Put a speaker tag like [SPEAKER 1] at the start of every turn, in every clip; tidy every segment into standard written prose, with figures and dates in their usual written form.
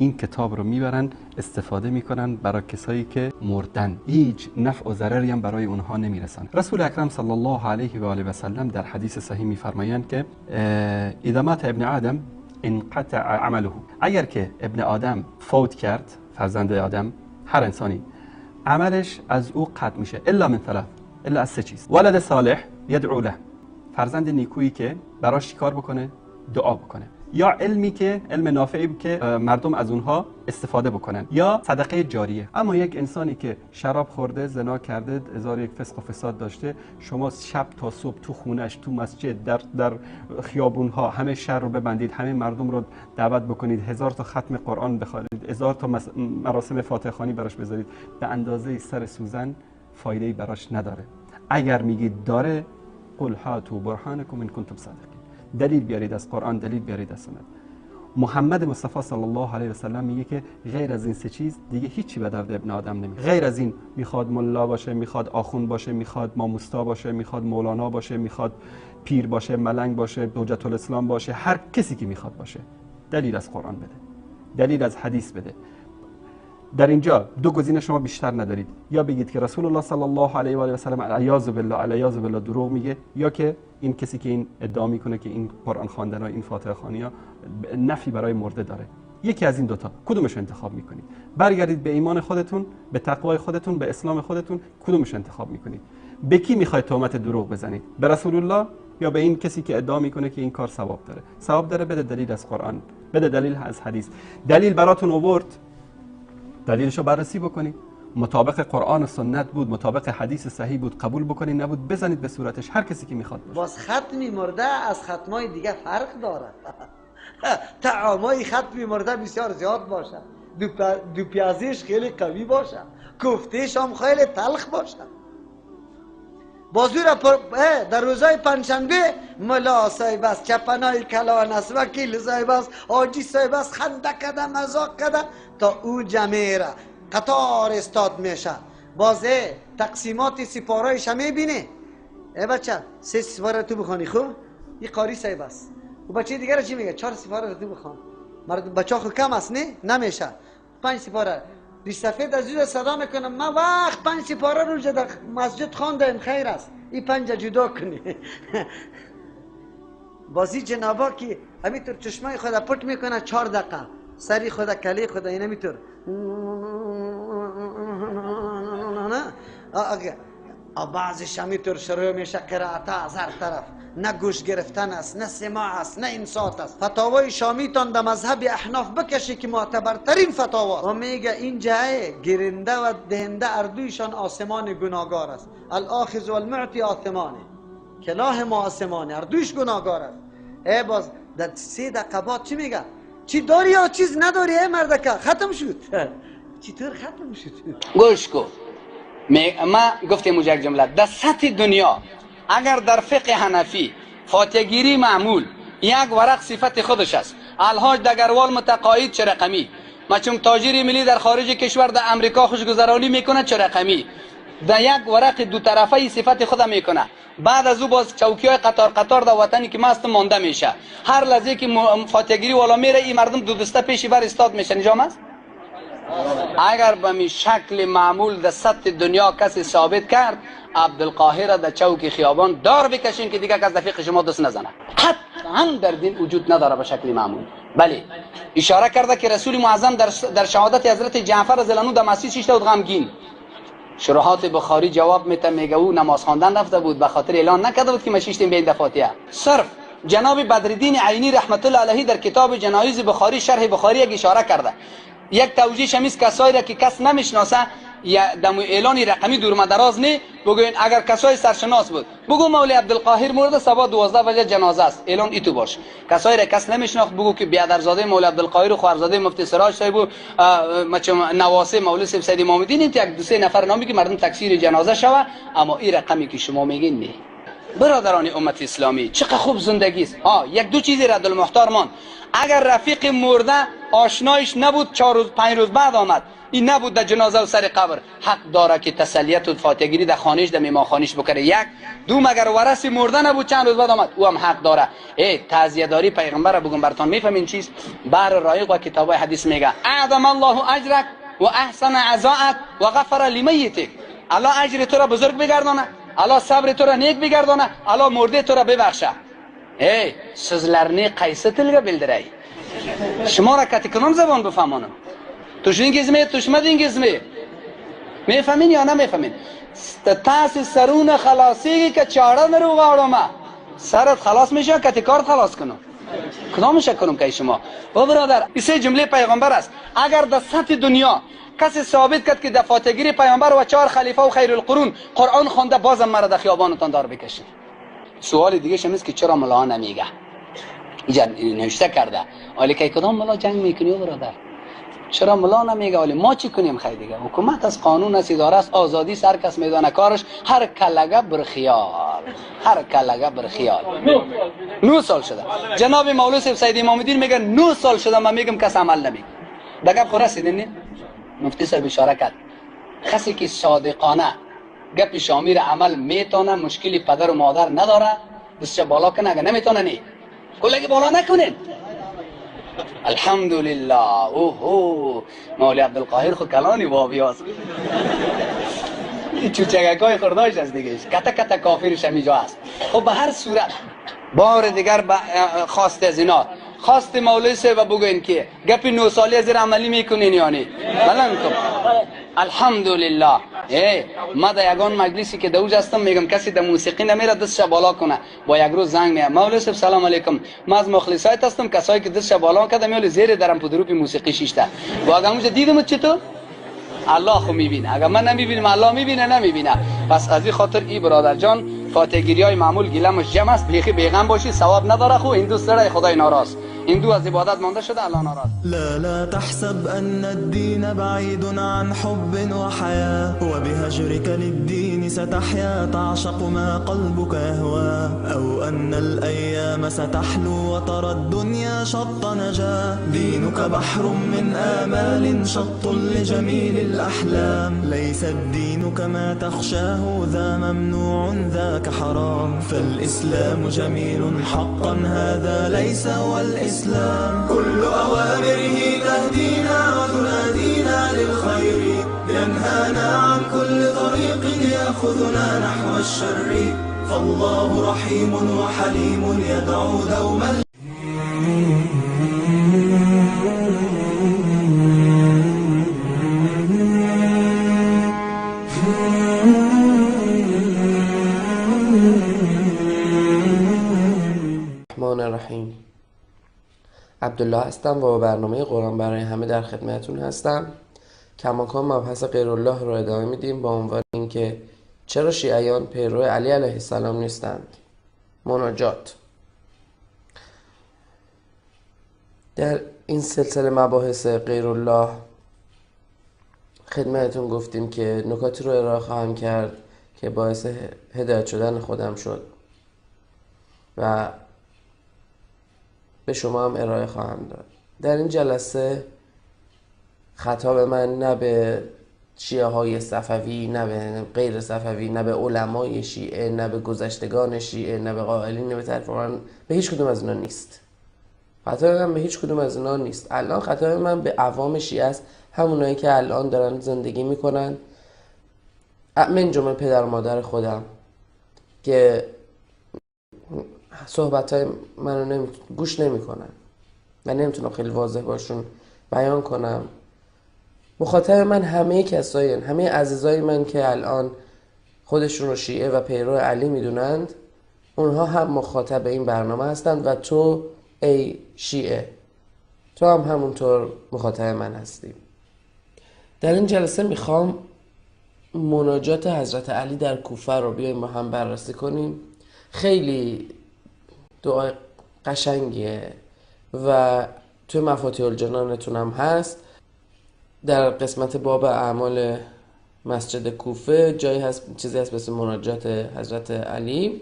[SPEAKER 1] این کتاب رو میبرن استفاده میکنن برای کسایی که مردن، هیچ نفع و ضرری هم برای اونها نمیرسن. رسول اکرم صلی الله علیه و آله و سلم در حدیث صحیح میفرمایند که اذا مات ابن آدم انقطع عمله، اگر که ابن آدم فوت کرد، فرزند آدم، هر انسانی عملش از او قطع میشه، الا من ثلاث، الا از سه چیز. ولد صالح یدعو له، فرزند نیکویی که براش چیکار بکنه؟ دعا بکنه، یا علمی که علم نافعی که مردم از اونها استفاده بکنن، یا صدقه جاریه. اما یک انسانی که شراب خورده، زنا کرده، هزار یک فسق و فساد داشته، شما شب تا صبح تو خونش، تو مسجد، در خیابونها همه شهر رو ببندید، همه مردم رو دعوت بکنید، 1000 تا ختم قرآن بخوانید، 1000 تا مراسم فاتحه خوانی براش بذارید، به اندازه سر سوزن فایده‌ای براش نداره. اگر میگید داره، قل هاتوا برهانکم ان کنتم صادقین، دلیل بیارید از قرآن، دلیل بیارید از سنت. محمد مصطفی صلی الله علیه و سلم میگه که غیر از این سه چیز دیگه هیچی به درد ابن آدم نمیخوره. غیر از این میخواد ملا باشه، میخواد آخوند باشه، میخواد ماموستا باشه، میخواد مولانا باشه، میخواد پیر باشه، ملنگ باشه، حجت الاسلام باشه، هر کسی که میخواد باشه، دلیل از قرآن بده، دلیل از حدیث بده. در اینجا دو گزینه شما بیشتر ندارید، یا بگید که رسول الله صلی الله علیه و آله و سلم الیاذ بالله الیاذ بالله دروغ میگه، یا که این کسی که این ادعا میکنه که این قرآن خواندن ها، این فاتحه خوانی ها نفی برای مرده داره. یکی از این دوتا کدومش انتخاب میکنید؟ برگردید به ایمان خودتون، به تقوای خودتون، به اسلام خودتون، کدومش انتخاب میکنید؟ به کی میخواید تهمت دروغ بزنید؟ به رسول الله یا به این کسی که ادعا میکنه که این کار ثواب داره؟ ثواب داره، بده دلیل از قرآن، بده دلیل از حدیث. دلیل براتون آورد، دلیلشو بررسی بکنید، مطابق قرآن و سنت بود، مطابق حدیث صحیح بود، قبول بکنید، نبود بزنید به صورتش، هر کسی که میخواد باشه.
[SPEAKER 2] باز ختمی مرده از ختمای دیگه فرق داره. طعامای ختمی مرده بسیار زیاد باشه، دو پیازیش خیلی قوی باشه، کوفتهش هم خیلی تلخ باشه. بازوی را در روزای پنجشنبه ملا صاحب است، چپنای کلان است، وکیل صاحب است، حاجی صاحب است، خنده کده، مزاق کده تا او جمعه را قطار استاد میشه. باز تقسیمات سپارایش هم میبینه. ای بچه 3 سپاره تو بخوانی، خوب این قاری صاحب است. و بچه دیگر چی میگه؟ 4 سپاره تو بخوان. مرد بچه خو کم است، نه نمیشه 5 سپاره. ریش سفید از جدا صدا میکنم، ما وقت 5 سپاره رو در مسجد خواندیم، خیر است، این 5 جدا کنی. بازی جنابا که همینطور چشمای خود پټ میکنه 4 دقیقه، سری خود کلی خود این همینطور بعضیش همینطور شروع میشه قرائت از هر طرف، نه گوش گرفتن است، نه سماع است، نه انصات است. فتاوای شامیتان در مذهب احناف بکشی که معتبرترین فتاوا، و میگه این جای گیرنده و دهنده اردویشان آسمان گناهگار است. الاخذ والمعطی آثمانه، کلاه ما آسمانه، اردویش گناهگار است. ای باز در 3 دقیقه بعد چی میگه؟ چی داری یا چیز نداری؟ ای مردکه ختم شد. چطور ختم شد؟
[SPEAKER 3] گوش کو، ما گفتیم یک جمله در سطح دنیا اگر در فقه حنفی فاتحه گیری معمول یک ورق صفت خودش است، الحاج دگروال متقاعد چه رقمی، مچون تاجر ملی در خارج کشور در امریکا خوشگذرانی میکنه چه رقمی، در یک ورق دو طرفه صفت خود میکنه. بعد از او باز چوکی های قطار قطار در وطنی که ماست مانده میشه. هر لحظه که فاتحه گیری والا میره این مردم دو دسته پیش بر استاد میشن. نجام است؟ اگر به می شکل معمول در سطح دنیا کسی ثابت کرد، عبدالقاهر در چوک خیابان دار بکشین که دیگه کس دفیق شما دست نزنه. قطعا در دین وجود نداره به شکل معمول. بله اشاره کرده که رسول معظم در شهادت حضرت جعفر رضی الله عنه در مسجد شیشته بود غمگین. شروحات بخاری جواب میته، میگه او نماز خواندن رفته بود، به خاطر اعلان نکرده بود که ما شیشتیم به این دفاتیه. صرف جناب بدرالدین عینی رحمت الله علیه در کتاب جنایز بخاری شرح بخاری یک اشاره کرده، یک توجیه شمیز کسایی را که کس نمیشناسه یا دم اعلان رقمی دور مدراز نه، بگوین اگر کسای سرشناس بود بگو مولی عبدالقاهر مرده صبح 12 بجه جنازه است، اعلان ایتو باش. کسایی را کس نمیشناخت بگو که بیادرزاده مولی عبدالقاهر و خواهرزاده مفتی سراج صاحب و نواسه مولی سید امام الدین، یک دو سه نفر نامی که مردم تکثیر جنازه شوه، اما این رقمی که شما میگین نه. برادران امت اسلامی چقدر خوب زندگی است. یک دو چیزی رد المختار مان. اگر رفیق مرده آشنایش نبود، 4 روز 5 روز بعد آمد، این نبود در جنازه و سر قبر، حق داره که تسلیت و فاتحه گیری در خانهش در میمانخانهش بکنه. یک دو، مگر ورث مرده نبود چند روز بعد آمد، او هم حق داره. ای تعزیه داری پیغمبر بگم براتون، میفهمین چیز؟ بر رایق و کتابای حدیث میگه اعظم الله اجرک و احسن عزاءک و غفر لمیتک. الله اجر تو را بزرگ بگردانه، الله صبر تو را نیک بگردانه، الله مرده تو را ببخشه. ای so'zlarni qaysi tilga bildiray? Shuma را کتی کدام زبان بفهمانم؟ tushundingizmi, tushmadingizmi? میفهمین یا نمیفهمین؟ تاسې سرونه خلاصیږي که چاړه نه روغاړم، سرت خلاص میشه کتی کارت خلاص کنم. کدامش کنم که شما؟ و برادر، این سه جمله پیغمبر است. اگر در سطح دنیا کسی ثابت کرد که در فاتحه‌گیری پیامبر و 4 خلیفه و خیر القرون قرآن خوانده، بازم مرا در خیابانتان دار بکشین. سوال دیگه است که چرا ملا نمیگه؟ اینجا نوشته کرده. ولی که کدام ملا جنگ میکنی برادر؟ چرا ملا نمیگه؟ ولی ما چی کنیم؟ خیلی دیگه حکومت از قانون است، اداره است، آزادی، هر کس میدانه کارش. هر کلگه برخیال، هر کلگه برخیال. 9 سال شده جناب مولوی صاحب سید امام الدین میگه 9 سال شده من میگم کس عمل نمیگه. دگه خو رسیدین نه؟ مفتی صاحب اشاره کرد کسی که صادقانه گپ شامی را عمل میتونه، مشکلی پدر و مادر نداره، دستش بالا کنه. اگه نمیتونه نه، کلگی بالا نکنین. الحمدلله. اوه مولی عبدالقاهر خو کلانی بابی هست، چوچگکای خرداش است دیگه، کتا کتا کافرش همیجا است. خب به هر صورت بار دیگر خواست از اینا، خواست مولوی صاحب بگوین که گپ 9 سالی از عملی میکنین یعنی بلند کن. الحمدلله. ای ما در یگان مجلسی که دوج هستم میگم کسی در موسیقی نمیره دستش بالا کنه، با یک روز زنگ میاد مولوی صاحب سلام علیکم، ما از مخلصایت هستم، کسایی که دستش بالا کرده میالی زیر درم پدروپ موسیقی شیشته. با اگه اونجا دیدم چطور؟ الله خو میبینه، اگه من نمیبینم الله میبینه نمیبینه. پس از این خاطر ای برادر جان فاتحه گیری های معمول گیلمش جمع است، بیخی بیغم باشی ثواب نداره. خو هندو سره خدای ناراض، هندو از عبادت مانده شده الله ناراض.
[SPEAKER 4] لا لا تحسب ان الدين بعيد عن حب وحياة، وبهجرك للدين ستحيا تعشق ما قلبك يهوى، او ان الايام ستحلو وترى الدنيا شط نجا، دينك بحر من آمال شط لجميل الأحلام، ليس الدين كما تخشاه ذا ممنوع ذاك حرام، فالإسلام جميل حقا هذا ليس هو الإسلام، كل أوامره تهدينا وتنادينا للخير، ينهانا عن كل طريق يأخذنا نحو الشر، فالله رحيم وحليم يدعو دوما.
[SPEAKER 5] الرحیم. عبدالله هستم و با برنامه قرآن برای همه در خدمتتون هستم. کماکان مبحث غیر الله رو ادامه میدیم با عنوان اینکه چرا شیعیان پیرو علی علیه السلام نیستند. مناجات. در این سلسله مباحث غیر الله خدمتتون گفتیم که نکاتی رو ارائه خواهم کرد که باعث هدایت شدن خودم شد و به شما هم ارائه خواهم داد. در این جلسه خطاب من نه به شیعه های صفوی، نه به غیر صفوی، نه به علمای شیعه، نه به گذشتگان شیعه، نه به قائلین، نه به طرفداران، به هیچ کدوم از اینا نیست. خطاب من به هیچ کدوم از اینا نیست. الان خطاب من به عوام شیعه است، همونایی که الان دارن زندگی میکنن، من جمله پدر و مادر خودم که صحبت های منو گوش نمی کنن و نمیتونم خیلی واضح باشون بیان کنم. مخاطب من همه کسایی، همه عزیزای من که الان خودشون رو شیعه و پیرو علی میدونند، اونها هم مخاطب این برنامه هستند و تو ای شیعه، تو هم همونطور مخاطب من هستی. در این جلسه میخوام مناجات حضرت علی در کوفه رو بیایم با هم بررسی کنیم. خیلی دعای قشنگیه و توی مفاتیح الجنانتون هم هست. در قسمت باب اعمال مسجد کوفه جایی هست، چیزی هست مثل مناجات حضرت علی.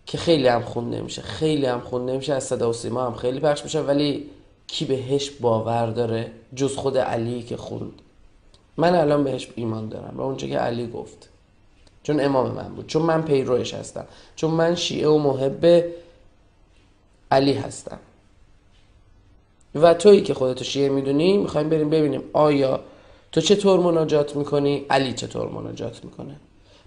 [SPEAKER 5] که خیلی هم خونده میشه، خیلی هم خونده میشه، از صدا و سیما هم خیلی پخش میشه، ولی کی بهش باور داره جز خود علی که خوند؟ من الان بهش ایمان دارم و اونچه که علی گفت، چون امام من بود، چون من پیروش هستم، چون من شیعه و محب علی هستم. و تویی که خودتو شیعه میدونی، میخوایم بریم ببینیم آیا تو چطور مناجات میکنی، علی چطور مناجات میکنه.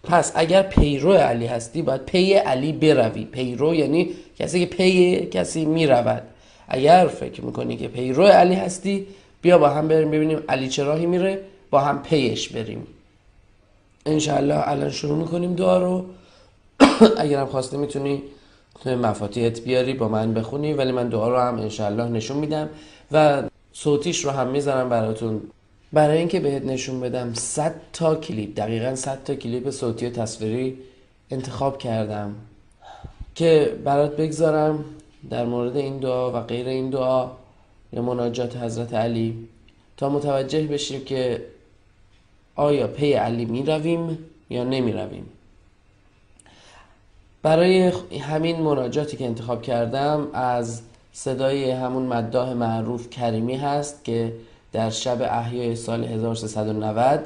[SPEAKER 5] پس اگر پیرو علی هستی باید پی علی بروی. پیرو یعنی کسی که پی کسی میرود. اگر فکر میکنی که پیرو علی هستی، بیا با هم بریم ببینیم علی چه راهی میره، با هم پیش بریم انشاءالله. الان شروع میکنیم دعا رو. اگرم خواستی میتونی مفاتیحت بیاری با من بخونی، ولی من دعا رو هم انشاءالله نشون میدم و صوتیش رو هم میذارم براتون، برای اینکه بهت نشون بدم 100 تا کلیپ، دقیقاً 100 تا کلیپ صوتی و تصویری انتخاب کردم که برات بگذارم در مورد این دعا و غیر این دعا یا مناجات حضرت علی، تا متوجه بشیم که آیا پی علی می رویم یا نمی رویم. برای همین مناجاتی که انتخاب کردم از صدای همون مداح معروف کریمی هست که در شب احیای سال 1390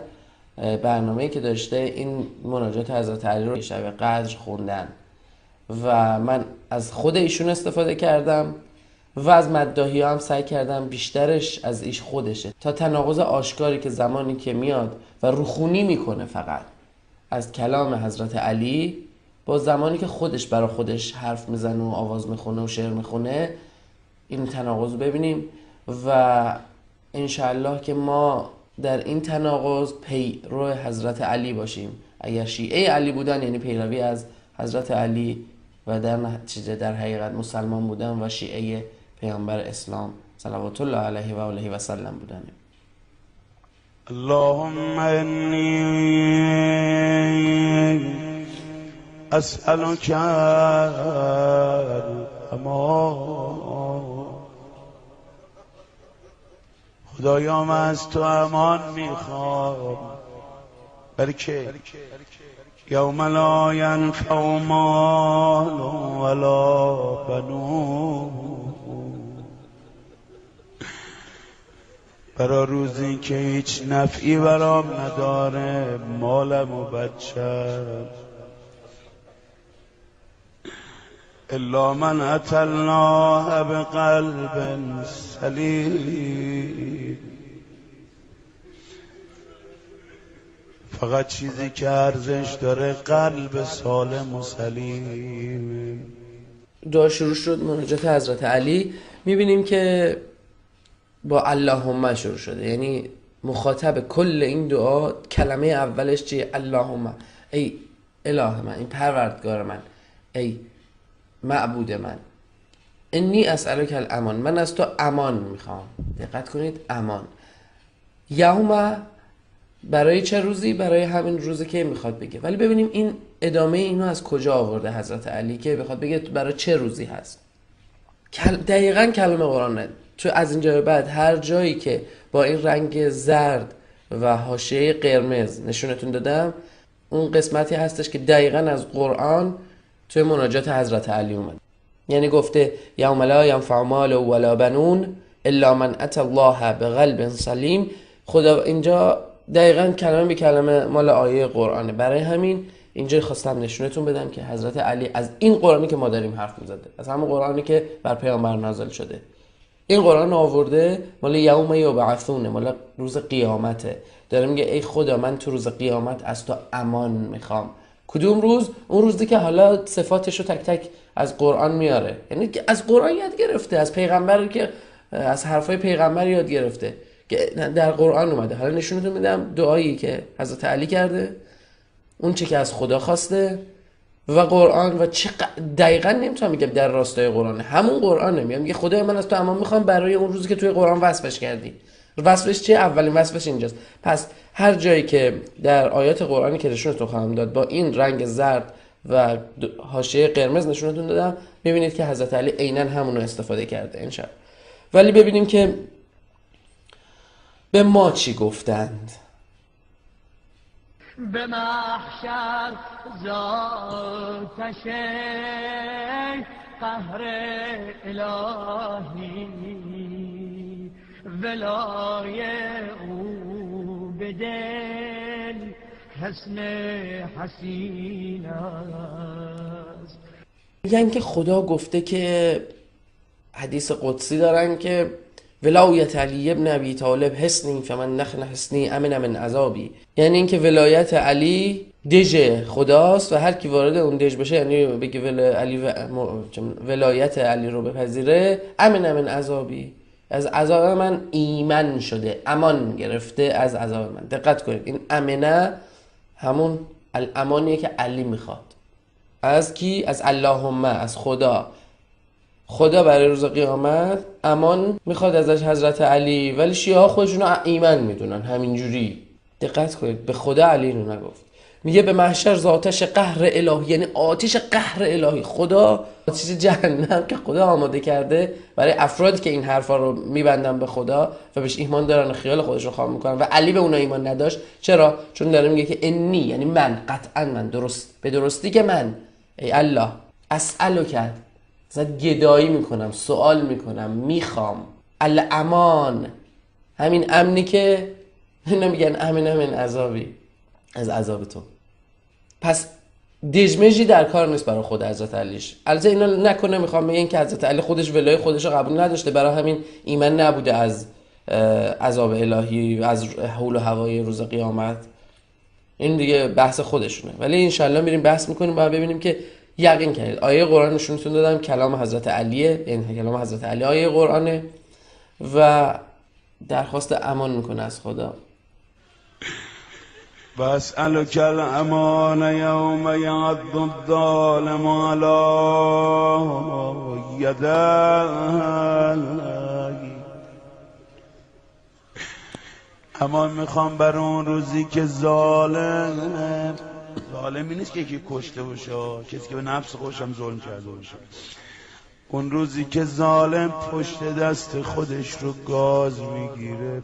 [SPEAKER 5] برنامه‌ای که داشته این مناجات حضرت علی رو شب قدر خوندن و من از خود ایشون استفاده کردم و از مداحی هم سعی کردم بیشترش از ایش خودشه، تا تناقض آشکاری که زمانی که میاد و روخونی میکنه فقط از کلام حضرت علی با زمانی که خودش برا خودش حرف میزنه و آواز میخونه و شعر میخونه، این تناقض رو ببینیم و انشاءالله که ما در این تناقض پیرو حضرت علی باشیم. اگر شیعه علی بودن یعنی پیروی از حضرت علی و در نتیجه در حقیقت مسلمان بودن و شیعه پیامبر اسلام صلوات الله علیه و آله و سلم بودن.
[SPEAKER 6] اللهم انی اسألک الامان، خدایا من از تو امان میخوام، برکه یوم لا ینفع مال ولا بنون، برا روزی که هیچ نفعی برام نداره مالم و بچم، الا من اتى الله بقلب سلیم، فقط چیزی که ارزش داره قلب سالم و سلیم.
[SPEAKER 5] دعا شروع شد، مناجات حضرت علی. میبینیم که با اللهم شروع شده، یعنی مخاطب کل این دعا کلمه اولش چیه؟ اللهم، ای اله من، این پروردگار من، ای معبود من، انی اسألک الامان، من از تو امان میخوام. دقت کنید، امان. یوم برای چه روزی؟ برای همین روزی که میخواد بگه. ولی ببینیم این ادامه اینو از کجا آورده حضرت علی که بخواد بگه برای چه روزی هست. دقیقاً کلمه قرآنه. تو از اینجا به بعد هر جایی که با این رنگ زرد و حاشیه قرمز نشونتون دادم، اون قسمتی هستش که دقیقاً از قرآن توی مناجات حضرت علی اومد. یعنی گفته یوم لا ینفع مال ولا بنون الا من اتى الله بقلب سلیم. خدا اینجا دقیقاً کلمه به کلمه مال آیه قرآنه. برای همین اینجا خواستم نشونتون بدم که حضرت علی از این قرآنی که ما داریم حرف میزده، از همون قرآنی که بر پیامبر نازل شده، این قرآن آورده، مال یوم یبعثونه، مال روز قیامته. داره میگه ای خدا من تو روز قیامت از تو امان میخوام. کدوم روز؟ اون روزی که حالا صفاتش رو تک تک از قرآن میاره، یعنی از قرآن یاد گرفته، از پیغمبر، که از حرفای پیغمبر یاد گرفته که در قرآن اومده. حالا نشونتون میدم دعایی که حضرت علی کرده، اون چه که از خدا خواسته و قرآن و چه دقیقاً نمیتونم میگم در راستای قرآنه، همون قرآنه. میگم میگه خدای من از تو امان میخوام برای اون روزی که توی قرآن وصفش کردی. وصفش چیه؟ اولین وصفش اینجاست. پس هر جایی که در آیات قرآنی که نشونتون خواهم داد با این رنگ زرد و حاشیه قرمز نشونتون دادم، میبینید که حضرت علی عیناً همون رو استفاده کرده انشاءالله. ولی ببینیم که به ما چی گفتند.
[SPEAKER 7] به محشر ذاتش قهر الهی، ولای او به دل حسن حسین است.
[SPEAKER 5] میگن که خدا گفته که حدیث قدسی دارن که ولایت علی ابن ابی طالب حسنی فمن نخن حسنی امن من عذابی، یعنی اینکه ولایت علی دژ خداست و هر کی وارد اون دژ بشه، یعنی بگه ولایت علی رو بپذیره، امن من عذابی، از عذاب من ایمن شده، امان گرفته از عذاب من. دقت کنید این امنه همون الامانیه که علی میخواد. از کی؟ از اللهم، از خدا. خدا برای روز قیامت امان میخواد ازش حضرت علی، ولی شیعه ها خودشونو ایمن میدونن همینجوری. دقت کنید به خدا علی اینو نگفت. میگه به محشر ذاتش قهر الهی، یعنی آتش قهر الهی، خدا آتش جهنم که خدا آماده کرده برای افرادی که این حرفا رو میبندن به خدا و بهش ایمان دارن و خیال خودش رو خام میکنن، و علی به اونا ایمان نداشت. چرا؟ چون داره میگه که انی، یعنی من، قطعا من، درست به درستی که من ای الله اسألو کرد، ازت گدایی میکنم، سوال میکنم، میخوام الامان، همین امنی که اینا میگن امن امن عذابی، از عذاب تو. پس دژمژی در کار نیست برای خود حضرت علیش. البته اینا نکنه میخوام بگن که حضرت علی خودش ولای خودش رو قبول نداشته، برای همین ایمن نبوده از عذاب الهی، از حول و هوای روز قیامت. این دیگه بحث خودشونه، ولی انشالله میریم بحث میکنیم باید ببینیم که یقین کنید آیه قرآن نشونتون دادم کلام حضرت علیه، یعنی کلام حضرت علی آیه قرآنه و درخواست امان میکنه از خدا.
[SPEAKER 6] واسألك الامان یوم یعض الظالم علی یدیه. امان میخوام بر اون روزی که ظالم، ظالمی نیست که یکی کشته باشه، کسی که به نفس خودش هم ظلم کرده باشه، اون روزی که ظالم پشت دست خودش رو گاز میگیره،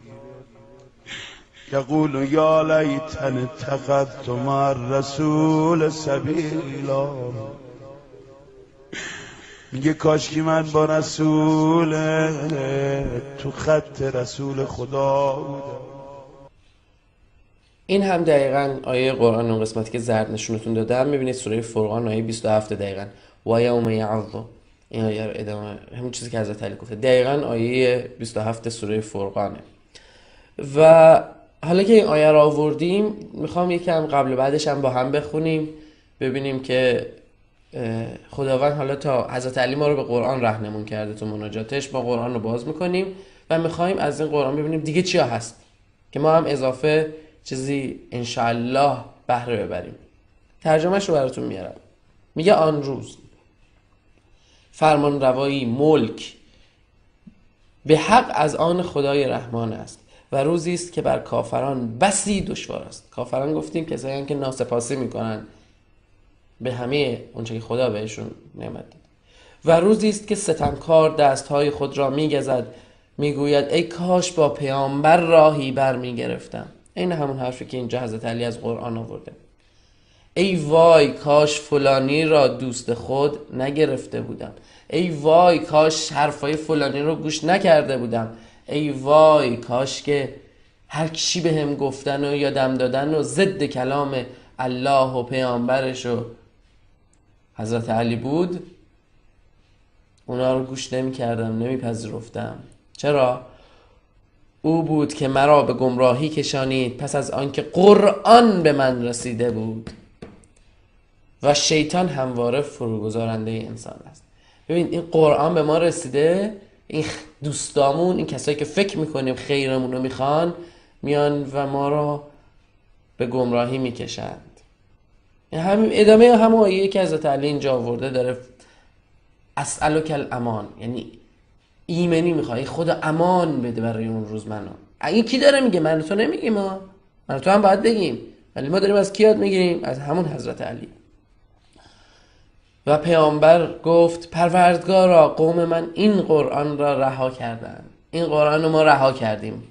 [SPEAKER 6] یقول یا لیتنی اتخذت مع الرسول سبیلا، میگه کاشکی من با رسول تو خط رسول خدا بودم.
[SPEAKER 5] این هم دقیقاً آیه قرآن، اون قسمتی که زرد نشونتون دادم، میبینید سوره فرقان آیه 27 دقیقاً و یوم یعض، این آیه رو ادامه همین چیزی که حضرت علی گفته، دقیقاً آیه 27 سوره فرقانه. و حالا که این آیه رو آوردیم میخوام یکم قبل و بعدش هم با هم بخونیم، ببینیم که خداوند حالا تا حضرت علی ما رو به قرآن رهنمون کرده تو مناجاتش، ما قرآن رو باز میکنیم و میخوایم از این قرآن ببینیم دیگه چیا هست که ما هم اضافه چیزی انشاءالله بهره ببریم. ترجمهش رو براتون میارم. میگه آن روز فرمان روایی ملک به حق از آن خدای رحمان است و روزی است که بر کافران بسی دشوار است. کافران گفتیم کسایی که ناسپاسی میکنن به همه اونچه که خدا بهشون نعمت داد. و روزی است که ستمکار دستهای خود را میگزد، میگوید ای کاش با پیامبر راهی بر میگرفتم. این همون حرفی که اینجا حضرت علی از قرآن آورده. ای وای کاش فلانی را دوست خود نگرفته بودم. ای وای کاش حرفای فلانی رو گوش نکرده بودم. ای وای کاش که هر چی به هم گفتن و یادم دادن و ضد کلام الله و پیامبرش و حضرت علی بود، اونا رو گوش نمی کردم، نمی پذیرفتم. چرا؟ او بود که مرا به گمراهی کشانید پس از آنکه قرآن به من رسیده بود. و شیطان همواره فروگذارنده انسان است. ببین این قرآن به ما رسیده، این دوستامون، این کسایی که فکر میکنیم خیرمون رو میخوان، میان و ما رو به گمراهی میکشند. همین ادامه همون آیه که حضرت علی اینجا آورده داره، اسألک الامان، یعنی ایمنی میخوای، خدا امان بده برای اون روز منو. این کی داره میگه؟ من تو نمیگیم، ما من تو هم باید بگیم، ولی ما داریم از کی یاد میگیریم؟ از همون حضرت علی. و پیامبر گفت پروردگارا قوم من این قرآن را رها کردند. این قرآن رو ما رها کردیم،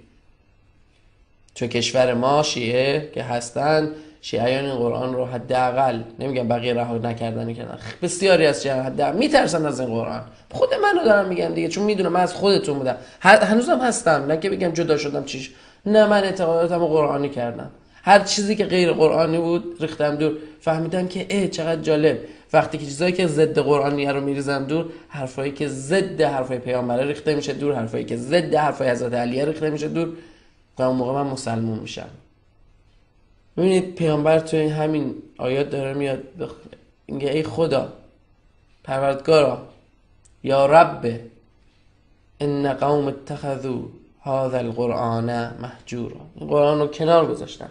[SPEAKER 5] چون کشور ما شیعه که هستن شیعیان این قرآن رو حداقل، نمیگم بقیه رها نکردن کردن، بسیاری از شیعیان حداقل میترسن از این قرآن. خود منو دارم میگم دیگه، چون میدونم من از خودتون بودم، هنوزم هستم، نه که بگم جدا شدم چیش، نه، من اعتقاداتمو قرآنی کردم، هر چیزی که غیر قرآنی بود ریختم دور. فهمیدم که چقدر جالب، وقتی که چیزایی که ضد قرآنیه رو میریزم دور، حرفایی که ضد حرفای پیامبره ریخته میشه دور، حرفایی که ضد حرفای حضرت علیه ریخته میشه دور، و اون موقع من مسلمون میشم. ببینید پیامبر توی همین آیات داره میاد میگه ای خدا پروردگارا، یا رب ان قوم اتخذوا هذا القرآن مهجورا، این قرآن رو کنار گذاشتن،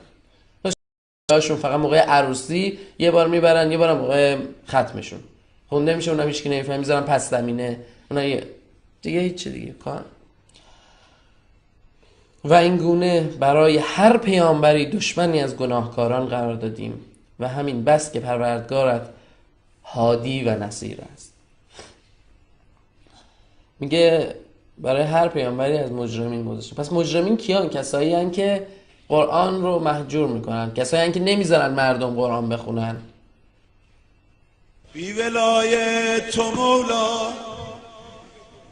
[SPEAKER 5] هاشون فقط موقع عروسی یه بار میبرن، یه بار موقع ختمشون خونده میشه، اونم هیچکی نمیفهمه، میذارن پس زمینه، اونا دیگه هیچ دیگه کار. و این گونه برای هر پیامبری دشمنی از گناهکاران قرار دادیم و همین بس که پروردگارت هادی و نصیر است. میگه برای هر پیامبری از مجرمین گذاشتیم. پس مجرمین کیان؟ کسایی هن که قرآن رو مهجور میکنن، کسایی هن که نمیذارن مردم قرآن بخونن.
[SPEAKER 6] بی ولایت تو مولا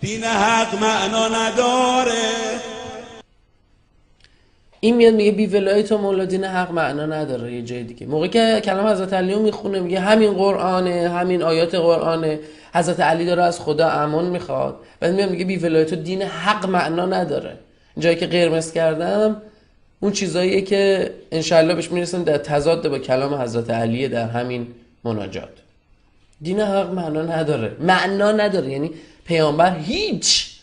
[SPEAKER 6] دین حق معنا نداره.
[SPEAKER 5] این میاد میگه بی ولایت تو مولا دین حق معنا نداره. یه جای دیگه موقعی که کلام حضرت علی رو میخونه میگه همین قرآنه، همین آیات قرآنه، حضرت علی داره از خدا امان میخواد، بعد میاد میگه بی ولایت تو دین حق معنا نداره. جایی که قرمز کردم اون چیزاییه که انشالله بهش میرسیم در تضاد با کلام حضرت علی در همین مناجات. دین حق معنا نداره، معنا نداره، یعنی پیامبر هیچ،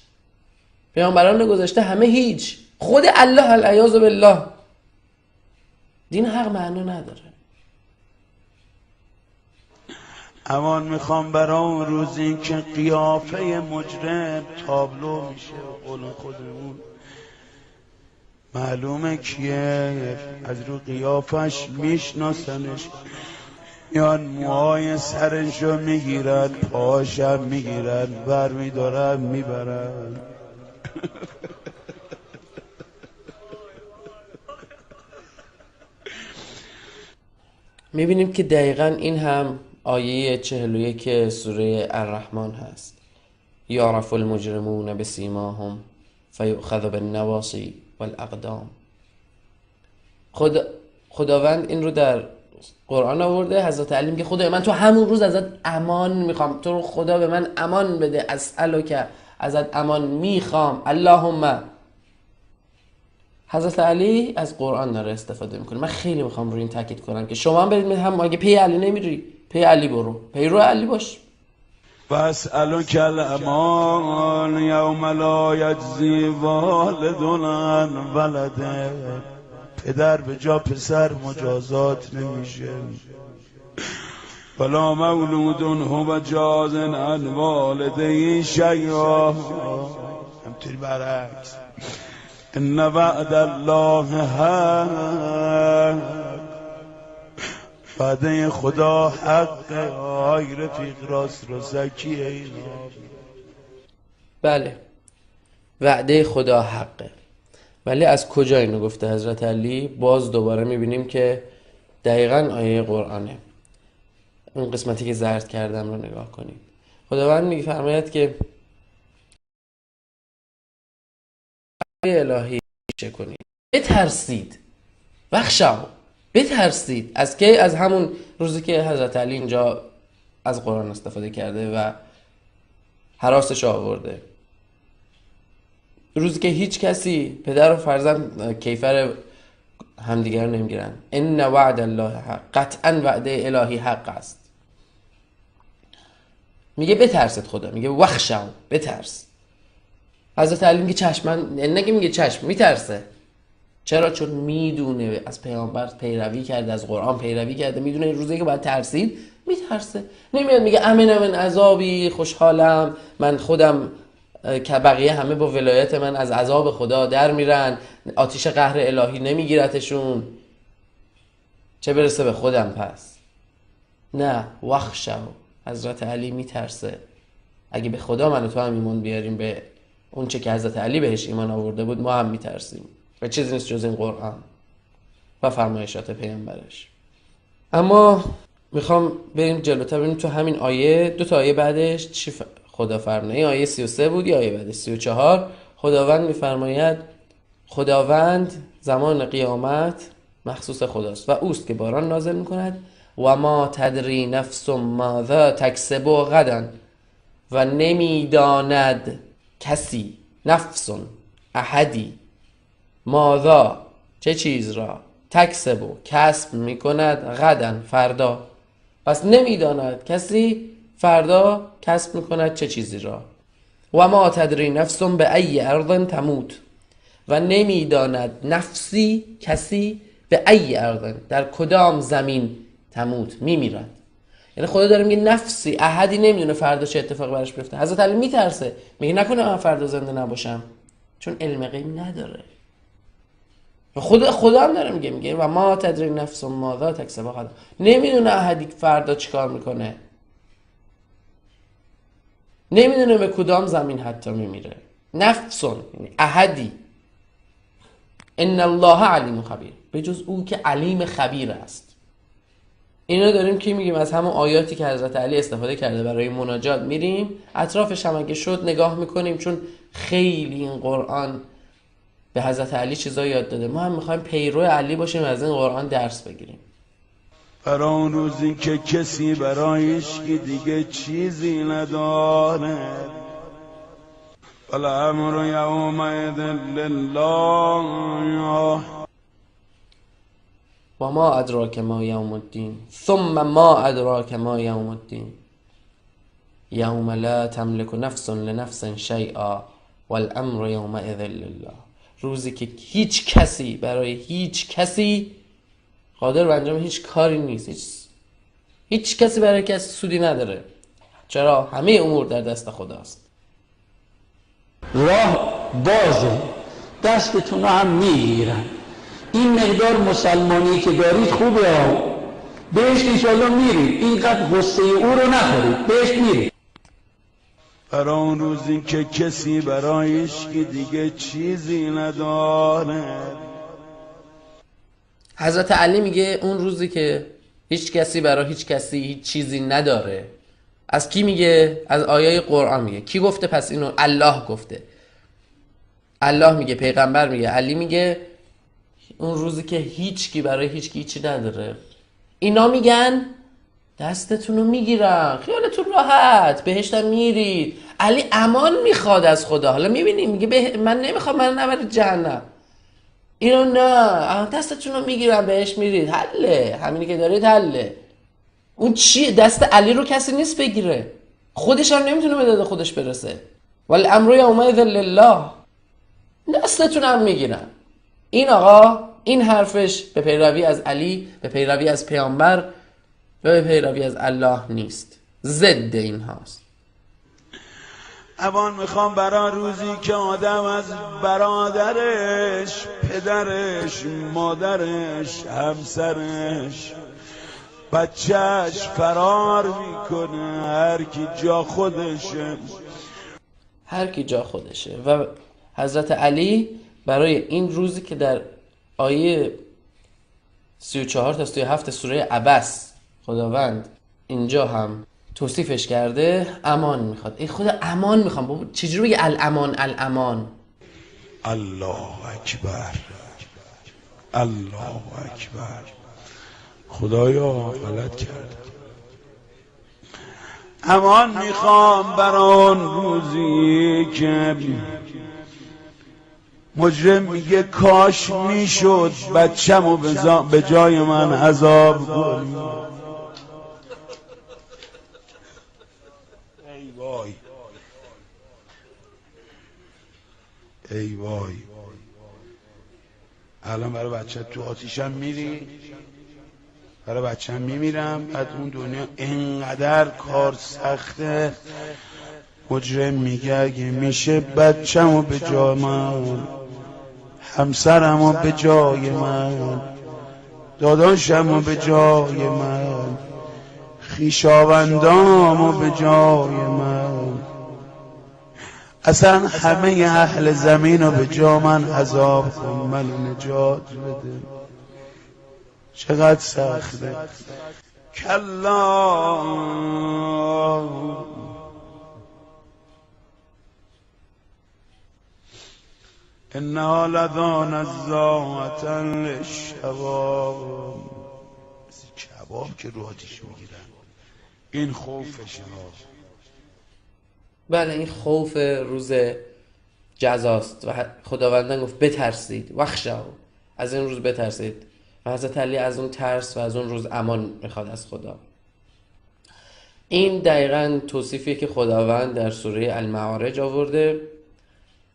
[SPEAKER 5] پیامبران گذشته همه هیچ، خود الله العیاذ بالله، دین حق معنا نداره.
[SPEAKER 6] امان میخوام برای اون روزی که قیافه مجرم تابلو میشه، قول خودمون معلومه کیه، از رو قیافش میشناسنش، میان موهای سرشو میگیرن، پاشم میگیرن، بر میدارن میبرن.
[SPEAKER 5] میبینیم که دقیقا این هم آیه 41 سوره الرحمن هست. یعرف المجرمون بسیماهم فیؤخذ بالنواصی والاقدام. خداوند این رو در قرآن آورده. حضرت علی میگه خدای من تو همون روز ازت امان میخوام، تو رو خدا به من امان بده، اسألک، ازت امان میخوام، اللهم. حضرت علی از قرآن داره استفاده میکنه. من خیلی میخوام روی این تاکید کنم که شما هم برید هم اگه پی علی نمیری، پی علی برو، پیرو علی باش.
[SPEAKER 6] واسألک الامان یوم لا یجزی والد عن ولده. پدر به جا پسر مجازات نمیشه. ولا مولود هو جاز عن والده شیئا. همطوری برعکس، ان وعد الله حق، وعده خدا حق. آی رفیق راست رو زکیه اینا.
[SPEAKER 5] بله، وعده خدا حقه. ولی از کجا اینو گفته حضرت علی؟ باز دوباره میبینیم که دقیقا آیه قرآنه. اون قسمتی که زرد کردم رو نگاه کنید. خداوند میفرماید که الهی چه کنید؟ بترسید، بخشاو، بترسید. از کی؟ از همون روزی که حضرت علی اینجا از قرآن استفاده کرده و هراسش آورده، روزی که هیچ کسی پدر و فرزند کیفر همدیگر نمیگیرن. ان وعد الله حق، قطعا وعده الهی حق است. میگه بترسید خدا، میگه وخشاو، بترس. حضرت علی میگه چشم، من نه که میگه چشم، میترسه. چرا؟ چون میدونه از پیامبر پیروی کرده، از قرآن پیروی کرده، میدونه این روزی که باید ترسید میترسه. نمیاد میگه امن من عذابی، خوشحالم من خودم که بقیه همه با ولایت من از عذاب خدا در میرن، آتیش قهر الهی نمیگیرتشون، چه برسه به خودم. پس نه، وخشو، حضرت علی میترسه. اگه به خدا من و تو هم ایمان بیاریم به اون چه که حضرت علی بهش ایمان آورده بود، ما هم میترسیم و چیزی نیست جز این قرآن و فرمایشات پیامبرش. اما میخوام بریم جلوتر ببینیم تو همین آیه، دو تا آیه بعدش چی خدا فرموده. این آیه 33 بود، یا آیه بعدش 34 خداوند میفرماید خداوند زمان قیامت مخصوص خداست و اوست که باران نازل میکند و ما تدری نفس ماذا تکسب غدا، و نمیداند کسی، نفس احدی، ماذا چه چیز را، تکسب کسب میکند، غدا فردا. پس نمیداند کسی فردا کسب میکند چه چیزی را. و ما تدری نفس به ای ارض تموت، و نمیداند نفسی کسی به ای ارض در کدام زمین تموت میمیرد. یعنی خدا داره میگه نفسی احدی نمیدونه فردا چه اتفاقی براش بیفته. حضرت علی میترسه، میگه نکنه من فردا زنده نباشم، چون علم غیب نداره. خدا هم داره میگه و ما تدری نفس ماذا تکسب غدا، نمیدونه احدی فردا چیکار میکنه، نمیدونه به کدام زمین حتی میمیره. نفسون یعنی احدی، ان الله علیم خبیر، به جز او که علیم خبیر است. اینو داریم که میگیم از همون آیاتی که حضرت علی استفاده کرده برای مناجات میریم اطرافش هم اگه شد نگاه میکنیم، چون خیلی این قرآن به حضرت علی چیزا یاد داده. ما هم میخوایم پیرو علی باشیم و از این قرآن درس بگیریم.
[SPEAKER 6] برای اون روزی که کسی برایش که دیگه چیزی نداره، والامر یومئذ لله.
[SPEAKER 5] و ما ادراک ما یوم الدین ثم ما ادراک ما یوم الدین یوم لا تملک نفس لنفس شیئا والامر یومئذ لله. روزی که هیچ کسی برای هیچ کسی قادر به انجام هیچ کاری نیست، هیچ کسی برای کسی سودی نداره. چرا؟ همه امور در دست خداست.
[SPEAKER 8] راه بازه، دستتون رو هم میگیرن. این مقدار مسلمانی که دارید خوبه، بهش انشالله میرید، اینقدر غصه او رو نخورید، بهش میرید.
[SPEAKER 6] برای اون روزی که کسی برایش که دیگه چیزی نداره.
[SPEAKER 5] حضرت علی میگه اون روزی که هیچ کسی برای هیچ کسی هیچ چیزی نداره. از کی میگه؟ از آیه قرآن میگه. کی گفته پس اینو؟ الله گفته. الله میگه، پیغمبر میگه، علی میگه اون روزی که هیچ کی برای هیچ کی هیچی نداره. اینا میگن دستتون رو میگیرن، خیالتون راحت، بهشتم میرید. علی امان میخواد از خدا. حالا میبینیم میگه من نمیخوام، من نبرید جهنم. اینو نه، دستتون رو میگیرن بهش میرید، حله، همینی که دارید حله. اون چیه؟ دست علی رو کسی نیست بگیره، خودش هم نمیتونه به داد خودش برسه. والامر یومئذ لله، دستتون هم میگیرن. این آقا این حرفش به پیروی از علی، به پیروی از پیامبر و به پیروی از الله نیست، ضد این هاست.
[SPEAKER 6] امان میخوام برای روزی که آدم از برادرش، پدرش، مادرش، همسرش، بچهش فرار میکنه، هر کی جا خودشه،
[SPEAKER 5] هر کی جا خودشه. و حضرت علی برای این روزی که در آیه 34 تا 37 سوره عبس خداوند اینجا هم توصیفش کرده، امان میخواد. ای خدا امان میخوام. بابا چجوری بگه الامان؟ الامان.
[SPEAKER 6] الله اکبر، الله اکبر. خدایا غلط کرد. امان میخوام بران روزی که مجرم میگه کاش میشد بچه‌مو به جای من عذاب کنی. ای وای، ای وای. الان برای بچه تو آتیشم میری، برای بچه‌م میمیرم. بعد اون دنیا اینقدر کار سخته. مجرم میگه اگه میشه بچه‌مو به جای من، همسرمو به جای من، داداشمو به جای من، خویشاوندامو به جای من، اصلا همه اهل زمین رو به جا من عذاب کن، منو نجات بده. چقدر سخته. کلا انها لظی نزاعة للشوی، مثل کباب که رو آتیش میگیرن. این خوفشه.
[SPEAKER 5] بله، این خوف روز جزاست و خداوندان گفت بترسید، وخشوا، از این روز بترسید. و حضرت علی از اون ترس و از اون روز امان میخواد از خدا. این دقیقاً توصیفیه که خداوند در سوره المعارج آورده،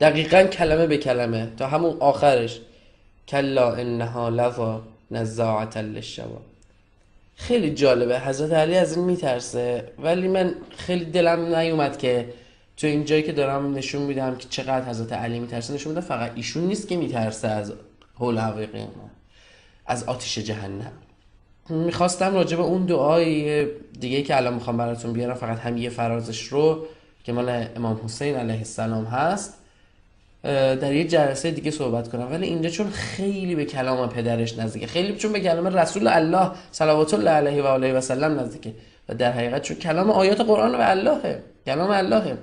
[SPEAKER 5] دقیقاً کلمه به کلمه تا همون آخرش، کلا انها لظی نزاعة للشوی. خیلی جالبه، حضرت علی از این میترسه، ولی من خیلی دلم نیومد که تو این جایی که دارم نشون میدم که چقدر حضرت علی میترسه، نشون میدم فقط ایشون نیست که میترسه از هول هوای قیامت، از آتش جهنم. میخواستم راجع به اون دعای دیگه که الان میخوام براتون بیارم، فقط هم یه فرازش رو که مال امام حسین علیه السلام هست، در یه جلسه دیگه صحبت کنم، ولی اینجا چون خیلی به کلام پدرش نزدیکه، خیلی چون به کلام رسول الله صلوات الله علیه و آله و سلم نزدیکه و در حقیقت چون کلام آیات قرآن و اللهه، کلام اللهه.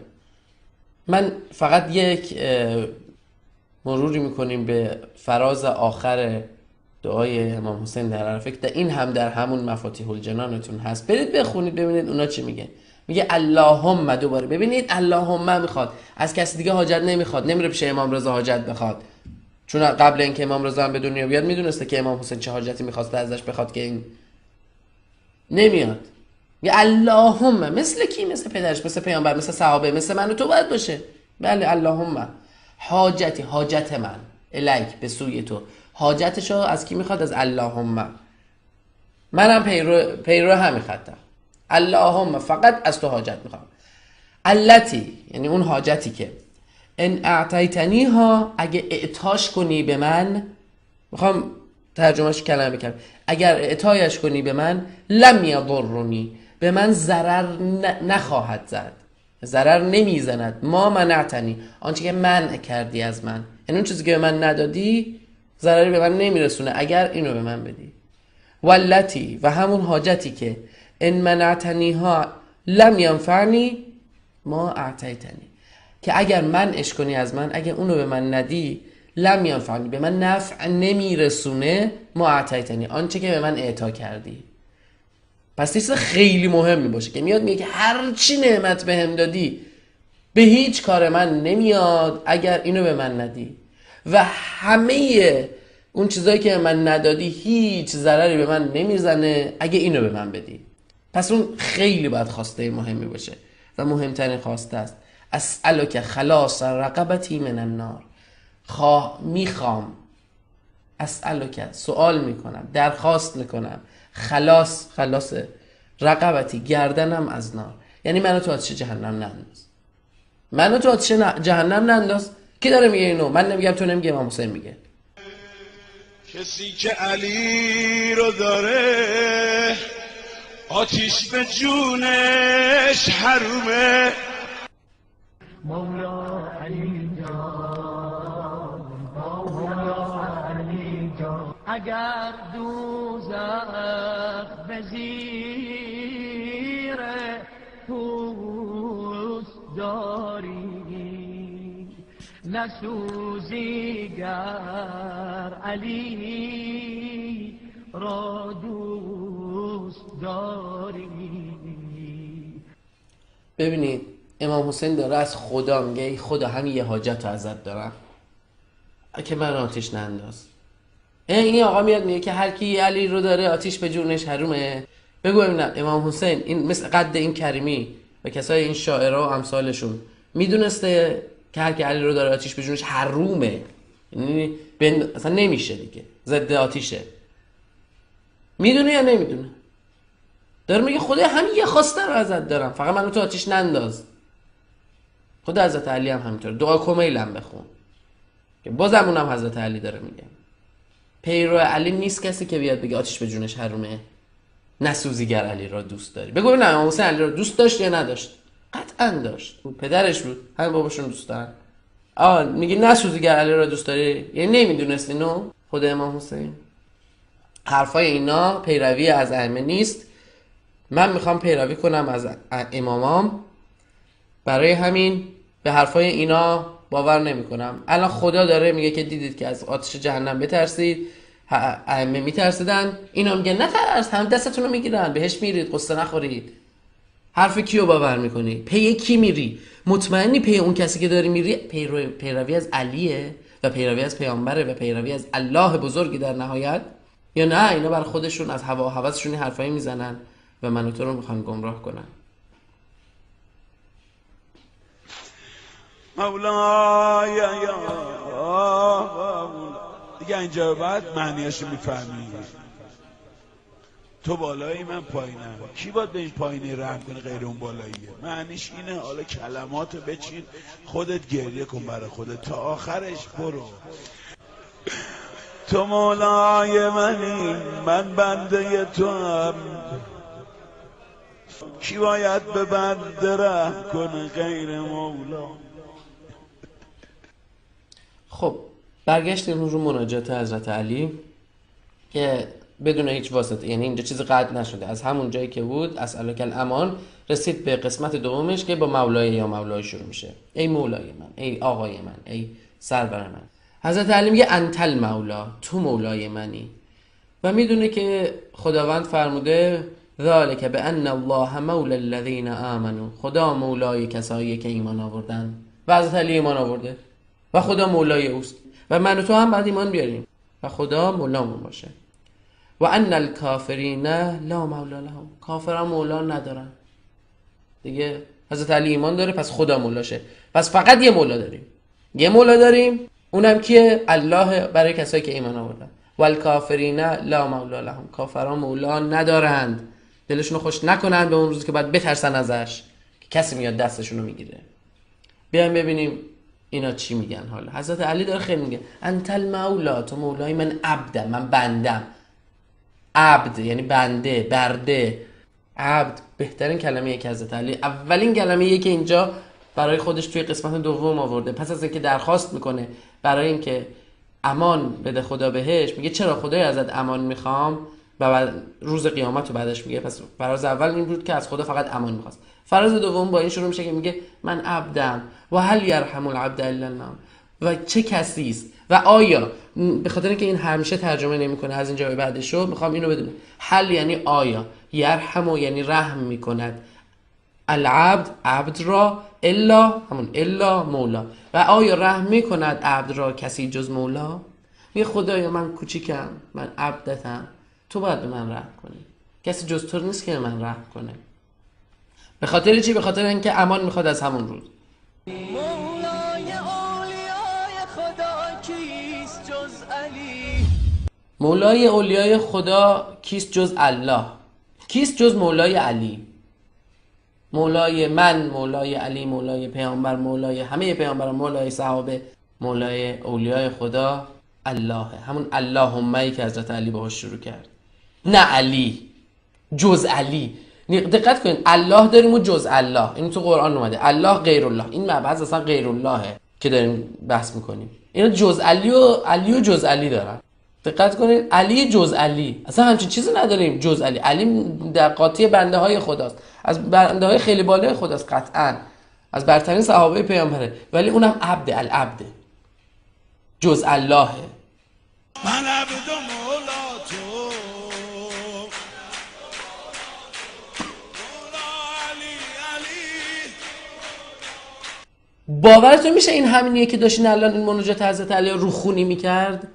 [SPEAKER 5] من فقط یک مروری میکنیم به فراز آخر دعای امام حسین در عرفه که این هم در همون مفاتیح الجنانتون هست، برید بخونید ببینید اونا چی میگه. میگه اللهم، دوباره ببینید اللهم میخواد، از کسی دیگه حاجت نمیخواد، نمیره پیش امام رضا حاجت بخواد، چون قبل اینکه امام رضا هم به دنیا بیاد میدونسته که امام حسین چه حاجتی میخواسته ازش بخواد که این نمیاد. میگه اللهم، مثل کی؟ مثل پدرش، مثل پیامبر، مثل صحابه، مثل من و تو باید باشه. بله، اللهم حاجتی، حاجت من، الیک، به سوی تو. حاجتشو از کی میخواد؟ از اللهم. منم پیرو همین خطم. اللهم فقط از تو حاجت میخوام. التی یعنی اون حاجتی که ان اعطیتنی ها، اگه اعطاش کنی به من، میخوام ترجمهش کلمه بکنم، اگر اعطایش کنی به من، لم یضرنی، به من ضرر نخواهد زد، ضرر نمیزند، ما منعتنی، آنچه که منع کردی از من، یعنی اون چیزی که به من ندادی ضرری به من نمیرسونه اگر اینو به من بدی. والتی، و همون حاجتی که ان منعتنی ها لم ینفعنی ما اعطیتنی، که اگر منعش کنی از من، اگر اونو به من ندی، لم ینفعنی، به من نفع نمیرسونه، ما اعطیتنی، آنچه که به من اعطا کردی. پس چیز خیلی مهمی باشه که میاد میگه که هر چی نعمت بهم دادی به هیچ کار من نمیاد اگر اینو به من ندی، و همه اون چیزایی که به من ندادی هیچ ضرری به من نمیزنه اگه اینو به من بدی. پس اون خیلی باید خواسته مهمی باشه و مهمترین خواسته است. اسألک خلاص رقبتی من النار، میخوام، اسألک سوال میکنم، درخواست میکنم، خلاص، خلاص رقبتی، گردنم از نار، یعنی منو تو آتش جهنم ننداز، منو تو آتش جهنم ننداز. کی داره میگه اینو؟ من نمیگم، تو نمیگه، امام حسین میگه.
[SPEAKER 6] کسی که علی رو داره آتیش به جونش حرومه.
[SPEAKER 7] مولا علی جان، مولا علی جان، اگر دوزخ به زیر پوست داری، نسوزی گر علی را دوست داری.
[SPEAKER 5] ببینید امام حسین داره از خدا میگه ای خدا همین یه حاجت رو ازت دارم که من آتیش ننداز. این آقا میاد میگه که هر کی علی رو داره آتیش به جونش حرومه. بگو ببینم امام حسین این مثل قد این کریمی و کسای این شاعرها و امثالشون میدونسته که هر کی علی رو داره آتیش به جونش حرومه، یعنی اصلا نمیشه دیگه، ضد آتیشه. میدونه یا نمیدونه؟ داره میگه خدای همین یه خواسته رو ازت دارم، فقط منو تو آتیش ننداز. خدا حضرت علی هم همینطور، دعا کمیل هم بخون که بازم اونم حضرت علی داره میگه. پیرو علی نیست کسی که بیاد بگه آتیش به جونش حرومه، نسوزیگر علی را دوست داری. بگو نه امام حسین علی را دوست داشت یا نداشت؟ قطعا داشت، پدرش بود، همه باباشون دوست دارن. میگه نسوزیگر علی را دوست داری، یعنی نمیدونست اینو خود امام حسین. حرفای اینا پیروی از ائمه نیست، من میخوام پیروی کنم از امامام، برای همین به حرفای اینا باور نمیکنم. الان خدا داره میگه که دیدید که از آتش جهنم بترسید، ائمه میترسیدن، اینا میگن نترس، هم دستتون رو میگیرن، بهش میرید، قصه نخورید. حرف کیو باور میکنی؟ پی کی میری؟ مطمئنی پی اون کسی که داری میری پیروی از علیه و پیروی از پیامبره و پیروی از الله بزرگی در نهایت، یا نه اینا بر خودشون از هوا و هوسشون حرفایی میزنن و من و تو رو میخوان گمراه کنن؟
[SPEAKER 6] مولای یا دیگه اینجا بعد معنیاشو میفهمی. تو بالایی من پایینم، کی باید به این پایینی رحم کنه غیر اون بالاییه؟ معنیش اینه. حالا کلماتو بچین خودت گریه کن برای خودت تا آخرش برو. تو مولای منی، من بنده تو هم، کی باید به بنده رحم کنه غیر مولا؟
[SPEAKER 5] خب برگشتیم رو مناجات حضرت علی که بدون هیچ واسطه، یعنی اینجا چیز قطع نشده، از همون جایی که بود اسألک الامان رسید به قسمت دومش که با مولای یا مولای شروع میشه. ای مولای من، ای آقای من، ای سرور من. حضرت علی میگه انت المولا، تو مولای منی، و میدونه که خداوند فرموده ذالک بان الله مولی الذین آمنوا، خدا مولای کسایی که ایمان آوردن، و حضرت علی ایمان آورده و خدا مولای اوست و من و تو هم باید ایمان بیاریم و خدا مولامون باشه. و ان الکافرین لا مولا لهم، کافران مولا ندارن دیگه. حضرت علی ایمان داره پس خدا مولاشه، پس فقط یه مولا داریم، یه مولا داریم، اونم کیه؟ الله، برای کسایی که ایمان آوردن. و الکافرین لا مولا لهم، کافران مولا ندارند، دلشون رو خوش نکنند به اون روزی که باید بترسن ازش که کسی میاد دستشون رو میگیره. بیایم ببینیم اینا چی میگن. حالا حضرت علی داره خیلی میگه انت المولا، تو مولای من، عبدم، من بندم. عبد یعنی بنده، برده. عبد بهترین کلمه که حضرت علی، اولین کلمه که اینجا برای خودش توی قسمت دوم آورده، پس از اینکه درخواست میکنه برای اینکه امان بده خدا بهش، میگه چرا خدای ازت امان میخوام، و بعد روز قیامت رو بعدش میگه. پس فراز اول این بود که از خدا فقط امان میخواست. فراز دوم با این شروع میشه که میگه من عبدم و هل یرحم العبد الا الله، و چه کسی است و آیا، به خاطر اینکه این همیشه ترجمه نمیکنه از اینجا به بعدش رو میخوام اینو بدونم. هل یعنی آیا، یرحم یعنی رحم میکند، العبد عبد را، الا همون الا مولا، و آیا رحم میکند عبد را کسی جز مولا؟ میگه خدایا من کوچیکم، من عبدتم، تو باید به من رحم کنی، کسی جز تو نیست که به من رحم کنه. به خاطر چی؟ به خاطر اینکه امان میخواد از همون روز.
[SPEAKER 7] مولای اولیای خدا کیست جز علی؟
[SPEAKER 5] مولای اولیای خدا کیست جز الله؟ کیست جز مولای علی؟ مولای من، مولای علی، مولای پیامبر، مولای همه پیامبران، مولای صحابه، مولای اولیای خدا الله، همون اللهمه‌ای که حضرت علی باهاش شروع کرد. نه علی، جز علی. دقت کنید الله داریم و جز الله، این تو قرآن اومده، الله غیر الله، این مبحث اصلا غیر اللهه که داریم بحث میکنیم. اینا جز علی و علی و جز علی دارن. دقت کنید علی جز علی، اصلا همچین چیزی نداریم جز علی. علی در قاطی بنده های خداست، از بنده های خیلی بالای خداست، قطعا از برترین صحابه پیامبره، ولی اونم عبد، العبد، جز اللهه.
[SPEAKER 6] من عبد مولا تو، مولا علی علی.
[SPEAKER 5] باورتون میشه این همینیه که داشتین الان این مناجات حضرت علی رو خونی میکرد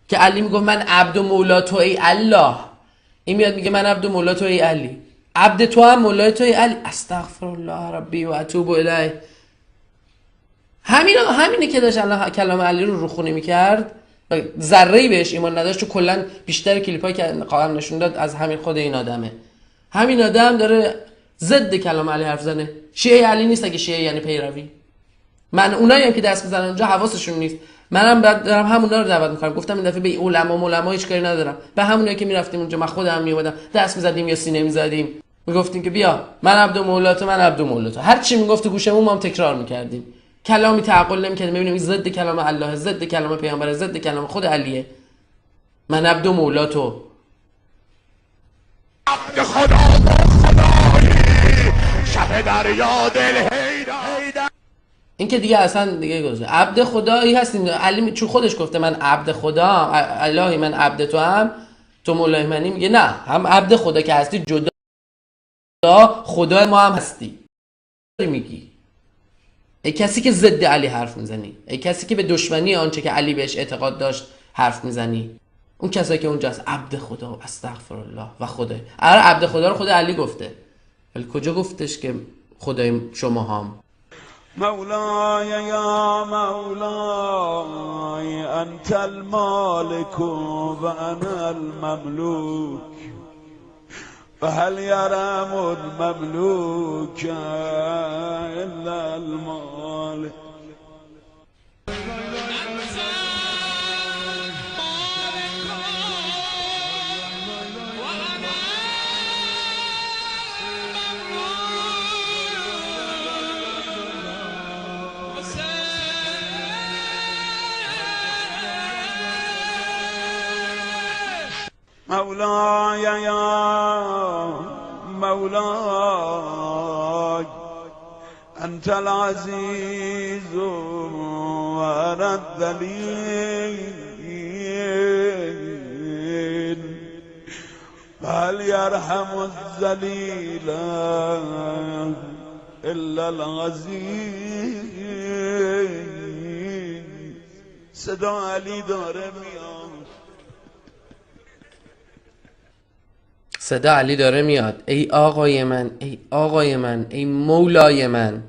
[SPEAKER 5] که علی میگفت من عبد و مولا تو ای الله، این میاد میگه من عبد و مولا تو ای علی، عبد تو هم مولای تو ای علی، استغفر الله ربی و اتوب الیه. همینه که داشت الان کلام علی رو خونی میکرد و ذره‌ای بهش ایمان نداشت، چون کلا بیشتر کلیپایی که قائم نشون داد از همین خود این آدمه. همین آدم داره ضد کلام علی حرف زنه. شیعه علی نیست اگه شیعه یعنی پیروی. من اونایی هم که دست میزنن اونجا حواسشون نیست، منم دارم همونا رو دعوت میکنم. گفتم این دفعه به علما هیچ کاری ندارم، به همونایی که میرفتیم اونجا، من خودم میومدم دست میزدیم یا سینه میزدیم، میگفتیم که بیا من عبد مولا تو، من عبد مولا تو، هر چی میگفت گوشمون ما هم تکرار میکردیم، کلامی تعقل نمیکردیم، ببینیم این ضد کلام الله، ضد کلام پیامبر، ضد کلام خود علیه. من عبد و مولا تو.
[SPEAKER 6] عبد خدا خدایی شب دریا دل هیدر.
[SPEAKER 5] این که دیگه اصلا دیگه گذاشته عبد خدایی هستیم. علی چون خودش گفته من عبد خدا، الهی من عبد تو هم، تو مولای منی، میگه نه، هم عبد خدا که هستی جدا خدای ما هم هستی. میگی ای کسی که ضد علی حرف میزنی، ای کسی که به دشمنی آنچه که علی بهش اعتقاد داشت حرف میزنی، اون کسایی که اونجاست عبد خدا و استغفر الله و خدای. آره عبد خدا رو خود علی گفته، ولی کجا گفتش که خدای شما هم؟
[SPEAKER 6] مولای یا مولای انت المالک و انا المملوک فهل يرام المملوك الا المالك. مولای یا مولای انت العزیز و انا الذلیل فهل یرحم الذلیل الا العزیز. صدا علی داره میاد،
[SPEAKER 5] صدا علی داره میاد. ای آقای من، ای آقای من، ای مولای من،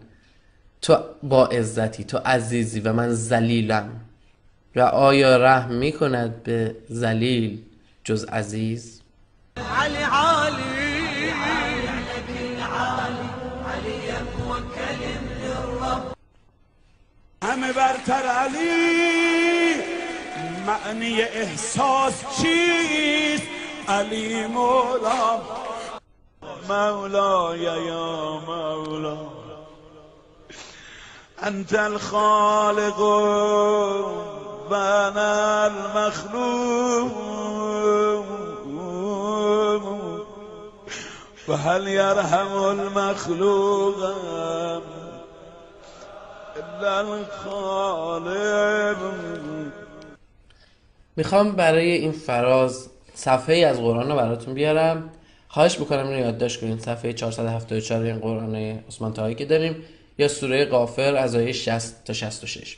[SPEAKER 5] تو با عزتی، تو عزیزی و من ذلیلم. و آیا رحم میکند به ذلیل جز عزیز؟
[SPEAKER 7] علی عالی
[SPEAKER 6] همه برتر علی، معنی احساس چیست؟ علی مولا مولای یا مولا انت الخالق و انا المخلوق فهل يرحم المخلوق الا الخالق.
[SPEAKER 5] میخوام برای این فراز صفحه ای از قرآن رو براتون بیارم. خواهش میکنم اینو یادداشت کنین. صفحه 474 این قرآن عثمان طاهایی که داریم، یا سوره غافر از آیه 60 تا 66.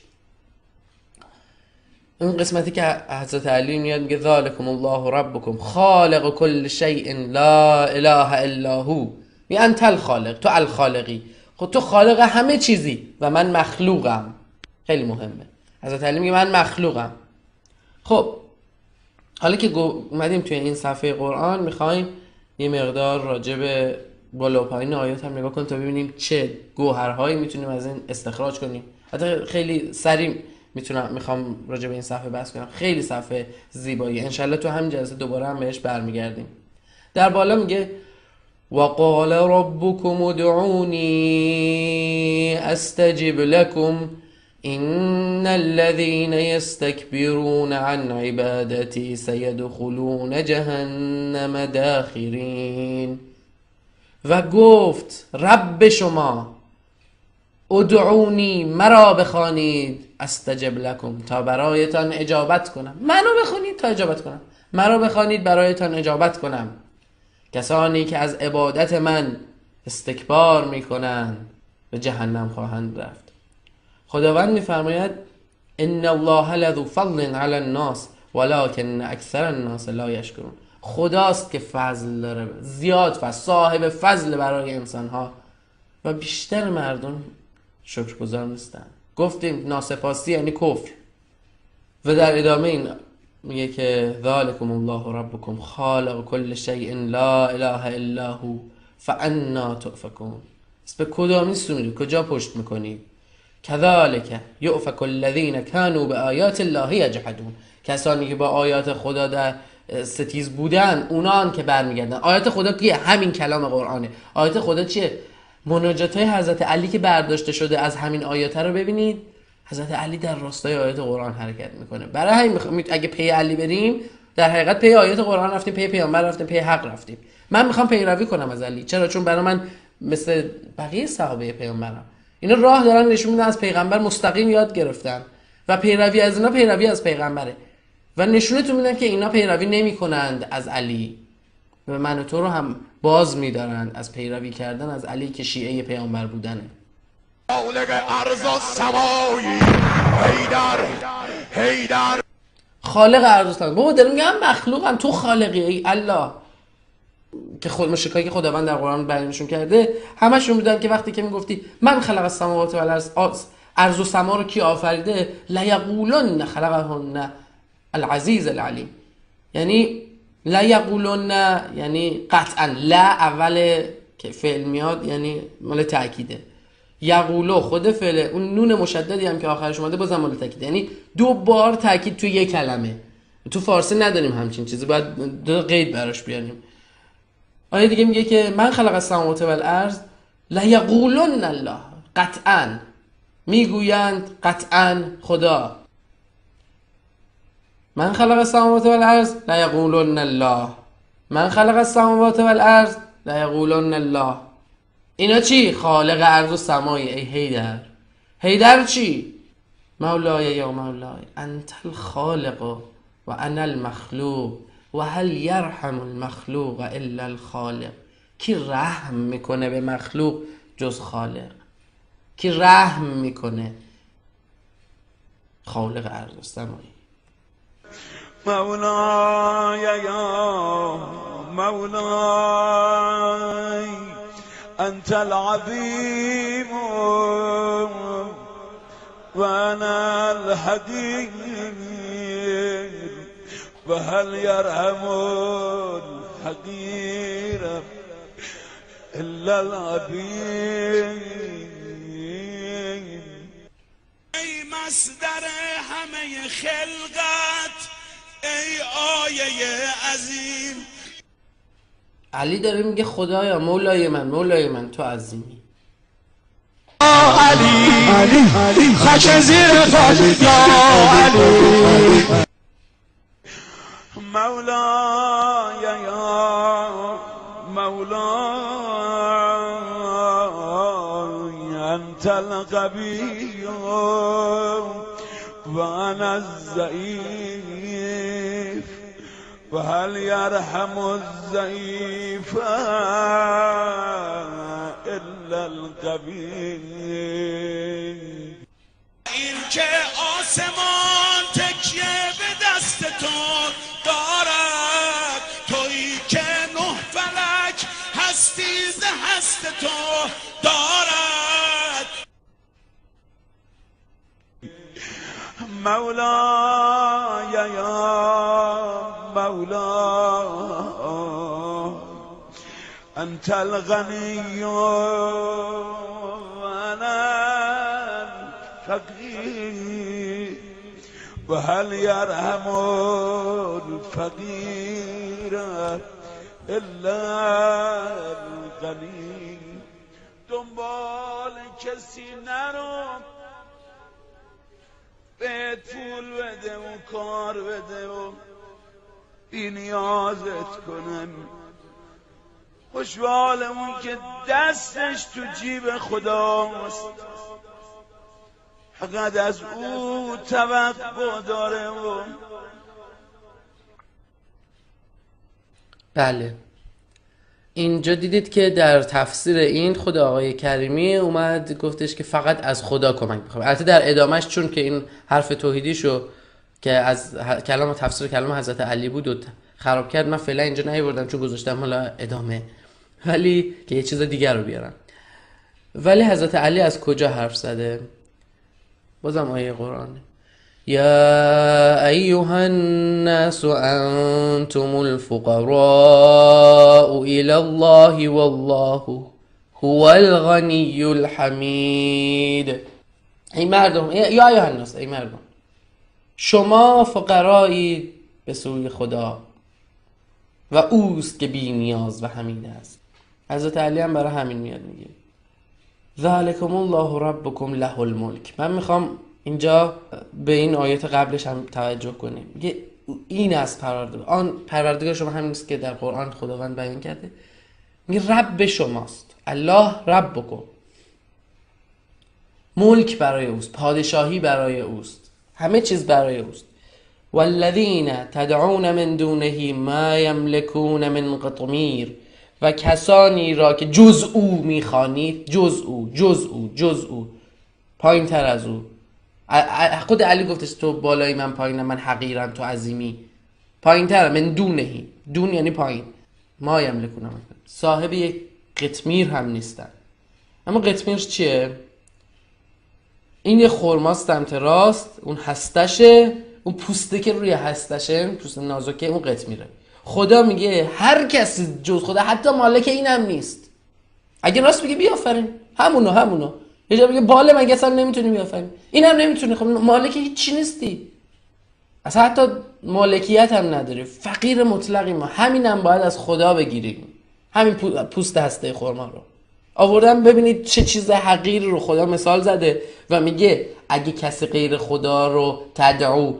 [SPEAKER 5] اون قسمتی که حضرت علی میاد میگه ذالکم الله ربکم خالق کل شیء لا اله الا هو. می انت الخالق، تو الخالقی، خب تو خالق همه چیزی و من مخلوقم. خیلی مهمه. حضرت علی میگه من مخلوقم. خب حالا که اومدیم توی این صفحه قرآن، میخوایم یه مقدار راجع به بالا و پایین آیات هم نگاه کنیم تا ببینیم چه گوهرهایی میتونیم از این استخراج کنیم. حتی خیلی سریع میخوام راجع به این صفحه بحث کنم. خیلی صفحه زیبایی، انشالله تو همین جلسه دوباره هم بهش برمیگردیم. در بالا میگه وقال ربكم ادعوني استجب لكم إن الذين يستكبرون عن عبادتي سيدخلون جهنم داخرين. و گفت رب شما ادعونی، مرا بخوانید، استجب لکم، تا برایتان اجابت کنم. منو بخوانید تا اجابت کنم، مرا بخوانید برایتان اجابت کنم. کسانی که از عبادت من استکبار میکنند به جهنم خواهند رفت. خداوند میفرماید ان الله لذو فضل علی الناس ولکن اکثر الناس لا یشکرون. خداست که فضل داره، زیاد فضل، صاحب فضل برای انسانها و بیشتر مردم شکرگزار نیستن. گفتیم ناسپاسی یعنی کفر. و در ادامه این میگه که ذالکم الله ربکم خالق کل شیء لا اله الا هو فانا تؤفکون. به کدامی سو میرید؟ کجا پشت میکنید؟ کذالک یؤفک الذین کانوا بآیات الله یجحدون. کسانی که با آیات خدا در ستیز بودن، اونان که برمیگردن. آیات خدا کیه؟ همین کلام قرآنه. آیات خدا چیه؟ مناجات های حضرت علی که برداشته شده از همین آیات رو ببینید. حضرت علی در راستای آیات قرآن حرکت میکنه. برای همین اگه پی علی بریم در حقیقت پی آیات قرآن رفتیم، پی پیامبر رفتیم، پی حق رفتیم. من میخوام پیروی کنم از علی. چرا؟ چون برای من مثل بقیه صحابه پیامبرم، اینا راه دارن نشون میدن، از پیغمبر مستقیم یاد گرفتن و پیروی از اینا پیروی از پیغمبره و نشونتون میدن که اینا پیروی نمیکنند از علی و من و تو رو هم باز میدارند از پیروی کردن از علی که شیعه پیامبر بودنه.
[SPEAKER 9] خالق ارض و سمایی حیدر حیدر،
[SPEAKER 5] خالق ارض و سمایی. بابا دارم میگم مخلوقم، تو خالقی ای الله. که خود مشرکایی که خداوند در قرآن بیانشون کرده همشون بودن که وقتی که میگفتی من خلق السماوات والارض، ارض و سما رو کی آفریده، لیقولن خلقهن العزیز العلیم. یعنی لیقولن یعنی قطعا، لا اول که فعل میاد یعنی مال تأکیده، یقولو خود فعله، اون نون مشددی هم که آخرش اومده بازم مال تأکیده، یعنی دو بار تأکید توی یک کلمه. تو فارسی نداریم همچین چیزی، باید دو قید براش بیاریم. آیه دیگه میگه که من خلق السماوات والارض لیقولن الله، قطعا میگویند قطعا خدا. من خلق السماوات والارض لیقولن الله، من خلق السماوات والارض لیقولن الله. اینا چی؟ خالق ارض و سمایی. ای حیدر، حیدر چی؟ مولای یا مولای انت الخالق و انا المخلوق و هل یرحم المخلوق الا الخالق. کی رحم میکنه به مخلوق جز خالق؟ کی رحم میکنه؟ خالق ارض و سمایی.
[SPEAKER 6] مولای یا مولای انت العظیم و انا الحقیر وهل يرحم الحقير الا العظیم.
[SPEAKER 9] ای مصدر همه خلقت، ای آیه عظیم.
[SPEAKER 5] علی داره میگه خدایا مولای من، مولای من تو عظیمی.
[SPEAKER 9] علی علی خاک زیر خاک یا علی.
[SPEAKER 6] مولای یا مولای انت القوی و انا الضعیف وهل يرحم الضعیف الا القوی.
[SPEAKER 9] این که آسمان تکیه به دست تو دارد، تویی که نه فلک هستی ز هست تو دارد.
[SPEAKER 6] مولای یا مولای انت الغنی و انا الفقیر وهل يرحم الفقیر الا الغنی. دنبال کسی نرو به پول بده و کار بده و بی نیازت کنم. خوشبالمون که دستش تو جیب خداست، فقط از او توقع داره. و
[SPEAKER 5] بله، اینجا دیدید که در تفسیر این خود آقای کریمی اومد گفتش که فقط از خدا کمک میخوام. البته در ادامهش چون که این حرف توحیدیشو که از کلام تفسیر کلام حضرت علی بود و خراب کرد، من فعلا اینجا نیاوردم چون گذاشتم حالا ادامه، ولی که یه چیز دیگر رو بیارم. ولی حضرت علی از کجا حرف زده؟ بازم آیه قرآنه. یا ایها الناس انتم الفقراء الى الله والله هو الغنی الحمید. ای مردم، یا ایها الناس، ای مردم، شما فقرایید به سوی خدا و اوست که بی نیاز و حمید است. حضرت علی هم برای همین میاد میگه ذالکم الله ربکم له الملک. من میخوام اینجا به این آیت قبلش هم توجه کنیم. میگه این است پروردگار. آن پروردگار شما همین است که در قرآن خداوند بیان کرده. میگه رب شماست، الله رب بکن. ملک برای اوست، پادشاهی برای اوست، همه چیز برای اوست. والذین تدعون من دونه ما یملکون من قطمیر، و کسانی را که جز او میخوانید، جز او، جز او، جز او، پایین تر از او. خود علی گفتش تو بالای من پایینم، من حقیرم تو عظیمی. پایین تر، من دونهی، دون یعنی پایین. ما یملکون، صاحب یک قطمیر هم نیستن. اما قطمیر چیه؟ این یه خرماست سمت راست، اون هستشه، اون پوسته که روی هستشه، پوست نازکه، اون قطمیره. خدا میگه هر کسی جز خدا، حتی مالک اینم نیست. اگه راست میگه بیافرین، همونو. یه جا میگه باله مگه اصلا نمیتونی بیافرین، اینم نمیتونی. خب مالک هیچ نیستی، اصلا حتی مالکیت هم نداری، فقیر مطلقی ما. همینم باید از خدا بگیریم، همین پوست هسته خرما رو آوردم. ببینید چه چیز حقیر رو خدا مثال زده و میگه اگه کسی غیر خدا رو تدعو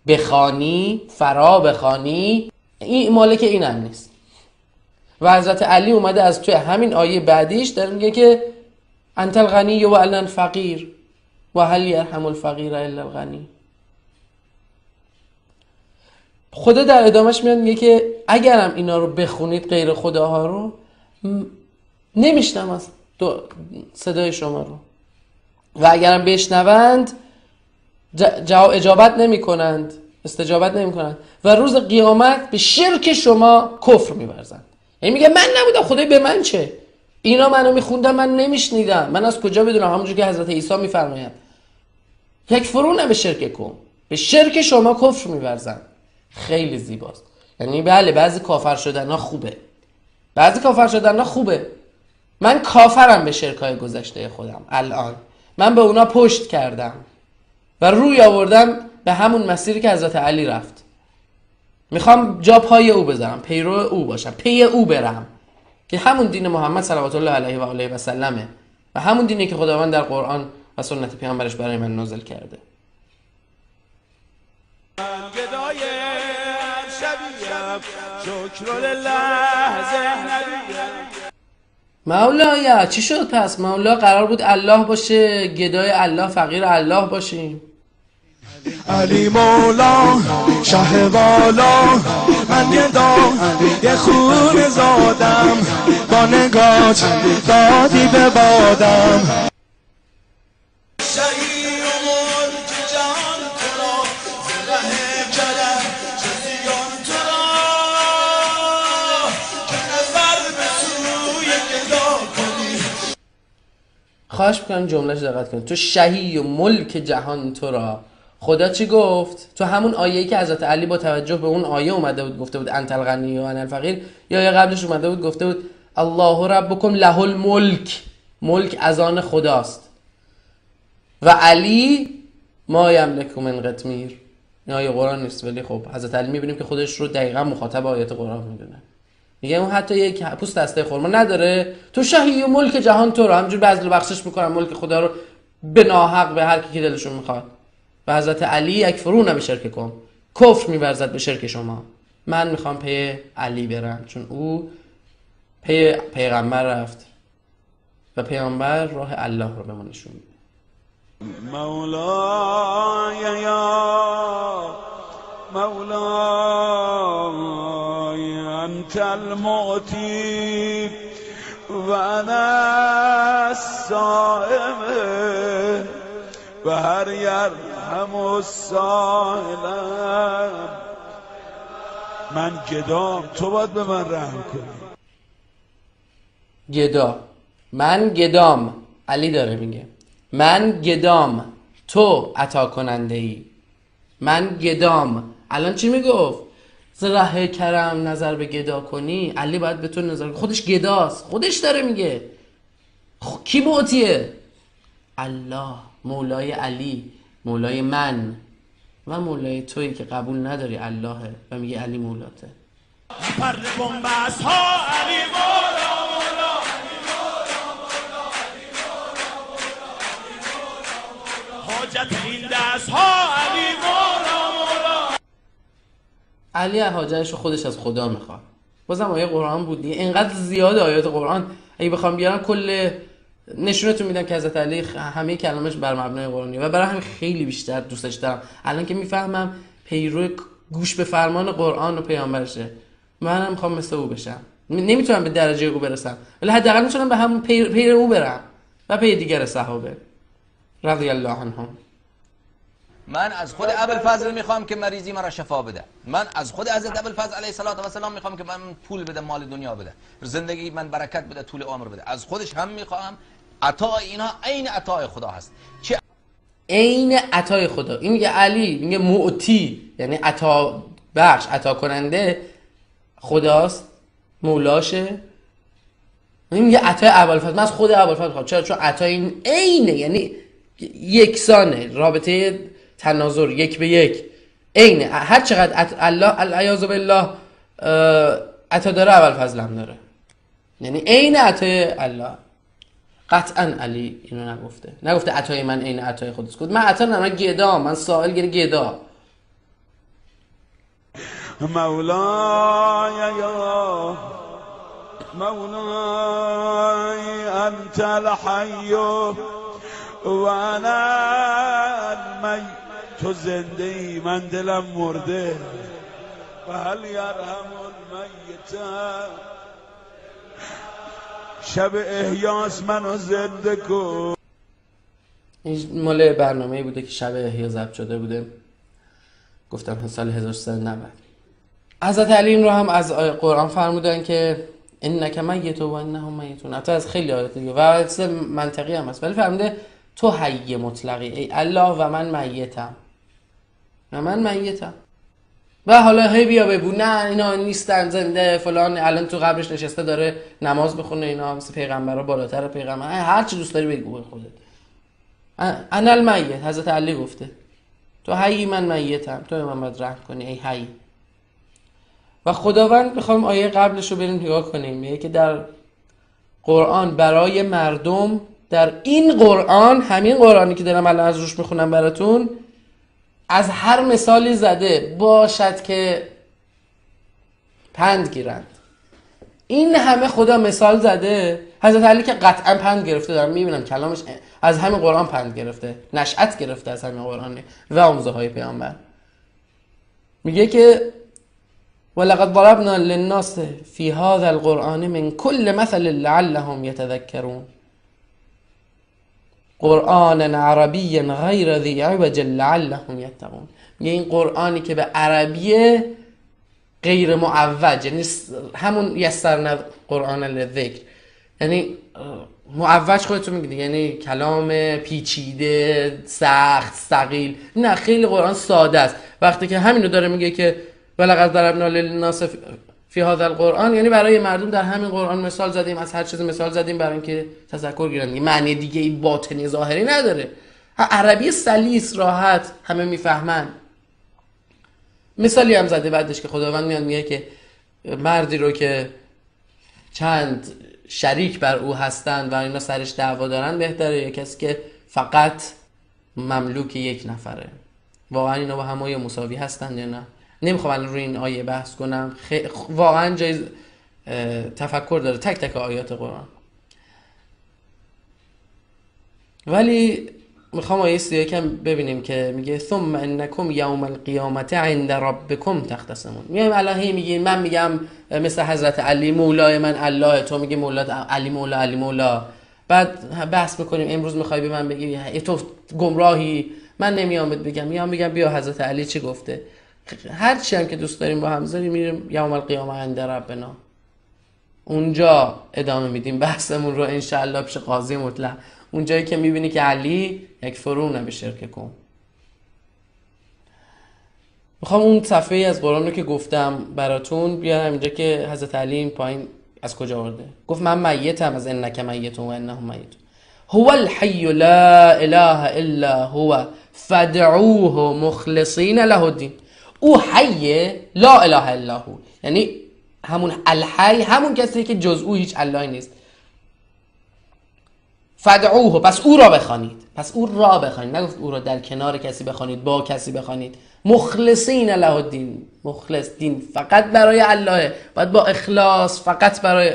[SPEAKER 5] بخوانی، فرا بخوانی، این مالک اینم نیست. و حضرت علی اومده از توی همین آیه بعدیش داره میگه که انت الغنی و انا الفقیر و هل یرحم الفقیر الا الغنی. خدا در ادامهش میاد میگه که اگرم اینا رو بخونید غیر خداها رو، نمیشنم از صدای شما رو، و اگرم بشنوند اجابت نمی کنند، استجابت نمی کنند، و روز قیامت به شرک شما کفر می‌ورزند. یعنی میگه من نبودم، خدای به من چه؟ اینا منو میخوندن من نمیشنیدم، من از کجا بدونم؟ همونجور که حضرت عیسی میفرماید یکفرون به شرک کن، به شرک شما کفر می‌ورزند. خیلی زیباست. یعنی بله بعضی کافر شدن‌ها خوبه، بعضی کافر شدن‌ها خوبه. من کافرم به شرکای گذشته خودم، الان من به اونا پشت کردم و روی آوردم به همون مسیری که حضرت علی رفت. میخوام جا پای او بذارم، پیرو او باشم، پی او برم، که همون دین محمد صلوات الله علیه و آله و سلمه و همون دینی که خداوند در قرآن و سنت پیامبرش برای من نازل کرده. مولایا چی شد پس؟ مولا قرار بود الله باشه، گدای الله، فقیر الله باشیم.
[SPEAKER 4] علی مولا شه والا، من گدا یه خونه زادم، با نگات دادی به بادم.
[SPEAKER 5] خواهش میکنم جملهش دقت کنید. تو شهی و ملک جهان تو را. خدا چی گفت؟ تو همون آیه‌ای که حضرت علی با توجه به اون آیه اومده بود گفته بود انت الغنی و انا الفقیر، یا قبلش اومده بود گفته بود الله ربکم له الملک، ملک از آن خداست و علی ما یملک من قطمیر. این آیه قرآن نیست، ولی خب حضرت علی میبینیم که خودش رو دقیقاً مخاطب آیات قرآن میدونه. میگه اون حتی یک پوست دسته خرما نداره، تو شهی و ملک جهان تو رو. همینجور بذل و بخشش میکنم ملک خدا رو به ناحق به هر کی که دلشون میخواد. و حضرت علی یکفرون به شرک کن، کفر میورزد به شرک شما. من میخوام پی علی برم، چون او پی پیغمبر رفت و پیامبر راه الله رو به ما نشون میده.
[SPEAKER 6] مولای یا مولای انت المعطی و انا الصائم و هر یرحم السائلم. من گدام، تو باید به من رحم کنی.
[SPEAKER 5] گدا، من گدام، علی داره میگه من گدام، تو عطا کننده ای. من گدام. الان چی میگفت؟ ز ره کرم نظر به گدا کنی. علی باید به تو نظر، خودش گداست، خودش داره میگه. کی معطیه؟ الله، مولای علی، مولای من و مولای تویی که قبول نداری اللهه و میگه علی مولاته.
[SPEAKER 9] پر بنبست ها علی مولا مولا، حاجت این دست ها علی مولا مولا.
[SPEAKER 5] علی حاجتش خودش از خدا میخواد. بازم آیه قرآن بود دیگه، اینقدر زیاد آیات قرآن اگه بخوام بیارم کل نشونتون میدم که حضرت علی همه کلامش بر مبنای قرآنیه و برای همین خیلی بیشتر دوستش دارم. الان که میفهمم پیرو گوش به فرمان قرآن و پیامبرشه، منم میخوام مثل او بشم. نمیتونم به درجه او برسم، ولی حداقل میتونم به همون پیر او برم و پی دیگر صحابه رضی الله عنهم.
[SPEAKER 10] من از خود ابوالفضل میخوام که مریضی مرا شفا بده. من از خود حضرت ابوالفضل علیه الصلاة والسلام میخوام که من پول بده، مال دنیا بده، زندگی من برکت بده، طول عمر بده. از خودش هم میخوام. عطای اینا عین عطای خدا هست. چه
[SPEAKER 5] عین عطای خدا؟ این میگه علی، میگه معطی، یعنی عطا بخش، عطا کننده خداست، مولاشه. این میگه عطای ابوالفضل، من از خود ابوالفضل میخوام. چرا؟ چون عطای این عینه، یعنی یکسانه، رابطه تناظر یک به یک عینه. هر چقدر الله العیاذ بالله عطا داره، ابوالفضل هم داره، یعنی عین عطای الله. قطعا علی اینو نگفته، نگفته عطای من عین عطای خودت. گفت من عطا نه، من گدا، من سائل، گدا.
[SPEAKER 6] مولای یا مولای انت الحی و انا المیت. تو زنده ای، من دلم مرده. و هل یرحم المیت. شب احیاس منو زنده کن.
[SPEAKER 5] این مال برنامه‌ای بوده که شب احیا ضبط شده بوده، گفتم سال 1390. حضرت علی این رو هم از قرآن فرمودن که انک میت و انهم میتون. حتی از خیلی آیات دیگه و چیز منطقی هم هست، ولی فرموده تو حی مطلقی ای الله و من میتم، و من میتم. و حالا هی بیا بگو نه اینا نیستن زنده فلان، الان تو قبرش نشسته داره نماز بخونه، اینا مثل پیغمبرا بالاتر پیغمبر، هر چی دوست داری بگو به خودت. انا المیت، حضرت علی گفته تو حی، من میتم، تو من باید رحم کنی ای حی. و خداوند، میخوام آیه قبلش رو بریم نگاه کنیم، میگه که در قرآن برای مردم، در این قرآن، همین قرآنی که دارم الان از روش میخونم براتون، از هر مثالی زده باشد که پند گیرند. این همه خدا مثال زده، حضرت علی که قطعا پند گرفته، دارم میبینم کلامش از همین قرآن پند گرفته، نشأت گرفته از همین قرآن و آموزه های پیامبر. میگه که ولقد ضربنا للناس فی هذا القرآن من كل مثل لعلهم یتذکرون قرآن عربی غیر ذی عوج لعلهم یتقون. میگه این قرآنی که به عربی غیر معوج، یعنی همون یسرنا قرآن للذکر، یعنی معوج خودتون میگید یعنی کلام پیچیده، سخت، ثقیل. نه، خیلی قرآن ساده است. وقتی که همینو داره میگه که ولقد ضربنا للناس فی هذا القرآن، یعنی برای مردم در همین قرآن مثال زدیم، از هر چیز مثال زدیم برای اینکه تذکر گیرن. معنی دیگه ای باطنی ظاهری نداره. عربی سلیس، راحت، همه میفهمن. مثالی هم زده بعدش که خداوند میاد میگه که مردی رو که چند شریک بر او هستند و اینا سرش دعوا دارن بهتره یا کسی که فقط مملوک یک نفره. واقعا اینا با هم مساوی هستند یا نه؟ نمیخوام الان روی این آیه بحث کنم، واقعا جای تفکر داره تک تک آیات قرآن. ولی میخوام آیه 31 هم ببینیم که میگه ثم انکم یوم القیامت عند ربکم تختصمون. میایم الان هی میگیم، من میگم مثل حضرت علی مولای من الله، تو میگی مولا علی مولا علی مولا، بعد بحث میکنیم امروز میخوای به من بگی تو گمراهی، من نمیام بهت بگم، میام میگم بیا حضرت علی چی گفته. هر چی هم که دوست داریم با هم زاریم، میریم یوم القیامه عند ربنا، اونجا ادامه میدیم بحثمون رو انشاءالله پیش قاضی مطلق، اونجایی که میبینی که علی یک فرون به شرک کن. میخوام اون صفحه ای از قرآن رو که گفتم براتون بیارم اینجا که حضرت علی این پایین از کجا آورده. گفت من میتم از انک میتون و انهم میتون. هو الحی لا اله الا هو فادعوه مخلصین له الدین. او حیه، لا اله الا هو، یعنی همون الحی، همون کسی که جز او هیچ اللهی نیست. فدعوه، پس او را بخوانید. پس او را بخوانید، نگفت او را در کنار کسی بخوانید، با کسی بخوانید. مخلصین له الدین، مخلص، دین فقط برای الله، باید با اخلاص، فقط برای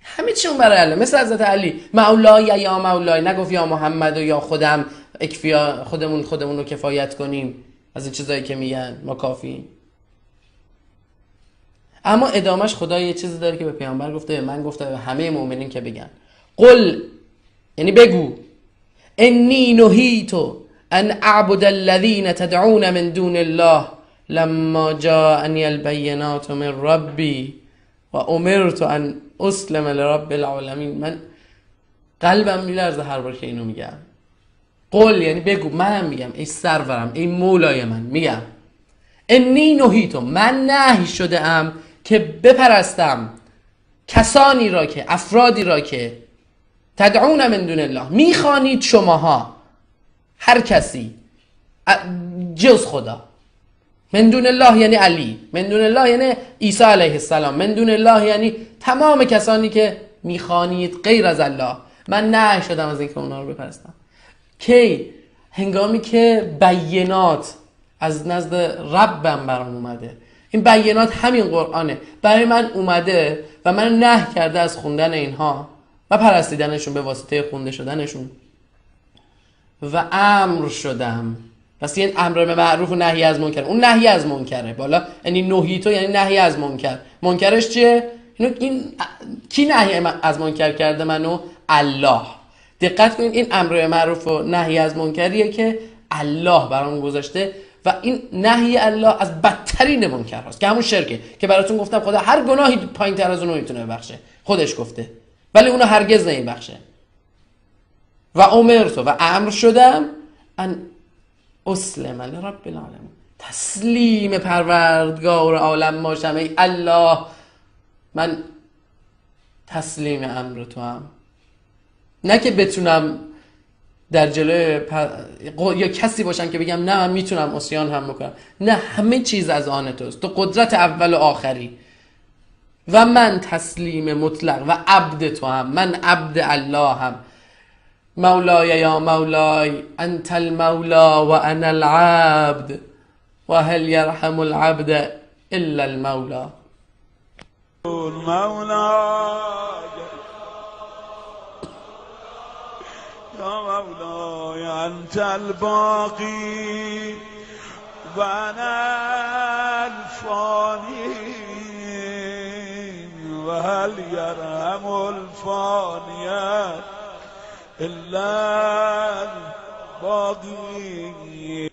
[SPEAKER 5] همه چی اون برای الله. مثل حضرت علی، مولای یا مولای، نگفت یا محمد و یا خودم اکفیا، خودمون رو کفایت کنیم از این چیزایی که میگن ما کافیم. اما ادامش خدا یه چیزی داره که به پیامبر گفته، به من گفته، به همه مؤمنین که بگن. قل یعنی بگو، انی نهیت ان اعبد الذین تدعون من دون الله لما جاءنی البینات من ربی و امرت ان اسلم لرب العالمین. من قلبم میلرزه هر بار که اینو میگم. قل یعنی بگو، منم میگم ای سرورم، ای مولای من، میگم انی نهیتم، من نهی شده ام که بپرستم کسانی را که، افرادی را که تدعون من دون الله، میخوانید شماها، هر کسی جز خدا. من دون الله یعنی علی، من دون الله یعنی عیسی علیه السلام، من دون الله یعنی تمام کسانی که میخوانید غیر از الله. من نهی شدم از اینکه اونا رو بپرستم. کی؟ هنگامی که بینات از نزد ربم برام اومده. این بینات همین قرآنه، برای من اومده و من نهی کرده از خوندن اینها و پرستیدنشون به واسطه خونده شدنشون، و امر شدم. پس این امر به معروف و نهی از منکر، اون نهی از منکره بالا، یعنی نهی تو یعنی نهی از منکر. منکرش چیه؟ این کی نهی از منکر کرده منو؟ الله. دقت کنید، این امر به معروف و نهی از منکریه که الله برام گذاشته، و این نهی الله از بدترین منکر هاست که همون شرکه که براتون گفتم خدا هر گناهی پایین تر از اونو میتونه ببخشه، خودش گفته، ولی اونو هرگز نمیبخشه. و امرتو، و امر شدم، ان اسلم لرب العالمین، تسلیم پروردگار عالم باشم. ای الله من تسلیم امر تو هم، نه که بتونم در جلوی یا کسی باشم که بگم نه من میتونم عصیان هم بکنم، نه، همه چیز از آن توست، تو قدرت اول و آخری، و من تسلیم مطلق و عبد تو هم، من عبد الله هم. مولای یا مولای انت المولا و انا العبد و هل یرحم العبد الا المولا.
[SPEAKER 6] یا مولای انت الباقی و انا الفانی و هل یرحم الفانی الا الباقی.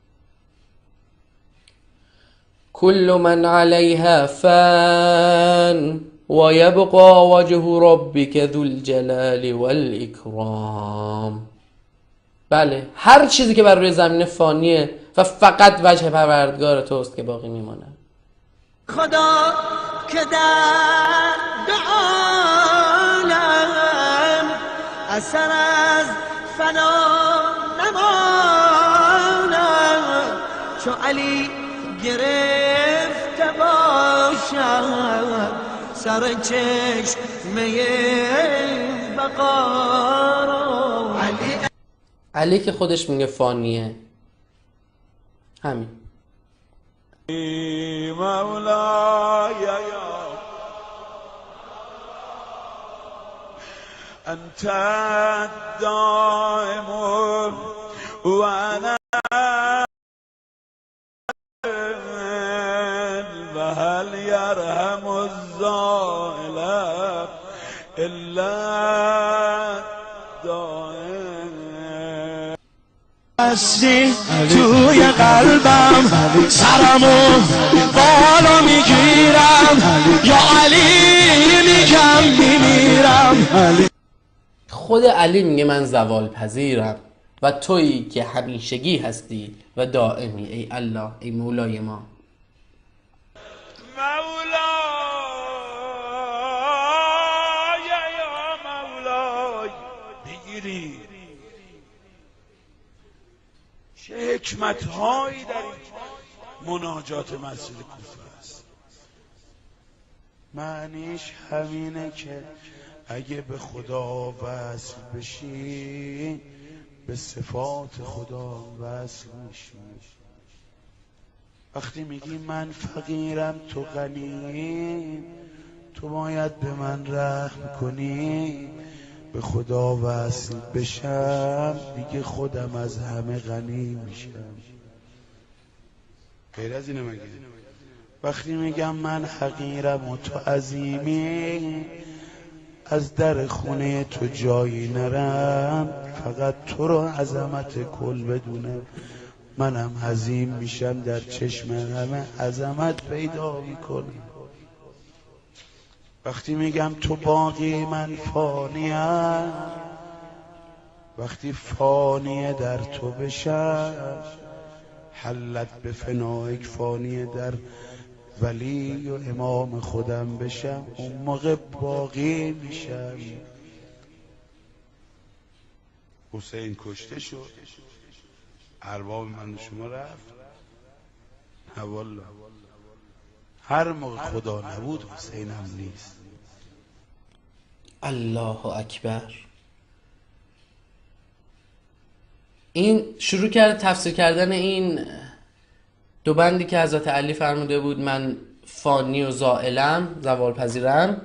[SPEAKER 5] كل من عليها فان ويبقى وجه ربك ذو الجلال والإكرام. بله، هر چیزی که بر روی زمین فانیه و فقط وجه پروردگار توست که باقی میمانه.
[SPEAKER 7] خدا که در عالم اثر از فنا نماند، چو علی گرفته باشد سر چشمه بقا را.
[SPEAKER 5] علی که خودش میگه فانیه، همین.
[SPEAKER 6] مولای انت الدائم و انا وهل يرحم الزائل الا الدائم.
[SPEAKER 4] هستی توی قلبم، سرمو بالا میگیرم، یا علی میگم میمیرم.
[SPEAKER 5] خود علی میگه من زوال پذیرم و تویی که همیشگی هستی و دائمی، ای الله، ای مولای ما.
[SPEAKER 6] مولای یا مولای بگیری. چه حکمت هایی در این مناجات مسجد کوفه است. معنیش همینه که اگه به خدا وصل بشی، به صفات خدا وصل میشی. وقتی میگی من فقیرم تو غنی، تو باید به من رحم کنی، به خدا وصل بشم دیگه خودم از همه غنی میشم. غیر از اینو مگه؟ وقتی میگم من حقیرم و تو عظیمی، از در خونه تو جایی نرم، فقط تو رو عظمت کل بدونم، منم عظیم میشم، در چشم همه عظمت پیدا میکنم. وقتی میگم تو باقی من فانیم، وقتی فانیه در تو بشم، حلت به فنایک فانیه در ولی و امام خودم بشم، اون موقع باقی میشم. حسین کشته شد، ارباب من شما رفت. نه والله، هر موقع خدا نبود حسینم نیست.
[SPEAKER 5] الله اکبر. این شروع کرد تفسیر کردن این دو بندی که حضرت علی فرموده بود من فانی و زائلم، زوال پذیرم.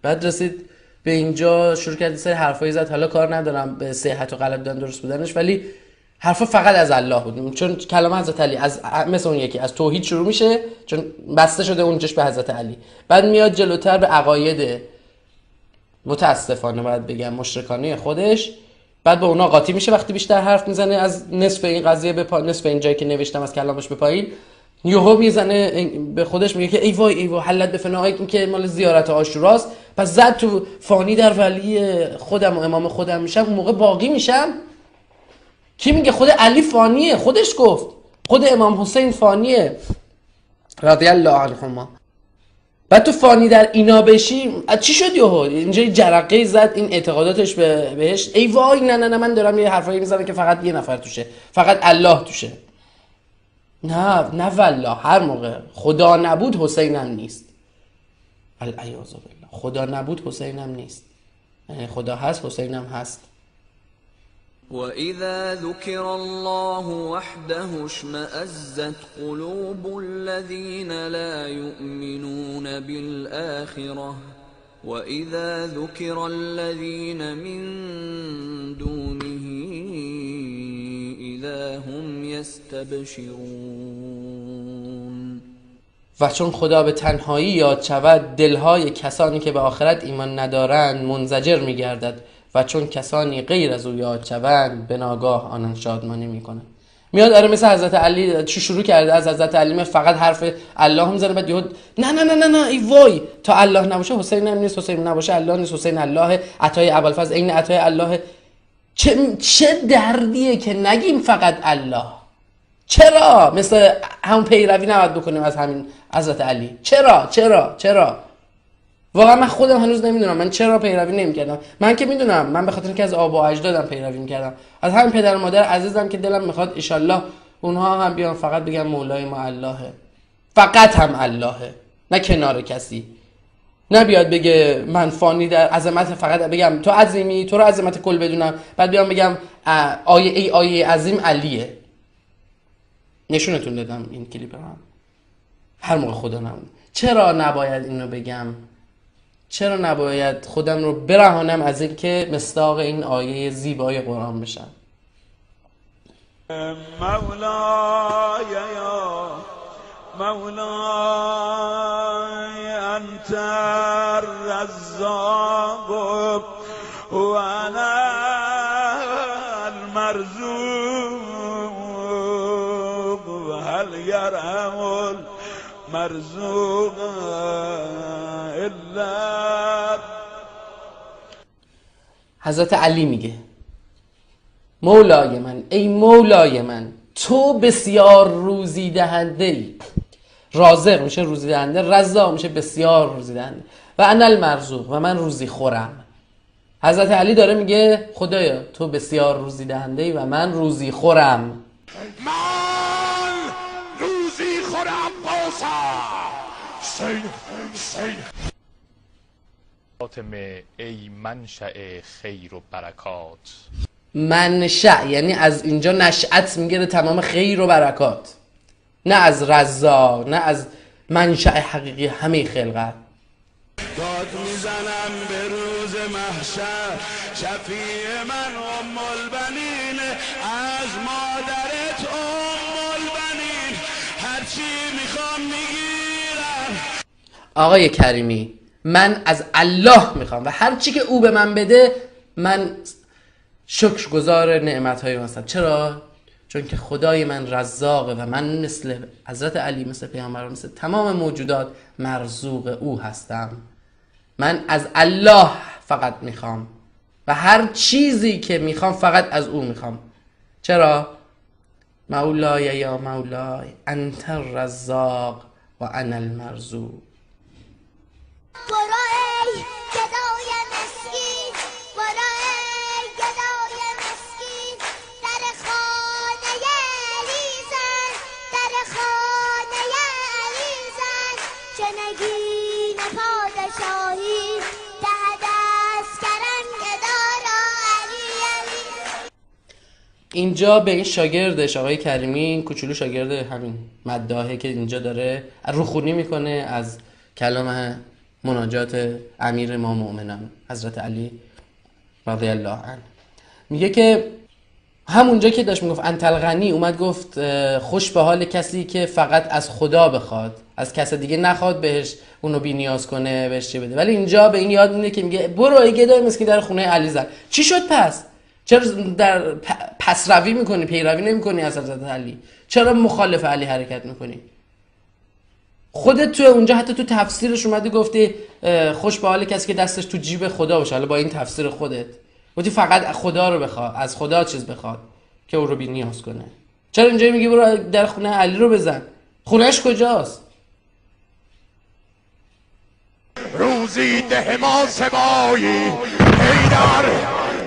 [SPEAKER 5] بعد رسید به اینجا شروع کرد سر حرفایی زد. حالا کار ندارم به صحت و غلط بودن درست بودنش، ولی حرفا فقط از الله بود، چون کلام حضرت علی از مثل اون یکی از توحید شروع میشه، چون بسته شده اونجاش به حضرت علی. بعد میاد جلوتر به عقاید متاسفانه باید بگم مشرکانه خودش، بعد با اونا قاطی میشه وقتی بیشتر حرف میزنه. از نصف این قضیه به نصف این جایی که نوشتم از کلامش به پایین، یهو میزنه به خودش میگه که ای وای ای وای حلت به فنایک، این که مال زیارت عاشوراست، پس زد تو فانی در ولی خودم و امام خودم میشم، اون موقع باقی میشم. کی میگه خود علی فانیه؟ خودش گفت خود امام حسین فانیه رضی الله عنهما. بعد تو فانی در اینا بشی چی شد یهو اینجا جرقه زد این اعتقاداتش بهش. ای وای نه نه نه من دارم یه حرفایی میزنم که فقط یه نفر توشه، فقط الله توشه. نه نه والله، هر موقع خدا نبود حسینم نیست. العیاذ بالله، خدا نبود حسینم نیست. خدا هست حسینم هست.
[SPEAKER 11] وَإِذَا ذُكِرَ اللَّهُ وَحْدَهُ اشْمَأَزَّتْ قُلُوبُ الَّذِينَ لَا يُؤْمِنُونَ بِالْآخِرَةِ وَإِذَا ذُكِرَ الَّذِينَ مِن دُونِهِ إِذَا هُمْ يَسْتَبْشِرُونَ.
[SPEAKER 5] و چون خدا به تنهایی یاد شود دلهای کسانی که به آخرت ایمان ندارند منزجر می‌گردد و چون کسانی غیر از او یاد شوند به ناگاه آنان شادمانی میکنند. میاد آره مثل حضرت علی چی شروع کرده، از حضرت علی فقط حرف الله میزنه، بعد یهو نه نه نه نه نه ای وای، تا الله نباشه حسین هم نیست، حسین نباشه الله نیست، حسین الله، عطای ابوالفضل عین عطای الله. چه دردیه که نگیم فقط الله. چرا مثل همون پیروی نباید بکنیم از همین حضرت علی؟ چرا چرا چرا؟ واقعا من خودم هنوز نمیدونم من چرا پیروی نمیکردم. من که میدونم، من به خاطر اینکه از آبا و اجدادم پیروی میکردم، از همین پدر و مادر عزیزم که دلم میخواد ایشالله اونها هم بیان فقط بگن مولای ما اللهه، فقط هم اللهه، نه کنار کسی، نه بیاد بگه من فانی در عظمت، فقط بگم تو عظیمی، تو رو عظمت کل بدونم، بعد بیام بگم آیه ای آیه عظیم علیه. نشونتون دادم این کلیپ رو هم. هر موقع خدا نمونه. چرا نباید اینو بگم؟ چرا نباید خودم رو برهانم از اینکه مصداق این آیه زیبای قرآن بشم؟
[SPEAKER 6] مولای یا مولای انت الرزاق و انا المرزوق هل یرحم المرزوق الا.
[SPEAKER 5] حضرت علی میگه مولای من، ای مولای من، تو بسیار روزی دهنده ای. رازق میشه روزی دهنده، رزاق میشه بسیار روزی دهنده، و انا المرزوق، و من روزی خورم. حضرت علی داره میگه خدایا تو بسیار روزی دهنده ای و من روزی خورم.
[SPEAKER 9] من روزی خورم عباسم. فاطمه ای منشأ خیر و برکات.
[SPEAKER 5] منشأ یعنی از اینجا نشأت میگیره تمام خیر و برکات. نه از رزاق، نه از منشأ حقیقی همه خلقت.
[SPEAKER 6] داد میزنم به روز محشر، شفیع من ام البنین، از مادرت ام البنین، هرچی میخوام میگیرم.
[SPEAKER 5] آقای کریمی، من از الله میخوام و هرچی که او به من بده من شکرگزار نعمتهای هستم. چرا؟ چون که خدای من رزاقه و من مثل حضرت علی، مثل پیامبران، مثل تمام موجودات مرزوق او هستم. من از الله فقط میخوام و هر چیزی که میخوام فقط از او میخوام. چرا؟ مولای یا مولای انت الرزاق و انا المرزوق. اینجا به این شاگردش آقای کریمی، این کوچولو شاگرد همین مداحه که اینجا داره روخونی میکنه از کلام مناجات امیر ما مؤمنان حضرت علی رضی الله عنه، میگه که همونجا که داشت میگفت انت الغنی، اومد گفت خوش به حال کسی که فقط از خدا بخواد، از کس دیگه نخواد بهش اونو بی نیاز کنه، بهش چه بده. ولی اینجا به این یاد میده که میگه برو ای گدای مسکین در خونه علی زن. چی شد پس؟ چرا در پسروی میکنی، پیروی نمیکنی از حضرت علی؟ چرا مخالف علی حرکت میکنی؟ خودت تو اونجا حتی تو تفسیرش اومدی گفتی خوش به حال کسی که دستش تو جیب خدا باشه. حالا با این تفسیر خودت گفتی فقط خدا رو بخواد، از خدا چیز بخواد که او رو بی نیاز کنه. چرا اینجا میگی برو در خونه علی رو بزن؟ خونهش کجاست؟
[SPEAKER 4] روزی ده ما سبایی حیدر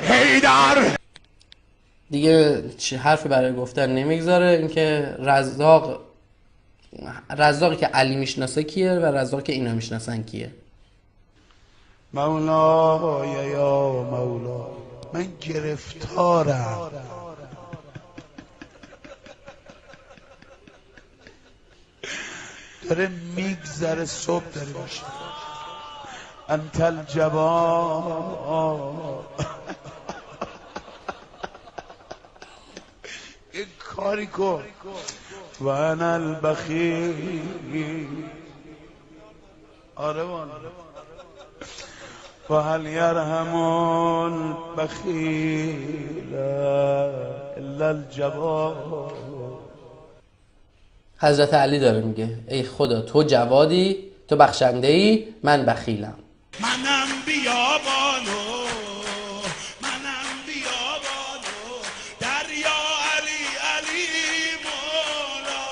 [SPEAKER 4] حیدر.
[SPEAKER 5] دیگه چه حرفی برای گفتن نمیگذاره. اینکه رزاقی که علی میشناسه کیه و رزاقی که اینا میشناسن کیه.
[SPEAKER 6] مولای یا مولا من گرفتارم، داره میگذره، صبح داره میشه. انت الجواد، یک کاری کن، و انا البخیل. آره والا، و هل یرحم البخیل الا الجواد.
[SPEAKER 5] حضرت علی داره میگه ای خدا تو جوادی، تو بخشنده ای، من بخیلم.
[SPEAKER 6] منم بیابانو، منم بیابانو، دریا علی علی مولا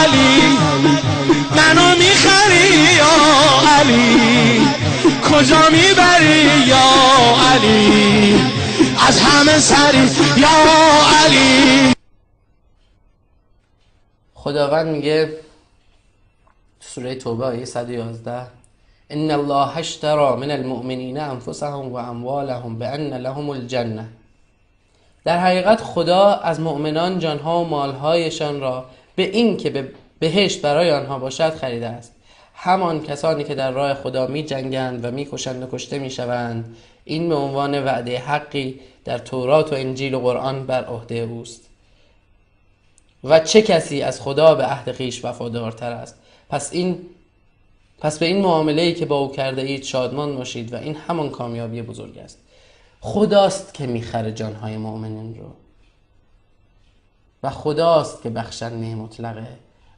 [SPEAKER 4] علی، منو میخری یا علی، کجا میبری یا علی، از همه سری یا علی.
[SPEAKER 5] خداوند میگه سوره توبه آیه 111 ان الله اشترى من المؤمنین انفسهم و اموالهم بان لهم الجنه. در حقیقت خدا از مؤمنان جانها و مالهایشان را به این که به بهشت برای آنها باشد خریده است. همان کسانی که در راه خدا می جنگند و می کشند و کشته می شوند، این به عنوان وعده حقی در تورات و انجیل و قرآن بر عهده اوست. و چه کسی از خدا به عهد خویش وفادارتر است؟ پس به این معامله‌ای که با او کرده اید شادمان باشید و این همان کامیابی بزرگ است. خداست که میخره جانهای مؤمنین رو و خداست که بخشنده مطلقه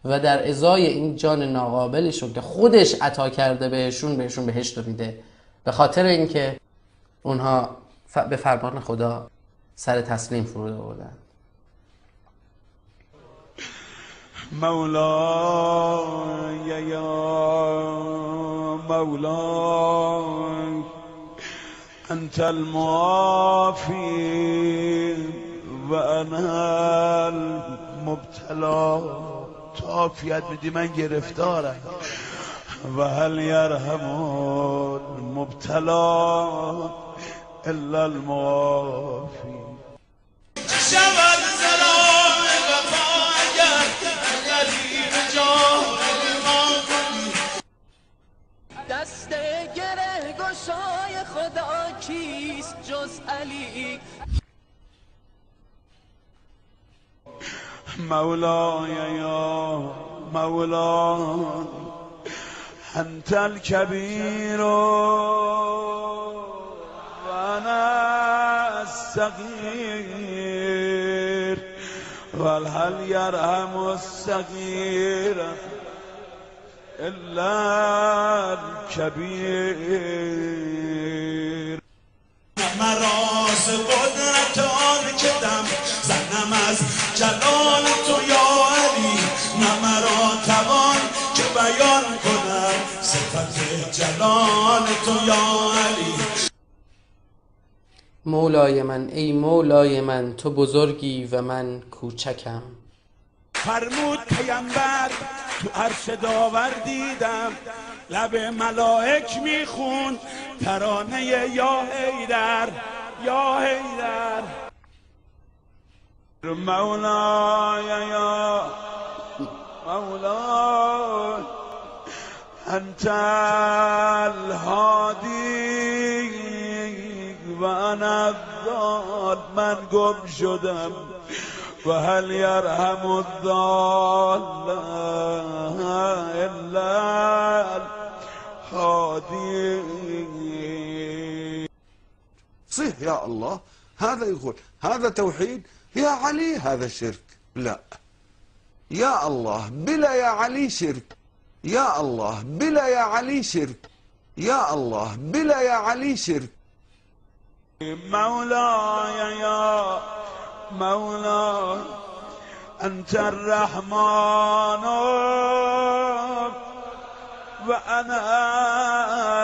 [SPEAKER 5] و در ازای این جان ناقابلشون که خودش عطا کرده بهشون بهشت رو میده، به خاطر اینکه اونها به فرمان خدا سر تسلیم فرود آوردن.
[SPEAKER 6] مولای یا مولای انت المعافی و انا المبتلا. تو عافیت میدی، من گرفتارم. و هل یرحم المبتلا الا المعافی.
[SPEAKER 4] شود سلام وفا
[SPEAKER 7] جز علی.
[SPEAKER 6] مولای یا مولا انت الکبیر و انا الصغیر والهل یرحم الصغیر الا الکبیر.
[SPEAKER 4] مراز قدرت آن که دم زنم از جلال تو یا علی، نه مرا توان که بیان کنم صفت جلال تو یا علی.
[SPEAKER 5] مولای من ای مولای من، تو بزرگی و من کوچکم.
[SPEAKER 6] فرمود پیامبر تو عرش داور دیدم لب ملائک میخون ترانه یا حیدر یا حیدر. مولای یا مولای انت الهادی و انا الضال، من گم شدم و هل یرحم الضال الا الهادی.
[SPEAKER 12] صيح يا الله، هذا يقول هذا توحيد يا علي، هذا شرك. لا يا الله بلا يا علي شرك، يا الله بلا يا علي شرك، يا الله بلا يا علي شرك.
[SPEAKER 6] مولاي يا مولاي أنت الرحمن وأنا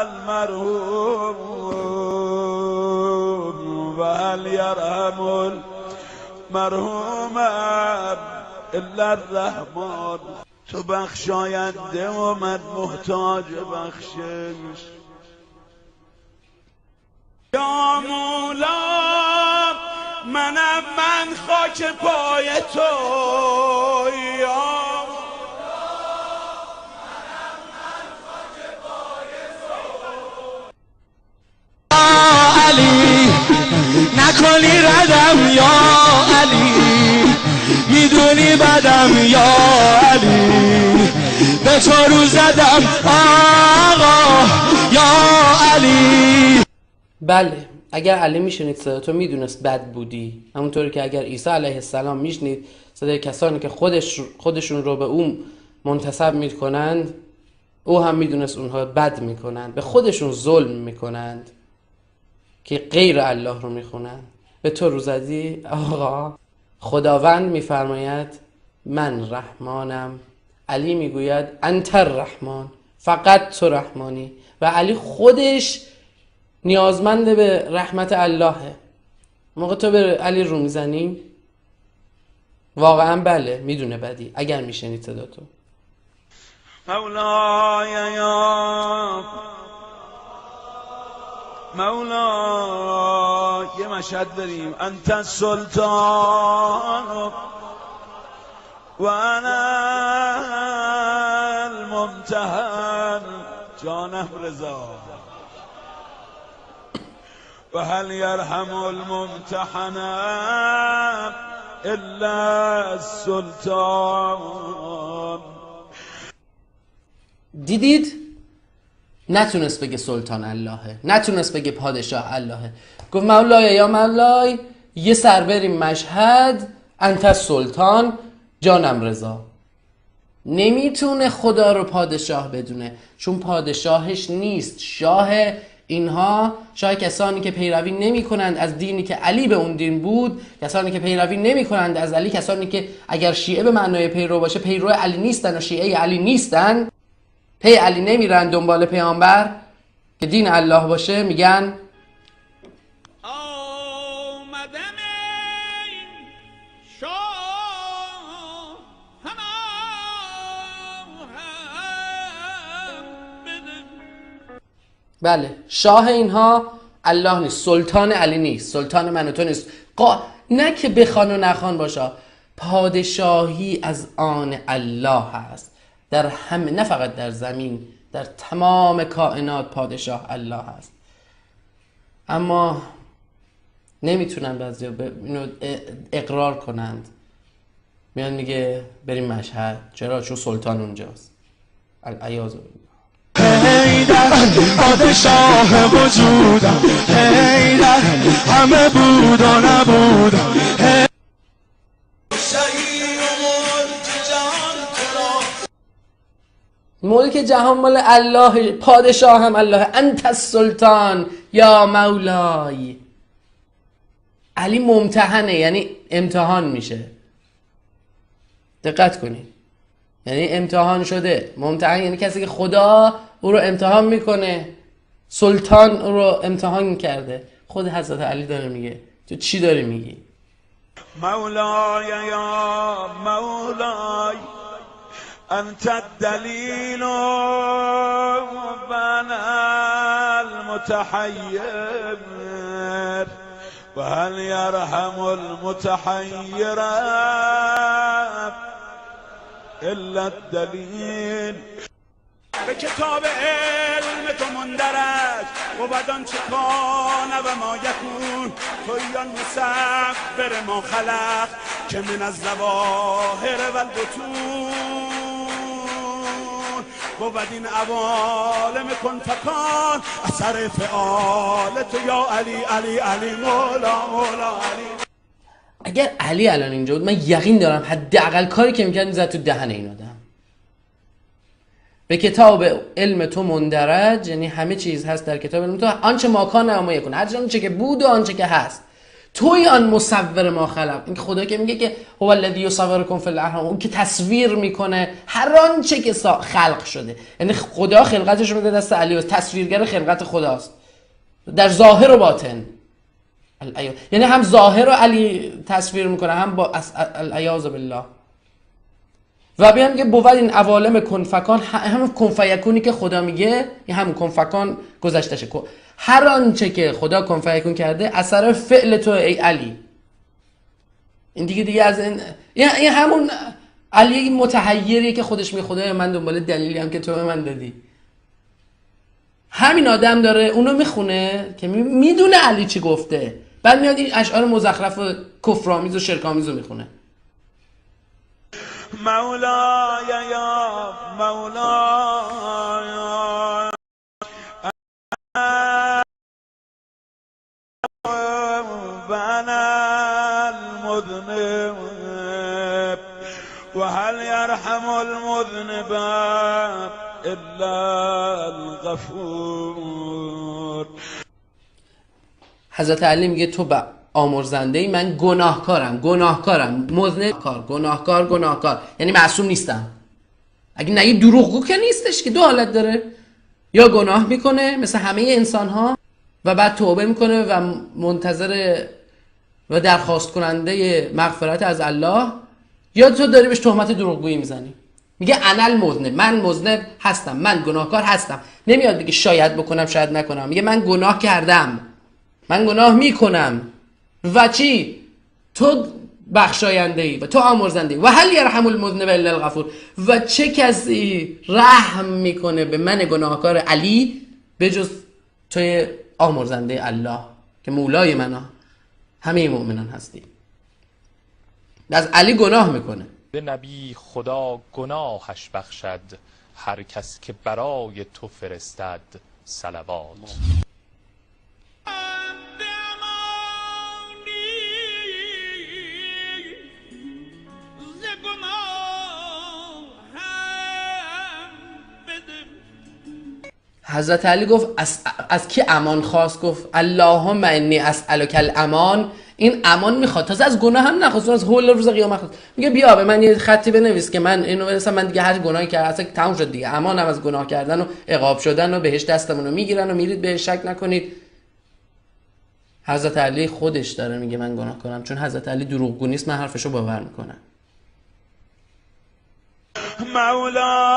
[SPEAKER 6] المرهوب، وهل يرحم المرحوم إلا الرحمن. تو بخشاینده و من محتاج بخشش. یا مولا منم من خاک پای تو، یا مولا منم من خاک پای تو.
[SPEAKER 4] یا علی نکنی ردم، یا علی میدونی بدم، یا علی به تو رو زدم آقا، یا علی.
[SPEAKER 5] بله اگر علی میشنید صدا تو میدونست بد بودی، همونطوری که اگر عیسی علیه السلام میشنید صدای کسانی که خودشون رو به او منتسب میکنند، او هم میدونست اونها بد میکنند، به خودشون ظلم میکنند که غیر الله رو میخونند. به تو رو زدی آقا. خداوند میفرماید من رحمانم، علی میگوید انت الرحمن، فقط تو رحمانی. و علی خودش نیازمند به رحمت اللهه. موقع تو به علی رو میزنی واقعا بله میدونه بدی اگر میشنید صدا تو.
[SPEAKER 6] مولای یا مولا یه مشهد بریم. انت السلطان و انا الممتحن، جانم رضا. و هل یرحم الممتحن الا السلطان.
[SPEAKER 5] دیدید؟ نتونست بگه سلطان اللهه، نتونست بگه پادشاه اللهه. گفت مولای یا مولای یه سر بریم مشهد، انت سلطان جانم رضا. نمیتونه خدا رو پادشاه بدونه چون پادشاهش نیست. شاه اینها، شاه کسانی که پیروی نمی کنند از دینی که علی به اون دین بود، کسانی که پیروی نمی کنند از علی، کسانی که اگر شیعه به معنای پیرو باشه پیرو علی نیستن و شیعه علی نیستن، پی علی نمیرن دنبال پیامبر که دین الله باشه، میگن
[SPEAKER 7] آمدم شاه
[SPEAKER 5] بله شاه اینها الله نیست، سلطان علی نیست، سلطان من و تو نیست. نه که بخوان و نخوان باشه، پادشاهی از آن الله هست در همه، نه فقط در زمین، در تمام کائنات پادشاه الله هست. اما نمیتونن بعضیا اینو اقرار کنند. میان میگه بریم مشهد. چرا؟ چون سلطان اونجاست. العیاذ بالله.
[SPEAKER 4] حیدر پادشاه وجودم، حیدر همه بود و نبودم.
[SPEAKER 5] ملک جهان مال الله، پادشاه هم الله. انت السلطان یا مولای. علی ممتحنه، یعنی امتحان میشه. دقت کنید، یعنی امتحان شده. ممتحن یعنی کسی که خدا او رو امتحان میکنه، سلطان او رو امتحان کرده. خود حضرت علی داره میگه تو چی داری میگی؟
[SPEAKER 6] مولای یا مولای انت الدلیل و انا المتحیر وهل يرحم المتحیر الا الدلیل.
[SPEAKER 4] به کتاب علم تو مندرج بود آنچه کان و ما یکون، تویی آن مصور ما خلق که من از ظواهر و البطون. بود این عوالم کن فکان اثر فعال تو یا علی علی علی مولا مولا علی.
[SPEAKER 5] اگر علی الان اینجا بود من یقین دارم حداقل کاری که میکرد میزد تو دهن این آدم. به کتاب علم تو مندرج، یعنی همه چیز هست در کتاب علم تو، آنچه ما کان و ما یکون، هر آنچه که بود و آنچه که هست. توی آن مصور ما خلق. این خدا که میگه که هو الذی یصورکم فی الارحام، اون که تصویر میکنه هر آنچه که خلق شده. یعنی خدا خلقتش رو میده دست علی، تصویرگر خلقت خداست در ظاهر و باطن. یعنی هم ظاهر رو علی تصویر میکنه، هم با العیاذ بالله. و بیان که بود این عوالم کنفکان، هم کنفیکونی که خدا میگه، این هم کنفکان گذشتشه. هر آنچه که خدا کنفیکون کرده اثر فعل تو ای علی. این دیگه از این همون علی متحیریه که خودش میگه خدای من دنبال دلیلی هم که تو به من دادی. همین آدم داره اونو میخونه که میدونه علی چی گفته، بعد میاد این اشعار مزخرف و کفرآمیز و شرک‌آمیز رو میخونه.
[SPEAKER 6] مولای یا مولای وانا المذنب وهل يرحم المذنب الا الغفور.
[SPEAKER 5] حضرت علی میگه تو به آمرزنده ای، من گناهکارم، گناهکارم، مذنب کار، گناهکار، گناهکار، یعنی معصوم نیستم. اگه نه دروغگو که نیستش که، دو حالت داره، یا گناه میکنه مثل همه انسان ها و بعد توبه میکنه و منتظر و درخواست کننده مغفرت از الله، یا تو داری بهش تهمت دروغگویی میزنی. میگه انا المذنب، من مذنب هستم، من گناهکار هستم. نمیاد بگه شاید بکنم شاید نکنم، میگه من گناه کردم، من گناه میکنم و چی؟ تو بخشاینده ای و تو آمرزنده ای. و هل یرحم المذنب الا الغفور، و چه کسی رحم میکنه به من گناهکار علی به جز توی آمرزنده الله که مولای منه، همه مؤمنان هستی. از علی گناه میکنه.
[SPEAKER 9] به نبی خدا گناهش بخشد هر کس که برای تو فرستد صلوات.
[SPEAKER 5] حضرت علی گفت از کی امان خواست؟ گفت اللهم انی اسألک الامان. این امان میخواد، تازه از گناه هم نخواست، از هول روز قیامت خواست. میگه بیا به من یه خطی بنویس که من اینو برسم، من دیگه هر گناهی که اصلا تموم شد دیگه، امانم از گناه کردن و عقاب شدن و بهش دستمون رو میگیرن و میرید بهش شک نکنید. حضرت علی خودش داره میگه من گناه کنم، چون حضرت علی دروغگو نیست، من حرفشو باور میکنم.
[SPEAKER 6] مولای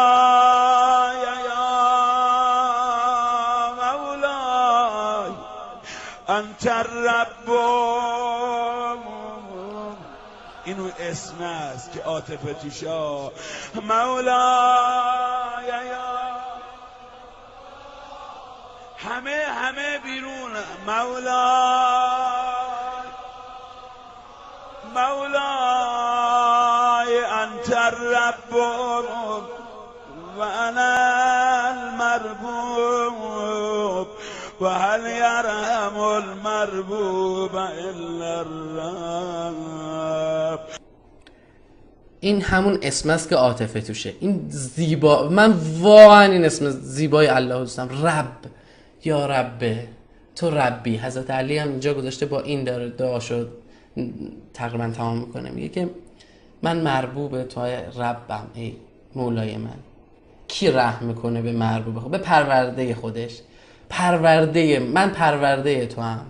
[SPEAKER 6] انت الرب، اینو اسم است که عاطفه توشا. مولای یا همه همه بیرون. مولای
[SPEAKER 4] مولای انت الرب و انا المربوب و هل یرحم المربوب الا الرب.
[SPEAKER 5] این همون اسم است که عاطفه توشه. این زیبا، من واقعا این اسم زیبای الله دوستم، رب، یا رب تو ربی. حضرت علی هم اینجا گذاشته با این داره دعاشو تقریبا تمام میکنه، میگه که من مربوب تو ربم ای مولای من. کی رحم میکنه به مربوب خود؟ به پرورده خودش. پرورده من، پرورده تو هم،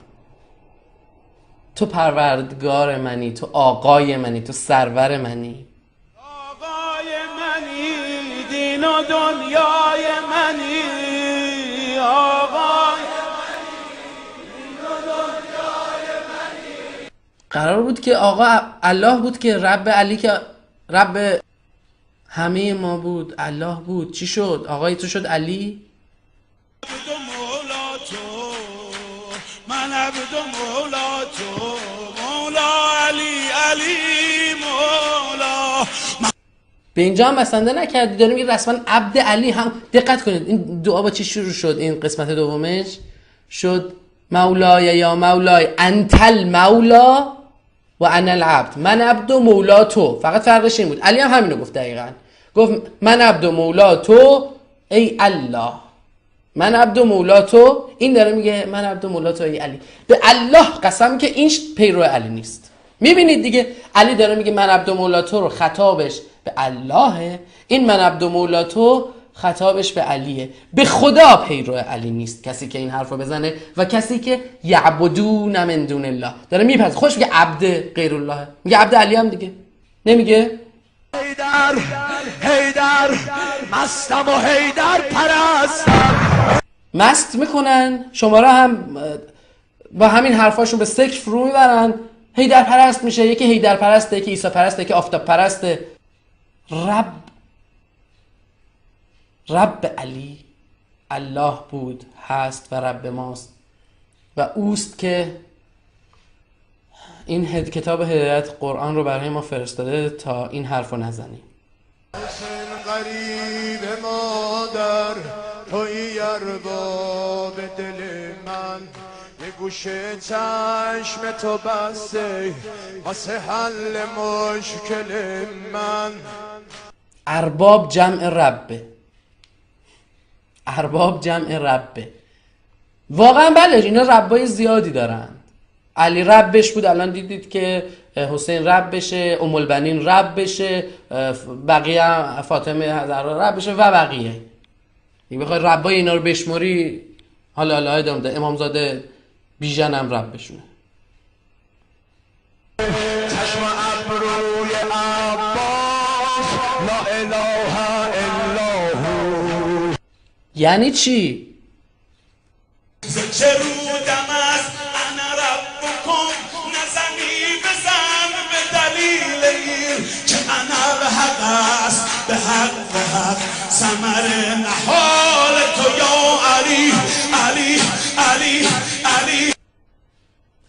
[SPEAKER 5] تو پروردگار منی، تو آقای منی، تو سرور منی.
[SPEAKER 4] آقای منی، دین و دنیای منی، آقای منی، دین و دنیای منی.
[SPEAKER 5] قرار بود که آقا الله بود که رب علی که رب همه ما بود، الله بود. چی شد؟ آقای تو شد علی؟
[SPEAKER 4] مولا تو، من عبد مولا تو، مولا علی علی مولا.
[SPEAKER 5] به اینجا هم بسنده نکردی، داریم میگه رسما عبد علی هم. دقت کنید این دعا با چی شروع شد؟ این قسمت دومش شد مولای یا مولای انت المولا و انا العبد، من عبد و مولا تو. فقط فرقش این بود، علی هم همینو گفت دقیقاً، گفت من عبد و مولا تو ای الله، من عبد و مولا تو. این داره میگه من عبد و مولا تو ای علی. به الله قسم که این پیرو علی نیست. میبینید دیگه علی داره میگه من عبد و مولا تو رو خطابش به اللهه، این من عبد و مولا تو خطابش به علیه. به خدا پیرو علی نیست کسی که این حرفو بزنه و کسی که یعبدون من دون الله داره میپذیره. خوش میگه عبد غیر الله، میگه عبد علی هم دیگه نمیگه.
[SPEAKER 4] حیدر حیدر مستم و حیدر پرستم.
[SPEAKER 5] مست میکنن شما را هم با همین حرفاشون به سکر فرو میبرن. حیدر پرست میشه، یکی حیدر پرسته، یکی عیسی پرسته، یکی آفتاب پرسته. رب، رب علی الله بود، هست و رب ماست و اوست که این کتاب هدایت قرآن رو برای ما فرستاده تا این حرف رو نزنیم.
[SPEAKER 4] حسین غریب مادر تویی ارباب دل من، یه گوشه چشم تو بسته واسه حل مشکل من.
[SPEAKER 5] ارباب جمع ربه، ارباب جمع ربه. واقعا بله اینا ربای زیادی دارن. علی ربش بود، الان دیدید که حسین رب بشه، ام البنین رب بشه، بقیه فاطمه زهرا رب بشه و بقیه. دیگه بخوای ربای اینا رو بشموری حالا حالا ادامه ده. امامزاده بیژن هم رب بشونه.
[SPEAKER 4] چشم ابروی عباس لا اله الا هو.
[SPEAKER 5] یعنی چی؟
[SPEAKER 4] چه رودم از انا ربکم نزنی بزن به دلیل این که انا الحق است، به حق و حق ثمر نهال تو یا علی علی علی علی.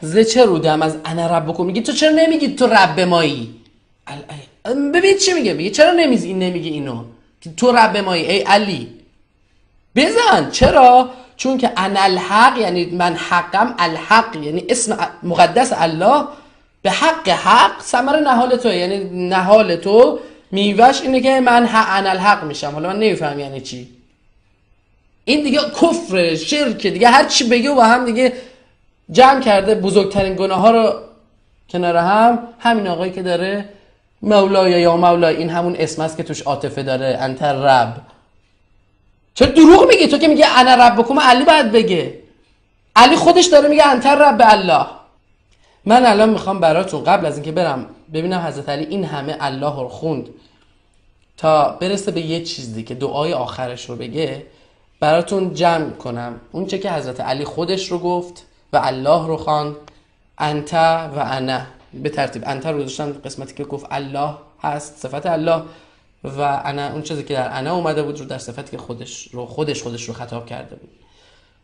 [SPEAKER 5] ز چه رودم از انا ربکم؟ میگی تو چرا نمیگی تو رب مایی؟ ببین چی میگه، میگه چرا نمیگی نمیگی اینو تو رب مایی ای علی؟ بزن. چرا؟ چون که انا الحق یعنی من حقم، الحق یعنی اسم مقدس الله، به حق حق ثمر نهال تو، یعنی نهال تو میوهش اینه که من انا الحق میشم. حالا من نمیفهم یعنی چی. این دیگه کفر، شرک دیگه، هر چی بگه و با هم دیگه جمع کرده بزرگترین گناه ها رو کنار هم. همین آقایی که داره مولای یا مولای، این همون اسم است که توش عاطفه داره، انت رب. چرا دروغ میگی؟ تو که میگه انا ربکم، علی باید بگه. علی خودش داره میگه انت رب الله. من الان میخوام براتون قبل از اینکه برم ببینم حضرت علی این همه الله رو خوند تا برسه به یه چیزی که دعای آخرش رو بگه، براتون جمع کنم اون چه که حضرت علی خودش رو گفت و الله رو خواند، انت و انا به ترتیب. انت رو گذاشتم قسمتی که گفت الله هست، صفت الله، و انا اون چیزی که در انا اومده بود رو در صفتی که خودش رو خطاب کرده بود.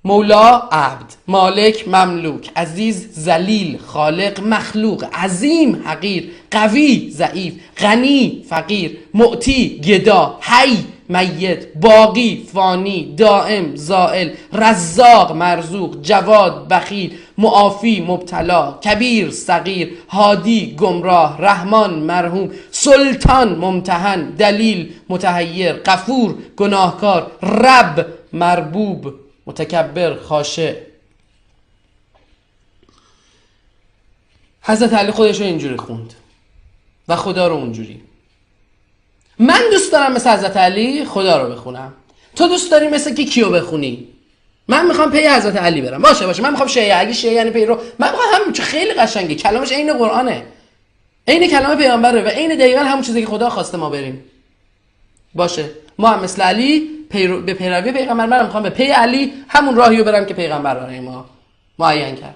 [SPEAKER 5] مولا عبد، مالک مملوک، عزیز ذلیل، خالق مخلوق، عظیم حقیر، قوی ضعیف، غنی فقیر، معطی گدا، حی میت، باقی فانی، دائم زائل، رزاق مرزوق، جواد بخیل، معافی مبتلا، کبیر صغیر، هادی گمراه، رحمان مرحوم، سلطان ممتحن، دلیل متحیر، غفور گناهکار، رب مربوب، متکبر خاشع. حضرت علی خودش رو اینجوری خوند و خدا رو اونجوری. من دوست دارم مثل حضرت علی خدا رو بخونم، تو دوست داری مثل که کیو بخونی؟ من میخوام پی حضرت علی برم. باشه باشه، من میخوام شیعه، اگه شیعه یعنی پیرو، من میخوام همین، چون خیلی قشنگه کلامش، عین قرآنه، عین کلام پیامبره و عین دقیقاً همون چیزی که خدا خواسته ما بریم. باشه، ما هم مثل علی به پیروی پیغمبر، منم میخوام به پی علی همون راهیو برم که پیغمبر برای ما معین کرد.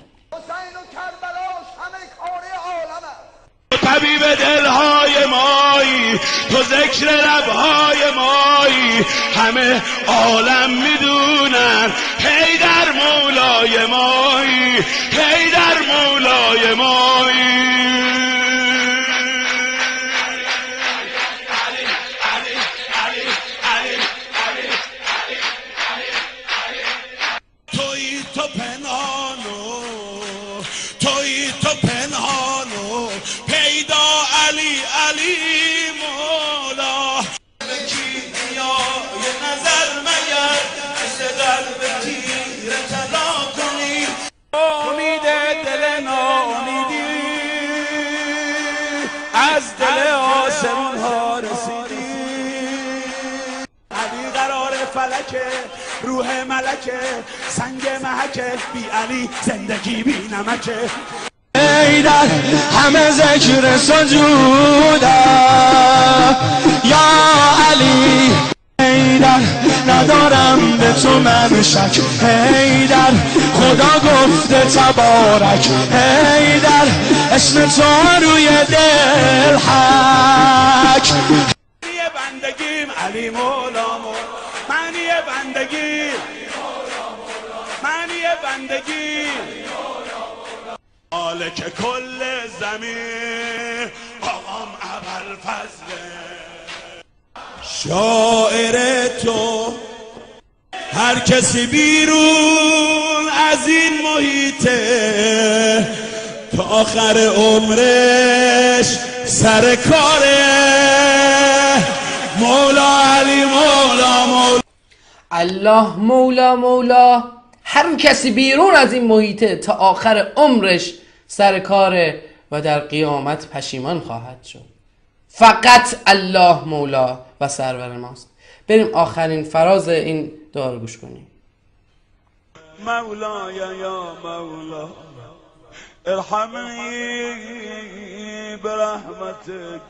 [SPEAKER 4] طبیب دلهای مایی، تو ذکر لبهای مایی، همه عالم میدونن حیدر مولای مایی، حیدر مولای مایی. تویی تو پنهانو، تویی تو پنهانو، پیدا علی علی مولا. کیمیای نظر مگر مثل قلب تیر طلا کنی، امید دل ناامیدی از دل آسمون ها رسیدی. علی قرار فلکه، روح ملکه، سنگ محکه، بی علی زندگی بی نمکه.
[SPEAKER 13] حیدر همه ذکر سجودم یا علی، حیدر ندارم به تو من شک، حیدر خدا گفته تبارک، حیدر اسم تو روی دل حک.
[SPEAKER 4] معنی بندگیم علی مولا، معنی بندگی، معنی بندگی، مالک کل زمین، آقام ابوالفضل، شاعر تو. هر کسی بیرون از این محیطه تا آخر عمرش سر کاره. مولا علی مولا مولا،
[SPEAKER 5] الله مولا مولا. هر کسی بیرون از این محیطه تا آخر عمرش سر کاره و در قیامت پشیمان خواهد شد. فقط الله مولا و سرور ماست. بریم آخرین فراز این دعا رو گوش کنیم.
[SPEAKER 4] مولای یا مولا ارحمنی برحمتک.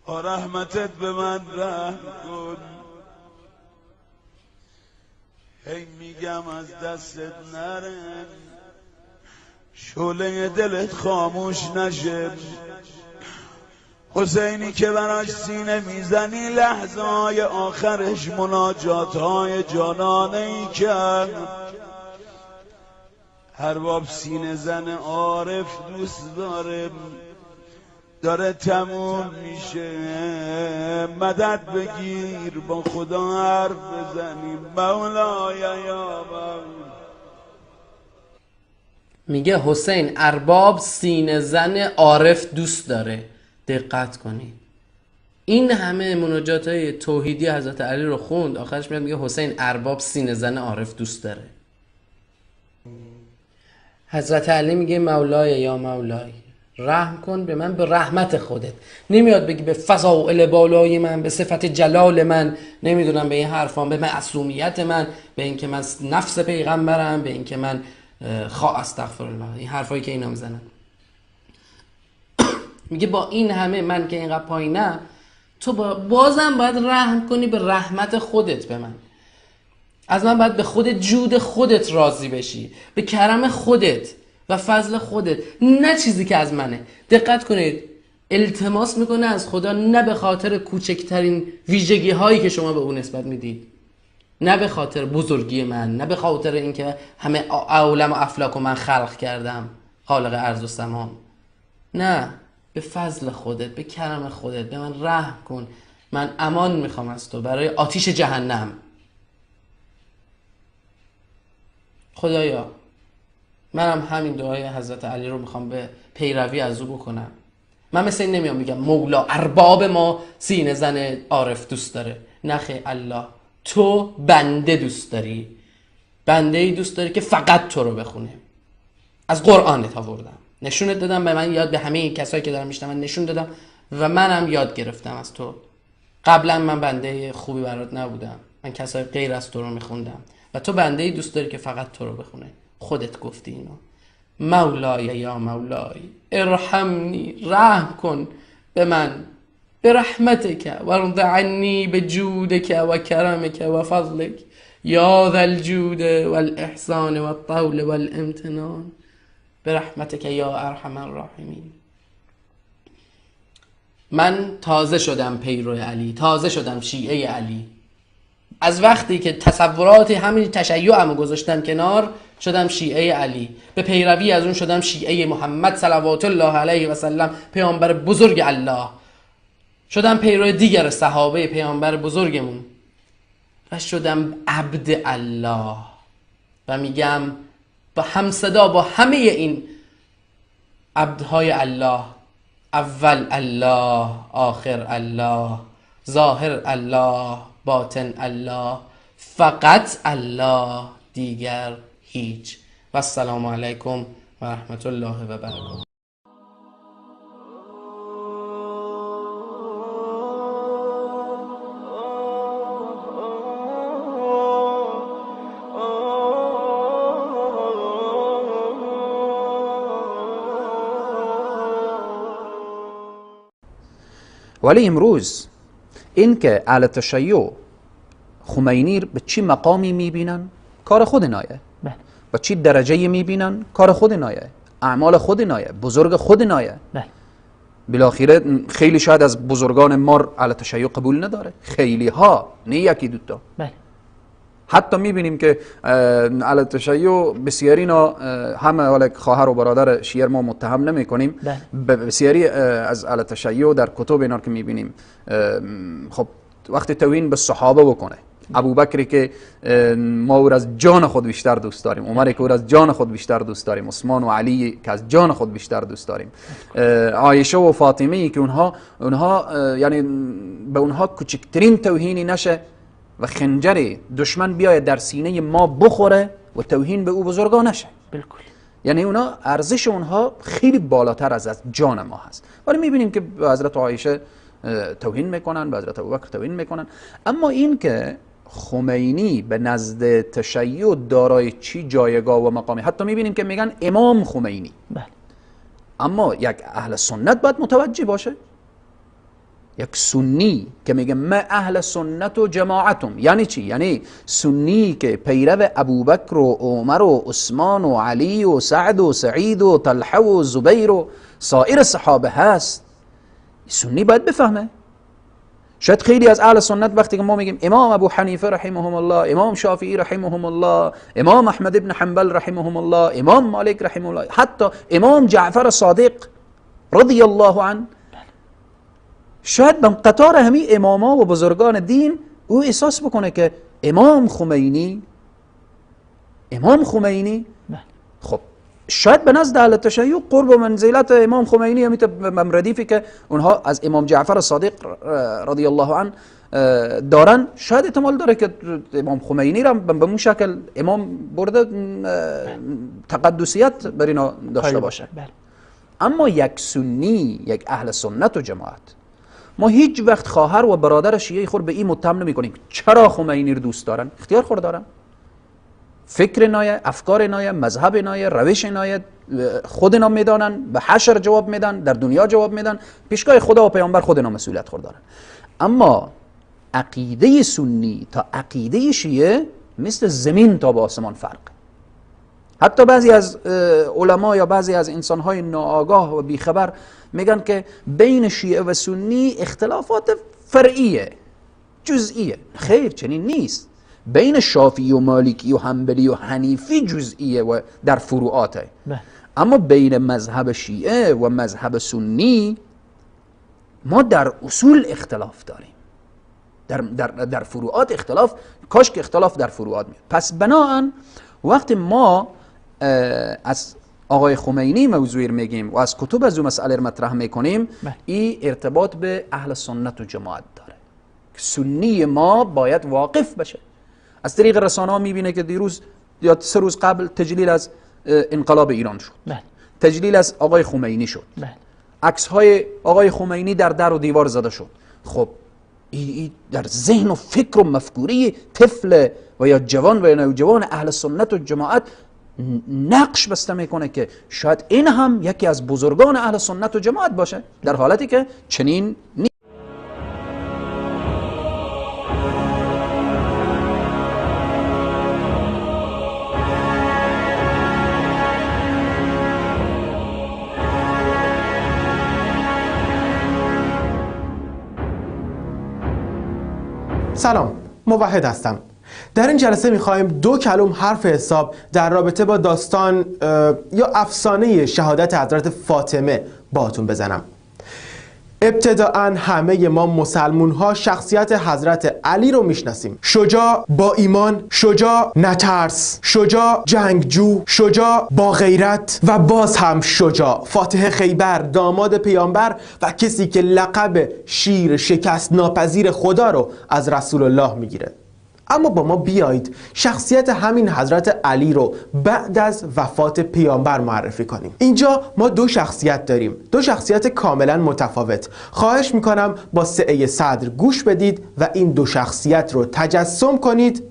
[SPEAKER 4] رحمتت به من رحم کن. هی میگم از دستت نره، شعله دلت خاموش نشه. حسینی که براش سینه میزنی لحظه های آخرش مناجات های جانانه ای کرد. هر باب سینه زن عارف دوست داره، داره تموم میشه. مدد بگیر با خدا حرف بزنیم. مولای یا مولا.
[SPEAKER 5] میگه حسین ارباب سینه زن عارف دوست داره. دقت کنید، این همه مناجات های توحیدی حضرت علی رو خوند، آخرش میاد میگه حسین ارباب سینه زن عارف دوست داره. حضرت علی میگه مولای یا مولای رحم کن به من به رحمت خودت. نمیاد بگی به فضائل بالای من، به صفت جلال من، نمیدونم به این حرفان، به معصومیت من، به اینکه من نفس پیغمبرم، به اینکه من استغفر الله، این حرفایی که اینا میزنن. میگه با این همه من که اینقدر پایینم، تو بازم باید رحم کنی به رحمت خودت به من. از من باید به خود جود خودت راضی بشی، به کرم خودت و فضل خودت، نه چیزی که از منه. دقت کنید، التماس میکنه از خدا، نه به خاطر کوچکترین ویژگی هایی که شما به اون نسبت میدید، نه به خاطر بزرگی من، نه به خاطر اینکه همه عالم و افلاک و من خلق کردم، خالق ارض و سمام، نه، به فضل خودت، به کرم خودت به من رحم کن، من امان میخوام از تو برای آتیش جهنم. خدایا منم همین دعای حضرت علی رو میخوام به پیروی از او بکنم. من مثل این نمیام بگم مولا ارباب ما سینه زن عارف دوست داره، نخه الله، تو بنده دوست داری، بنده ای دوست داری که فقط تو رو بخونه. از قرآنت آوردم، نشونت دادم، به من یاد، به همه این کسایی که دارم میشنون نشون دادم و منم یاد گرفتم از تو. قبلا من بنده خوبی برات نبودم، من کسای غیر از تو رو میخوندم و تو بنده ای دوست داری که فقط تو رو بخونه. خودت گفتی اینو. مولای یا مولای ارحمنی، رحم کن به من، به رحمتک و ارض عنی به جودک و کرمک و فضلک یا ذا الجود والاحسان والطول والامتنان برحمتک یا ارحم الراحمین. من تازه شدم پیرو علی، تازه شدم شیعه علی. از وقتی که تصورات همین تشیعمو گذاشتم کنار، شدم شیعه علی. به پیروی از اون شدم شیعه محمد صلوات الله علیه و سلم، پیامبر بزرگ الله. شدم پیرو دیگر صحابه پیامبر بزرگمون و شدم عبد الله. و میگم با همصدا با همه این عبدهای الله، اول الله، آخر الله، ظاهر الله، باطن الله، فقط الله، دیگر هیچ. و السلام علیکم و رحمت الله و برکاته.
[SPEAKER 14] ولی امروز این که اهل تشیع خمینی به چی مقامی میبینن کار خود نایه، بله. به چی درجه میبینن کار خود نایه، اعمال خود نایه، بزرگ خود نایه، بله. بالاخره خیلی شاید از بزرگان ما اهل تشیع قبول نداره، خیلی ها، نه یکی دوتا، بله. حتی میبینیم که اهل تشیع بسیاری نا همه، حالا خواهر و برادر شیعه ما متهم نمی کنیم، بسیاری از اهل تشیع در کتب اینا که میبینیم، خب وقتی توهین به صحابه بکنه، ابوبکری که ما او را از جان خود بیشتر دوست داریم، عمر که او را از جان خود بیشتر دوست داریم، عثمان و علی که از جان خود بیشتر دوست داریم، عایشه و فاطمه که اونها یعنی به اونها کوچکترین توهینی نشه و خنجر دشمن بیاید در سینه ما بخوره و توهین به او بزرگا نشه. بالکل. یعنی اونا ارزش اونها خیلی بالاتر از جان ما هست. ولی میبینیم که به حضرت عایشه توهین میکنن، به حضرت ابوبکر توهین میکنن. اما این که خمینی به نزد تشیع دارای چی جایگاه و مقامی، حتی میبینیم که میگن امام خمینی، بله. اما یک اهل سنت باید متوجه باشه، یک سنی که میگه من اهل سنت و جماعتم، یعنی چی؟ یعنی سنی که پیرو ابوبکر و عمر و عثمان و علی و سعد و سعید و طلحه و زبیر و سایر صحابه هست، سنی باید بفهمه. شاید خیلی از اهل سنت وقتی که ما میگیم امام ابو حنیفه رحمهم الله، امام شافعی رحمهم الله، امام احمد ابن حنبل رحمهم الله، امام مالک رحمه الله، حتی امام جعفر صادق رضی الله عنه، شاید به قطار همین اماما و بزرگان دین او احساس بکنه که امام خمینی، امام خمینی، خب شاید به نزد اهل تشیع قرب و منزلت امام خمینی هم ردیفی که اونها از امام جعفر صادق رضی الله عنه دارن، شاید احتمال داره که امام خمینی را به اون شکل امام برده تقدسیت بر اینا داشته باشه. اما یک سنی، یک اهل سنت و جماعت، ما هیچ وقت خواهر و برادر شیعه خود به این متهم نمی کنیم چرا خمینی رو دوست دارن. اختیار خود دارن، فکر نایه، افکار نایه، مذهب نایه، روش نایه، خود اینا میدانن، به حشر جواب میدن، در دنیا جواب میدن، پیشگاه خدا و پیامبر خود اینا مسئولیت خود دارن. اما عقیده سنی تا عقیده شیعه مثل زمین تا به آسمان فرق. حتی بعضی از علما یا بعضی از انسانهای ناآگاه و بیخبر میگن که بین شیعه و سنی اختلافات فرعیه، جزئیه. خیر، چنین نیست. بین شافعی و مالکی و حنبلی و حنیفی جزئیه و در فروعاته. اما بین مذهب شیعه و مذهب سنی ما در اصول اختلاف داریم، در فروعات اختلاف، کاش که اختلاف در فروعات میاد. پس بناهن وقتی ما از آقای خمینی موضوعی میگیم و از کتب از او مسئله مطرح میکنیم، این ارتباط به اهل سنت و جماعت داره. سنی ما باید واقف بشه. از طریق رسانه ها میبینه که دیروز یا 3 روز قبل تجلیل از انقلاب ایران شد، تجلیل از آقای خمینی شد، عکس های آقای خمینی در و دیوار زده شد. خب ای در ذهن و فکر و مفکوره طفل و یا جوان و یا نوجوان اهل سنت و جماعت نقش بسته میکنه که شاید این هم یکی از بزرگان اهل سنت و جماعت باشه، در حالتی که چنین نیست.
[SPEAKER 15] سلام، موحد هستم. در این جلسه میخواهیم 2 کلم حرف حساب در رابطه با داستان یا افسانه شهادت حضرت فاطمه باهاتون بزنم. ابتداعا همه ما مسلمون ها شخصیت حضرت علی رو میشناسیم. شجاع با ایمان، شجاع نترس، شجاع جنگجو، شجاع با غیرت و باز هم شجاع، فاتح خیبر، داماد پیامبر و کسی که لقب شیر شکست ناپذیر خدا رو از رسول الله میگیره. اما با ما بیایید شخصیت همین حضرت علی رو بعد از وفات پیامبر معرفی کنیم. اینجا ما 2 شخصیت داریم، 2 شخصیت کاملا متفاوت. خواهش میکنم با سعه صدر گوش بدید و این 2 شخصیت رو تجسم کنید،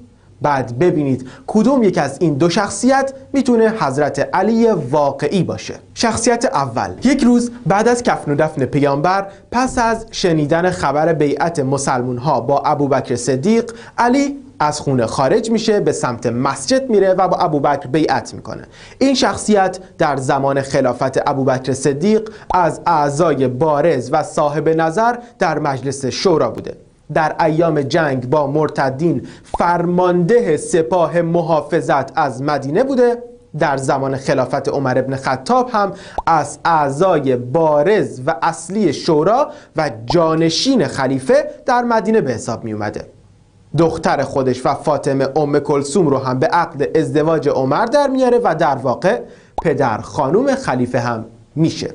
[SPEAKER 15] بعد ببینید کدوم یک از این 2 شخصیت میتونه حضرت علی واقعی باشه. شخصیت اول: یک روز بعد از کفن و دفن پیامبر، پس از شنیدن خبر بیعت مسلمون ها با ابوبکر صدیق، علی از خونه خارج میشه، به سمت مسجد میره و با ابوبکر بیعت میکنه. این شخصیت در زمان خلافت ابوبکر صدیق از اعضای بارز و صاحب نظر در مجلس شورا بوده. در ایام جنگ با مرتدین فرمانده سپاه محافظت از مدینه بوده. در زمان خلافت عمر ابن خطاب هم از اعضای بارز و اصلی شورا و جانشین خلیفه در مدینه به حساب می اومده. دختر خودش و فاطمه ام کلثوم رو هم به عقد ازدواج عمر در میاره و در واقع پدر خانوم خلیفه هم میشه.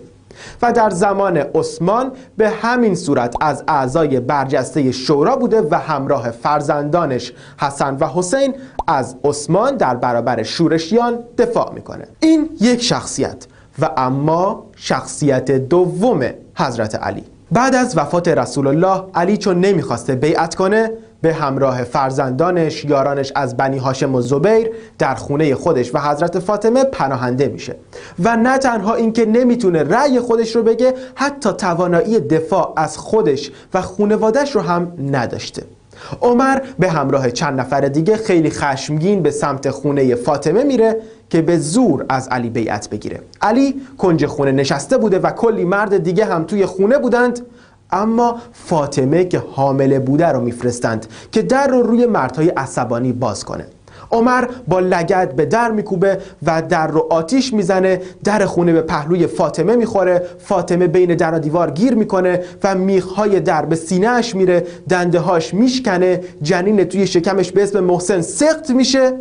[SPEAKER 15] و در زمان عثمان به همین صورت از اعضای برجسته شورا بوده و همراه فرزندانش حسن و حسین از عثمان در برابر شورشیان دفاع میکنه. این یک شخصیت. و اما شخصیت دوم حضرت علی. بعد از وفات رسول الله، علی چون نمیخواسته بیعت کنه، به همراه فرزندانش، یارانش از بنی هاشم و زبیر در خونه خودش و حضرت فاطمه پناهنده میشه و نه تنها اینکه نمیتونه رأی خودش رو بگه، حتی توانایی دفاع از خودش و خانواده‌اش رو هم نداشته. عمر به همراه چند نفر دیگه خیلی خشمگین به سمت خونه فاطمه میره که به زور از علی بیعت بگیره. علی کنج خونه نشسته بوده و کلی مرد دیگه هم توی خونه بودند، اما فاطمه که حامله بوده رو میفرستند که در رو روی مردهای عصبانی باز کنه. عمر با لگد به در میکوبه و در رو آتیش میزنه. در خونه به پهلوی فاطمه میخوره. فاطمه بین در و دیوار گیر میکنه و میخهای در به سینه‌اش میره، دنده‌هاش میشکنه، جنین توی شکمش به اسم محسن سقط میشه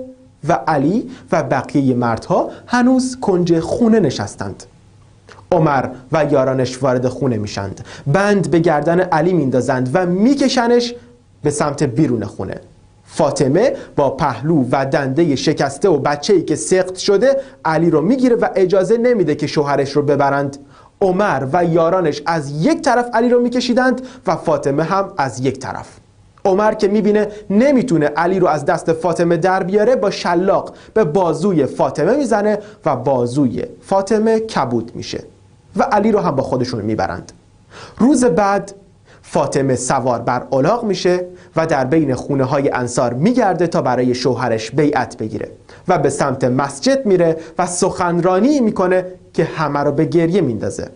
[SPEAKER 15] و علی و بقیه مردها هنوز کنج خونه نشستند. عمر و یارانش وارد خونه میشند، بند به گردن علی میندازند و میکشنش به سمت بیرون خونه. فاطمه با پهلو و دنده شکسته و بچه‌ای که سقط شده علی رو میگیره و اجازه نمیده که شوهرش رو ببرند. عمر و یارانش از یک طرف علی رو میکشیدند و فاطمه هم از یک طرف. عمر که میبینه نمیتونه علی رو از دست فاطمه در بیاره، با شلاق به بازوی فاطمه میزنه و بازوی فاطمه کبود میشه و علی رو هم با خودشون میبرند. روز بعد فاطمه سوار بر الاغ میشه و در بین خونه های انصار میگرده تا برای شوهرش بیعت بگیره و به سمت مسجد میره و سخنرانی میکنه که همه رو به گریه میندازه.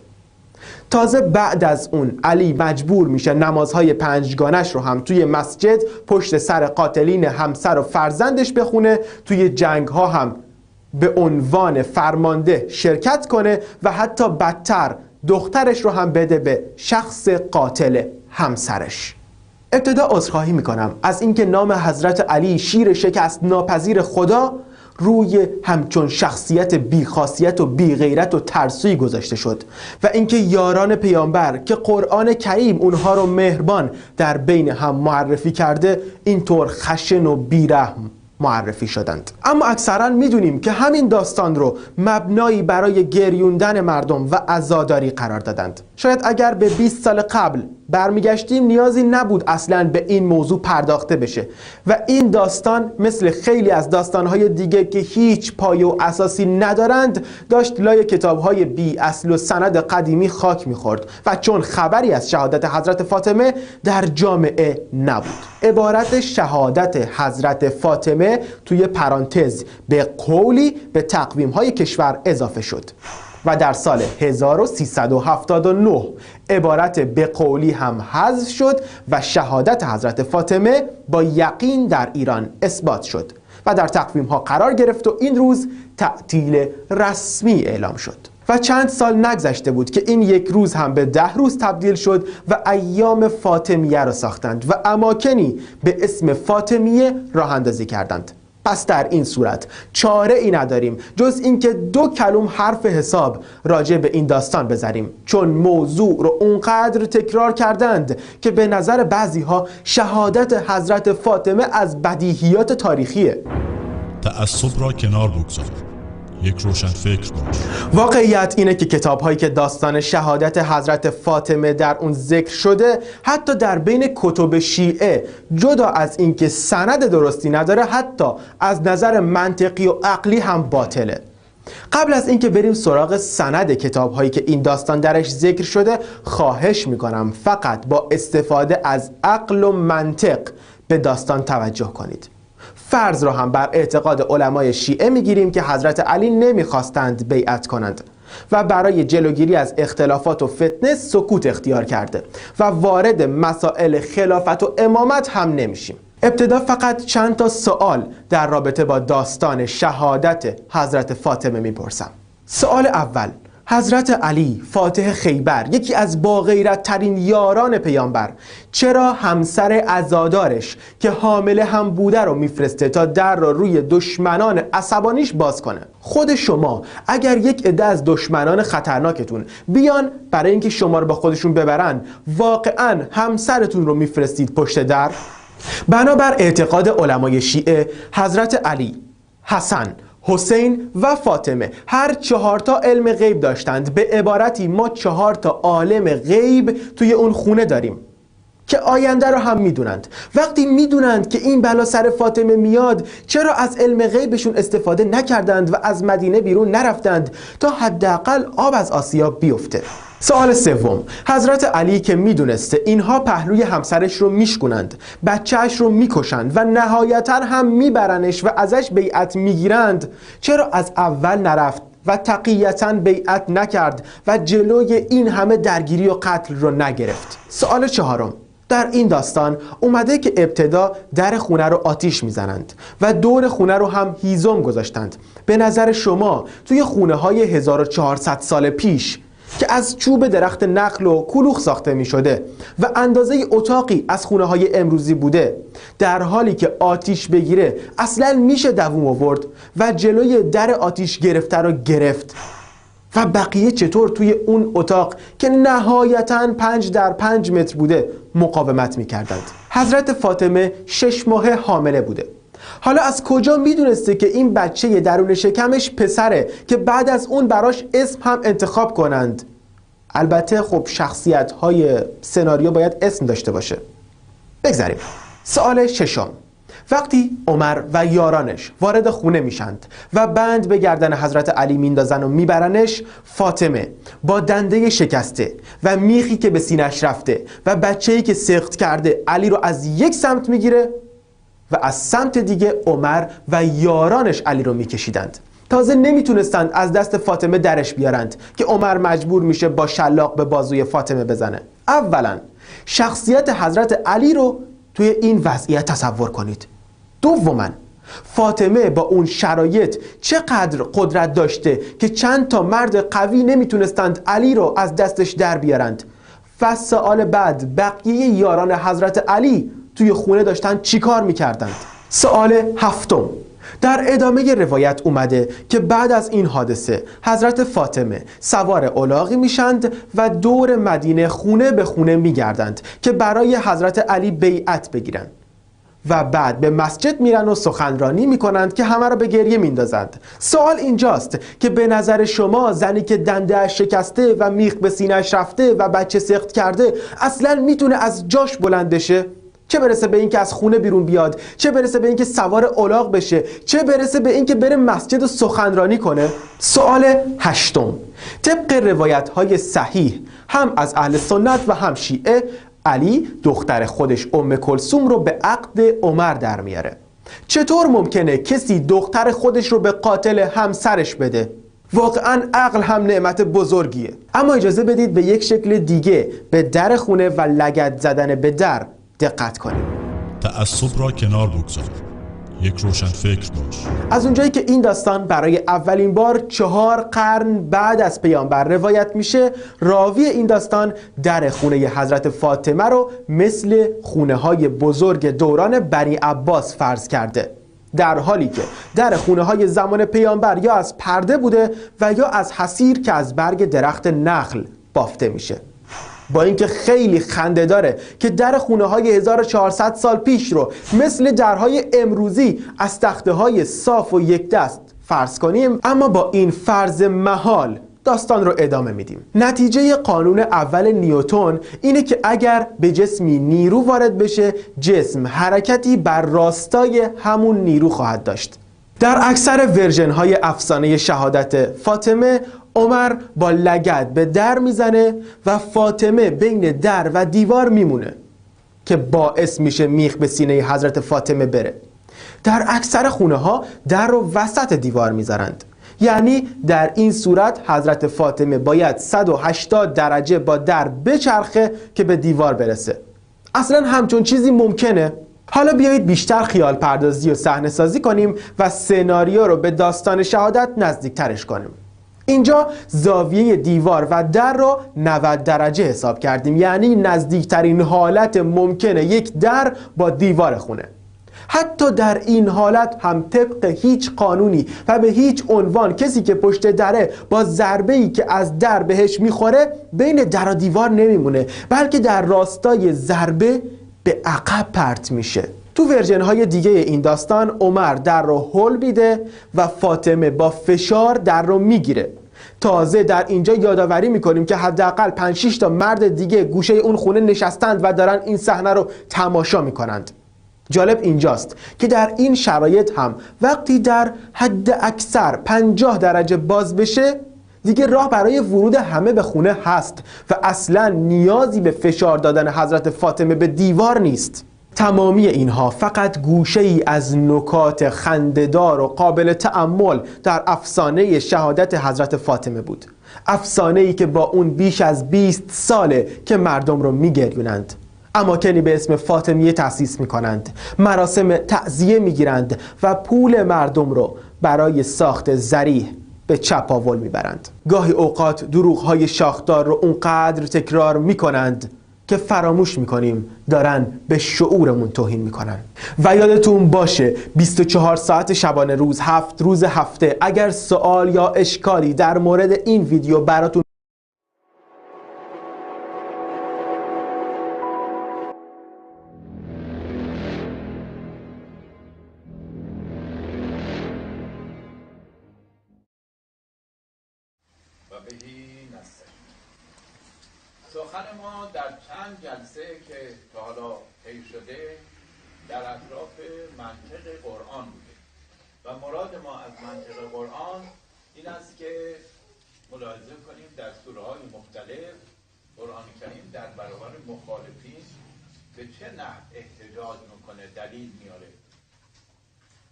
[SPEAKER 15] تازه بعد از اون علی مجبور میشه نمازهای پنجگانش رو هم توی مسجد پشت سر قاتلین همسر و فرزندش بخونه، توی جنگها هم به عنوان فرمانده شرکت کنه و حتی بدتر دخترش رو هم بده به شخص قاتل همسرش. ابتدا عذرخواهی میکنم از اینکه نام حضرت علی، شیر شکست ناپذیر خدا، روی همچون شخصیت بیخاصیت و بیغیرت و ترسویی گذاشته شد و اینکه یاران پیامبر که قرآن کریم اونها رو مهربان در بین هم معرفی کرده اینطور خشن و بیرحم معرفی شدند. اما اکثرا میدونیم که همین داستان رو مبنایی برای گریوندن مردم و عزاداری قرار دادند. شاید اگر به 20 سال قبل برمیگشتیم نیازی نبود اصلا به این موضوع پرداخته بشه و این داستان مثل خیلی از داستانهای دیگه که هیچ پایه و اساسی ندارند داشت لای کتابهای بی اصل و سند قدیمی خاک میخورد و چون خبری از شهادت حضرت فاطمه در جامعه نبود. عبارت شهادت حضرت فاطمه توی پرانتز به قولی به تقویم‌های کشور اضافه شد و در سال 1379 عبارت به قولی هم حذف شد و شهادت حضرت فاطمه با یقین در ایران اثبات شد و در تقویم ها قرار گرفت و این روز تعطیل رسمی اعلام شد. و چند سال نگذشته بود که این یک روز هم به 10 روز تبدیل شد و ایام فاطمیه را ساختند و اماکنی به اسم فاطمیه راه اندازی کردند. پس در این صورت چاره ای نداریم جز اینکه 2 کلم حرف حساب راجع به این داستان بذاریم، چون موضوع رو اونقدر تکرار کردند که به نظر بعضی ها شهادت حضرت فاطمه از بدیهیات تاریخیه.
[SPEAKER 4] تعصب را کنار بگذار، یک روشن فکر باش.
[SPEAKER 15] واقعیت اینه که کتاب هایی که داستان شهادت حضرت فاطمه در اون ذکر شده حتی در بین کتب شیعه جدا از اینکه سند درستی نداره، حتی از نظر منطقی و عقلی هم باطله. قبل از اینکه بریم سراغ سند کتاب هایی که این داستان درش ذکر شده، خواهش میکنم فقط با استفاده از عقل و منطق به داستان توجه کنید. فرض را هم بر اعتقاد علمای شیعه میگیریم که حضرت علی نمیخواستند بیعت کنند و برای جلوگیری از اختلافات و فتنه سکوت اختیار کرده و وارد مسائل خلافت و امامت هم نمیشیم. ابتدا فقط چند تا سوال در رابطه با داستان شهادت حضرت فاطمه میپرسم. سوال اول: حضرت علی فاتح خیبر، یکی از باغیرت ترین یاران پیامبر، چرا همسر عزادارش که حامله هم بوده رو میفرسته تا در رو روی دشمنان عصبانیش باز کنه؟ خود شما اگر یک عده از دشمنان خطرناکتون بیان برای اینکه شما رو با خودشون ببرن، واقعا همسرتون رو میفرستید پشت در؟ بنابر اعتقاد علمای شیعه، حضرت علی، حسن، حسین و فاطمه هر 4 تا علم غیب داشتند. به عبارتی ما 4 تا عالم غیب توی اون خونه داریم که آینده رو هم میدونند. وقتی میدونند که این بلا سر فاطمه میاد، چرا از علم غیبشون استفاده نکردند و از مدینه بیرون نرفتند تا حداقل آب از آسیاب بیفته؟ سوال سوم: حضرت علی که میدونسته اینها پهلوی همسرش رو میشکنند، بچهش رو میکشند و نهایتا هم میبرنش و ازش بیعت میگیرند، چرا از اول نرفت و تقییتا بیعت نکرد و جلوی این همه درگیری و قتل رو نگرفت؟ سوال چهارم: در این داستان اومده که ابتدا در خونه رو آتیش میزنند و دور خونه رو هم هیزم گذاشتند. به نظر شما توی خونه های 1400 سال پیش که از چوب درخت نخل و کلوخ ساخته می شده و اندازه اتاقی از خونه های امروزی بوده، در حالی که آتیش بگیره اصلا میشه دووم آورد و جلوی در آتیش گرفته رو گرفت؟ و بقیه چطور توی اون اتاق که نهایتاً 5 در 5 متر بوده مقاومت میکردند؟ حضرت فاطمه 6 ماهه حامله بوده. حالا از کجا میدونسته که این بچه درون شکمش پسره که بعد از اون براش اسم هم انتخاب کنند؟ البته خب شخصیت های سناریو باید اسم داشته باشه. بگذاریم. سوال ششم: وقتی عمر و یارانش وارد خونه میشند و بند به گردن حضرت علی میندازن و میبرنش، فاطمه با دنده شکسته و میخی که به سینش رفته و بچه‌ای که سقط کرده علی رو از یک سمت میگیره و از سمت دیگه عمر و یارانش علی رو میکشیدند. تازه نمیتونستند از دست فاطمه درش بیارند که عمر مجبور میشه با شلاق به بازوی فاطمه بزنه. اولا شخصیت حضرت علی رو توی این وضعیت تصور کنید. دوما فاطمه با اون شرایط چقدر قدرت داشته که چند تا مرد قوی نمیتونستند علی رو از دستش در بیارند. و سوال بعد، بقیه یاران حضرت علی توی خونه داشتن چیکار میکردند؟ سوال هفتم، در ادامه روایت اومده که بعد از این حادثه حضرت فاطمه سوار الاغی میشند و دور مدینه خونه به خونه میگردند که برای حضرت علی بیعت بگیرند و بعد به مسجد میرن و سخنرانی میکنند که همه را به گریه میندازند. سوال اینجاست که به نظر شما زنی که دنده‌اش شکسته و میخ به سینه‌اش رفته و بچه سقط کرده اصلا میتونه از جاش بلند بشه؟ چه برسه به اینکه از خونه بیرون بیاد، چه برسه به اینکه سوار الاغ بشه، چه برسه به اینکه بره مسجد و سخنرانی کنه؟ سوال هشتم، طبق روایت‌های صحیح هم از اهل سنت و هم شیعه، علی دختر خودش ام کلثوم رو به عقد عمر در میاره. چطور ممکنه کسی دختر خودش رو به قاتل همسرش بده؟ واقعا عقل هم نعمت بزرگیه. اما اجازه بدید به یک شکل دیگه به در خونه و لگد زدن به در دقت کنیم.
[SPEAKER 4] تعصب را کنار بگذار، یک روشن فکر باش.
[SPEAKER 15] از اونجایی که این داستان برای اولین بار 4 قرن بعد از پیامبر روایت میشه، راوی این داستان در خونه حضرت فاطمه رو مثل خونه های بزرگ دوران بنی عباس فرض کرده، در حالی که در خونه های زمان پیامبر یا از پرده بوده و یا از حصیر که از برگ درخت نخل بافته میشه. با اینکه خیلی خنده داره که در خونه های 1400 سال پیش رو مثل درهای امروزی از تخته های صاف و یک دست فرض کنیم، اما با این فرض محال داستان رو ادامه میدیم. نتیجه قانون اول نیوتن اینه که اگر به جسمی نیرو وارد بشه، جسم حرکتی بر راستای همون نیرو خواهد داشت. در اکثر version های افسانه شهادت فاطمه، عمر با لگد به در میزنه و فاطمه بین در و دیوار میمونه که باعث میشه میخ به سینه حضرت فاطمه بره. در اکثر خونه ها در رو وسط دیوار میذارند، یعنی در این صورت حضرت فاطمه باید 180 درجه با در بچرخه که به دیوار برسه. اصلا همچون چیزی ممکنه؟ حالا بیایید بیشتر خیال پردازی و صحنه سازی کنیم و سناریو رو به داستان شهادت نزدیکترش کنیم. اینجا زاویه دیوار و در رو 90 درجه حساب کردیم، یعنی نزدیکترین حالت ممکنه یک در با دیوار خونه. حتی در این حالت هم طبق هیچ قانونی و به هیچ عنوان کسی که پشت دره با ضربه‌ای که از در بهش میخوره بین در و دیوار نمیمونه، بلکه در راستای ضربه به عقب پرت میشه. تو ورژن های دیگه این داستان عمر در رو هل میده و فاطمه با فشار در رو میگیره. تازه در اینجا یادآوری میکنیم که حداقل 5-6 تا مرد دیگه گوشه اون خونه نشستند و دارن این صحنه رو تماشا میکنند. جالب اینجاست که در این شرایط هم وقتی در حد اکثر 50 درجه باز بشه، دیگه راه برای ورود همه به خونه هست و اصلا نیازی به فشار دادن حضرت فاطمه به دیوار نیست. تمامی اینها فقط گوشه ای از نکات خنده‌دار و قابل تأمل در افسانه شهادت حضرت فاطمه بود. افسانه ای که با اون بیش از 20 ساله که مردم رو میگریونند. اماکنی به اسم فاطمیه تأسیس میکنند، مراسم تعزیه میگیرند و پول مردم رو برای ساخت ضریح به چپاول میبرند. گاهی اوقات دروغ‌های شاخدار رو اونقدر تکرار میکنند که فراموش میکنیم دارن به شعورمون توهین میکنن. و یادتون باشه 24 ساعت شبانه روز، 7 روز هفته، اگر سوال یا اشکالی در مورد این ویدیو براتون
[SPEAKER 16] سخن ما در چند جلسه که تا حالا طی شده در اطراف منطق قرآن بوده و مراد ما از منطق قرآن این است که ملاحظه کنیم در سوره های مختلف قرآن کریم در برابر مخالفین به چه نحو احتجاج میکنه، دلیل میاره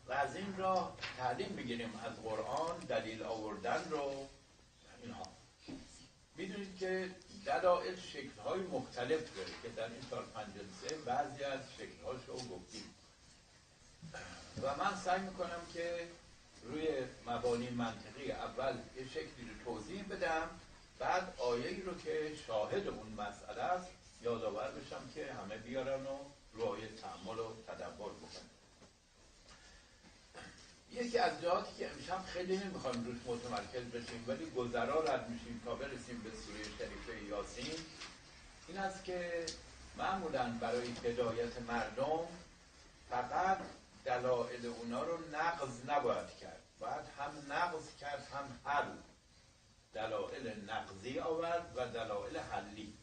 [SPEAKER 16] و از این راه تعلیم میگیریم از قرآن دلیل آوردن رو. اینها میدونید که دلایل شکل‌های مختلف داره که در این 4-5 جلسه بعضی از شکل‌هاش رو گفتیم و من سعی میکنم که روی مبانی منطقی اول یه شکلی رو توضیح بدم، بعد آیه‌ای رو که شاهد اون مسئله است یادآور بشم که همه بیارن و روی آیه تأمل و تدبر بکنن. یکی از جهاتی که امشب خیلی نمیخوایم روش متمرکز بشیم ولی گذرا رد میشیم تا برسیم به سوره شریفه یاسین، این است که معمولاً برای هدایت مردم فقط دلایل اونا رو نقض نباید کرد، باید هم نقض کرد هم حل. دلایل نقضی آورد و دلایل حلی.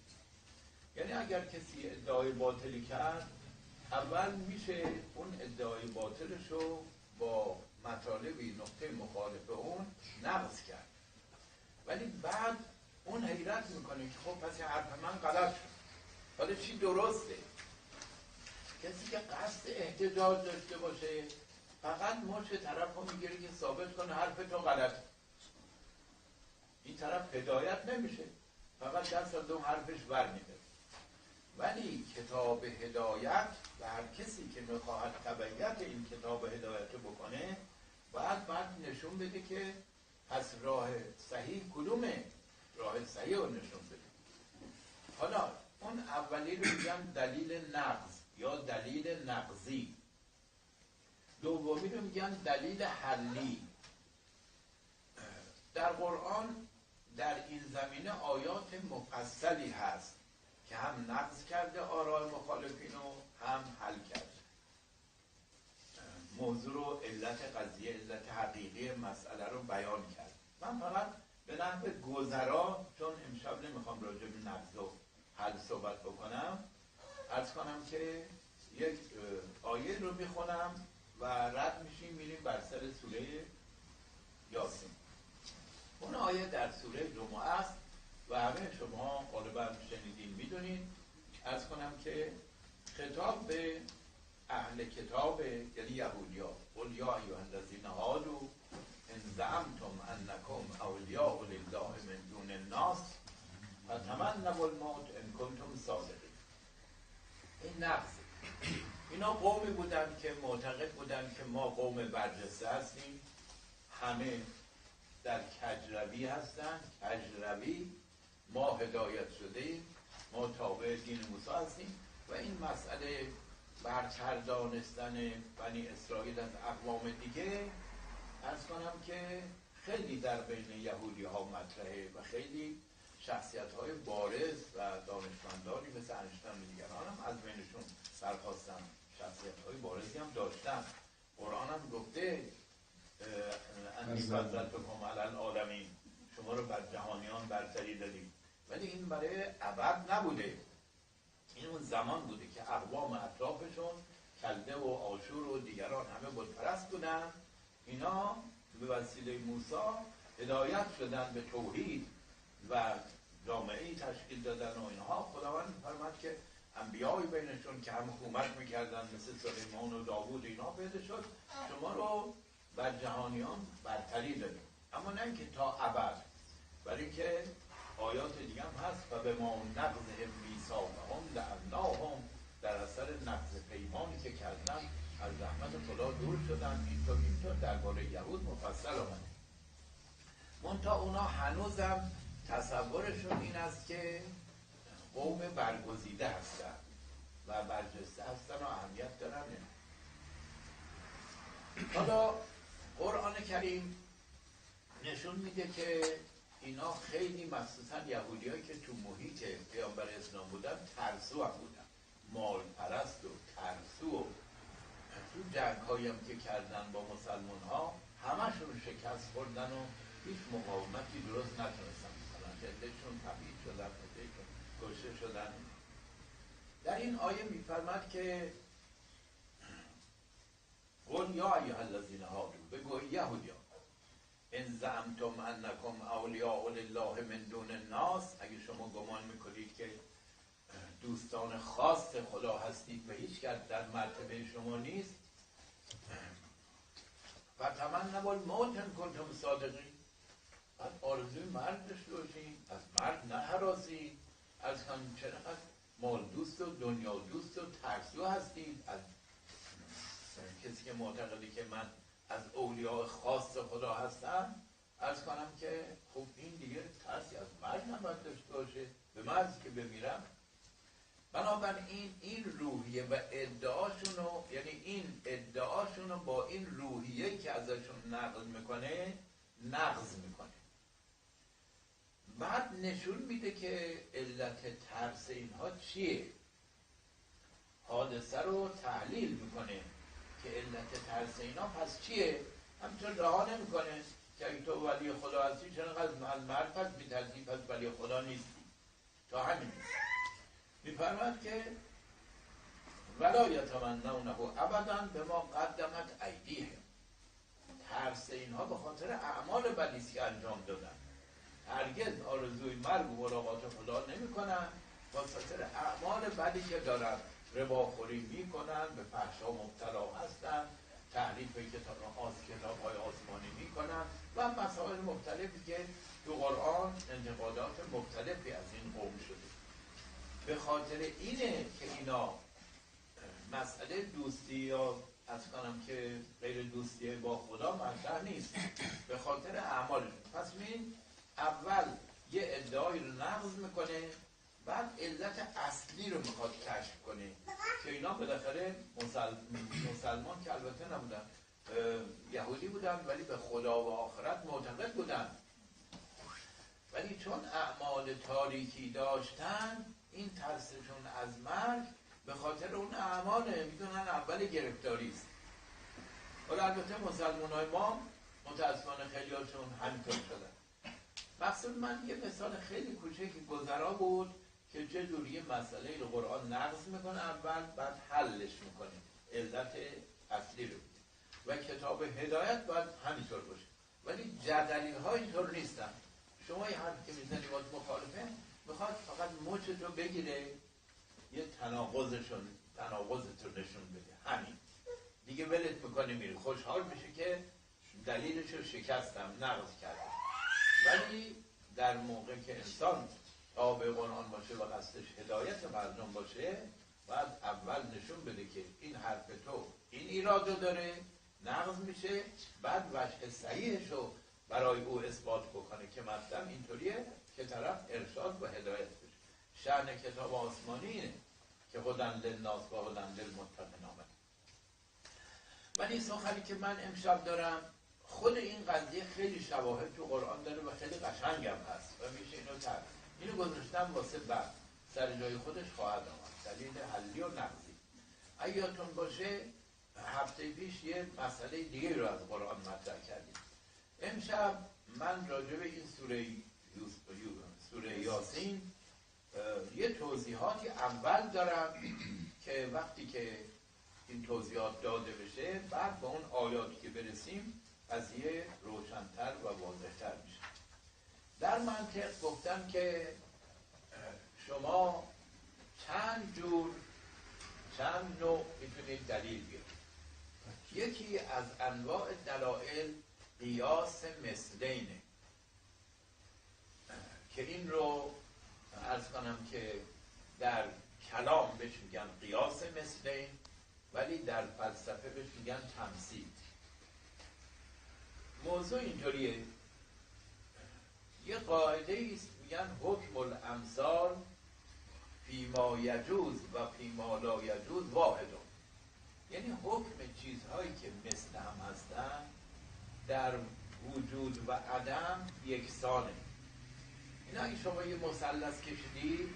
[SPEAKER 16] یعنی اگر کسی ادعای باطلی کرد، اول میشه اون ادعای باطلش رو با مطالبی نقطه مخالف اون نقض کرد، ولی بعد اون حیرت میکنه که خب پس حرف من غلط شد، حالا چی درسته؟ کسی که قصد احتجاج داشته باشه فقط مچ طرف رو میگیره که ثابت کنه حرف تو غلط. این طرف هدایت نمیشه، فقط دست از اون حرفش ور میده. ولی کتاب هدایت و هر کسی که میخواهد تبعیت این کتاب هدایت رو بکنه باید بعد نشون بده که پس راه صحیح کدومه، راه صحیح رو نشون بده. حالا اون اولی رو میگن دلیل نقض یا دلیل نقضی، دومی رو میگن دلیل حلی. در قرآن در این زمینه آیات مفصلی هست که هم نقض کرده آراء مخالفین رو هم حل کرده موضوع رو، علت قضیه، علت حقیقی مسئله رو بیان کرد. من فقط به نحو گذرا، چون امشب نمیخوام راجع به نقض و حل صحبت بکنم، عرض کنم که یک آیه رو میخونم و رد میشیم میریم بر سر سوره یاسین. اون آیه در سوره جمعه است و همه شما غالبا شنیدین میدونین. عرض کنم که خطاب به اهل کتاب یعنی یهودیا، قل یا ایها الذین هادوا ان زعمتم انکم اولیاء لله من دون الناس فتمنوا الموت ان کنتم صادقین. این نقض. اینا قومی بودن که معتقد بودن که ما قوم برجسته هستیم، همه در کجروی هستن، کجروی، ما هدایت شده ایم، ما تابع دین موسی هستیم و این مسئله برتر دانستن بنی اسرائیل از اقوام دیگه عرض کنم که خیلی در بین یهودی ها مطرحه و خیلی شخصیت های بارز و دانشمندانی مثل انشتین و دیگران هم از بینشون برخواستن، شخصیت های بارزی هم داشتن. قرآن هم گفته انی فضلتکم علی العالمین، شما رو بر جهانیان برتری دادیم، ولی این برای ابد نبوده، این اون زمان بوده که اقوام اطرافشون کلده و آشور و دیگران همه بتپرست بودن، اینا به وسیله موسی هدایت شدن به توحید و جامعه‌ای تشکیل دادن و اینها. خداوند فرمود که انبیایی بینشون که هم حکومت میکردن مثل سلیمان و داوود اینا پیدا شد، شما رو بر جهانیان برتری دادیم، اما نه اینکه تا ابد، برای اینکه آیات دیگه هم هست و به ما نقضهم میثاقهم لعناهم، در اثر نقض پیمانی که کردن از رحمت خدا دور شدن. اینطور اینطور درباره یهود مفصل آمده. منتها اونا هنوزم تصورشون این است که قوم برگزیده هستن و برجسته هستن و اهمیت دارن. حالا قرآن کریم نشون میده که اینا خیلی مخصوصا یهودیایی که تو محیط پیامبر اسلام بودن ترسو هم بودن، مال پرست و ترسو و تو جنگ هایی هم که کردن با مسلمان ها همشون شکست خوردن و هیچ مقاومتی درست نتونستن بکنن، عده‌شون تبعید شدن، عده‌شون کشته شدن. در این آیه میفرماد که قل یا ایها الذین هادوا، بگو یهودیان، ان زعمتم انکم اولیاء لله من دون الناس، اگه شما گمان میکنید که دوستان خاص خدا هستید و هیچ کس در مرتبه شما نیست، فتمنوا الموت ان کنتم صادقین. بعد آرزوی مرگ داشته باشین، از مرگ نهراسید، از چرا مال دوست و دنیا دوست و ترسو هستید. از کسی که معتقده که من از اولیاء خاص خدا هستم، عرض کنم که خب این دیگه ترسی از مرگ نباید داشته باشه، به مرز که بمیرم. بنابراین این روحیه و ادعاشونو، یعنی این ادعاشونو با این روحیه که ازشون نقل میکنه نقض میکنه. بعد نشون میده که علت ترس اینها چیه. حادثه رو تحلیل میکنه که علت ترس اینا پس چیه. همینطور رها نمیکنه که اگه تو ولی خدا هستی چرا انقدر مرگ پس میترسی، پس ولی خدا نیستی. تا همین میفرماد که ولا یتمنونه ابدا بما قدمت ایدیهم. ترس اینها به خاطر اعمال بدی که انجام دادن. هرگز آرزوی مرگ و ملاقات خدا نمیکنن، به خاطر اعمال بدی که دارن، رباخوری میکنن، به فحشا مبتلا هستن، تحریف کتاب‌های آسمانی میکنن و مسائل مختلفی که تو قرآن انتقادات مختلفی از این قوم شده. به خاطر اینه که اینا مسئله دوستی یا از کنم که غیر دوستی با خدا مطرح نیست، به خاطر اعمالشون. پس این اول یه ادعایی رو نقض میکنه، بعد علت اصلی رو میخواد کشف کنه که اینا بالاخره مسلمان که البته نبودن، یهودی بودن ولی به خدا و آخرت معتقد بودن، ولی چون اعمال تاریکی داشتن این ترسشون از مرگ به خاطر اون اعماله، میدونن اول گرفتاری است. ولی البته مسلمان های ما متاسفانه خیلی هاشون همینطور شدن. مقصود من یه مثال خیلی کوچکی گذرا بود که چه جوری مسئله رو قرآن نقض میکنه اول، بعد حلش میکنه، علت اصلی رو. و کتاب هدایت باید همینطور باشه، ولی جدلی ها اینطور نیستن. شما یه حرف که میزنی باید مخالفه، میخواد فقط مچت رو بگیره، یه تناقضت رو نشون بده، همین دیگه ولت میکنه میره، خوشحال میشه که دلیلش رو شکستم، نقض کردم. ولی در موقع که انسان تابع قرآن باشه و قصدش هدایت مردم باشه، باید اول نشون بده که این حرف تو این ایراد رو داره، نقض میشه، بعد وجه صحیحش رو برای او اثبات بکنه که مطلب اینطوریه که طرف ارشاد و هدایت بشه. شأن کتاب آسمانی اینه که هدی للناس و هدی للمتقین آمد. ولی سخنی که من امشب دارم، خود این قضیه خیلی شواهد تو قرآن داره و خیلی قشنگم هست و میشه اینو اینو گذاشتم واسه بعد، سر جای خودش خواهد آمد، دلیل حلی و نقضی. اگه یادتون باشه هفته پیش یه مسئله دیگه رو از قرآن مطرح کردیم. امشب من راجع به این سوره یاسین یه توضیحاتی اول دارم که وقتی که این توضیحات داده بشه، بعد با اون آیاتی که برسیم قضیه روشن‌تر و واضح‌تر میشه. در منطق گفتم که شما چند نوع میتونید دلیل بیارید. یکی از انواع دلایل قیاس مثلینه که این رو عرض کنم که در کلام بهش میگن قیاس مثلین، ولی در فلسفه بهش میگن تمثیل. موضوع اینطوریه، یه قاعده است میگن حکم الامثال فیما یجوز و فیما لا یجوز واحد. یعنی حکم چیزهایی که مثل هم هستن در وجود و عدم یکسانه. اینا اگه شما یه مثلث کشیدید،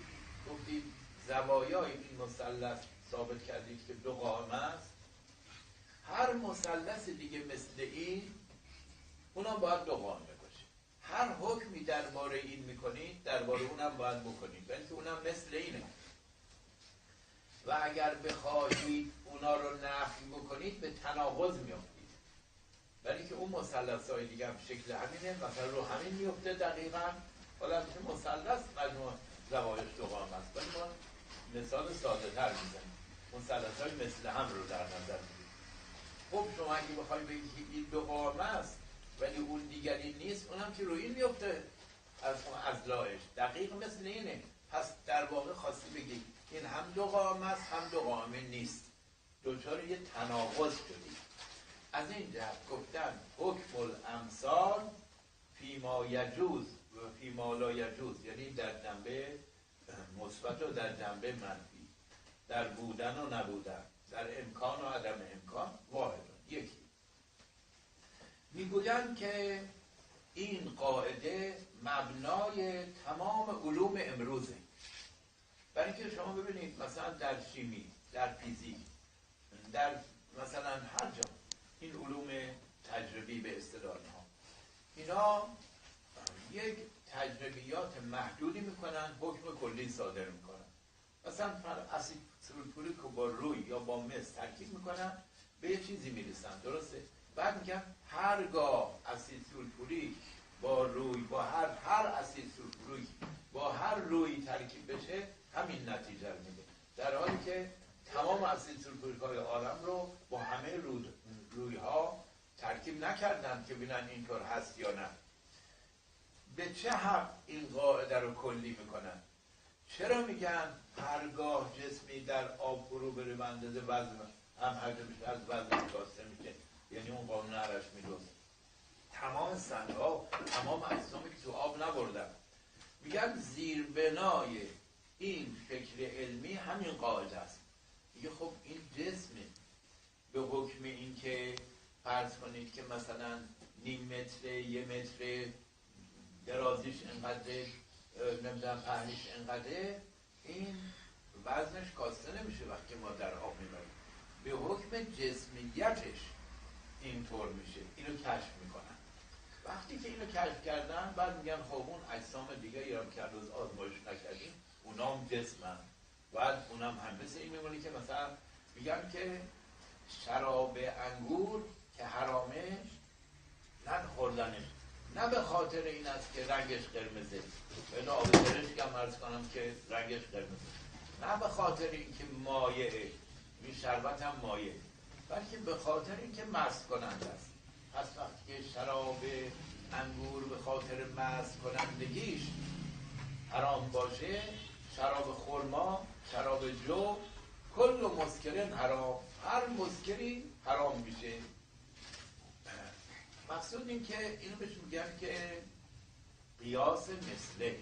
[SPEAKER 16] گفتید زوایای این مثلث ثابت کردید که دو قائم است، هر مثلث دیگه مثل این اونم باید دو قائمه باشه. هر حکمی درباره این میکنید درباره اونم باید بکنید، ولی که اونم مثل اینه. و اگر بخواهید اونا رو نفی بکنید به تناقض میافتید، ولی که اون مثلث های دیگه هم شکل همینه، مثلا رو همین میفته دقیقاً. حالا که مثلث مجموع زوایاش دو قائم است، ولی ما مثال ساده تر میزنیم، مثلث های مثل هم رو در نظر میگیریم. خب شما اگه بخوای بگی که این دو قائمه است ولی اون دیگری نیست، اونم که روی این میفته از اضلاعش دقیق مثل اینه. پس در واقع خواستی بگی این هم دو قائمه است هم دو قائمه نیست، دچار یه تناقض شدی. از این جهت گفتن حکم الامثال فیما یجوز و فیما لا یجوز، یعنی در جنبه مثبت و در جنبه منفی، در بودن و نبودن، در امکان و عدم امکان، واحد یکی. میگویند که این قاعده مبنای تمام علوم امروزه. برای اینکه شما ببینید مثلا در شیمی، در فیزیک، در مثلا هر جا این علوم تجربی به اصطلاح ها، اینا یک تجربیات محدودی میکنن، حکم کلی صادر میکنن. مثلا اسید سولفوریک رو با روی یا با مس ترکیب میکنن، به یه چیزی میرسن، درسته؟ بعد میگن هرگاه اسید سولفوریک با روی، با هر اسید سولفوریک با هر روی ترکیب بشه همین نتیجه رو میده، در حالی که تمام اسید سولفوریک های عالم رو با همه روی ها ترکیب نکردن که ببینن اینطور هست یا نه. به چه حق این قاعده رو کلی میکنن؟ چرا میگن هرگاه جسمی در آب فرو بره به اندازه وزن هم حجمش از وزن کاسته میشه، یعنی اون قانون ارشمیدس تمام سنگ ها، تمام اجسامی که تو آب نبردن. میگن زیربنای این فکر علمی همین قاعده است. میگه خب این جسمه، به حکم این که فرض کنید که مثلا نیم متر، یه متر درازیش انقدره، نمیدونم پهنیش انقدره، این وزنش کاسته نمیشه وقتی ما در آب میبریم. به حکم جسمیتش اینطور میشه. اینو کشف میکنن. وقتی که اینو کشف کردن بعد میگن خب اون اجسام دیگه هم که هنوز آزمایش نکردیم اونام جسمن. بعد اونام هم مثل این میمونه که مثلا میگن که شراب انگور که حرامه نه خوردنش، نه به خاطر این است که رنگش قرمزه، ولی آب زرشک هم عرض کنم که رنگش قرمزه، نه به خاطر اینکه مایعه، این شربت هم مایع، بلکه به خاطر اینکه مست کننده است. پس وقتی که شراب انگور به خاطر مست کنندگیش حرام باشه، شراب خرما، شراب جو، کل مسکرن حرام، هر مسکری حرام میشه. مقصود این که اینو بهش میگن که قیاس مثله،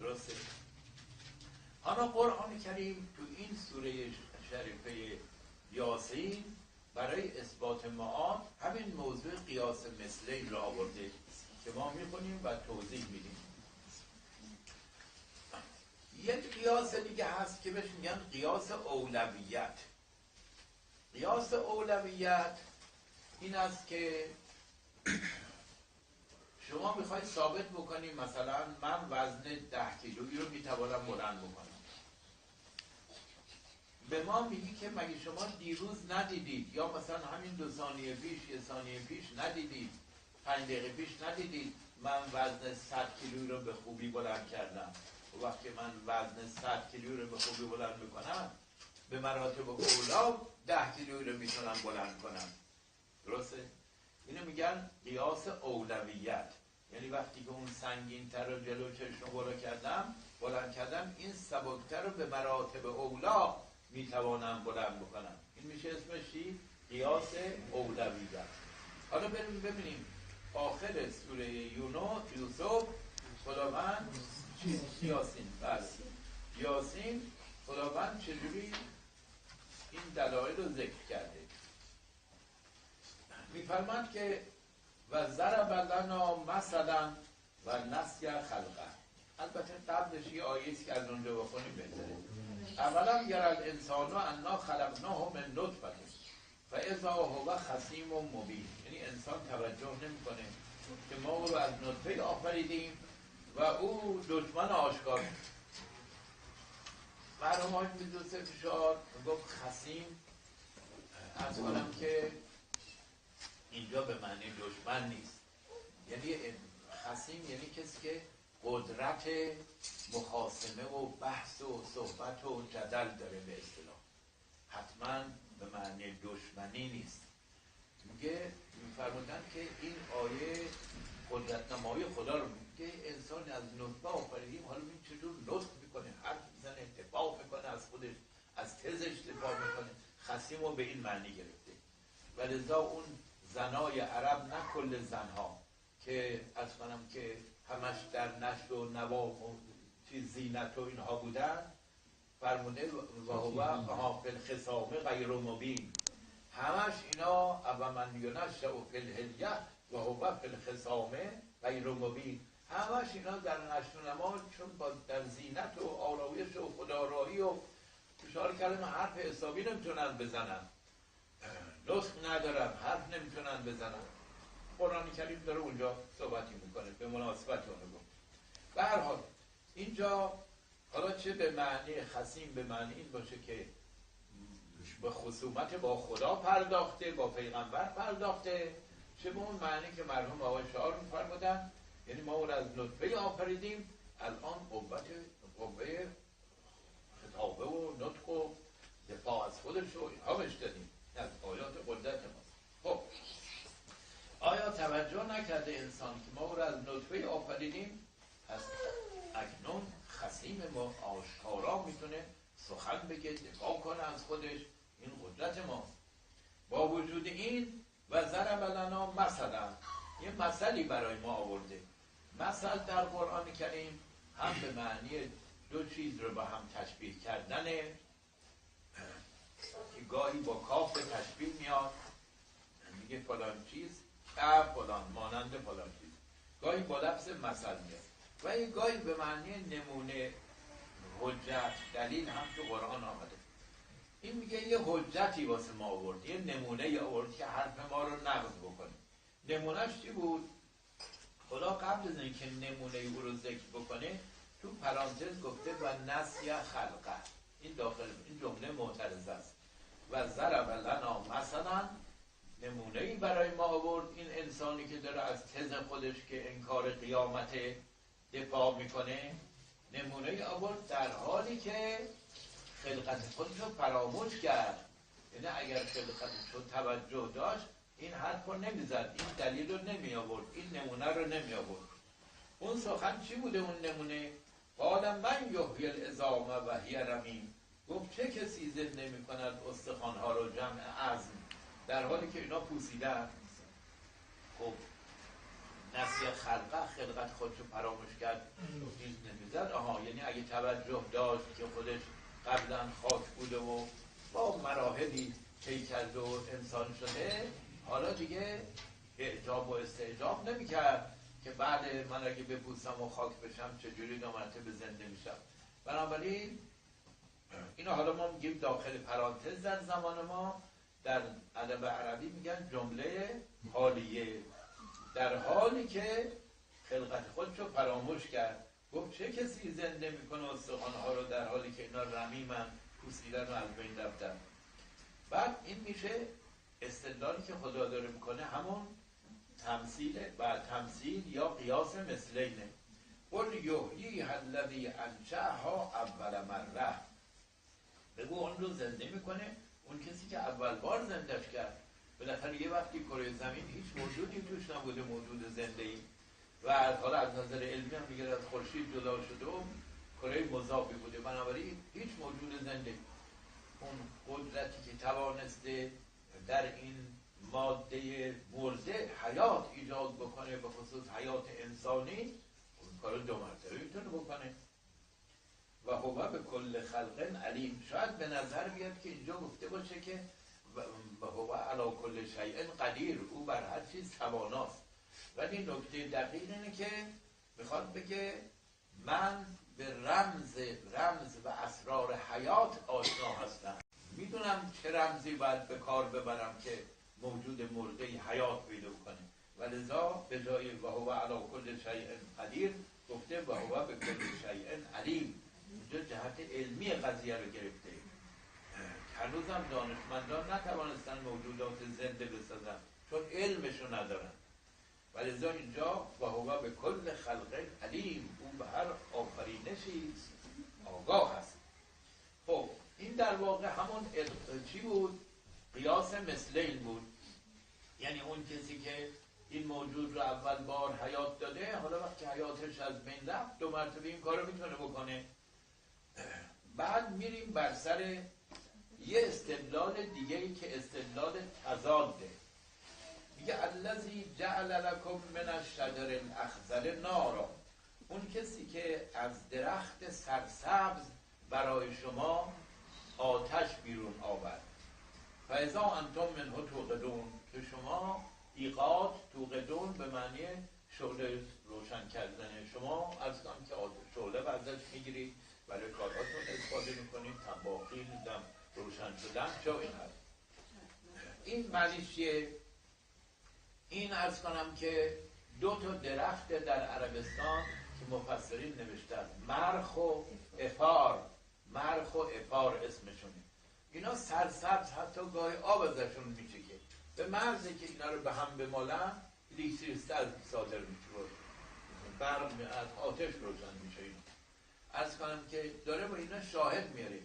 [SPEAKER 16] درسته؟ حالا قرآن کریم تو این سوره شریفه یاسین برای اثبات معاد همین موضوع قیاس مثله رو آورده که ما میخونیم و توضیح میدیم. یک قیاس دیگه هست که بهش میگن قیاس اولویت. قیاس اولویت این است که شما میخواید ثابت بکنی مثلا من وزن 10 کیلویی رو میتوانم بلند بکنم. به ما میگی که مگه شما دیروز ندیدید، یا مثلا همین 2 ثانیه پیش، 1 ثانیه پیش ندیدید، 5 دقیقه پیش ندیدید من وزن 100 کیلویی رو به خوبی بلند کردم. و وقتی من وزن 100 کیلویی رو به خوبی بلند میکنم، به مراتب اولا 10 کیلویی رو میتونم بلند کنم. درسته؟ اینو میگن قیاس اولویت. یعنی وقتی که اون سنگین‌تر رو جلو چشم بالا کردم، بلند کردم، این سبکتر رو به مراتب اولا میتوانم بلند بکنم. این میشه اسمش چی؟ قیاس اولویت. حالا بریم ببینیم آخر سوره یوسف خداوند یاسین، بله یاسین، خداوند چجوری این دلایل رو ذکر کرده. میفرماد که و ضرب لنا مثلا و نسی خلقه. البته قبلش یه آیه است که از اونجا بخونیم بهتره. اولا یر الانسان انا خلقناه من نطفه فاذا هو خصیم مبین. یعنی انسان توجه نمیکنه که ما او رو از نطفه آفریدیم و او دشمن آشکار. مرحوم حاج میرزا فشار گفت خصیم، عرض کنم که اینجا به معنی دشمن نیست. یعنی خصیم یعنی کسی که قدرت مخاصمه و بحث و صحبت و جدل داره به اصطلاح، حتما به معنی دشمنی نیست. میگه، میفرمودن که این آیه قدرت نمایی خدا رو میگه، انسان از نطفه آفریدیم، حالا این چجور نطق میکنه، حرف میزنه، دفاع میکنه از خودش، از تزش دفاع میکنه. خصیم رو به این معنی گرفته و لذا اون زنای عرب، نه کل زنها که از کنم که همش در نشر و نوا و زینت و اینها بودن، فرموده و هو فی الخصام غیر مبین، همش اینا او من ینشأ فی الحلیه و هو فی الخصام غیر مبین، همش اینا در نشر و نما، چون با در زینت و آرایش و خدارایی و اشاره کلمه حرف حسابی نمیتونن بزنن، نطق ندارن، حرف نمیتونن بزنن. قرآن کریم داره اونجا صحبتی میکنه به مناسبت اونو گفت. به هر حال اینجا حالا چه به معنی خصیم به معنی این باشه که به خصومت با خدا پرداخته، با پیغمبر پرداخته، چه به اون معنی که مرحوم آقای شعار می‌فرمودن، یعنی ما اون از نطفه آفریدیم، الان قوه خطابه و نطق و دفاع از خودش رو اینها بهش دادیم، از آیات قدرت ماست. خب آیا توجه نکرده انسان که ما او را از نطفه آفریدیم، پس اکنون خصیم ما آشکارا میتونه سخن بگه، دفاع کنه از خودش، این قدرت ماست. با وجود این و ضرب لنا مثلا، یه مثلی برای ما آورده. مثل در قرآن کریم هم به معنی دو چیز رو با هم تشبیه کردنه که گاهی با کاف تشبیه میاد، میگه فلان چیز که فلان، مانند فلان چیز، گاهی با لفظ مثل میاد و این گاهی به معنی نمونه، حجت، دلیل هم تو قرآن آمده. این میگه یه حجتی واسه ما آورد، یه نمونه آورد که حرف ما رو نقض بکنه. نمونهش چی بود؟ خدا قبل از اینکه نمونه او رو ذکر بکنه تو پرانتز گفته و نسی خلقه. این داخل این جمله معترضه است. و ضرب لنا مثلا، نمونه ای برای ما آورد، این انسانی که داره از تز خودش که انکار قیامت دفاع میکنه، نمونه ای آورد در حالی که خلقت خودش رو فراموش کرد. یعنی اگر خلقتش رو توجه داشت این حرف رو نمیزد، این دلیل رو نمی آورد، این نمونه رو نمی آورد. اون سخن چی بوده اون نمونه؟ قال من یحیی العظام و هی رمیم، گفت چه کسی زنده می کند استخوان‌ها رو، جمع عظم، در حالی که اینا پوسیدن. خب نسی خلقه، خلقت خودش رو فراموش کرد، چیز نمیزد. آها، یعنی اگه توجه داشت که خودش قبلا خاک بوده و با مراحلی طی کرده و انسان شده، حالا دیگه اعجاب و استعجاب نمیکرد که بعد من اگه بپوسم و خاک بشم چجوری دو مرتبه زنده میشم. بنابراین اینو حالا ما میگیم داخل پرانتز، در زمان ما در ادب عربی میگن جمله حالیه، در حالی که خلقت خودشو فراموش کرد. گفت چه کسی زنده میکنه استخوان‌ها رو در حالی که اینا رمیمن، پوسیدن و از بین رفتن. بعد این میشه استدلالی که خدا داره میکنه، همون تمثیل و تمثیل یا قیاس مثلینه. قل یحییها الذی انشأها اول مره، بگو اون رو زنده میکنه اون کسی که اول بار زندهش کرد. بالاخره یه وقتی کره زمین هیچ موجودی توش نبوده، موجود زنده ای، و حالا از نظر علمی هم میگه از خورشید جدا شده و کره مذابی بوده، بنابراین هیچ موجود زنده. اون قدرتی که توانسته در این ماده مرده حیات ایجاد بکنه، به خصوص حیات انسانی، اون کارو دو مرتبه میتونه بکنه. و هو به کل خلق علیم. شاید به نظر بیاد که اینجا گفته باشه که و هو علی کل شیء قدیر، او بر هر چیز تواناست، ولی نکته دقیق اینه که میخواد بگه من به رمز و اسرار حیات آشنا هستم، میدونم چه رمزی باید به کار ببرم که موجود مرده حیات پیدا کنه. و لذا به جای و هو علی کل شیء قدیر گفته و هو به کل شیء علیم. اینجا جهت علمی قضیه رو گرفته. هنوزم دانشمندان نتوانستن موجودات زنده بسازن چون علمشو ندارن. و لذا اینجا و هو به کل خلق علیم، او به هر آفرینشی آگاه است. خب این در واقع همون چی بود؟ قیاس مثلین بود. یعنی اون کسی که این موجود رو اول بار حیات داده، حالا وقتی حیاتش از بین رفت دو مرتبه این کارو میتونه بکنه. بعد میریم بر سر یه استدلال دیگه ای که استدلال تضاده. میگه الذی جعل لکم من الشجر الاخضر نارا، اون کسی که از درخت سرسبز برای شما آتش بیرون آورد، فاذا انتم منه توقدون، که شما ایقاد، توقدون به معنی شعله روشن کردن، شما از کم که شعله ازش میگیرید برای کارهاتون استفاده میکنید، تنباخی دم روشن شدن چه این هست. این معنیش چیه؟ این عرض کنم که دو تا درخت در عربستان که مفسرین نوشتن، مرخ و افار، مرخ و افار اسمشونه. اینا سرسبز، حتی گاهی آب ازشون میچکه، به مرزی که اینا رو به هم بمالن الکتریسیته از صادر میشه، برق از آتش روشن میشه. اینا عرض کنم که داره با اینا شاهد میاره،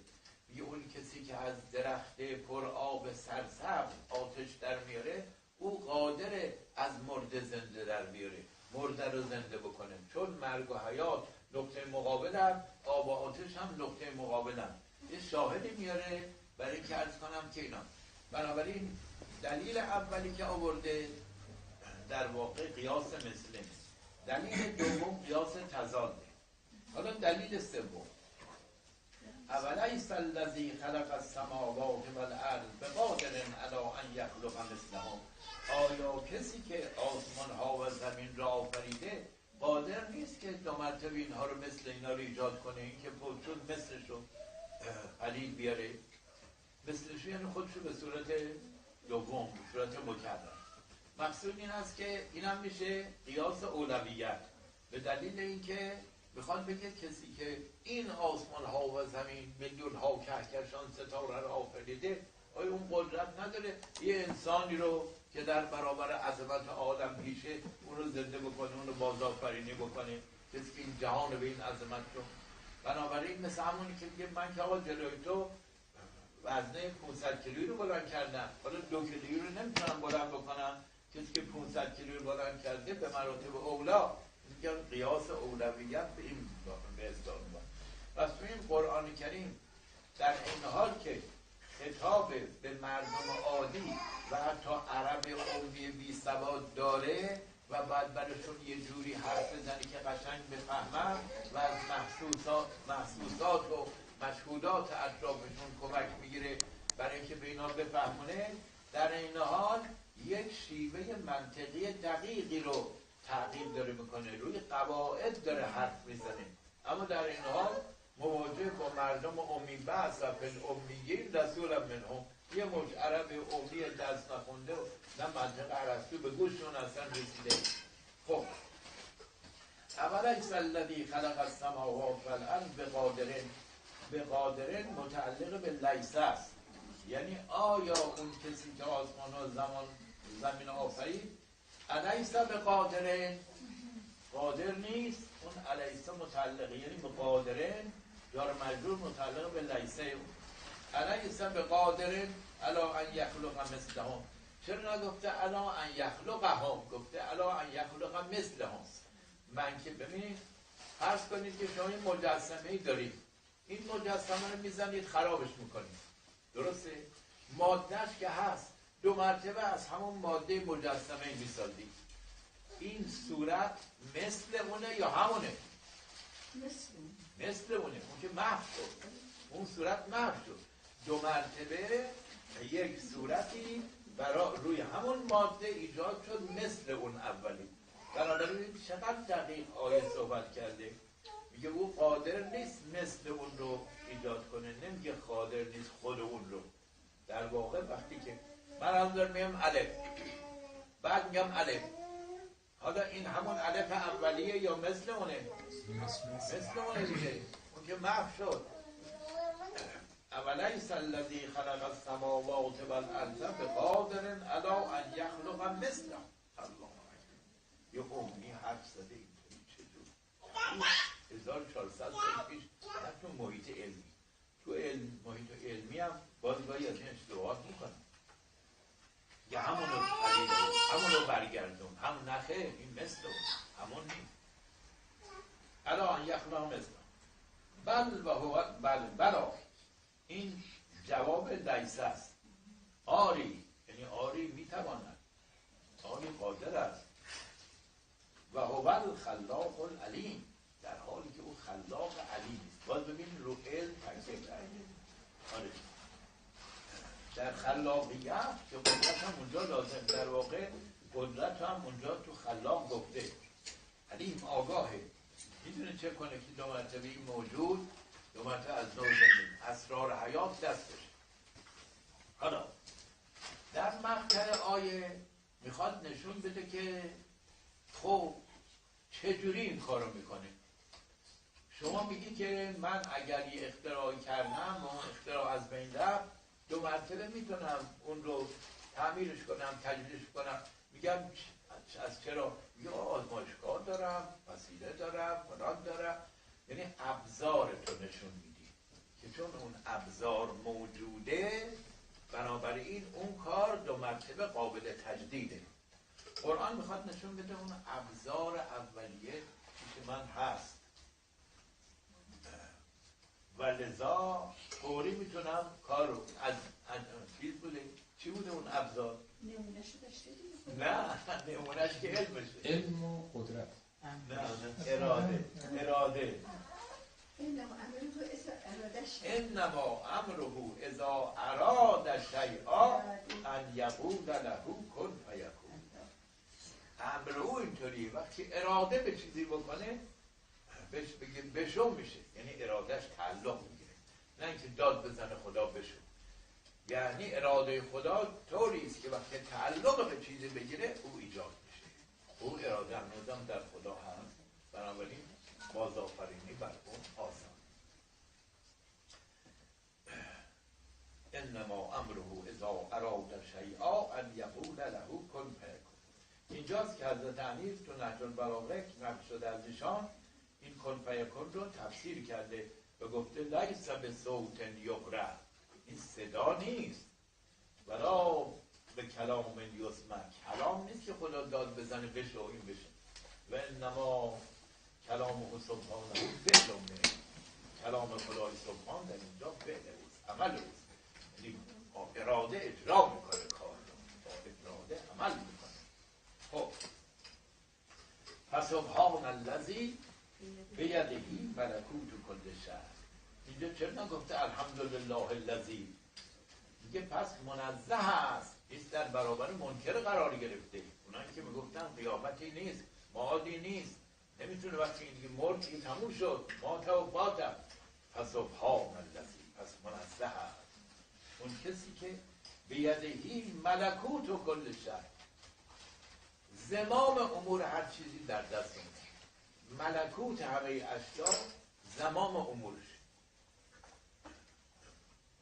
[SPEAKER 16] میگه اون کسی که از درخت پر آب سرسبز آتش در میاره، او قادر از مرده زنده در بیاره، مرده رو زنده بکنه، چون مرگ و حیات نقطه مقابلن، آب و آتش هم نقطه مقابلن. یه شاهدی میاره برای که عرض کنم که اینا. بنابراین دلیل اولی که آورده در واقع قیاس مثله، دلیل دوم قیاس تضاده. حالا دلیل سوم، اولیس الذی خلق السماوات والارض بقادر علی ان یخلق مثلهم، آیا کسی که آسمان ها و زمین را آفریده قادر نیست که دو مرتبه اینها رو مثل اینا رو ایجاد کنه؟ این که فوت شد مثلش رو پدید بیاره، مثلش یعنی خودشو به صورت دوم، به صورت مکرر. مقصود این است که اینم میشه قیاس اولویت، به دلیل اینکه میخواد بگه کسی که این آسمان ها و زمین، میلیون ها کهکشان، ستاره رو آفریده، آیا اون قدرت نداره یه انسانی رو که در برابر عظمت عالم پیشه اون رو زنده بکنه، اون رو بازآفرینی بکنه، کسی که این جهان رو به این عظمت رو. بنابراین مثل همونی که میگه من که آقا جلوی تو وزنه 500 کیلویی رو بلند کردم، حالا 2 کیلویی رو نمیتونم بلند بکنم، کسی که 500 کیلویی رو بلند کرده به مراتب اولا، میگن قیاس اولویت به این به اصطلاح. پس تو این قرآن کریم در این حال که خطاب به مردم عادی و حتی عرب امی بی سواد داره و بعد برشون یه جوری حرف بزنه که قشنگ بفهمن و از محسوسات و مشهودات اطرافشون کمک میگیره برای اینکه به اینا بفهمونه، در این حال یک شیوه منطقی دقیقی رو تعقیب داره میکنه، روی قواعد داره حرف میزنه، اما در این حال مواجه با مردم امی بعث فی الامیین رسولا منهم، یه مش عرب امی دست نخونده و نه منطق ارسطو به گوششون اصلا رسیده. خب اولیس الذی خلق السماوات والارض بقادر، بقادر متعلق به لیس است، یعنی آیا اون کسی که آسمان و زمین آفرید الیس بقادر، قادر نیست؟ اون الیس متعلقه، یعنی به قادرن، جار مجرور متعلق به لیسه. الیس بقادر علی ان یخلق مثلهم، چرا نگفته علی ان یخلقهم، گفته علی ان یخلق مثلهم. من که ببینید، فرض کنید که شما این مجسمه ای دارید، این مجسمه رو میزنید خرابش میکنید، درسته؟ مادهش که هست دو مرتبه از همون ماده مجسمه میسازید، این صورت مثل اونه یا همونه؟ مثل اونه، اون که محو شد، اون صورت محو شد، دو مرتبه یک صورتی برای روی همون ماده ایجاد شد مثل اون اولی. بنابراین چقدر دقیق آیه صحبت کرده، میگه او قادر نیست مثل اون رو ایجاد کنه، نمیگه قادر نیست خود اون رو. در واقع وقتی که من هم دارم میگم الف، بعد میگم الف، حالا این همون الف اولیه یا مثل اونه؟ مثل اونه دیگه، اون که محو شد. اولیس الذی خلق السماوات والارض بقادر علی ان یخلق مثلهم. الله اکبر، یه امی حرف زده اینطوری چجور 1400 سال پیش تو محیط علمی، تو علم، محیط علمی هم باز باید از این اشتباهات میکنن، یه همون رو پدید. برگردون، هم نخه این مثل همون نیست. الان یخلق مثل بل و هو بل بلا، این جواب لیس است. آری یعنی آری میتواند، آری قادر است. و هو الخلاق العلیم، در حالی که او خلاق علیم است. باز ببین رو علم تاکید کرده. آره در خلاقیت که قدرت هم اونجا لازم، در واقع قدرت هم اونجا تو خلاق گفته. علیم آگاهه، میدونه چه کنه که دو مرتبه این موجود دو مرتبه از نو زندگی، اسرار حیات دستش. حالا در مقطع آیه میخواد نشون بده که خب چجوری این کارو میکنه. شما میگی که من اگر یه اختراعی کردم و اون اختراع از بین رفت، دو مرتبه میتونم اون رو تعمیرش کنم، تجدیدش کنم. میگم از چرا؟ یا آزمایشگاه دارم، وسیله دارم، فلان دارم. یعنی ابزار تو نشون میدی که چون اون ابزار موجوده، بنابراین اون کار دو مرتبه قابل تجدیده. قرآن میخواد نشون بده اون ابزار اولیه پیش من هست و لذا فوری میتونم کار رو از چیز بوده. چی بوده اون ابزار؟
[SPEAKER 17] نمونه‌شو داشته؟
[SPEAKER 16] نه نمونهش که علمشه،
[SPEAKER 18] علم و قدرت.
[SPEAKER 16] نه اراده، اراده. انما امره اذا اراد شیئا ان یقول له کن فیکون. امر او اینطوریه، وقتی اراده به چیزی بکنه بهش بگه بشو میشه، یعنی ارادهش تعلق میگیره، نه اینکه داد بزنه خدا بشو. یعنی اراده خدا طوری است که وقتی تعلق به چیزی بگیره او ایجاد میشه. او اراده هنوزم در خدا هست، بنابراین بازآفرینی بر اون آسان. انما امره اذا اراد شیئا ان یقول له کن فیکون. اینجاست که حضرت امیر تو نهج البلاغه نقل شده از ایشان این کن فیکون رو تفسیر کرده و گفته لیس بصوت یقرأ، این صدا نیست، ولا به کلام یسمع، کلام نیست که خدا داد بزنه بشه و این بشه. و انما کلامه سبحانه فعل، کلام خدای سبحان در اینجا فعل اوست، عمل اوست، یعنی با اراده اجرا میکنه کار رو، با اراده عمل میکنه. خب فسبحان الذی بیده ملکوت کل شیء. اینجا چرا نگفته الحمدلله الذی؟ میگه پس منزه است، نیست در برابر منکر قرار گرفته. اونایی که میگفتن قیامتی نیست، معادی نیست، نمیتونه وقتی این دیگه مرد دیگه تموم شد، ما توفاتم. فسبحان الذی، پس منزه است اون کسی که بیدهی ملکوت و کل شیء، زمام امور هر چیزی در دست اون، ملکوت همه اشیا زمام امورش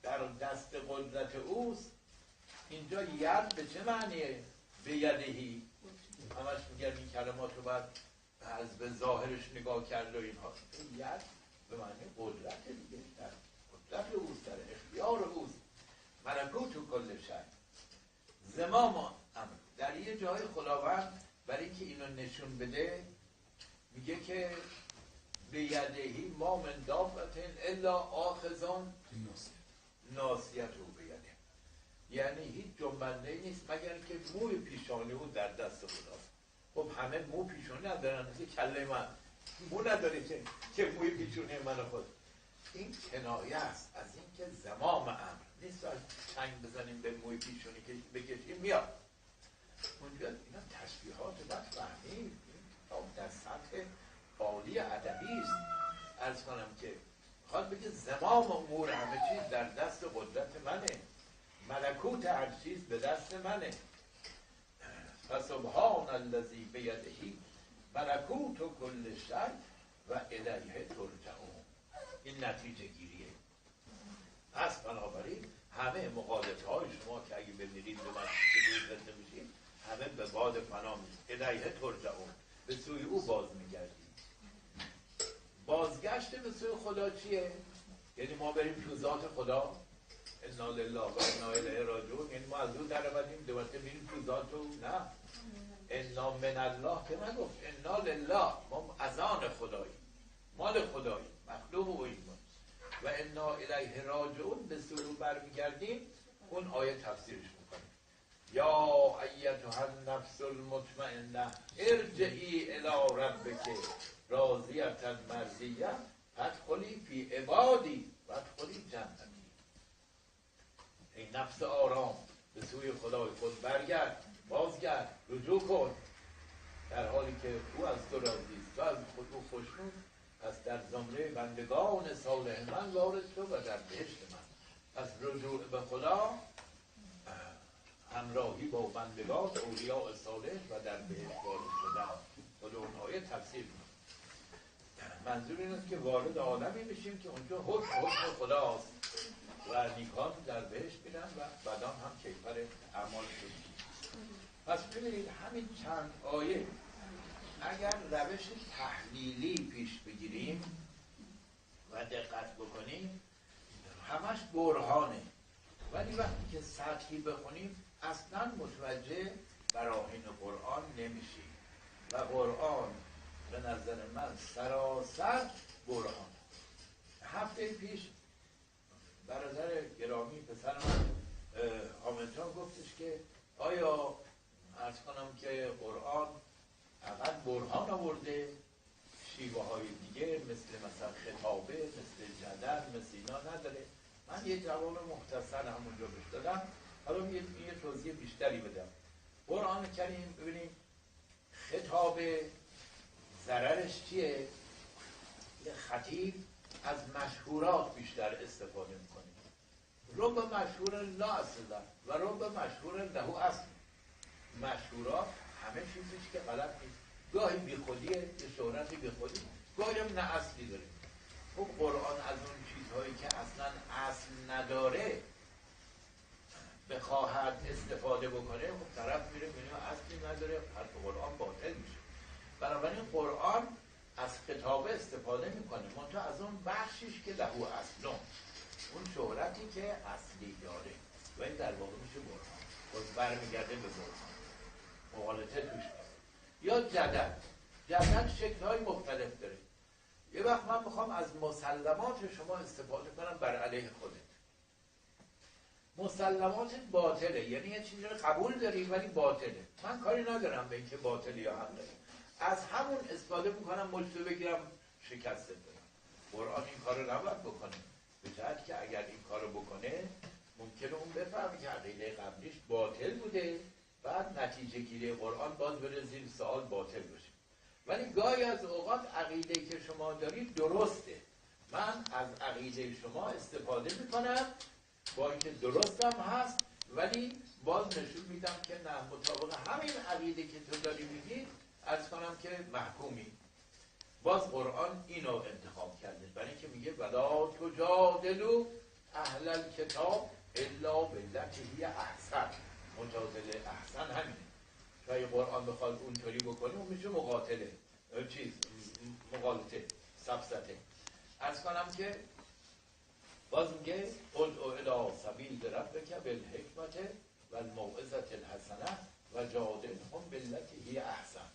[SPEAKER 16] در دست قدرت اوست. اینجا ید به چه معنیه؟ به یدهی. همش میگن این کلمات رو باید از به ظاهرش نگاه کرد و اینها. ید به معنی قدرت دیگه، در قدرت اوست، در اختیار اوست. ملکوت کل شیء زمام امر. در یه جای خداوند برای اینکه اینو نشون بده میگه که به یدهی ما من دابة الا آخذ ناصیته بیده، یعنی هیچ جنبنده نیست مگر که موی پیشانی او در دست خداست. خب همه مو پیشانی ندارن، مثل کله من مو نداره که موی پیشانی من خود. این کنایه است از اینکه زمام امر نیست از چنگ بزنیم به موی پیشانی که بکشیم میاد اونجا. اینا تشبیهات باید فهمید، در سطح عالی ادبی است. عرض کنم که میخواد بگه زمام امور همه چیز در دست قدرت منه، ملکوت هر چیز به دست منه. فسبحان الذی بیده ملکوت کل شیء و الیه ترجعون. این نتیجه گیریه. پس بنابراین همه مغالطه های شما که اگه بمیرید به من زنده میشید، همه به باد فنا میشید. الیه ترجعون، به سوی او باز میگردید. بازگشت به سوی خدا چیه؟ یعنی ما بریم تو ذات خدا، انا لله و انا الیه راجعون، یعنی ما از او در آمدیم دوباره میریم تو ذات او؟ نه، انا من الله که نگفت، انا لله، ما از آن خداییم، مال خداییم، مخلوق اوییم و انا الیه راجعون، به سوی او برمیگردیم. اون آیه تفسیرش میکنه. یا ایتها النفس المطمئنه ارجعی الی ربک راضیة مرضیه فادخلی فی عبادی وادخلی جنتی. ای نفس آرام، به سوی خدای خود برگرد، بازگرد، رجوع کن، در حالی که او از تو راضی است، تو از خود او خوشنود، پس در زمره بندگان صالح من وارد شو و در بهشت من. پس رجوع به خدا، همراهی با بندگان اولیاء صالح و در بهشت وارد شدن. خود اون آیه تفسیر می‌کنه. منظور این است که وارد عالمی میشیم که اونجا حکم خداست و نیکان در بهشت میرن و بدان هم کیفر اعمالشون. پس ببینید همین چند آیه اگر روش تحلیلی پیش بگیریم و دقت بکنیم همش برهانه، ولی وقتی که سطحی بخونیم اصلا متوجه براهین قرآن نمیشیم و قرآن به نظر من سراسر برهان. هفته پیش برادر گرامی پسر من حامد گفتش که آیا عرض کنم که قرآن فقط برهان آورده، شیوه های دیگه مثلا خطابه، مثل جدل، مثل اینا نداره؟ من یه جواب مختصر همونجا بهش دادم، حالا یه توضیح بیشتری بدم. قرآن کریم ببینیم خطابه ضررش چیه؟ یه خطیب از مشهورات بیشتر استفاده میکنه. رب مشهور لا اصل و رب مشهور له اصل. مشهورات همه چیزش که غلط نیست، گاهی بیخودیه، یه شهرت بیخودی، گاهی هم نه اصلی داره. خب قرآن از اون چیزهایی که اصلا اصل نداره بخواهد استفاده بکنه، خب طرف میره میبینه اصلی نداره، حرف قرآن باطل میشه. بنابراین قرآن از خطابه استفاده میکنه، منتها از اون بخشیش که لهو اصلون، اون شهرتی که اصلی داره، و این در واقع میشه برهان، باز برمیگرده به برهان، مغالطه توش نیست. یا جدل، جدل شکل‌های مختلف داره. یه وقت من میخوام از مسلمات شما استفاده کنم بر علیه خودت. مسلمات باطله، یعنی یه چیزی رو قبول داری ولی باطله، من کاری ندارم به اینکه باطله یا حقه، از همون استفاده میکنم مجتو بگیرم شکست بدم. قرآن این کارو نباید بکنه، به جهت که اگر این کارو بکنه ممکنه اون بفهمه که عقیده قبلیش باطل بوده، بعد نتیجه گیری قرآن باز بره زیر سوال باطل باشه. ولی گاهی از اوقات عقیده که شما دارید درسته، من از عقیده شما استفاده میکنم با اینکه درستم هست، ولی باز نشون میدم که نه، مطابق همین عقیده که تو داری میگی عرض کنم که محکومی. باز قرآن اینو انتخاب کرده، برای اینکه میگه ولا تجادلوا اهل الکتاب الا بالتي هی احسن. مجادله احسن همینه. شاید قرآن بخواد اونطوری بکنه اون میشه مقاتله، چیز مقالطه، سفسطه. عرض کنم که باز میگه ادع الی سبیل ربک بالحکمت و الموعظه الحسنه و جادلهم بالتي هی احسن.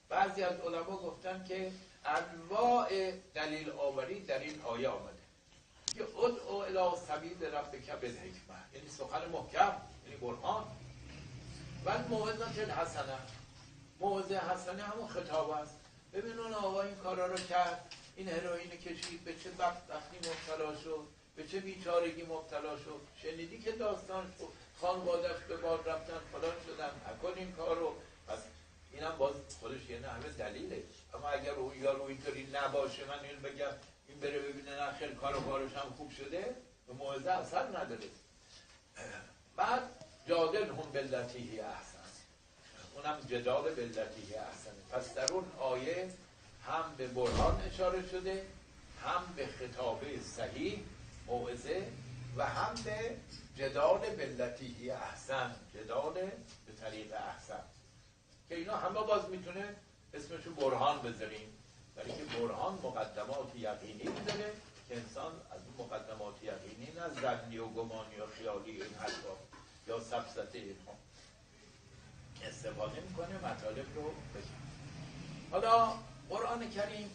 [SPEAKER 16] بعضی از علما گفتن که انواع دلیل آوری در این آیه آمده. که ادع الی سبیل ربک بالحکمه یعنی سخن محکم، یعنی برهان، و الموعظه الحسنه. موعظه حسنه همون خطاب است. ببین اون آقا این کارا رو کرد، این هروئین کشید، به چه بدبختی مبتلا شد، به چه بیچارگی مبتلا شد، شنیدی که داستان شد، خانواده‌اش به باد رفتن، فلان شدن، نکن این کارو. پس اینم باز خودش یه همه دلیله. اما اگر اون یارو اینطوری نباشه، من اینو بگم این بره ببینه نه خیر کارو بارش هم خوب شده، به موعظه اثر نداره. بعد جادل هم بالتی هی احسن، اونم جدال بالتی هی احسن. پس در اون آیه هم به برهان اشاره شده، هم به خطابه صحیح موعظه، و هم به جدال بالتی هی احسن، جدال به طریق احسن، که اینا همه باز میتونه اسمشو برهان بذاریم، برای که برهان مقدمات یقینی داره که انسان از اون مقدمات یقینی نه ظنی و گمانی و خیالی این حرفا یا سفسطه اینها. استفاده میکنه مطالب رو بگه. حالا قرآن کریم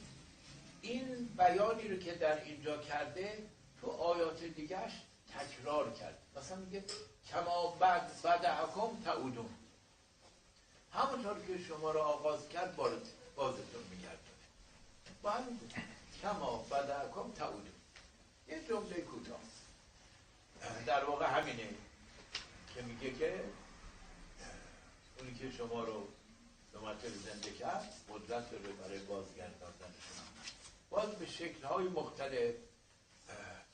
[SPEAKER 16] این بیانی رو که در اینجا کرده تو آیات دیگهش تکرار کرد. مثلا میگه کما بدأکم تعودون، همونطور که شما رو آغاز کرد بازتون میگردونه. با همین کما بدأکم تعودون، یه جمله کوتاه در واقع همینه که میگه که اونی که شما رو به مرتبه زنده کرد قدرت رو برای بازگرداندن شما. باز به شکل‌های مختلف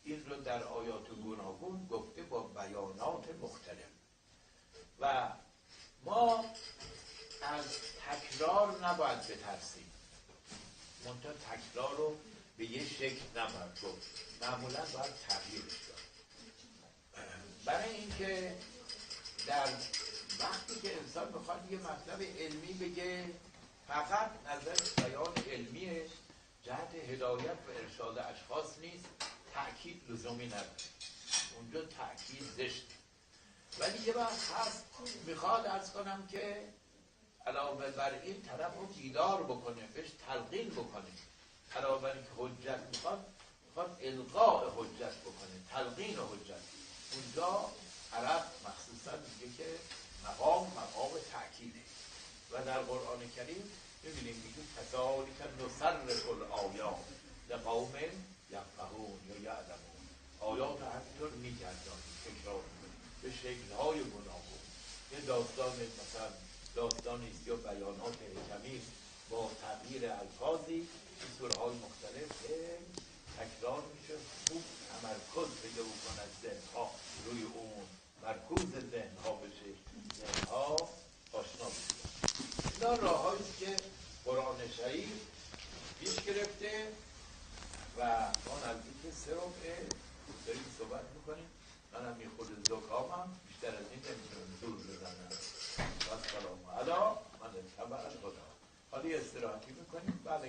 [SPEAKER 16] این رو در آیات گوناگون گفته با بیانات مختلف و ما از تکرار نباید بترسیم، منتها تکرار رو به یه شکل نباید گفت، معمولا باید تغییرش داد. برای اینکه در وقتی که انسان میخواد یه مطلب علمی بگه فقط نظر بیان علمیه، جهت هدایت و ارشاد اشخاص نیست، تأکید لزومی نداره، اونجا تأکید زشت. ولی یه وقت هست میخواد عرض کنم که علاوه بر این طرف رو بیدار بکنه، بهش تلقین بکنه، علاوه بر اینکه حجت میخواد القاء حجت بکنه، تلقین حجت. اونجا عرب مخصوصا میگه که مقام تأکیده و در قرآن کریم میبینیم میگه کذالک نصرف الآیات لقوم یفقهون یا یعلمون. آیات همینطور میگردانیم، تکرار میکنیم به شکل‌های گوناگون. یه داستان مثلا داستانی است یا بیانات حکمی با تغییر الفاظی تو سوره‌های مختلف تکرار میشه، خوب تمرکز پیدا بکنه ذهن‌ها روی اون، مرکوز ذهن‌ها بشه، ذهن‌ها آشنا بشه. اینا راههایی است که قرآن شریف پیش گرفته و ما نزدیک 3 ربع داریم صحبت میکنیم. منم یه خود زکامم، بیشتر از این نمیتونم زور بزنم. و سلام علی من اتبع الهدی. حالا استراحتی میکنیم بعد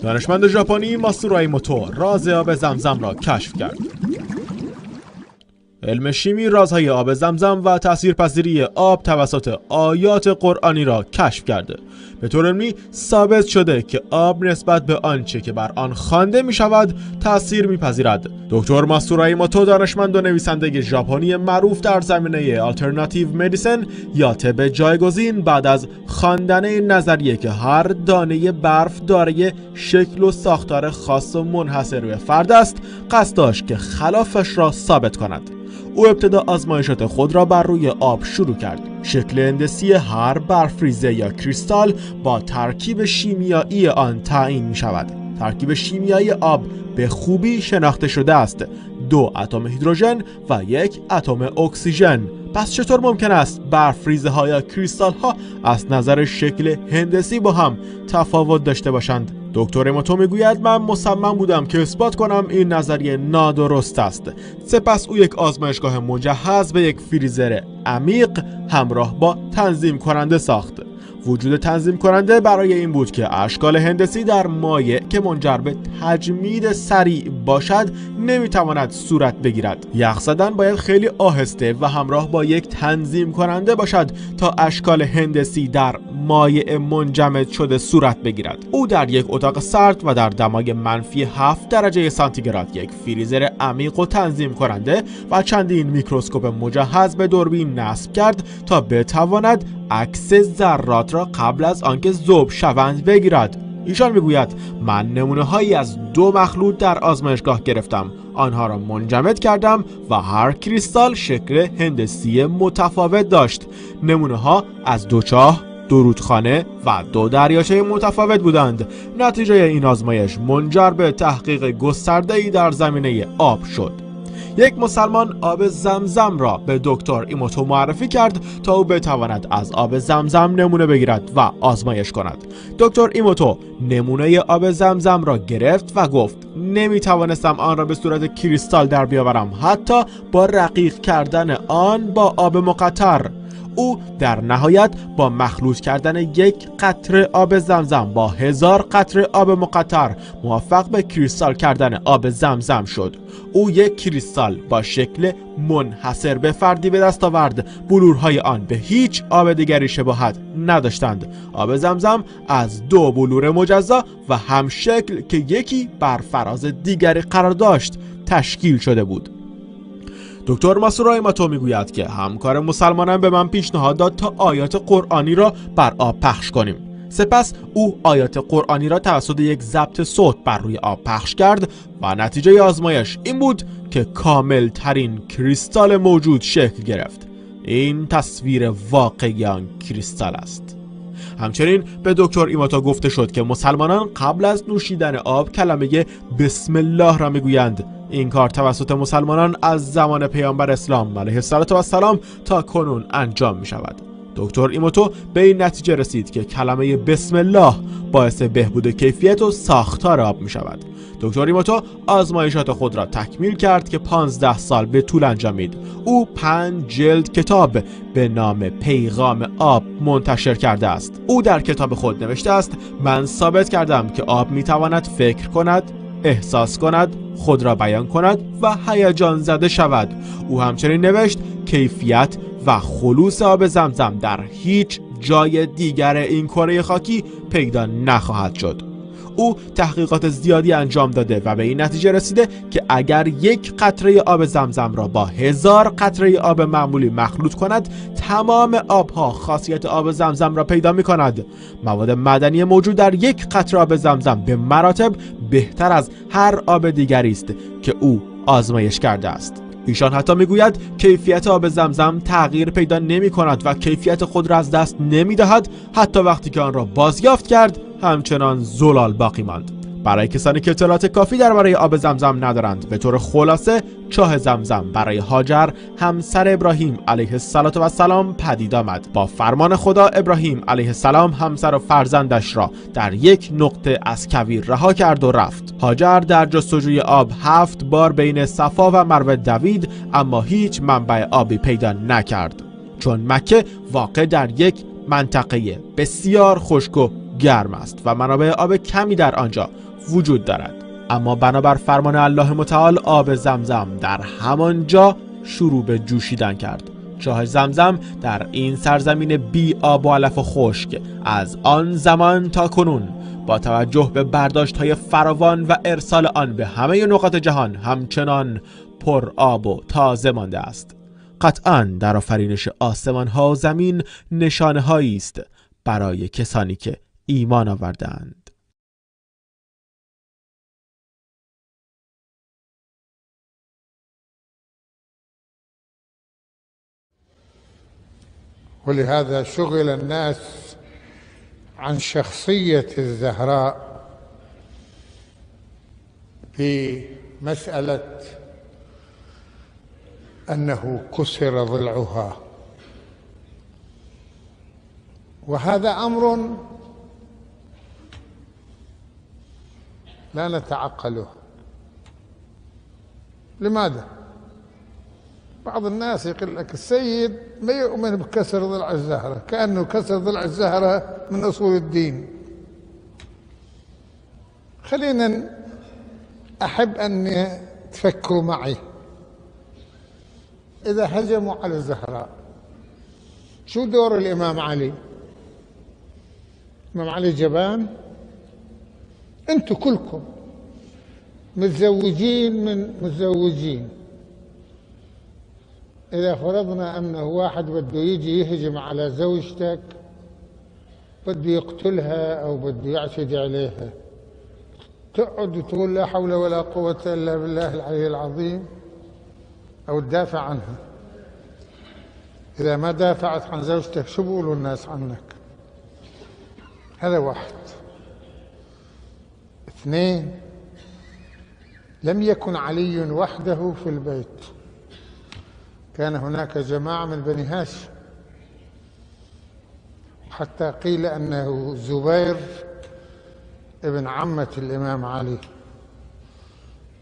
[SPEAKER 15] دانشمند ژاپنی ماسورو ایموتو راز آب زمزم را کشف کرد. علم شیمی رازهای آب زمزم و تاثیرپذیری آب توسط آیات قرآنی را کشف کرده. به طور علمی ثابت شده که آب نسبت به آنچه که بر آن خوانده می شود تاثیر میپذیرد. دکتر ماسورو ایموتو دانشمند و نویسنده ژاپنی معروف در زمینه alternative medicine یا طب جایگزین، بعد از خواندن این نظریه که هر دانه برف دارای شکل و ساختار خاص و منحصر به فرد است، قصد داشت که خلافش را ثابت کند. او ابتدا آزمایشات خود را بر روی آب شروع کرد. شکل هندسی هر برفریزه یا کریستال با ترکیب شیمیایی آن تعیین می شود. ترکیب شیمیایی آب به خوبی شناخته شده است: 2 اتم هیدروژن و 1 اتم اکسیژن. پس چطور ممکن است برفریزه ها یا کریستال ها از نظر شکل هندسی با هم تفاوت داشته باشند؟ دکتر ایموتو میگوید من مصمم بودم که اثبات کنم این نظریه نادرست است. سپس او یک آزمایشگاه مجهز به یک فریزر عمیق همراه با تنظیم کننده ساخت. وجود تنظیم کننده برای این بود که اشکال هندسی در مایع که منجر به تجمید سریع باشد نمیتواند صورت بگیرد. یخ زدن باید خیلی آهسته و همراه با یک تنظیم کننده باشد تا اشکال هندسی در مایع منجمد شده صورت بگیرد. او در یک اتاق سرد و در دمای -7 درجه سانتیگراد یک فریزر عمیق و تنظیم کننده و چندین میکروسکوپ مجهز به دوربین نصب کرد تا بتواند عکس ذرات را قبل از آنکه ذوب شوند بگیرد. ایشان میگوید من نمونه هایی از 2 مخلوط در آزمایشگاه گرفتم، آنها را منجمد کردم و هر کریستال شکل هندسی متفاوت داشت. نمونه ها از 2 چاه، 2 رودخانه و 2 دریاچه متفاوت بودند. نتیجه این آزمایش منجر به تحقیق گسترده‌ای در زمینه آب شد. یک مسلمان آب زمزم را به دکتر ایموتو معرفی کرد تا او بتواند از آب زمزم نمونه بگیرد و آزمایش کند. دکتر ایموتو نمونه آب زمزم را گرفت و گفت نمیتوانستم آن را به صورت کریستال در بیاورم، حتی با رقیق کردن آن با آب مقطر. او در نهایت با مخلوط کردن 1 قطره آب زمزم با 1000 قطره آب مقطر موفق به کریستال کردن آب زمزم شد. او یک کریستال با شکل منحصر به فردی به دست آورد. بلورهای آن به هیچ آب دیگری شباهت نداشتند. آب زمزم از 2 بلور مجزا و همشکل که یکی بر فراز دیگری قرار داشت تشکیل شده بود. دکتر ماسورو ایموتو میگوید که همکار مسلمانان به من پیشنهاد داد تا آیات قرآنی را بر آب پخش کنیم. سپس او آیات قرآنی را توسط یک ضبط صوت بر روی آب پخش کرد و نتیجه آزمایش این بود که کامل ترین کریستال موجود شکل گرفت. این تصویر واقعی آن کریستال است. همچنین به دکتر ایموتو گفته شد که مسلمانان قبل از نوشیدن آب کلمه بسم الله را میگویند. این کار توسط مسلمانان از زمان پیامبر اسلام علیه السلام تا کنون انجام می شود. دکتر ایموتو به این نتیجه رسید که کلمه بسم الله باعث بهبود کیفیت و ساختار آب می شود. دکتر ایموتو آزمایشات خود را تکمیل کرد که 15 سال به طول انجامید. او 5 جلد کتاب به نام پیغام آب منتشر کرده است. او در کتاب خود نوشته است من ثابت کردم که آب می تواند فکر کند، احساس کند، خود را بیان کند و هیجان زده شود. او همچنین نوشت کیفیت و خلوص آب زمزم در هیچ جای دیگر این کره خاکی پیدا نخواهد شد. او تحقیقات زیادی انجام داده و به این نتیجه رسیده که اگر 1 قطره آب زمزم را با 1000 قطره آب معمولی مخلوط کند، تمام آبها خاصیت آب زمزم را پیدا می کند. مواد معدنی موجود در 1 قطره آب زمزم به مراتب بهتر از هر آب دیگری است که او آزمایش کرده است. ایشان حتی میگوید کیفیت آب زمزم تغییر پیدا نمی کند و کیفیت خود را از دست نمی دهد، حتی وقتی که آن را بازیافت کرد همچنان زلال باقی ماند. برای کسانی که اطلاعات کافی درباره آب زمزم ندارند، به طور خلاصه چاه زمزم برای هاجر همسر ابراهیم علیه السلام پدید آمد. با فرمان خدا ابراهیم علیه السلام همسر و فرزندش را در یک نقطه از کویر رها کرد و رفت. هاجر در جستجوی آب 7 بار بین صفا و مروه دوید، اما هیچ منبع آبی پیدا نکرد، چون مکه واقع در یک منطقه بسیار خشک و گرم است و منابع آب کمی در آنجا وجود دارد. اما بنابر فرمان الله متعال آب زمزم در همانجا شروع به جوشیدن کرد. چاه زمزم در این سرزمین بی آب و علف و خشک از آن زمان تا کنون با توجه به برداشت‌های فراوان و ارسال آن به همه نقاط جهان همچنان پر آب و تازه مانده است. قطعاً در آفرینش آسمان ها و زمین نشانه هایی است برای کسانی که ایمان آوردند.
[SPEAKER 17] ولهذا شغل الناس عن شخصية الزهراء بمسألة أنه كسر ضلعها، وهذا أمر لا نتعقله. لماذا؟ بعض الناس يقول لك السيد ما يؤمن بكسر ضلع الزهرة، كأنه كسر ضلع الزهرة من أصول الدين. خلينا، أحب أن تفكروا معي، إذا هجموا على الزهراء شو دور الإمام علي؟ الإمام علي جبان؟ أنتم كلكم متزوجين من متزوجين، إذا فرضنا أنه واحد بده يجي يهجم على زوجتك، بده يقتلها أو بده يعتدي عليها، تقعد وتقول لا حول ولا قوة إلا بالله العلي العظيم أو تدافع عنها؟ إذا ما دافعت عن زوجتك شو بيقولوا الناس عنك؟ هذا واحد. اثنين، لم يكن علي وحده في البيت، كان هناك جماعة من بني هاشم، حتى قيل أنه زبير ابن عمة الإمام علي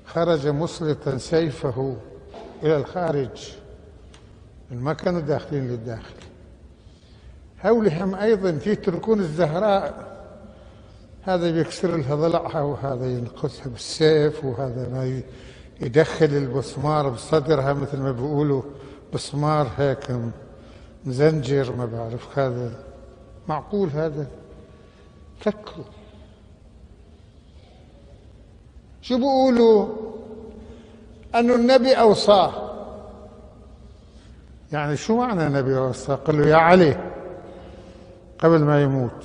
[SPEAKER 17] خرج مسلطا سيفه إلى الخارج، ما كانوا داخلين للداخل. حولهم أيضا يتركون الزهراء، هذا بيكسر لها ضلعها، وهذا ينقصها بالسيف، وهذا ما يدخل البسمار بصدرها مثل ما بيقولوا بسمار هيك مزنجر، ما بعرف هذا معقول؟ هذا فكروا شو بيقولوا؟ أنه النبي أوصاه. يعني شو معنى النبي أوصاه؟ قال له يا علي قبل ما يموت،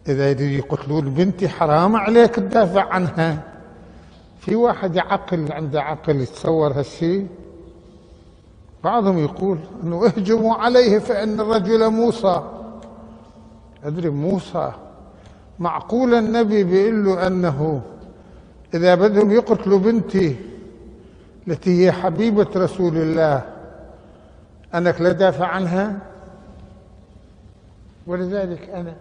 [SPEAKER 17] إذا يقتلون بنتي حرام عليك تدافع عنها. في واحد عقل عنده عقل يتصور هالشيء؟ بعضهم يقول أنه اهجموا عليه فإن الرجل موصى. أدري موصى، معقول النبي بيقول له أنه إذا بدهم يقتلوا بنتي التي هي حبيبة رسول الله أنك لا دافع عنها؟ ولذلك أنا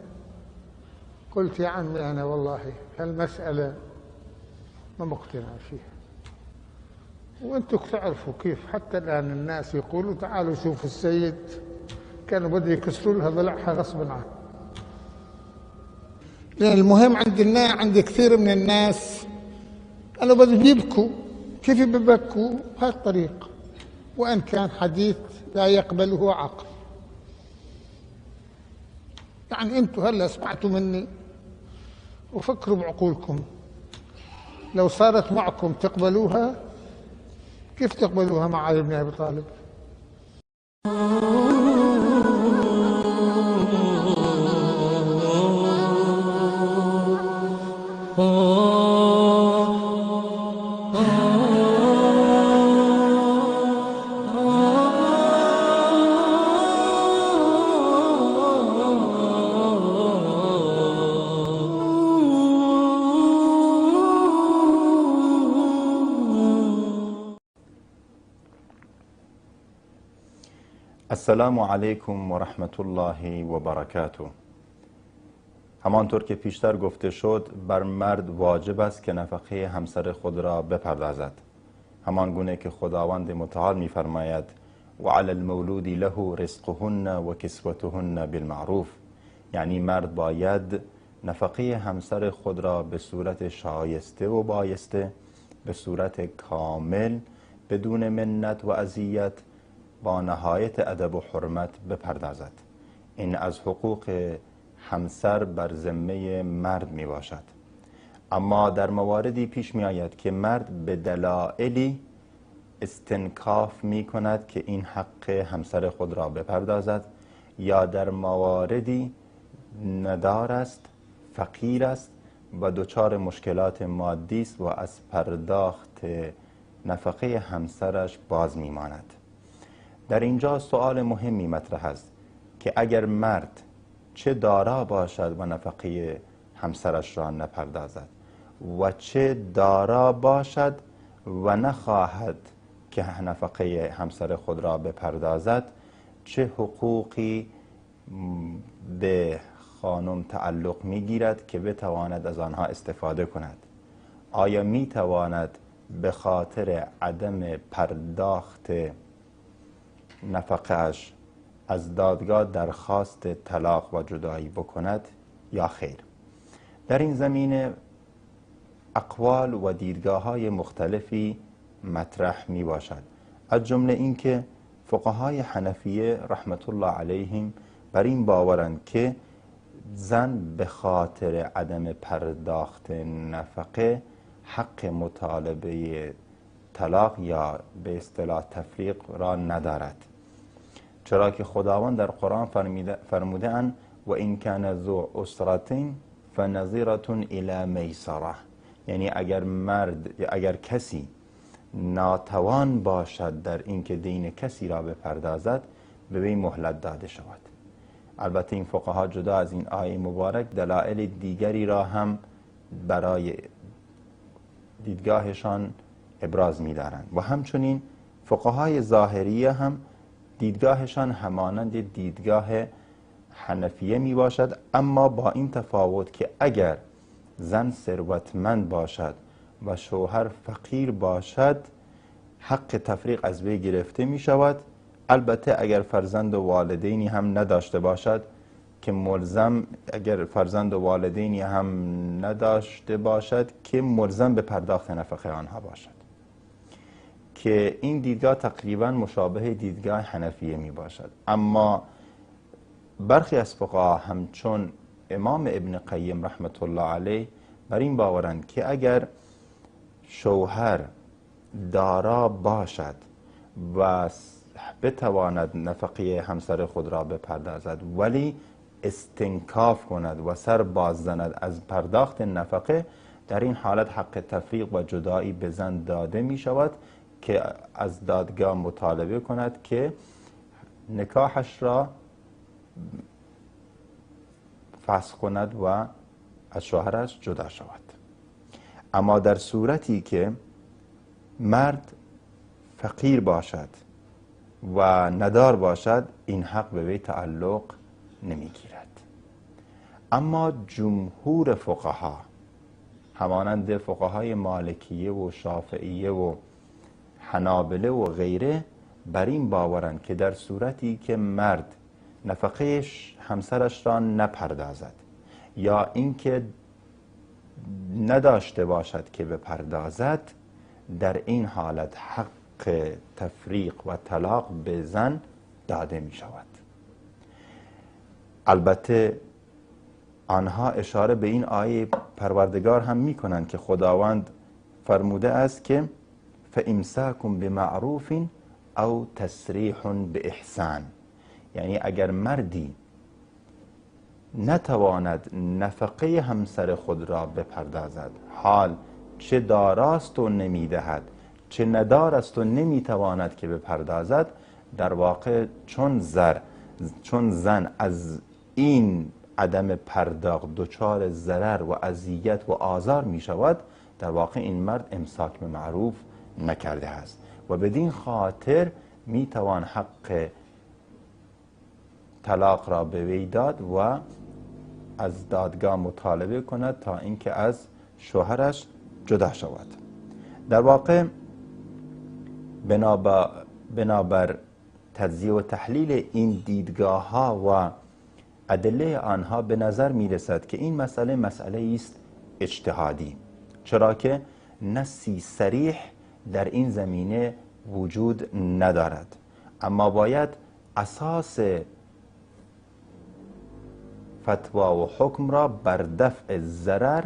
[SPEAKER 17] قلت يا عمي أنا والله هالمسألة ما مقتنع فيها، وأنتم تعرفوا كيف حتى الآن الناس يقولوا تعالوا شوفوا السيد، كانوا بدهم يكسروا لها ضلعها غصبا عنه. لأن المهم عند الناس، عند كثير من الناس أنه بدهم يبكوا. كيف ببكوا؟ بهالطريقة، وإن كان حديث لا يقبله عقل. يعني أنتم هلا سمعتوا مني وفكروا بعقولكم، لو صارت معكم تقبلوها؟ كيف تقبلوها مع علي بن أبي طالب؟
[SPEAKER 18] السلام علیکم و رحمت الله و برکاته. همانطور که پیشتر گفته شد، بر مرد واجب است که نفقه همسر خود را بپردازد، همان گونه که خداوند متعال می‌فرماید و علی المولود له رزقهن و کسوتهن بالمعروف، یعنی مرد باید نفقه همسر خود را به صورت شایسته و بایسته، به صورت کامل، بدون منت و اذیت، با نهایت ادب و حرمت بپردازد. این از حقوق همسر بر ذمه مرد می باشد. اما در مواردی پیش می آید که مرد به دلایلی استنکاف می کند که این حق همسر خود را بپردازد، یا در مواردی ندار است، فقیر است و دچار مشکلات مادی است و از پرداخت نفقه همسرش باز می ماند. در اینجا سوال مهمی مطرح است که اگر مرد چه دارا باشد و نفقه همسرش را نپردازد و چه دارا باشد و نخواهد که نفقه همسر خود را بپردازد چه حقوقی به خانم تعلق میگیرد که بتواند از آنها استفاده کند؟ آیا میتواند به خاطر عدم پرداخت نفقه‌اش از دادگاه درخواست طلاق و جدایی بکند یا خیر؟ در این زمینه اقوال و دیدگاه‌های مختلفی مطرح می باشد، از جمله اینکه فقهای حنفیه رحمت الله علیهم بر این باورند که زن به خاطر عدم پرداخت نفقه حق مطالبه طلاق یا به اصطلاح تفریق را ندارد، چرا که خداوند در قرآن فرموده اند و این کان ذو عسرة فنظیرة الی میسره، یعنی اگر مرد اگر کسی ناتوان باشد در اینکه دین کسی را بپردازد به وی مهلت داده شود. البته این فقها جدا از این آیه مبارک دلایل دیگری را هم برای دیدگاهشان ابراز می‌دارند و همچنین فقهای ظاهریه هم دیدگاهشان همانند دیدگاه حنفیه می باشد، اما با این تفاوت که اگر زن ثروتمند باشد و شوهر فقیر باشد حق تفریق از وی گرفته می شود، البته اگر فرزند و والدینی هم نداشته باشد که ملزم اگر فرزند و والدینی هم نداشته باشد که ملزم به پرداخت نفقه آنها باشد، که این دیدگاه تقریبا مشابه دیدگاه حنفیه می باشد. اما برخی از فقها همچون امام ابن قیم رحمت الله علیه بر این باورند که اگر شوهر دارا باشد و بتواند نفقه همسر خود را بپردازد ولی استنکاف کند و سر باز زند از پرداخت نفقه، در این حالت حق تفریق و جدایی به زن داده می شود که از دادگاه مطالبه کند که نکاحش را فسخ کند و از شوهرش جدا شود. اما در صورتی که مرد فقیر باشد و ندار باشد این حق به وی تعلق نمیگیرد. اما جمهور فقها همانند فقهای مالکیه و شافعیه و حنابله و غیره بر این باورند که در صورتی که مرد نفقه همسرش را نپردازد یا اینکه نداشته باشد که بپردازد، در این حالت حق تفریق و طلاق به زن داده می شود. البته آنها اشاره به این آیه پروردگار هم می کنند که خداوند فرموده است که فامساک بمعروف او تسریح باحسان، یعنی اگر مردی نتواند نفقه همسر خود را بپردازد، حال چه داراست و نمیدهد چه ندار است و نمیتواند که بپردازد، در واقع چون زن از این عدم پرداخت دچار ضرر و اذیت و آزار می شود، در واقع این مرد امساک به معروف نکرده است و بدین خاطر میتوان حق طلاق را به وی داد و از دادگاه مطالبه کند تا اینکه از شوهرش جدا شود. در واقع بنابر تجزیه و تحلیل این دیدگاه ها و ادله آنها به نظر می رسد که این مسئله مسئله است اجتهادی، چرا که نصی صریح در این زمینه وجود ندارد، اما باید اساس فتوا و حکم را بر دفع ضرر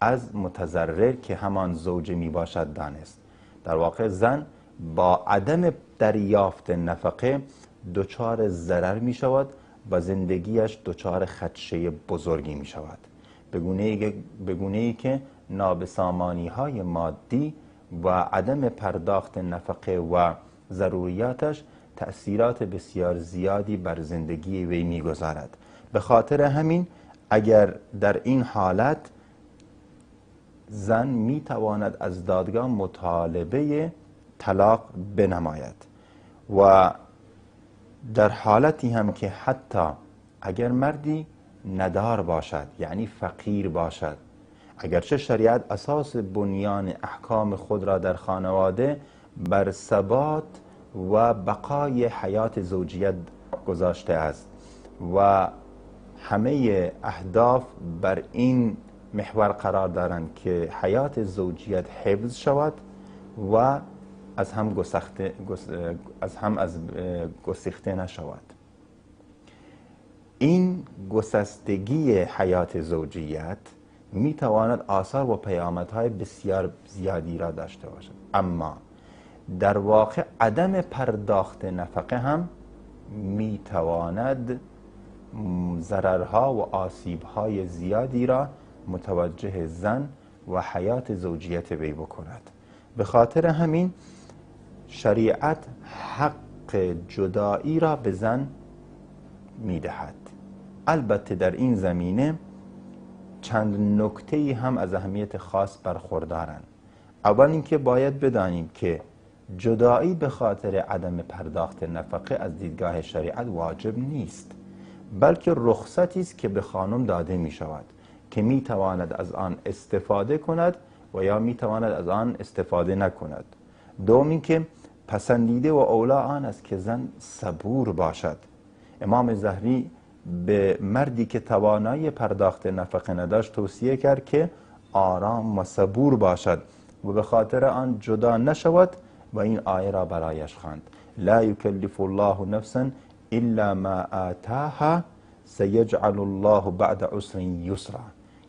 [SPEAKER 18] از متضرر که همان زوجه می باشد دانست. در واقع زن با عدم دریافت نفقه دچار ضرر می شود و زندگیش دچار خدشه بزرگی می شود، به گونه ای که نابسامانی های مادی و عدم پرداخت نفقه و ضروریاتش تأثیرات بسیار زیادی بر زندگی وی میگذارد. به خاطر همین اگر در این حالت زن میتواند از دادگاه مطالبه طلاق بنماید. و در حالتی هم که حتی اگر مردی ندار باشد، یعنی فقیر باشد، اگرچه شریعت اساس بنیان احکام خود را در خانواده بر ثبات و بقای حیات زوجیت گذاشته است و همه اهداف بر این محور قرار دارند که حیات زوجیت حفظ شود و از هم گسیخته نشود. این گسستگی حیات زوجیت می تواند آثار و پیامدهای بسیار زیادی را داشته باشد، اما در واقع عدم پرداخت نفقه هم می تواند ضررها و آسیبهای زیادی را متوجه زن و حیات زوجیت وی بکند. به خاطر همین شریعت حق جدایی را به زن می دهد. البته در این زمینه چند نکته‌ای هم از اهمیت خاص برخوردارند. اول اینکه باید بدانیم که جدایی به خاطر عدم پرداخت نفقه از دیدگاه شریعت واجب نیست، بلکه رخصتی است که به خانم داده می شود که می تواند از آن استفاده کند و یا می تواند از آن استفاده نکند. دوم اینکه پسندیده و اولا آن است که زن صبور باشد. امام زهری به مردی که توانایی پرداخت نفقه نداشت توصیه کرد که آرام و صبور باشد و به خاطر آن جدا نشود و این آیه را برایش خواند: لا یکلف الله نفسا الا ما آتاها سیجعل الله بعد عسر یسرا.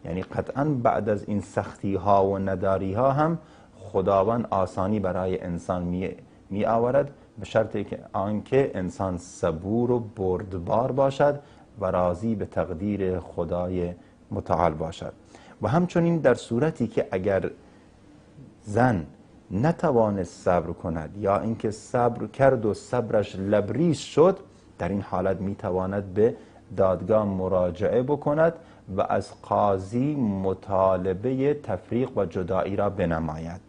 [SPEAKER 18] یعنی قطعا بعد از این سختی ها و نداری ها هم خداوند آسانی برای انسان می آورد، به شرط آنکه انسان صبور و بردبار باشد و راضی به تقدیر خدای متعال باشد. و همچنین در صورتی که اگر زن نتوانست صبر کند یا اینکه صبر کرد و صبرش لبریز شد، در این حالت میتواند به دادگاه مراجعه بکند و از قاضی مطالبه تفریق و جدایی را بنماید.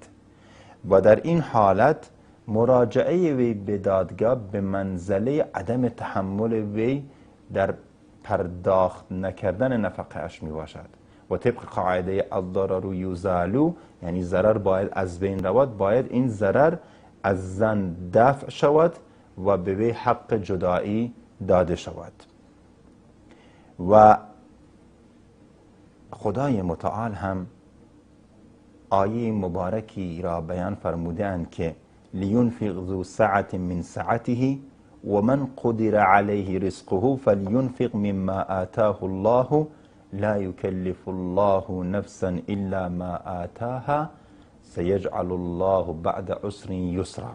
[SPEAKER 18] و در این حالت مراجعه وی به دادگاه به منزله عدم تحمل وی در پرداخت نکردن نفقه اش می باشد. و طبق قاعده الضرر یزالو، یعنی ضرر باید از بین رود، باید این ضرر از زن دفع شود و به وی حق جدایی داده شود. و خدای متعال هم آیه مبارکی را بیان فرمودند که لینفق ذو سعة من سعته و من قدر علیه رزقه فلینفق مما آتاه الله لا یکلف الله نفسا الا ما آتاها سیجعل الله بعد عسر یسرا.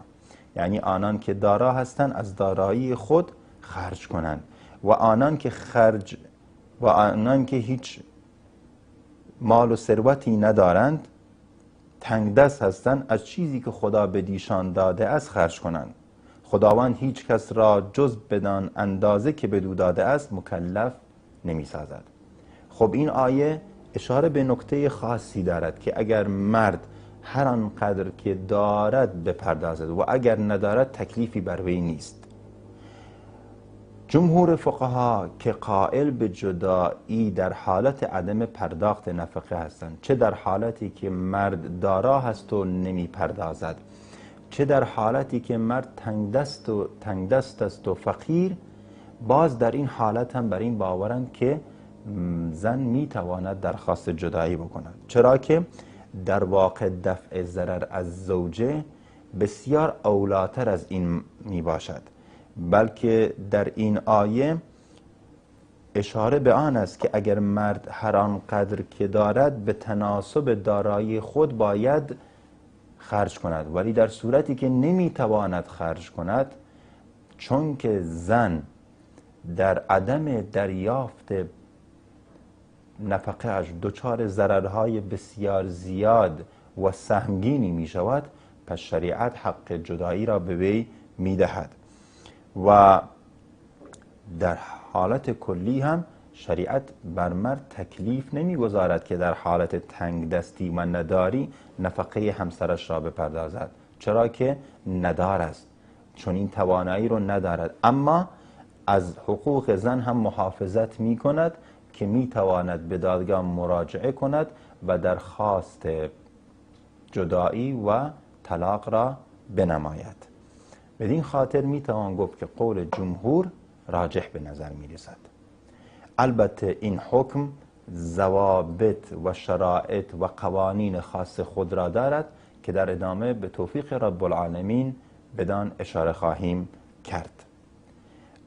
[SPEAKER 18] یعنی آنان که دارا هستند از دارایی خود خرج کنند و آنان که خرج و آنان که هیچ مال و ثروتی ندارند، تنگ دست هستند، از چیزی که خدا به دیشان داده است خرج کنند. خداوند هیچ کس را جز بدان اندازه که بدو داده است مکلف نمی سازد. خب این آیه اشاره به نکته خاصی دارد که اگر مرد هر آنقدر که دارد بپردازد و اگر ندارد تکلیفی بر وی نیست. جمهور فقها که قائل به جدایی در حالت عدم پرداخت نفقه هستند، چه در حالتی که مرد دارا هست و نمی پردازد، چه در حالتی که مرد تنگ دست است و فقیر، باز در این حالت هم بر این باورند که زن می تواند درخواست جدایی بکند، چرا که در واقع دفع ضرر از زوجه بسیار اولاتر از این می باشد. بلکه در این آیه اشاره به آن است که اگر مرد هر آنقدر که دارد به تناسب دارایی خود باید خرج کند، ولی در صورتی که نمیتواند خرج کند، چون که زن در عدم دریافت نفقه اش دچار ضررهای بسیار زیاد و سهمگینی می شود، پس شریعت حق جدایی را به وی می دهد. و در حالت کلی هم شریعت بر مرد تکلیف نمیگذارد که در حالت تنگ دستی و نداری نفقه همسرش را بپردازد، چرا که ندار است، چون این توانایی رو ندارد، اما از حقوق زن هم محافظت می کند که می تواند به دادگاه مراجعه کند و درخواست جدایی و طلاق را بنماید. بدین خاطر می توان گفت که قول جمهور راجح به نظر می رسد. البته این حکم ضوابط و شرایط و قوانین خاص خود را دارد که در ادامه به توفیق رب العالمین بدان اشاره خواهیم کرد.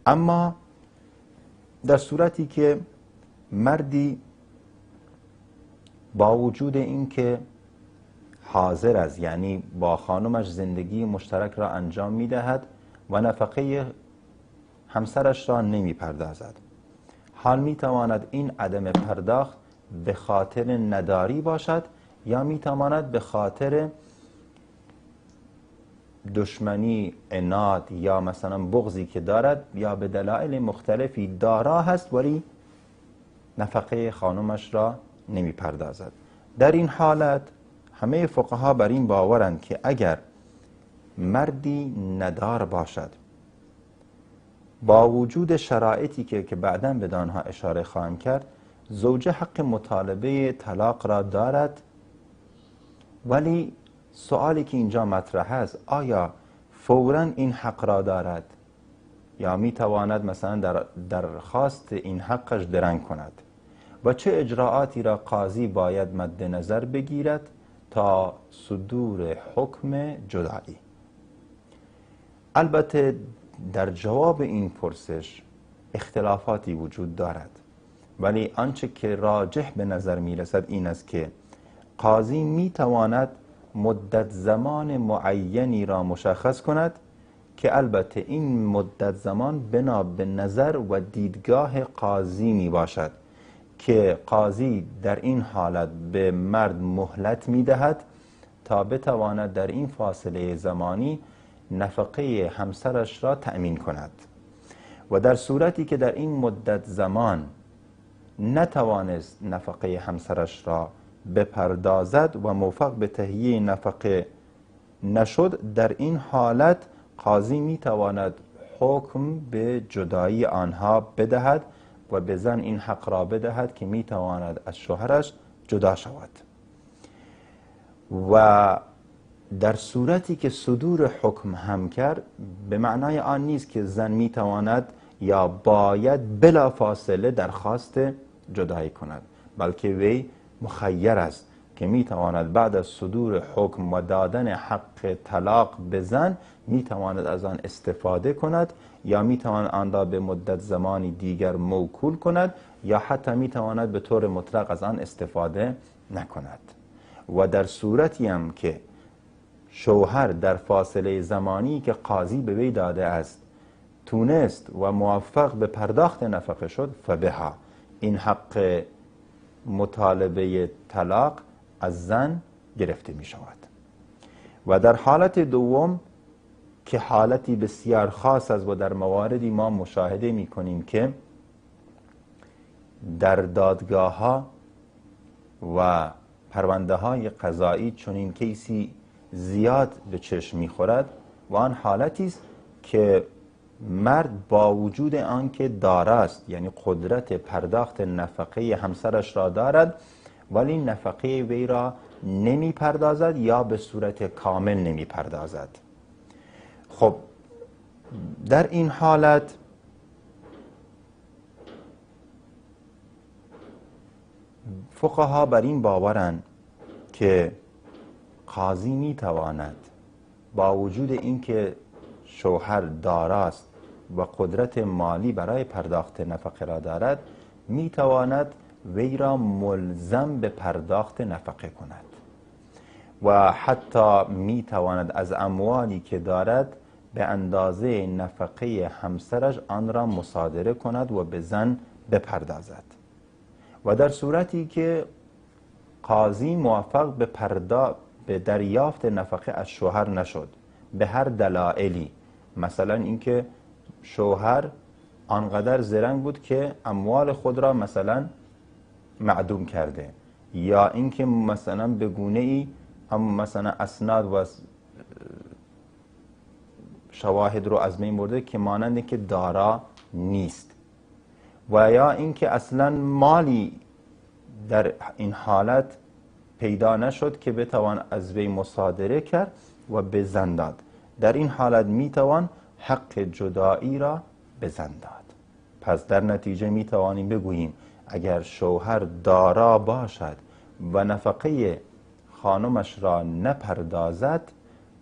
[SPEAKER 18] اما در صورتی که مردی با وجود اینکه حاضر است، یعنی با خانمش زندگی مشترک را انجام میدهد و نفقه همسرش را نمی پردازد، حال می تواند این عدم پرداخت به خاطر نداری باشد یا می تواند به خاطر دشمنی، عناد یا مثلا بغضی که دارد یا به دلایل مختلفی دارا هست ولی نفقه خانمش را نمی پردازد. در این حالت همه فقها بر این باورند که اگر مردی ندار باشد با وجود شرایطی که بعداً به آنها اشاره خواهم کرد، زوجه حق مطالبه طلاق را دارد. ولی سوالی که اینجا مطرح است، آیا فوراً این حق را دارد یا می تواند مثلا درخواست این حقش درنگ کند و چه اجراعاتی را قاضی باید مد نظر بگیرد تا صدور حکم جدایی؟ البته در جواب این پرسش اختلافاتی وجود دارد، ولی آنچه که راجح به نظر می رسد این است که قاضی می تواند مدت زمان معینی را مشخص کند که البته این مدت زمان بنا به نظر و دیدگاه قاضی می باشد که قاضی در این حالت به مرد مهلت می دهد تا بتواند در این فاصله زمانی نفقه همسرش را تأمین کند و در صورتی که در این مدت زمان نتوانست نفقه همسرش را بپردازد و موفق به تهیه نفقه نشد، در این حالت قاضی میتواند حکم به جدایی آنها بدهد و به زن این حق را بدهد که میتواند از شوهرش جدا شود. و در صورتی که صدور حکم هم کرد، به معنای آن نیست که زن میتواند یا باید بلا فاصله درخواست جدایی کند، بلکه وی مخیر است که میتواند بعد از صدور حکم و دادن حق طلاق به زن میتواند از آن استفاده کند یا میتواند آن را به مدت زمانی دیگر موکول کند یا حتی میتواند به طور مطلق از آن استفاده نکند. و در صورتی هم که شوهر در فاصله زمانی که قاضی به وی داده است تونست و موفق به پرداخت نفقه شد، فبها، این حق مطالبه طلاق از زن گرفته می شود. و در حالت دوم که حالتی بسیار خاص است و در مواردی ما مشاهده می کنیم که در دادگاه ها و پرونده های قضایی چنین کیسی زیاد به چشم می خورد و آن حالتی است که مرد با وجود آنکه داراست، یعنی قدرت پرداخت نفقه همسرش را دارد، ولی نفقه وی را نمی پردازد یا به صورت کامل نمی پردازد. خب در این حالت فقها بر این باورند که قاضی می تواند با وجود اینکه شوهر داراست و قدرت مالی برای پرداخت نفقه را دارد، می تواند وی را ملزم به پرداخت نفقه کند و حتی می تواند از اموالی که دارد به اندازه نفقه همسرش آن را مصادره کند و به زن بپردازد. و در صورتی که قاضی موفق به دریافت نفقه از شوهر نشد به هر دلایلی، مثلا اینکه شوهر آنقدر زرنگ بود که اموال خود را مثلا معدوم کرده، یا اینکه مثلا به گونه ای هم مثلا اسناد و شواهد رو از بین برده که مانند که دارا نیست، و یا اینکه اصلا مالی در این حالت پیدا نشد که بتوان از وی مصادره کرد و به زن داد. در این حالت میتوان حق جدایی را به زن داد. پس در نتیجه میتوانیم بگوییم اگر شوهر دارا باشد و نفقه خانمش را نپردازد،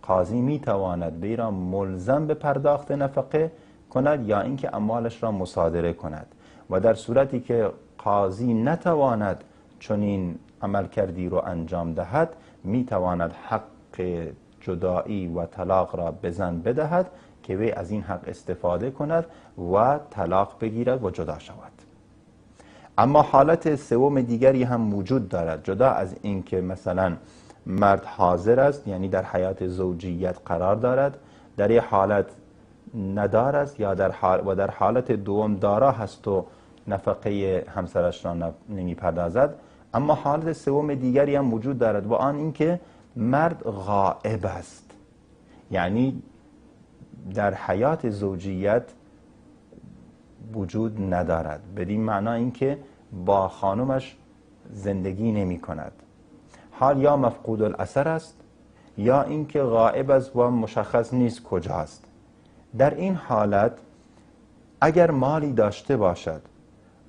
[SPEAKER 18] قاضی میتواند وی را ملزم به پرداخت نفقه کند یا اینکه اموالش را مصادره کند. و در صورتی که قاضی نتواند چنین عملکردی رو انجام دهد، میتواند حق جدایی و طلاق را به زن بدهد که وی از این حق استفاده کند و طلاق بگیرد و جدا شود. اما حالت سوم دیگری هم وجود دارد، جدا از این که مثلا مرد حاضر است، یعنی در حیات زوجیت قرار دارد، در یک حالت ندار است یا در حالت دوم دارا هست و نفقه همسرش را نمیپردازد. اما حالت سوم دیگری هم وجود دارد و آن اینکه مرد غائب است، یعنی در حیات زوجیت وجود ندارد، بدین معنا اینکه با خانمش زندگی نمی کند. حال یا مفقود الاثر است یا اینکه غائب است و مشخص نیست کجاست. در این حالت اگر مالی داشته باشد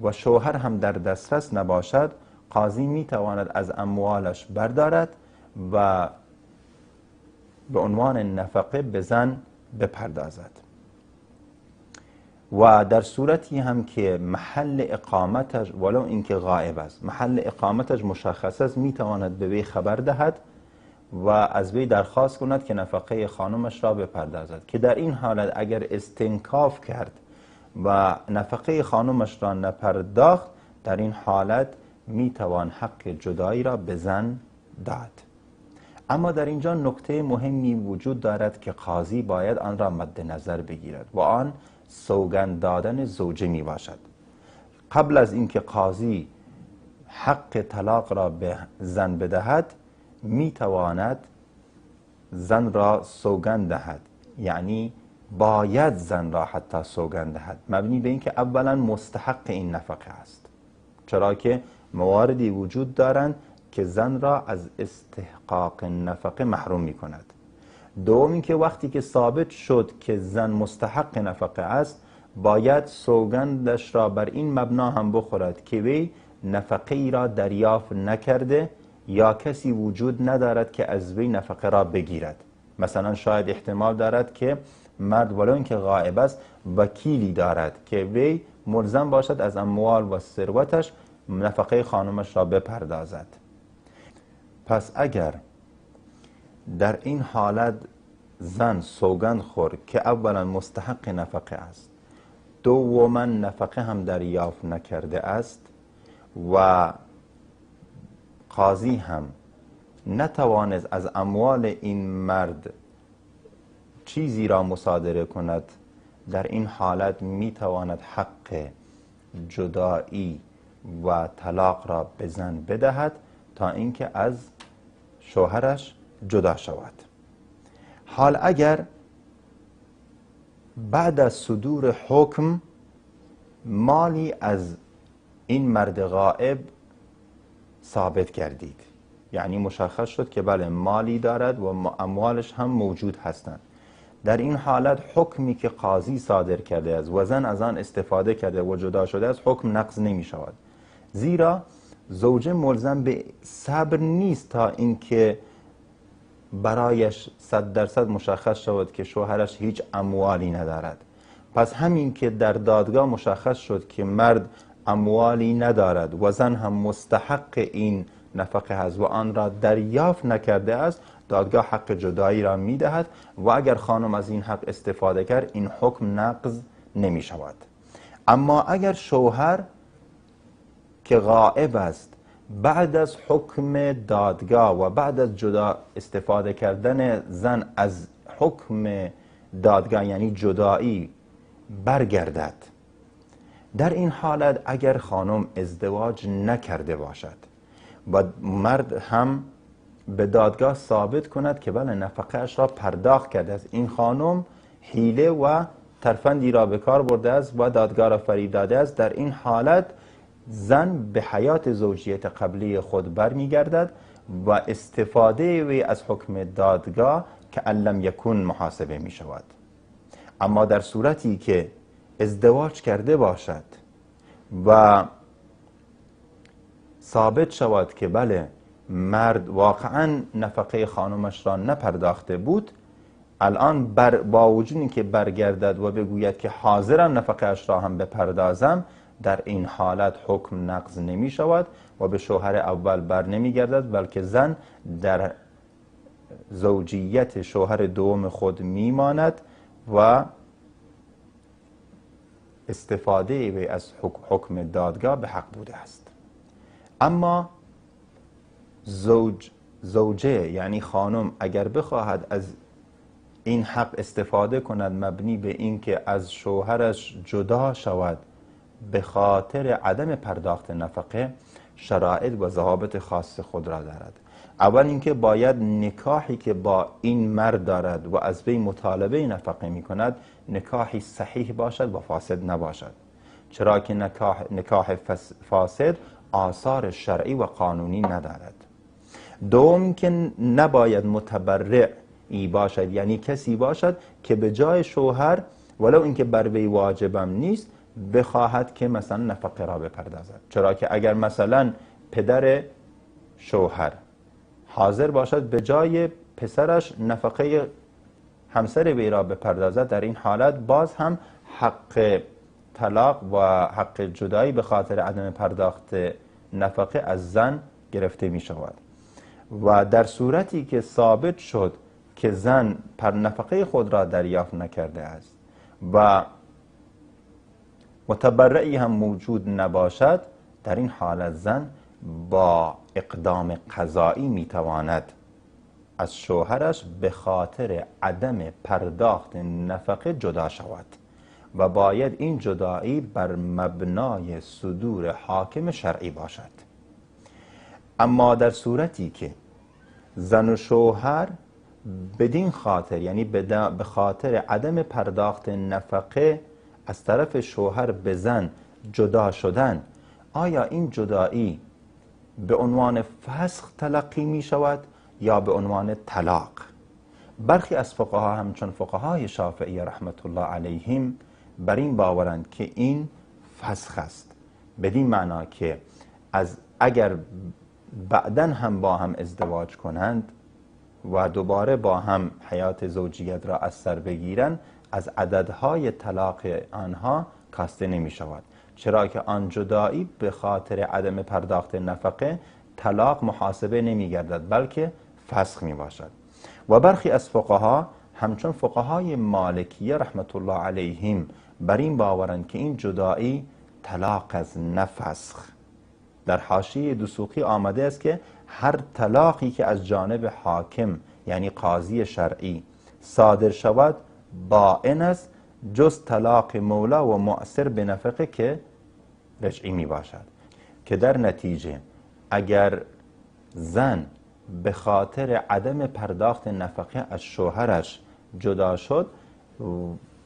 [SPEAKER 18] و شوهر هم در دسترس نباشد، قاضی می تواند از اموالش بردارد و به عنوان نفقه به زن بپردازد. و در صورتی هم که محل اقامتش ولو اینکه غائب است، محل اقامتش مشخص است، میتواند به وی خبر دهد و از وی درخواست کند که نفقه خانمش را بپردازد، که در این حالت اگر استنکاف کرد و نفقه خانمش را نپرداخت، در این حالت میتوان حق جدایی را به زن داد. اما در اینجا نکته مهمی وجود دارد که قاضی باید آن را مد نظر بگیرد و آن سوگند دادن زوجه می باشد. قبل از اینکه قاضی حق طلاق را به زن بدهد، می تواند زن را سوگند دهد، یعنی باید زن را حتی سوگند دهد، مبنی به اینکه اولا مستحق این نفقه است، چرا که مواردی وجود دارند که زن را از استحقاق نفقه محروم می کند. دوم اینکه وقتی که ثابت شد که زن مستحق نفقه است، باید سوگندش را بر این مبنا هم بخورد که وی نفقه ای را دریافت نکرده یا کسی وجود ندارد که از وی نفقه را بگیرد. مثلا شاید احتمال دارد که مرد ولو اینکه غائب است وکیلی دارد که وی ملزم باشد از اموال و ثروتش نفقه خانمش را بپردازد. پس اگر در این حالت زن سوگند خورد که اولا مستحق نفقه است، دوما نفقه هم دریافت نکرده است و قاضی هم نتوانست از اموال این مرد چیزی را مصادره کند، در این حالت میتواند حق جدایی و طلاق را به زن بدهد تا اینکه از شوهرش جدا شود. حال اگر بعد از صدور حکم مالی از این مرد غائب ثابت کردید، یعنی مشخص شد که بله مالی دارد و اموالش هم موجود هستند، در این حالت حکمی که قاضی صادر کرده است و زن از آن استفاده کرده و جدا شده است، حکم نقض نمی شود، زیرا زوجه ملزم به صبر نیست تا اینکه برایش 100% مشخص شود که شوهرش هیچ اموالی ندارد. پس همین که در دادگاه مشخص شد که مرد اموالی ندارد و زن هم مستحق این نفقه است و آن را دریافت نکرده است، دادگاه حق جدایی را میدهد و اگر خانم از این حق استفاده کرد این حکم نقض نمی شود. اما اگر شوهر که غائب است بعد از حکم دادگاه و بعد از جدا استفاده کردن زن از حکم دادگاه یعنی جدایی برگردد، در این حالت اگر خانم ازدواج نکرده باشد و مرد هم به دادگاه ثابت کند که بله نفقه اش را پرداخت کرده است، این خانم حیله و ترفندی را به کار برده است و دادگاه را فریب داده است، در این حالت زن به حیات زوجیت قبلی خود برمیگردد و استفاده وی از حکم دادگاه که لم یکن محاسبه می شود. اما در صورتی که ازدواج کرده باشد و ثابت شود که بله مرد واقعا نفقه خانمش را نپرداخته بود، الان با وجود اینکه برگردد و بگوید که حاضرم نفقه اش را هم بپردازم، در این حالت حکم نقض نمی شود و به شوهر اول بر نمی گردد، بلکه زن در زوجیت شوهر دوم خود می ماند و استفاده وی از حکم دادگاه به حق بوده است. اما زوجه یعنی خانم اگر بخواهد از این حق استفاده کند مبنی به اینکه از شوهرش جدا شود به خاطر عدم پرداخت نفقه، شرایط و ضوابط خاص خود را دارد. اول اینکه باید نکاحی که با این مرد دارد و از وی مطالبه نفقه می کند نکاحی صحیح باشد و فاسد نباشد، چرا که نکاح فاسد آثار شرعی و قانونی ندارد. دوم که نباید متبرع ای باشد، یعنی کسی باشد که به جای شوهر ولو اینکه بر وی واجبم نیست بخواهد که مثلا نفقه را بپردازد، چرا که اگر مثلا پدر شوهر حاضر باشد به جای پسرش نفقه همسر وی را بپردازد، در این حالت باز هم حق طلاق و حق جدایی به خاطر عدم پرداخت نفقه از زن گرفته می شود. و در صورتی که ثابت شد که زن پر نفقه خود را دریافت نکرده است و متبرعی هم موجود نباشد، در این حالت زن با اقدام قضایی میتواند از شوهرش به خاطر عدم پرداخت نفقه جدا شود و باید این جدایی بر مبنای صدور حاکم شرعی باشد. اما در صورتی که زن و شوهر بدین خاطر، یعنی به خاطر عدم پرداخت نفقه از طرف شوهر به زن جدا شدن، آیا این جدایی به عنوان فسخ تلقی می شود یا به عنوان طلاق؟ برخی از فقها همچون فقهای شافعی رحمت الله علیهم بر این باورند که این فسخ است، بدین معنا که از اگر بعداً هم با هم ازدواج کنند و دوباره با هم حیات زوجیت را از سر بگیرند، از عددهای طلاق آنها کاسته نمی شود، چرا که آن جدایی به خاطر عدم پرداخت نفقه طلاق محاسبه نمی گردد بلکه فسخ می باشد. و برخی از فقها همچون فقهای مالکیه رحمت الله علیهم بر این باورند که این جدایی طلاق از نه فسخ. در حاشیه دسوقی آمده است که هر طلاقی که از جانب حاکم یعنی قاضی شرعی صادر شود بائن است، جز طلاق مولا و مؤثر به نفقه که رجعی می باشد. که در نتیجه اگر زن به خاطر عدم پرداخت نفقه از شوهرش جدا شد،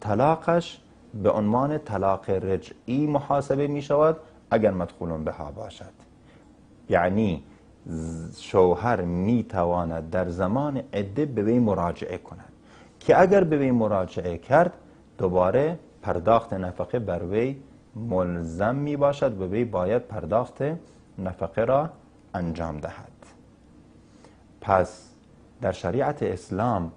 [SPEAKER 18] طلاقش به عنوان طلاق رجعی محاسبه می شود اگر مدخول بها باشد. یعنی شوهر می تواند در زمان عده به وی مراجعه کند که اگر به وی مراجعه کرد دوباره پرداخت نفقه بر وی ملزم می باشد و وی باید پرداخت نفقه را انجام دهد. پس در شریعت اسلام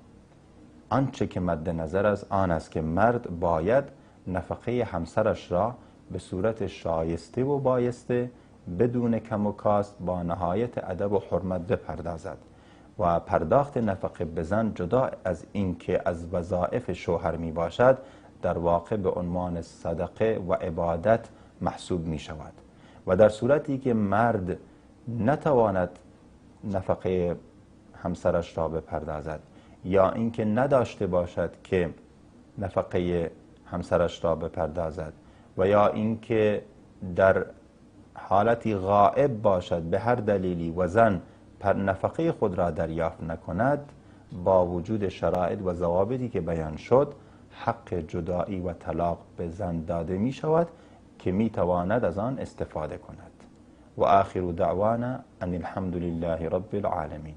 [SPEAKER 18] آنچه که مد نظر از آن است که مرد باید نفقه همسرش را به صورت شایسته و بایسته بدون کم و کاست با نهایت ادب و حرمت بپردازد و پرداخت نفقه به زن جدا از اینکه از وظایف شوهر می باشد در واقع به عنوان صدقه و عبادت محسوب می شود. و در صورتی که مرد نتواند نفقه همسرش را بپردازد یا اینکه نداشته باشد که نفقه همسرش را بپردازد و یا اینکه در حالتی غائب باشد به هر دلیلی و زن پر نفقه خود را دریافت نکند، با وجود شرایط و ضوابطی که بیان شد حق جدایی و طلاق به زن داده می شود که می تواند از آن استفاده کند. و آخر دعوانا ان الحمد لله رب العالمین.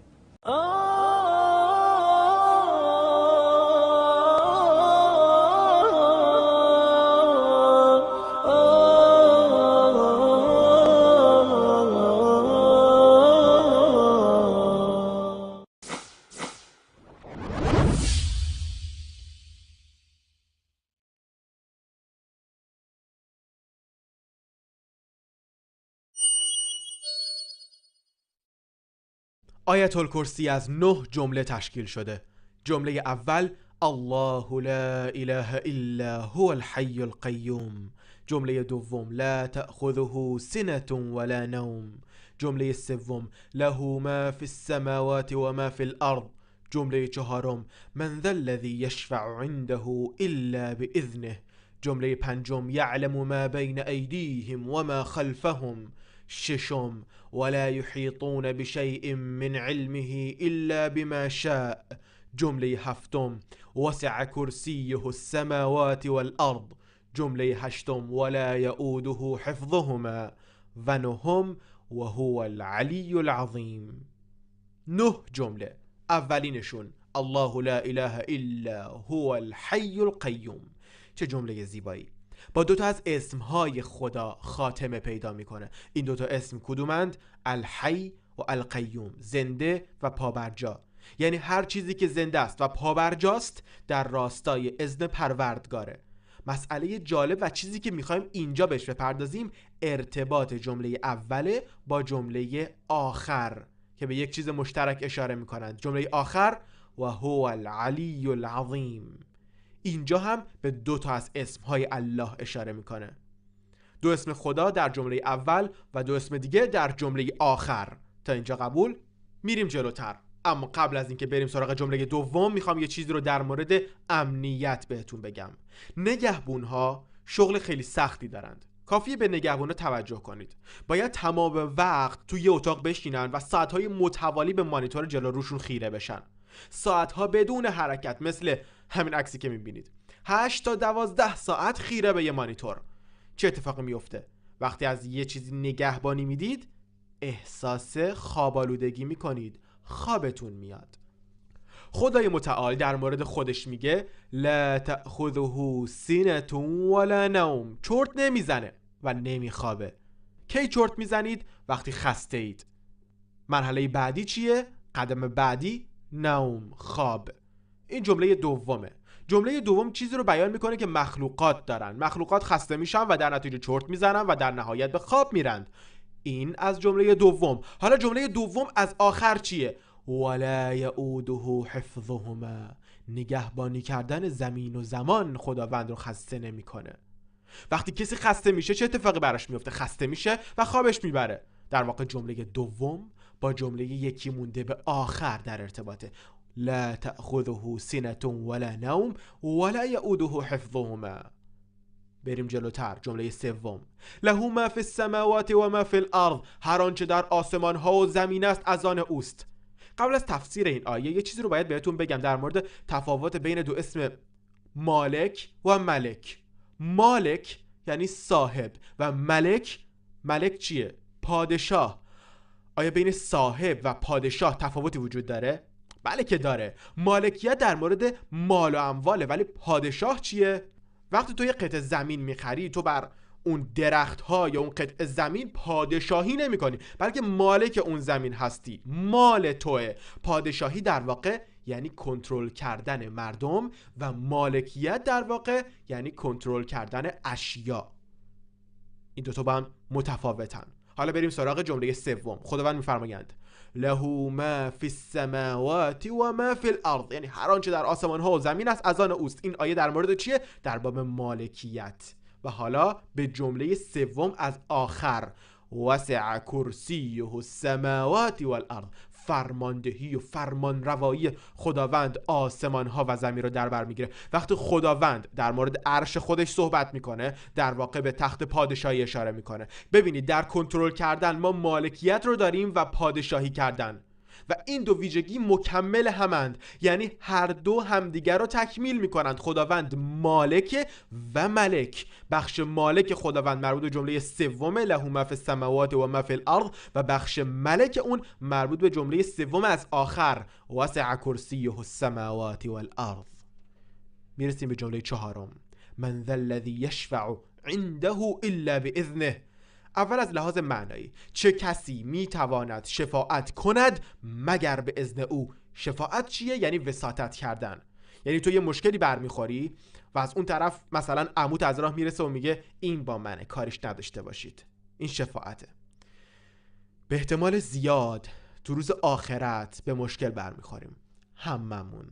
[SPEAKER 15] آیت الکرسی از 9 جمله تشکیل شده. جمله اول الله لا اله الا هو الحی القیوم. جمله دوم لا تأخذه سنة ولا نوم. جمله سوم له ما فی السماوات و ما فی الارض. جمله چهارم من ذا الذی یشفع عنده الا باذنه. جمله پنجم یعلم ما بین ایدیهم و ما خلفهم. ششم ولا يحيطون بشيء من علمه إلا بما شاء. جمله هفتم وسع كرسيه السماوات والأرض. جمله هشتم ولا يؤوده حفظهما. و نهم وهو العلی العظیم. 9 جمله. اولینشون الله لا اله الا هو الحی القیوم. چه جمله زیبایی. با دوتا از اسمهای خدا خاتمه پیدا میکنه. این دوتا اسم کدومند؟ الحی و القیوم، زنده و پابرجا. یعنی هر چیزی که زنده است و پابرجاست در راستای اذن پروردگاره. مسئله جالب و چیزی که میخوایم اینجا بهش بپردازیم ارتباط جمله اوله با جمله آخر که به یک چیز مشترک اشاره میکنند. جمله آخر و هو العلی العظیم. اینجا هم به دو تا از اسمهای الله اشاره میکنه. دو اسم خدا در جمله اول و دو اسم دیگه در جمله آخر. تا اینجا قبول؟ میریم جلوتر. اما قبل از اینکه بریم سراغ جمله دوم میخوام یه چیزی رو در مورد امنیت بهتون بگم. نگهبونها شغل خیلی سختی دارند. کافیه به نگهبونا توجه کنید. باید تمام وقت توی یه اتاق بشینن و ساعتهای متوالی به مانیتور جلو روشون خیره بشن. ساعتها بدون حرکت، مثل همین عکسی که میبینید. 8 تا 12 ساعت خیره به یه مانیتور. چه اتفاقی میفته؟ وقتی از یه چیزی نگهبانی میدید احساس خوابالودگی میکنید، خوابتون میاد. خدای متعال در مورد خودش میگه لا تأخذه سنة ولا نوم. چرت نمیزنه و نمیخوابه. کی چرت میزنید؟ وقتی خسته اید. مرحله بعدی چیه؟ قدم بعدی نوم، خواب. این جمله دومه. جمله دوم چیزی رو بیان میکنه که مخلوقات دارن. مخلوقات خسته میشن و در نتیجه چرت میزنن و در نهایت به خواب میرند. این از جمله دوم. حالا جمله دوم از آخر چیه؟ ولا یؤوده حفظهما. نگهبانی کردن زمین و زمان خداوند رو خسته نمیکنه. وقتی کسی خسته میشه چه اتفاقی براش میفته؟ خسته میشه و خوابش میبره. در واقع جمله دوم با جمله یکی مونده به آخر در ارتباطه. لا تأخذه سنة ولا نوم ولا یؤوده حفظهما. بریم جلوتر. جمله سوم له ما فی السماوات و ما فی الارض. هر آنچه در آسمان ها و زمین است از آن اوست. قبل از تفسیر این آیه یه چیزی رو باید بهتون بگم در مورد تفاوت بین دو اسم مالک و ملک. مالک یعنی صاحب و ملک، ملک چیه؟ پادشاه. آیا بین صاحب و پادشاه تفاوتی وجود داره؟ بله که داره. مالکیت در مورد مال و امواله، ولی پادشاه چیه؟ وقتی تو یه قطعه زمین میخری تو بر اون درخت ها یا اون قطعه زمین پادشاهی نمی کنی، بلکه مالک اون زمین هستی، مال توه. پادشاهی در واقع یعنی کنترل کردن مردم و مالکیت در واقع یعنی کنترل کردن اشیا. این دوتا با هم متفاوتن. حالا بریم سراغ جمله سوم. خداوند میفرمایند له ما فی السماوات و ما فی الارض، یعنی هر آنچه در آسمان ها و زمین است از آن اوست. این آیه در مورد چیه؟ در باب مالکیت. و حالا به جمله سوم از آخر، وسع کرسیه السماوات والارض، فرماندهی و فرمانروایی خداوند آسمان ها و زمین رو در بر میگیره. وقتی خداوند در مورد عرش خودش صحبت میکنه در واقع به تخت پادشاهی اشاره میکنه. ببینید در کنترل کردن ما مالکیت رو داریم و پادشاهی کردن. و این دو ویژگی مکمل همند، یعنی هر دو همدیگر رو تکمیل میکنند. خداوند مالک و ملک. بخش مالک خداوند مربوط به جمله سوم له ما فی السماوات و ما فی الارض و بخش ملک اون مربوط به جمله سوم از آخر وسع کرسیه السماوات والارض. میرسیم به جمله چهارم، من ذا الذی یشفع عنده الا باذنه. اول از لحاظ معنایی، چه کسی میتواند شفاعت کند مگر به اذن او؟ شفاعت چیه؟ یعنی وساطت کردن. یعنی تو یه مشکلی برمیخوری و از اون طرف مثلا عموت از راه میرسه و میگه این با منه، کارش نداشته باشید. این شفاعته. به احتمال زیاد تو روز آخرت به مشکل برمیخوریم هممون،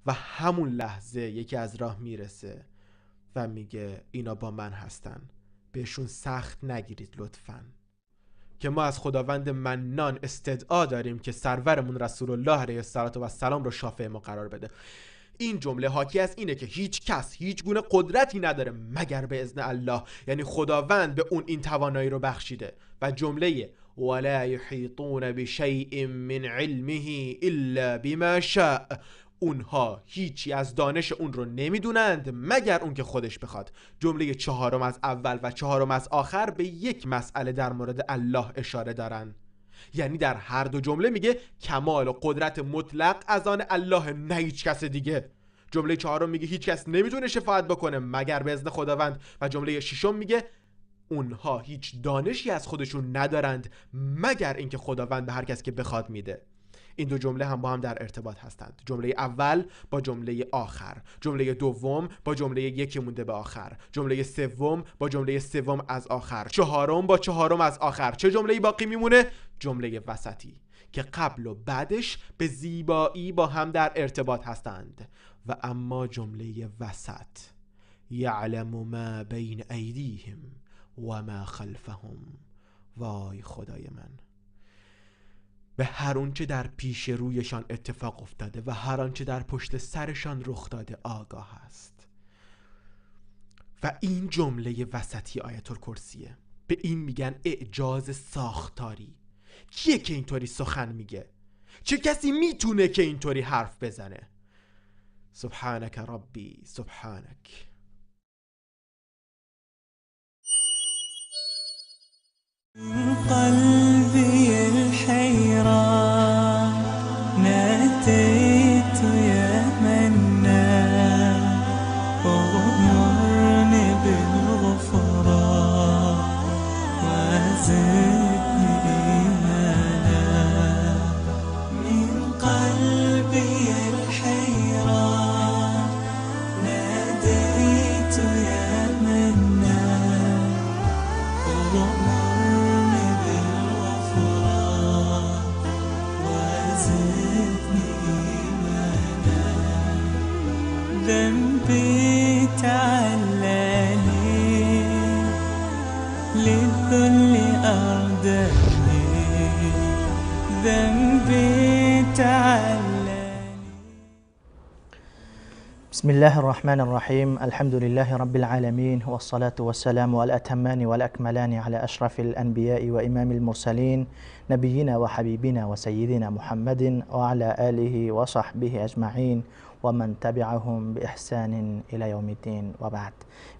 [SPEAKER 15] و همون لحظه یکی از راه میرسه و میگه اینا با من هستن، بهشون سخت نگیرید لطفاً. که ما از خداوند منان استدعا داریم که سرورمون رسول الله علیه الصلاة والسلام رو شافع ما قرار بده. این جمله حاکی از اینه که هیچ کس هیچ گونه قدرتی نداره مگر به اذن الله، یعنی خداوند به اون این توانایی رو بخشیده. و جمله ولا یحیطون بشیء من علمه الا بما شاء، اونها هیچی از دانش اون رو نمیدونند مگر اون که خودش بخواد. جمله چهارم از اول و چهارم از آخر به یک مسئله در مورد الله اشاره دارن، یعنی در هر دو جمله میگه کمال و قدرت مطلق از آن الله، نه هیچ کس دیگه. جمله چهارم میگه هیچ کس نمیتونه شفاعت بکنه مگر به اذن خداوند، و جمله ششم میگه اونها هیچ دانشی از خودشون ندارند مگر اینکه خداوند به هر کس که بخواد میده. این دو جمله هم با هم در ارتباط هستند. جمله اول با جمله آخر، جمله دوم با جمله یکی مونده به آخر، جمله سوم با جمله سوم از آخر، چهارم با چهارم از آخر. چه جمله‌ای باقی میمونه؟ جمله وسطی که قبل و بعدش به زیبایی با هم در ارتباط هستند. و اما جمله وسط، یعلم ما بین ایدیهم و ما خلفهم. وای خدای من، به هر آنچه در پیش رویشان اتفاق افتاده و هر آنچه در پشت سرشان رخ داده آگاه است. و این جمله وسطی آیت الکرسیه. به این میگن اعجاز ساختاری. کیه که اینطوری سخن میگه؟ چه کسی میتونه که اینطوری حرف بزنه؟ سبحانک ربی سبحانک.
[SPEAKER 13] قلبي الحيران ناديت يا منان اغمرني بالغفران وزدني إيمانا. من قلبي الحيران ناديت يا منان اغمرني ذنبي تعلاني للذل أرداني ذنبي تعلاني.
[SPEAKER 19] بسم الله الرحمن الرحيم. الحمد لله رب العالمين، والصلاة والسلام الأتمان والأكملان على أشرف الأنبياء وإمام المرسلين، نبينا وحبيبنا وسيدنا محمد وعلى آله وصحبه أجمعين ومن تبعهم بإحسان إلى يوم الدين. وبعد،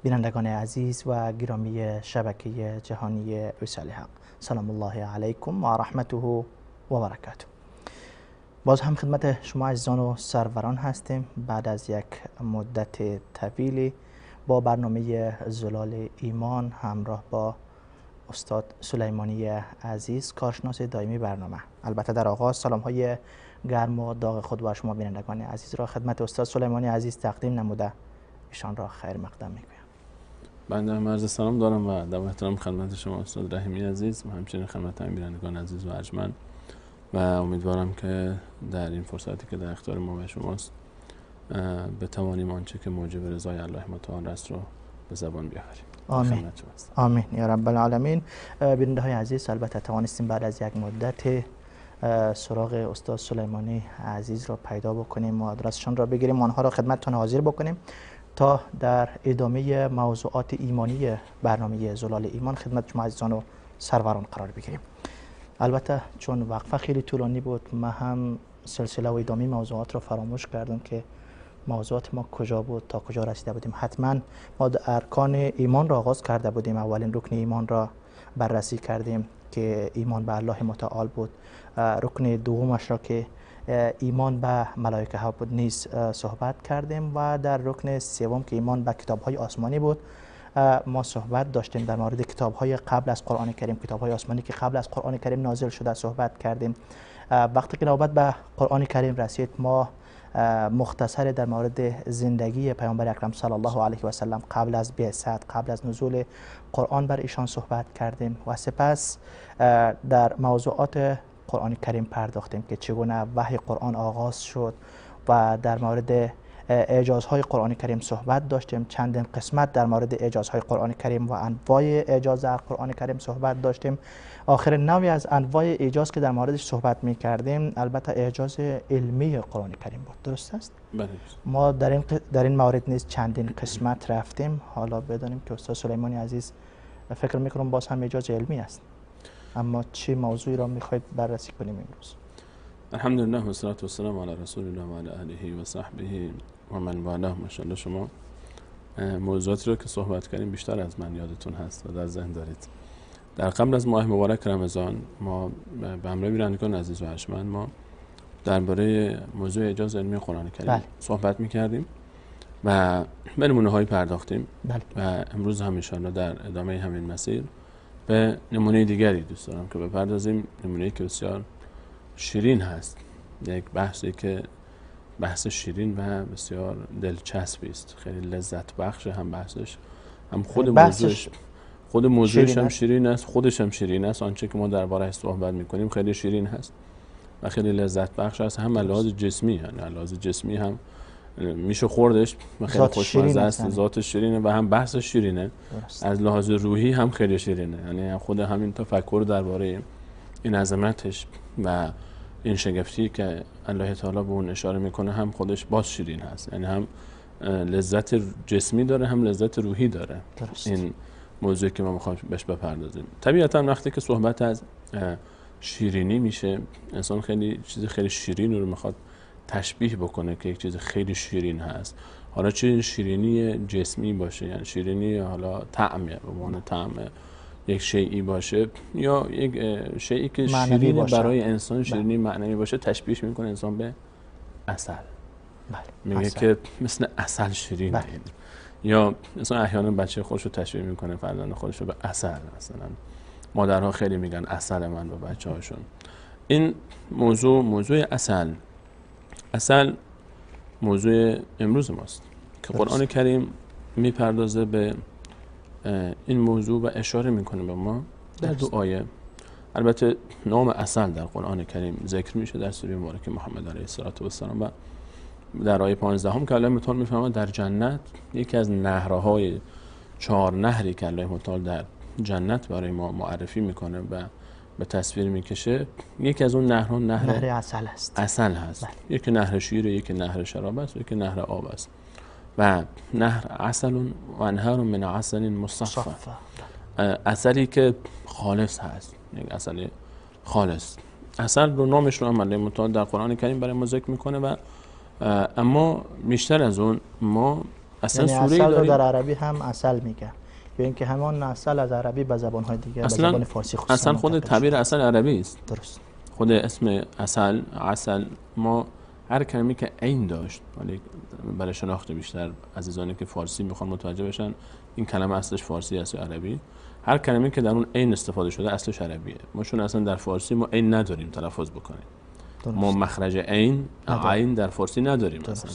[SPEAKER 19] بینندگان عزیز و گرامی شبکه جهانی وصال حق، سلام الله علیکم و رحمته و برکاته. باز هم خدمت شما عزیزان و سروران هستیم بعد از یک مدت طویلی با برنامه زلال ایمان همراه با استاد سلیمانی عزیز، کارشناس دائمی برنامه. البته در آغاز سلام های گرم و داغ خود و شما بینندگان عزیز را خدمت استاد سلیمانی عزیز تقدیم نموده ایشان را خیر مقدم میگویم.
[SPEAKER 20] بنده هم عرض سلام دارم و در احترام خدمت شما استاد رحیمی عزیز و همچنین خدمت هم بینندگان عزیز و ارجمند، و امیدوارم که در این فرصتی که در اختیار ما و شماست بتوانیم آنچه که موجب رضای الله متعال است رو به زبان بیاوریم.
[SPEAKER 19] آمین آمین یا رب العالمین. بیننده های عزیز، البته توانستیم بعد از یک مدت سراغ استاد سلیمانی عزیز را پیدا بکنیم و آدرسشان را بگیریم، آنها را خدمتتان حاضر بکنیم تا در ادامه موضوعات ایمانی برنامه زلال ایمان خدمت شما عزیزان و سروران قرار بگیریم. البته چون وقفه خیلی طولانی بود، من هم سلسله و ادامه موضوعات را فراموش کردم که موضوعات ما کجا بود، تا کجا رسیده بودیم. حتما ما ارکان ایمان را آغاز کرده بودیم. اولین رکن ایمان را بررسی کردیم که ایمان به الله متعال بود. رکن دومش را که ایمان به ملائکه ها بود نیز صحبت کردیم و در رکن سوم که ایمان به کتاب های آسمانی بود ما صحبت داشتیم در مورد کتاب های قبل از قرآن کریم، کتاب های آسمانی که قبل از قرآن کریم نازل شده صحبت کردیم. وقتی که نوبت به قرآن کریم رسید، ما مختصر در مورد زندگی پیامبر اکرم صلی الله علیه و سلم قبل از بعثت، قبل از نزول قرآن بر ایشان صحبت کردیم و سپس در موضوعات قرآن کریم پرداختیم که چگونه وحی قرآن آغاز شد و در مورد اعجازهای قرآن کریم صحبت داشتیم. چندین قسمت در مورد اعجازهای قرآن کریم و انواع اعجاز در قرآن کریم صحبت داشتیم. آخرین نوعی از انواع اعجاز که در موردش صحبت می کردیم البته اعجاز علمی قرآن کریم بود. درست است؟
[SPEAKER 20] بله.
[SPEAKER 19] ما در این مورد نیز چندین قسمت رفتیم. حالا بدانیم که استاد سلیمانی عزیز فکر میکنم باز هم اعجاز علمی است، اما چه موضوعی را میخواید بررسی کنیم امروز؟
[SPEAKER 20] الحمدلله و صلات و سلام علی رسول الله و علی آله و صحبه و من والاه. ماشاءالله شما موضوعاتی رو که صحبت کردیم بیشتر از من یادتون هست و در ذهن دارید. در قبل از ماه مبارک رمضان ما به همراه بینندگان عزیز و ارجمند ما درباره موضوع اعجاز علمی قرآن کریم بله. صحبت می‌کردیم و به نمونه‌هایی پرداختیم بله. و امروز هم انشاءالله در ادامه همین مسیر به نمونه دیگری دوست دارم که بپردازیم، نمونه‌ای که بسیار شیرین هست، یک بحثی که بحث شیرین و بسیار دلچسبی است، خیلی لذت بخش هم بحثش، هم خود موضوعش، خود موضوعش هم شیرین است، خودش هم شیرین است. آنچه که ما درباره‌اش صحبت می‌کنیم خیلی شیرین هست و خیلی لذت بخش است، هم لحاظ جسمی، یعنی لحاظ جسمی هم میشه خوردش و خیلی خوشمزه است، ذات شیرینه و هم بحث شیرینه. از لحاظ روحی هم خیلی شیرینه، یعنی خود همین تفکر درباره این عظمتش و این شگفتی که الله تعالی به اون اشاره میکنه هم خودش باز شیرین هست، یعنی هم لذت جسمی داره هم لذت روحی داره. درست. این موضوعی که ما میخوایم بهش بپردازیم. طبیعتا وقتی که صحبت از شیرینی میشه، انسان خیلی چیز خیلی شیرین رو میخواد تشبیه بکنه که یک چیز خیلی شیرین هست. حالا چه شیرینی جسمی باشه، یعنی شیرینی حالا طعمه، به عنوان طعم یک شیئی باشه یا یک شیئی که شیرین برای انسان شیرینی معنوی باشه، تشبیه میکنه انسان به عسل. بله. میگه که مثل عسل شیرینه. بله. یا انسان احیانا بچه خودش رو تشبیه میکنه، فرزند خودش رو به عسل. مثلا مادرها خیلی میگن عسل من به بچه‌هاشون. این موضوع، موضوع عسل، عسل موضوع امروز ماست که قرآن کریم میپردازه به این موضوع و اشاره میکنه به ما در دو آیه. البته نام عسل در قرآن کریم ذکر میشه در سوره مبارک محمد علیه السلام و در آیه 15 که الله متعال میفرماید در جنت یکی از نهرهای، 4 نهری که الله متعال در جنت برای ما معرفی میکنه و به تصویر میکشه، یکی از اون نهرها نهر
[SPEAKER 19] عسل است.
[SPEAKER 20] عسل هست. بله. یکی نهر شیر، یکی نهر شراب است، یکی نهر آب است. و نهر عسل و انهار من عسل مصفى، عسلی که خالص هست، یک عسل خالص. عسل رو نامش رو هم الله متعال در قرآن کریم برای ما ذکر میکنه و اما بیشتر از اون ما اصلا
[SPEAKER 19] یعنی
[SPEAKER 20] سوره
[SPEAKER 19] عسل رو در عربی هم عسل میگه، یا اینکه همان عسل از عربی به زبان‌های دیگه، به زبان فارسی خصوصا
[SPEAKER 20] اصلا خود تعبیر عسل عربی است.
[SPEAKER 19] درست.
[SPEAKER 20] خود اسم عسل، عسل ما هر کلمه‌ای که عین داشت، ولی برای شناخت بیشتر عزیزانی که فارسی میخوان متوجه بشن این کلمه اصلش فارسی است یا عربی، هر کلمه‌ای که در اون عین استفاده شده اصلش عربیه. ما چون اصلا در فارسی ما عین نداریم تلفظ بکنیم. درست. ما مخرج عین، عین در فارسی نداریم اصلا.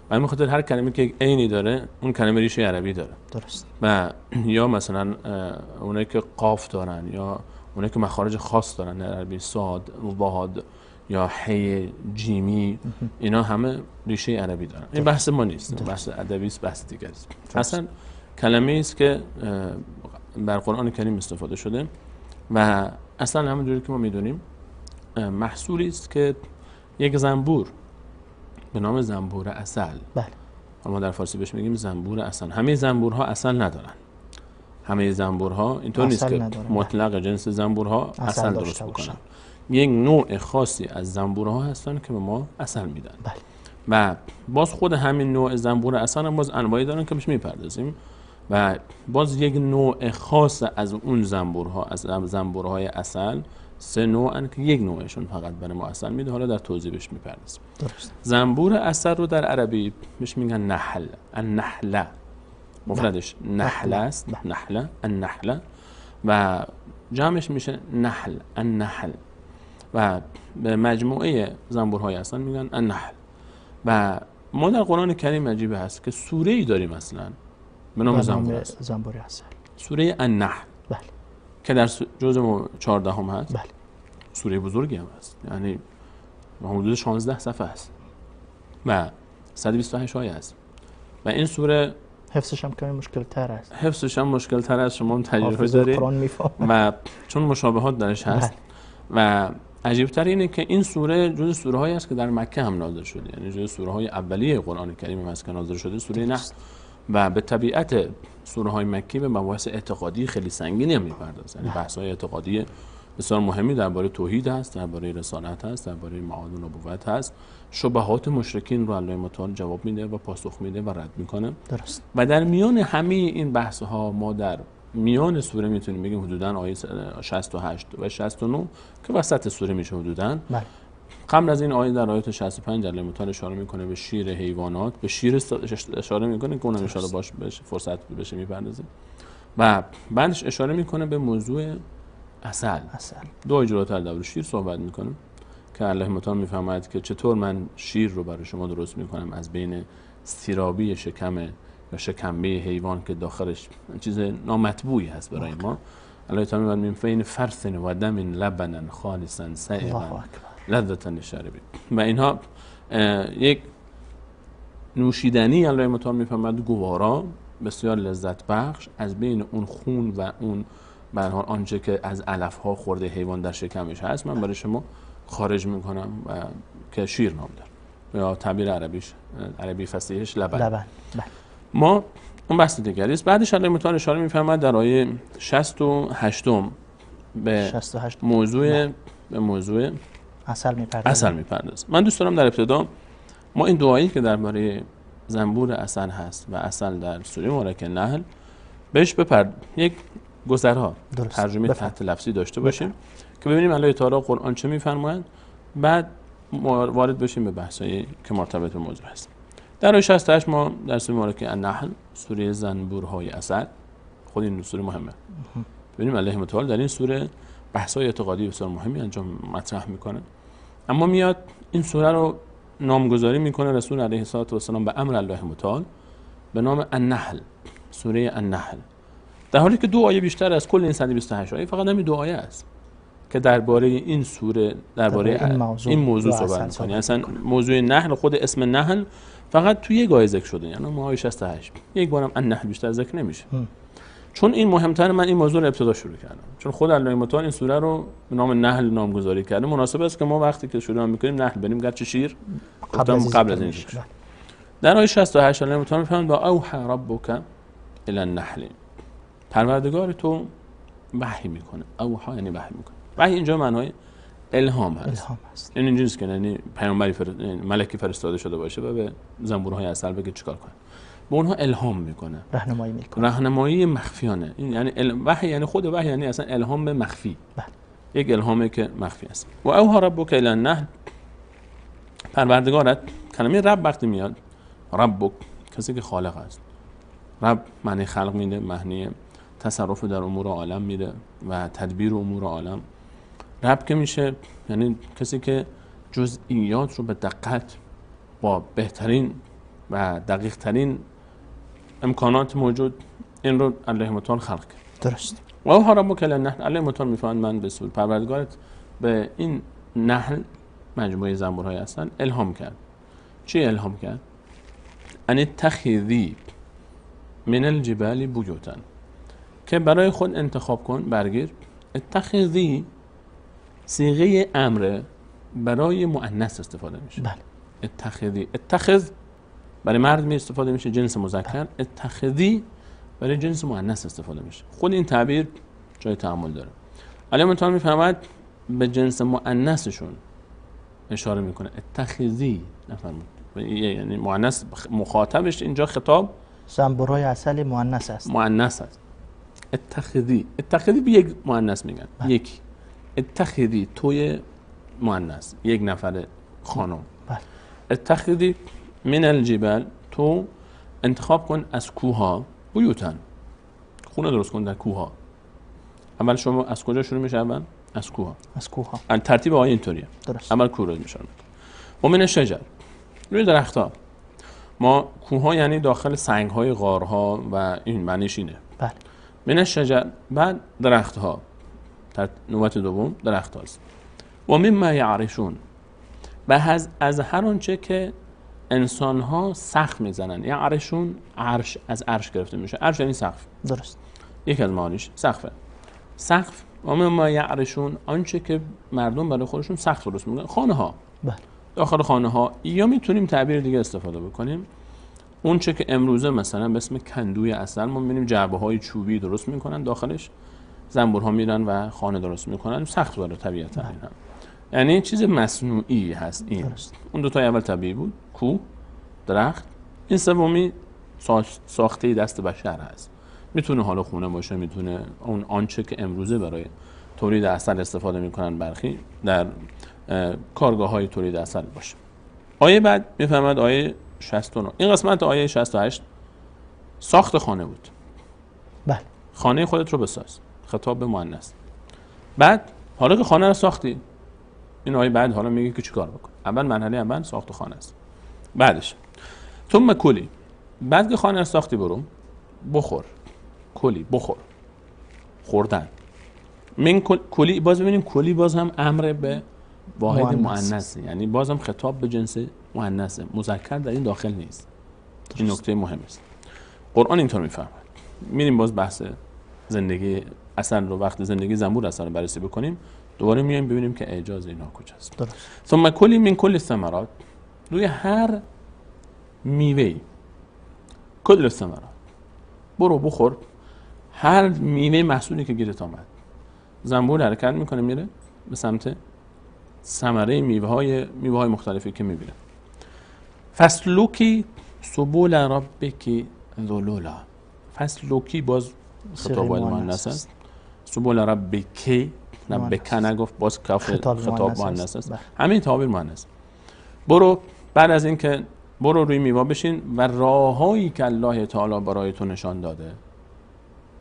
[SPEAKER 20] به همین خاطر هر کلمه‌ای که یک عینی داره اون کلمه ریشه عربی داره.
[SPEAKER 19] درست.
[SPEAKER 20] و یا مثلا اونایی که قاف دارن یا اونایی که مخارج خاص دارن در عربی، صاد، ضاد یا حی، جیمی، اینا همه ریشه عربی دارن. این بحث ما نیست، بحث ادبی است، بحث دیگری است. اصلا کلمه است که در قرآن کریم استفاده شده و اصلا همونجوری که ما میدونیم محصولی است که یک زنبور به نام زنبور عسل، بله، ما در فارسی بهش میگیم زنبور عسل. همه زنبورها عسل ندارن، همه زنبورها اینطور نیست که مطلق جنس زنبورها عسل درست بکنن. یک نوع خاصی از زنبورها هستن که به ما عسل میدن. بله. و باز خود همین نوع زنبور عسل هم باز انواعی دارن که بهش میپردازیم و باز یک نوع خاص از اون زنبورها، از زنبورهای عسل سه نوعن که یک نوعشون فقط برای ما عسل میده. حالا در توضیح بهش میپردازیم. درست. زنبور عسل رو در عربی بهش میگن نحل، النحله. مفردش نحله است، نحله، النحله، و جمعش میشه نحل، النحل، و به مجموعه زنبورهای عسل میگن النحل. و ما در قرآن کریم عجیبه هست که سوره‌ای داریم اصلا به نام زنبور عسل، سوره النحل. بله. که در جزء 14 هم هست. بله. سوره بزرگی هم هست، یعنی حدود 16 صفحه هست و 128 آیه هست. و این سوره
[SPEAKER 19] حفظش هم کمی مشکل تر است.
[SPEAKER 20] حفظش هم مشکل تر است، شما هم تجربه دارید و چون مشابهات درش هست. بله. و عجیب تر اینه که این سوره جزء سوره هایی است که در مکه هم نازل شده، یعنی جزء سوره های اولیه قرآن کریم هم هست که نازل شده، سوره نحل. و به طبیعت سوره های مکی به مباحث اعتقادی خیلی سنگینی هم می‌پردازه، یعنی بحث های اعتقادی بسیار مهمی درباره توحید هست، درباره رسالت هست، درباره معاد و نبوت هست. شبهات مشرکین رو الله متعال جواب میده و پاسخ میده و رد میکنه. درست. و در میان همه این بحث ها ما در میان سوره میتونیم بگیم حدوداً آیه 68 و 69 که وسط سوره میشه حدوداً. بله. قبل از این آیه در آیات 65 الله متعال اشاره میکنه به شیر حیوانات، به شیر اشاره میکنه که اونم اشاره باش بشه فرصت بشه میپردازیم. و بعدش اشاره میکنه به موضوع عسل. دو آیه جلوتر در شیر صحبت میکنه که الله متعال میفرماید که چطور من شیر رو برای شما درست میکنم از بین سیرابی شکم یا شکمبه حیوان که داخلش چیز نامطبوعی هست برای ما. الله تعالی میفرماید من بین فرث و دم لبنا خالصا سائغا لذة للشاربین. و اینها یک نوشیدنی الله متعال میفرماید گوارا، بسیار لذت بخش، از بین اون خون و اون به هر حال آنچه که از علف ها خورده حیوان در شکمش هست من برای شما خارج میکنم و که شیر نام داره، یا تعبیر عربیش، عربی فصیحش لبن. لبن. ما اون بحث دیگری است. بعدش الله متعال اشاره می‌فرماید در آیه 68 به 68 موضوع به موضوع
[SPEAKER 19] عسل می‌پردازه.
[SPEAKER 20] عسل می‌پردازه. من دوست دارم در ابتدا ما این دعایی که درباره زنبور عسل هست و عسل در سوره مبارکه نحل بهش یک گذرها ترجمه تحت لفظی داشته باشیم که ببینیم الله تعالی قرآن چه می‌فرماید، بعد وارد بشیم به بحثایی که مرتبط به موضوع هست. در آیه 68 ما در سوره مبارکه النحل، سوره زنبورهای عسل، خود این سوره مهمه. ببینیم الله متعال در این سوره بحث‌های اعتقادی بسیار مهمی انجام مطرح میکنه، اما میاد این سوره رو نامگذاری میکنه رسول علیه الصلاة والسلام به امر الله متعال به نام النحل، سوره النحل، در حالی که دو آیه بیشتر از کل این 128 آیه فقط همین دو آیه است که درباره این سوره، درباره این موضوع صحبت می‌کنه. اصلا موضوع نحل، خود اسم نحل فقط توی یک آیه ذکر شده، یعنی آیه 68. یک بارم النحل بیشتر ذکر نمیشه. چون این مهمتر، من این موضوع رو ابتدا شروع کردم، چون خود الله متعال این سوره رو به نام نحل نامگذاری کرده. مناسب است که ما وقتی که شروع می‌کنیم نحل بریم، گرچه شیر قبل از این ذکر. در آیه 68 الله متعال می‌فرماید با اوحى ربک الی النحل، پروردگار تو وحی میکنه. اوحى یعنی وحی میکنه. وحی اینجا معنای الهام هست. الهام هست. این اینجوریه که یعنی پیامبری ملکی فرستاده شده باشه و به زنبورهای عسل بگه چیکار کنه. به اونها الهام میکنه،
[SPEAKER 19] راهنمایی میکنه،
[SPEAKER 20] راهنمایی مخفیانه. این یعنی وحی، یعنی خود وحی یعنی اصلا الهام مخفی. بله. یک الهامه که مخفی است. و اوحى ربک الی النحل، پروردگارت، کلمه رب وقتی میاد، ربک کسی که خالق است. رب معنی خلق میده، معنی تصرف در امور عالم میده و تدبیر امور عالم. رب که میشه یعنی کسی که جزئیات رو به دقت با بهترین و دقیق ترین امکانات موجود این رو الله متعال خلق کرد.
[SPEAKER 19] درست.
[SPEAKER 20] و اوحى ربک الی النحل، الله متعال میفرماید من به سوی پروردگارت به این نحل، مجموعه زنبورهای هستن، الهام کرد. چی الهام کرد؟ ان اتخذی من الجبال بیوتا، که برای خود انتخاب کن، برگیر. اتخذی صیغه امر برای مؤنث استفاده میشه. بله. اتخذی، اتخذ برای مرد می استفاده میشه، جنس مذکر. اتخذی برای جنس مؤنث استفاده میشه. خود این تعبیر جای تأمل داره. الله متعال میفرماید به جنس مؤنثشون اشاره میکنه، اتخذی نفرمود، یعنی مؤنث مخاطبش اینجا خطاب
[SPEAKER 19] زنبورهای عسل مؤنث است،
[SPEAKER 20] مؤنث است. اتخذی، اتخذی به یک مؤنث میگن، یکی اتخذی توی مؤنث، یک نفر خانم. اتخذی من الجبال، تو انتخاب کن از کوها، بیوتن، خونه درست کن در کوها. اول شما از کجا شروع میشه؟ اول از کوها،
[SPEAKER 19] از کوها.
[SPEAKER 20] ترتیب آیه اینطوریه.
[SPEAKER 19] درست.
[SPEAKER 20] اول کوه رو میشه. و من الشجر، روی درخت‌ها. ما کوها یعنی داخل سنگ‌های غارها و این معنیش اینه.
[SPEAKER 19] بله.
[SPEAKER 20] من الشجر، بعد درخت‌ها. نوبت دوم درخت هاست. و مما یعرشون، و از هر آنچه که انسان ها سقف میزنن. یعرشون عرش، از عرش گرفته میشه. عرش یعنی سقف.
[SPEAKER 19] درست.
[SPEAKER 20] یکی از معانیش سقفه. سقف. و مما یعرشون، آنچه که مردم برای خودشون سقف درست میکنن، خانه ها.
[SPEAKER 19] بله.
[SPEAKER 20] داخل خانه ها. یا میتونیم تعبیر دیگه استفاده بکنیم، اون چه که امروزه مثلا به اسم کندوی عسل ما میبینیم جعبه های چوبی درست میکنن، داخلش زنبورها میرن و خانه درست میکنن، سقف داره طبیعتا. این هم یعنی چیز مصنوعی هست این.
[SPEAKER 19] درست.
[SPEAKER 20] اون دو تا اول طبیعی بود، کوه، درخت. این سومی ساخته دست بشر هست. میتونه حالا خونه باشه، میتونه اون آنچه که امروزه برای تولید عسل استفاده میکنن برخی در کارگاه های تولید عسل باشه. آیه بعد میفهمد آیه 69. این قسمت آیه 68 ساخت خانه بود.
[SPEAKER 19] بله.
[SPEAKER 20] خانه خودت رو بساز، خطاب به مؤنث. بعد حالا که خانه رو ساختی، این آیه بعد حالا میگه که چیکار بکن. اول مرحله اول ساخت خانه است. بعدش ثم کلی، بعد که خانه رو ساختی برو بخور. کلی بخور، خوردن. من کلی، باز ببینیم کلی باز هم امر به واحد مؤنث، یعنی باز هم خطاب به جنس مؤنثه، مذکر در این داخل نیست. این نکته مهم است. قرآن اینطور میفرماید. میریم باز بحث زندگی عسل رو، وقت زندگی زنبور عسل رو بررسی بکنیم، دوباره میایم ببینیم که اعجاز اینا کجاست. ثم کلی من کل الثمرات، روی هر میوه، کل الثمرات، برو بخور هر میوه محصولی که گیرت آمد. زنبور حرکت میکنه میره به سمت ثمره میوه های مختلفی که میبینه. فسلوکی سبول ربک ذلولا. فسلوکی باز خطاب مؤنث است. سبول ربک، ربک نگفت، باز کاف خطاب مؤنث است. همین تعابیر مؤنث. برو بعد از اینکه برو روی میوه بشین و راههایی که الله تعالی برای تو نشان داده،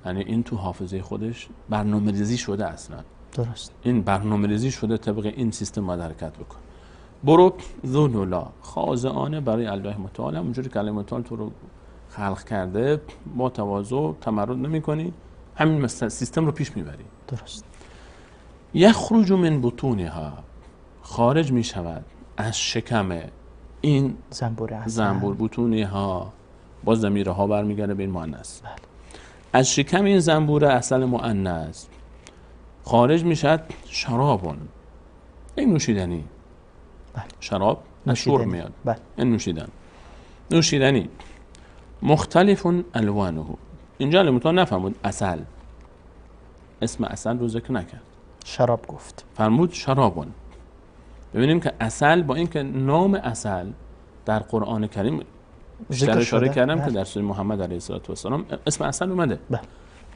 [SPEAKER 20] یعنی این تو حافظه خودش برنامه‌ریزی شده اصلا.
[SPEAKER 19] درست.
[SPEAKER 20] این برنامه‌ریزی شده طبق این سیستم باید حرکت بکن. برو ذلولا، خاضعانه برای الله متعال، اونجوری که الله متعال تو رو خلق کرده با تواضع تمرد نمی‌کنی، همین سیستم رو پیش میبری.
[SPEAKER 19] درست.
[SPEAKER 20] یخرج من بطونها، خارج میشود از شکم این
[SPEAKER 19] زنبور،
[SPEAKER 20] زنبور. بطونها با ضمیرها برمیگرده به این مؤنث.
[SPEAKER 19] بله.
[SPEAKER 20] از شکم این زنبور عسل مؤنث خارج میشد شرابون، این نوشیدنی.
[SPEAKER 19] بله.
[SPEAKER 20] شراب از شرب میاد.
[SPEAKER 19] بله.
[SPEAKER 20] این نوشیدن، نوشیدنی مختلف الوانه. اینجا المتون نفهمود عسل، اسم عسل رو ذکر نکرد،
[SPEAKER 19] شراب گفت،
[SPEAKER 20] فرمود شرابون. ببینیم که عسل با اینکه نام عسل در قرآن کریم بیشتر اشاره کردم که در سوره محمد علیه السلام اسم عسل اومده.
[SPEAKER 19] بله.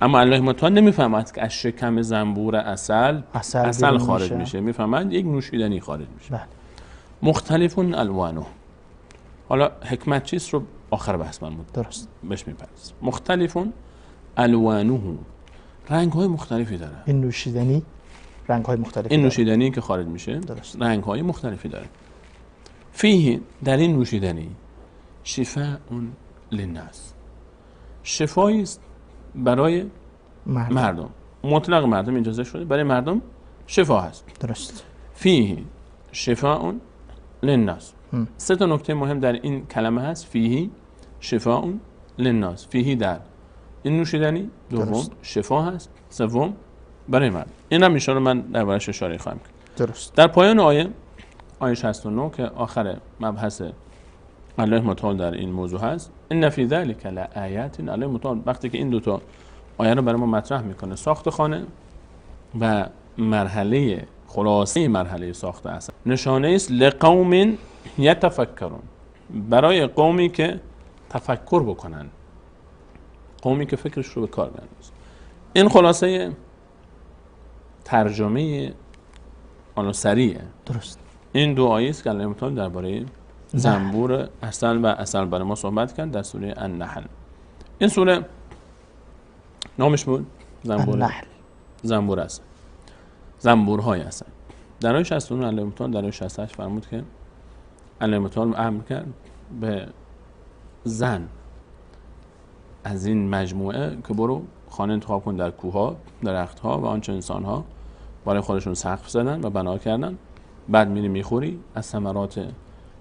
[SPEAKER 20] اما الله متعال نمیفهمد که از شکم زنبور عسل عسل خارج میشه، میفهمد یک نوشیدنی خارج میشه.
[SPEAKER 19] بله.
[SPEAKER 20] مختلف الوانه. حالا حکمت چیست رو آخر بحث من بود.
[SPEAKER 19] درست.
[SPEAKER 20] بهش میپردازیم. مختلف الوانه، رنگ های مختلفی داره.
[SPEAKER 19] این نوشیدنی رنگ های مختلفی
[SPEAKER 20] این نوشیدنی که خارج میشه رنگ های مختلفی داره. فیه، در این نوشیدنی، شفاء للناس، شفایی است برای مردم. مطلق مردم اجازه شده برای مردم شفا هست.
[SPEAKER 19] درست.
[SPEAKER 20] فیه شفاء للناس. سه تا نکته مهم در این کلمه هست. فیه شفاء للناس، فیه در این نوشیدنی، دوم شفا هست، سوم برای مردم. این هم ان من دربارش اشاره خواهم کرد.
[SPEAKER 19] درست.
[SPEAKER 20] در پایان آیه 69 که آخر مبحث الله متعال در این موضوع هست، ان فی ذلک لآیات. الله متعال وقتی که این دوتا آیه رو برای ما مطرح میکنه، ساخت خانه و مرحله خلاصه مرحله ساخت عسل، نشانه است لقوم یتفکرون، برای قومی که تفکر بکنن، قومی که فکرش رو به کار بندازن. این خلاصه ترجمه آنو سریعه.
[SPEAKER 19] درست.
[SPEAKER 20] این دو آیه است که الله متعال درباره زنبور عسل و عسل برای ما صحبت کرد در سوره النحل. این سوره نامش بود زنبور النحل، زنبور عسل، زنبورهای عسل. در آیه 69 الله متعال در آیه 68 فرمود که الله متعال امر کرد به زن از این مجموعه که برو خانه انتخاب کن در کوه‌ها، درخت‌ها و آنچه انسان‌ها برای خودشون سقف زدن و بنا کردن، بعد میری میخوری از ثمرات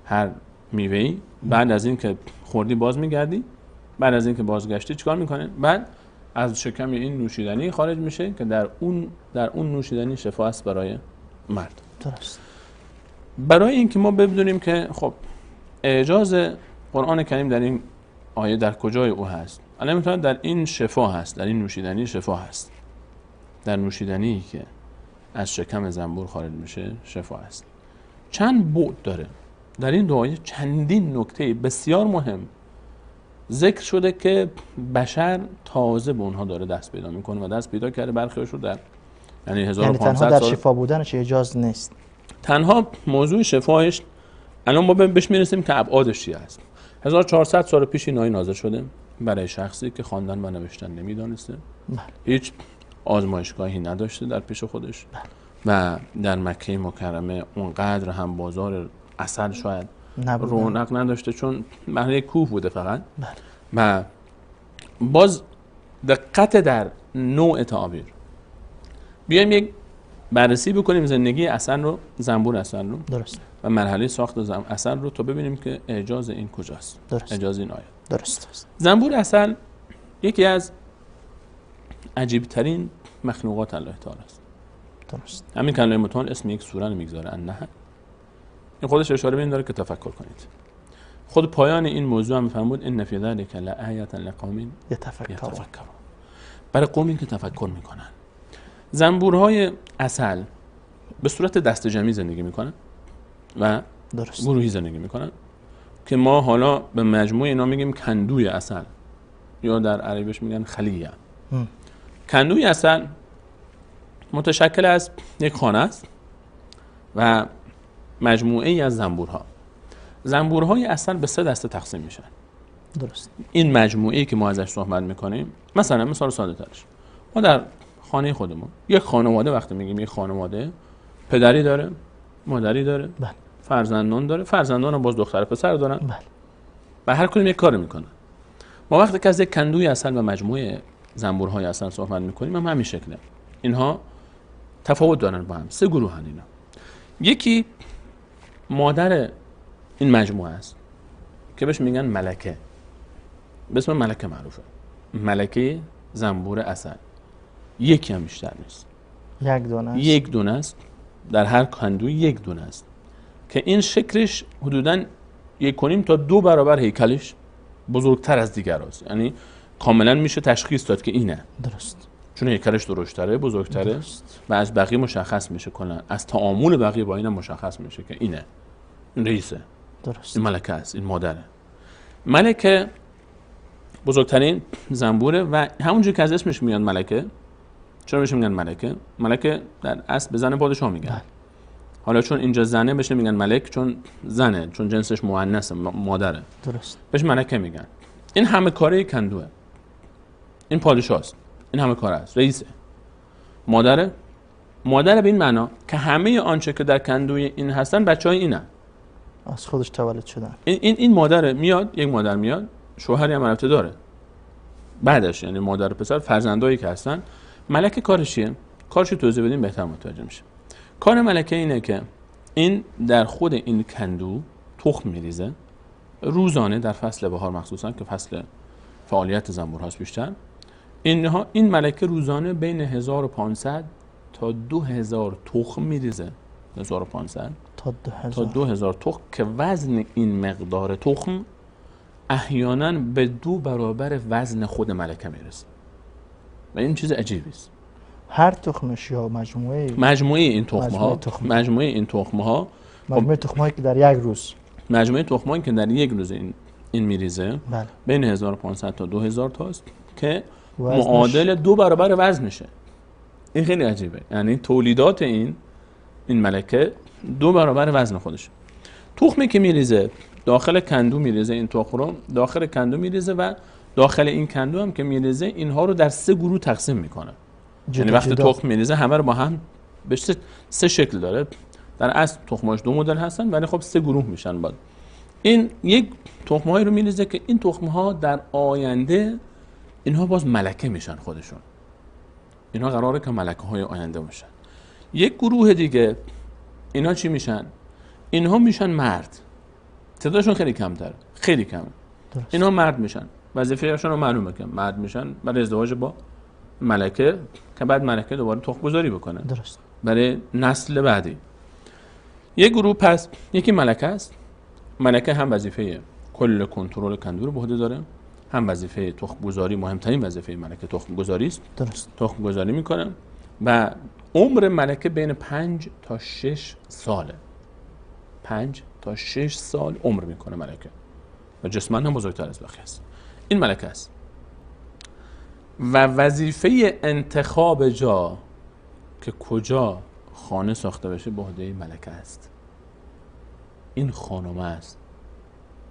[SPEAKER 20] هر میوه‌ای، بعد از این که خوردی باز میگردی، بعد از این که بازگشتی چیکار میکنه؟ بعد از شکم این نوشیدنی خارج میشه که در اون نوشیدنی شفا است برای مرد.
[SPEAKER 19] درست.
[SPEAKER 20] برای اینکه ما بدونیم که خب اعجاز قرآن کریم در این آیه در کجای او هست، الان میتونه در این شفا هست، در این نوشیدنی شفا هست، در نوشیدنی که از شکم زنبور خارج میشه شفا هست. چند بعد داره در این دعای، چندین نکته بسیار مهم ذکر شده که بشر تازه به اونها داره دست پیدا میکنه و دست پیدا کرده برخیش رو در یعنی 1500
[SPEAKER 19] تنها در
[SPEAKER 20] سال.
[SPEAKER 19] شفا بودنش اجاز نیست،
[SPEAKER 20] تنها موضوع شفاش الان ما بهش میرسیم که ابعادش چی هست. 1400 سال پیش این آیه نازل شده برای شخصی که خواندن و نوشتن نمیدانسته، هیچ آزمایشگاهی نداشته در پیش خودش، و در مکه مکرمه اونقدر هم بازار عسل شاید رونق نداشته چون محل کوه بوده فقط. و باز دقت در نوع تعابیر، بیایم یک بررسی بکنیم زندگی عسل رو، زنبور عسل رو،
[SPEAKER 19] درست،
[SPEAKER 20] و مرحله ساخت عسل رو تا ببینیم که اعجاز این کجاست.
[SPEAKER 19] درست.
[SPEAKER 20] اعجاز این آیه.
[SPEAKER 19] درست.
[SPEAKER 20] زنبور عسل یکی از عجیبترین مخلوقات الله تعالی است.
[SPEAKER 19] درست.
[SPEAKER 20] همین که الله متعال اسم یک سوره رو میگذاره النحل، این خودش اشاره به این داره که تفکر کنید. خود پایان این موضوع هم فرمود ان فی ذلک لآیة لقوم یتفکرون، برای قومی که تفکر میکنن. زنبورهای عسل به صورت دست جمعی زندگی میکنن و
[SPEAKER 19] درست.
[SPEAKER 20] گروهی زندگی میکنن که ما حالا به مجموع اینا میگیم کندوی عسل یا در عربیش میگن خلیه. کندوی عسل متشکل از یک خانه است و مجموعه ای از زنبورها. زنبورهای عسل به سه دسته تقسیم میشن.
[SPEAKER 19] درست.
[SPEAKER 20] این مجموعه ای که ما ازش صحبت میکنیم، مثلا مثال ساده ترش، ما در خانه خودمون یک خانواده، وقتی میگیم یک خانواده، پدری داره، مادری داره،
[SPEAKER 19] بله،
[SPEAKER 20] فرزندان داره، فرزندان هم باز دختر پسر دارن،
[SPEAKER 19] بله،
[SPEAKER 20] و هر کدوم یک کار میکنن. ما وقتی که از یک کندوی عسل و مجموعه زنبورهای عسل صحبت میکنیم هم همین شکله. اینها تفاوت دارن با هم، سه گروه هن اینا. یکی مادر این مجموعه است که بهش میگن ملکه، به اسم ملکه معروفه، ملکه زنبور عسل. یکی هم بیشتر نیست،
[SPEAKER 19] یک دونه است.
[SPEAKER 20] یک دونه است در هر کندوی، یک دونه است که این شکلش حدوداً 1.5 تا 2 برابر هیکلش بزرگتر از دیگر است، یعنی کاملا میشه تشخیص داد که اینه.
[SPEAKER 19] درست.
[SPEAKER 20] چون هیکلش درشتره، بزرگتره،
[SPEAKER 19] درست.
[SPEAKER 20] و از بقیه مشخص میشه، کلا از تعامل بقیه با اینم مشخص میشه که اینه، این رئیسه،
[SPEAKER 19] درست،
[SPEAKER 20] این ملکه است، این مادره. ملکه بزرگترین زنبوره و همونجور که از اسمش میاد ملکه، چرا بهش میگن ملکه؟ ملکه در اصل به زن پادشاه میگن.
[SPEAKER 19] بله.
[SPEAKER 20] حالا چون اینجا زنه بهش میگن ملک، چون زنه، چون جنسش مؤنثه، مادره،
[SPEAKER 19] درست،
[SPEAKER 20] بهش ملکه میگن. این همه کاره کندوه، این پادشاه است، این همه کاره است، رئیسه، مادره. مادره به این معنا که همه آنچه که در کندوی این هستن بچهای اینن،
[SPEAKER 19] از خودش تولد شدن.
[SPEAKER 20] این مادره میاد، یک مادر میاد، شوهری هم البته داره بعدش، یعنی مادر و پسر فرزندایی که هستن. ملکه کارش چیه؟ کارش رو توضیح بدیم بهتر متوجه میشه. کار ملکه اینه که این در خود این کندو تخم میریزه روزانه در فصل بهار، مخصوصا که فصل فعالیت زنبورهاست بیشتر. اینها، این ملکه روزانه بین 1500 تا 2000 تخم میریزه. 1500
[SPEAKER 19] تا 2000
[SPEAKER 20] تا 2000 تخم که وزن این مقدار تخم احیانا به 2 برابر وزن خود ملکه میرسه و این چیز عجیبی است.
[SPEAKER 19] هر تخمش یا مجموعه
[SPEAKER 20] این تخم‌ها، مجموعه این تخم‌ها،
[SPEAKER 19] مجموعه تخم‌هایی که در یک روز،
[SPEAKER 20] مجموعه تخم‌هایی که در یک روز این میریزه، بله، بین 1500 تا 2000 تاست که معادل 2 برابر وزنشه. این خیلی عجیبه، یعنی تولیدات این ملکه 2 برابر وزن خودشه. تخمی که میریزه داخل کندو میریزه، این تخم رو داخل کندو میریزه و داخل این کندو هم که میریزه اینها رو در 3 گروه تقسیم میکنه. یعنی وقتی تخم میریزه همه رو با هم به 3 شکل داره. در اصل تخماش 2 مدل هستن ولی خب 3 گروه میشن. بعد این یک تخمهایی رو میریزه که این تخمها در آینده اینها باز ملکه میشن خودشون. اینها قراره که ملکه های آینده باشن. یک گروه دیگه اینا چی میشن؟ اینها میشن مرد. تعدادشون خیلی کمتره، خیلی کمه. اینها مرد میشن. وظیفه‌شون رو معلومه که مرد میشن برای ازدواج با ملکه که بعد ملکه دوباره تخم گذاری بکنه.
[SPEAKER 19] درست.
[SPEAKER 20] برای نسل بعدی. یک گروه پس یکی ملکه است. ملکه هم وظیفه کل کنترل کندو رو به عهده داره، هم وظیفه تخم گذاری، مهمترین وظیفه ملکه تخم گذاری است.
[SPEAKER 19] درست.
[SPEAKER 20] تخم گذاری میکنه و عمر ملکه بین 5 تا 6 ساله. 5 تا 6 سال عمر میکنه ملکه و جسماً هم بزرگتر از بقیه است. این ملکه است و وظیفه انتخاب جا که کجا خانه ساخته بشه به عهده ملکه است. این خانم است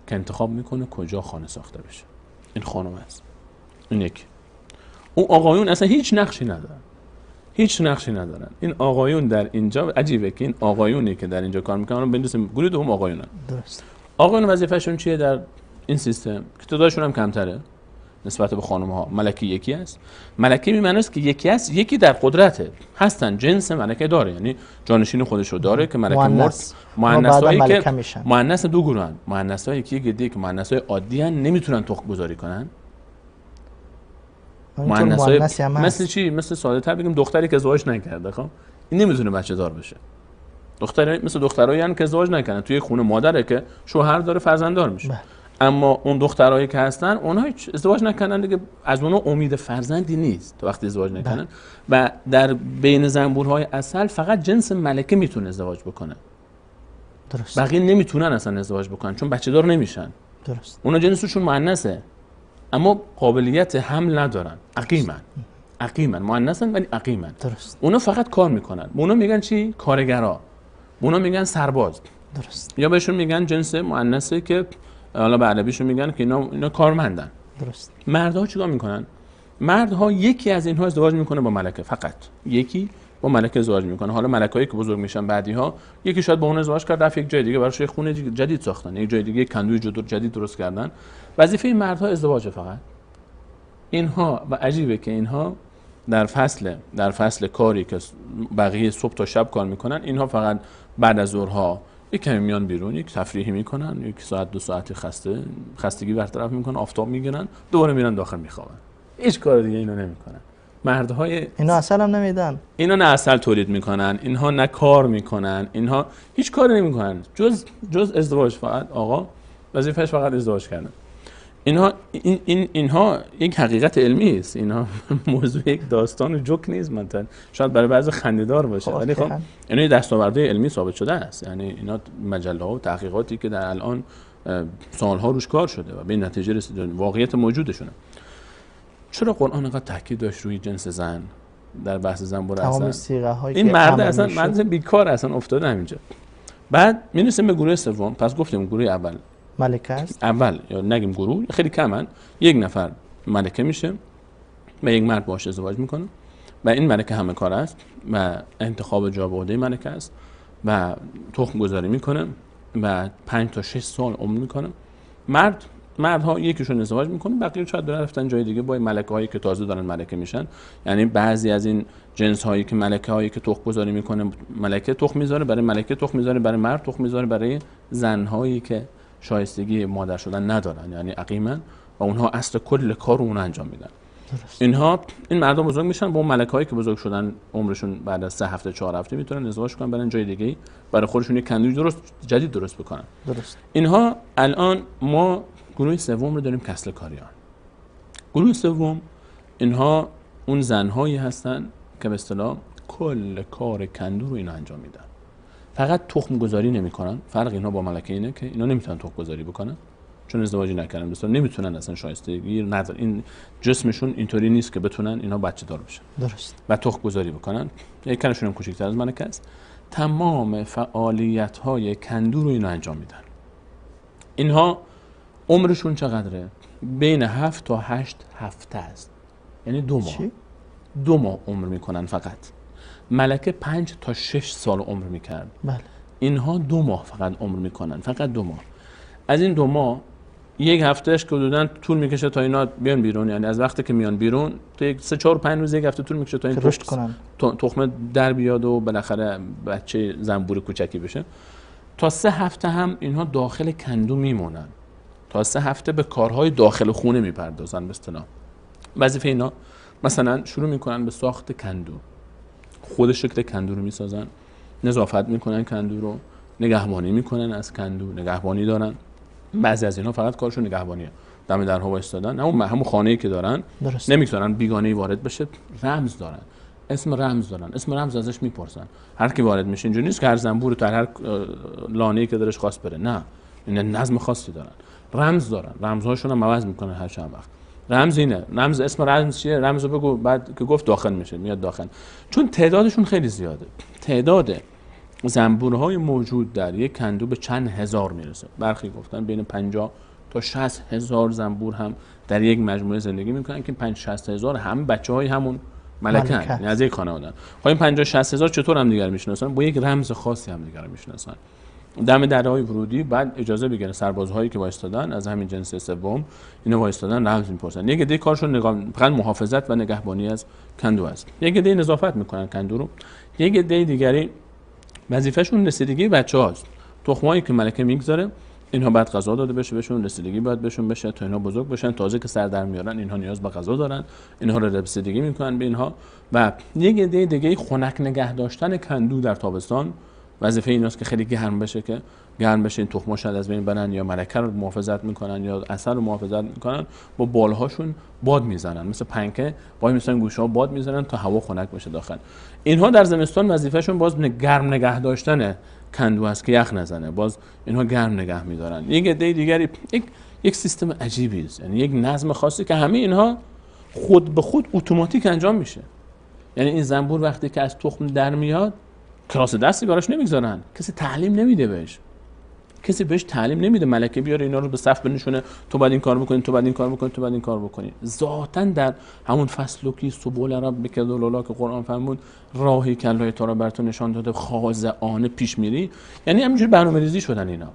[SPEAKER 20] که انتخاب میکنه کجا خانه ساخته بشه. این خانم است. این یکی. اون آقایون اصلا هیچ نقشی ندارن. هیچ نقشی ندارن. این آقایون در اینجا عجیبه که این آقایونی که در اینجا کار میکنن بندوسیم گروه دوم آقایونن.
[SPEAKER 19] درست.
[SPEAKER 20] آقایون وظیفه‌شون چیه در این سیستم که تعدادشون هم کمتره نسبت به خانم ها؟ ملکه یکی است. ملکه می معنی است که یکی است، یکی در قدرته هستن، جنس ملکه داره، یعنی جانشین خودش رو داره که ملکه مرد. مؤنثایی که مؤنث دو گروهن، مؤنثایی که یک دیگه مؤنثای عادی ان نمیتونن تخم گذاری کنن. مؤنثای مثل چی؟ مثل ساده تر بگیم دختری که ازدواج نکرده، خب این نمیتونه بچه دار بشه. دختری مثل دخترایی ان که ازدواج نکردن، توی خونه مادره که شوهر داره فرزنددار میشه. بله. اما اون دخترایی که هستن اونها هیچ ازدواج نکردن دیگه، از اونها امید فرزندی نیست تا وقتی ازدواج نکنن. و در بین زنبورهای عسل فقط جنس ملکه میتونه ازدواج بکنه.
[SPEAKER 19] درست.
[SPEAKER 20] بقیه نمیتونن اصلا ازدواج بکنن چون بچه دار نمیشن.
[SPEAKER 19] درست.
[SPEAKER 20] اونا جنسشون مؤنثه اما قابلیت حمل ندارن، عقیمن. عقیمن، مؤنثن ولی عقیمن.
[SPEAKER 19] درست.
[SPEAKER 20] اونا فقط کار میکنن. اونا میگن چی؟ کارگرا. اونا میگن سرباز.
[SPEAKER 19] درست.
[SPEAKER 20] یا بهشون میگن جنس مؤنثه که حالا به عربیشون میگن که اینا کارمندن.
[SPEAKER 19] درست.
[SPEAKER 20] مردها چیکار میکنن؟ مردها یکی از اینها ازدواج میکنه با ملکه، فقط یکی با ملکه ازدواج میکنه. حالا ملکه‌ای که بزرگ میشن بعدی‌ها یکی شاید با اون ازدواج کرد رفت یک جای دیگه براش یک خونه جدید ساختن، یک جای دیگه یک کندوی جدید درست کردن. وظیفه مردها ازدواج فقط. اینها و عجیبه که اینها در فصل کاری که بقیه صبح تا شب کار میکنن، اینها فقط بعد از ظهرها یک کمی میان بیرون، یک تفریحی میکنن، یک ساعت دو ساعتی خستگی برطرف میکنن، آفتاب میگیرن، دوباره میرن داخل میخوابن. هیچ کار دیگه اینا نمیکنن. مردهای
[SPEAKER 19] اینا عسل هم نمیدن،
[SPEAKER 20] اینا نه عسل تولید میکنن، اینها نه کار میکنن، اینها هیچ کاری نمیکنن جز ازدواج. فقط آقا وظیفه‌اش فقط ازدواج کردن. اینها اینها یک حقیقت علمی است. اینها موضوع یک داستان و جوک نیست، مثلا شاید برای بعضی خنده‌دار باشه ولی خب اینا دستاوردهای علمی ثابت شده است. یعنی اینا مجله ها و تحقیقاتی که در الان سالها روش کار شده و به این نتیجه رسیدن، واقعیت موجودشونه. چرا قرآن انقدر تاکید داشت روی جنس زن در بحث زنبور عسل؟ این مرد اصلا مرد بیکار اصلا افتاده همینجا. بعد میرسیم به گروه سوم. پس گفتیم گروه اول
[SPEAKER 19] ملکه است.
[SPEAKER 20] اول یا نگیم گروه، خیلی کمن. یک نفر ملکه میشه و یک مرد باهاش ازدواج میکنه و این ملکه همه کار است و انتخاب جا به عهده ملکه است و تخم گذاری میکنه و 5 تا 6 سال عمر میکنه. مردها یکیشون ازدواج میکنه، بقیه شاید دارن رفتن جای دیگه با ملکه هایی که تازه دارن ملکه میشن. یعنی بعضی از این جنس هایی که ملکه هایی که تخم گذاری میکنه، ملکه تخم میذاره برای ملکه، تخم میذاره برای مرد، تخم میذاره برای زنهایی که شایستگی مادر شدن ندارن، یعنی عقیمن و اونها اصل کل کار رو اون انجام میدن.
[SPEAKER 19] درست.
[SPEAKER 20] اینها این مردم بزرگ میشن با اون ملکه هایی که بزرگ شدن، عمرشون بعد از 3 هفته 4 هفته میتونن ازدواج کنن، برن جای دیگه برای خودشون یک کندوی درست جدید درست بکنن.
[SPEAKER 19] درست.
[SPEAKER 20] اینها الان ما گروه سوم رو داریم، کسل کاریان. گروه سوم اینها اون زنهایی هستن که به اصطلاح کل کار کندو رو اینا انجام میدن، فقط تخم گذاری نمیکنن. فرق اینها با ملکه اینه که اینا نمیتونن تخم گذاری بکنن چون ازدواجی نکردن، مثلا نمیتونن اصلا شایستگی ندارن، این جسمشون اینطوری نیست که بتونن اینا بچه دار بشن.
[SPEAKER 19] درست.
[SPEAKER 20] و تخم گذاری بکنن. یک کلشون هم کوچیک‌تر از ملکه است. تمام فعالیت‌های کندو رو اینا انجام میدن. اینها عمرشون چقدره؟ بین 7 تا 8 هفته است، یعنی 2 ماه. چی؟ 2 ماه عمر میکنن فقط. ملکه 5 تا 6 سال عمر میکرد.
[SPEAKER 19] بله.
[SPEAKER 20] اینها 2 ماه فقط عمر میکنن، فقط 2 ماه. از این 2 ماه یک هفتهش که حدوداً طول میکشه تا اینا بیان بیرون، یعنی از وقتی که میان بیرون تا یک 3 4 5 روز یک هفته طول میکشه تا این
[SPEAKER 19] رشد کنن،
[SPEAKER 20] تخمه در بیاد و بالاخره بچه زنبور کوچکی بشه. تا 3 هفته هم اینها داخل کندو میمونن. تا 3 هفته به کارهای داخل خونه میپردازن. به اصطلاح وظیفه اینا مثلا شروع میکنن به ساخت کندو، خود شکل کندو رو میسازن، نظافت میکنن کندو رو، نگهبانی میکنن از کندو، نگهبانی دارن. بعضی از اینها فقط کارشون نگهبانیه، دم درها وایسادن، همون خانه‌ای که دارن نمیذارن بیگانه‌ای وارد بشه، رمز دارن، اسم رمز دارن، اسم رمز ازش میپرسن. هر کی وارد میشه اینجوری نیست که هر زنبور تو هر لانه‌ای که درش خاص بره، نه، اینا نظم خاصی دارن، رمز دارن، رمزهاشون هم عوض میکنن هر چند وقت. رمز اینه، رمز اسم رمز چیه؟ رمزو بگو، بعد که گفت داخل میشه، میاد داخل. چون تعدادشون خیلی زیاده، تعداد زنبورهای موجود در یک کندو به چند هزار میرسه. برخی گفتن بین 50 تا 60 هزار زنبور هم در یک مجموعه زندگی میکنن که 50 60 هزار هم بچه های همون ملکن، یعنی از یک خانواده. خب این 50 60 هزار چطور هم دیگر میشناسن؟ با یک رمز خاصی هم دیگر میشناسن. دم درهای ورودی بعد اجازه بگیرن سربازهایی که وایستادن از همین جنس سوم، اینا وایستادن رمز میپرسن. یک عده کارشون فقط محافظت و نگهبانی از کندو است. یک عده نظافت میکنن کندو رو. یک عده دیگری وظیفه‌شون رسیدگی بچه‌هاست. تخمایی که ملکه میگذاره اینها بعد غذا داده بشه بهشون، رسیدگی باید بهشون بشه تا اینها بزرگ بشن. تازه که سر در میارن اینها نیاز به غذا دارن، اینها رو رسیدگی میکنن به اینها. و یک عده دیگه خنک نگه داشتن کندو در تابستان وظیفه ایناست که خیلی گرم بشه، که گرم بشه این تخم‌ها شاید از بین برن، یا ملکه رو محافظت میکنن یا عسل رو محافظت میکنن، با بالهاشون باد میزنن، مثل پنکه وای میسن گوشه‌ها باد میزنن تا هوا خنک بشه داخل. اینها در زمستان وظیفهشون باز گرم نگه داشتن کندو است که یخ نزنه، باز اینها گرم نگه میدارن. یک عده دیگری یک سیستم عجیبی است، یعنی یک نظم خاصی که همه اینها خود به خود اتوماتیک انجام میشه. یعنی این زنبور وقتی که از تخم در میاد کلاس دستی براش نمیگذارن، کسی تعلیم نمیده بهش، کسی بهش تعلیم نمیده. ملکه بیاره اینا رو به صف بنشونه، تو باید این کار بکنی، تو باید این کار بکنی، تو باید این کار بکنی. ذاتاً در همون فصلکی سبل ربک ذلالا که قرآن فرمود، راهی که الله تعالی بر تو نشان داده خاضعانه پیش میری، یعنی همینجوری برنامه‌ریزی شدن اینا.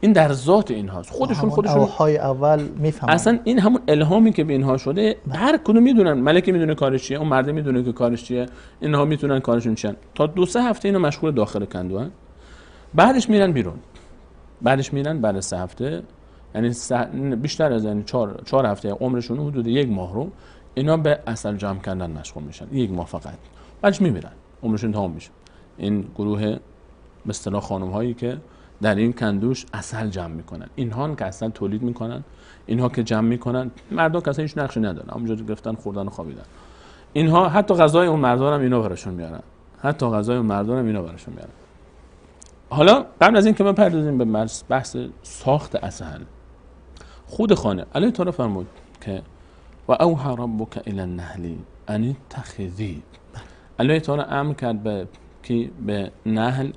[SPEAKER 20] این در ذات اینهاست، خودشون
[SPEAKER 19] های اول میفهمن.
[SPEAKER 20] اصلا این همون الهامی که به اینها شده، هر کدوم میدونن. ملکه میدونه کارش چیه، اون مرده میدونه که کارش چیه، اینها میتونن کارشون چیه. تا 2-3 هفته اینا مشغول داخل کندوان، بعدش میرن بیرون. بعدش میرن بعد 3 هفته، یعنی بیشتر از یعنی 4 هفته عمرشون، حدود 1 ماه رو اینا به عسل جمع کردن مشغول میشن، 1 ماه فقط. بعدش میمیرن، عمرشون تمام میشه. این گروه به اصطلاح خانم هایی که در این کندوش عسل جمع میکنن، اینها که عسل تولید میکنن، اینها که جمع میکنن، مردا که اصلا هیچ نقشی ندارن، همونجا گرفتن خوردن و خوابیدن. اینها حتی غذای اون مردا هم اینا براشون میارن، حتی غذای اون مردا هم اینا براشون میارن. حالا قبل از اینکه ما پردازیم به بحث ساخت عسل، خود خانه الله تعالی فرمود که و اوحى ربک الی النحل ان اتخذی. الله تعالی امر کرد به کی؟ به نحل،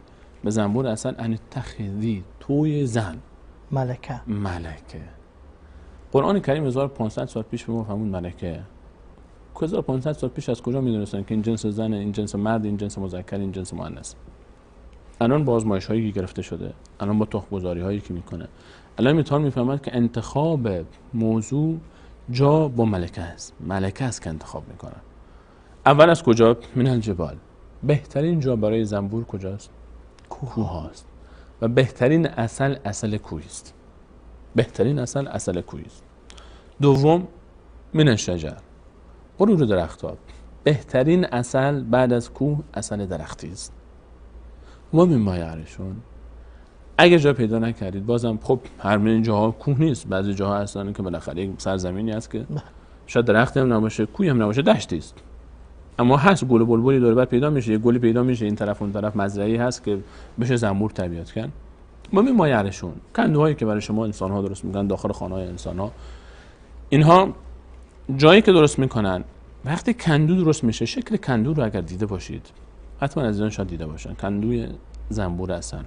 [SPEAKER 20] به زنبور عسل، ان اتخذی، توی زن،
[SPEAKER 19] ملکه.
[SPEAKER 20] ملکه. قرآن کریم 1500 سال پیش به ما فرمود ملکه. 1500 سال پیش از کجا میدونستن که این جنس زن، این جنس مرد، این جنس مذکر، این جنس مؤنث؟ الان با آزمایش هایی که گرفته شده، الان با تخم گذاری هایی که میکنه، الان میتونن میفهمند که انتخاب موضوع جا با ملکه است. ملکه است که انتخاب میکنن. اول از کجا؟ من الجبال. بهترین جا برای زنبور کجاست؟ کوه هاست. و بهترین عسل، عسل کوهی است. بهترین عسل، عسل کوهی است. دوم من الشجر، غرور درخت‌ها. بهترین عسل بعد از کوه عسل درختی است. و مما یعرشون، اگه جا پیدا نکردید بازم خب هر این جاها کوه نیست، بعضی جاها هستن که بالاخره یک سرزمینی هست که شاید درختی هم نباشه، کوهی هم نباشه، دشتی است، اما هست گل و بلبلی دور بر پیدا میشه، یه گلی پیدا میشه این طرف اون طرف، مزرعه‌ای هست که بشه زنبور تربیت کرد. با می مایرشون کندوهایی که برای شما انسان‌ها درست میکنن داخل خانه‌های انسان‌ها، اینها جایی که درست میکنن وقتی کندو درست میشه، شکل کندو رو اگر دیده باشید، حتما عزیزان شاید دیده باشن، کندوی زنبور هستن.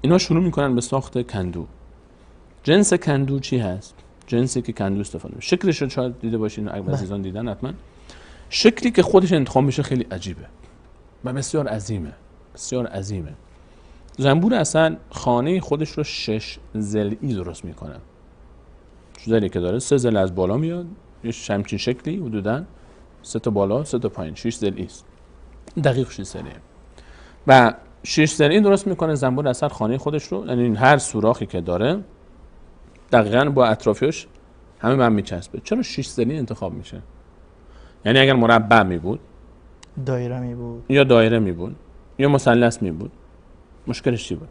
[SPEAKER 20] اینا شروع میکنن به ساخت کندو. جنس کندو چی هست؟ جنسی که کندو استفاده میشه، شکلش رو شاید دیده باشین، اگر عزیزان دیدن حتما. شکلی که خودش انتخاب میشه خیلی عجیبه و بسیار عظیمه، بسیار عظیمه. زنبور اصلا خانه خودش رو 6 ضلعی درست میکنه. ضلعی که داره 3 ضلع از بالا میاد، یه همچین شکلی حدوداً 3 تا بالا 3 تا پایین، 6 ضلعی است. دقیق 6 ضلعی. و 6 ضلعی درست میکنه زنبور اصلا خانه خودش رو، یعنی هر سوراخی که داره دقیقاً با اطرافیش همه به هم میچسبه. چرا 6 ضلعی انتخاب میشه؟ یعنی اگر مربع می بود،
[SPEAKER 19] دایره می بود،
[SPEAKER 20] یا دایره می بود، یا مثلث می بود، مشکلش چی بود؟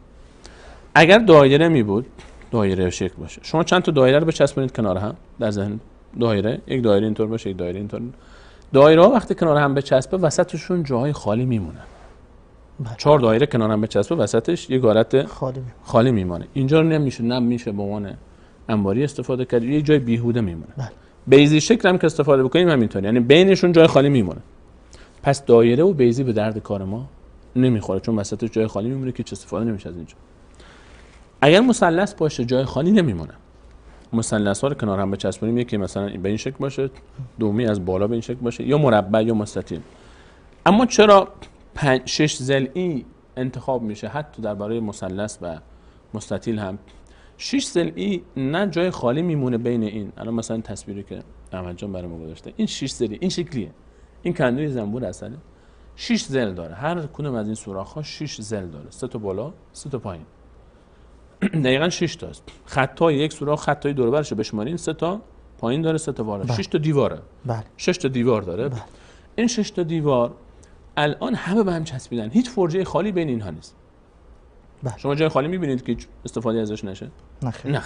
[SPEAKER 20] اگر دایره می بود، دایره شکل باشه، شما چند تا دایره رو بچسبونید کنار هم در ذهن، دایره، یک دایره اینطور باشه، یک دایره اینطور، دایره ها وقتی کنار هم بچسبه وسطشون جاهای خالی میمونه. 4 دایره کنار هم بچسبه وسطش یک حالت خالی میمونه. اینجا رو نمیشه، نمیشه به عنوان انباری استفاده کرد، یه جای بیهوده میمونه. بله. بیضی شکل هم که استفاده بکنیم همینطوری، یعنی بینشون جای خالی میمونه. پس دایره و بیضی به درد کار ما نمیخوره، چون وسطش جای خالی میمونه که چه استفاده نمیشه از اینجا. اگر مثلث باشه جای خالی نمیمونه. مثلث ها رو کنار هم بچسبونیم، یکی مثلا به این شکل باشه، دومی از بالا به این شکل باشه، یا مربع یا مستطیل. اما چرا 6 ضلعی انتخاب میشه حتی در برای مثلث و مستطیل هم؟ 6 ضلعی نه جای خالی میمونه بین این. الان مثلا تصویری که احمد جان برای ما گذاشته، این 6 ضلعی این شکلیه. این کندوی زنبور اصله 6 ضلع داره، هر کدوم از این سوراخ‌ها 6 ضلع داره، 3 تا بالا 3 تا پایین. دقیقاً 6 تاست. خطای یک سوراخ خطای دور برش رو بشمارین، 3 تا پایین داره 3 تا بالا، 6 تا دیواره. بله. 6 تا دیوار داره. بله. این 6 تا دیوار الان همه به هم چسبیدن، هیچ فرجه خالی بین اینها نیست. بله. شما جای خالی می‌بینید که استفاده ازش نشه؟ نه. نه.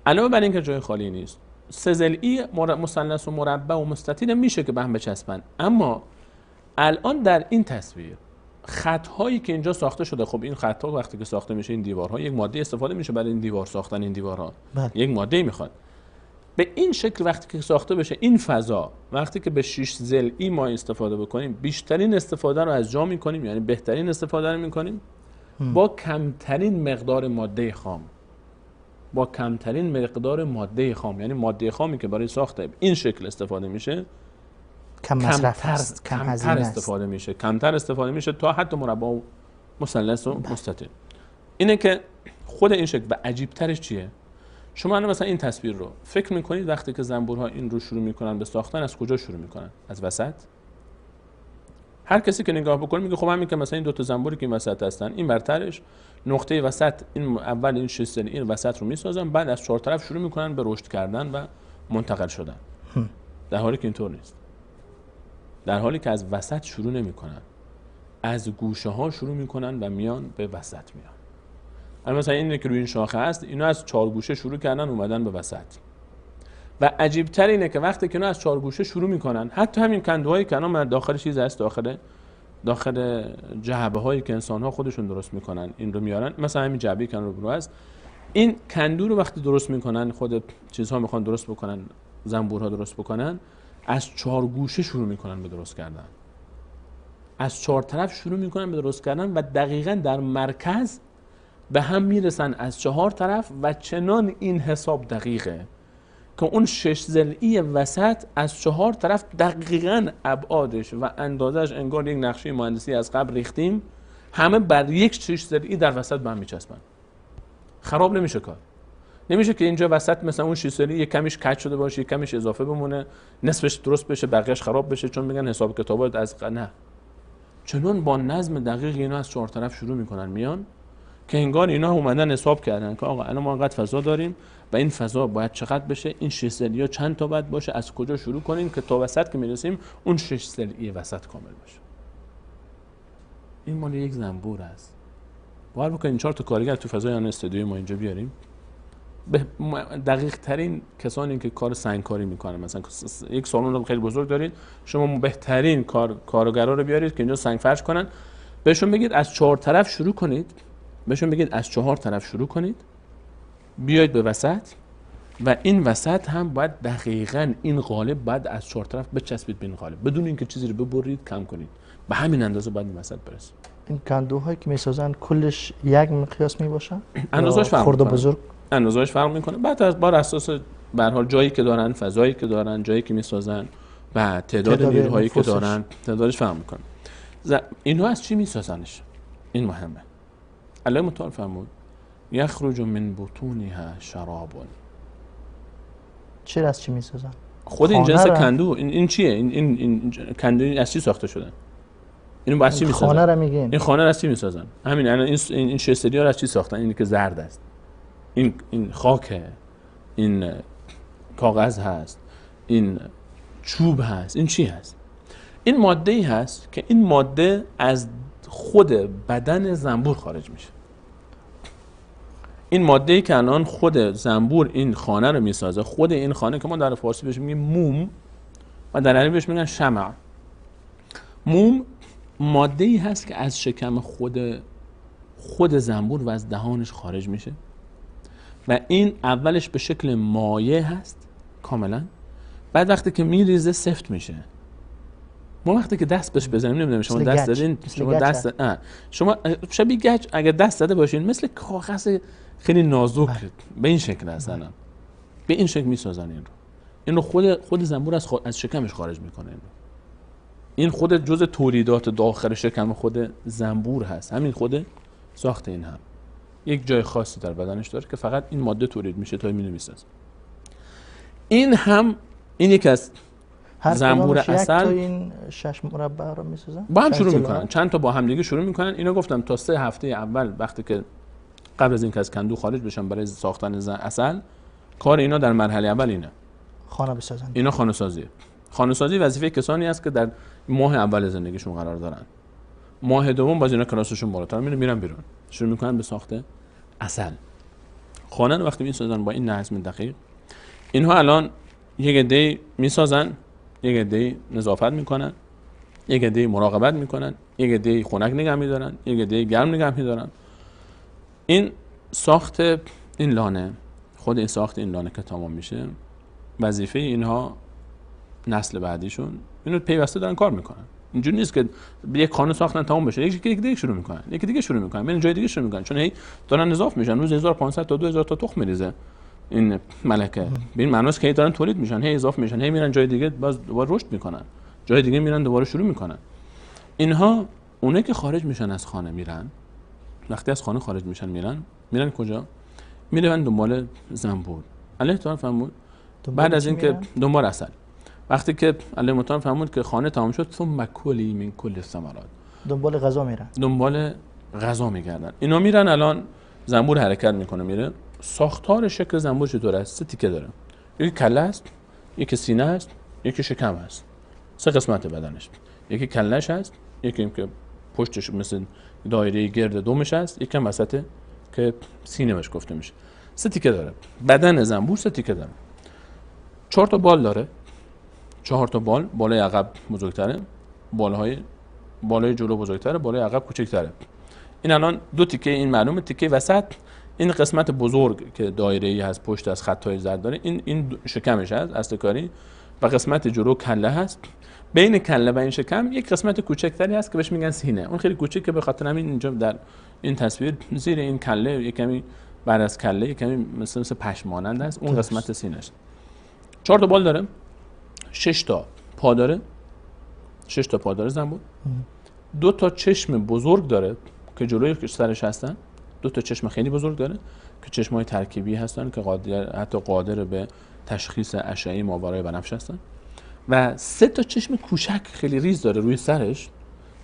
[SPEAKER 20] علاوه بر اینکه جای خالی نیست، 3 ضلعی مثلث و مربع و مستطیل میشه که به هم بچسبن. اما الان در این تصویر خط‌هایی که اینجا ساخته شده، خب این خط‌ها وقتی که ساخته میشه، این دیوارها یک ماده استفاده میشه برای این دیوار ساختن، این دیوارها. بله. یک ماده میخواد. به این شکل وقتی که ساخته بشه این فضا، وقتی که به 6 ضلعی ما استفاده بکنیم، بیشترین استفاده رو از جا میکنیم، یعنی بهترین استفاده رو میکنیم با کمترین مقدار ماده خام. با کمترین مقدار ماده خام، یعنی ماده خامی که برای ساخت این شکل استفاده میشه
[SPEAKER 19] کم مصرف است،
[SPEAKER 20] کمتر استفاده میشه، کمتر استفاده میشه تا حتی مربع و مثلث و مستطیل. اینه که خود این شکل. و عجیب ترش چیه؟ شما الان مثلا این تصویر رو فکر میکنید وقتی که زنبورها این رو شروع میکنن به ساختن، از کجا شروع میکنن؟ از وسط؟ هر کسی که نگاه بکنه میگه خب همین که مثلا این دو تا زنبوری که این وسط هستن، این برترش نقطه وسط، این اول این 6 ضلعی این وسط رو میسازن، بعد از 4 طرف شروع میکنن به رشد کردن و منتقل شدن. در حالی که اینطور نیست. در حالی که از وسط شروع نمیکنن، از گوشه ها شروع میکنن و میان به وسط میان. الان مثلا اینه که روی این شاخه هست، اینا از 4 گوشه شروع کردن اومدن به وسط. و عجیب تر اینه که وقتی که اینا از 4 گوشه شروع میکنن، حتی همین کندوهایی که الان داخل چیز هست، داخل جعبه هایی که انسان ها خودشون درست میکنن، این رو میارن، مثلا همین جعبه که رو هست، این کندو رو وقتی درست میکنن، خود چیزها میخوان درست بکنن، زنبورها درست بکنن، از 4 گوشه شروع میکنن به درست کردن، از 4 طرف شروع میکنن به درست کردن و دقیقاً در مرکز به هم میرسن از 4 طرف. و چنان این حساب دقیقه که اون 6 ضلعی وسط از 4 طرف دقیقاً ابعادش و اندازش انگار یک نقشه مهندسی از قبل ریختیم، همه بر یک 6 ضلعی در وسط به هم میچسبن. خراب نمیشه کار. نمیشه که اینجا وسط مثلا اون 6 ضلعی یک کمیش کج شده باشه، یک کمیش اضافه بمونه، نصفش درست بشه، بقیه‌اش خراب بشه، چون میگن حساب کتابات از نه. چنون با نظم دقیق اینا از 4 طرف شروع میکنن میان که انگار اینا اومدن حساب کردن که آقا الان ما انقدر فضا داریم و این فضا باید چقدر بشه، این 6 ضلعی چند تا باید باشه، از کجا شروع کنیم که تا وسط که میرسیم اون 6 ضلعی وسط کامل باشه. این مال یک زنبور است. باور بکنید 4 تا کارگر تو فضای آن استودیوی ما اینجا بیاریم، به دقیق ترین کسانی که کار سنگکاری میکنن، مثلا یک سالن رو خیلی بزرگ دارید، شما بهترین کارگرا رو بیارید که اینجا سنگ فرش کنن، بهشون بگید از 4 طرف شروع کنید، بهشون بگید از 4 طرف شروع کنید، بیاید به وسط و این وسط هم باید دقیقاً این قالب باید از 4 طرف بچسبید به این قالب، بدون اینکه چیزی رو ببرید کم کنید، به همین اندازه باید این وسط برسید.
[SPEAKER 19] این کندوهایی که میسازن کلش یک مقیاس میباشن؟
[SPEAKER 20] اندازه‌اش فرق
[SPEAKER 19] خرد و بزرگ
[SPEAKER 20] اندازه‌اش فرق میکنه. بعد از بار اساس به هر حال جایی که دارن، فضایی که دارن، جایی که میسازن و تعداد نیروهایی که دارن، تعدادش فرق میکنه. اینو از چی میسازنش؟ این مهمه. الله متعال فرمود یخرج من بطونها شراب.
[SPEAKER 19] چرا از چی میسازن؟
[SPEAKER 20] خود این جنس کندو این چیه؟ این کندو از چی ساخته شده؟ اینو با از چی میسازن؟
[SPEAKER 19] خانه رو میگین.
[SPEAKER 20] این خانه رو از چی میسازن؟ همین الان این شستری ها رو از چی ساختن؟ اینی که زرد است. این خاکه، این کاغذ هست، این چوب هست، این چی هست؟ این ماده ای هست که این ماده از خود بدن زنبور خارج میشه. این ماده ای که الان خود زنبور این خانه رو میسازه، خود این خانه که ما در فارسی بهش میگیم موم و در عربی بهش میگن شمع. موم ماده ای هست که از شکم خود زنبور و از دهانش خارج میشه و این اولش به شکل مایع هست کاملا، بعد وقتی که میریزه سفت میشه. ما وقتی که دست بهش بزنیم، نمیدونم شما دست زدین، شما دست شما شبیه گچ اگر دست زده باشین، مثل کاغذ خیلی نازک به این شکل هستن، به این شکل میسازن این رو. این رو خود زنبور از شکمش خارج میکنه. این خود جزء تولیدات داخل شکم خود زنبور هست. همین خود ساخت این هم یک جای خاصی در بدنش داره که فقط این ماده تولید میشه تا اینو میسازه. این هم این یک از زنبور عسل،
[SPEAKER 19] این 6 مربع رو میسازن،
[SPEAKER 20] با هم شروع میکنن، چند تا با هم دیگه شروع میکنن. اینو گفتم تا 3 هفته اول وقتی که قبل از اینکه از کندو خارج بشن برای ساختن عسل، کار اینا در مرحله اول اینه
[SPEAKER 19] خانه بسازن.
[SPEAKER 20] اینا خانه سازیه. خانه سازی وظیفه کسانی است که در ماه اول زندگیشون قرار دارن. ماه دوم باز اینا کلاسشون بالاتر میره، میرن بیرون، شروع میکنن به ساخت عسل. خانه رو وقتی میسازن با این نظم دقیق، اینها الان یک عده میسازن، یک عده نظافت میکنن، یک عده مراقبت میکنن، یک عده خنک نگه میدارن، یک عده گرم نگه میدارن. این ساخت این لانه، خود این ساخت این لانه که تمام میشه، وظیفه اینها نسل بعدیشون اینو پیوسته دارن کار میکنن. اینجوری نیست که یک خانه ساختن تمام بشه، یکی دیگه شروع میکنن، یکی دیگه شروع میکنن، ببین جای دیگه شروع میکنن، چون هی دارن اضافه میشن. روز 1500 تا 2000 تا تخم میریزه این ملکه. به این معناست که هی دارن تولید میشن، هی اضافه میشن، هی میرن جای دیگه باز دوباره رشد میکنن، جای دیگه میرن دوباره شروع میکنن. اینها اونایی که خارج میشن از خانه میرن، وقتی از خانه خارج میشن میرن کجا؟ میرن دنبال زنبور. الله تعالی فرمود بعد از اینکه دنبال عسل، وقتی که الله متعال فرمود که خانه تمام شد، ثم کلی من کل الثمرات،
[SPEAKER 19] دنبال غذا میرن،
[SPEAKER 20] دنبال غذا میگردن. اینا میرن، الان زنبور حرکت میکنه میره. ساختار شکل زنبور چطور است؟ 3 تیکه داره. یکی کله است، یکی سینه است، یکی شکم است. 3 قسمت بدنش. یکی کلهش هست، یکی که پشتش مثل دایره گرد دومش هست، یکی هم وسط که سینه بهش گفته میشه. 3 تیکه داره. بدن زنبور 3 تیکه داره. 4 تا بال داره. 4 تا بال، بالای عقب بزرگتره، بالای جلو بزرگتره، بالای عقب کوچکتره. این الان 2 تیکه این معلومه، تیکه وسط این قسمت بزرگ که دایره‌ای هست، پشت از خط‌های زرد داره، این شکمش هست اصل کاری، و قسمت جلو کله هست. بین کله و این شکم یک قسمت کوچکتری هست که بهش میگن سینه. اون خیلی کوچیکه، به خاطر همین اینجا در این تصویر زیر این کله یک کمی بعد از کله یک کمی مثل پشم مانند است، اون قسمت سینه‌ش. 4 تا بال داره، 6 تا پا داره، 6 تا پا داره زنبور. 2 تا چشم بزرگ داره که جلوی سرش هستن، 2 تا چشم خیلی بزرگ داره که چشمای ترکیبی هستن که قادر، حتی قادر به تشخیص اشعه ماورای بنفش هستن، و 3 تا چشم کوچک خیلی ریز داره روی سرش.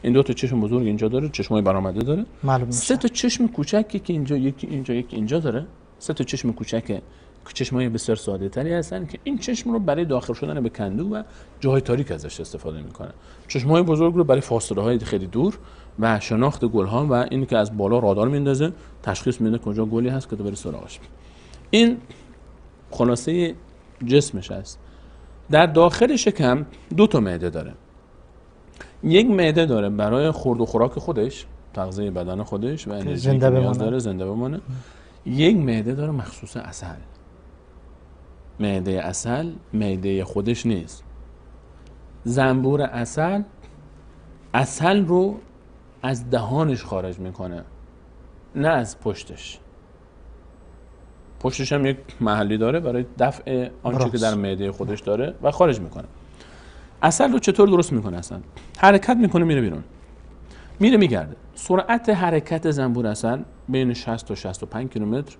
[SPEAKER 20] این 2 تا چشم بزرگ اینجا داره، چشمای برآمده داره. 3 تا چشم کوچکی که اینجا، یکی اینجا، یکی اینجا داره. 3 تا چشم کوچک چشمای بسیار ساده تری هستن که این چشم رو برای داخل شدن به کندو و جای تاریک ازش استفاده میکنن. چشمای بزرگ رو برای فاصله های خیلی دور و شناخت گل ها و این که از بالا رادار میندازه تشخیص میده کجا گلی هست که تو بری سراغش. این خلاصه جسمش است. در داخل شکم دو تا معده داره. یک معده داره برای خورد و خوراک خودش، تغذیه بدن خودش و انرژی که نیاز داره زنده بمانه. یک معده داره مخصوص عسل. معده عسل معده خودش نیست. زنبور عسل عسل رو از دهانش خارج میکنه، نه از پشتش. پشتش هم یک محلی داره برای دفع آنچه که در معده خودش داره و خارج میکنه. عسل رو چطور درست میکنه؟ اصلا حرکت میکنه، میره بیرون، میره میگرده. سرعت حرکت زنبور عسل بین 60 تا 65 کیلومتر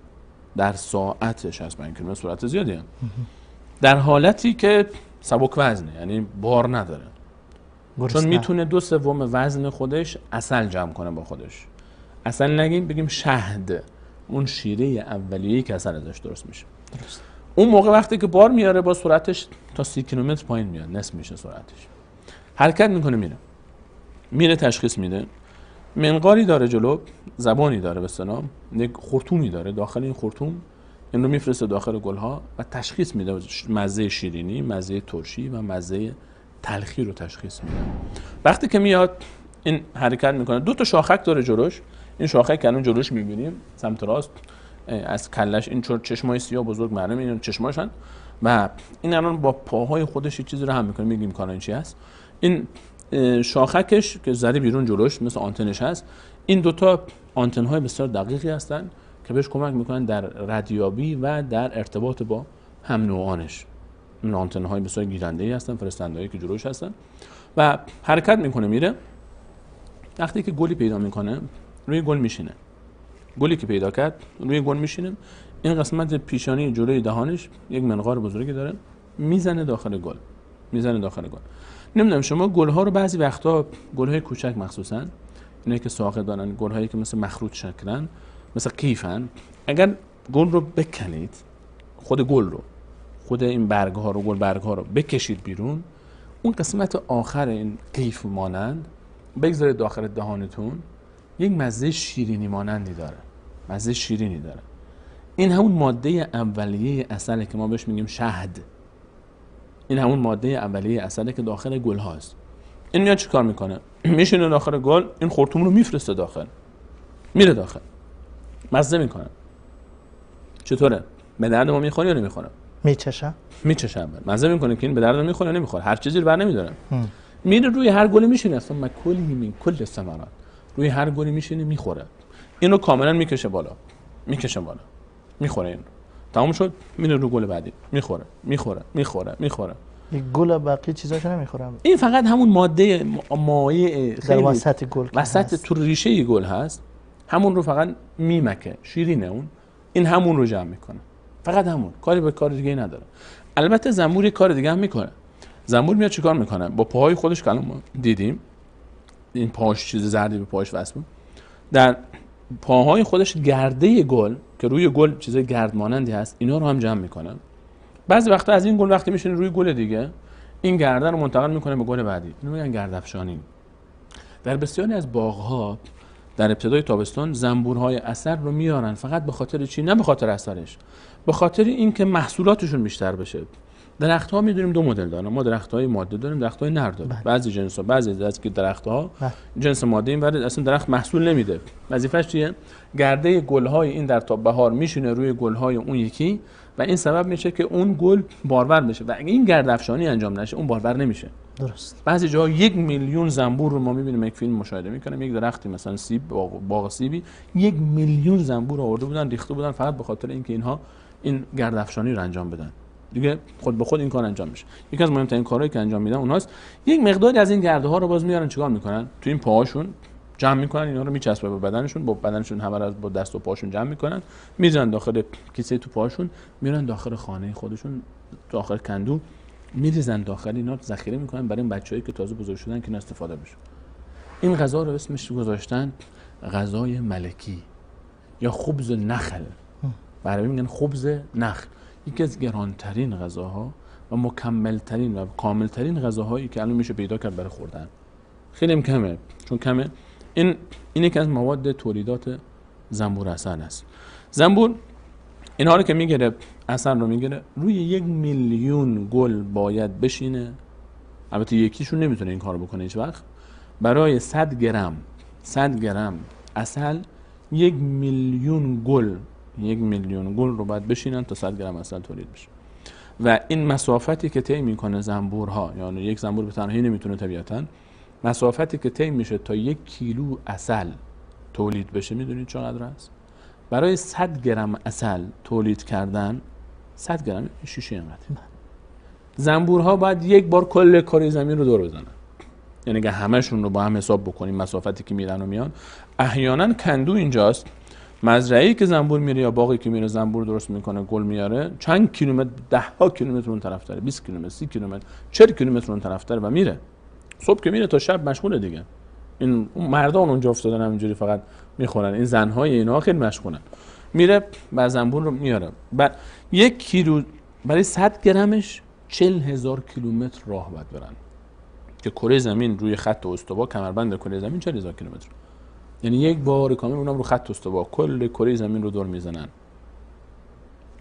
[SPEAKER 20] در ساعت. 65 کیلومتر سرعت زیادیه در حالتی که سبک وزنه، یعنی بار نداره، چون میتونه 2/3 وزن خودش عسل جمع کنه با خودش. عسل نگیم، بگیم شهد، اون شیره اولیه‌ای که عسل ازش درست میشه. درست. اون موقع وقتی که بار میاره با سرعتش تا 30 کیلومتر پایین میاد، نصف میشه سرعتش. حرکت میکنه، میره تشخیص میده. منقاری داره جلو، زبانی داره به اصطلاح، یک خرطومی داره. داخل این خرطوم این رو میفرسته داخل گلها و تشخیص میده مزه شیرینی، مزه ترشی و مزه تلخی رو تشخیص میده. وقتی که میاد این حرکت میکنه، دو تا شاخک داره جلوش. این شاخک که الان جلوش میبینیم سمت راست از کلش، این چشمای سیاه بزرگ معلومه، این چشماشن و این الان با پاهای خودش یه چیزی رو هم میکنه، میگیم کارا این چی هست. این شاخکش که زده بیرون جلوش مثل آنتنش هست. این دوتا آنتن های بسیار دقیقی هستن که بهش کمک میکنن در ردیابی و در ارتباط با هم نوعانش. این آنتن های بسیار گیرنده ای هستن، فرستنده هایی که جلوش هستن و حرکت میکنه میره. وقتی که گلی پیدا میکنه روی گل میشینه. گلی که پیدا کرد روی گل میشینه. این قسمت پیشانی جلوی دهانش یک منقار بزرگی داره، میزنه داخل گل، میزنه داخل گل. نمیدونم شما گلها رو بعضی وقتا، گلهای کوچک مخصوصا اینایی که ساقه دارن، گلهایی که مثل مخروط شکلن، مثل قیفن، اگر گل رو بکنید، خود گل رو، خود این برگ ها رو، گل برگ ها رو بکشید بیرون، اون قسمت آخر این قیف مانند بگذارید داخل دهانتون، یک مزه شیرینی مانندی داره، مزه شیرینی داره. این همون ماده اولیه عسله که ما بهش میگیم شهد. این همون ماده اولیه عسله که داخل گل هاست. این میاد چیکار میکنه؟ میشینه داخل گل، این خرطوم رو میفرسته داخل، میره داخل، مزه میکنه. چطوره؟ به درد ما میخوره یا نمیخوره؟
[SPEAKER 19] میچشه.
[SPEAKER 20] میچشه اول. مزه میکنه که این به درد میخوره یا نمیخوره. هر چیزی رو بر نمیداره. میره روی هر گلی میشینه، اصلا مکلی من کل ثمرات. روی هر گلی میشینه میخوره. اینو کاملا میکشه بالا. میکشه بالا. میخوره این. تمام شد، میره رو گل بعدی، میخوره، میخوره، میخوره، میخوره.
[SPEAKER 19] یک گل باقی چیزاشو نمیخوره.
[SPEAKER 20] این فقط همون ماده مایع
[SPEAKER 19] در وسط گل،
[SPEAKER 20] وسط تو ریشه گل هست، همون رو فقط میمکه، شیرینه اون. این همون رو جمع میکنه، فقط همون، کاری به کار دیگه نداره. البته زنبور یک کار دیگه هم میکنه. زنبور میاد چیکار میکنه؟ با پاهای خودش که الان ما دیدیم، این پاهاش چیز زردی به پاهاش وصل بود، در پاهای خودش گرده گل که روی گل چیزای گرد مانندی هست، اینا رو هم جمع میکنه. بعضی وقتا از این گل وقتی میشینه روی گل دیگه، این گرده رو منتقل میکنه به گل بعدی. اینو میگن گردافشانی. در بسیاری از باغ‌ها در ابتدای تابستان زنبورهای عسل رو میارن، فقط به خاطر چی؟ نه به خاطر عسلش، به خاطر اینکه محصولاتشون بیشتر بشه. درخت‌ها میدونیم دو مدل دارن، ما درخت‌های ماده داریم، درخت‌های نر داریم. بعضی جنس‌ها، بعضی از که درخت‌ها جنس ماده این ولی اصلا درخت محصول نمیده. وظیفه‌اش چیه؟ گرده گل‌های این در تا بهار میشینه روی گل‌های اون یکی و این سبب میشه که اون گل بارور بشه و اگه این گردافشانی انجام نشه اون بارور نمیشه.
[SPEAKER 19] درست.
[SPEAKER 20] بعضی جاها 1 میلیون زنبور رو ما می‌بینیم، یک فیلم مشاهده می‌کنیم، یک درختی مثلا سیب، باغ سیبی، 1 میلیون زنبور آورده بودن، ریخته بودن فقط به خاطر اینکه اینها این گردافشانی رو انجام بدن. دیگه خود به خود این کار انجام میشه. یکی از مهمترین کارهایی که انجام میدن اونهاست. یک مقداری از این گرده ها رو باز میارن چیکار میکنن؟ تو این پاهاشون جمع میکنن، اینا رو میچسبه به بدنشون، با بدنشون همه رو با دست و پاشون جمع میکنن، میذارن داخل کیسه تو پاهاشون، میرن داخل خانه خودشون، داخل کندو میریزن داخل اینا، ذخیره میکنن برای این بچه‌ای که تازه بزرگ شدن که اینا استفاده بشه. این غذا رو اسمش گذاشتن غذای ملکی یا خبز نخل. برای میگن خبز نخل یکی از گرانترین غذاها و مکملترین و کاملترین غذاهایی که الان میشه پیدا کرد برای خوردن. خیلی هم کمه، چون کمه. این یکی از مواد تولیدات زنبور عسل است. زنبور اینها رو که میگیره، عسل رو میگیره، روی 1 میلیون گل باید بشینه. البته یکیشون نمیتونه این کارو بکنه هیچ وقت. برای 100 گرم عسل 1 میلیون گل، 1 میلیون گل رو باید بشینن تا 100 گرم عسل تولید بشه. و این مسافتی که طی میکنه زنبورها، یعنی یک زنبور به تنهایی نمیتونه طبیعتاً، مسافتی که طی میشه تا 1 کیلو عسل تولید بشه، میدونید چقدر است؟ برای 100 گرم عسل تولید کردن، 100 گرم شیشه اینقدر، زنبورها باید یک بار کل کره زمین رو دور بزنن. یعنی اگه همشون رو با هم حساب بکنیم مسافتی که میرن و میان، احیانا کندو اینجاست، مزرعه‌ای که زنبور میره یا باغی که میره زنبور درست میکنه، گل میاره، چند کیلومتر، ده ها کیلومتر اون طرف داره، 20 کیلومتر، 30 کیلومتر، 40 کیلومتر اون طرف داره و میره. صبح که میره تا شب مشغوله دیگه. این مردان اونجا افتادن همینجوری فقط میخورن، این زنهای اینا خیلی مشغولن. میره و زنبور رو میاره. بعد 1 کیلو برای 100 گرمش 40,000 کیلومتر راه باید برن که کره زمین روی خط استوا، کمربند کره زمین 40,000 کیلومتر، یعنی یک بار کامل اونم رو خط استوا کل کره زمین رو دور میزنن.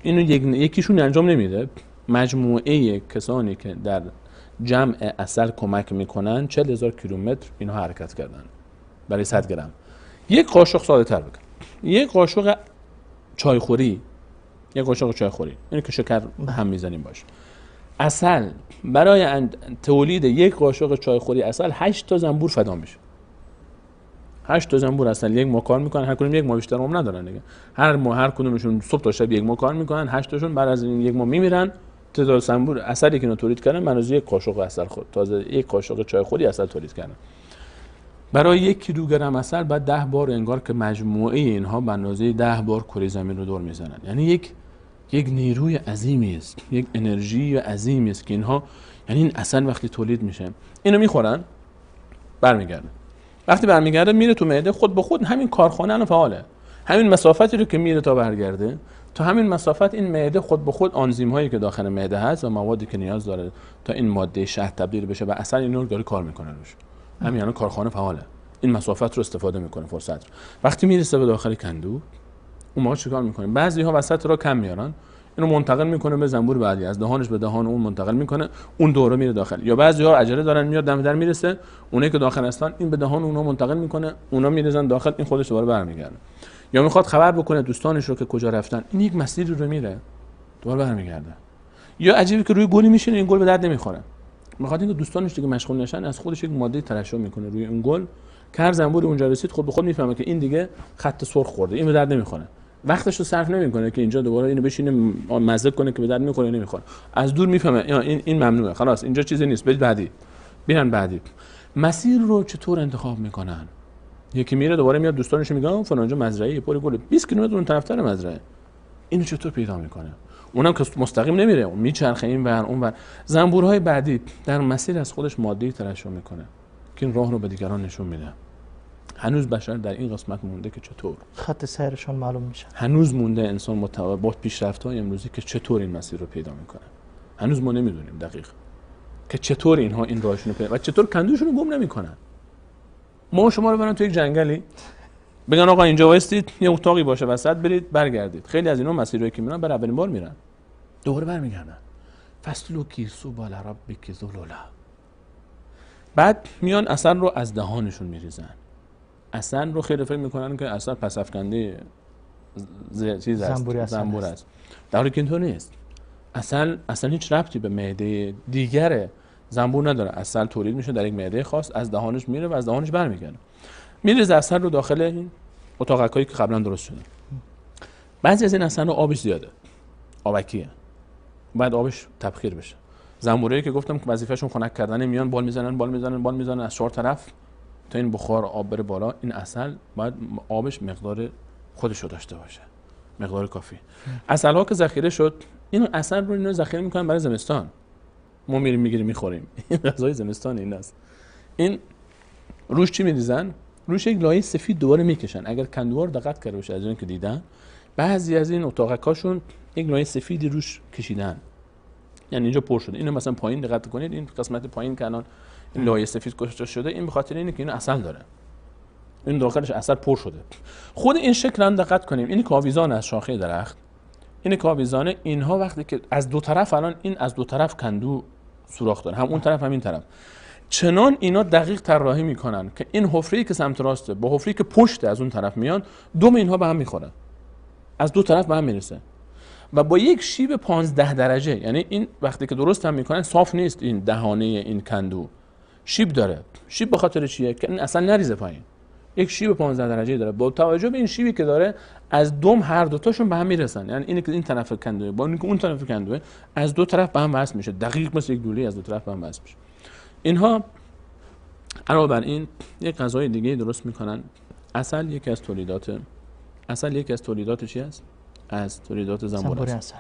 [SPEAKER 20] اینو یکیشون انجام نمیده. مجموعه کسانی که در جمع عسل کمک میکنن 40,000 کیلومتر اینها حرکت کردن برای 100 گرم. یک قاشق ساده تر بکن، یک قاشق چایخوری، یک قاشق چایخوری اینو که شکر هم میزنیم باشه، عسل برای تولید یک قاشق چایخوری عسل 8 تا زنبور فدا میشه. 8 تا زنبور عسل یک ماه کار میکنن، هر کدوم یک ماه بیشتر عمر ندارن دیگه. هر ماه هر کدومشون صبح تا شب یک ماه کار میکنن، 8 تاشون بعد از این یک ماه میمیرن. تعداد زنبور عسلی که اینا تولید کردن منازی یک قاشق عسل خود، تازه یک قاشق چایخوری عسل تولید کردن. برای 1 کیلوگرم عسل بعد 10 بار انگار که مجموعه اینها به اندازه 10 بار کره زمین رو دور میزنن. یعنی یک نیروی عظیمی است، یک انرژی عظیمی است که اینها، یعنی این عسل وقتی تولید میشه اینو میخورن برمیگرده، وقتی برمیگرده میره تو معده، خود به خود همین کارخانه الان فعاله، همین مسافتی رو که میره تا برگرده، تا همین مسافت این معده خود به خود آنزیم هایی که داخل معده هست و موادی که نیاز داره تا این ماده شهد تبدیل بشه و عسل، اینو داره کار میکنه روش. همین الان کارخانه فعاله، این مسافت رو استفاده میکنه، فرصت رو. وقتی میرسه به داخل کندو، اون موقع چیکار میکنه؟ بعضی ها وسط رو کم میارن، اینو منتقل میکنه به زنبور بعدی، از دهانش به دهان اون منتقل میکنه، اون دوره میره داخل. یا بعضی ها عجله دارن میاد دم در میرسه، اونایی که داخل هستن این به دهان اونا منتقل میکنه، اونا میریزن داخل، این خودش دوباره برمیگرده. یا میخواد خبر بکنه دوستانش رو که کجا رفتن، این یک مسیری رو میره دوباره برمیگرده. یا عجیبه که روی گلی میشینه، این گل به درد نمیخوره، میخواد اینکه دوستانش دیگه مشغول نشن، از خودش یک ماده ترشح میکنه روی اون گل که هر زنبوری اونجا رسید خود به خود میفهمه که این دیگه خط سرخ خورده، این به درد نمیخوره. وقتش رو صرف نمیکنه که اینجا دوباره اینو بشینه مزه کنه که به درد میخوره یا نمیخوره. از دور میفهمه این ممنوعه، خلاص اینجا چیزی نیست، برید بعدی، بیان بعدی. مسیر رو چطور انتخاب میکنن؟ یکی میره دوباره میاد دوستانش میگن فلان جا مزرعه پر گل، 20 کیلومتر اون طرفتر مزرعه. اینو چطور پیدا میکنه؟ اونم که مستقیم نمیره، اون میچرخه این ور اون ور. زنبورهای بعدی در مسیر از خودش ماده ترشح میکنه که این راه رو به دیگران نشون میده. هنوز بشر در این قسمت مونده که چطور
[SPEAKER 19] خط سیرشون معلوم میشه.
[SPEAKER 20] هنوز مونده انسان با پیشرفت‌های امروزی که چطور این مسیر رو پیدا میکنه. هنوز ما نمیدونیم دقیق که چطور اینها این راهشون رو پیدا و چطور کندوشون رو گم نمیکنن. ما شما رو برن تو یک جنگلی بگن آقا اینجا وایستید، یه اتاقی باشه وسط، برید برگردید. خیلی از اینا مسیرایی که میرن برای اولین بار میرن، دوباره برمیگردن. فسلوکی سبل ربک ذللا. بعد میان عسل رو از دهانشون میریزن. عسل رو خیلی فکر میکنن که عسل پس افکنده چیز است، زنبور است، در حالی که اینطور نیست. عسل هیچ ربطی به معده دیگر زنبور نداره. عسل تولید میشه در یک معده خاص، از دهانش میره و از دهانش برمیگرده. میریزه عسل رو داخل این اتاقکایی که قبلا درست شده. بعضی از این عسل رو آبش زیاده، آبکیه، بعد آبش تبخیر بشه. زنبورایی که گفتم که وظیفه‌شون خنک کردن، میان بال میزنن بال میزنن بال میزنن از چهار طرف تا این بخار آب بره بالا. این عسل باید آبش مقدار خودش رو داشته باشه، مقدار کافی. عسل‌ها که ذخیره شد، این عسل رو اینا ذخیره میکنن برای زمستان. ما میریم میگیریم میخوریم. این غذای زمستان این است. این روش چی میریزن؟ روش یک لایه سفید دوباره میکشن. اگر کندوار دقت کرده باشه از این که دیدن، بعضی از این اتاقکاشون یک لایه سفیدی روش کشیدن، یعنی اینجا پر شده. اینو مثلا پایین دقت کنید، این قسمت پایین که الان این لایه سفید کشته شده، این به خاطر اینه که اینو عسل داره، این داخلش عسل پر شده. خود این شکل هم دقت کنیم، این کاویزان از شاخه درخت، این کاویزانه، اینها وقتی که از دو طرف الان این از دو طرف کندو سوراخ داره، هم اون طرف هم این طرف، چنان اینا دقیق طراحی میکنن که این حفره‌ای که سمت راسته با حفره‌ای که پشت از اون طرف میان، دم اینها به هم میخورن، از دو طرف به هم میرسه و با یک شیب 15 درجه. یعنی این وقتی که درست هم میکنن صاف نیست، این دهانه این کندو شیب داره. شیب به خاطر چیه؟ که این اصلا نریزه پایین. یک شیب 15 درجه داره. با توجه به این شیبی که داره از دم هر دو تاشون به هم میرسن، یعنی اینی که این طرف کندوه با اینی که اون طرف کندوه از دو طرف به هم وصل میشه، دقیق مثل یک لوله از دو طرف به هم وصل میشه. اینها علاوه بر این یک غذای دیگه درست میکنن. عسل یکی از تولیدات، عسل یکی از تولیدات چی است؟ از تولیدات زنبور است.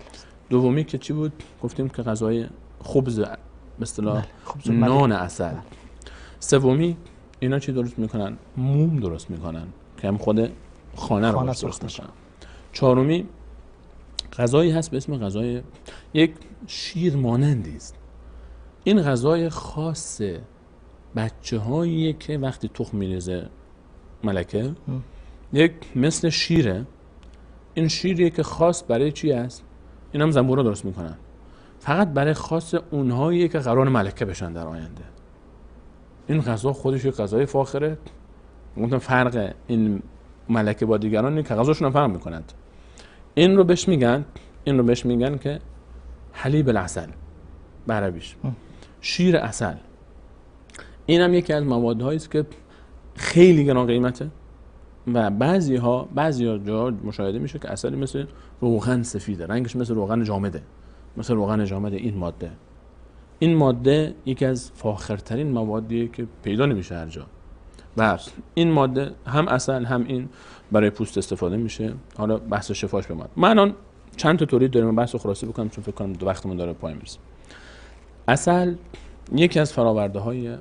[SPEAKER 20] دومی که چی بود؟ گفتیم که غذای خبز، به اصطلاح نان عسل. سومی اینا چی درست میکنن؟ موم درست میکنن که هم خود خانه رو درست میکنن. چهارمی غذایی هست به اسم غذای یک شیر مانندی است. این غذای خاص بچه هایی که وقتی تخم میریزه ملکه، یک مثل شیره. این شیریه که خاص برای چی است؟ این هم زنبورا درست میکنن، فقط برای خاص اونهایی که قرار ملکه بشن در آینده. این غذا خودش یک غذای فاخره. گفتم فرق این ملکه با دیگران اینه که غذاشون هم فرق میکنند. این رو بهش میگن، این رو بهش میگن که حلیب العسل به عربیش، شیر عسل. این هم یکی از موادهایی است که خیلی گران قیمته و بعضی جا مشاهده میشه که عسل مثل روغن سفیده، رنگش مثل روغن جامده، مثل روغن جامده. این ماده، این ماده یکی از فاخرترین موادیه که پیدا نمیشه هر جا. و این ماده هم عسل هم این برای پوست استفاده میشه. حالا بحث شفاش به ما. من الان چند تا تولید داریم، بحث خلاصه بکنم چون فکر کنم دو وقتمون داره پایین میرسه. عسل یکی از فراورده های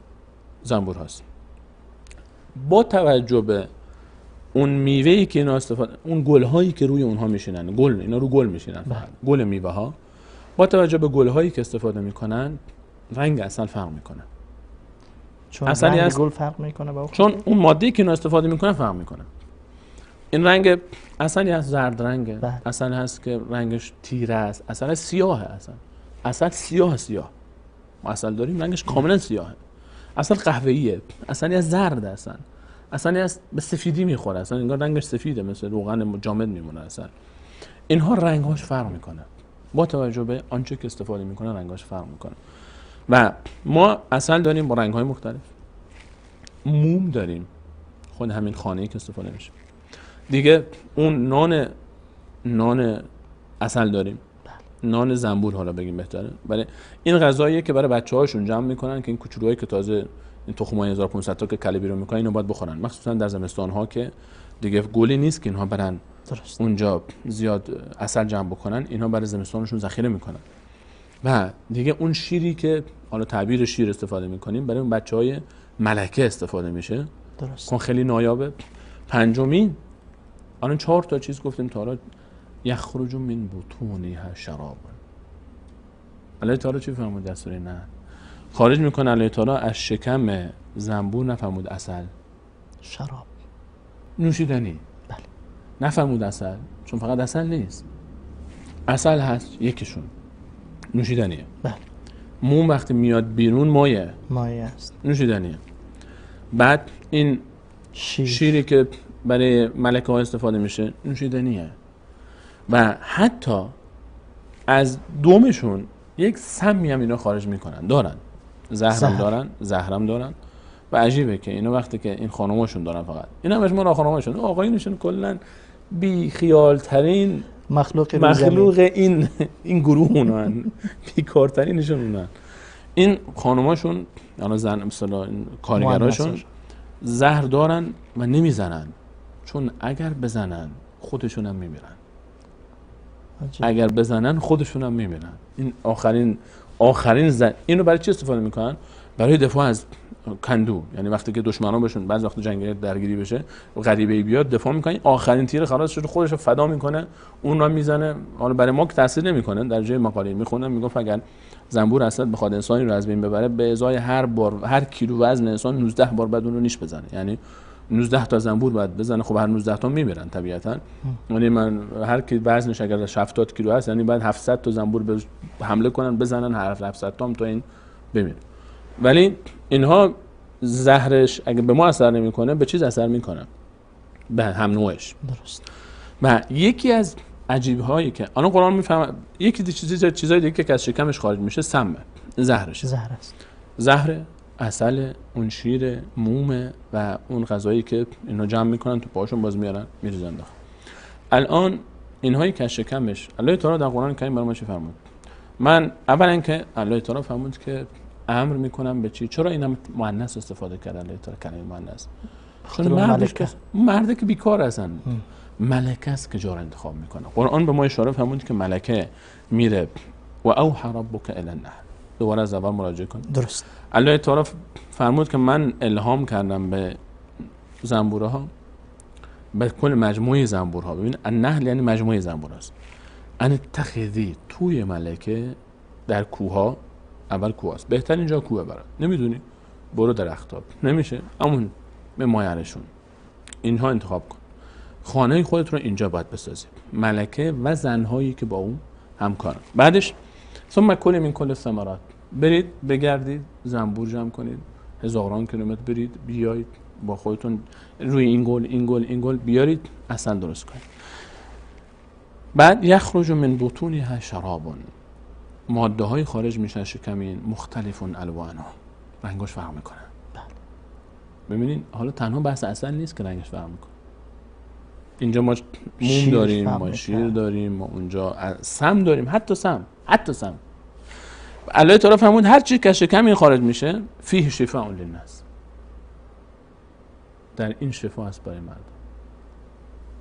[SPEAKER 20] زنبور هاست. با توجه به اون میوه‌ای که اینا استفاده، اون گل‌هایی که روی اونها میشینن، گل اینا رو گل میشینن، گل میوه ها، با توجه به گل‌هایی که استفاده میکنن رنگ عسل فرق میکنه.
[SPEAKER 19] چون رنگ گل فرق میکنه با
[SPEAKER 20] چون اون ماده‌ای که اینا استفاده میکنن فرق میکنه. این رنگ عسل هست زرد رنگه، عسل هست که رنگش تیره است، عسل سیاهه، اصلا عسل سیاه سیاه. ما عسل داریم رنگش کاملا سیاهه. عسل قهوه‌ایه، عسل از زرد، اصلا اصلا از به سفیدی میخوره، اصلا انگار رنگش سفیده، مثل روغن جامد میمونه اصلا. اینها رنگهاش فرق میکنه با توجه به آنچه که استفاده میکنه، رنگهاش فرق میکنه. و ما عسل داریم با رنگهای مختلف، موم داریم، خود همین خانه‌ای که استفاده میشه دیگه، اون نان عسل داریم، نان زنبور حالا بگیم بهتره. برای این غذاییه که برای بچه‌هاشون جمع میکنن که این کوچولوهایی که تازه این تخم‌های 1500 تا که کله بیرون میکنن اینو باید بخورن، مخصوصا در زمستان‌ها که دیگه گلی نیست که اینها برن درست اونجا زیاد عسل جمع بکنن، اینها برای زمستانشون ذخیره میکنن. و دیگه اون شیری که حالا تعبیر شیر استفاده میکنیم برای اون بچه‌های ملکه استفاده میشه، درست، خیلی نایابه. پنجمین، الان 4 تا چیز گفتیم تا حالا. یخرج من بطونها شراب. الله تعالی چی فرمود در سوره نحل؟ خارج میکنه الله تعالی از شکم زنبور، نفرمود عسل،
[SPEAKER 19] شراب،
[SPEAKER 20] نوشیدنی. بله. نفرمود عسل، چون فقط عسل نیست، عسل هست یکیشون نوشیدنیه. بله. موم وقتی میاد بیرون مایه است، نوشیدنیه. بعد این شیری که برای ملکه ها استفاده میشه نوشیدنیه. و حتی از دومشون یک سمی هم اینا خارج میکنن، دارن زهرم دارن، زهرم دارن. و عجیبه که اینا وقتی که این خانماشون دارن، فقط اینا همش ما خانماشون، آقایونشون کلا بی خیال ترین مخلوق این گروه اونان، بیکارترینشون اونان. این خانماشون، یعنی زن مثلا کارگراشون زهر دارن و نمیزنن، چون اگر بزنن خودشون هم میمیرن. اگر بزنن خودشون هم میمیرن. این آخرین زن. اینو برای چی استفاده میکنن؟ برای دفاع از کندو، یعنی وقتی که دشمنان بهشون بعضی وقت جنگ درگیری بشه و غریبه بیاد دفاع میکنه، آخرین تیر خلاص شده خودش رو فدا میکنه، اون رو میزنه. حالا برای ما که تاثیر نمیکنه، در جای مقاله میخوندم میگفت اگر زنبور اصلا بخواد انسانی رو از بین ببره، به ازای هر بار هر کیلو وزن انسان 19 بار بعد اون رو نیش بزنه، یعنی 19 تا زنبور باید بزنه. خب هر 19 تا میمیرن طبیعتا، یعنی من هر کی وزنش اگر 70 کیلو هست، یعنی بعد 700 تا زنبور حمله کنن بزنن هر 700 تا تا این بمیره. ولی اینها زهرش اگه به ما اثر نمیکنه، به چیز اثر میکنه؟ به هم نوعش.
[SPEAKER 19] درست.
[SPEAKER 20] و یکی از عجیب هایی که الان قرآن میفهمه، یکی چیزای دیگه که از شکمش خارج میشه سمه، زهرش.
[SPEAKER 19] زهر است.
[SPEAKER 20] زهر، عسل، اون شیر، موم و اون غذایی که اینا جمع میکنن تو پاهاشون باز میارن میریزن داخل. الان اینهایی که از شکمش، الله تعالی در قرآن کریم برای ما چی فرمود؟ من اولا که الله تعالی فرمود که امر میکنم به چی؟ چرا اینم مؤنث استفاده کرد الله تعالی کلمه مؤنث؟ چون مرد که بیکار هستن، ملکه است که جا رو انتخاب میکنه. قرآن به ما اشاره فرمود که ملکه میره و اوحى ربک الی النحل. دوباره از اول مراجعه کن.
[SPEAKER 19] درست.
[SPEAKER 20] الله تعالی فرمود که من الهام کردم به زنبورها، به کل مجموعه زنبورها. ببین النحل یعنی مجموعه زنبور است. ان اتخذی، توی ملکه در کوها، اول کوه است، بهتر اینجا کوه برات، نمیدونی برو درختاب، نمیشه همون به مایرشون اینها انتخاب کن، خانه خودت رو اینجا باید بسازی، ملکه و زنهایی که با اون همکارن. بعدش ثم کل من کل الثمرات، برید بگردید زنبور جمع کنید، هزاران کیلومتر برید بیایید با خودتون روی این گل این گل این گل بیارید عسل درست کنید. بعد یخرج من بطونها شراب، ماده های خارج میشن شکمین مختلفون الوانه، رنگاش فرق میکنه. بله. ببینین حالا تنها بحث عسل نیست که رنگش فرق میکنه، اینجا ما موم داریم، ما شیر داریم، ما اونجا سم داریم، حتی سم، حتی سم. الله تعالی فرمود هر چی که شکم این خارج میشه فیه شفاء للناس، در این شفا است برای مردم.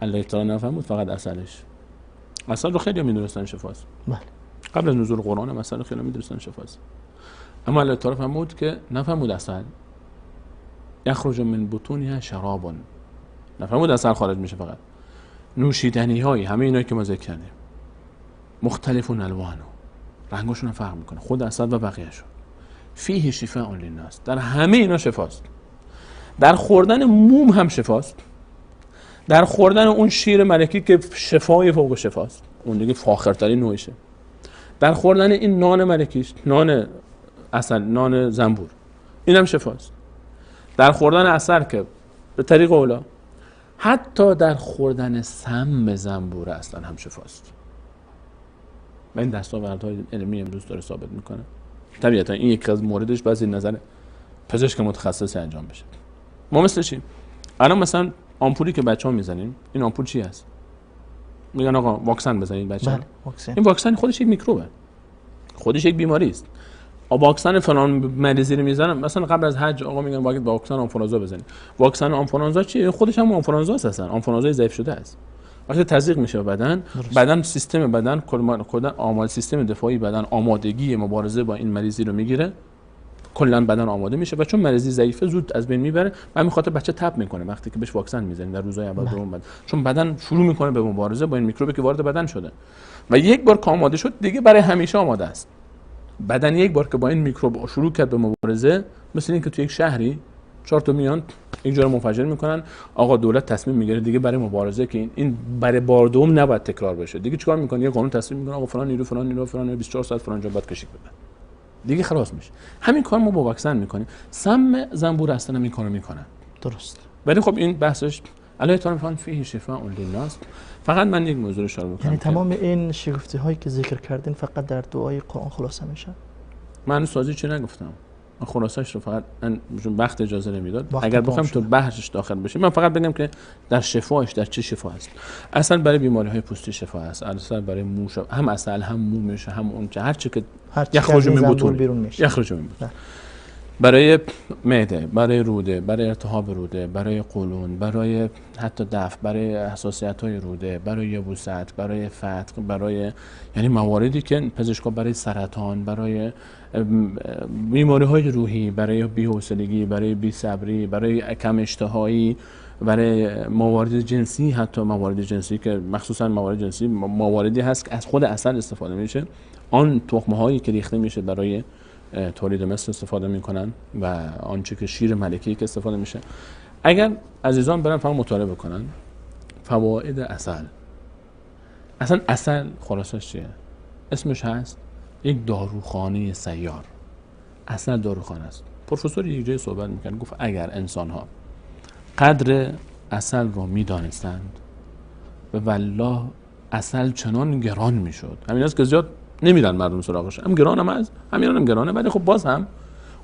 [SPEAKER 20] الله تعالی نفرمود فقط عسلش، عسل رو خیلی میدونستن شفاست. بله. قبل از نزول قرآن هم عسل رو خیلی میدونستن شفاست، اما الله تعالی فرمود که نفرمود عسل، یخرج من بطونها شراب، نفرمود عسل خارج میشه، فقط نوشیدنی های همه اینایی که ما ذکر کردیم مختلفون الوانو، رنگاشون هم فرق میکنه، خود عسل و بقیه‌شون. فیه شفاء للناس، در همه اینا شفاست. در خوردن موم هم شفاست، در خوردن اون شیر ملکی که شفای فوق شفاست، اون دیگه فاخرترین نوعشه، در خوردن این نان ملکیش، نان عسل، نان زنبور، اینم شفاست. در خوردن عسل که به طریق اولا، حتی در خوردن سم زنبور اصلا هم شفاست. و این دستاوردهای علمی امروز داره ثابت میکنه. طبیعتا این یکی از موردش بعضی نظر پزشک متخصص انجام بشه. ما مثل چی؟ الان مثلا آمپولی که بچه‌ها میزنیم، این آمپول چی هست؟ میگن آقا واکسن بزنید بچه‌ها.
[SPEAKER 19] واکسن.
[SPEAKER 20] این واکسن خودش یک میکروبه، خودش یک بیماری است. واکسن فلان مریضی رو میزنن، مثلا قبل از حج آقا میگن باید واکسن آنفولانزا بزنید. واکسن آنفولانزا چیه؟ خودش هم آنفولانزا است، اصلا آنفولانزای ضعیف شده است. وقتی تزریق میشه بدن، بدن سیستم بدن کلا آماده، سیستم دفاعی بدن آمادگی مبارزه با این مریضی رو میگیره، کلا بدن آماده میشه و چون مریضی ضعیفه زود از بین میبره. و همین خاطر بچه تب میکنه وقتی که بهش واکسن میزنیم در روزهای اول دوم بعد، چون بدن شروع میکنه به مبارزه با این میکروبی که وارد بدن شده و یک بار که آماده شد دیگه برای همیشه آماده است. بدن یک بار که با این میکروب شروع کرد به مبارزه، مثل اینکه تو یک شهری 4 تا میان اینجا رو منفجر میکنن، آقا دولت تصمیم میگیره دیگه برای مبارزه که این برای بار دوم نباید تکرار بشه، دیگه چیکار میکنه؟ یه قانون تصویب میکنه، آقا فلان نیرو فلان نیرو فلان 24 ساعت فلان جا باید کشیک بدن، دیگه خلاص میشه. همین کار ما با واکسن میکنیم. سم زنبور اصلا این کارو میکنن.
[SPEAKER 19] درست.
[SPEAKER 20] ولی خب این بحثش الله تعالی فرمود فیه شفاء للناس. فقط من یک موضوع رو اشاره میکنم،
[SPEAKER 19] یعنی تمام این شگفتی هایی که ذکر کردین فقط در دعای قرآن خلاصه میشه.
[SPEAKER 20] من سازی چی نگفتم، من خلاصش رو فقط چون وقت اجازه نمیداد، اگر بخوایم تو بحثش داخل بشیم، من فقط بگم که در شفاش در چه شفا هست. اصلا برای بیماری های پوستی شفا هست، اصلا برای موش هم عسل هم مومش هم اون چه هر چی که یخرج من بطون بیرون میشه، یخرج من بطون. برای معده، برای روده، برای التهاب روده، برای قولون، برای حتی دفع، برای حساسیت‌های روده، برای یبوست، برای فتق، برای یعنی مواردی که پزشکا برای سرطان، برای بیماری‌های روحی، برای بی‌حوصلگی، برای بی‌صبری، برای کم اشتهایی، برای موارد جنسی، حتی موارد جنسی که مخصوصا موارد جنسی مواردی هست که از خود عسل استفاده میشه، آن تخمه‌هایی که ریخته میشه برای تولید مثل استفاده میکنن و آنچه که شیر ملکی که استفاده میشه. اگر عزیزان برن فقط مطالعه بکنن فواید عسل، اصلا عسل خلاصش چیه؟ اسمش هست یک داروخانه سیار. عسل داروخانه است. پروفسور یک جای صحبت میکنه، گفت اگر انسان ها قدر عسل رو میدانستند و والله عسل چنان گران میشد، همین است که زیاد نمیرن مردم سراغش، هم گران هم از همین هم گرانه، ولی خب باز هم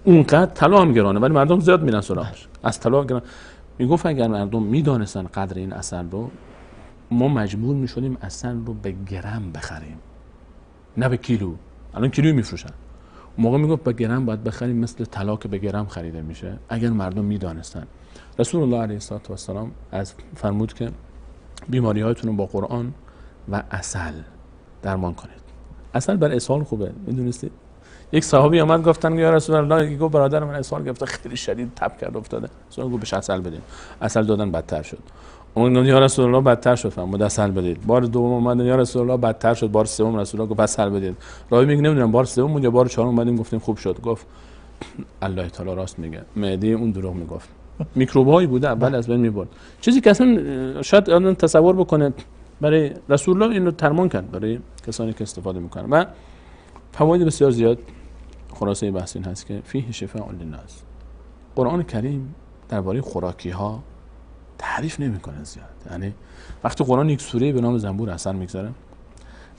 [SPEAKER 20] اونقدر طلا هم گرانه ولی مردم زیاد میرن سراغش، از طلا گران. میگفت اگر مردم میدانستن قدر این عسل رو، ما مجبور میشدیم عسل رو به گرم بخریم نه به کیلو. الان کیلو میفروشن، موقع میگفت به گرم باید بخریم، مثل طلا که به گرم خریده میشه. اگر مردم میدانستن. رسول الله علیه الصلاة والسلام از فرمود که بیماری هایتون رو با قرآن و عسل درمان کنید. عسل بر اسهال خوبه، میدونستی؟ یک صحابی آمد گفتن یا رسول الله، گفت برادر من اسهال گرفته خیلی شدید تب کرد افتاده. رسول الله گفت بهش عسل بدین. عسل دادن بدتر شد. اون گفت یا رسول الله بدتر شد، فرمود عسل بدید. بار دوم اومدن یا رسول الله بدتر شد، بار سوم رسول الله گفت عسل بدید. راوی میگه نمیدونم بار سوم بود یا بار چهارم اومدیم گفتیم خوب شد. گفت الله تعالی راست میگه، معده اون دروغ میگفت. میکروبایی بوده اول از بین میبرد. چیزی که اصلا شاید آدم تصور بکنه، برای رسول الله این رو درمان کرد برای کسانی که استفاده میکنن و فواید بسیار زیاد. خلاصه بحث این هست که فیه شفاء للناس. قرآن کریم درباره خوراکی ها تعریف نمیکنه زیاد. یعنی وقتی قرآن یک سوره به نام زنبور عسل میگذاره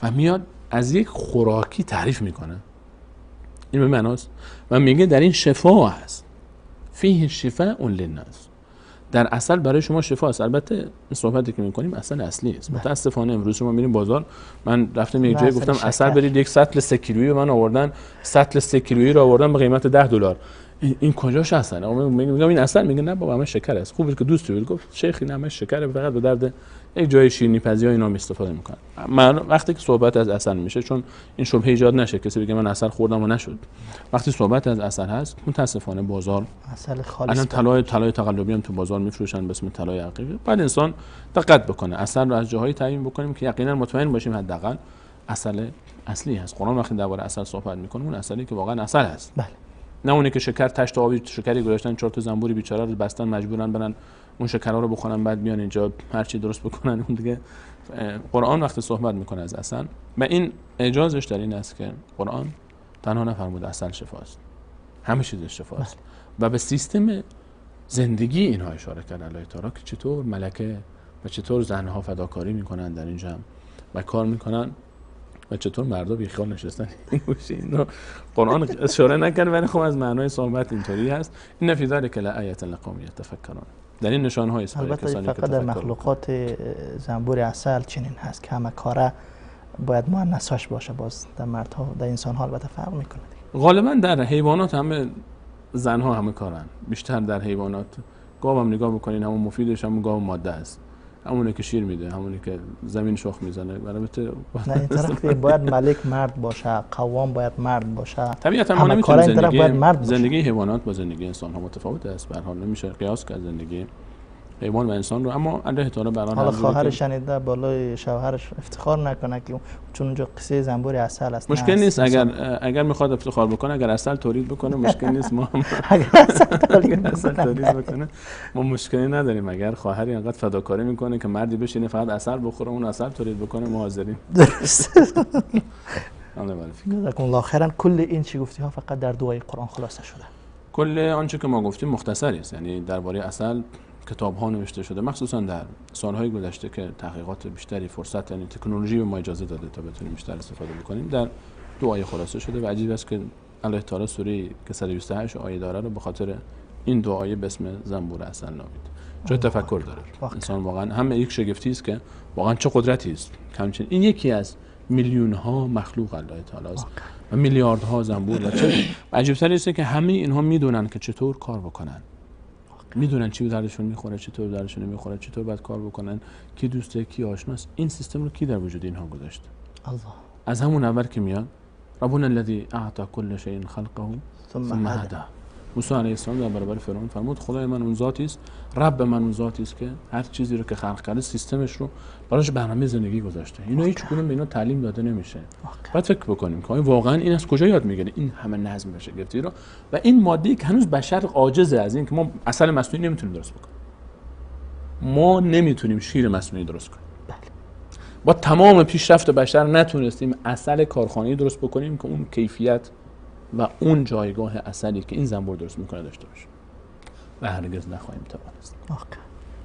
[SPEAKER 20] و میاد از یک خوراکی تعریف میکنه، این به معناست و میگه در این شفا هست، فیه شفاء للناس، در عسل برای شما شفا است. البته این صحبتی که میکنیم عسل اصلی است. متاسفانه امروز شما میریم بازار، من رفتم یک جایی گفتم عسل برید، یک سطل 3 کیلویی به من آوردن، سطل 3 کیلویی رو آوردن به قیمت $10. این کجاش عسل؟ میگم این عسل، میگه نه بابا همه شکر است. خوبه که دوست بود گفت شیخ این همه شکره، فقط به درد یک جای شیرینی پزی ها اینا استفاده میکنن. من وقتی که صحبت از عسل میشه، چون این شبهه ایجاد نشه کسی بگه من عسل خوردم و نشد، وقتی صحبت از عسل هست متاسفانه بازار
[SPEAKER 19] عسل خالص
[SPEAKER 20] الان طلای تقلبی هم تو بازار میفروشن به اسم طلای حقیقی. بعد انسان دقت بکنه، عسل رو از جاهایی تعیین بکنیم که یقینا مطمئن باشیم حداقل عسل اصلی هست. قرآن وقتی درباره عسل صحبت میکنه، اون عسلی که واقعا عسل هست، بله، نه اونی که شکر تشت آبی شکری گذاشتن، 4 تا زنبوری بیچاره رو بستن مجبورن برن اون شکرها رو بخورن، بعد بیان اینجا هر چی درست بکنن. اون دیگه قرآن وقتی صحبت میکنه از عسل و این اعجازش در این است که قرآن تنها نفرمود عسل شفاست، همه چیز شفاست و به سیستم زندگی اینها اشاره کرد الله تعالی که چطور ملکه و چطور زنها فداکاری میکنن در این جمع و کار میکنن و چطور مردا بیخیال نشستن. این رو قرآن اشاره نکرد ولی خب از معنای صحبت اینطوری هست. ان فی ذلک لآیة لقوم یتفکرون، در این نشان های است.
[SPEAKER 19] البته فقط در مخلوقات زنبور عسل چنین هست که همه کاره باید مؤنثاش باشه، باز در مردها در انسان ها البته فرق میکنه.
[SPEAKER 20] غالبا در حیوانات همه زنها همه کارن، بیشتر در حیوانات. گاو هم نگاه بکنین همون مفیدش همون گاو ماده است، همونه که شیر میده، همونه که زمین شخ میزنه. البته
[SPEAKER 19] نه این طرف باید ملک مرد باشه، قوام باید مرد باشه.
[SPEAKER 20] طبیعتا ما نمیتونیم زندگی حیوانات با زندگی انسان ها متفاوت است، به هر حال نمیشه قیاس کرد زندگی حیوان و انسان رو. اما الله تعالی به حال
[SPEAKER 19] خواهر شنیده بالای شوهرش افتخار نکنه که چون اونجا قصه زنبور عسل است.
[SPEAKER 20] مشکل نیست، اگر میخواد افتخار بکنه، اگر عسل تولید بکنه مشکل نیست، ما
[SPEAKER 19] اگر عسل
[SPEAKER 20] تولید بکنه ما مشکلی نداریم. اگر خواهری انقدر فداکاری میکنه که مردی بشینه فقط عسل بخوره اون عسل تولید بکنه، ما حاضریم.
[SPEAKER 19] درست. جزاکم الله خیرا. کل این چی گفتی ها فقط در دعای قرآن خلاصه شده.
[SPEAKER 20] کل آنچه که ما گفتیم مختصری است، یعنی درباره عسل کتاب ها نوشته شده، مخصوصا در سالهای گذشته که تحقیقات بیشتری فرصت، یعنی تکنولوژی به ما اجازه داده تا بتونیم بیشتر استفاده بکنیم، در دو آیه خلاصه شده و عجیب است که الله تعالی سوره که 128 آیه داره رو به خاطر این دو آیه به اسم زنبور عسل نامید. جای تفکر داره. انسان واقعا هم یک شگفتی است که واقعا چه قدرتی است. همچنین این یکی از میلیون ها مخلوق الله تعالی است و میلیاردها زنبور. و چه عجیب‌تر اینه که همه اینها میدونن که چطور کار بکنن، میدونن چی به دردشون میخوره، چطور به دردشون نمیخوره، چطور باید کار بکنن، کی دوسته کی آشناست. این سیستم رو کی در وجود اینها گذاشته؟
[SPEAKER 19] الله.
[SPEAKER 20] از همون اول که میاد ربنا الذی اعطى كل شیء خلقه ثم هدى. موسی علیه السلام در برابر فرعون فرمود خدای من اون ذاتی است، رب من اون ذاتی است که هر چیزی رو که خلق کرده سیستمش رو براش برنامه زندگی گذاشته. اینا هیچ کدوم به اینا تعلیم داده نمیشه. باید فکر بکنیم که واقعا این از کجا یاد میگیره این همه نظم و شگفتی رو، و این ماده که هنوز بشر عاجزه از این که ما عسل مصنوعی نمیتونیم درست بکنیم، ما نمیتونیم شیر مصنوعی درست کنیم. بله. با تمام پیشرفت بشر نتونستیم عسل کارخانه‌ای درست بکنیم که اون کیفیت و اون جایگاه عسلی که این زنبور درست میکنه داشته باشه، و هرگز نخواهیم توانست.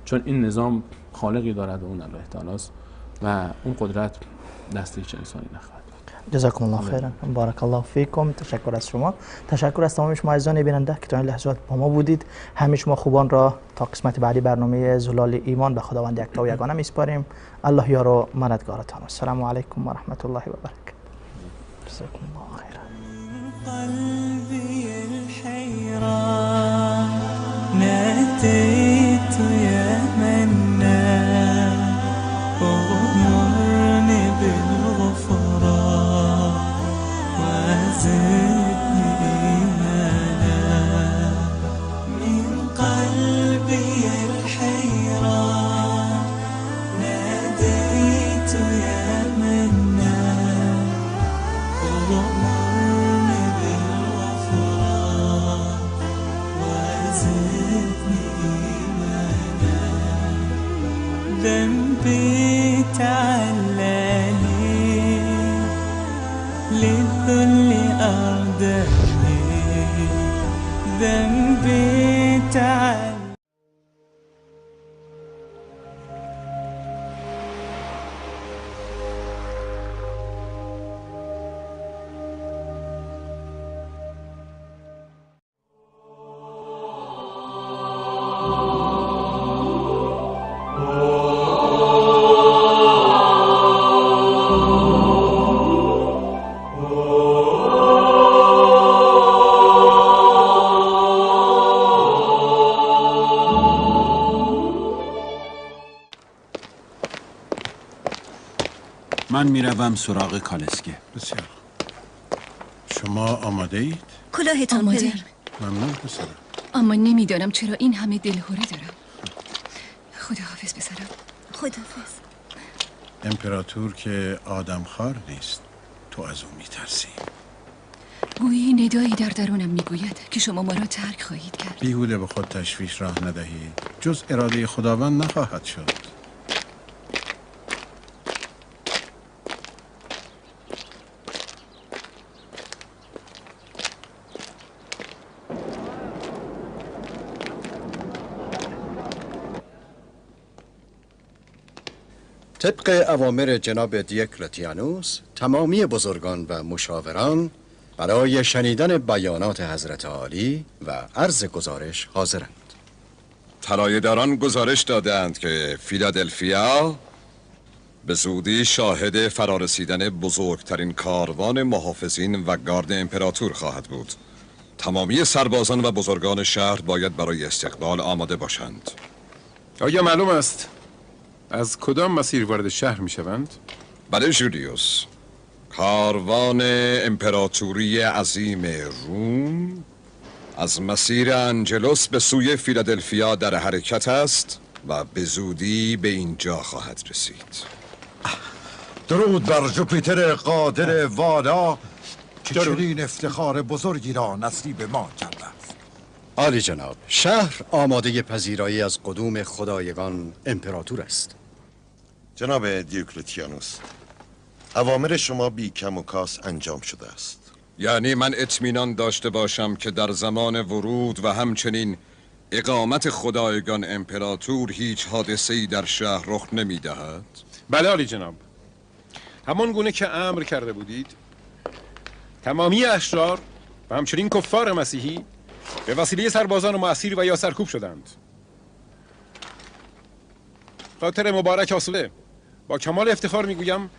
[SPEAKER 20] چون این نظام خالقی دارد و اون الله تعالی است و اون قدرت دست هیچ انسانی نخواهد.
[SPEAKER 19] جزاکم الله خیرا، بارک الله فیکم. تشکر از شما، تشکر از تمام شما عزیزان بیننده که تا این لحظات با ما بودید. همه شما خوبان را تا قسمت بعدی برنامه زلال ایمان به خداوند یکتا و یگانه میسپاریم. الله یار و مددگارتان. السلام علیکم و رحمت الله و برکاته. جزاکم الله خیرا.
[SPEAKER 13] قلبي الحيران ناديت يا منان اغمرني بالغفران وزدني إيمانا. من قلبي الحيران ناديت يا منان اغمرني ذنبي تعلاني للذل أرداني، ذنبي تعلاني.
[SPEAKER 21] من میروم سراغ کالسکه.
[SPEAKER 22] بسیار. شما آماده اید؟
[SPEAKER 23] کلاهتان آماده.
[SPEAKER 22] ممنون پسرم.
[SPEAKER 23] اما نمیدانم چرا این همه دلهوره دارم. خداحافظ پسرم. خداحافظ.
[SPEAKER 22] امپراتور که آدمخوار نیست، تو از او میترسی.
[SPEAKER 23] گویی ندایی در درونم میگوید که شما ما را ترک خواهید کرد.
[SPEAKER 22] بیهوده به خود تشویش راه ندهید. جز اراده خداوند نخواهد شد.
[SPEAKER 24] طبق اوامر جناب دیوکلتیانوس، تمامی بزرگان و مشاوران برای شنیدن بیانات حضرت عالی و عرض گزارش حاضرند.
[SPEAKER 25] طلایه‌داران گزارش دادند که فیلادلفیا به زودی شاهد فرارسیدن بزرگترین کاروان محافظین و گارد امپراتور خواهد بود. تمامی سربازان و بزرگان شهر باید برای استقبال آماده باشند.
[SPEAKER 26] آیا معلوم است از کدام مسیر وارد شهر می شوند؟
[SPEAKER 25] بله جولیوس، کاروان امپراتوری عظیم روم از مسیر انجلوس به سوی فیلادلفیا در حرکت است و به زودی به اینجا خواهد رسید.
[SPEAKER 27] درود بر جوپیتر قادر والا که چنین افتخار بزرگی را نصیب ما کرده است.
[SPEAKER 24] عالی جناب، شهر آماده پذیرایی از قدوم خدایگان امپراتور است.
[SPEAKER 28] جناب دیوکلتیانوس، اوامر شما بی کم و کاس انجام شده است.
[SPEAKER 25] یعنی من اطمینان داشته باشم که در زمان ورود و همچنین اقامت خدایگان امپراتور هیچ حادثه‌ای در شهر رخ نمی‌دهد؟
[SPEAKER 26] بله عالی جناب، همان گونه که امر کرده بودید تمامی اشرار و همچنین کفار مسیحی به وسیله سربازان معصیر و یا سرکوب شدند. خاطر مبارک آسوده، با کمال افتخار میگویم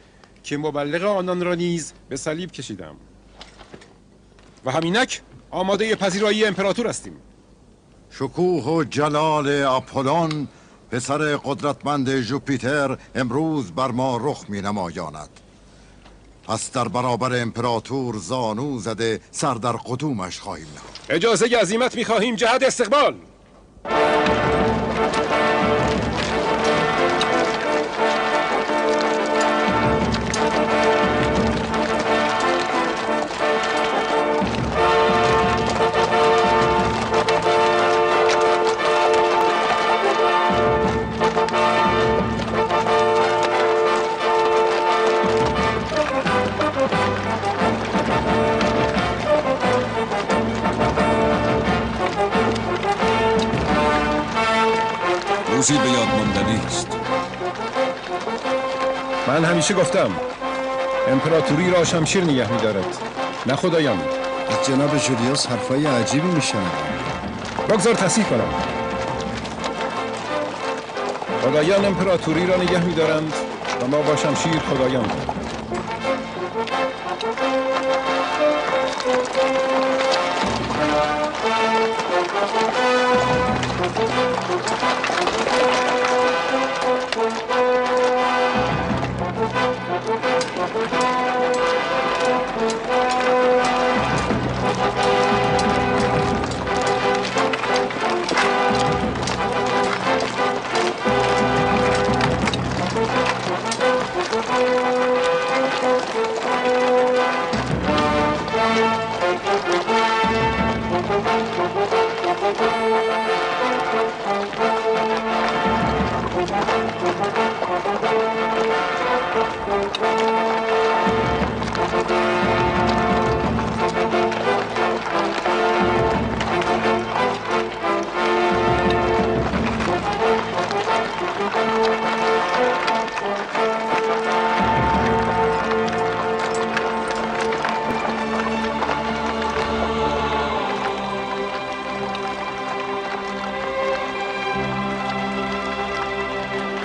[SPEAKER 26] که مبلغ آنان را نیز به صلیب کشیدم و همینک آماده پذیرایی امپراتور هستیم.
[SPEAKER 27] شکوه و جلال آپولون پسر قدرتمند ژوپیتر امروز بر ما رخ می نمایاند. پس در برابر امپراتور زانو زده سر در قدومش خواهیم نهاد.
[SPEAKER 26] اجازه عزیمت می خواهیم جهت استقبال.
[SPEAKER 25] روزی به یاد ماندنی است.
[SPEAKER 26] من همیشه گفتم امپراتوری را شمشیر نگه می‌دارد، نه خدایان.
[SPEAKER 24] از جناب جولیوس حرفای عجیبی میشنوم.
[SPEAKER 26] بگذار تصحیح کنم. خدایان امپراتوری را نگه می‌دارند و ما با شمشیر خدایان.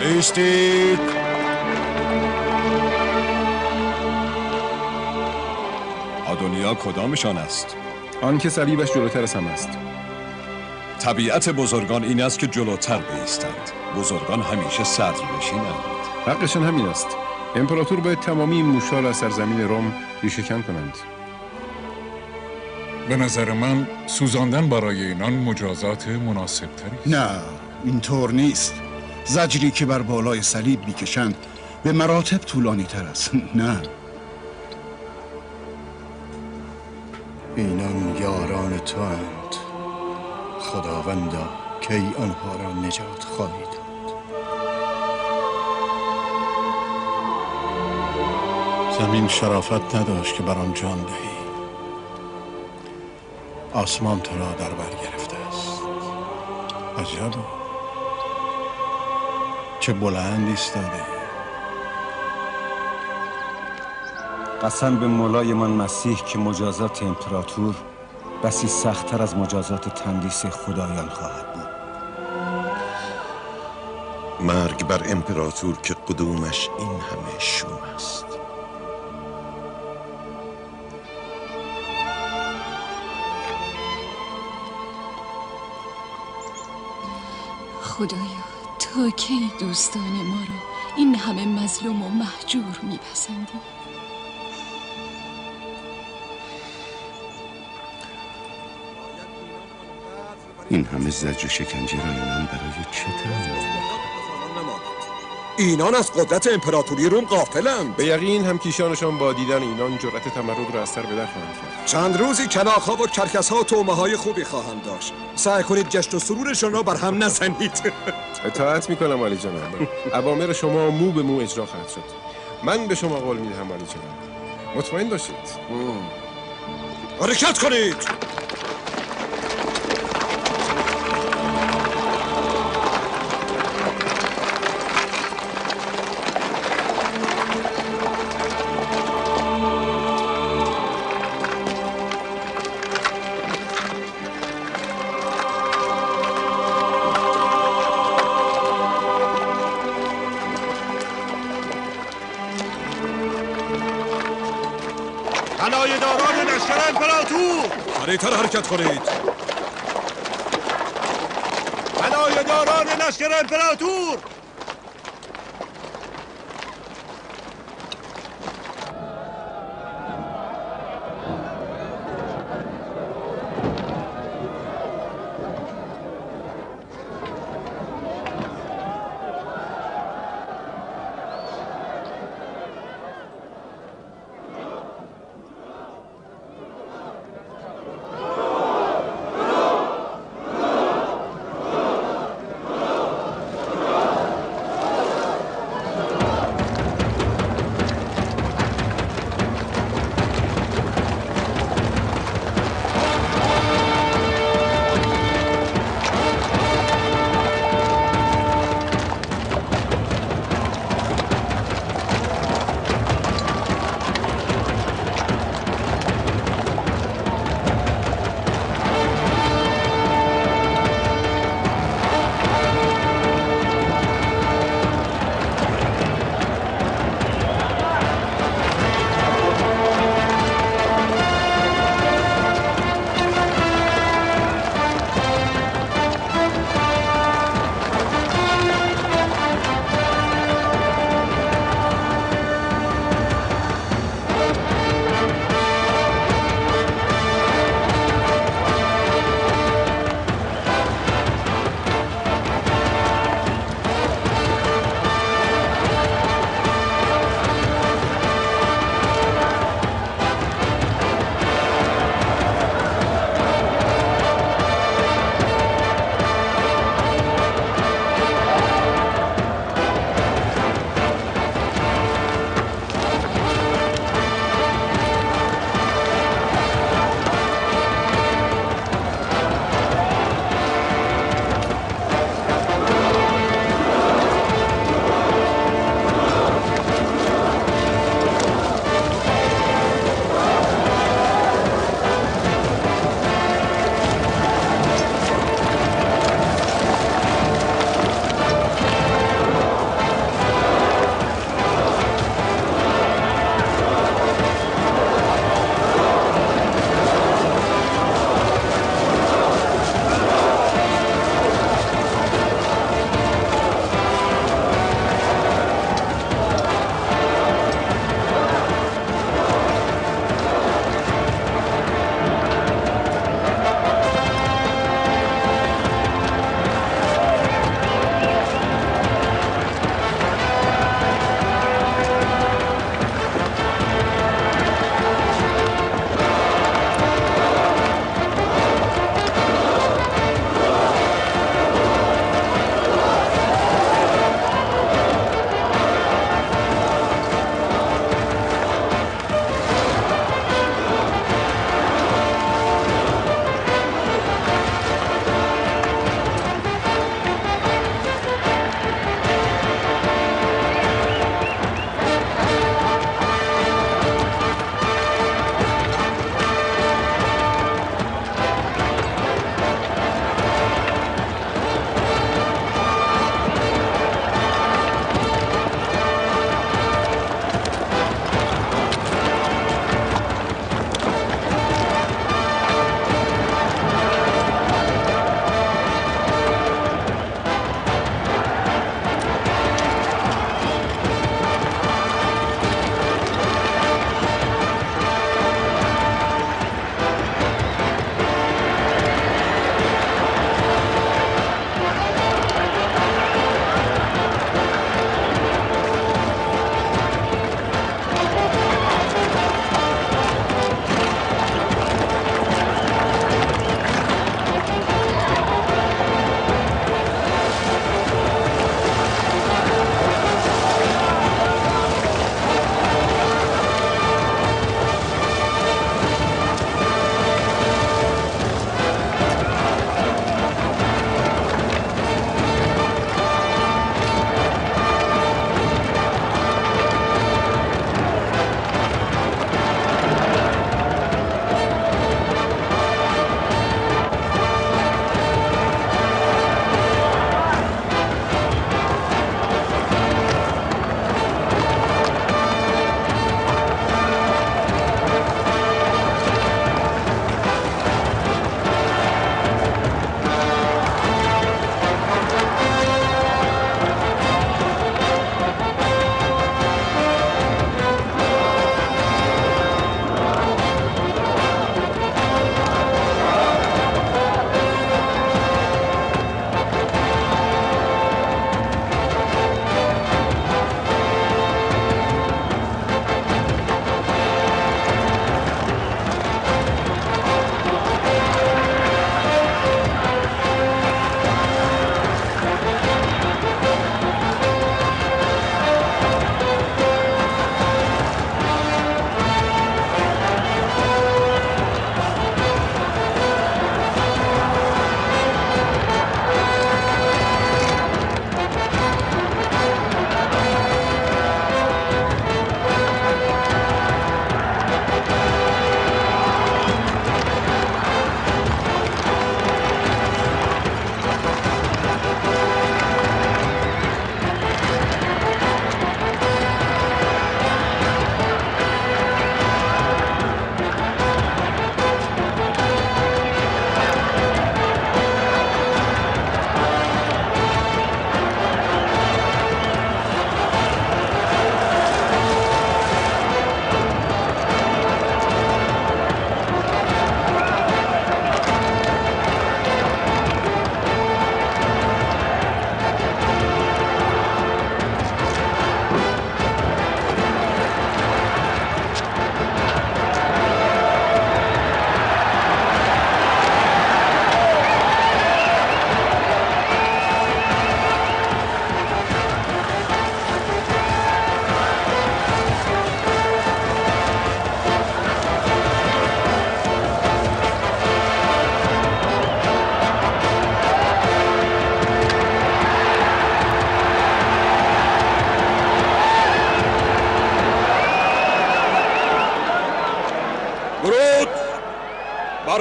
[SPEAKER 27] ایستید.
[SPEAKER 25] آدونیا کدامشان است؟
[SPEAKER 26] آن که صلیبش جلوتر از هم است.
[SPEAKER 25] طبیعت بزرگان این است که جلوتر بایستند. بزرگان همیشه صدر نشینند.
[SPEAKER 26] حقشان همین است. امپراتور باید تمامی موشا را از سرزمین روم ریشه‌کن کنند.
[SPEAKER 1] به نظر من سوزاندن برای اینان مجازات مناسب تری است.
[SPEAKER 22] نه، اینطور نیست. زجری که بر بالای صلیب میکشند به مراتب طولانی تر است. نه،
[SPEAKER 24] اینان یاران تو اند. خداوندا کی آنها را نجات خواهی داد؟
[SPEAKER 22] زمین شرافت نداشت که بر آن جان دهی. آسمان تو را در بر گرفته است. عجبا، چه بلند ایستاده.
[SPEAKER 2] قسم به مولای من مسیح که مجازات امپراتور بسی سخت‌تر از مجازات تندیس خدایان خواهد بود.
[SPEAKER 28] مرگ بر امپراتور که قدومش این همه شوم است.
[SPEAKER 23] خدایا تا کی دوستان ما را این همه مظلوم و مهجور میپسندی؟
[SPEAKER 21] این همه زجر و شکنجه را اینان برای چه تحمل می‌کنند؟
[SPEAKER 25] اینان از قدرت امپراتوری روم غافلند.
[SPEAKER 26] به یقین همکیشانشان با دیدن اینان جرأت تمرد را از سر به در خواهند کرد.
[SPEAKER 3] چند روزی کلاغ‌ها و کرکس‌ها طعمه‌های خوبی خواهند داشت. سعی کنید جشن و سرورشان را بر هم نزنید.
[SPEAKER 26] اطاعت می‌کنم عالی جناب. اوامر شما مو به مو اجرا خواهد شد. من به شما قول می‌دهم عالی جناب. مطمئن باشید.
[SPEAKER 3] حرکت کنید.
[SPEAKER 5] طلایه‌داران لشکر امپراتور!
[SPEAKER 3] سریعتر حرکت کنید.
[SPEAKER 5] طلایه‌داران لشکر امپراتور!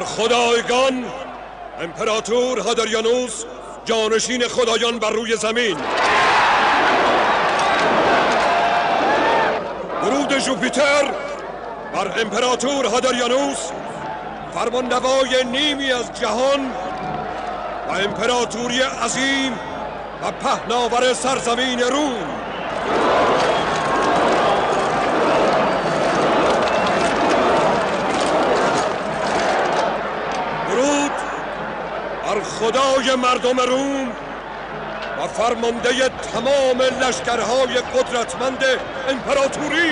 [SPEAKER 25] خدایگان، امپراتور هادریانوس، جانشین خدایان بر روی زمین. درود ژوپیتر بر امپراتور هادریانوس، فرمانروای نیمی از جهان و امپراتوری عظیم و پهناور سرزمین روم. درود بر خدای مردم روم و فرمانده تمام لشکرهای قدرتمند امپراتوری.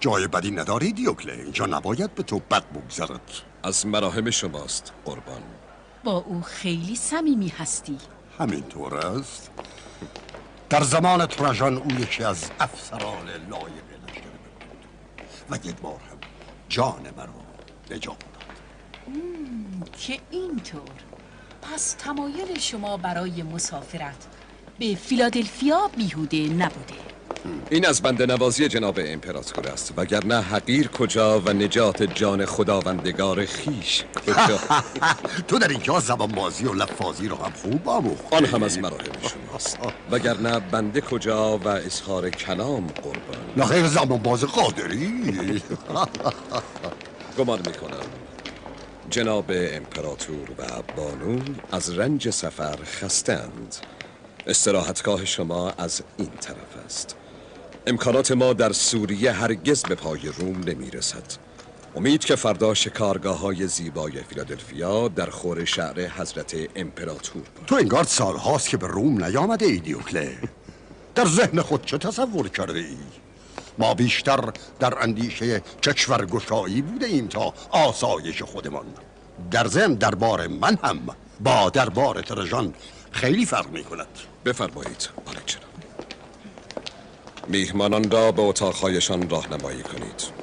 [SPEAKER 27] جای بدی نداری دیوکله، اینجا نباید به تو بد بگذرد.
[SPEAKER 25] از مراهم شماست قربان.
[SPEAKER 6] با او خیلی صمیمی هستی.
[SPEAKER 27] همینطور است. در زمان تراژان او یکی از افسران لایق لشکر بود و یک بار هم جان مرا نجات داد.
[SPEAKER 6] که اینطور. پس تمایل شما برای مسافرت به فیلادلفیا بیهوده نبوده.
[SPEAKER 25] این از بنده نوازی جناب امپراتور است، وگرنه حقیر کجا و نجات جان خداوندگار خیش کجا.
[SPEAKER 27] تو در اینجا زبان بازی و لفاظی رو هم خوب آموختی.
[SPEAKER 25] آن هم از مراحل شماست، وگرنه بنده کجا و اظهار کلام قربان.
[SPEAKER 27] نه خیر، زبان باز قادری.
[SPEAKER 25] گمان میکنم جناب امپراتور و بانو از رنج سفر خستند. استراحتگاه شما از این طرف است. امکانات ما در سوریه هرگز به پای روم نمی رسد. امید که فردا شکارگاه های زیبای فیلادلفیا در خور شعر حضرت امپراتور باشد.
[SPEAKER 27] تو انگار سالهاست که به روم نیامده ای دیوکله. در ذهن خود چه تصور کرده ای؟ ما بیشتر در اندیشه کشورگشایی بوده ایم تا آسایش خودمان. در ضمن دربار من هم با دربار ترژان خیلی فرق می کند.
[SPEAKER 25] بفرمایید عالی جناب. میهمانان را به اتاقهایشان راهنمایی کنید.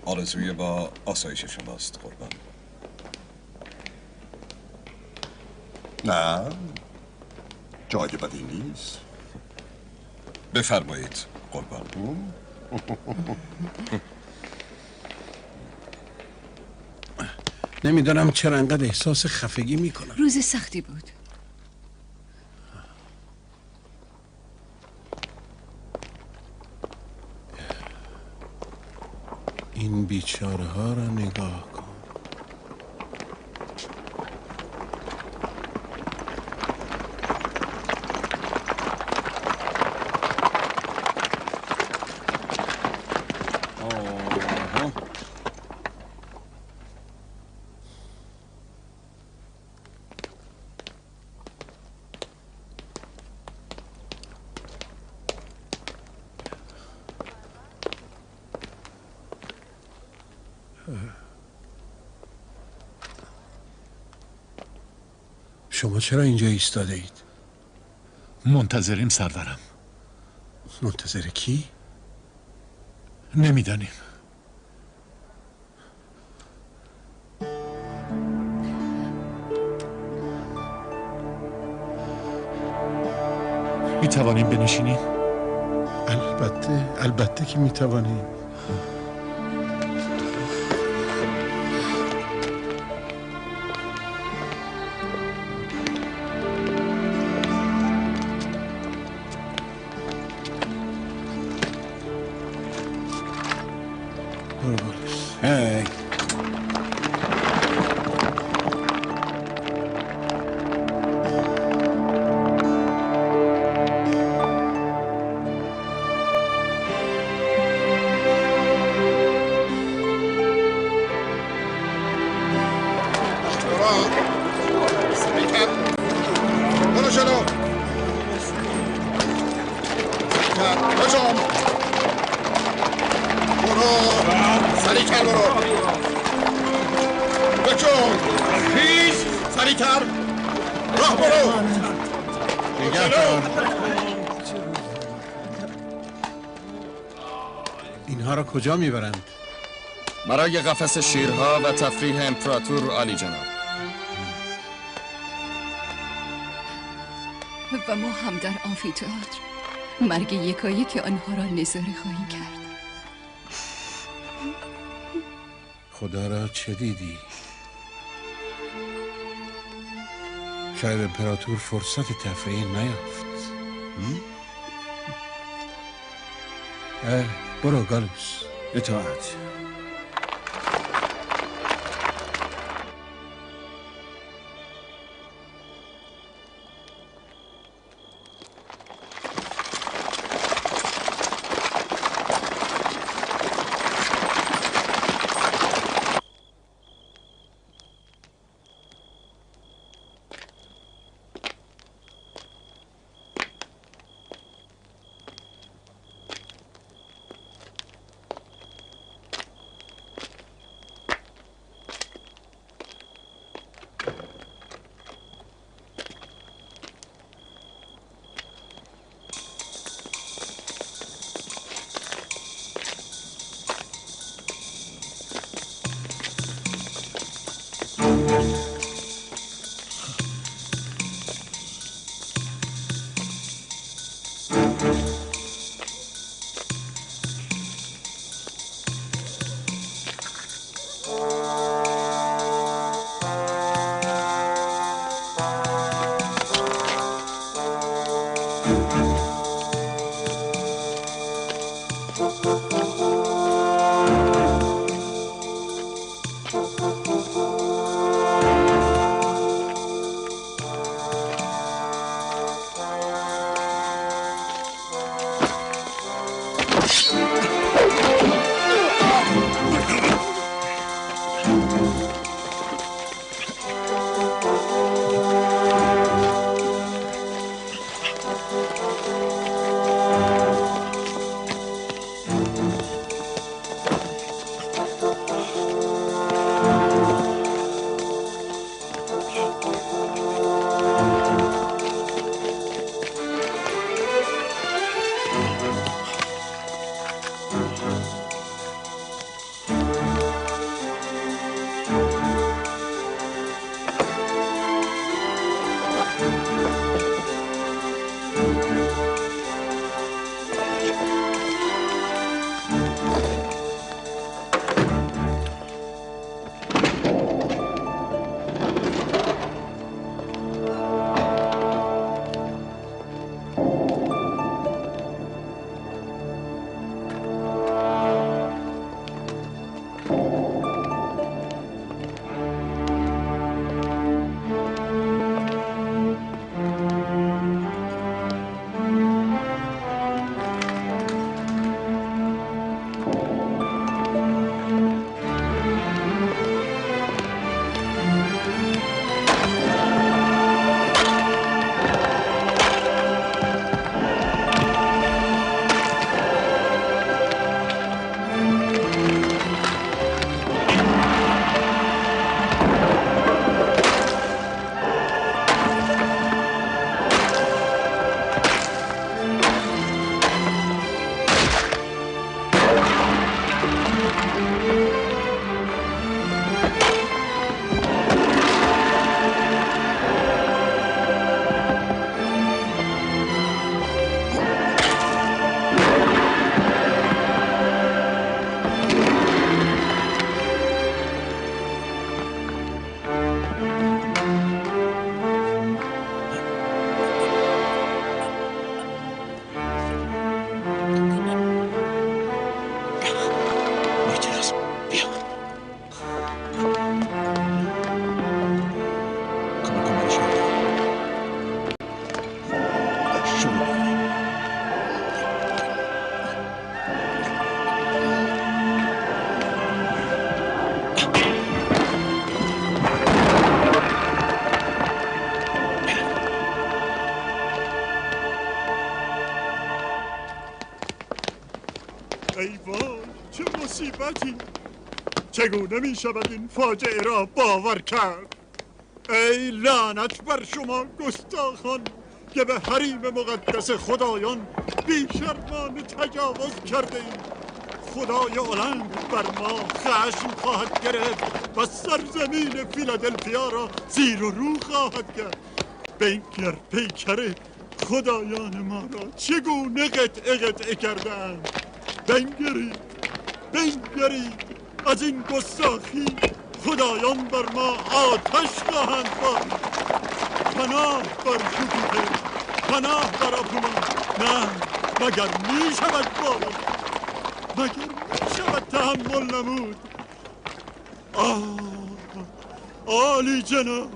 [SPEAKER 25] آرزوی با آسایش شماست قربان.
[SPEAKER 27] نه، جای بدی نیست.
[SPEAKER 25] بفرمایید قربان.
[SPEAKER 21] نمیدانم چرا انقدر احساس خفگی میکنم.
[SPEAKER 23] روز سختی بود.
[SPEAKER 21] این بیچاره ها را نگاه کن. شما چرا اینجا ایستاده اید؟
[SPEAKER 7] منتظریم سرورم.
[SPEAKER 21] منتظر کی؟
[SPEAKER 7] نمیدانیم. توانیم بنشینیم؟
[SPEAKER 4] البته، البته که می توانیم. برو گالوس.
[SPEAKER 22] هی.
[SPEAKER 27] برو جلو. بجام. برو. سریعتر برو. بجام. خیز. سریعتر. راه برو.
[SPEAKER 4] نگه دار. اینها را کجا میبرند؟
[SPEAKER 8] برای قفس شیرها و تفریح امپراتور عالی جناب.
[SPEAKER 23] و ما هم در آمفی‌تئاتر مرگ یکایک آنها را نظاره خواهیم کرد.
[SPEAKER 4] خدا را چه دیدی؟ شاید امپراتور فرصت تفریح نیافت. برو گالوس.
[SPEAKER 22] اطاعت.
[SPEAKER 5] ای وای، چه مصیبتی! چگونه می شود این فاجعه را باور کرد؟ ای لعنت بر شما گستاخان که به حریم مقدس خدایان بی‌شرمانه تجاوز کرده اید. خدای اولمپ بر ما خشم خواهد گرفت و سرزمین فیلادلفیا را زیر و رو خواهد کرد. بنگر پیکر خدایان ما را چگونه قطعه قطعه کردند. بنگرید، بنگرید، از این گستاخی خدایان بر ما آتش خواهند بارید. پناه بر ژوپیتر، پناه بر آپولون. نه، مگر می شود باور، مگر می شود تحمل نمود؟ آه، عالی جناب،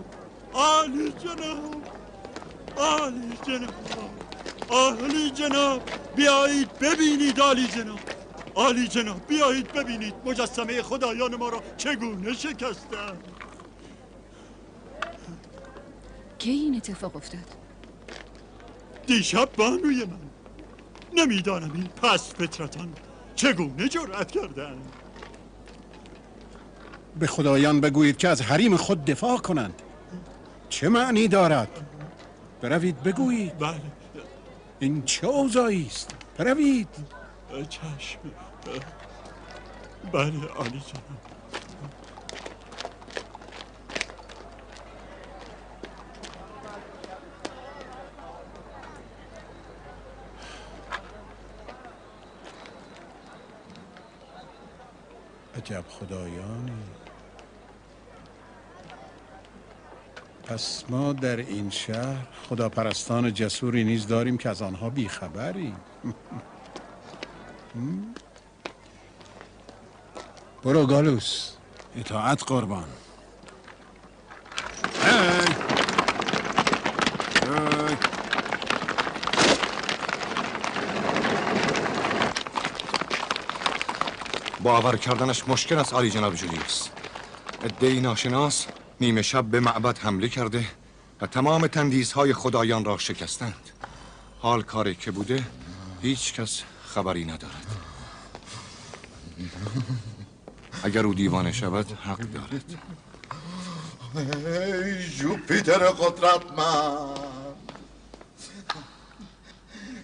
[SPEAKER 5] عالی جناب، عالی جناب، عالی جناب، بیایید ببینید. عالی جناب، عالی جناب، بیایید ببینید مجسمه خدایان ما را چگونه شکستند.
[SPEAKER 23] کی این اتفاق افتاد؟
[SPEAKER 5] دیشب بانوی من. نمیدانم این پس فطرتان چگونه جرأت کردند.
[SPEAKER 4] به خدایان بگویید که از حریم خود دفاع کنند. چه معنی دارد؟ بروید بگویید.
[SPEAKER 5] بله.
[SPEAKER 4] این چه اوضاعی است؟ بروید.
[SPEAKER 5] چشم. بله عالی جناب.
[SPEAKER 4] عجب خدایانی. پس ما در این شهر خداپرستان جسوری نیز داریم که از آنها بیخبریم. برو گالوس.
[SPEAKER 22] اطاعت قربان.
[SPEAKER 21] باور کردنش مشکل است عالی جناب جولیوس. عده‌ای ناشناس نیمه شب به معبد حمله کرده و تمام تندیس‌های خدایان را شکستند. حال کاری که بوده هیچ کس خبری ندارد. اگر او دیوانه شود حق دارد.
[SPEAKER 27] ای ژوپیتر قدرتمند،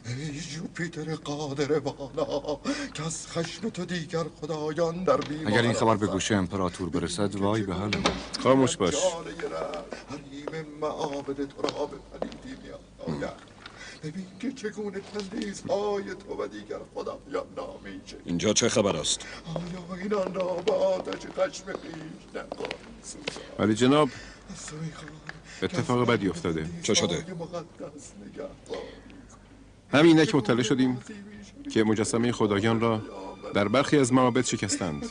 [SPEAKER 27] ای ژوپیتر قادر بالا که از خشم تو دیگر خدایان در بیمار.
[SPEAKER 21] اگر این خبر به گوش امپراتور برسد وای به حال ما.
[SPEAKER 26] خاموش باش.
[SPEAKER 27] حریم معابد تو را به پلیدی می‌آید. ببین که چگونه تندیس‌های تو و دیگر خدایان نامیشه.
[SPEAKER 25] اینجا چه خبر است؟
[SPEAKER 27] آیا اینان را به آتش خشم خویش نخواهی سوزاند؟
[SPEAKER 26] ولی جناب اتفاق بدی افتاده.
[SPEAKER 25] چه شده؟
[SPEAKER 26] همین که مطلع شدیم که مجسمه خدایان را در برخی از معابد شکستند.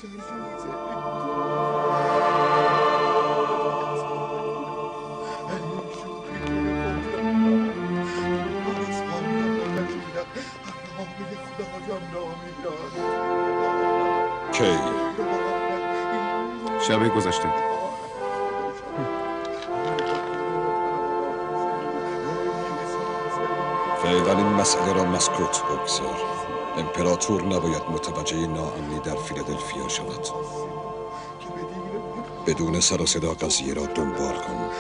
[SPEAKER 25] کی؟
[SPEAKER 26] شب گذشته.
[SPEAKER 25] فعلا این مسئله را مسکوت بگذار. امپراتور نباید متوجه ناامنی در فیلادلفیا شود. بدون سر و صدا قضیه را دنبال کن.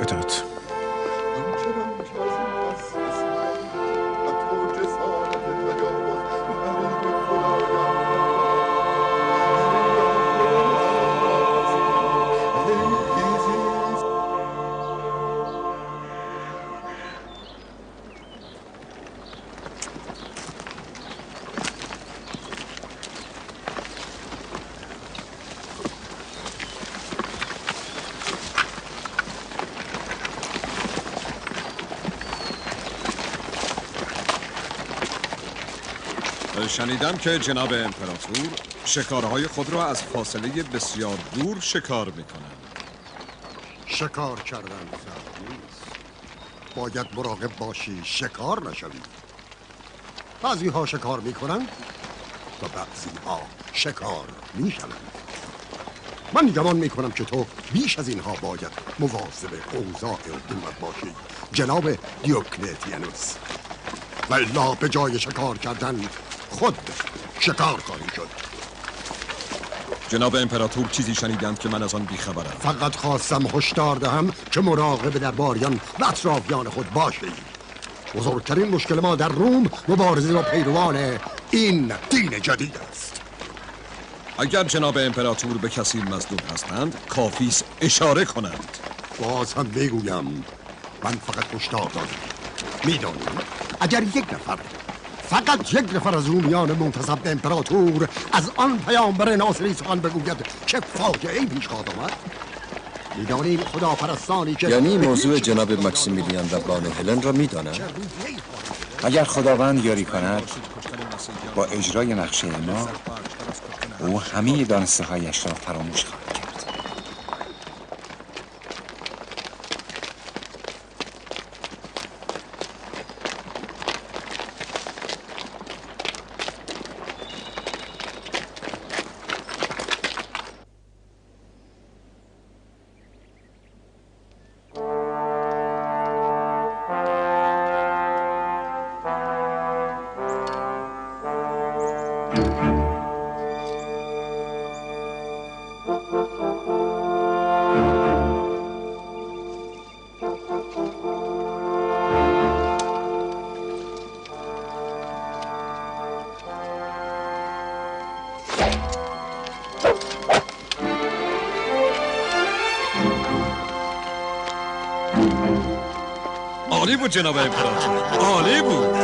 [SPEAKER 26] اطاعت.
[SPEAKER 25] شنیدم که جناب امپراتور شکارهای خود را از فاصله بسیار دور شکار می‌کنند.
[SPEAKER 27] شکار کردن سخت نیست. باید مراقب باشی شکار نشوی. بعضی ها شکار می‌کنند و بعضی ها شکار می‌شوند. من گمان می‌کنم که تو بیش از اینها باید مواظب اوضاع حکومت باشی جناب دیوکلتیانوس. و الا به جای شکار کردن
[SPEAKER 9] خود شکار خواهی شد.
[SPEAKER 3] جناب امپراتور چیزی شنیدند که من از آن بیخبرم.
[SPEAKER 9] فقط خواستم هشدار دهم که مراقب درباریان و اطرافیان خود باشید. بزرگترین مشکل ما در روم مبارزه با پیروان این دین جدید است.
[SPEAKER 3] اگر جناب امپراتور به کسی مظلوم هستند کافی است اشاره کنند.
[SPEAKER 9] باز هم بگویم من فقط هشدار دادم. میدانم اگر یک نفر، فقط یک نفر از رومیان منتسب به امپراتور از آن پیامبر ناصری سخن بگوید چه فاجعه‌ای پیش خواهد آمد. میدانیم خداپرستانی که
[SPEAKER 24] یعنی موضوع جناب ماکسیمیلیان و بانو هلن را میدانم.
[SPEAKER 2] اگر خداوند یاری کند با اجرای نقشه ما او همه دانسته هایش را فراموش خواهد کرد.
[SPEAKER 3] عالی بود جناب امپراتور، عالی بود.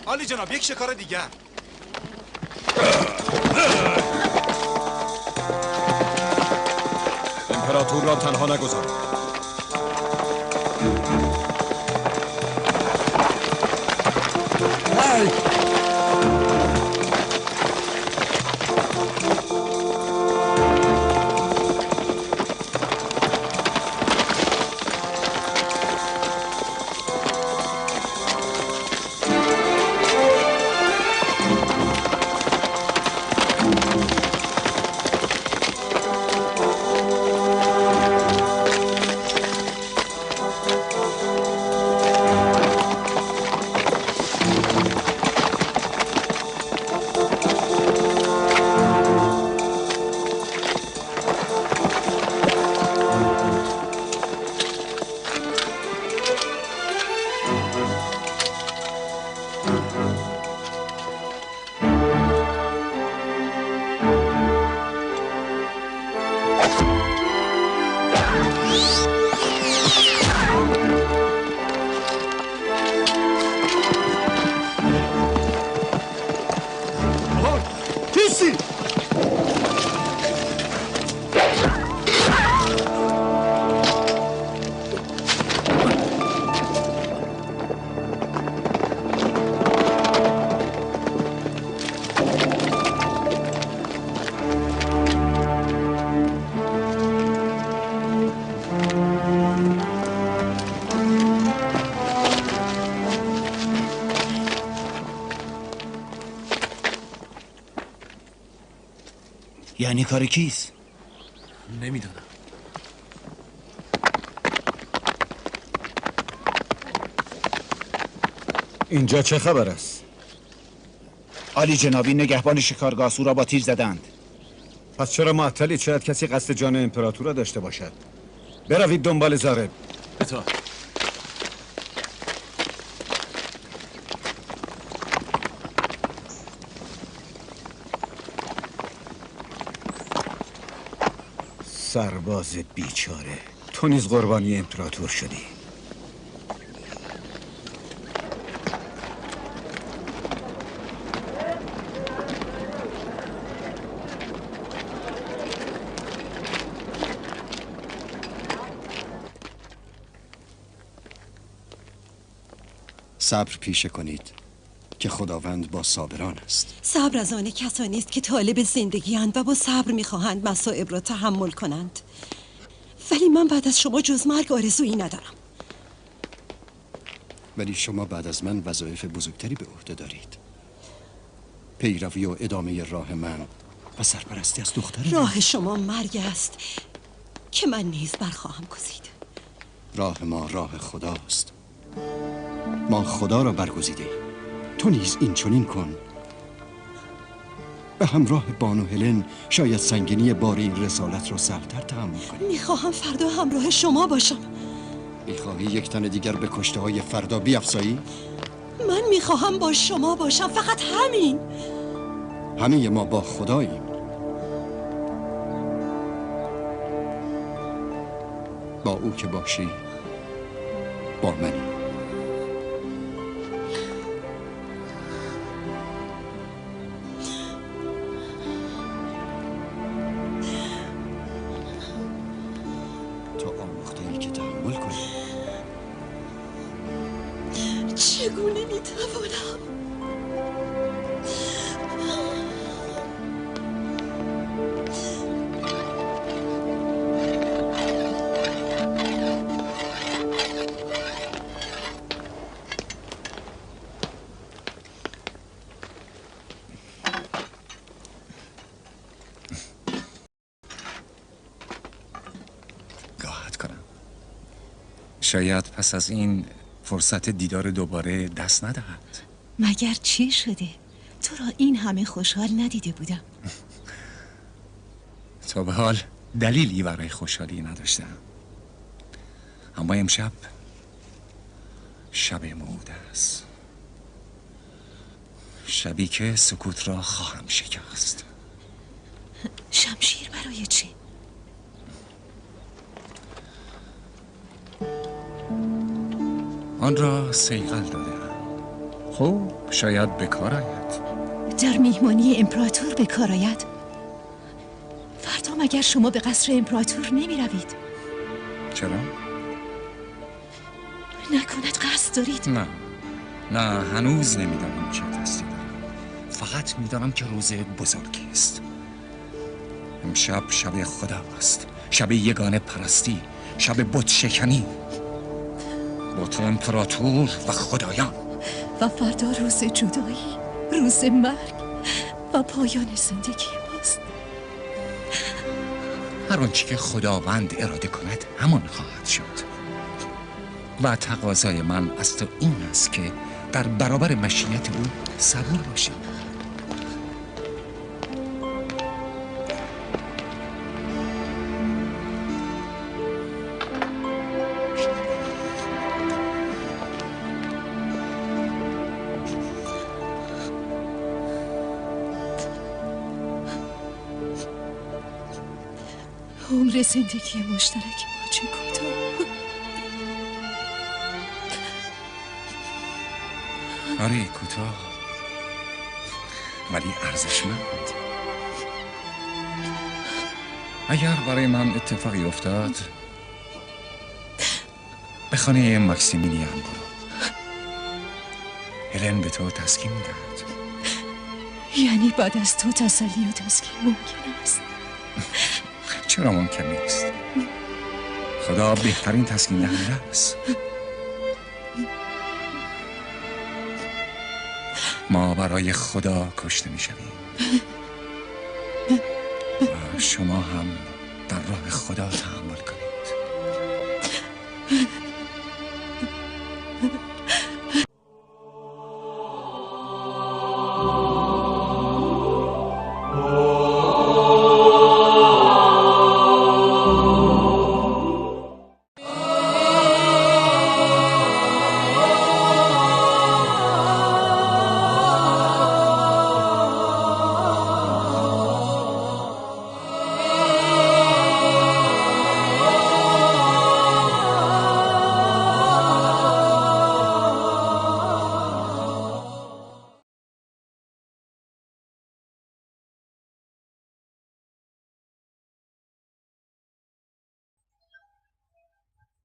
[SPEAKER 10] عالی جناب، یک شکار دیگر.
[SPEAKER 3] امپراتور را تنها نگذار.
[SPEAKER 11] یعنی کار کیست؟
[SPEAKER 10] نمیدونم.
[SPEAKER 2] اینجا چه خبر است؟
[SPEAKER 11] عالی جنابی نگهبان شکارگاه او را با تیر زدند.
[SPEAKER 2] پس چرا معطلی؟ شاید کسی قصد جان امپراتور را داشته باشد. بروید دنبال زارب.
[SPEAKER 10] اطاعت.
[SPEAKER 2] سرباز بیچاره، تو نیز قربانی امپراتور شدی.
[SPEAKER 24] صبر پیشه کنید که خداوند با صابران است.
[SPEAKER 12] صبر از آن کسانی است که طالب زندگی اند و با صبر میخواهند مصائب را تحمل کنند. ولی من بعد از شما جز مرگ آرزویی ندارم.
[SPEAKER 24] ولی شما بعد از من وظایف بزرگتری به عهده دارید. پیروی و ادامه راه من و سرپرستی از دختر من.
[SPEAKER 12] راه شما مرگ است که من نیز برخواهم گزید.
[SPEAKER 24] راه ما راه خداست. ما خدا را برگزیده ایم. تو نیز این چنین کن. به همراه بانو هلن شاید سنگینی بار این رسالت را سهل‌تر تحمل کنی.
[SPEAKER 12] میخواهم فردا همراه شما باشم.
[SPEAKER 24] میخواهی یک تن دیگر به کشته های فردا بیافزایی؟
[SPEAKER 12] من میخواهم با شما باشم، فقط همین.
[SPEAKER 24] همه ما با خداییم. با او که باشی با منی. تو آموخته‌ای که تحمل کنی.
[SPEAKER 12] چگونه میتوانم؟
[SPEAKER 14] شاید پس از این فرصت دیدار دوباره دست ندهد.
[SPEAKER 12] مگر چی شده؟ تو را این همه خوشحال ندیده بودم.
[SPEAKER 14] تا به حال دلیلی برای خوشحالی نداشتم، اما امشب شب موعود است، شبی که سکوت را خواهم شکست.
[SPEAKER 12] شمشیر برای چه؟
[SPEAKER 14] آن را صیقل دادم. خب شاید به کار آید.
[SPEAKER 12] در میهمانی امپراتور به کار آید؟ فردا مگر شما به قصر امپراتور نمی روید؟
[SPEAKER 14] چرا؟
[SPEAKER 12] نکند قصد دارید؟
[SPEAKER 14] نه نه، هنوز نمیدانم چه قصدی دارم. فقط میدانم که روز بزرگی است. امشب شب خدا است، شب یگانه پرستی، شب بت شکنی، بت امپراتور و خدایان.
[SPEAKER 23] و فردا روز جدایی، روز مرگ و پایان زندگی ماست.
[SPEAKER 14] هر آنچه که خداوند اراده کند همان خواهد شد. و تقاضای من از تو این است که در برابر مشیت او صبور باشی.
[SPEAKER 23] عمر زندگی مشترک ما چه کوتاه.
[SPEAKER 14] آره کوتاه، ولی ارزشمند. اگر برای من اتفاقی افتاد به خانه ماکسیمیلیان برو. هلن به تو تسکین داد.
[SPEAKER 23] یعنی بعد از تو تسلی و تسکین ممکن است؟
[SPEAKER 14] چرا ممکن نیست؟ خدا بهترین تسکین دهنده است. ما برای خدا کشته می شویم و شما هم در راه خدا تحمل کنید.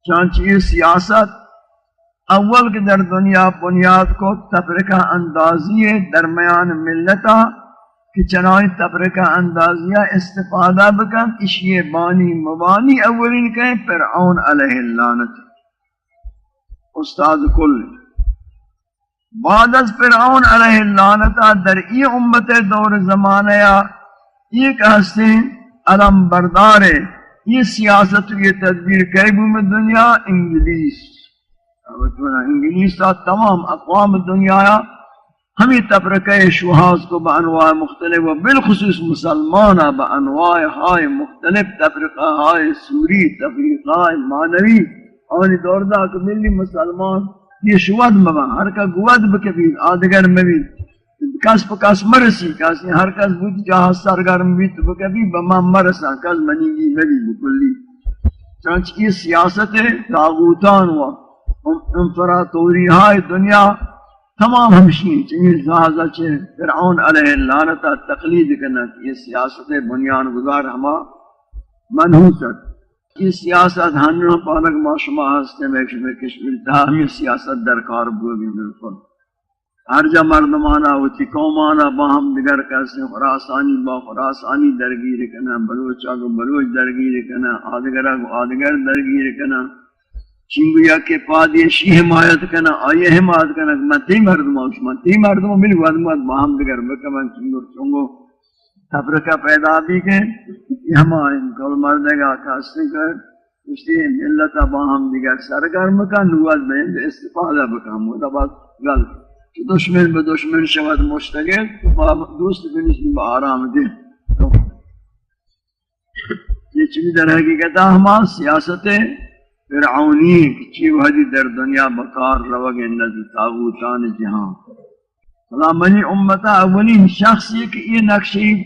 [SPEAKER 15] چنانچه این سیاست
[SPEAKER 1] اول که در دنیا بنیاد کو تفرقه اندازی درمیان ملتا که چنان تفرقه اندازی استفاده بکن، اشی بانی مبانی اولین کہ فرعون علیہ اللعنت استاد کل۔ بعد از فرعون علیہ اللعنت در ای امت دور زمانہ ایک ہستی علم بردار یہ سیاست یہ تدبیر کیبو میں دنیا انگلیس، انگلیس تمام اقوام دنیا ہمیں تفرقہ شوہاز کو بانواع مختلف و بالخصوص مسلمانہ بانواع ہائے مختلف تفرقہ ہائے سوری، تفریقہ ہائے معنوی اور دور دا کہ ملی مسلمان یہ شواد مبا ہر کا گواد بکبید آدگر مبید کس پا کس مرسی، کس ہر کس بود جہاں سرگرم بھی تو بکبید بما مرسا کس منیگی مبید بکلی۔ چنانچہ یہ سیاست طاغوتان و امپراتوری ہائے دنیا تمام ہمشین چنین لہذا چھے فرعون علیہ اللعنت تقلید کرنا یہ سیاست بنیان گزار ہما منحوست۔ یہ سیاست ہنوں پانک ما شما ہستے میں کشمیر تھا ہمیں سیاست درکار بوگی بالکل۔ ہر جا مردمانا وتی قومانا باہم دیگر کیسے خراسانی با خراسانی درگیر کنا، بلوچا کو بلوچ درگیر کنا، آدگرہ کو آدگر درگیر کنا، چنگویا کے پادی شی حمایت کنا، آئیے حمایت کنا، میں تی مردم شما تی مردم مل ودمت باہم دیگر بکمن چنگو چنگو تفرقہ پیدا بھی کہ یہ ہمارے کل مردے گا کاستے کر اس لیے ملتا باہم دیگر سرگرم کا نواز میں استفادہ بکم وہ بعد غلط کہ دشمن به دشمن شود مشتغل دوست بنشین با آرام دل۔ یہ چیز در حقیقت ہما سیاست فرعونی چی وحدی در دنیا بکار روگ نزد طاغوتان جہاں۔ فلا منی امتا اولین شخصی کہ یہ نقشی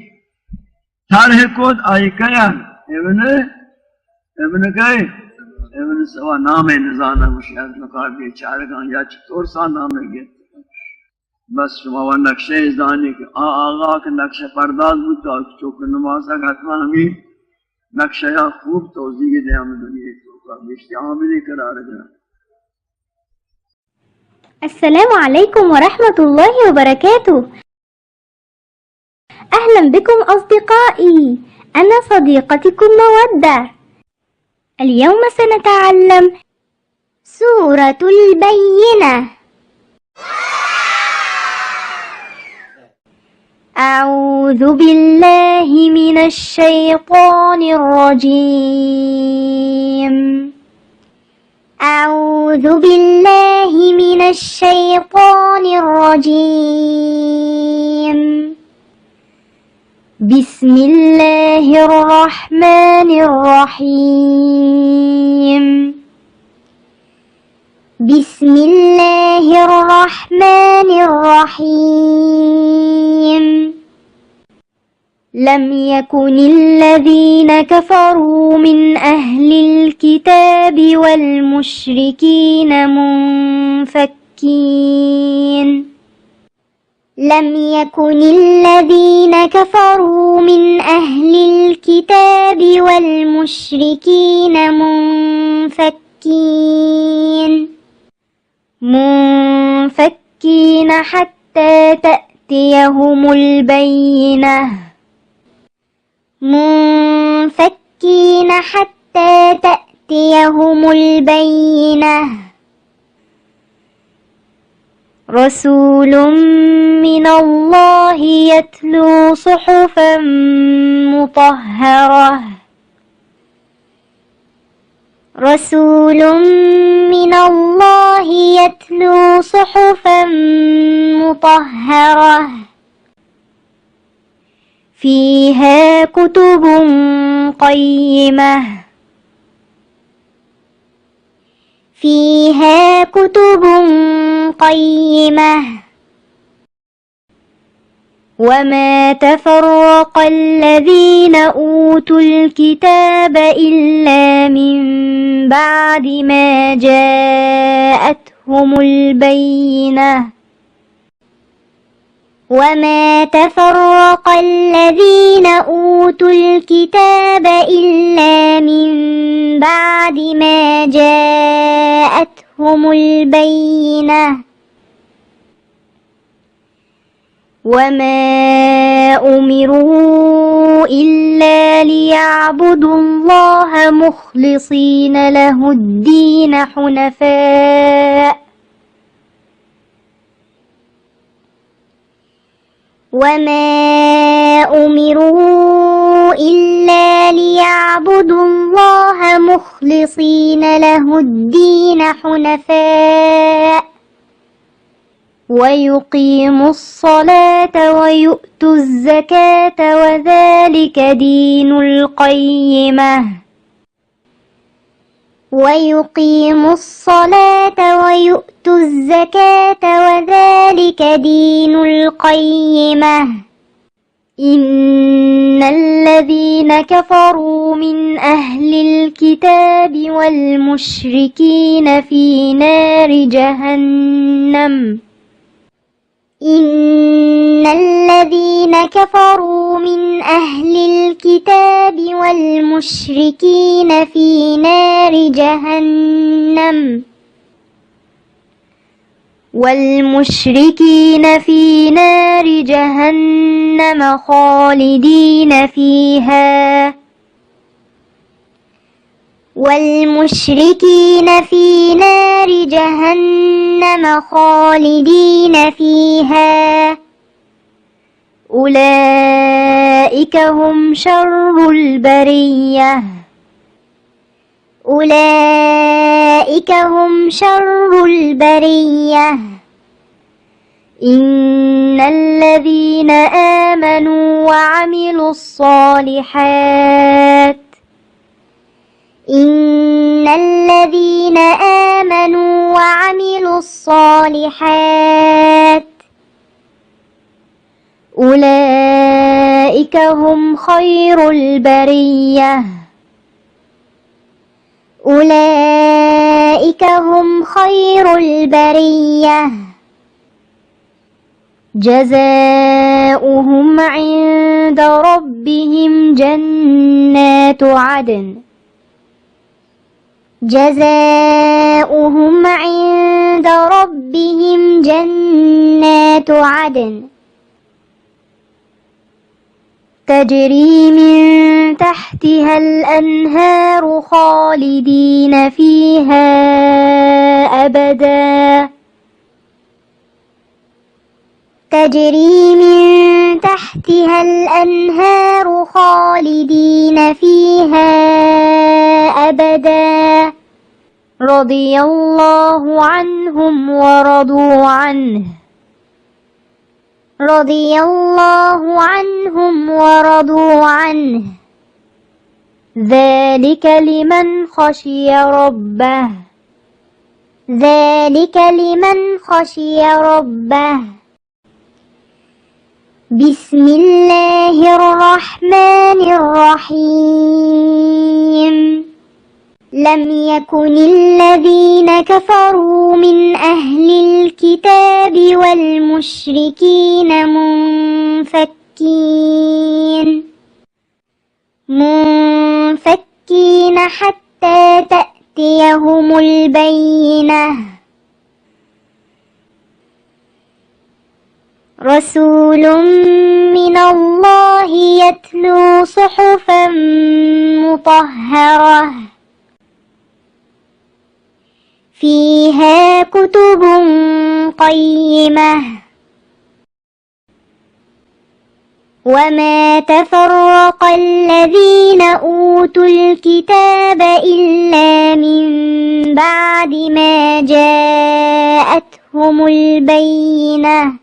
[SPEAKER 1] طرح کود آئی کیا ابن کئے ابن سوا نام نزانہ مشیعت نقار بیچارگان یا چطور سا نام گئے بس شما و نقشہ زانی کہ آغا کے نقشہ پرداز بودتا چوک نماز کا حتما ہمیں نقشہ یا خوب توضیح دے ہم دنیا کو بیشتر عاملی قرار گیا۔
[SPEAKER 13] السلام عليكم ورحمة الله وبركاته. أهلا بكم أصدقائي، أنا صديقتكم مودة. اليوم سنتعلم سورة البينة. أعوذ بالله من الشيطان الرجيم. أعوذ بالله من الشيطان الرجيم. بسم الله الرحمن الرحيم. بسم الله الرحمن الرحيم. لم يكن الذين كفروا من أهل الكتاب والمشركين منفكين. لم يكن الذين كفروا من أهل الكتاب والمشركين منفكين حتى تأتيهم البينة. منفكين حتى تأتيهم البينة. رسول من الله يتلو صحفا مطهرة. رسول من الله يتلو صحفا مطهرة فيها كتب قيمة. فيها كتب قيمة. وما تفرق الذين أوتوا الكتاب إلا من بعد ما جاءتهم البينة. وما تفرق الذين أوتوا الكتاب إلا من بعد ما جاءتهم جاءتهم البينة وما أمروا إلا ليعبدوا الله مخلصين له الدين حنفاء وما أمروا إلا ليعبدوا الله مخلصين له الدين حنفاء ويقيموا الصلاة ويؤتوا الزكاة وذلك دين القيمة ويقيموا الصلاة ويؤتوا الزكاة وذلك دين القيمة إن الذين كفروا من أهل الكتاب والمشركين في نار جهنم إن الذين كفروا من أهل الكتاب والمشركين في نار جهنم والمشركين في نار جهنم خالدين فيها والمشركين في نار جهنم خالدين فيها أولئك هم شر البرية أولئك هم شر البرية إن الذين آمنوا وعملوا الصالحات إن الذين آمنوا وعملوا الصالحات أولئك هم خير البرية أولئك هم خير البرية جزاؤهم عند ربهم جنات عدن جزاؤهم عند ربهم جنات عدن تجري من تحتها الأنهار خالدين فيها أبدا تجري من تحتها الأنهار خالدين فيها أبدا رضي الله عنهم ورضوا عنه رضي الله عنهم ورضوا عنه ذلك لمن خشي ربه ذلك لمن خشي ربه بسم الله الرحمن الرحيم لم يكن الذين كفروا من أهل الكتاب والمشركين منفكين حتى تأتيهم البينة رسول من الله يتلو صحفا مطهرة فيها كتب قيمة وما تفرق الذين أوتوا الكتاب إلا من بعد ما جاءتهم البينة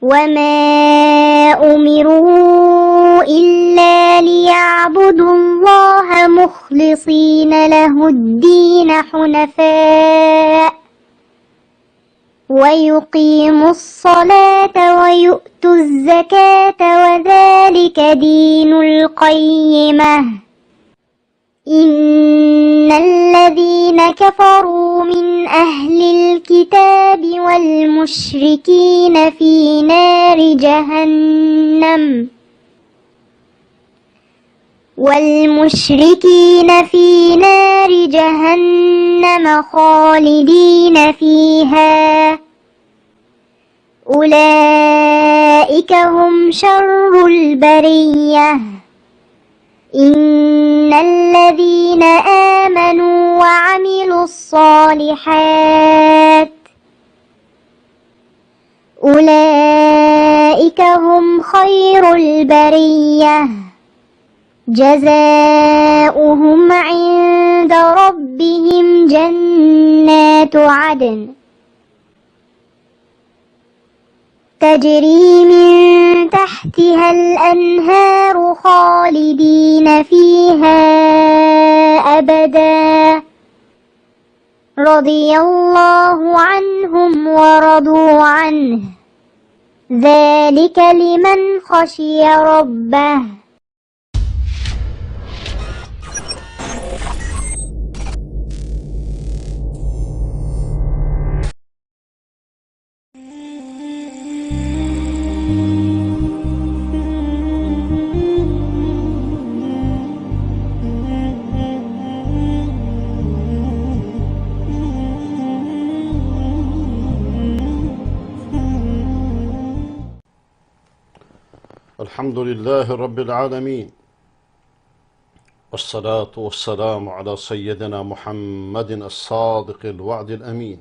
[SPEAKER 13] وما أمروا إلا ليعبدوا الله مخلصين له الدين حنفاء ويقيموا الصلاة ويؤتوا الزكاة وذلك دين القيمة إن الذين كفروا من أهل الكتاب والمشركين في نار جهنم والمشركين في نار جهنم خالدين فيها أولئك هم شر البرية إن الذين آمنوا وعملوا الصالحات أولئك هم خير البرية جزاؤهم عند ربهم جنات عدن تجري من تحتها الأنهار خالدين فيها أبدا رضي الله عنهم ورضوا عنه ذلك لمن خشي ربه.
[SPEAKER 6] الحمد لله رب العالمين، والصلاة والسلام على سيدنا محمد الصادق الوعد الأمين.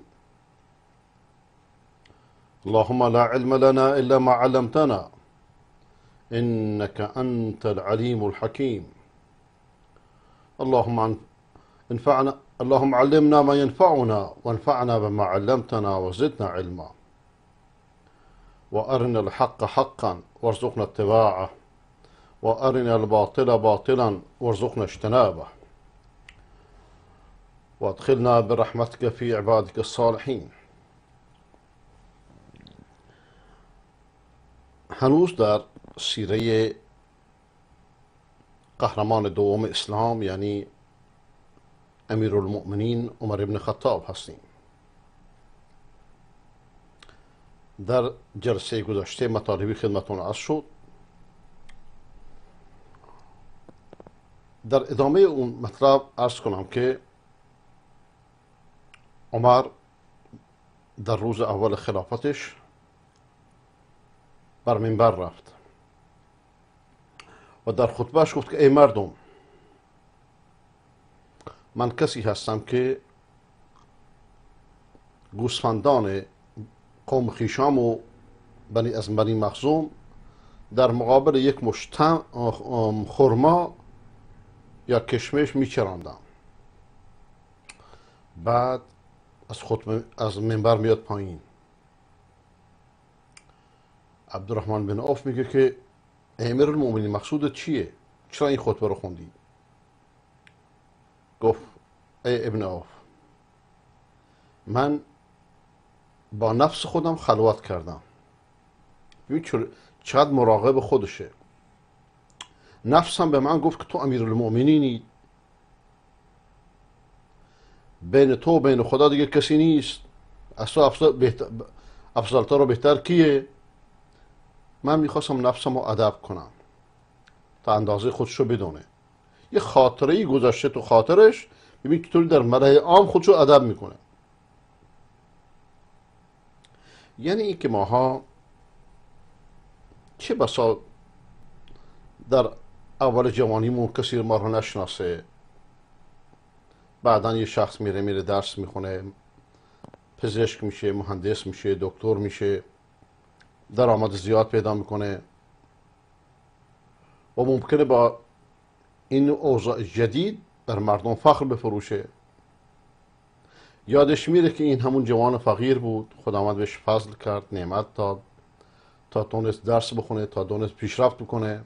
[SPEAKER 6] اللهم لا علم لنا إلا ما علمتنا إنك أنت العليم الحكيم. اللهم انفعنا، اللهم علمنا ما ينفعنا وانفعنا بما علمتنا وزدنا علما، وأرنا الحق حقا وارزقنا اتباعه، وأرنا الباطل باطلا وارزقنا اجتنابه، وادخلنا برحمتك في عبادك الصالحین. هنوز در سیره قهرمان دوم اسلام یعنی امیرالمؤمنین عمر بن خطاب هستیم. در جلسه گذشته مطالبی خدمتون عرض شد. در ادامه اون مطلب عرض کنم که عمر در روز اول خلافتش بر منبر رفت و در خطبهش گفت که ای مردم، من کسی هستم که گوسفندان قوم خیشام و بنی از بنی مخزوم در مقابل یک مشت خرما یا کشمش میچراندم. بعد از منبر میاد پایین. عبدالرحمن بن عوف میگه که امیرالمؤمنین مقصود چیه؟ چرا این خطبه رو خوندی؟ گفت ای ابن عوف، من با نفس خودم خلوت کردم. ببین چقدر مراقب خودشه. نفسم به من گفت که تو امیرالمؤمنینی، بین تو و بین خدا دیگه کسی نیست، از تو افضلتر و بهتر کیه؟ من میخواستم نفسم رو ادب کنم تا اندازه خودشو بدونه. یه خاطره ای گذاشته تو خاطرش، ببین چطوری در ملأ عام خودشو ادب میکنه. یعنی این که ماها چه بسا در اول جوانیمون کسی ما رو نشناسه، بعدا یه شخص میره درس میخونه، پزشک میشه، مهندس میشه، دکتر میشه، درآمد زیاد پیدا میکنه و ممکنه با این اوضاع جدید در مردم فخر بفروشه. یادش میره که این همون جوان فقیر بود، خداوند بهش فضل کرد، نعمت داد تا تونست درس بخونه، تا تونست پیشرفت بکنه.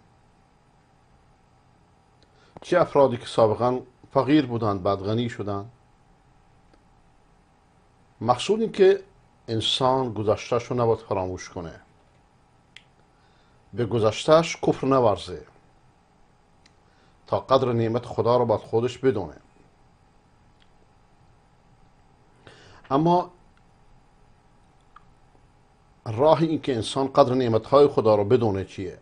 [SPEAKER 6] چه افرادی که سابقا فقیر بودند بعد غنی شدند. مقصود این که انسان گذشته‌اش رو نباید فراموش کنه، به گذشته‌اش کفر نورزه، تا قدر نعمت خدا رو باید خودش بدونه. اما راه این که انسان قدر نعمتهای خدا رو بدونه چیه؟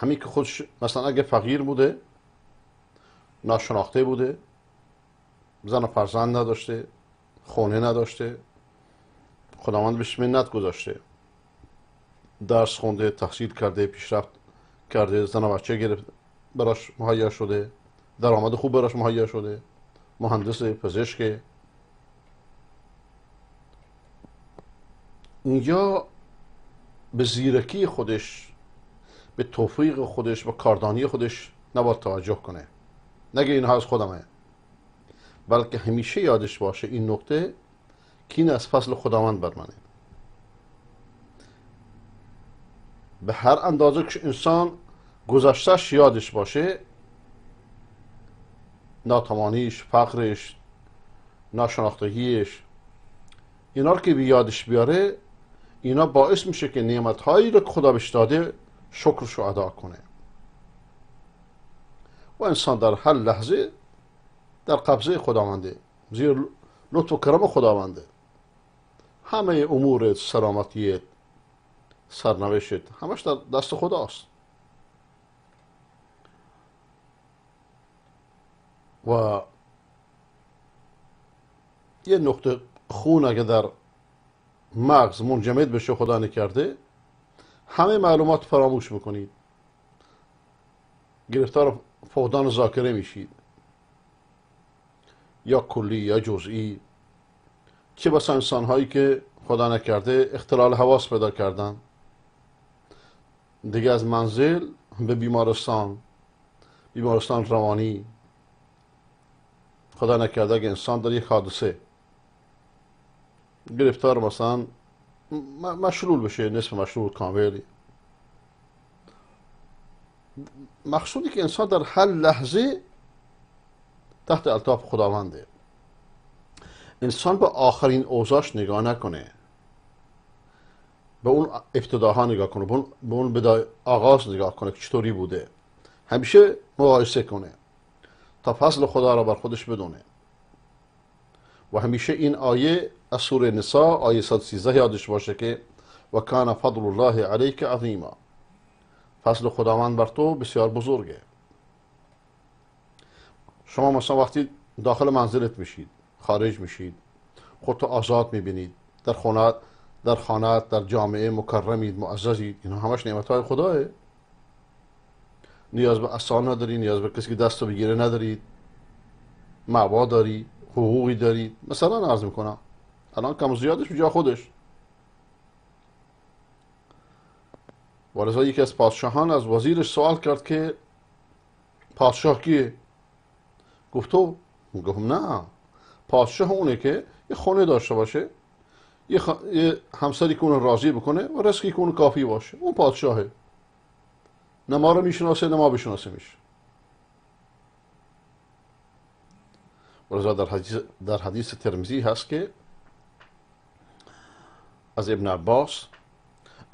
[SPEAKER 6] همین که خودش مثلا اگه فقیر بوده، ناشناخته بوده، زن و فرزند نداشته، خونه نداشته، خداوند بهش منت گذاشته، درس خونده، تحصیل کرده، پیشرفت کرده، زن و بچه گرفت براش مهیا شده، درآمد خوب براش مهیا شده، مهندس، پزشک. اینجا به زیرکی خودش، به توفیق خودش، به کاردانی خودش نباید توجه کنه، نگه اینها از خودمه، بلکه همیشه یادش باشه این نکته که این از فضل خداوند بر منه. به هر اندازه که انسان گذشتهش یادش باشه، ناتوانیش، فقرش، ناشناختگیش، اینا رو که به یادش بیاره، اینا باعث میشه که نعمتهایی رو که خدا بهش داده شکرش رو ادا کنه. و انسان در هر لحظه در قبضه خداونده، زیر لطف و کرم خداونده. همه امور سلامتیت، سرنوشت، همش در دست خداست. و یه نقطه خون اگه در مغز منجمد بشه، خدا نکرده، همه معلومات فراموش میکنید، گرفتار فقدان ذاکره میشید، یا کلی یا جزئی. چه بسا انسان هایی که خدا نکرده اختلال حواس پیدا کردن، دیگه از منزل به بیمارستان، بیمارستان روانی. خدا نکرده اگه انسان در یک حادثه گرفتار مثلا مشلول بشه، نصف مشلول کامل. مقصودی که انسان در هر لحظه تحت الطاف خداونده. انسان به آخرین اوضاعش نگاه نکنه، به اون ابتداها نگاه کنه، به اون بدای آغاز نگاه کنه که چطوری بوده، همیشه مقایسه کنه تا فضل خدا را بر خودش بدونه. و همیشه این آیه از سوره نساء آیه 113 یادش باشه که و کان فضل الله علیک عظیما، فضل خداوند بر تو بسیار بزرگه. شما مثلا وقتی داخل منزلت میشید، خارج میشید، خودتو آزاد میبینید، در خانه، در جامعه مکرمید، معززید، اینا همش نعمتهای خداه. نیاز به عصا نداری، نیاز به کسی که دستو بگیره ندارید، معوا داری، حقوقی دارید. مثلا عرض میکنم الان کم زیادش جا خودش. ولذا یکی از پادشاهان از وزیرش سوال کرد که پادشاه کیه؟ گفت تو. گفت نه، پادشاه اونه که یه خونه داشته باشه، یه همسری که اون راضی بکنه و رزقی که اون کافی باشه، اون پادشاهه. نه ما رو میشناسه نه ما بشناسیمش. ولذا در حدیث ترمذی هست که از ابن عباس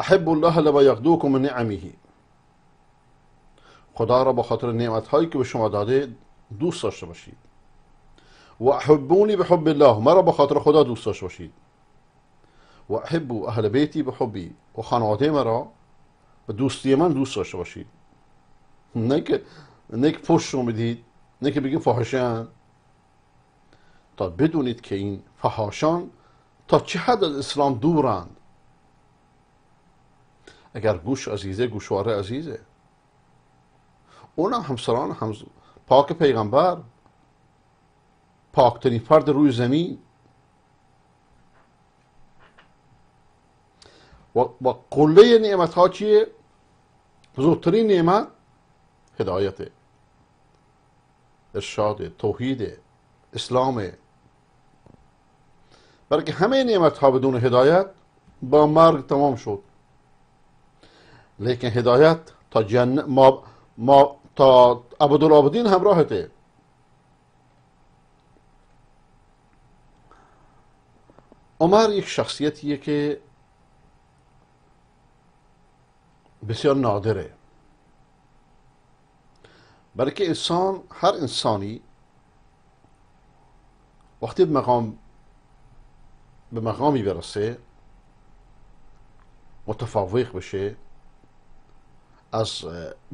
[SPEAKER 6] احب الله لما یغدوکم من نعمه، خدا را با خاطر نعمت هایی که به شما داده دوست داشته باشید. و احبونی بحب الله، مرا با خاطر خدا دوست داشته باشید. و احبوا اهل بیتی بحبی، و خانواده مرا به دوستی من دوست داشته باشید. نه که پشت رو بدید، نه که بگید فاحشه‌اند، تا بدونید که این فحاشان تا چه حد از اسلام دورند. اگر گوش عزیزه، گوشواره عزیزه، اونم همسران هم پاک پیغمبر، پاکترین فرد روی زمین. و قله نعمت ها چیه؟ بزرگترین نعمت هدایت، ارشاد، توحید، اسلام. بلکه همه نعمت ها بدون هدایت با مرگ تمام شد. لیکن هدایت تا جنت ما تا ابدالعابدین همراهته. عمر یک شخصیتیه که بسیار نادره، برای که انسان، هر انسانی وقتی به مقامی برسه، متفوق بشه، از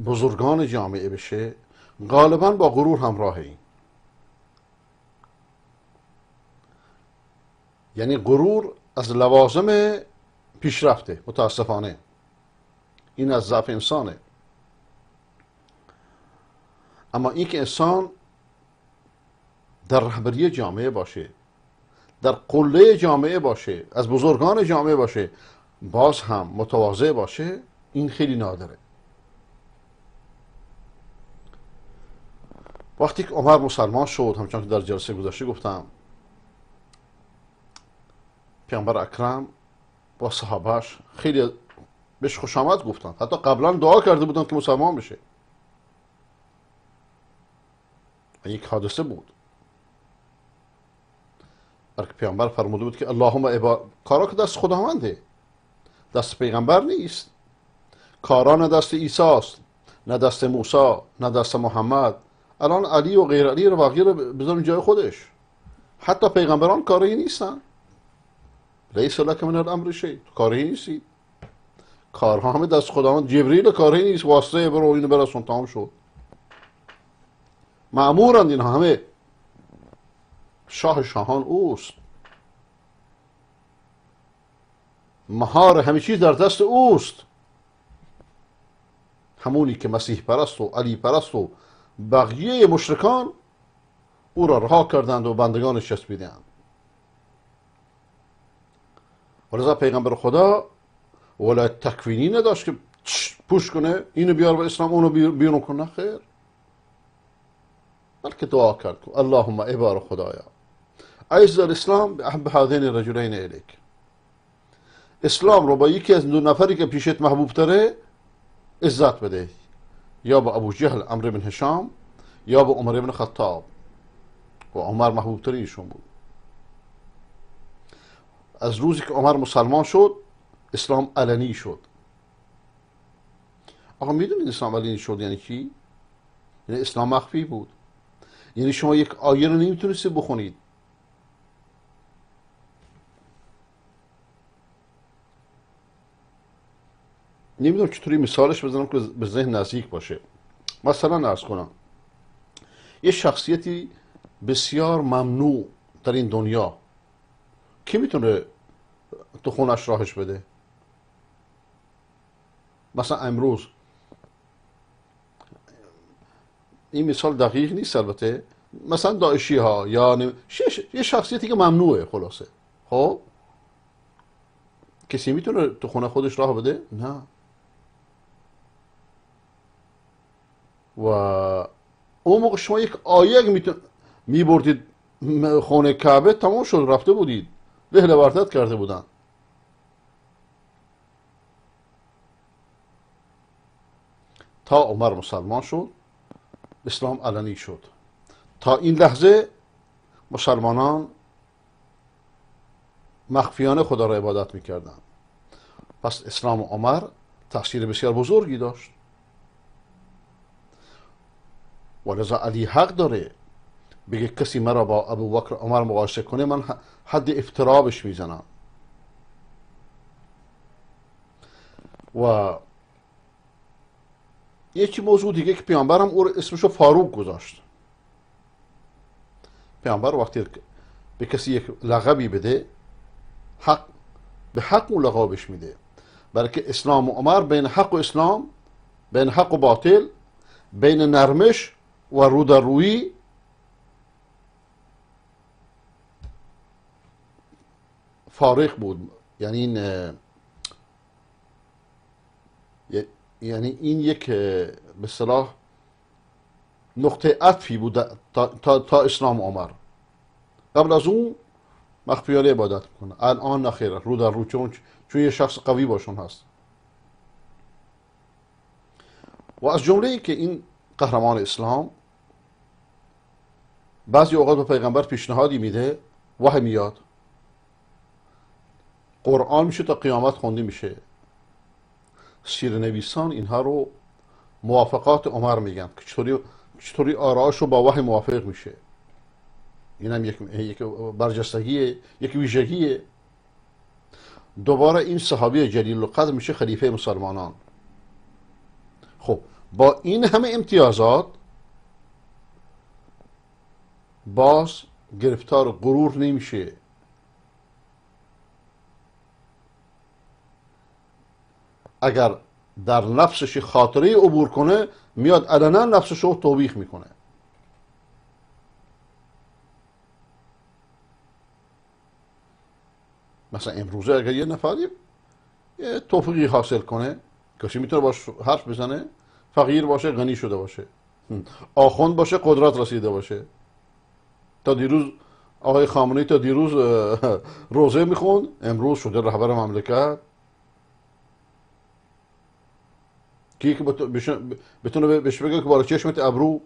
[SPEAKER 6] بزرگان جامعه بشه، غالبا با غرور همراهه. این یعنی غرور از لوازم پیشرفته، متاسفانه این از ضعف انسانه. اما این که انسان در رهبری جامعه باشه، در قله جامعه باشه، از بزرگان جامعه باشه، باز هم متواضع باشه، این خیلی نادره. وقتی که عمر مسلمان شد، همچنان که در جلسه گذشته گفتم، پیامبر اکرم با صحابهش خیلی بهش خوش آمد گفتن، حتی قبلا دعا کرده بودن که مسلمان بشه. یک حادثه بود، بلکه پیامبر فرموده بود که اللهم ابا، کارا که دست خداونده، دست پیغمبر نیست. کارا نه دست عیسی است، نه دست موسی، نه دست محمد. الان علی و غیر علی رو باقی رو بذاریم جای خودش. حتی پیغمبران کاری نیستن. لیس لک من الامر شیء، تو کاری نیستی. کارها همه دست خداوند. جبریل کاری نیست، واسطه برو اینو برسون، تمام شد. مأمورند اینها همه. شاه شاهان اوست، مهار همه چیز در دست اوست. همونی که مسیح پرست و علی پرست و بقیه مشرکان او را رها کردند و بندگانش چسبیدند. ولذا پیغمبر خدا ولایت تکوینی نداشت که پوش کنه اینو بیار به اسلام اونو بیرون کنه، خیر، بلکه دعا کرد اللهم ای خدایا اعز الاسلام باحب هذین الرجلین الیک، اسلام رو با یکی از دو نفری که پیشت محبوب تره عزت بده، یا با ابو جهل عمرو بن هشام یا با عمر بن خطاب. و عمر محبوب ترینشون بود. از روزی که عمر مسلمان شد اسلام علنی شد. آقا میدونید اسلام علنی شد یعنی چی؟ یعنی اسلام مخفی بود. یعنی شما یک آیه رو نمیتونستید بخونید. نمیدونم چطوری مثالش بزنم که به ذهن نزدیک باشه. مثلا عرض کنم یه شخصیتی بسیار ممنوع در این دنیا کی میتونه تو خونش راهش بده؟ مثلا امروز این مثال دقیق نیست البته، مثلا داعشی ها یا یه شخصیتی که ممنوعه خلاصه، خب کسی میتونه تو خونه خودش راه بده؟ نه. و اون موقع شما یک آیه میبردید خونه کعبه، تمام شد، رفته بودید، رحله ورتت کرده بودن. تا عمر مسلمان شد اسلام علنی شد. تا این لحظه مسلمانان مخفیانه خدا را عبادت میکردن. پس اسلام عمر تاثیر بسیار بزرگی داشت. ولذا علی حق داره بگه کسی مرا با ابوبکر عمر مقایسه کنه من حد افترا بهش میزنم. و یکی موضوع دیگه که پیامبرم او اسمشو فاروق گذاشت. پیامبر وقتی به کسی یک لقبی بده حق به حق اون لقبش میده، برای که اسلام و عمر بین حق و اسلام، بین حق و باطل، بین نرمش و رو در رویی فارق بود. یعنی این یک به اصطلاح نقطه عطفی بود تا اسلام عمر. قبل از اون مخفیانه عبادت میکنه، الان نخیر، رو در رو، چون یه شخص قوی باشون هست. و از جمله ای که این قهرمان اسلام بعضی اوقات به پیغمبر پیشنهادی میده، وحی میاد، قرآن میشه تا قیامت خونده میشه. سیر نویسان اینها رو موافقات عمر میگن که چطوری آرائش رو با وحی موافق میشه. این هم یک برجستگیه، یک ویژگیه. دوباره این صحابی جلیل القدر میشه خلیفه مسلمانان. خب با این همه امتیازات باز گرفتار غرور نمیشه. اگر در نفسش خاطره عبور کنه، میاد علنا نفسش رو توبیخ میکنه. مثلا امروزه اگر یه نفری یه توفیقی حاصل کنه، کسی میتونه باش حرف بزنه، فقیر باشه غنی شده باشه، آخوند باشه قدرت رسیده باشه. تا دیروز آقای خامنه‌ای تا دیروز روزه میخوند، امروز شده رهبر مملکت. کی که بتونه بهش بگه که بالا چشمت ابرو؟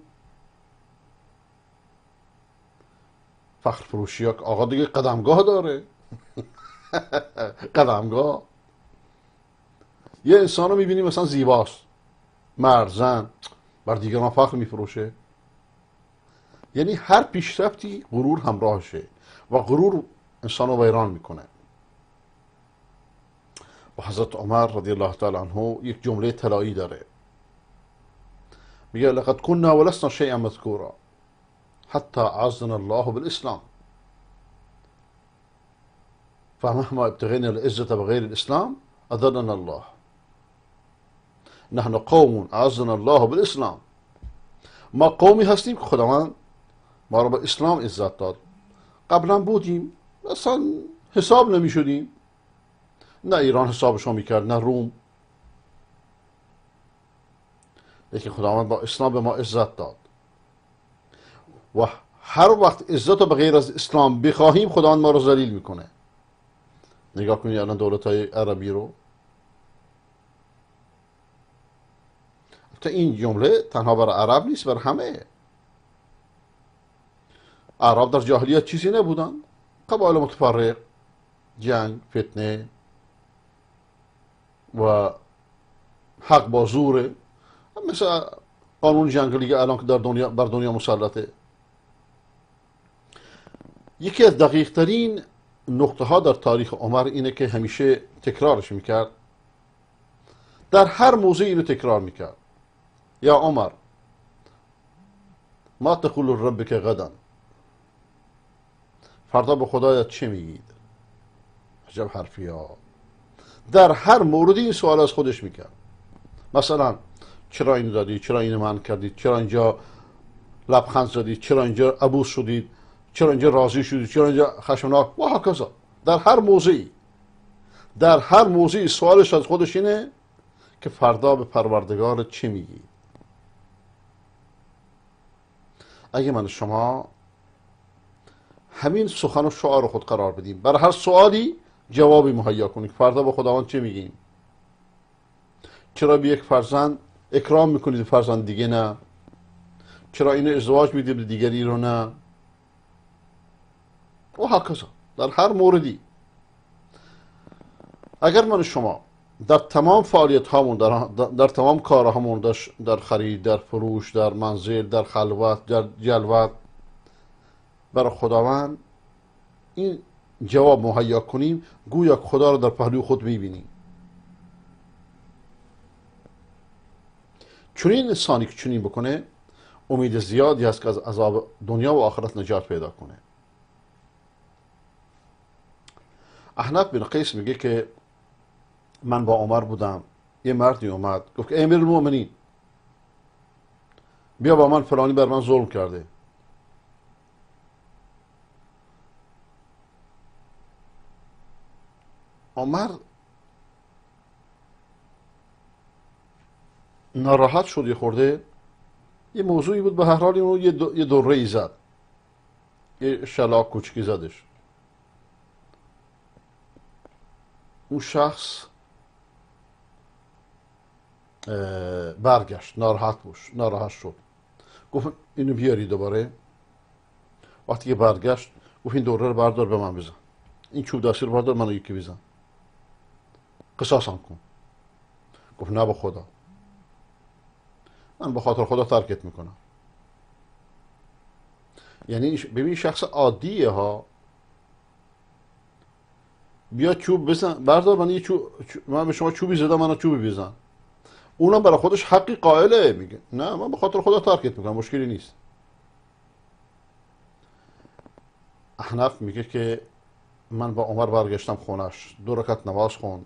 [SPEAKER 6] فخر فروشی ها آقا دیگه قدمگاه داره. قدمگاه. یه انسان رو میبینی مثلا زیباست، مرد زن، بر دیگران فخر میفروشه. یعنی هر پیشرفتی غرور همراهشه و غرور انسان رو ویران میکنه. و حضرت عمر رضی الله تعالی عنه یک جمله طلایی داره، میگه لقد كنا ولسنا شيئا مذكورا حتى اعزنا الله بالاسلام فمهما ابتغينا العزة بغير الاسلام اذلنا الله. نحن قوم اعزنا الله بالاسلام. ما قومی هستیم که خداوند ما رو به اسلام عزت داد. قبلا بودیم اصلا حساب نمی شدیم، نه ایران حسابشو میکرد نه روم، لیکن خداوند با اسلام به ما عزت داد و هر وقت عزت رو به غیر از اسلام بخواهیم خداوند ما رو ذلیل میکنه. نگاه کنید الان دولت های عربی رو. البته این جمله تنها برای عرب نیست، برای همه. عرب در جاهلیت چیزی نبودن، قبایل متفرق، جنگ، فتنه و حق با زوره، مثل قانون جنگلی که الان در دنیا بر دنیا مسلطه. یکی از دقیق ترین نقطه ها در تاریخ عمر اینه که همیشه تکرارش میکرد، در هر موضوع اینو تکرار میکرد. یا عمر ما تقول ربک غدا، فردا به خدایت چه میگید؟ عجب حرفی ها. در هر موردی این سوال از خودش میکرد. مثلا چرا اینو دادی؟ چرا اینو من کردید؟ چرا اینجا لبخند زدید؟ چرا اینجا عبوس شدید؟ چرا اینجا راضی شدید؟ چرا اینجا خشمناک؟ و هکذا. در هر موضوعی، در هر موضوعی سوالش از خودش اینه که فردا به پروردگار چی میگی؟ اگه من شما همین سخن و شعار خود قرار بدیم، برای هر سوالی جوابی مهیا کنیم، فردا به خداوند چه میگیم؟ چرا به یک فرزند اکرام میکنید فرزند دیگه نه؟ چرا اینو ازدواج میدید به دیگری رو نه؟ و هکذا در هر موردی. اگر من شما در تمام فعالیت هامون، در تمام کارهامون، در خرید، در فروش، در منزل، در خلوت، در جلوت، برای خداوند این جواب مهیا کنیم، گویا خدا رو در پهلوی خود میبینیم. چنین انسانی که چنین بکنه امید زیادی هست که از عذاب دنیا و آخرت نجات پیدا کنه. احنف بن قیس میگه که من با عمر بودم، یه مردی اومد گفت که امیرالمؤمنین بیا با من، فلانی بر من ظلم کرده. عمر ناراحت شد یه خورده، یه موضوعی بود، به هر حال اینو یه دوره ای زد، یه شلاق کوچکی زدش. اون شخص برگشت، ناراحت بود، ناراحت شد، گفت اینو بیاری دوباره. وقتی که برگشت گفت این دوره رو بردار به من بزن، این چوب دستی رو بردار منو یکی بزن، قصاصم کن. گفت نه به خدا، من به خاطر خدا ترکت میکنم. یعنی ببین شخص عادیه ها، بیا چوب بزن بردار من، یه چوب، من به شما چوبی زدم منو چوبی بزن. اونم برای خودش حقی قائله، میگه نه من به خاطر خدا ترکت میکنم، مشکلی نیست. احنف میگه که من با عمر برگشتم خونش، 2 رکعت نماز خوند،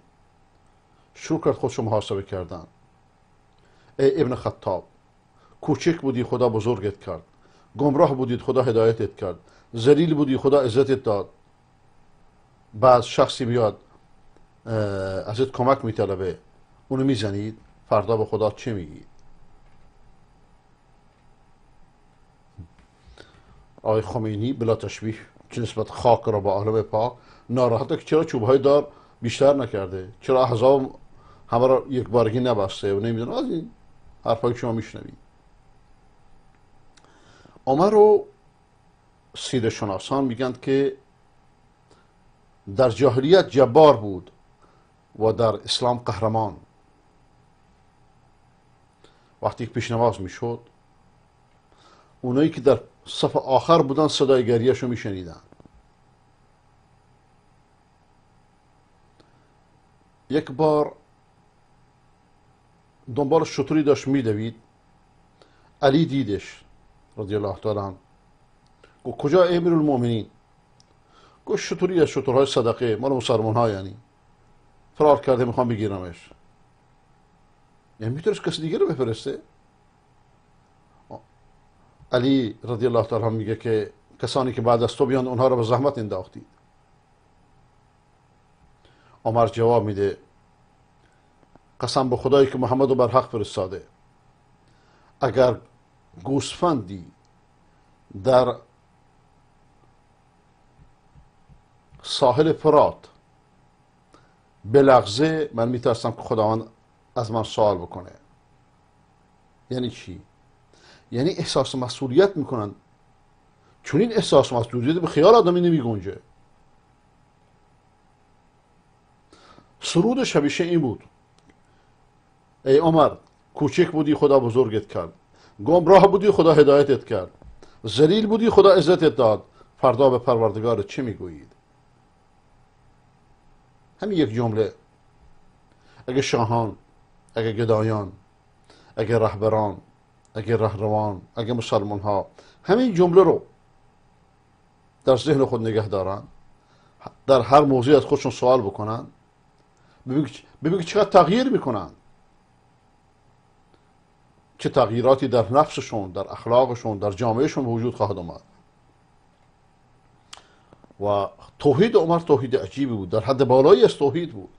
[SPEAKER 6] شروع کرد خودشو محاسبه کردن. ای ابن خطاب، کوچک بودی خدا بزرگت کرد، گمراه بودید خدا هدایتت کرد، ذلیل بودی خدا عزتت داد. بعد شخصی میاد ازت کمک میطلبه، اونو میزنید، فردا به خدا چه میگید؟ آقای خمینی بلا تشبیه چه نسبت خاک را با عالم پاک ناراحته که چرا چوبهای دار بیشتر نکرده، چرا احزاب همه را یک بارگی نبسته و نمیدونم از این حرفایی که شما میشنوید. عمر رو سیره شناسان میگن که در جاهلیت جبار بود و در اسلام قهرمان. وقتی که پیش نماز میشد، اونایی که در صف آخر بودن صدای گریه‌شو میشنیدن. یک بار دنبال شتری داشت میدوید، علی دیدش رضی الله تعالی عنه، گفت کجا امیرالمؤمنین؟ گفت شتری از شترهای صدقه مال مسلمان ها، یعنی فرار کرده میخوام بگیرمش. یعنی میتونست کسی دیگه رو بفرسته؟ علی رضی الله تعالی عنه میگه که کسانی که بعد از تو بیان اونها رو به زحمت انداختید. عمر جواب میده قسم به خدایی که محمد رو بر حق فرستاده، اگر گوسفندی در ساحل فرات بلغزه، من میترسم که خداوند از من سوال بکنه. یعنی چی؟ یعنی احساس مسئولیت میکنن. چون این احساس مسئولیت به خیال آدمی نمیگنجه. سرودش همیشه این بود: ای عمر، کوچک بودی خدا بزرگت کرد، گمراه بودی خدا هدایتت کرد، ذلیل بودی خدا عزتت داد، فردا به پروردگار چه میگویید؟ همین یک جمله. اگه شاهان، اگه گدایان، اگه رهبران، اگه رهروان، اگه مسلمان ها همین جمله رو در ذهن خود نگه دارن، در هر موضوع از خودشون سوال بکنن، ببین چقدر تغییر میکنن، چه تغییراتی در نفسشون، در اخلاقشون، در جامعهشون به وجود خواهد آمد. و توحید عمر توحید عجیبی بود، در حد بالایی از توحید بود.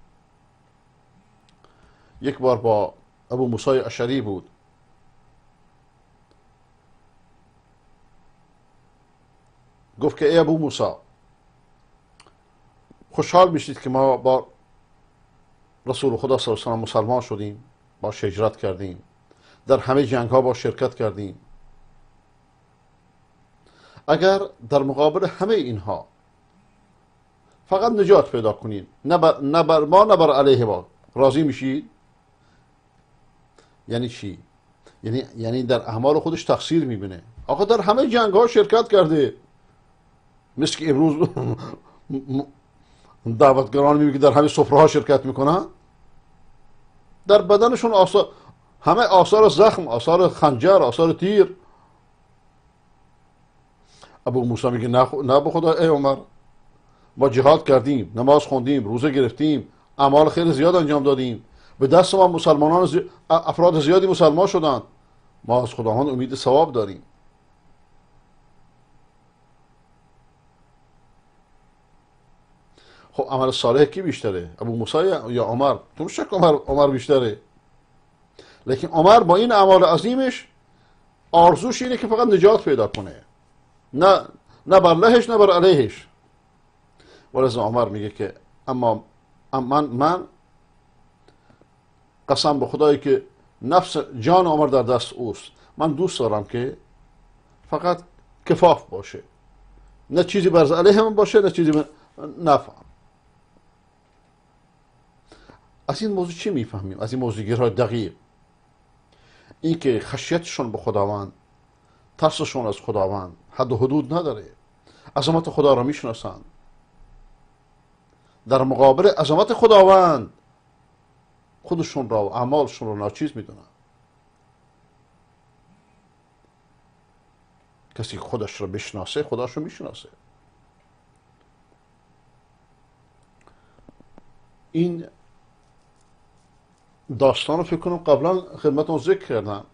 [SPEAKER 6] یک بار با ابو موسی اشعری بود، گفت که ای ابو موسی، خوشحال میشید که ما با رسول خدا صلی الله علیه و سلم مسلمان شدیم، با هجرت کردیم، در همه جنگ ها با شرکت کردیم. اگر در مقابل همه اینها فقط نجات پیدا کنیم، نه بر ما نه بر علیه ما، راضی میشید؟ یعنی چی؟ یعنی در اعمال خودش تقصیر میبینه. آقا در همه جنگ ها شرکت کرده، مثل که امروز دعوتگران میبینه که در همه سفره ها شرکت میکنن، در بدنشون آثار، همه آثار زخم، آثار خنجر، آثار تیر. ابو موسی میگه نه به خدا ای عمر، ما جهاد کردیم، نماز خوندیم، روزه گرفتیم، اعمال خیلی زیاد انجام دادیم، به دست ما مسلمانان افراد زیادی مسلمان شدند، ما از خداوند امید ثواب داریم. خب عمل صالح کی بیشتره؟ ابو موسی یا عمر؟ تو شک عمر بیشتره. لیکن عمر با این اعمال عظیمش آرزوش اینه که فقط نجات پیدا کنه، نه بر لهش نه بر علیهش. ولذا عمر میگه که اما من قسم به خدایی که نفس جان عمر در دست اوست، من دوست دارم که فقط کفاف باشه، نه چیزی بر علیه من باشه نه چیزی نفع. از این موضوع چی میفهمیم؟ از این موضوعگیرهای دقیق، این که خشیتشون به خداوند، ترسشون از خداوند حد و حدود نداره، عظمت خدا را میشناسند، در مقابل عظمت خداوند خودشون را و اعمالشون رو ناچیز میدونن. کسی خودش رو بشناسه خداش رو میشناسه. این داستان رو فکر کنم قبلا خدمتتون ذکر کردم.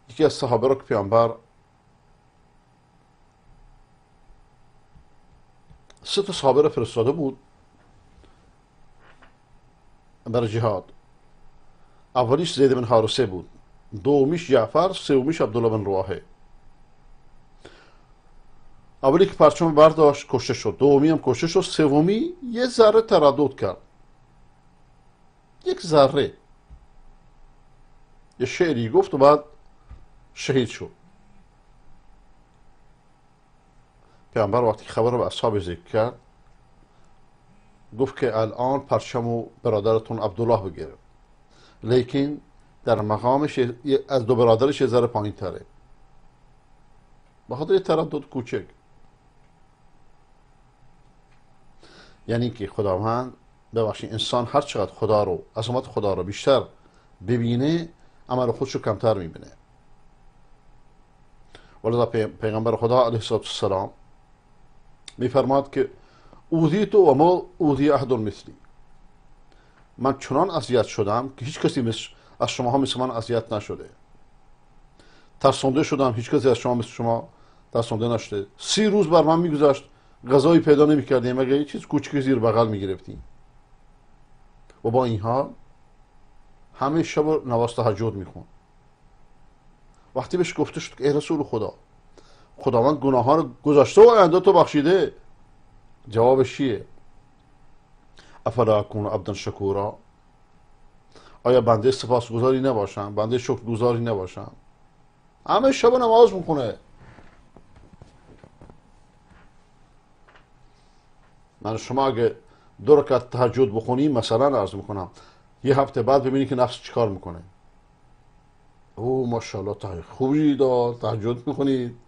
[SPEAKER 6] یکی از صحابه رو که پیامبر 3 تا صحابه رو فرستاده بود برای جهاد. اولیش زید بن حارثه بود، دومیش جعفر، سومیش عبدالله بن رواحه. اولی که پرچم برداشت کشته شد، دومی هم کشته شد، سومی یه ذره تردد کرد، یک ذره، یه شعری گفت و بعد شهید شد. پیامبر وقتی خبر رو به اصحاب ذکر کرد گفت که الان پرچم برادرتون عبدالله بگیره، لیکن در مقامش از دو برادرش یه ذره پایین تره، به خاطر تردد کوچک. یعنی که خداوند ببخشید انسان هر چقدر خدا رو، عظمت خدا رو بیشتر ببینه، عمل خودش رو کمتر میبینه. ولذا پیغمبر خدا علیه السلام میفرماد که اوذیت و ما اوذی احد مثلی، من چنان اذیت شدم که هیچ کسی مثل از شما مثل من اذیت نشده. ترسانده شدم، هیچ کسی از شما مثل شما ترسانده نشده. 30 روز بر من میگذشت غذایی پیدا نمیکردیم، مگر یه چیز کوچکی زیر بغل میگرفتیم. و با این حال همه شب نماز تهجد میخوند. وقتی بهش گفته شد که ای رسول خدا، خداوند گناهان رو گذاشته و آینده تو بخشیده، جوابش چیه؟ افلا اکون عبدا شکورا، آیا بنده سپاسگزاری نباشم، بنده شکرگزاری نباشم؟ همه شب نماز میخونه. من شما اگه 2 رکعت تهجد بخونیم مثلا عرض میکنم، یه هفته بعد ببینی که نفس چیکار میکنه. او ماشاءالله خوبی داد تهجد میخونید.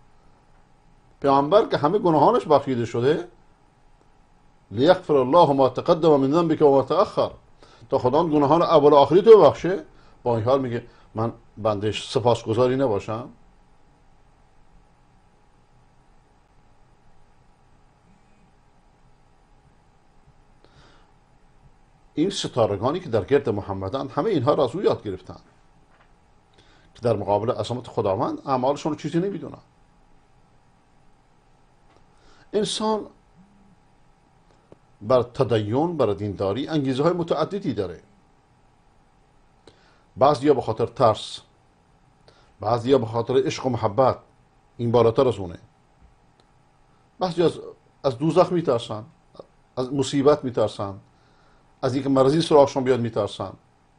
[SPEAKER 6] پیامبر که همه گناهانش بخشیده شده، لیغفر الله ما تقدم من ذنبک و ما تأخر، تا خدا گناهان اول و آخری تو ببخشه. با این حال میگه من بنده سپاسگزاری نباشم؟ این ستارگانی که در گرد محمدند همه اینها را از او یاد گرفتند که در مقابل عظمت خداوند اعمالشون رو چیزی نمیدونن. انسان بر تدین، بر دینداری انگیزه های متعددی داره. بعضیا به خاطر ترس، بعضیا به خاطر عشق و محبت، این بالاتر از اونه. بعضی از دوزخ میترسن، از مصیبت میترسن، از اینکه مرضی سراغشون بیاد میترسن،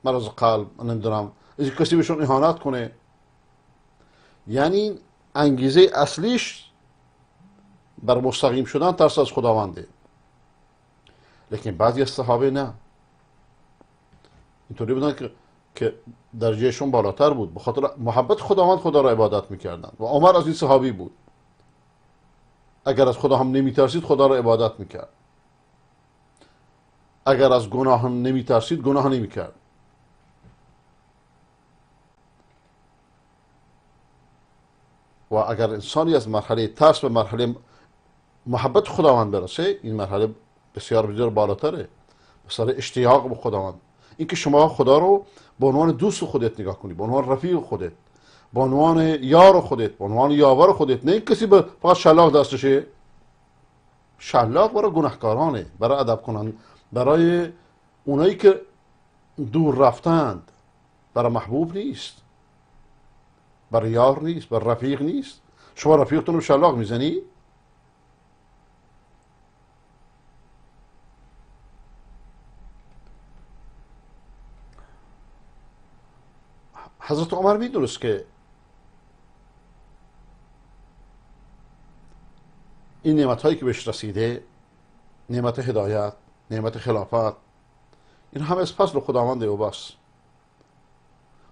[SPEAKER 6] مرض قلب، نمیدونم، از اینکه کسی بهشون اهانت کنه. یعنی انگیزه اصلیش بر مستقیم شدن ترس از خداونده. لیکن بعضی از صحابه نه، اینطوری بودن که درجهشون بالاتر بود، به خاطر محبت خداوند خدا را عبادت میکردن. و عمر از این صحابی بود، اگر از خدا هم نمیترسید خدا را عبادت میکرد، اگر از گناه هم نمیترسید گناه نمیکرد. و اگر انسانی از مرحله ترس به مرحله محبت خداوند برسه، این مرحله بسیار بسیار بالاتره، مثلا اشتیاق به خداوند. اینکه شما خدا رو به عنوان دوست خودت نگاه کنی، به عنوان رفیق خودت، به عنوان یار خودت، به عنوان یاور خودت، نه این کسی به فقط شلاق دستشه. شلاق برای گناهکارانه، برای ادب کنن، برای اونایی که دور رفتند، برای محبوب نیست، برای یار نیست، برای رفیق نیست. شما رفیقتون رو شلاق میزنی؟ حضرت عمر میدونست که این نعمت هایی که بهش رسیده، نعمت هدایت، نعمت خلافت، این همه از فضل خداونده و بس.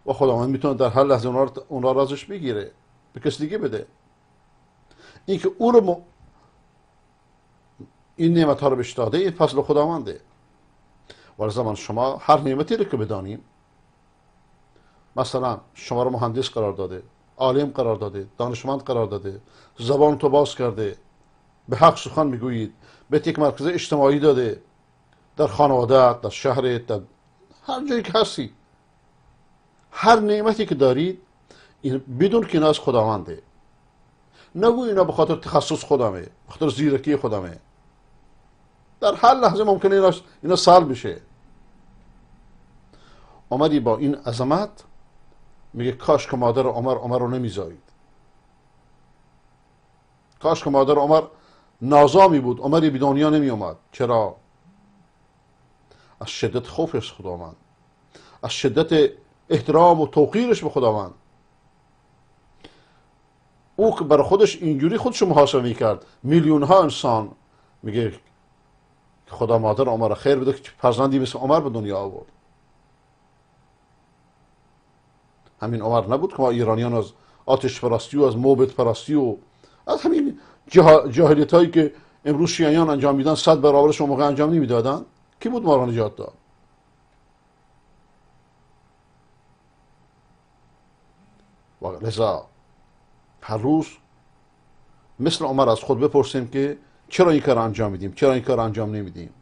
[SPEAKER 6] و خداوند میتونه در هر لحظه اونها را ازش بگیره، به کس دیگه بده. این که او رو این نعمت ها رو بهش داده، این فضل خداونده. و زمان شما هر نعمتی رو که بدانیم، مثلا شما رو مهندس قرار داده، عالم قرار داده، دانشمند قرار داده، زبان تو باز کرده، به حق سخن میگویید، به یک مرکز اجتماعی داده، در خانواده، در شهرت، در هر جایی که هستی، هر نعمتی که دارید این بدون که اینا از خداونده. نگو اینا به خاطر تخصص خودمه، به خاطر زیرکی خودمه. در هر لحظه ممکنه اینا سلب بشه. آمدی با این عظمت میگه کاش که مادر عمر عمر رو نمیزایید، کاش که مادر عمر نازامی بود، عمری به دنیا نمی اومد. چرا؟ از شدت خوفش خداوند، از شدت احترام و توقیرش به خداوند. او که برای خودش اینجوری خودش محاسبه میکرد، میلیون ها انسان، میگه خدا مادر عمر خیر بده که فرزندی مثل عمر به دنیا آورد. همین عمر نبود که ما ایرانیان از آتش پرستی و از موبد پرستی و از همین جاهلیت هایی که امروز شیعیان انجام میدن 100 برابرش اون موقع انجام نمیدادن؟ کی بود ما را نجات داد؟ و لذا هر روز مثل عمر از خود بپرسیم که چرا این کار انجام میدیم، چرا این کار انجام نمیدیم.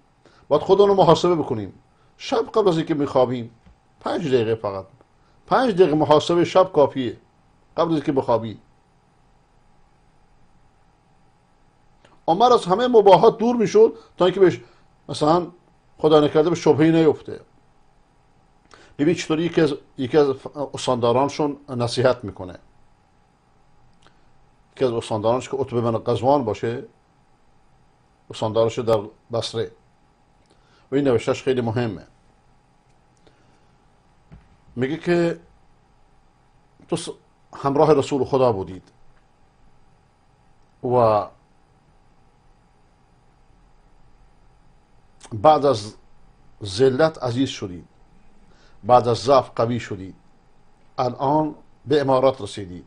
[SPEAKER 6] باید خودمون رو محاسبه بکنیم. شب قبل از اینکه میخوابیم 5 دقیقه، فقط 5 دقیقه محاسبه شب کافیه قبل از اینکه بخوابی. عمر از همه مباحات دور میشد تا اینکه بهش مثلا خدا نکرده به شبهه‌ای نیفته. ببین چطوری یکی از استاندارانشون نصیحت میکنه. یکی از استاندارانش که عتبه بن غزوان باشه، استاندارش در بصره، و این نوشتهش خیلی مهمه. میگه که تو همراه رسول خدا بودید و بعد از ذلت عزیز شدید، بعد از ضعف قوی شدید، الان به امارات رسیدید،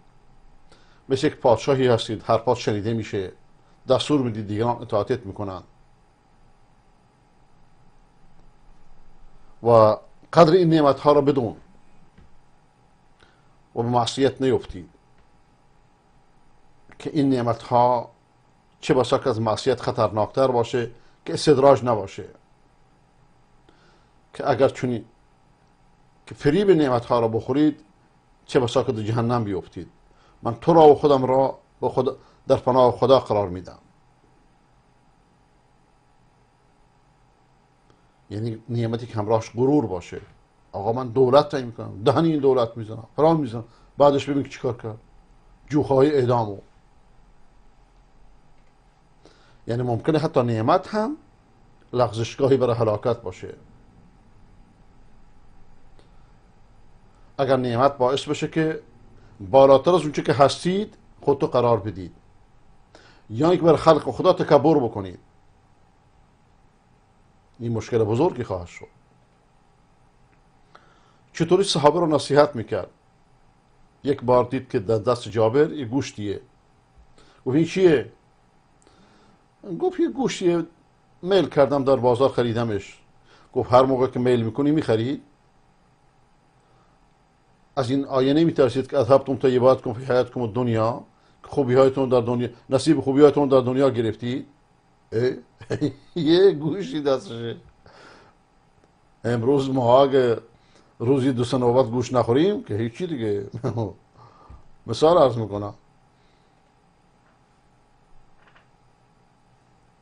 [SPEAKER 6] مثل یک پادشاهی هستید، حرفات شنیده میشه، دستور میدید، دیگران اطاعتت میکنن و قدر این نعمت ها را بدون و به معصیت نیفتید که این نعمت ها چه بسا که از معصیت خطرناکتر باشه، که استدراج نباشه، که اگر چونی که فریب نعمت ها را بخورید چه بسا که در جهنم بیفتید. من تو را و خودم را به خود در پناه خدا قرار میدم. یعنی نعمتی که همراهش غرور باشه. آقا من دولت تعیین میکنم، دهن این دولت میزنم، فلان میزنم، بعدش ببین که چیکار کرد، جوخه های اعدامو. یعنی ممکنه حتی نعمت هم لغزشگاهی برای هلاکت باشه. اگر نعمت باعث بشه که بالاتر از اونچه که هستید خودتو قرار بدید، یا اینکه بر خلق خدا تکبر بکنید، این مشکل بزرگی خواهد شد. چطوری صحابه رو نصیحت میکرد؟ یک بار دید که در دست جابر یه گوشتیه. گفت این چیه؟ گفت یه گوشتیه، میل کردم در بازار خریدمش. گفت هر موقع که میل میکنی میخرید؟ از این آیه نمیترسید که اذهبتم طیباتکم فی حیاتکم الدنیا، که خوبیهایتون در دنیا، نصیب خوبیهایتون در دنیا گرفتید؟ یه گوشی دستشه. امروز ما اگه روزی 2-3 نوبت گوش نخوریم که هیچی دیگه. مثال عرض میکنم.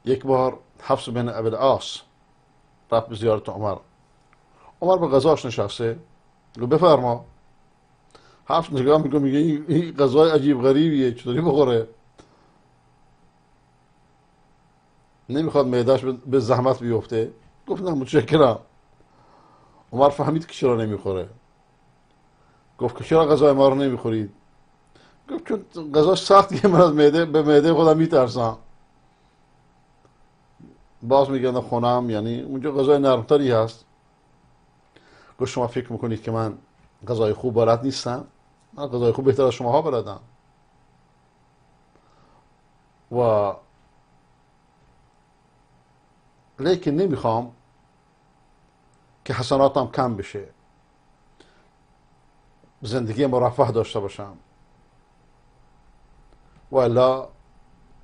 [SPEAKER 6] یک بار حفص بن ابی العاص رفت به زیارت عمر. عمر به غذاش نشسته، گفت بفرما. حفص نگاه میکنه، میگه این غذای عجیب غریبیه، چطوری بخوره؟ نمیخواد معده‌اش به زحمت بیفته. گفت نه متشکرم. عمر فهمید که چرا نمیخوره. گفت که چرا غذای ما رو نمیخورید؟ گفت چون غذا سخت که من از معده به معده خودم میترسم. باز میگن خونم، یعنی اونجا غذای نرمتری هست. گفت شما فکر میکنید که من غذای خوب بلد نیستم؟ من غذای خوب بهتر از شماها بلدم. و لیکن نمیخوام که حسناتم کم بشه، زندگی مرفه داشته باشم، و الا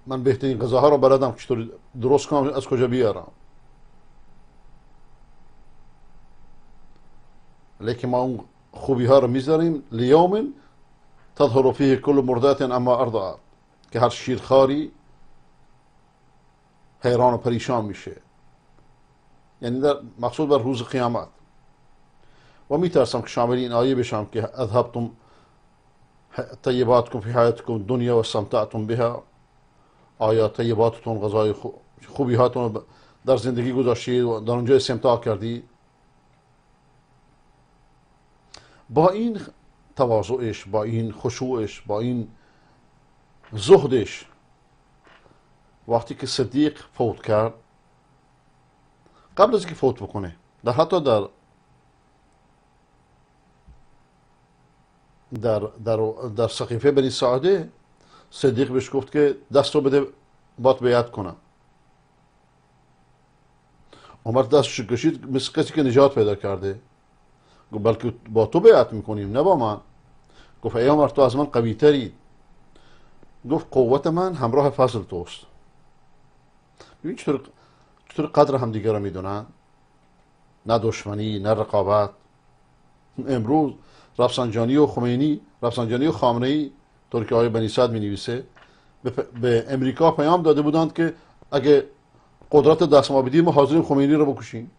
[SPEAKER 6] من بهترین غذاها رو بلدم که چطور درست کنم، از کجا بیارم. لیکن ما اون خوبی ها رو میذاریم لیوم تظهر فیه کل مرضعة عما ارضعت، که هر شیرخواری حیران و پریشان میشه، یعنی در مقصود بر روز قیامت. و میترسم که شامل این آیه بشم که اذهبتم طیباتکم فی حیاتکم الدنیا و استمتعتم بها. آیا طیباتتون، غذای خوبی هاتون در زندگی گذاشتید و در اونجا استمتاع کردید؟ با این تواضعش، با این خشوعش، با این زهدش، وقتی که صدیق فوت کرد، قبل از اینکه فوت بکنه، در حتی در در در در سقیفه بنی ساعده، صدیق بهش گفت که دست رو بده بات بیعت کنم. عمر دستش کشید مثل کسی که نجات پیدا کرده، گفت بلکه با تو بیعت میکنیم نه با من. گفت ای عمر تو از من قوی تری. گفت قوت من همراه فضل توست. ببین چطور قدر همدیگه رو میدونن، نه دشمنی نه رقابت. امروز رفسنجانی و خمینی، رفسنجانی و خامنه ای، طور که آقای بنی صدر می نویسه، به امریکا پیام داده بودند که اگه قدرت دست ما بدیم ما حاضریم خمینی رو بکشیم.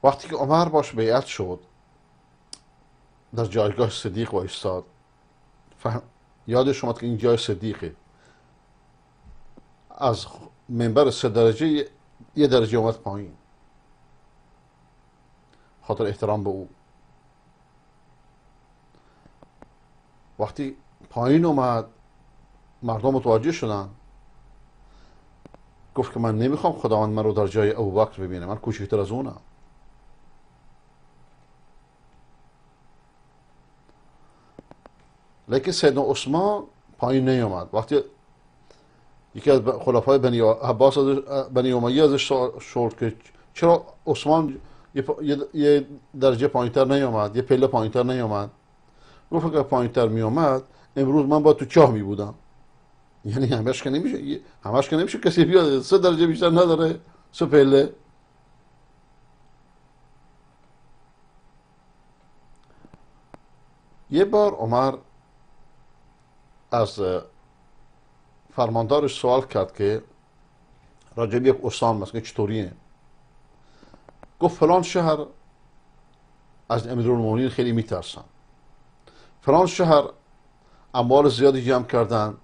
[SPEAKER 6] وقتی که عمر باش بیعت شد، در جایگاه صدیق وایستاد، یادش اومد که این جای صدیقه. از منبر 3 درجه 1 درجه اومد پایین، خاطر احترام به او. وقتی پایین اومد مردم متوجه شدن. گفت که من نمیخوام خداوند من رو در جای ابوبکر ببینه، من کوچکتر از اونم. لیکن سیدنا عثمان پایین نیامد. وقتی یکی از خلفای بنی عباس بنی امیه ازش سوال که چرا عثمان یه درجه پایینتر نیامد، یه پله پایینتر نیامد، گفت اگر پایینتر میامد امروز من با تو چاه می بودم. یعنی همش که نمیشه، همش که نمیشه کسی بیاد 3 درجه بیشتر نداره، 3 پله. یه بار عمر از فرماندارش سوال کرد که راجب یک استان مثلا چطوریه. گفت فلان شهر از امیرالمومنین خیلی میترسن، فلان شهر اموال زیادی جمع کردن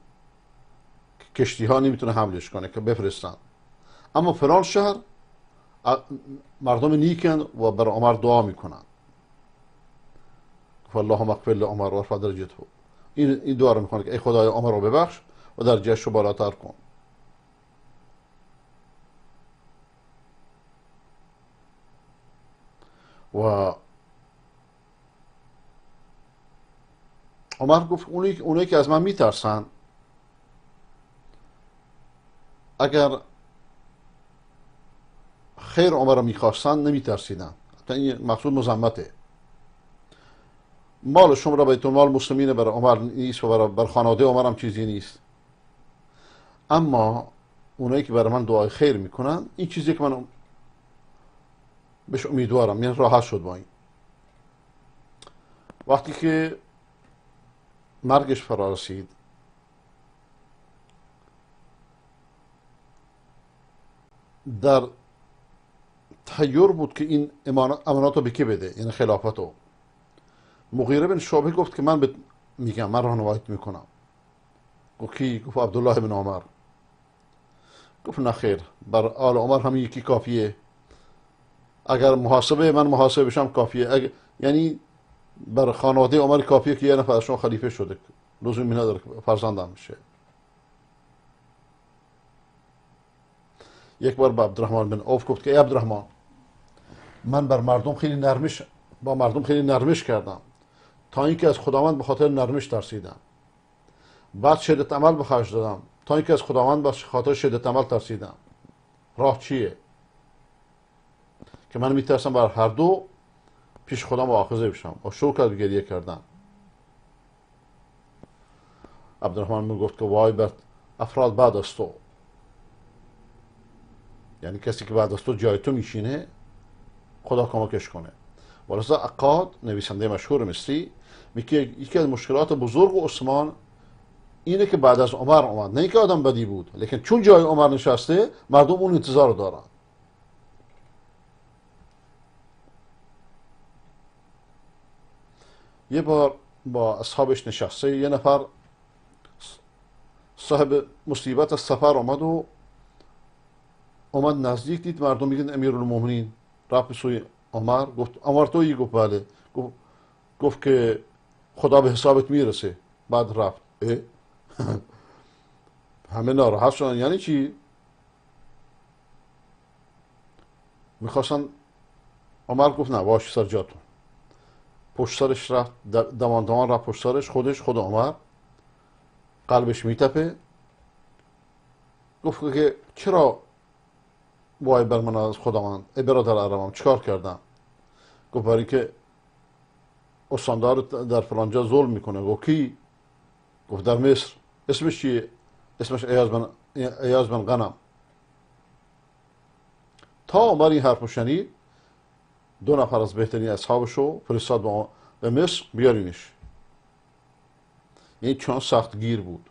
[SPEAKER 6] که کشتی ها نمیتونه حملش کنه که بفرستن، اما فلان شهر مردم نیکن و بر عمر دعا میکنن. گفت اللهم اغفر لعمر وارفع درجته. این دعا رو میکنه که ای خدای عمر رو ببخش و درجهش رو بالاتر کن. و عمر گفت اونایی که از من میترسن اگر خیر عمر رو میخواستن نمیترسیدن. این مقصود مذمته. مال شما را بیت المال مسلمین برای عمر نیست و بر خانواده عمر هم چیزی نیست، اما اونایی که برای من دعای خیر میکنن این چیزی که من بهش امیدوارم، یعنی راحت شد با این. وقتی که مرگش فرا رسید، در تحیر بود که این امانات رو به کی بده، یعنی خلافت رو. مغیره بن شعبه گفت که من میگم، من راهنماییت میکنم. گفت کی؟ گفت عبدالله بن عمر. گفت نه خیر، بر آل عمر هم یکی کافیه، اگر محاسبه من محاسبه بشم کافیه، اگر... یعنی بر خانواده عمر کافیه که یه نفر ازشون خلیفه شده، لزومی نداره که فرزندم بشه. یک بار به عبدالرحمن بن عوف گفت که ای عبدالرحمن، من بر مردم خیلی نرمش، با مردم خیلی نرمش کردم تا اینکه از خداوند به خاطر نرمش ترسیدم، بعد شدت عمل به خرج دادم تا اینکه از خداوند به خاطر شدت عمل ترسیدم. راه چیه؟ که من میترسم بر هر دو پیش خدا مؤاخذه بشم. و شروع کرد گریه کردن. عبدالرحمن میگفت که وای بر افراد بعد از تو، یعنی کسی که بعد از تو جای تو میشینه خدا کمکش کنه. ولذا عقاد نویسنده مشهور مصری میگه یکی از مشکلات بزرگ عثمان اینه که بعد از عمر اومد، نه اینکه آدم بدی بود، لیکن چون جای عمر نشسته مردم اون انتظار دارن. یه بار با اصحابش نشسته، یه نفر صاحب مصیبت از سفر آمد و اومد نزدیک، دید مردم میگن امیرالمومنین. رفت سوی عمر، گفت عمر تویی؟ گفت بله. گفت که خدا به حسابت میرسه. بعد رفت. همه ناراحت شدن. یعنی چی؟ میخواستن. عمر گفت نه باش سر جاتون. پشت سرش رفت، دمان دمان رفت پشت سرش، خودش خود عمر قلبش میتپه. گفت که چرا وای بر من از خداوند، ای برادر عربم چیکار کردم؟ گفت برای اینکه استاندار در فلانجا ظلم میکنه. گفت کی؟ گفت در مصر. اسمش چیه؟ اسمش ایاز بن غنم. تا عمر این حرفو شنید، دو نفر از بهترین اصحابشو فرستاد به مصر بیارینش. یعنی چون سخت گیر بود.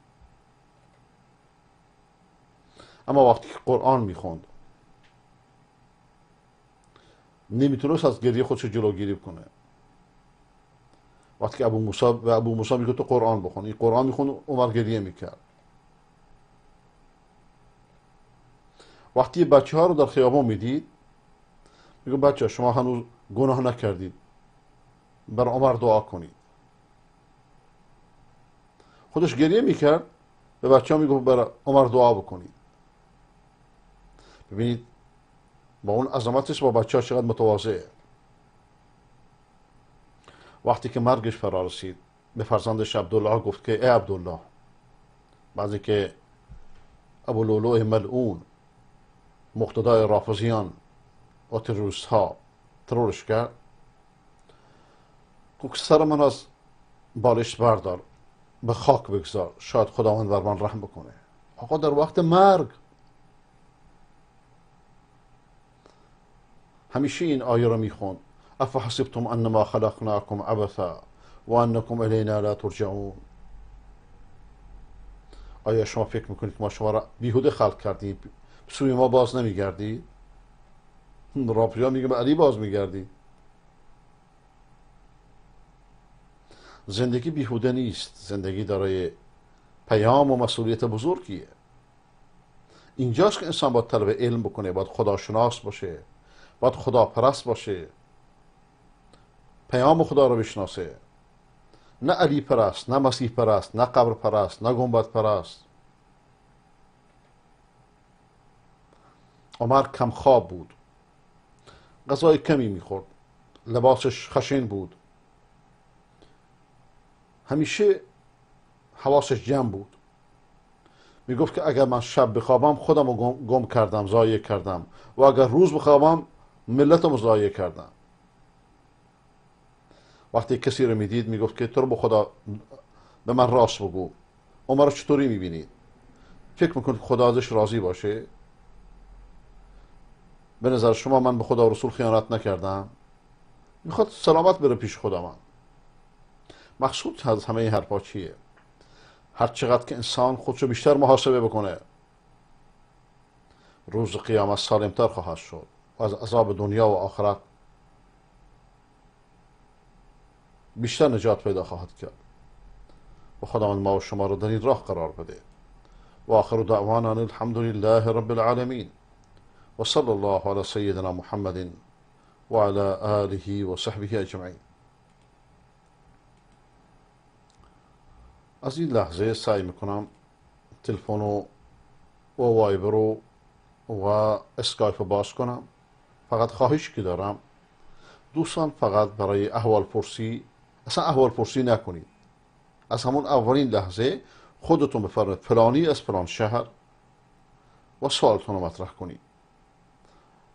[SPEAKER 6] اما وقتی که قرآن میخوند نمیتونست از گریه خودش جلوگیری کنه. وقتی که ابو موسی به ابو موسی میگه تو قرآن بخون، این قرآن میخوند، عمر گریه میکرد. وقتی بچه ها رو در خیابان میدید میگه بچه شما هنوز گناه نکردید، بر عمر دعا کنید. خودش گریه میکرد، به بچه ها میگفت بر عمر دعا بکنید. ببینید با اون عظمتش با بچه ها چقدر متواضعه. وقتی که مرگش فرا رسید به فرزندش عبدالله گفت که ای عبدالله، بعضی که ابو لؤلؤ ملعون مقتدای رافضیان و تروریست ها ترورش کرد، گفت سر من از بالشت بردار، به خاک بگذار، شاید خداوند بر من رحم بکنه. آقا در وقت مرگ همیشه این آیه رو میخوند: افحسبتم انما خلقناکم عبثا و انکم الینا لا ترجعون. آیا شما فکر میکنید که ما شما را بیهوده خلق کردیم، سوی ما باز نمیگردید؟ رافضی میگه به علی باز میگردی. زندگی بیهوده نیست، زندگی دارای پیام و مسئولیت بزرگیه. اینجاست که انسان باید طلب علم بکنه، باید خداشناس باشه، باید خداپرست باشه، پیام خدا رو بشناسه. نه علی پرست، نه مسیح پرست، نه قبر پرست، نه گنبد پرست. عمر کم خواب بود، غذای کمی میخورد، لباسش خشن بود، همیشه حواسش جمع بود. میگفت که اگر من شب بخوابم خودم رو گم کردم، ضایع کردم، و اگر روز بخوابم ملتم رو ضایع کردم. وقتی کسی رو میدید میگفت که تو رو به خدا به من راست بگو، عمر رو چطوری میبینید؟ فکر میکنید خدا ازش راضی باشه؟ به نظر شما من به خدا و رسول خیانت نکردم؟ میخواد سلامت بره پیش خدا. من مقصود از همه این حرفا چیه؟ هر چقدر که انسان خودشو بیشتر محاسبه بکنه، روز قیامت سالمتر خواهد شد و از عذاب دنیا و آخرت بیشتر نجات پیدا خواهد کرد. و خداوند ما و شما رو در این راه قرار بده. و آخر دعوانا ان الحمد لله رب العالمین و صلی الله علی سیدنا محمد و علی آله و صحبه اجمعین. از این لحظه سعی میکنم تلفن و وایبر و اسکایپ رو باز کنم. فقط خواهش که دارم دوستان، فقط برای احوال پرسی، اصلا احوال پرسی نکنید. از همون اولین لحظه خودتون بفرمایید فلانی از فلان شهر و سوالتون رو مطرح کنید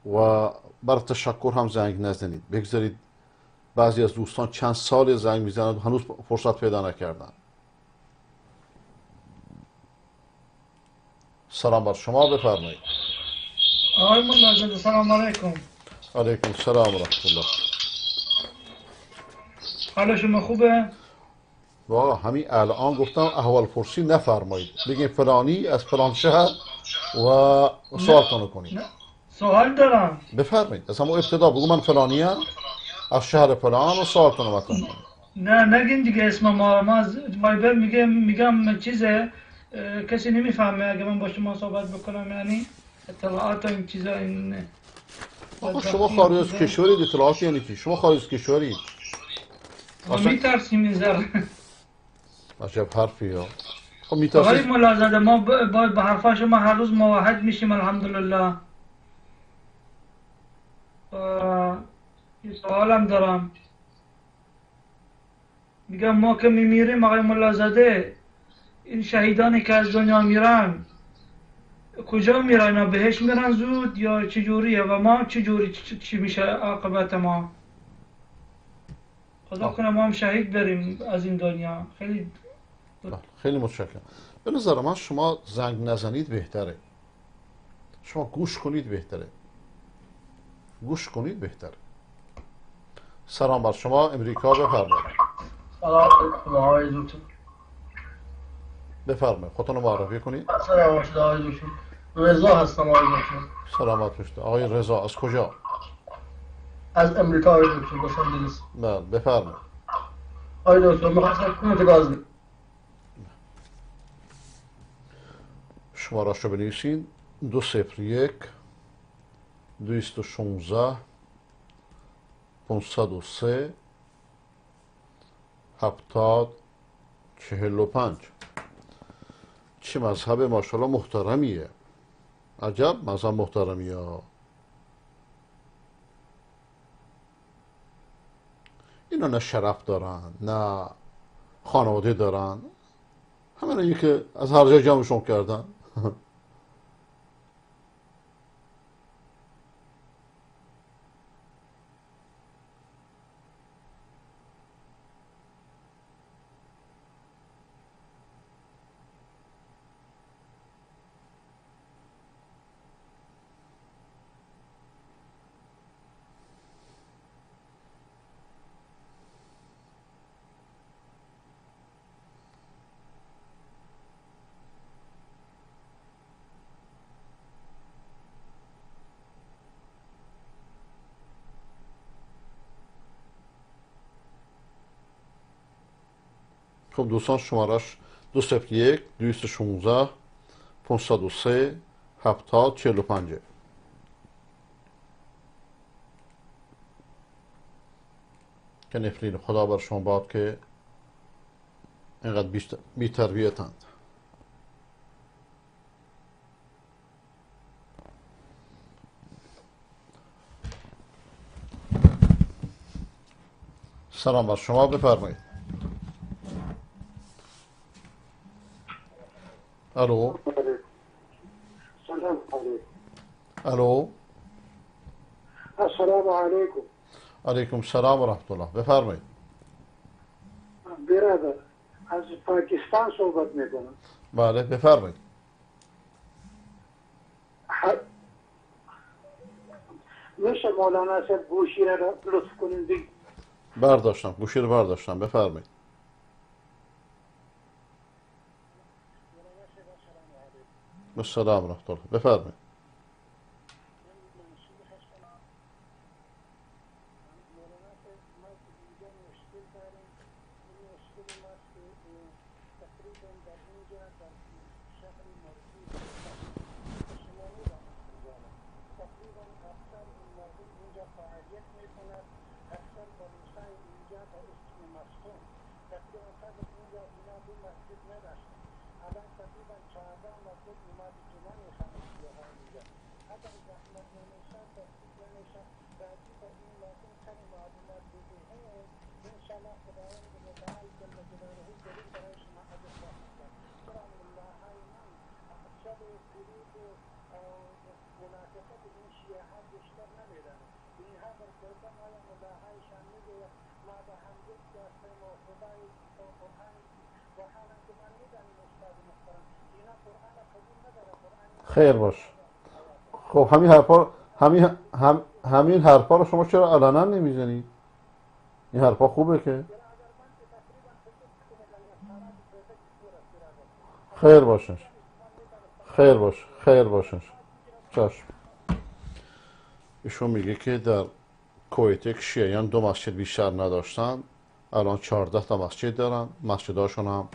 [SPEAKER 6] و برای تشکر هم زنگ نزنید. بگذارید بعضی از دوستان چند سال زنگ میزنند و هنوز فرصت پیدا نکردن. سلام بر شما، بفرمایید.
[SPEAKER 7] آقای ملازاده سلام علیکم.
[SPEAKER 6] علیکم السلام و رحمت الله.
[SPEAKER 7] حال شما خوبه؟
[SPEAKER 6] واقعا همین الان گفتم احوال پرسی نفرمایید، بگین فلانی از فلان شهر و سوالتون رو کنید.
[SPEAKER 7] سوال دارم.
[SPEAKER 6] بفرمایید. از همون ابتدا بگو من فلانی ام از شهر فلان و سوالتون رو مطرح کنید.
[SPEAKER 7] نه نگین دیگه اسم ما از وایبر میگم چیزه کسی نمیفهمه اگه من با شما صحبت بکنم، یعنی اطلاعات این چیزا این.
[SPEAKER 6] آقا شما خارج از کشورید، اطلاعات یعنی چی؟ شما خارج از کشورید.
[SPEAKER 7] ما میترسیم این ذره.
[SPEAKER 6] عجب حرفی ها. خب میترسیم.
[SPEAKER 7] آقای ملازاده ما با حرفا شما هر روز موحد میشیم الحمدلله. یه سوالم دارم. میگم ما که میمیریم آقای ملازاده، این شهیدانی که از دنیا میرن کجا میرن؟ اینا بهش میرن زود یا چجوریه؟ و ما چجوری چی میشه عاقبت ما؟ خدا کنه ما هم شهید بریم از این دنیا. خیلی
[SPEAKER 6] خیلی متشکرم. به نظر من شما زنگ نزنید بهتره، شما گوش کنید بهتره، گوش کنید بهتره. سلام بر شما، امریکا، بفرمایید.
[SPEAKER 15] سلام علیکم آقای دکتر.
[SPEAKER 6] بفرمایید، خودتون رو معرفی کنید.
[SPEAKER 15] سلام آقای دکتر، رضا هستم آقای دکتر.
[SPEAKER 6] سلامت باشید آقای رضا. از کجا؟
[SPEAKER 15] از امریکا آقای دکتر، لس آنجلس.
[SPEAKER 6] بله بفرمایید.
[SPEAKER 15] آقای دکتر می‌خواستم کمک گاز
[SPEAKER 6] شماره‌اش رو بنویسین: 201 216 503 70 45. چه مذهب ماشاءالله محترمیه، عجب مذهب محترمیه. اینا نه شرف دارن نه خانواده دارن، همین که از هر جای جمعشون کردن. خب دوستان شمارش 201 216 503 70 45. که نفرین خدا بر شما باد که اینقدر بی تربیتند. سلام بر شما، بفرمایید. الو.
[SPEAKER 16] سلام علیکم.
[SPEAKER 6] الو.
[SPEAKER 16] السلام علیکم.
[SPEAKER 6] علیکم السلام و رحمت الله، بفرمایید.
[SPEAKER 16] برادر از پاکستان صحبت میکنم.
[SPEAKER 6] بله بفرمایید.
[SPEAKER 16] میشه مولانا صاحب گوشی را لطف کنید؟
[SPEAKER 6] برداشتم، گوشی رو برداشتم، بفرمایید. السلام ورحمة الله، بفرمایید. خیر باش. خب همین حرفا همین حرفا رو شما چرا علنا نمیزنید؟ این حرفا خوبه که. خیر باشه، خیر باشه، خیر باشه. چشم. ایشون میگه که در کویت که شیعیان 2 مسجد بیشتر نداشتن، الان 14 تا مسجد دارن. مسجداشون هم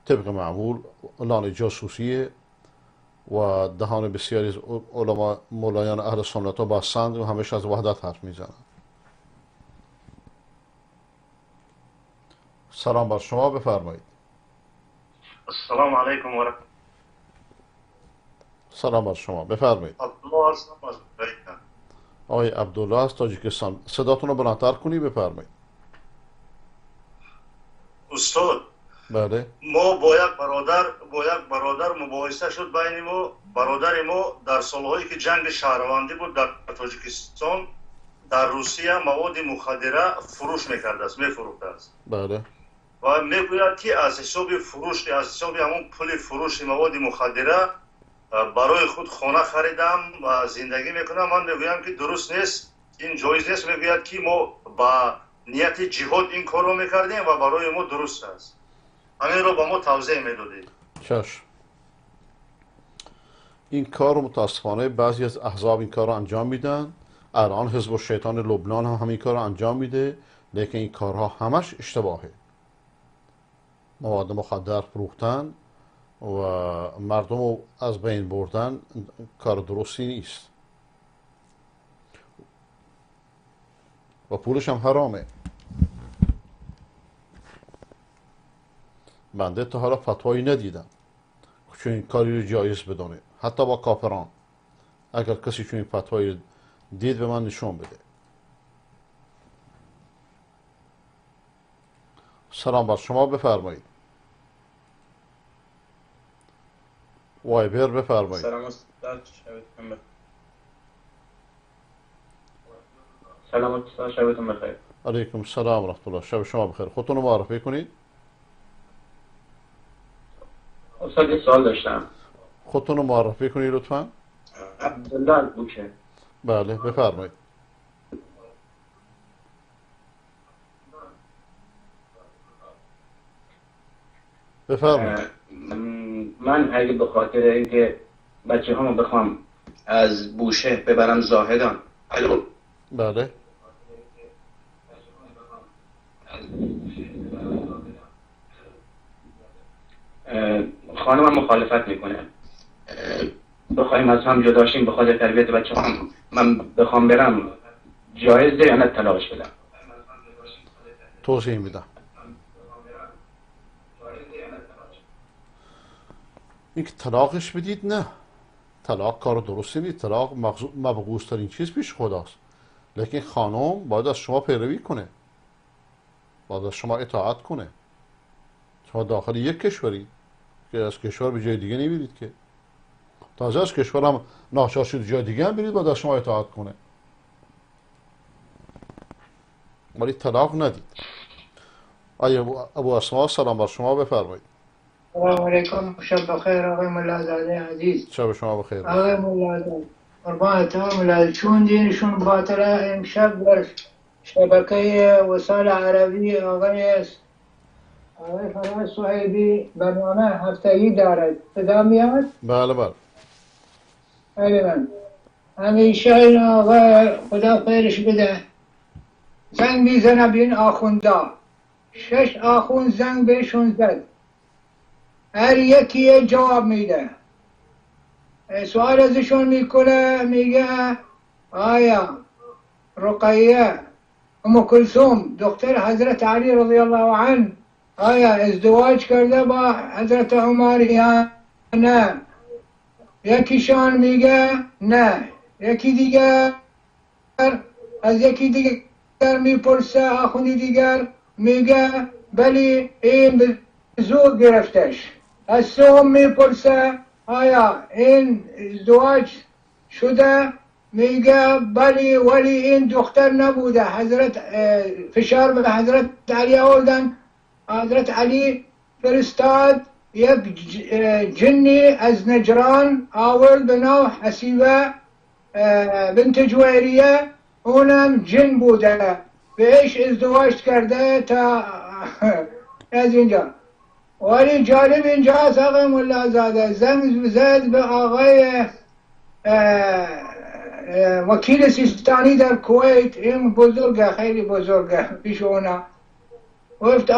[SPEAKER 6] طبق معمول لانه جاسوسیه و دهان بسیاری از علما مولایان اهل سنت رو بستند و همیشه از وحدت حرف میزنند. سلام بر شما، بفرمایید.
[SPEAKER 4] السلام علیکم و رحمت.
[SPEAKER 6] سلام بر شما، بفرمایید.
[SPEAKER 4] عبدالله هستم از تاجیکستان.
[SPEAKER 6] آقای عبدالله از تاجیکستان، صداتون رو بلندتر کنی بفرمایید.
[SPEAKER 4] استاد
[SPEAKER 6] بله،
[SPEAKER 4] ما با یک برادر مباحثه شد بین ما. برادر ما در سالهایی که جنگ شهروندی بود در تاجیکستان، در روسیه مواد مخدره فروش میکرده است، میفروخته است.
[SPEAKER 6] بله.
[SPEAKER 4] و میگوید که از حساب فروش، از حساب همون پول فروش مواد مخدره برای خود خانه خریدم و زندگی میکنم. من میگویم که درست نیست، این جایز نیست. میگوید که ما با نیت جهاد این کار رو میکردیم و برای ما درست است. همین رو با ما توضیح میدادید.
[SPEAKER 6] چشم. این کار رو متاسفانه بعضی از احزاب این کار رو انجام میدن. الان حزب الشیطان لبنان هم همین کار رو انجام میده، لیکن این کارها همش اشتباهه. مواد مخدر فروختن و مردم رو از بین بردن کار درستی نیست و پولش هم حرامه. بنده تا حالا فتوایی ندیدم چون این کاری رو جایز بدونه، حتی با کافران. اگر کسی چون این فتوایی دید به من نشون بده. سلام بر شما، بفرمایید. وایبر بفرمایید.
[SPEAKER 5] سلام استاد، شبتون بخیر. سلام استاد، شبتون بخیر.
[SPEAKER 6] علیکم السلام و رحمت الله، شب شما بخیر. خودتون رو معرفی کنید.
[SPEAKER 5] استاد یه سوال داشتم.
[SPEAKER 6] خودتون رو معرفی کنید لطفا.
[SPEAKER 5] عبدالله بوشه.
[SPEAKER 6] بله بفرمایید. بفرمایید.
[SPEAKER 5] من اگه به خاطر اینکه بچه هامو بخوام از بوشهر ببرم زاهدان. الو.
[SPEAKER 6] بله.
[SPEAKER 5] خانمم مخالفت میکنه. بخوایم از هم جدا شیم به خاطر تربیت بچه هم، من بخوام برم جایزه یا نه طلاقش بدم؟
[SPEAKER 6] توضیح میدم. اینکه طلاقش بدید نه، طلاق کار درستی نیست. طلاق مبغوض ترین چیز پیش خداست، لیکن خانم باید از شما پیروی کنه، باید از شما اطاعت کنه. شما داخل یک کشوری که از کشور به جای دیگه نمیرید که، تازه از کشور هم ناچار شد جای دیگه هم برید، باید از شما اطاعت کنه. ولی طلاق ندید. آیا ابو اسما سلام بر شما، بفرمایید.
[SPEAKER 8] سلام علیکم، شب بخیر آقای ملازاده عزیز.
[SPEAKER 6] شب شما بخیر
[SPEAKER 8] آقای ملازاده. قربان ملازاده، چون دینشون باطله. امشب در شبکه وسال عربی آقای فراز صهیبی برنامه هفتگی دارد. صدا میاد؟
[SPEAKER 6] بله بله.
[SPEAKER 8] بله من همیشه این آقای خدا خیرش بده زنگ میزنه به این آخوندا، 6 آخوند زنگ بهشون زد، هر یکی یه جواب میده. سوال ازشون میکنه، میگه آیا رقیه ام کلثوم دختر حضرت علی رضی الله عنه آیا ازدواج کرده با حضرت عمر یا نه؟ یکیشان میگه نه، یکی دیگر از یکی دیگر میپرسه، آخوندی دیگر میگه بلی این به زور گرفتش. از سوم میپرسه آیا این ازدواج شده؟ میگه بلی، ولی این دختر نبوده. حضرت فشار به حضرت علی آوردن، حضرت علی فرستاد یک جنی از نجران آورد به نام حسیبه بنت جویریه، اونم جن بوده، بهش ازدواج کرده تا از اینجا. ولی جالب اینجاست آقای ملازاده، زنگ زد به آقای وکیل سیستانی در کویت، این بزرگه، خیلی بزرگه پیش اونا، گفت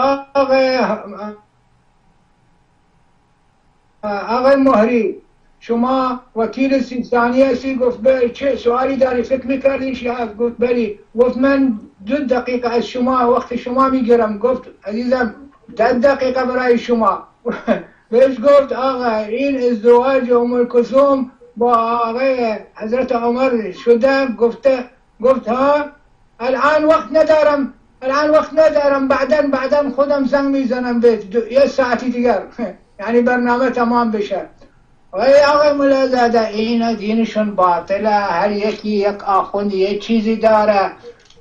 [SPEAKER 8] آقای مهری شما وکیل سیستانی هستی؟ گفت بله. چه سوالی داری؟ فکر میکردی شیعه؟ گفت بله. گفت من 2 دقیقه از شما وقت شما میگیرم. گفت عزیزم 10 دقیقه برای شما. بهش گفت آقا این ازدواج ام کلثوم با آقای حضرت عمر شده؟ گفت ها الان وقت ندارم، الان وقت ندارم، بعدا خودم زنگ میزنم بهت یه ساعتی دیگر، یعنی برنامه تمام بشه. ولی آقای ملازاده اینا دینشون باطله، هر یکی یک آخوند یه چیزی داره،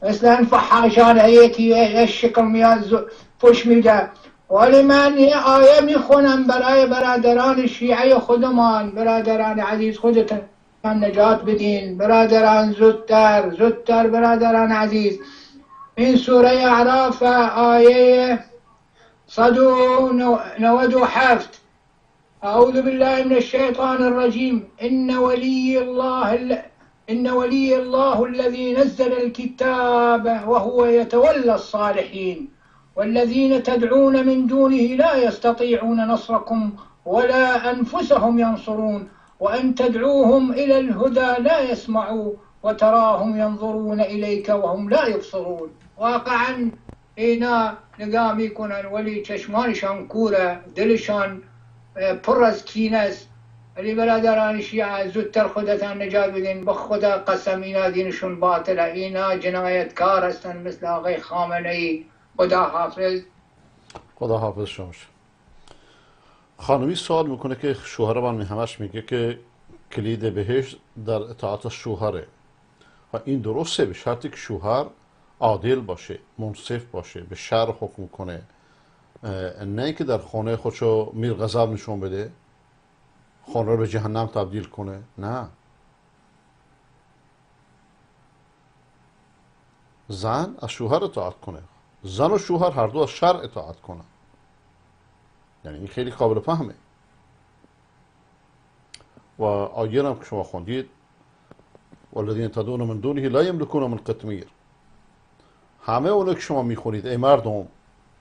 [SPEAKER 8] مثلا فحاشان یکی یه شکل میاد فش میده. ولی من یه آیه میخونم برای برادران شیعه خودمان، برادران عزیز خودتان نجات بدین، برادران زودتر زودتر، برادران عزیز. این سوره اعراف آیه 197، أعوذ بالله من الشيطان الرجيم، إن ولي الله الذي نزل الكتاب وهو يتولى الصالحين والذين تدعون من دونه لا يستطيعون نصركم ولا أنفسهم ينصرون وأن تدعوهم إلى الهدى لا يسمعوا وتراهم ينظرون إليك وهم لا يبصرون. واقعا اینا نگاه میکنن ولی چشمانشان کوره، دلشان پر از کینه است. ولی برادران شیعه زودتر خودتان نجات بدین، به خدا قسم اینا دینشون باطله، اینا جنایتکار هستن مثل آقای خامنه ای. خدا حافظ.
[SPEAKER 6] خدا حافظ شما. خانمی سوال میکنه که شوهر من همش میگه که کلید بهشت در اطاعت شوهره و این درسته به شرطی که شوهر عادل باشه، منصف باشه، به شرع حکم کنه، نه اینکه در خانه خودشو میر غضب نشون بده، خانه رو به جهنم تبدیل کنه. نه، زن از شوهر اطاعت کنه، زن و شوهر هر دو از شرع اطاعت کنن، یعنی این خیلی قابل فهمه. و آیه هم که شما خوندید والذین تدعون من دونه لا یملکون من قطمیر، همه اونو که شما میخونید ای مردم،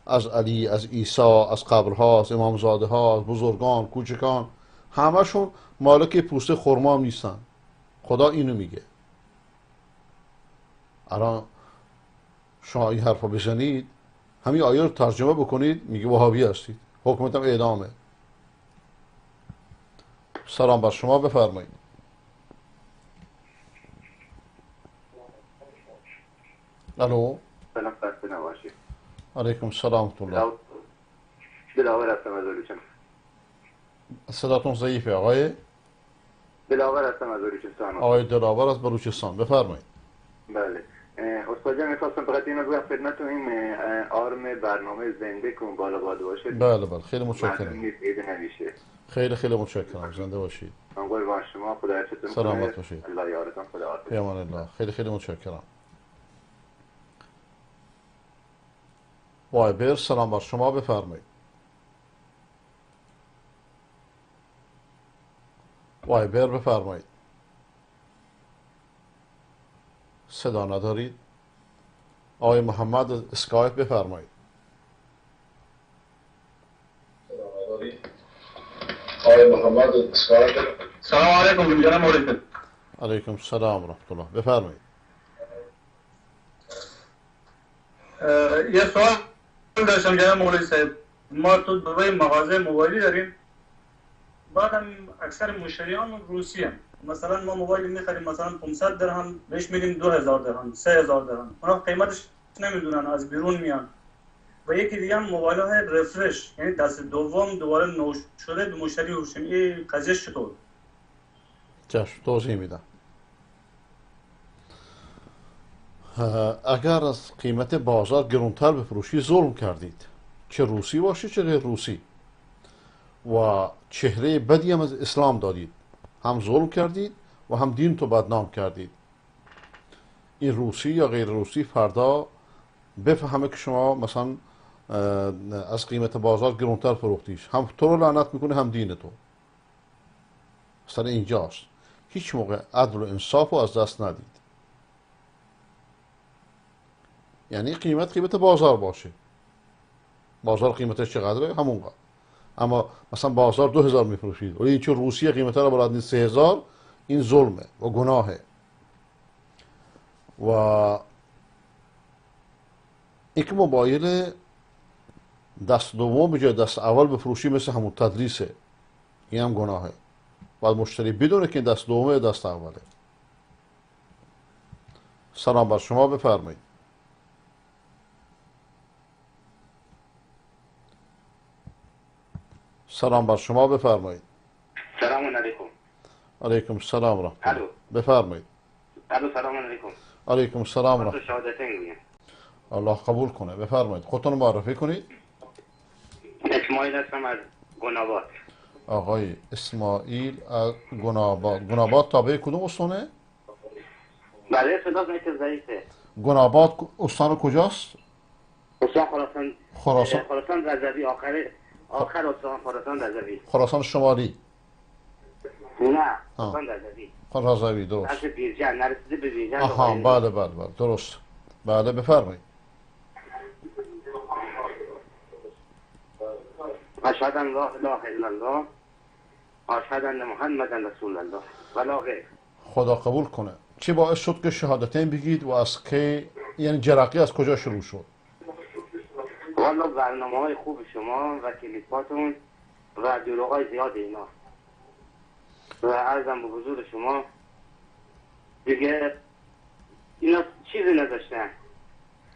[SPEAKER 6] از علی، از عیسی، از قبرها، از امامزاده ها، از بزرگان، کوچکان، همشون مالک پوست خرما هم نیستن. خدا اینو میگه. الان شما این حرفا بزنید، همین آیه رو ترجمه بکنید، میگه وهابی هستید، حکمتم اعدامه. سلام بر شما، بفرمایید. الو.
[SPEAKER 17] سلام، خسته نباشید.
[SPEAKER 6] علیکم السلام ورحمة الله.
[SPEAKER 17] دلاور هستم از بلوچستان.
[SPEAKER 6] صداتون ضعیفه آقای؟
[SPEAKER 17] دلاور هستم از بلوچستان.
[SPEAKER 6] آقای دلاور از بلوچستان، بفرمایید.
[SPEAKER 17] بله استاد جان، می‌خواستم فقط اینو بگم خدمتتون، این آرم برنامه زنده که اون بالا باید باشه.
[SPEAKER 6] بله بله، خیلی متشکرم.
[SPEAKER 17] نمیشه.
[SPEAKER 6] خیلی خیلی متشکرم، زنده باشید.
[SPEAKER 17] قربان شما، خدا حفظتون.
[SPEAKER 6] سلامت باشید.
[SPEAKER 17] الله یارتون، خدا حافظ.
[SPEAKER 6] امان الله. خیلی خیلی متشکرم. وایبر، سلام بر شما، بفرمایید. وایبر بفرمایید. صدا ندارید. آقای محمد اسکایپ بفرمایید.
[SPEAKER 18] آقای محمد اسکایپ. سلام علیکم جناب مولوی.
[SPEAKER 6] علیکم السلام و رحمت الله، بفرمایید.
[SPEAKER 18] یه سوال داشتم جناب مولوی صاحب. ما تو دبی مغازه موبایلی داریم، بعدم اکثر مشتریان روسی هم. مثلا ما موبایل میخریم مثلا 500 درهم بهش میدیم 2000 درهم 3000 درهم، اونا قیمتش نمیدونن، از بیرون میان. و یکی دیگه هم موبایل های refresh، یعنی دست دوم دوباره نو شده به مشتری فروشیم. این قضیه چطور؟
[SPEAKER 6] چشم، توضیح میدم. اگر از قیمت بازار گرونتر بفروشی ظلم کردید، چه روسی باشی چه غیر روسی، و چهره بدی هم از اسلام دادید، هم ظلم کردید و هم دین تو بدنام کردید. این روسی یا غیر روسی فردا بفهمه که شما مثلا از قیمت بازار گرونتر فروختیش، هم تو رو لعنت میکنه هم دین تو. مثلا اینجاست هیچ موقع عدل و انصاف رو از دست ندید، یعنی قیمت قیمت بازار باشه، بازار قیمتش چقدره همونقدر. اما مثلا بازار 2000 میفروشید ولی این چون روسیه قیمت رو بلند 3000، این ظلمه و گناهه. و اینکه موبایل دست دوم به جای دست اول بفروشی مثل همون تدریسه، این هم گناهه. باید مشتری بدونه که این دست دومه دست اوله. سلام بر شما، بفرمایید. سلام بر شما، بفرمایید.
[SPEAKER 5] سلام علیکم.
[SPEAKER 6] علیکم السلام رحمت الله. بفرمایید.
[SPEAKER 5] الو، سلام علیکم.
[SPEAKER 6] علیکم السلام رحمت الله. الله قبول کنه. بفرمایید، خودتون معرفی کنید.
[SPEAKER 5] اسماعیل هستم از گناباد.
[SPEAKER 6] آقای اسماعیل از گناباد. گناباد تابع کدوم استانه؟
[SPEAKER 5] بله، صدا که ضعیفه.
[SPEAKER 6] گناباد استان کجاست؟
[SPEAKER 5] استان خراسان.
[SPEAKER 6] خراسان،
[SPEAKER 5] خراسان رضوی، آخر استان خراسان رضوی.
[SPEAKER 6] خراسان شمالی؟
[SPEAKER 5] نه، خراسان رضوی.
[SPEAKER 6] رضوی، درست.
[SPEAKER 5] از بیرجند نرسیده به بیرجند.
[SPEAKER 6] آها، بله بله بله، درست. بله بفرمایید.
[SPEAKER 5] اشهد ان لا اله الا الله اشهد ان محمدا رسول الله ولا غیر.
[SPEAKER 6] خدا قبول کنه. چی باعث شد که شهادتین بگید و از کی، یعنی جرقی از کجا شروع شد؟
[SPEAKER 5] والا برنامه‌های خوب شما و کلیپاتون و دروغ‌های زیاد اینا و عرضم به حضور شما دیگه اینا چیزی نداشتن.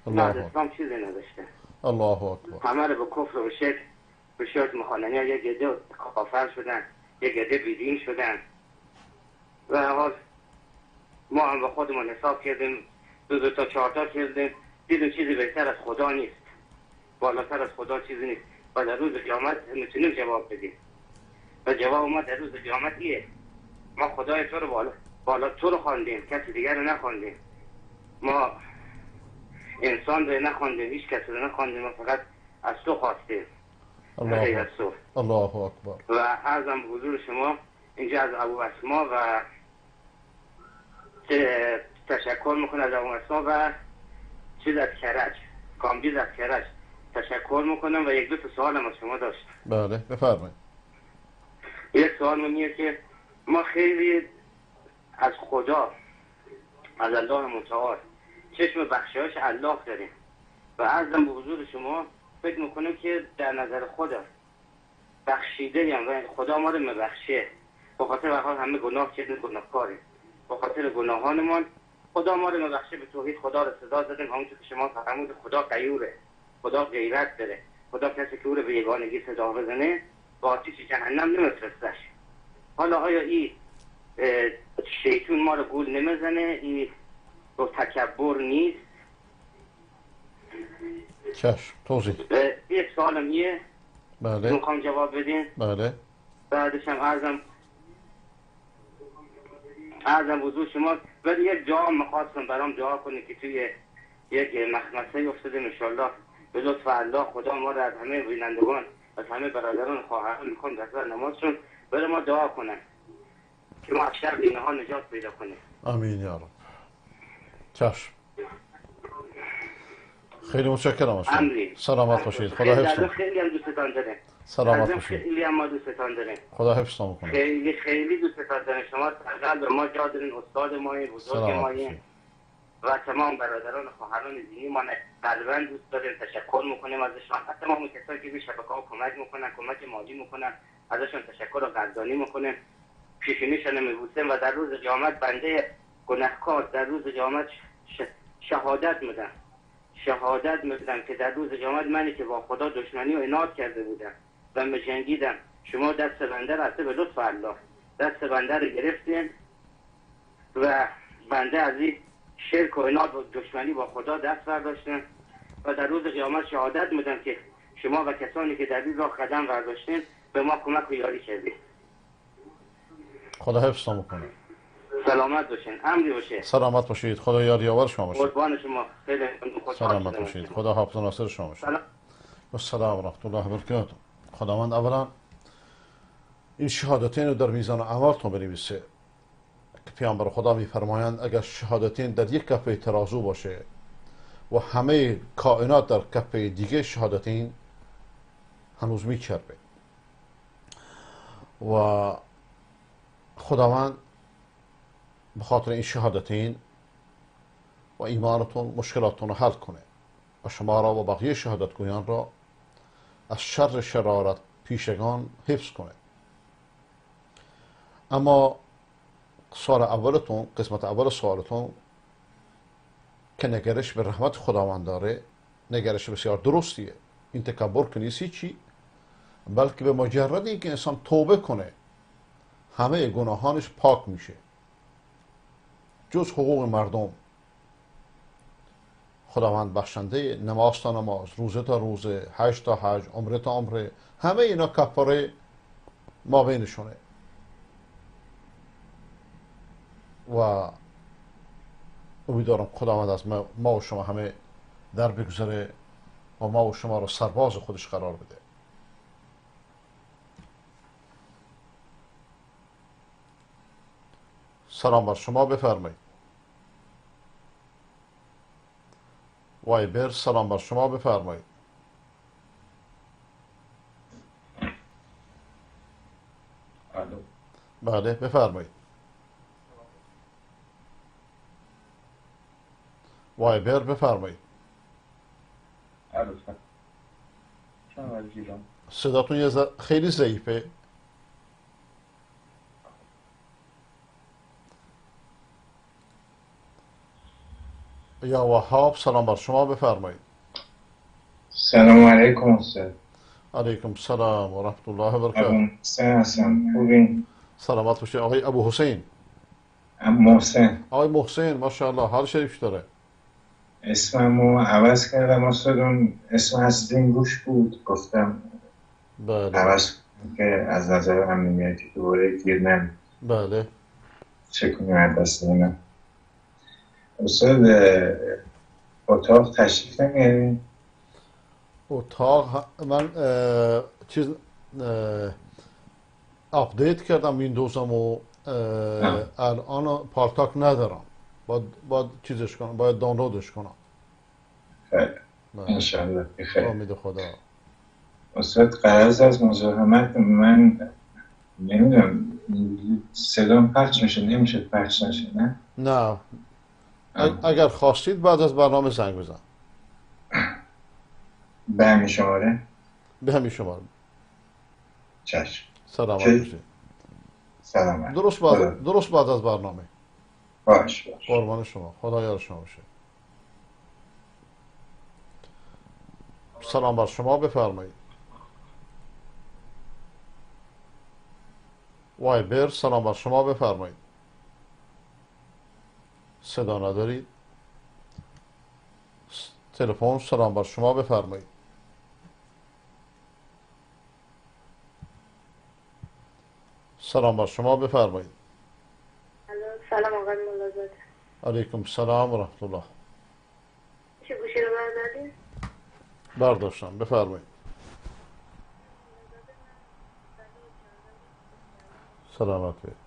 [SPEAKER 5] الله اسلام چیزی نداشتن.
[SPEAKER 6] الله اکبر.
[SPEAKER 5] همه رو به کفر و شرک به شرک میخوانن. یک عده کافر شدن، یک عده بیدین شدن و حال ما هم به خودمون حساب کردیم، دو تا 4 تا کردیم، دیدیم چیزی بهتر از خدا نیست، بالاتر از خدا چیزی نیست و در روز قیامت میتونیم جواب بدیم و جواب ما در روز قیامت ایه: ما خدای تو رو بالا تو رو خواندیم، کسی دیگر رو نخواندیم، ما انسان رو نخواندیم، هیچ کسی رو نخواندیم، ما فقط از تو خواستیم.
[SPEAKER 6] الله الله اکبر.
[SPEAKER 5] و عرضم به حضور شما اینجا از ابو اسما و تشکر میکنم، از ابو اسما و چیز از کرج، کامبیز از کرج تشکر میکنم و یک دو تا سوالم از شما داشت.
[SPEAKER 6] بله بفرمایید.
[SPEAKER 5] یک سوال من اینه که ما خیلی از خدا، از الله متعال چشم بخشایش الله داریم و عرضم به حضور شما فکر میکنم که در نظر خدا بخشیده ایم و خدا ما رو میبخشه، به خاطر همه گناه کردیم، گناهکاریم، به خاطر گناهانمان خدا ما رو میبخشه. به توحید خدا رو صدا زدیم، همونطور که شما فرمودید خدا غیوره، خدا غیرت داره، خدا کسی که او رو به یگانگی صدا بزنه با آتش جهنم نمیفرستش. حالا آیا این شیطون ما رو گول نمیزنه؟ این با تکبر نیست؟
[SPEAKER 6] چشم، توضیح.
[SPEAKER 5] یک سوالم ایه.
[SPEAKER 6] بله.
[SPEAKER 5] میخوام جواب بدین.
[SPEAKER 6] بله.
[SPEAKER 5] بعدش هم عرضم حضور شما، ولی یک دعا میخواستم برام دعا کنید که توی یک مخمصه افتادیم، انشالله به لطف الله خدا ما رو از همه بینندگان، از همه برادران خواهران میخوام در نمازشون برای ما دعا کنن که ما از شر اینها نجات پیدا کنیم.
[SPEAKER 6] آمین یا رب. چشم. خیلی متشکرم از شما. سلامت باشید. خدا حفظتون.
[SPEAKER 5] خیلی هم دوستتان داریم.
[SPEAKER 6] سلامت باشید.
[SPEAKER 5] خیلی هم ما دوستتان داریم.
[SPEAKER 6] خدا حفظتون کنه.
[SPEAKER 5] خیلی خیلی دوستتان داریم. شما قلب ما جا دارین، استاد ما، بزرگ ما و تمام برادران و خواهران دینی ما قلباً دوست داریم. تشکر میکنیم ازشان. تمام کسایی که به شبکه‌ها کمک میکنن، کمک مالی میکنن، ازشون تشکر و قدردانی میکنیم. پیشونیشون میبوسیم و در روز قیامت بنده گناهکار در روز قیامت شهادت میدن. شهادت میدم که در روز قیامت منی که با خدا دشمنی و عناد کرده بودم و مجنگیدم، شما دست بنده را به لطف الله دست بنده رو گرفتیم و بنده از این شرک و عناد و دشمنی با خدا دست برداشتم و در روز قیامت شهادت میدم که شما و کسانی که در این راه قدم برداشتین به ما کمک و یاری کردید.
[SPEAKER 6] خدا حفظتون بکنه.
[SPEAKER 5] سلامت باشین، امری باشه.
[SPEAKER 6] سلامت باشید، خدا یاری یاور شما باشه.
[SPEAKER 5] قربان شما، خیلی
[SPEAKER 6] سلامت باشید، خدا حافظ ناصر شما باشه. السلام و رحمت الله و برکاته. خداوند اولا این شهادتین رو در میزان اعمالتون بنویسه که پیامبر خدا میفرمایند اگر شهادتین در یک کفه ترازو باشه و همه کائنات در کفه دیگه، شهادتین هنوز میچربه. و خداوند به خاطر این شهادتین و ایمانتون مشکلاتتون رو حل کنه و شما را و بقیه شهادتگویان را از شر شرارت پیشگان حفظ کنه. اما سوال اولتون، قسمت اول سوالتون که نگرش به رحمت خداوند داره، نگرش بسیار درستیه. این تکبر که نیست چی، بلکه به مجرد اینکه انسان توبه کنه همه گناهانش پاک میشه جز حقوق مردم. خداوند بخشنده، نماز تا نماز، روزه تا روزه، حج تا حج، عمره تا عمره، همه اینا کفاره ما بینشونه. و امیدوارم خداوند از ما و شما همه در بگذره و ما و شما رو سرباز خودش قرار بده. سلام بر شما، بفرمایید. وایبر، سلام بر شما، بفرمایید.
[SPEAKER 19] الو.
[SPEAKER 6] بله بفرمایید. وایبر بفرمایید.
[SPEAKER 19] الو. سلام.
[SPEAKER 6] صداتون یه خیلی ضعیفه. یا وهاب، سلام بر شما، بفرمایید.
[SPEAKER 20] سلام علیکم استاد.
[SPEAKER 6] علیکم السلام و رحمت الله و برکاته.
[SPEAKER 20] حسین خوبین؟
[SPEAKER 6] سلامت باشید. آقای ابو حسین.
[SPEAKER 20] محسن.
[SPEAKER 6] آقای محسن، ماشاءالله، حال شریف داره.
[SPEAKER 20] اسممو عوض کردم استاد، اون اسم اصلیم روش بود، گفتم
[SPEAKER 6] بله
[SPEAKER 20] عوض که از نظر امنیتی دوباره گیر نمی.
[SPEAKER 6] بله
[SPEAKER 20] چه کنیم از دست من. استاد اتاق تشریف نمیارین؟
[SPEAKER 6] اتاق من چیز update کردم ویندوزم و الان پالتاک ندارم، باید چیزش کنم، باید دانلودش کنم.
[SPEAKER 20] خیلی انشالله خیلی
[SPEAKER 6] امید خدا.
[SPEAKER 20] استاد قرض از مزاحمت من نمیدونم صدام پخش میشه نمیشه پخش نشه؟ نه
[SPEAKER 6] نه، اگر خواستید بعد از برنامه زنگ بزن.
[SPEAKER 20] به همین شماره؟
[SPEAKER 6] به همین شماره.
[SPEAKER 20] چشم.
[SPEAKER 6] سلامت باشید.
[SPEAKER 20] سلامت.
[SPEAKER 6] درست بعد از برنامه.
[SPEAKER 20] باش باش.
[SPEAKER 6] قربان شما، خدا یار شما باشه. سلام بر شما، بفرمایید. وایبر، سلام بر شما، بفرمایید. صدا ندارید. تلفن، سلام بر شما، بفرمایید. سلام بر شما، بفرمایید.
[SPEAKER 21] سلام آقای ملازاده.
[SPEAKER 6] علیکم السلام و رحمت الله.
[SPEAKER 21] چه گوشی رو بردارید؟
[SPEAKER 6] برداشتم، بفرمایید. سلامت بید.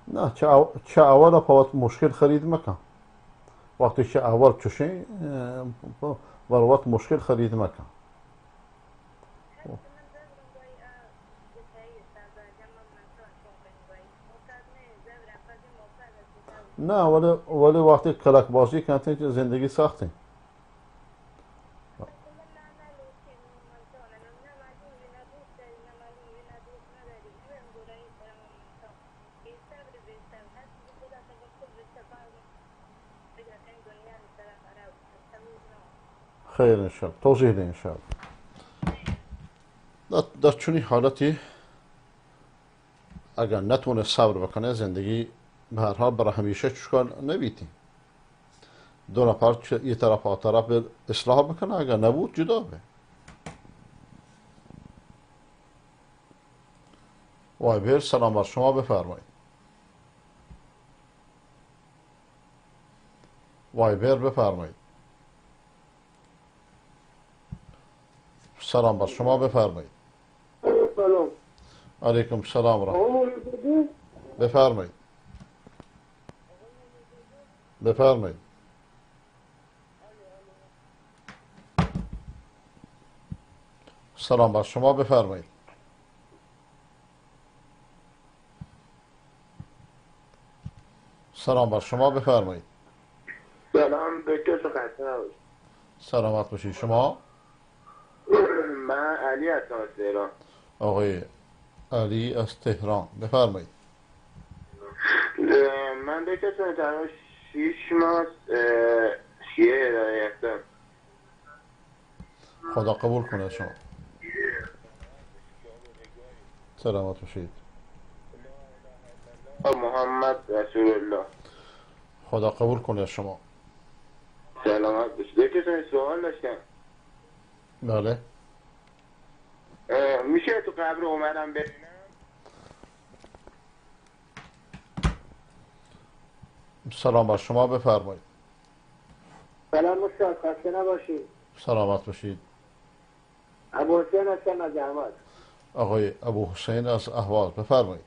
[SPEAKER 6] نه چه اول پاوت مشکل خرید مکن. وقتی که اول چشه بروات مشکل خرید مکن. نه ولی وقتی کلک بازی کردن زندگی سخته. خیر انشاءالله، توضیح ده انشاءالله. در چنین حالتی اگر نتونه صبر بکنه زندگی به هر حال برای همیشه چشکار نبیتی. دو نفر یه طرف آ طرف اصلاح بکنه، اگر نبود جدا به. وایبر سلام بر شما، بفرمایید. وایبر بفرمایید. سلام بر شما، بفرمایید.
[SPEAKER 16] سلام
[SPEAKER 6] علیکم سلام رحمت. بفرمایید. بفرمایید. سلام بر شما، بفرمایید. سلام بر شما، بفرمایید.
[SPEAKER 17] سلام دکتر، خسته نباشید.
[SPEAKER 6] سلامت باشید. شما؟
[SPEAKER 17] من علی هستم از تهران.
[SPEAKER 6] آقای علی از تهران، بفرمایید.
[SPEAKER 17] من دکتر تقریبا 6 ماه شیعه هدایت هستم.
[SPEAKER 6] خدا قبول کنه شما. سلامت باشید.
[SPEAKER 17] محمد رسول الله.
[SPEAKER 6] خدا قبول کنه شما.
[SPEAKER 17] سلامت باشید. دکتر سوال داشتم.
[SPEAKER 6] بله.
[SPEAKER 17] میشه تو قبر عمرم ببینم؟
[SPEAKER 6] سلام بر شما، بفرمایید.
[SPEAKER 16] سلام استاد، خسته نباشید.
[SPEAKER 6] سلامت باشید.
[SPEAKER 16] ابو حسین هستم از اهواز.
[SPEAKER 6] آقای ابو حسین از اهواز، بفرمایید.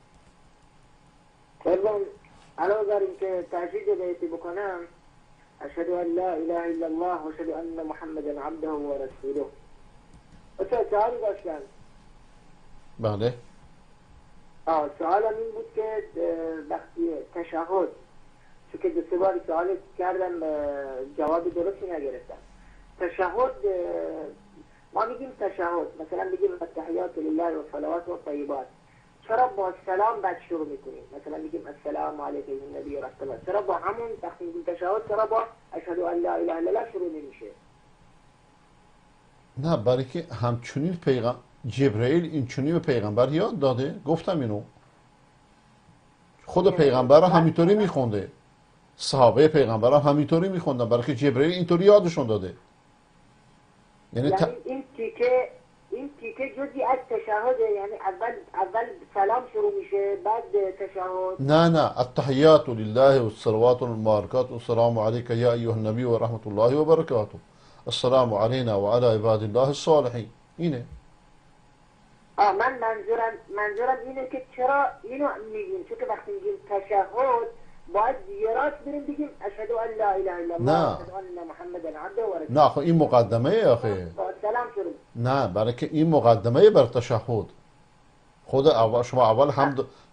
[SPEAKER 16] قربان، علاوه بر اینکه تأکید بیتی بکنم، اشهد ان لا اله الا الله و اشهد ان محمدا عبده و رسوله. استاد سوالی داشتم.
[SPEAKER 6] بله.
[SPEAKER 16] سوالم این بود که وقتی تشهد، چون که دو سه بار سوال کردم جواب درستی نگرفتم. تشهد ما میگیم تشهد، مثلا میگیم التحیات لله و صلوات و طیبات، چرا با سلام بعد شروع میکنیم؟ مثلا میگیم السلام علیک ایها النبی و رحمت الله، چرا با همون وقتی میگیم تشهد چرا با اشهد ان لا اله الا الله شروع نمیشه؟
[SPEAKER 6] نه، برای که همچنین پیغام جبرئیل این چنین به پیغمبر یاد داده. گفتم اینو خود پیغمبر هم همینطوری میخونده، صحابه پیغمبر هم همینطوری میخوندن، برای که جبرئیل اینطوری یادشون داده. یعنی
[SPEAKER 16] این تیکه جزئی از تشهده، یعنی اول سلام شروع میشه بعد تشهد.
[SPEAKER 6] نه، التحیات لله والصلوات والمبارکات والسلام علیک یا ایها النبی و رحمت الله و برکاته، السلام علینا و علی عباد الله الصالحین. اینه.
[SPEAKER 16] من منظورم اینه که چرا اینو میگیم؟ چون که وقتی میگیم تشهد باید یه راست بریم بگیم اشهد ان لا اله الا الله اشهد ان محمدا عبده و رسوله.
[SPEAKER 6] نه خب این مقدمه آخه.
[SPEAKER 16] سلام شروع.
[SPEAKER 6] نه، برای که این مقدمه بر تشهد. خود اول شما اول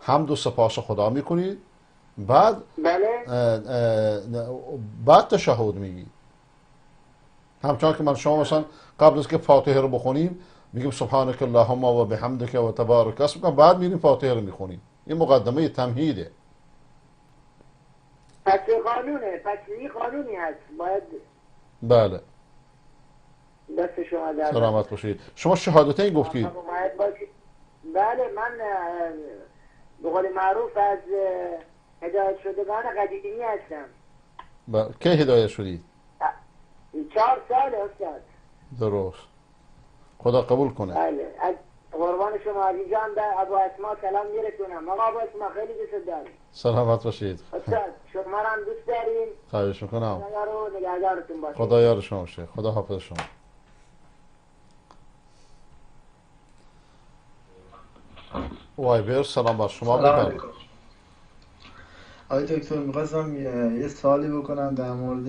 [SPEAKER 6] حمد و سپاس خدا میکنید، بعد
[SPEAKER 16] بله،
[SPEAKER 6] بعد تشهد میگید. همچنان که من شما مثلا قبل از که فاتحه رو بخونیم میگیم سبحانك اللهم و بحمدک و تبارک اسمک، بعد میریم فاتحه رو میخونیم. این مقدمه تمهیده.
[SPEAKER 16] پس قانونه، پس این قانونی هست باید.
[SPEAKER 6] بله.
[SPEAKER 16] دست شما در
[SPEAKER 6] سلامت باشید. شما شهادتین گفتید.
[SPEAKER 16] بله، من به قول معروف از هدایت شدگان قدیمی هستم.
[SPEAKER 6] کی هدایت شدید؟
[SPEAKER 16] 4 سال استاد.
[SPEAKER 6] درست. خدا قبول کنه.
[SPEAKER 16] بله، از قربان شما عزیزان به ابو اسما سلام میرسونم. آقا ابو اسما خیلی دوست داریم.
[SPEAKER 6] سلامت باشید.
[SPEAKER 16] استاد شما رو هم دوست داریم.
[SPEAKER 6] خواهش میکنم.
[SPEAKER 16] خدا رو نگهدارتون باشه.
[SPEAKER 6] خدا یار شما باشه. خدا حافظ شما. وایبر سلام بر شما. بفرمایید.
[SPEAKER 3] آقای دکتر، میخواستم یه سوالی بکنم در مورد،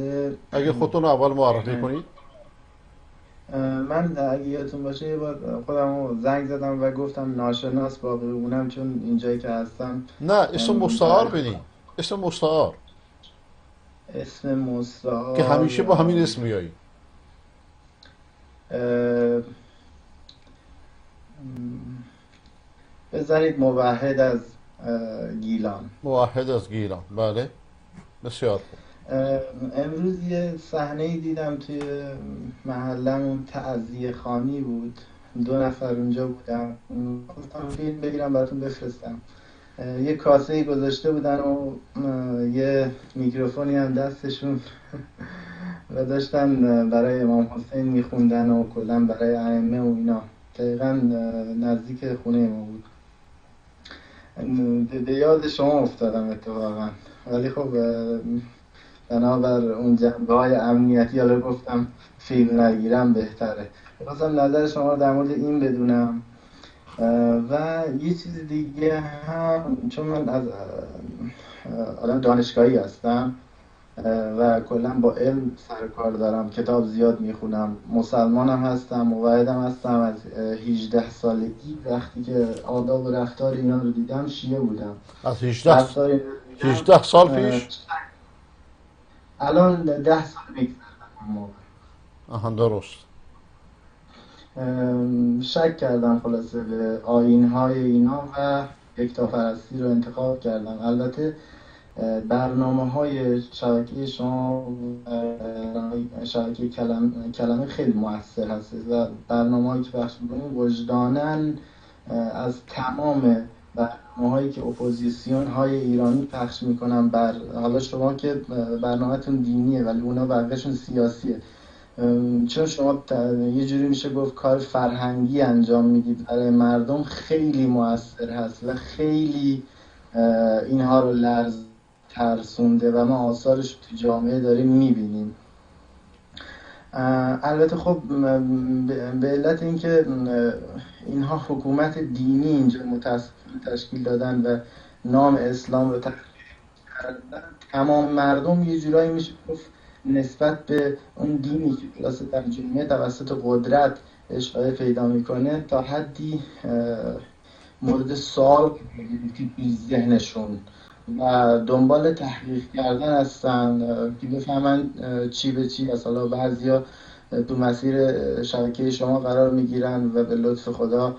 [SPEAKER 6] اگه خودتون رو اول معرفی کنید.
[SPEAKER 3] من اگه یادتون باشه یه بار خودم زنگ زدم و گفتم ناشناس باقی بمونم چون اینجایی که هستم.
[SPEAKER 6] نه، اسم مستعار بدین، اسم مستعار.
[SPEAKER 3] اسم مستعار
[SPEAKER 6] که همیشه با همین اسم میایی.
[SPEAKER 3] بزنید موحد از گیلان.
[SPEAKER 6] موحد از گیلان، بله، بسیار خوب.
[SPEAKER 3] امروز یه صحنه‌ای دیدم توی محلمون، تعزیه خوانی بود، 2 نفر اونجا بودن، خواستم فیلم بگیرم براتون بفرستم. یه کاسه‌ای گذاشته بودن و یه میکروفونی هم دستشون و داشتن برای امام حسین میخوندن و کلا برای ائمه و اینا. دقیقا نزدیک خونه ما بود. به یاد شما افتادم اتفاقا، ولی خب بنابر اون جنبه های امنیتی حالا گفتم فیلم نگیرم بهتره. می‌خواستم نظر شما رو در مورد این بدونم. و یه چیز دیگه هم، چون من از آدم دانشگاهی هستم و کلا با علم سر کار دارم، کتاب زیاد میخونم، مسلمانم هستم، موحدم هستم. از 18 سالگی وقتی که آداب و رفتار اینا رو دیدم شیعه بودم.
[SPEAKER 6] از 18 سال پیش؟
[SPEAKER 3] الان 10 سال میگذره موقع.
[SPEAKER 6] آها، درست.
[SPEAKER 3] شک کردم خلاصه به آیین‌های اینا و یکتاپرستی رو انتخاب کردم. البته برنامه‌های شبکه شما، شبکه کلمه خیلی مؤثر هست و برنامه‌هایی که پخش می‌کنیم وجداناً از تمام برنامه‌هایی که اپوزیسیون‌های ایرانی پخش می‌کنن، بر حالا شما که برنامه‌تون دینیه ولی اونا بقیه‌شون سیاسیه، چون شما یه جوری میشه گفت کار فرهنگی انجام میدید برای مردم، خیلی مؤثر هست و خیلی اینها رو لرز ترسونده و ما آثارش تو جامعه داریم میبینیم. البته خب به علت اینکه اینها حکومت دینی اینجا متاسفانه تشکیل دادن و نام اسلام رو تخریب کردن، تمام مردم یه جورایی میشه گفت نسبت به اون دینی که خلاصه در جامعه توسط قدرت اشاعه پیدا میکنه تا حدی مورد سوال توی ذهنشون و دنبال تحقیق کردن هستن که بفهمن چی به چی. اصلا بعضیا تو مسیر شبکه شما قرار میگیرن و به لطف خدا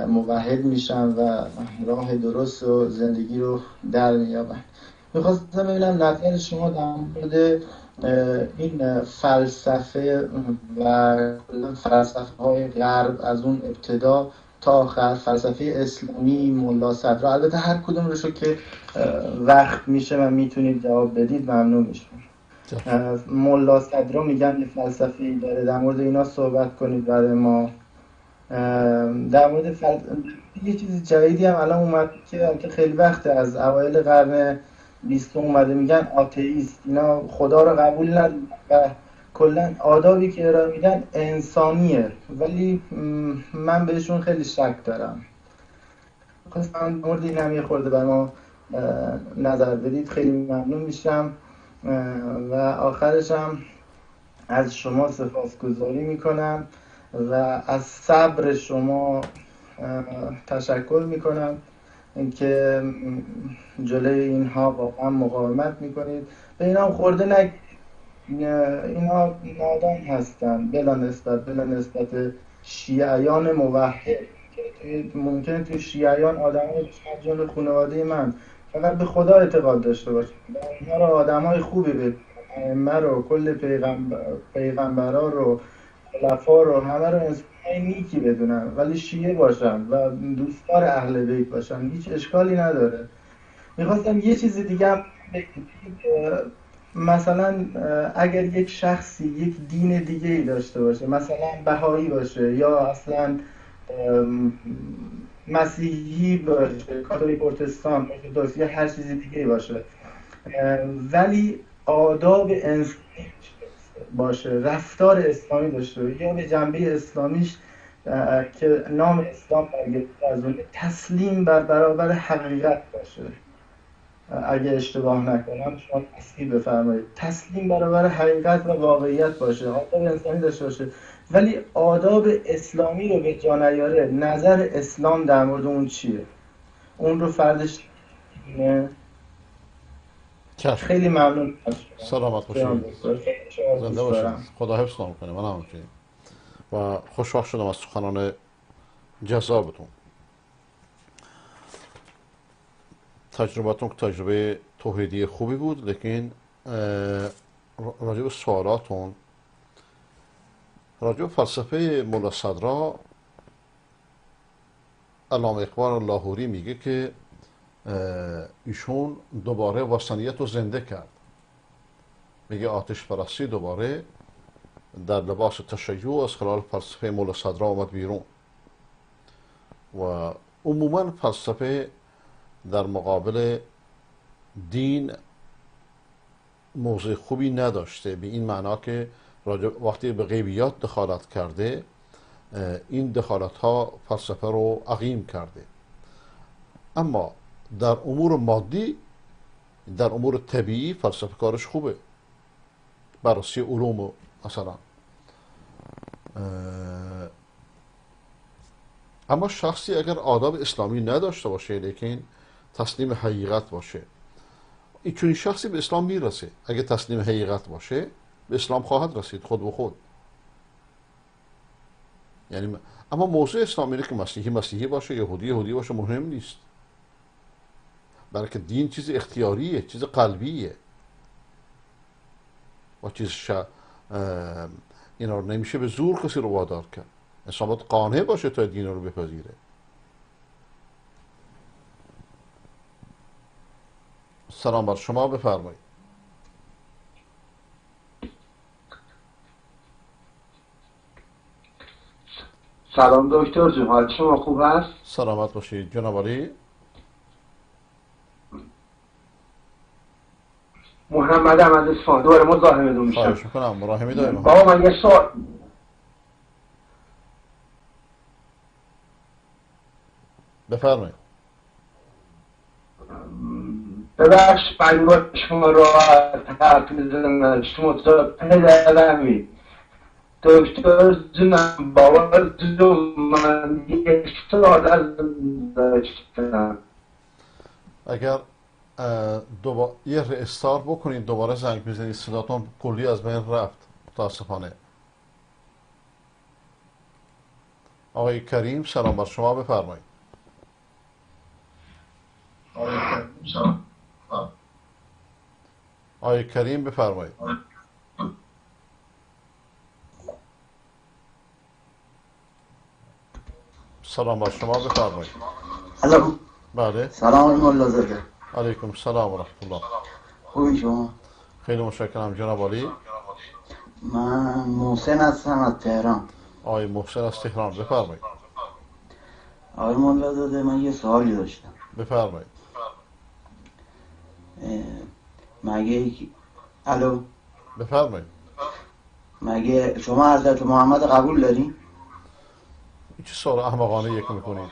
[SPEAKER 3] موحد میشن و راه درست و زندگی رو در میابن. میخواستم ببینم نظر شما در مورد این فلسفه و فلسفه های غرب از اون ابتدا تا آخر، فلسفه اسلامی، ملا صدرا، البته هر کدوم روشو که وقت میشه و میتونید جواب بدید ممنون میشم. ملا صدرا میگن یه فلسفه‌ای داره، در مورد اینا صحبت کنید برای ما. در مورد یه چیز جدیدی هم الان اومد که خیلی وقته، از اوایل قرن 20 اومده، میگن آتئیست، اینا خدا رو قبول ندارن و کلا آدابی که ارائه میدن انسانیه، ولی من بهشون خیلی شک دارم. خواستم مورد این هم یه خورده بر ما نظر بدید، خیلی ممنون میشم. و آخرش هم از شما سپاسگزاری میکنم و از صبر شما تشکر میکنم که جلوی اینها واقعا مقاومت میکنید. به اینا هم خورده نگیرید، اینها نادان هستن بلا نسبت شیعیان موحد که ممکنه توی شیعیان آدمای جان خانواده من فقط به خدا اعتقاد داشته باشه، اینها رو آدمای خوبی بدونن، ائمه رو، کل پیغمبرا رو، خلفا رو، همه رو انسانای نیکی بدونن ولی شیعه باشن و دوستدار اهل بیت باشن، هیچ اشکالی نداره. میخواستم یه چیز دیگه هم بگم، مثلا اگر یک شخصی یک دین دیگه ای داشته باشه، مثلا بهایی باشه یا اصلا مسیحی باشه، کاتولیک، پروتستان، ارتدوکس یا هر چیز دیگه ای باشه، ولی آداب انسانی باشه، رفتار اسلامی داشته باشه یا به جنبه اسلامیش که نام اسلام برگرفته از اون، تسلیم بر برابر حقیقت باشه، اگه اشتباه نکنم شما تصحیح بفرمایید، تسلیم برابر حقیقت و واقعیت باشه، آداب انسانی داشته باشه، ولی آداب اسلامی رو به جا نیاره، نظر اسلام در مورد اون چیه؟ اون رو فردش نه. خیلی ممنون.
[SPEAKER 6] سلامت باشید، زنده باشید، خدا حفظتون کنه. من همچنین و خوشحال شدم از سخنان جذابتون. تجربتون تجربه توحیدی خوبی بود، لیکن راجع به سوالاتون، راجع به فلسفه مولا صدرا، علامه اقبال لاهوری میگه که ایشون دوباره وثنیت رو زنده کرد. میگه آتش پرستی دوباره در لباس تشیع از خلال فلسفه مولا صدرا آمد بیرون و عموما فلسفه در مقابل دین موضع خوبی نداشته، به این معنا که وقتی به غیبیات دخالت کرده، این دخالت ها فلسفه رو عقیم کرده. اما در امور مادی، در امور طبیعی فلسفه کارش خوبه، بررسی علوم مثلا. اما شخصی اگر آداب اسلامی نداشته باشه لیکن تسلیم حقیقت باشه، چون شخصی به اسلام میرسه. اگه تسلیم حقیقت باشه به اسلام خواهد رسید خود به خود. یعنی اما موضوع اسلام اینه که مسیحی مسیحی باشه، یهودی یهودی باشه، مهم نیست، بلکه دین چیز اختیاریه، چیز قلبیه و چیز اینا رو نمیشه به زور کسی رو وادار کرد. انسان باید قانع باشه تا دین رو بپذیره. سلام بر شما، بفرمایید.
[SPEAKER 9] سلام دکتر جون، حال شما خوب است؟
[SPEAKER 6] سلامت باشید جناب علی.
[SPEAKER 9] محمد از اصفهان، دوباره مزاحمتون میشم.
[SPEAKER 6] خواهش میکنم، مراحمی داریم.
[SPEAKER 9] بابا من یه سوال.
[SPEAKER 6] بفرمایید.
[SPEAKER 9] ببخش من با شما راحت حرف میزنم، شما تا پدرمی دکتر جونم، بابا جون، من یک سوال از داشتم.
[SPEAKER 6] اگر یه ریستار بکنید دوباره زنگ میزنید، صداتون کلی از بین رفت متاسفانه. آقای کریم سلام بر شما، بفرمایید. آقای کریم بفرمایید. سلام بر شما، بفرمایید.
[SPEAKER 10] الو.
[SPEAKER 6] بله.
[SPEAKER 10] سلام ملازاده.
[SPEAKER 6] علیکم السلام و رحمت الله.
[SPEAKER 10] خوبی شما؟
[SPEAKER 6] خیلی متشکرم جناب علی.
[SPEAKER 10] من محسن هستم از تهران.
[SPEAKER 6] آقای محسن از تهران بفرمایید.
[SPEAKER 10] آقای ملازاده من یه سوالی داشتم.
[SPEAKER 6] بفرمایید.
[SPEAKER 10] مگه الو.
[SPEAKER 6] بفرمایید.
[SPEAKER 10] مگه شما حضرت محمد قبول دارین؟
[SPEAKER 6] این چه سوال احمقانه یکی میکنید؟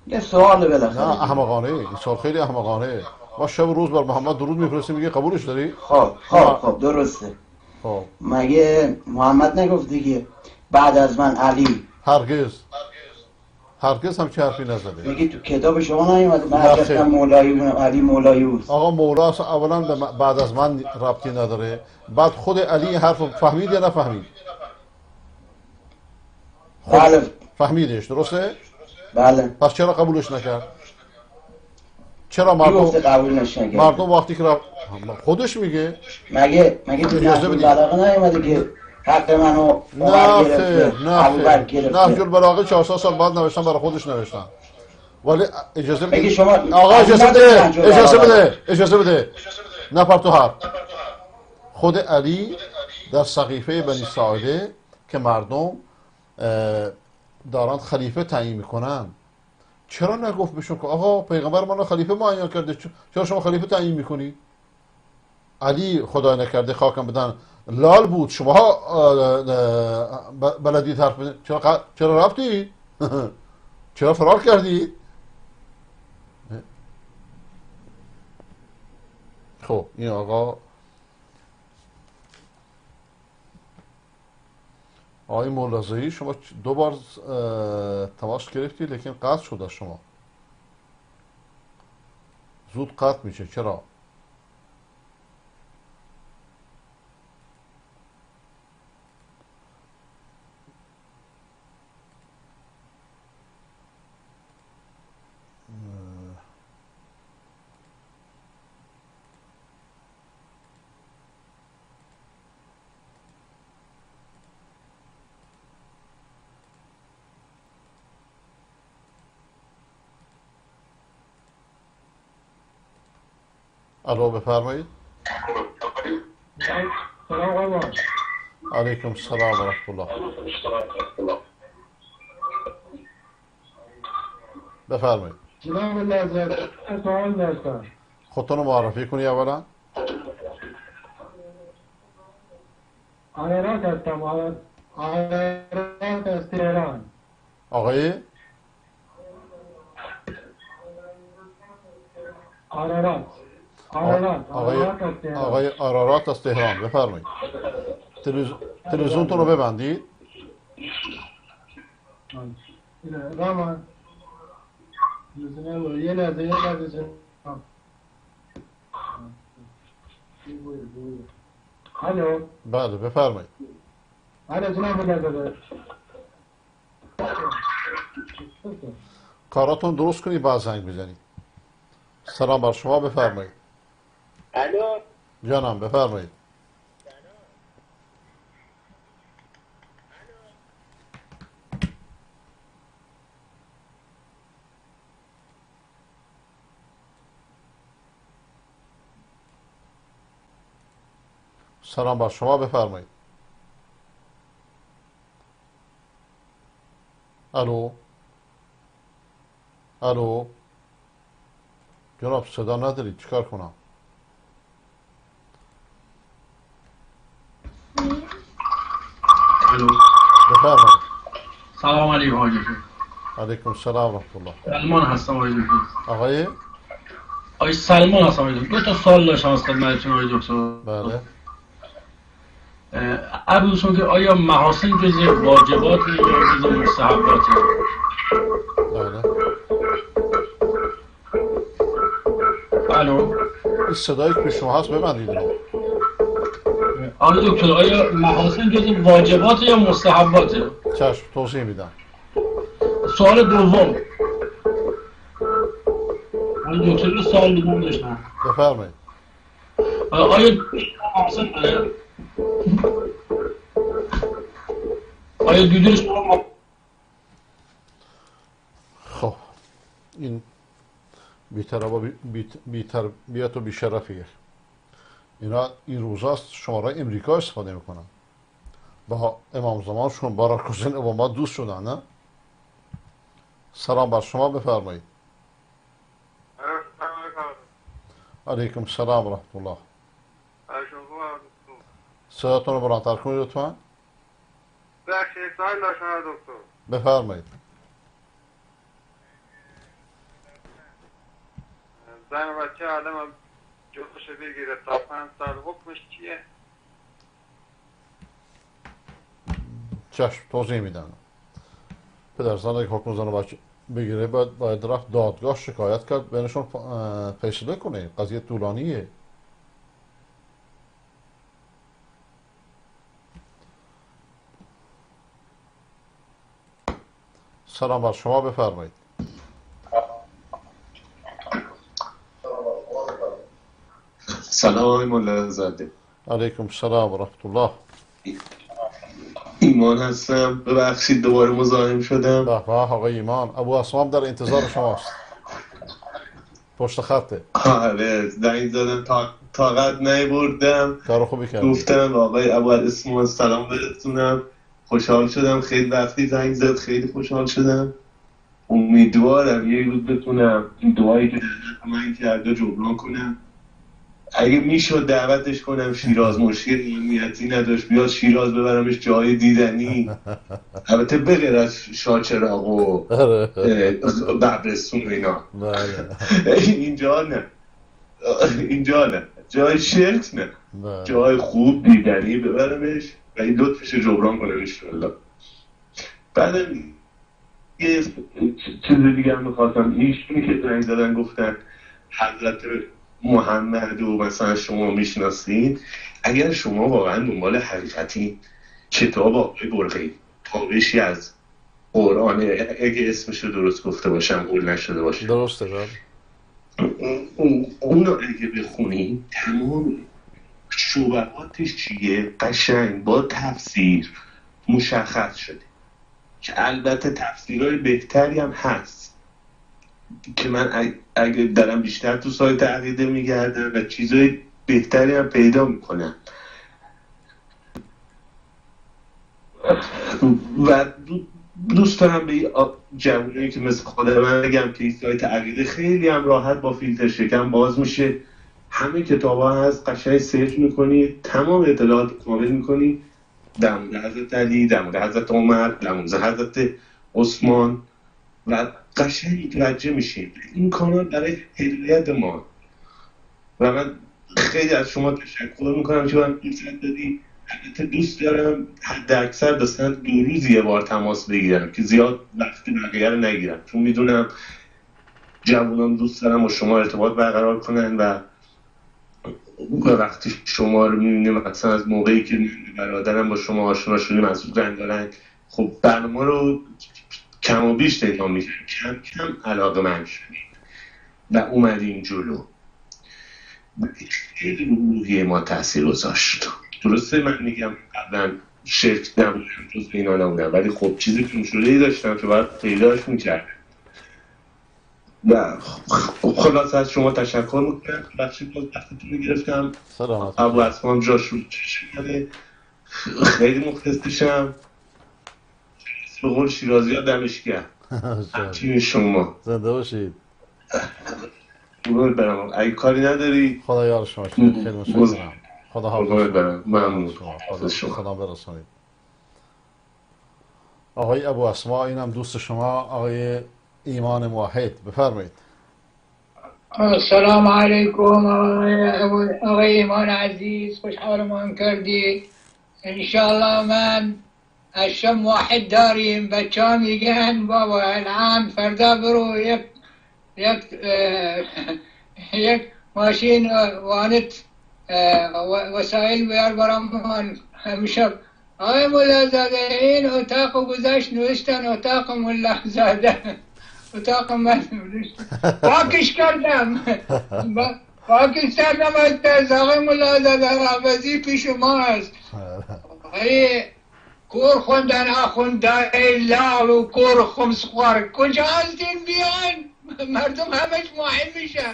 [SPEAKER 10] یه سوال بالاخره.
[SPEAKER 6] نه احمقانه، این سوال خیلی احمقانه. ما شب و روز بر محمد درود میفرستیم میگه قبولش داری؟
[SPEAKER 10] خب خب خب درسته.
[SPEAKER 6] خب
[SPEAKER 10] مگه محمد نگفت دیگه بعد از من علی؟
[SPEAKER 6] هرگز هرگز هم چه حرفی نزده.
[SPEAKER 10] میگه تو کتاب شما نیومده من گفتم مولایی اونم علی مولایی اوست.
[SPEAKER 6] آقا مولا اولا بعد از من ربطی نداره، بعد خود علی حرف فهمید یا نفهمید؟
[SPEAKER 10] بله
[SPEAKER 6] فهمیدش، درسته؟
[SPEAKER 10] بله.
[SPEAKER 6] پس چرا قبولش نکرد؟ چرا مردم
[SPEAKER 10] قبولش نکرد؟
[SPEAKER 6] مردم وقتی که خودش میگه
[SPEAKER 10] مگه تو نهج البلاغه نیومده که حق منو عمر گرفته؟
[SPEAKER 6] نه نهج البلاغه 400 سال بعد نوشتن، برای خودش نوشتن. ولی اجازه بده
[SPEAKER 10] شما
[SPEAKER 6] آقا، اجازه بده اجازه بده اجازه بده نپر تو حرف. خود علی در سقیفه بنی ساعده که مردم دارند خلیفه تعیین میکنن، چرا نگفت بهشون که آقا پیغمبر منو خلیفه معین کرده، چرا شما خلیفه تعیین میکنی؟ علی خدای نکرده خاکم بدن لال بود، شما بلدید حرف بزنید، چرا رفتی؟ چرا فرار کردی؟ خب این آقا آقای مولازهی، شما دو بار تماس گرفتی لیکن قطع شد از شما، زود قطع میشه، چرا؟ الو بفرمایید.
[SPEAKER 15] سلام
[SPEAKER 6] علیکم السلام و رحمت الله. بفرمایید.
[SPEAKER 15] جناب الله، سوال داشتم.
[SPEAKER 6] خودتون رو معرفی کنی اولا.
[SPEAKER 15] آرارات هستم، آرارات از تهران.
[SPEAKER 6] آقای
[SPEAKER 15] آرارات.
[SPEAKER 6] آقای آرارات از تهران، بفرمایید. تلویزیونتون رو ببندید.
[SPEAKER 15] رامان یه لحظه یه لحظه. الو.
[SPEAKER 6] بله بفرمایید.
[SPEAKER 15] الو جناب الله،
[SPEAKER 6] کاراتون درست کنید بعد زنگ بزنید. سلام بر شما، بفرمایید.
[SPEAKER 16] الو
[SPEAKER 6] جانم بفرمایید. سلام بر شما، بفرمایید. الو الو جناب صدا ندارید، چیکار کنم؟
[SPEAKER 2] الو
[SPEAKER 6] بفرمایید.
[SPEAKER 2] سلام علیکم آقای دکتر.
[SPEAKER 6] علیکم السلام و رحمت الله.
[SPEAKER 2] سلمان هستم آقای دکتر.
[SPEAKER 6] آقای
[SPEAKER 2] سلمان هستم آقای دکتر. دو تا سوال داشتم از خدمتتون آقای دکتر.
[SPEAKER 6] بله.
[SPEAKER 2] عرض که آیا محاسن جزء واجبات یا جزء مستحبات؟
[SPEAKER 6] بله.
[SPEAKER 2] الو
[SPEAKER 6] این صدایی که شما هست ببندید رو.
[SPEAKER 2] آقای دکتر آیا محاسن جزء واجبات یا مستحباته؟
[SPEAKER 6] چشم، توضیح میدم.
[SPEAKER 2] سوال دوم آقای دکتر، سوال دوم داشتم.
[SPEAKER 6] بفرمایید.
[SPEAKER 2] آیا محاسن داره؟ آیا دودل شما؟
[SPEAKER 6] خب این بی‌تربیت و بی‌شرفیه. اینا این روزاست شماره امریکا استفاده میکنن. با امام زمانشون باراک حسین اوباما دوست شدن، نه؟ سلام بر شما، بفرمایید. علیکم السلام و رحمت الله. صداتون رو بلندتر کنید لطفا.
[SPEAKER 23] دکتر
[SPEAKER 6] بفرمایید.
[SPEAKER 23] زن و بچه آدم جلوش بگیره تا 5 سال حکمش چیه؟
[SPEAKER 6] چشم، توضیح میدم. پدر زن اگه حکم زن و بچه بگیره باید رفت دادگاه شکایت کرد، بینشون فیصله کنه. قضیه طولانیه. سلام بر شما، بفرمایید.
[SPEAKER 11] سلام آقای ملازاده.
[SPEAKER 6] علیکم السلام و رحمت الله.
[SPEAKER 11] ایمان هستم، ببخشید دوباره مزاحم شدم.
[SPEAKER 6] به به آقای ایمان، ابو اسمام در انتظار شماست، پشت خطه.
[SPEAKER 11] آره زنگ زدم، طاقت نیاوردم.
[SPEAKER 6] کار خوبی کردی.
[SPEAKER 11] گفتم آقای ابو اسمام سلام برسونم. خوشحال شدم خیلی وقتی زنگ زد، خیلی خوشحال شدم. امیدوارم یه روز بتونم این دعایی که من کرده جبران کنم. اگه میشد دعوتش کنم شیراز، مشکل امنیتی نداشت، بیاد شیراز ببرمش جای دیدنی، البته بغیر از شاهچراغ و قبرستون و اینا. اینجا نه، اینجا نه. جای شرک نه، جای خوب دیدنی ببرمش و این لطفش جبران کنم انشالله. بعدم یه چیز دیگه هم میخواستم، ایشونی که زنگ زدن گفتن حضرت محمد و مثلا شما میشناسین، اگر شما واقعا دنبال حقیقتی، کتاب آقای برقعی تابشی از قرآن، اگه اسمش رو درست گفته باشم، قول نشده باشه،
[SPEAKER 6] درسته بله،
[SPEAKER 11] اونو اگه بخونی تمام شبهاتش چیه قشنگ با تفسیر مشخص شده، که البته تفسیرهای بهتری هم هست که من اگه دارم بیشتر تو سایت عقیده میگردم و چیزهای بهتری هم پیدا میکنم. و دوست دارم به جوونایی که مثل خود من بگم که این سایت عقیده خیلی هم راحت با فیلتر شکن باز میشه، همه کتاب ها هست، قشنگ search میکنی، تمام اطلاعات کامل میکنی در مورد حضرت علی، در مورد حضرت عمر، در مورد حضرت عثمان، و قشنگ متوجه میشیم. این کانال برای هدایت ما و من خیلی از شما تشکر میکنم که من فرصت دادی. البته دوست دارم حد اکثر مثلا 2 روز یه بار تماس بگیرم که زیاد وقتی بقیه رو نگیرم، چون میدونم جوانان دوست دارم با شما ارتباط برقرار کنن و وقتی شما رو میبینیم مثلا از موقعی که برادرم با شما آشنا شدیم از رنگارنگ، خب برنامه رو کم و بیش نگاه می‌کردیم، کم کم علاقه‌مند شدیم و اومدیم جلو. خیلی روحیه ما تاثیر گذاشت. درسته من میگم قبلا شرک نبودم، جز اینا نبودم، ولی خب چیزی که شده داشتم که باید پیداش میکردم. و خلاص از شما تشکر میکنم، بخشید باز وقتتون رو گرفتم. ابو اسمان جاش رو چشم، خیلی مخلص شم. به قول شیرازی ها دمش گرم. تیم شما
[SPEAKER 6] زنده باشید.
[SPEAKER 11] قربونت برم، اگه کاری نداری
[SPEAKER 6] خدا یار شما. خیلی متشکرم. خدا حافظ.
[SPEAKER 11] ممنون.
[SPEAKER 6] سلام برسانید. آقای ابو اسما، اینم دوست شما آقای ایمان موحد، بفرمایید.
[SPEAKER 8] السلام علیکم آقای ایمان عزیز، خوشحالمان کردی. انشالله من از موحد داریم، بچه ها میگن بابا الان فردا برو یک یک یک ماشین وانت وسایل بیار برام امشب. آقای ملازاده این اتاق گذاشت نوشتن اتاق ملازاده، اتاق من پاکش کردم، پاکش کردم از آقای ملازاده رابطی پیش ما است. آقای کور خوندن آخوندهای لال و کور خمسخوار کجا هستین؟ بیان مردم همش مهم میشه.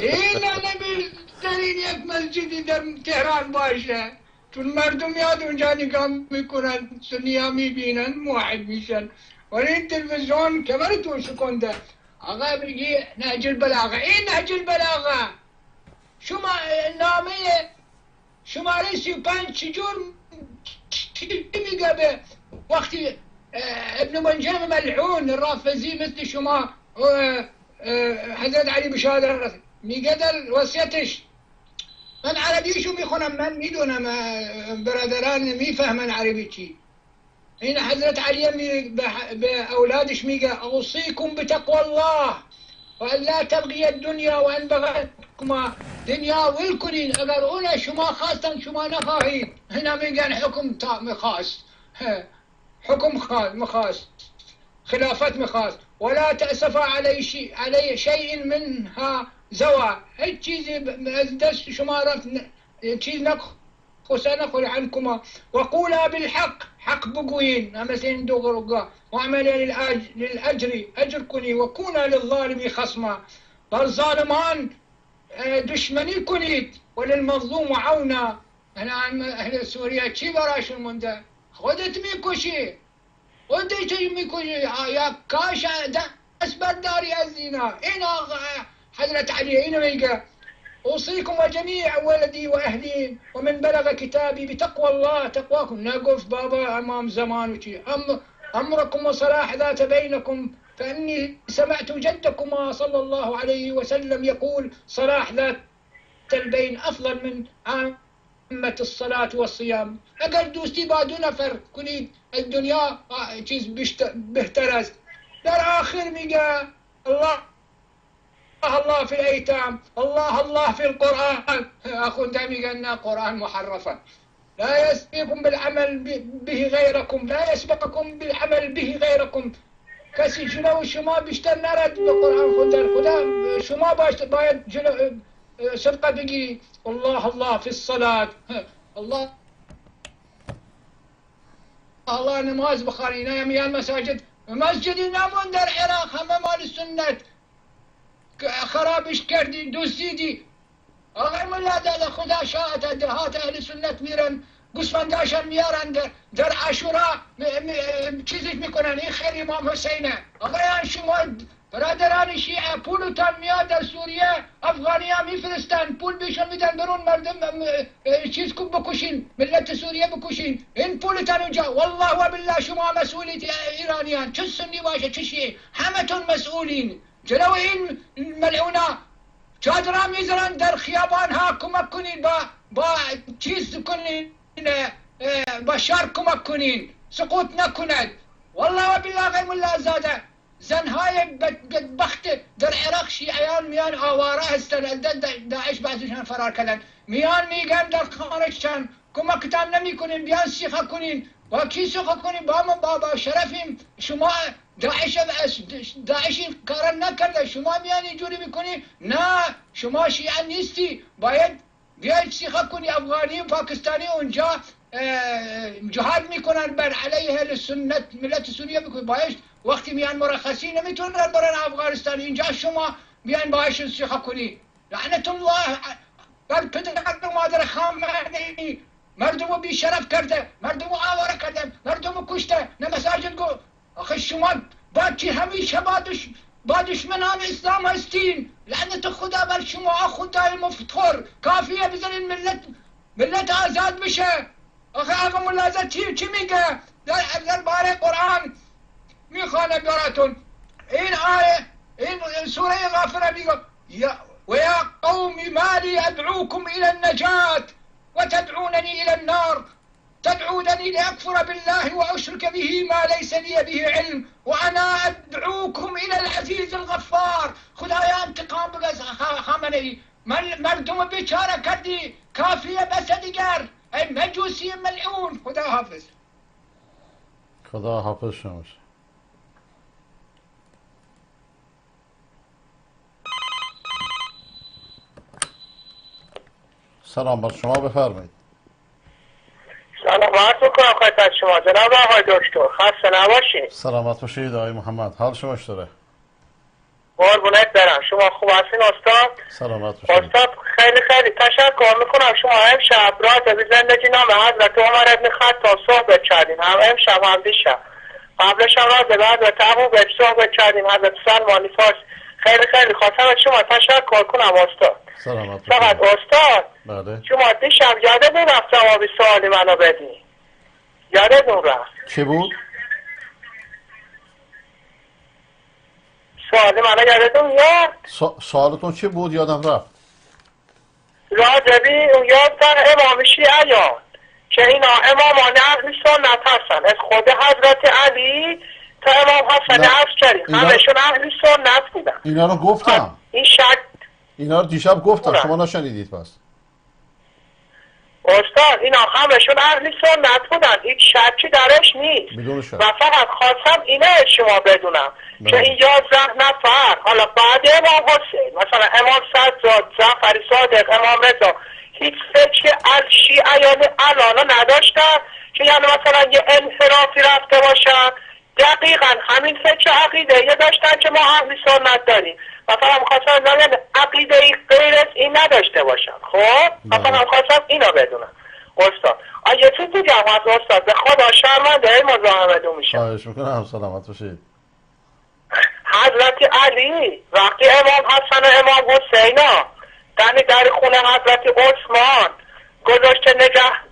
[SPEAKER 8] این نمی‌ذارین یک مسجدی در تهران باشه، چون مردم یاد اونجا نگاه میکنن، سنی ها میبینن موحد میشن. ولی این تلویزیون کمرتون شکنده. آقا میگی نهج البلاغه، این نهج البلاغه شما نامه شماره 35 چجور چی میگه؟ به وقتی ابن منجم ملعون الرافضی مثل شما حضرت علی بشارت میگه در وصیتش، من عربیشو میخونم، من میدونم برادران میفهمن عربی چی. این حضرت علی به اولادش میگه اوصيكم بتقوى الله وان لا تبغي الدنيا وان بغتكما دنیا ول کنین، اگر اون شما خواستن شما نخواهید. هنا میگن حکم میخواست، حکم میخواست، خلافت میخواست. ولا تأسف علي شيء منها زوا، هیچ چیزی از دست شما رفت چیز نقل عنكما. وقولا بالحق، حق بگویین مثل دو وعملا للأجر أجر کنی. وكونا للظالم خصما، بر ظالمان دشمنی کنید. وللمظلوم عونا. هنا اهل سوريا چی براشون مونده؟ خودت میکشی، خودت میکشی یا کاش دست برداری از اینا. اینا حضرت علی اینو میگه أوصيكم وجميع ولدي وأهلي ومن بلغ كتابي بتقوى الله تقواكم. نقف بابا أمام زمان وشي أمركم وصلاح ذات بينكم، فإني سمعت جدكما صلى الله عليه وسلم يقول صلاح ذات البين افضل من عامة الصلاة والصيام. اگر دوستی با دو نفر کنید از دنیا چیز بهتر است. در آخر میگه الله الله في الأيتام، الله الله في القرآن. أخونده میگن نه قرآن محرفة، لا يسبقكم بالعمل به غيركم، لا يسبقكم بالعمل به غيركم. کسی جلو شما بیشتر نرد به قرآن خوندن، خدا شما باید جلو سبقه بگیری. الله الله في الصلاة، الله الله نماز بخوانی. اینا میان مساجد، مسجدی نمون در عراق، همه مال سنت خرابش کردی، دزدیدی. آقای ملازاده خدا شاهد دهات اهل سنت میرن گوسفنداشان میارن در عاشورا چیزش میکنن، این خیر امام حسینه. آقایان شما برادران شیعه پولتان میاد در سوریه، افغانی ها میفرستن پول بهشون میدن برون مردم چیز کو بکشین، ملت سوریه بکشین، این پولتان اونجا. والله و بالله شما مسئولیت ایرانیان، چه سنی باشه چه شیعه، همتون مسئولین. جلو این ملعونا چادرها میذارن در خیابان ها، کمک کنین، با چیز کنین، با شر کمک کنین، سقوط نکند. والله و بالله غیر ملازاده زنهای بدبخت در عراق شیعیان میان آواره هستن، داعش بعضیشان فرار کردن، میان میگن در خانهشان کمکتان نمیکنین، بیان سیخه کنین. با کی سیخه کنین؟ با ما با شرفیم. شما داعش این کارا نکرده، شما میان اینجوری میکنی. نه شما شیعه نیستی، باید بیاید سیخه کنی. افغانی و پاکستانی اونجا جهاد میکنن بر علیه اهل سنت، ملت سوریه میکنن. باید وقتی میان مرخصی نمیتونن برن افغانستان، اینجا شما بیان باهاشون سیخه کنی. لعنت الله بر پدر و مادر خامنه‌ای، مردمو بی شرف کرده، مردمو آواره کرده، مردمو کشته. نه مساجد گو. آخه شما با کی همیشه با دشمنان اسلام هستین. لعنت خدا بر شما خدای مفتخور. کافیه بذارین ملت آزاد بشه. آخه آقا ملازه چی میگه در باره قرآن میخوانم براتون. این آیه، این سوره غافره میگه ويا قوم ما لي أدعوكم إلى النجاة وتدعونني إلى النار تدعونني لأكفر بالله وأشرك به ما ليس لي به علم وأنا أدعوكم إلى العزيز الغفار. خدایا انتقام بگه از خامنه‌ای. مردم بیچاره کردی، کافیه بس دیگر، ای مجوسی ملعون. خدا حافظ.
[SPEAKER 6] خدا حافظ شما. سلام بر شما، بفرمایید.
[SPEAKER 12] سلام عرض میکنم خدمت شما جناب آقای دکتر، خسته نباشید.
[SPEAKER 6] سلامت باشید آقای محمد، حال شما چطوره؟
[SPEAKER 12] قربونت برم، شما خوب هستین استاد؟
[SPEAKER 6] سلامت باشید
[SPEAKER 12] استاد. خیلی خیلی تشکر میکنم. شما امشب راجع به زندگی نامه حضرت عمر ابن خطاب صحبت کردیم، هم امشب هم دیشب، قبلش هم راجع به حضرت ابوبکر صحبت کردیم، حضرت سلمان فارسی. خیلی خیلی خواستم از شما تشکر کنم استاد.
[SPEAKER 6] سلامت.
[SPEAKER 12] فقط استاد
[SPEAKER 6] بله.
[SPEAKER 12] شما دیشب یادتون رفت جواب سوال منو بدی؟ یادتون رفت
[SPEAKER 6] چی بود؟
[SPEAKER 12] سوال منو یادتون میاد؟
[SPEAKER 6] سوالتون چی بود؟ یادم رفت.
[SPEAKER 12] راجبی یادتن امام شیعیان که اینا امامان اهل سنت هستن، از خود حضرت علی تا امام حسن عسکری همشون اهل سنت بودن.
[SPEAKER 6] اینا رو گفتم.
[SPEAKER 12] این شک
[SPEAKER 6] اینا رو دیشب گفتم، شما نشنیدید پس.
[SPEAKER 12] استاد اینا همشون اهل سنت بودن، هیچ شکی درش نیست.
[SPEAKER 6] بدون شک.
[SPEAKER 12] و فقط خواستم اینه شما بدونم که این 11 نفر حالا بعد امام حسین، مثلا امام سجاد، جعفر صادق، امام رضا، هیچ فکر از شیعیان الان نداشتن که یعنی مثلا یه انحرافی رفته باشن. دقیقا همین فکر عقیده یه داشتن که ما اهل سنت داریم. مثلا خواستم یعنی عقیده ای غیر از این نداشته باشن. خب مثلا خواستم اینو بدونم استاد. یه چیز دیگه هم هست استاد، به خدا شرمنده ای مزاحمتون میشم.
[SPEAKER 6] خواهش میکنم، سلامت باشید.
[SPEAKER 12] حضرت علی وقتی امام حسن و امام حسین دم در خونه حضرت عثمان گذاشته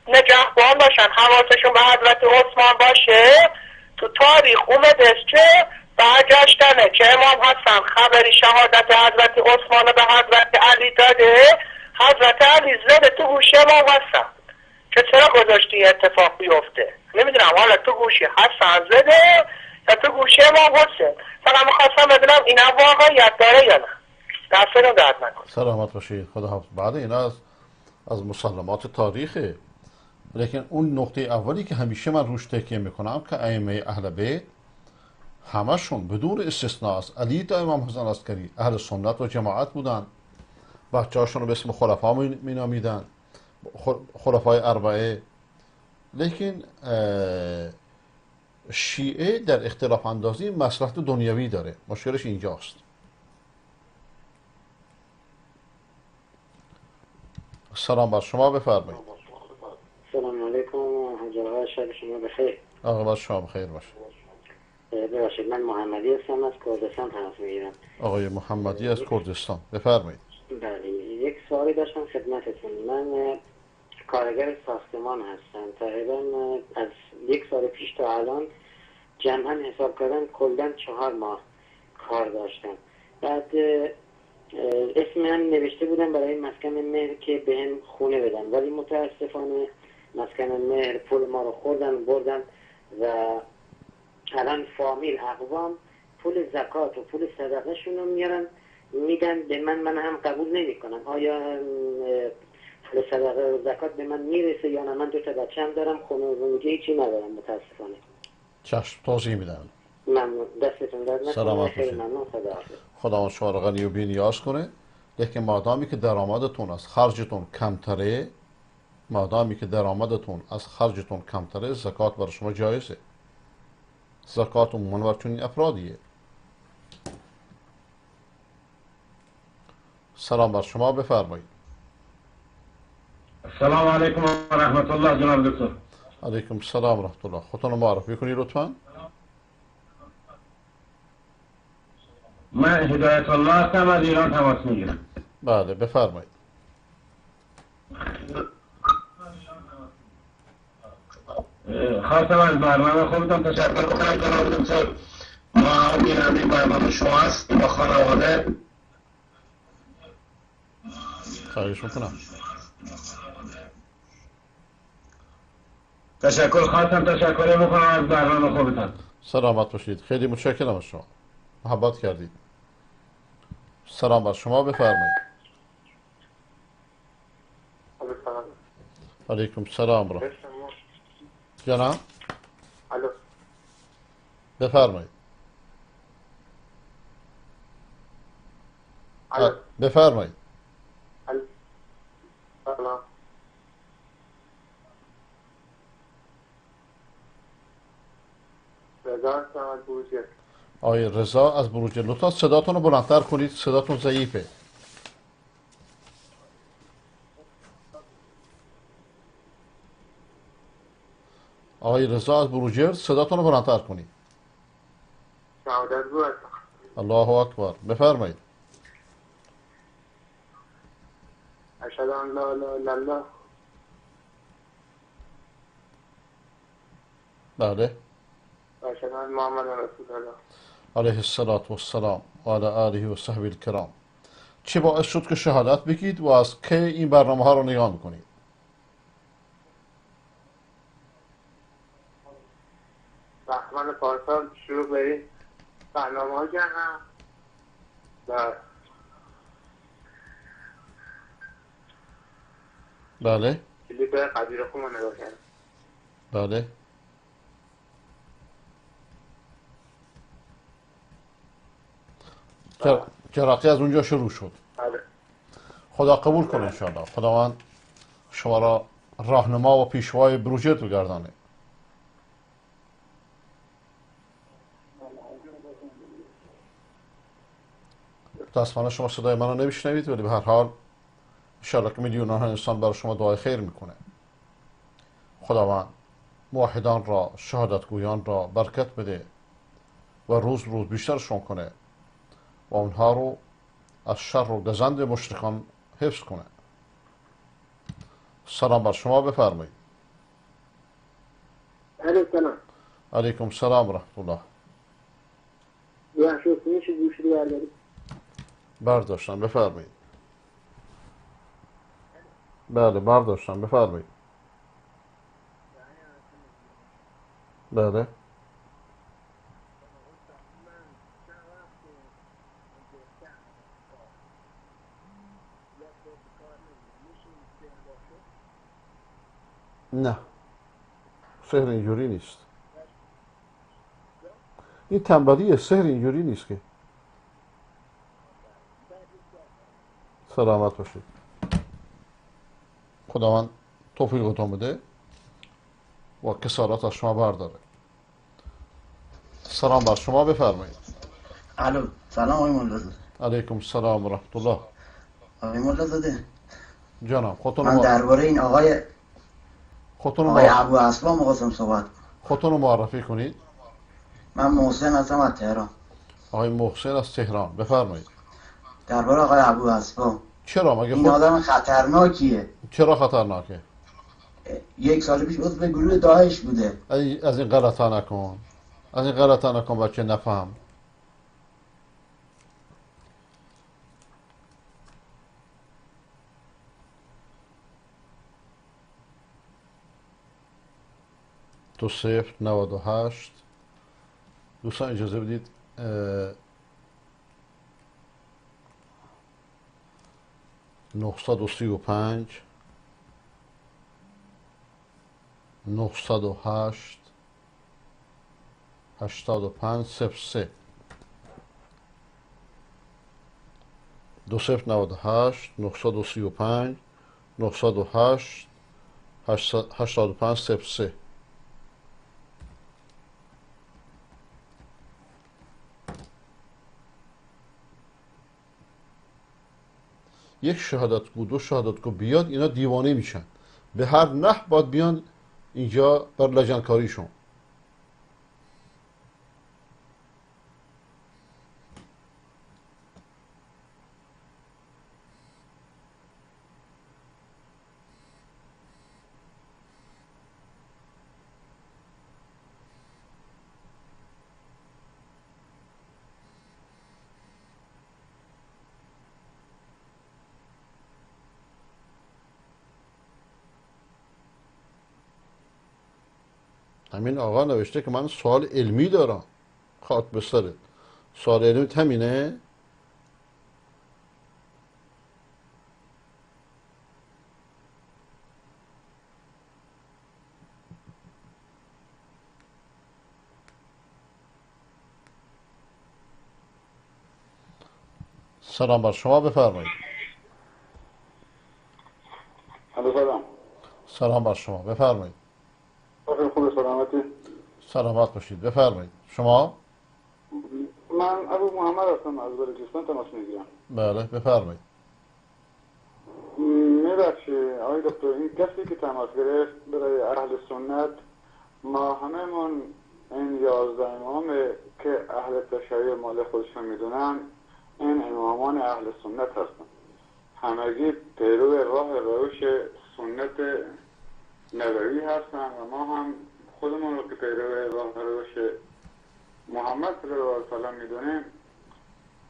[SPEAKER 12] نگهبان باشن، حواسشون به حضرت عثمان باشه، تو تاریخ اومده که برگشتنه که امام حسن خبری شهادت حضرت عثمان به حضرت علی داده، حضرت علی زده تو گوشی امام حسن که چرا گذاشتی اتفاق بیفته. نمیدونم حالا تو گوشی حسن زده یا تو گوشی امام حسین. فقط میخواستم بدونم اینا واقعیت داره یا نه. دستتون درد نکنه.
[SPEAKER 6] سلامت باشید. خدا حافظ. بعد اینا از مسلمات تاریخه. لیکن اون نقطه اولی که همیشه من روش تکیه میکنم که ائمه اهل بیت همشون بدون استثناء از علی تا امام حسن عسکری اهل سنت و جماعت بودن. بچه‌هاشون رو به اسم خلفا مینامیدن، خلفای اربعه. لیکن شیعه در اختلاف اندازی مصلحت دنیوی داره، مشکلش اینجاست. سلام بر شما، بفرمایید.
[SPEAKER 16] سلام علیکم حاج آقا، شب شما بخیر.
[SPEAKER 6] آقا بر شما بخیر باشه.
[SPEAKER 16] ببخشید من محمدی هستم، از کردستان تماس میگیرم.
[SPEAKER 6] آقای محمدی از کردستان، بفرمایید.
[SPEAKER 16] بله، یک سوالی داشتم خدمتتون. من کارگر ساختمان هستم. تقریبا از یک سال پیش تا الان جمعا حساب کردم کلا 4 ماه کار داشتم. بعد اسم من نوشته بودم برای مسکن مهر که بهم خونه بدن، ولی متاسفانه مسکن مهر پول ما رو خوردن بردن و الان فامیل اقوام پول زکات و پول صدقه شون رو میارن میدن به من، من هم قبول نمی کنم. آیا پول صدقه و زکات به من میرسه یا نه؟ من 2 تا بچه هم دارم، خونه و زندگی هیچی ندارم متاسفانه.
[SPEAKER 6] چشم، توضیح میدم.
[SPEAKER 16] ممنون، دستتون درد نکنه. خیلی ممنون، خدا حافظ.
[SPEAKER 6] خداوند شما رو غنی و بی نیاز کنه. لیکن مادامی که درآمدتون از خرجتون کمتره، مادامی که درآمدتون از خرجتون کمتره، زکات بر شما جایزه. زکات عموما بر چنین افرادیه. سلام بر شما، بفرمایید.
[SPEAKER 1] السلام علیکم و رحمت الله جناب دکتر.
[SPEAKER 6] علیکم السلام و رحمت الله. خودتون رو معرفی کنید لطفا.
[SPEAKER 1] من هدایت الله هستم، از ایران تماس میگیرم.
[SPEAKER 6] بله بفرمایید.
[SPEAKER 1] خواستم از برنامه خوبتون تشکر کنم جناب دکتر. ما بیننده برنامه شما هستیم با خانواده.
[SPEAKER 6] خواهش میکنم.
[SPEAKER 1] تشکر، خواستم تشکر بکنم از برنامه خوبتون.
[SPEAKER 6] سلامت باشید. خیلی متشکرم از شما، محبت کردید. سلام بر شما، بفرمایید. علیکم سلام را. جناب
[SPEAKER 14] الو،
[SPEAKER 6] بفرمایید. بفرمایید.
[SPEAKER 14] سلام. رضا هستم از بروجرد.
[SPEAKER 6] آقای رضا از بروجرد، لطفا صداتون رو بلندتر کنید، صداتون ضعیفه. آقای رضا از بروجرد، صداتون رو بلندتر کنید.
[SPEAKER 14] شهادت گو هستم.
[SPEAKER 6] الله اکبر، بفرمایید.
[SPEAKER 14] اشهد ان لا اله الا الله.
[SPEAKER 6] بله.
[SPEAKER 14] اشهد ان محمد رسول الله
[SPEAKER 6] علیه الصلاة والسلام و علی آله و صحبه الکرام. چه باعث شد که شهادت بگید و از کی این برنامه ها رو نگاه میکنید؟
[SPEAKER 14] بهمن پارسال شروع به این برنامه ها کردم و
[SPEAKER 6] بله
[SPEAKER 14] کلیپ قدیر خون رو نگاه کردم.
[SPEAKER 6] بله. جراقی از اونجا شروع شد.
[SPEAKER 14] بله.
[SPEAKER 6] خدا قبول کنه انشاءالله. خداوند شما را راهنما و پیشوای بروجرد بگردانه. متاسفانه شما صدای منو نمیشنوید، ولی به هر حال انشاءالله که میلیون ها انسان برای شما دعای خیر میکنه. خداوند موحدان را، شهادتگویان را برکت بده و روز روز بیشترشون کنه و اونها رو از شر و گزند مشرکان حفظ کنه. سلام بر شما، بفرمایید.
[SPEAKER 14] علیکم.
[SPEAKER 6] علیکم سلام و رحمت الله. برداشتم، بفرمایید. بله برداشتم، بفرمایید. بله نه، سحر اینجوری نیست. این تنبلیه، سحر اینجوری نیست که. سلامت باشید. خداوند توفیقتون بده و کسالت از شما برداره. سلام بر شما، بفرمایید.
[SPEAKER 10] الو، سلام آقای ملازاده.
[SPEAKER 6] علیکم السلام و رحمت الله.
[SPEAKER 10] آقای ملازاده
[SPEAKER 6] جناب، خودتون
[SPEAKER 10] من درباره این آقای ابو اسلام می‌خواستم صحبت کنم.
[SPEAKER 6] خودتون رو معرفی کنید.
[SPEAKER 10] من محسن هستم از تهران.
[SPEAKER 6] آقای محسن از تهران، بفرمایید.
[SPEAKER 10] درباره آقای ابو اسلام.
[SPEAKER 6] چرا مگه
[SPEAKER 10] این آدم خطرناکیه؟
[SPEAKER 6] چرا خطرناکه؟
[SPEAKER 10] یک سال پیش عضو گروه داعش بوده.
[SPEAKER 6] از این غلطا نکن، از این غلطا نکن بچه نفهم. تو 098. دوستان اجازه بدید 935 908 85 03 2098 935 908 85 03. یک شهادتگو، دو شهادتگو بیاد، اینا دیوانه میشن. به هر نحو باید بیان اینجا بر لجنکاریشون. همین آقا نوشته که من سوال علمی دارم. خاک به سرت، سوال علمی همینه؟ سلام بر شما، بفرمایید.
[SPEAKER 7] سلام.
[SPEAKER 6] سلام بر شما، بفرمایید.
[SPEAKER 7] خوب سلامتی.
[SPEAKER 6] سلامت باشید، بفرمایید. شما؟
[SPEAKER 7] من ابو محمد هستم، از بلوچستان تماس میگیرم.
[SPEAKER 6] بله بفرمایید.
[SPEAKER 7] میبخشید آقای دکتر، این کسی که تماس گرفت برای اهل سنت، ما هممون این 11 امام که اهل تشیع مال خودشون میدونن، این امامان اهل سنت هستن. همگی پیرو راه روش سنت نبوی هستن و ما هم خودمون رو که پیرو راه روش محمد صلی الله علیه و سلم میدونیم،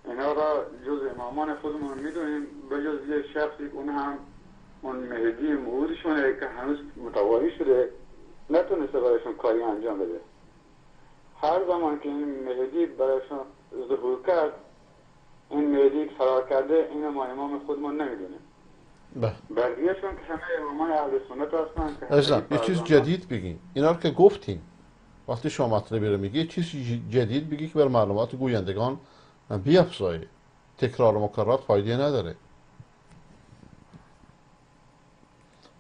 [SPEAKER 7] اینا را جز امامان خودمون میدونیم، به جز یه شخصی اون هم اون مهدی موعودشونه که هنوز متواری شده، نتونسته برایشون کاری انجام بده. هر زمان که این مهدی برایشون ظهور کرد، این مهدی فرار کرده، این ما امام خودمون نمیدونیم. بقیه‌شون که همه امامان اهل سنت هستن.
[SPEAKER 6] عزیزم یه چیز جدید بگین. اینا رو که گفتیم، وقتی شما مطلبی رو میگی یه چیز جدید بگی که بر معلومات گویندگان بیافزایه. تکرار و مکررات فایده نداره.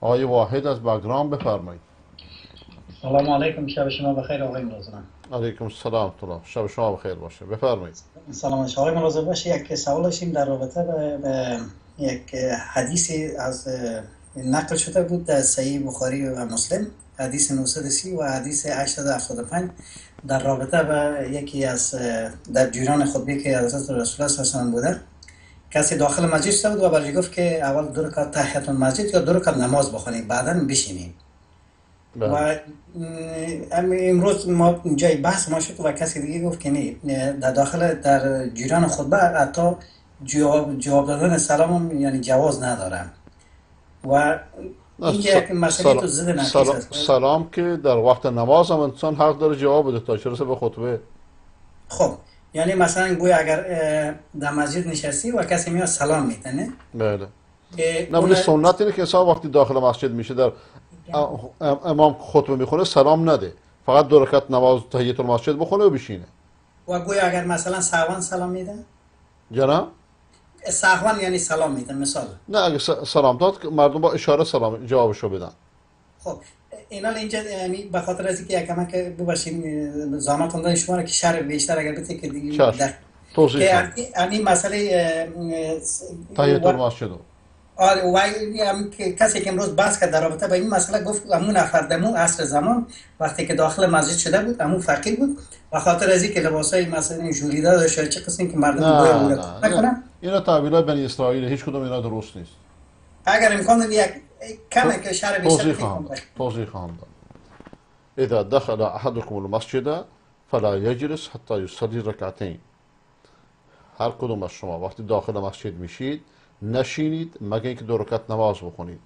[SPEAKER 6] آقای واحد از بگرام بفرمایید.
[SPEAKER 13] سلام علیکم، شب شما بخیر آقای ملازم.
[SPEAKER 6] علیکم السلام طلاب، شب شما بخیر باشه، بفرمایید.
[SPEAKER 13] سلام آقای ملازم باشه. یک سوال داشتیم در رابطه به یک حدیثی از نقل شده بود در صحیح بخاری و مسلم، حدیث 930 و حدیث 875، در رابطه به یکی از در جریان خطبه که حضرت رسول الله صلی الله علیه و بوده، کسی داخل مسجد بود و برای گفت که اول دو رکعت تحیت المسجد یا دو رکعت نماز بخوانیم بعدا بشینیم. و امروز ما جای بحث ما شد و کسی دیگه گفت که نه، در داخل در جریان خطبه حتی جواب دادن سلام یعنی جواز نداره. و این یک مسئله تو ضد نقیض است.
[SPEAKER 6] سلام که در وقت نماز هم انسان حق داره جواب بده تا چه رسه به خطبه.
[SPEAKER 13] خب یعنی مثلا گویا اگر در مسجد نشستی و کسی میاد سلام میده، نه؟
[SPEAKER 6] بله. نه ولی سنت اینه که انسان وقتی داخل مسجد میشه در امام خطبه میخونه سلام نده، فقط 2 رکعت نماز تحیت المسجد بخونه و بشینه.
[SPEAKER 13] و گویا اگر مثلا سهوا سلام میده؟
[SPEAKER 6] جناب؟
[SPEAKER 13] سهوا یعنی سلام میده مثال.
[SPEAKER 6] نه اگه سلام داد مردم با اشاره سلام جوابشو بدن.
[SPEAKER 13] خب اینا اینجا یعنی به خاطر از اینکه یکم که ببخشید زحمت اندازی شما رو که شرح بیشتر اگر بده که دیگه
[SPEAKER 6] توضیح
[SPEAKER 13] یعنی مسئله
[SPEAKER 6] تحیت المسجد.
[SPEAKER 13] آره و کسی که امروز بحث کرد در رابطه با این مسئله گفت همون نفر دمو عصر زمان وقتی که داخل مسجد شده بود همون فقیر بود و خاطر از اینکه لباسای مثلا ژولیده داشت چه قسمی که مردم باید نکنن.
[SPEAKER 6] اینا تعبیرای بنی اسرائیل، هیچ کدوم اینا درست نیست.
[SPEAKER 13] اگر امکان داره یک کم که شرح بیشتر
[SPEAKER 6] توضیح خواهم داد. اذا دخل احدكم المسجد فلا يجلس حتى يصلي ركعتين. هر کدوم از شما وقتی داخل مسجد میشید نشینید مگر اینکه 2 رکعت نماز بخونید.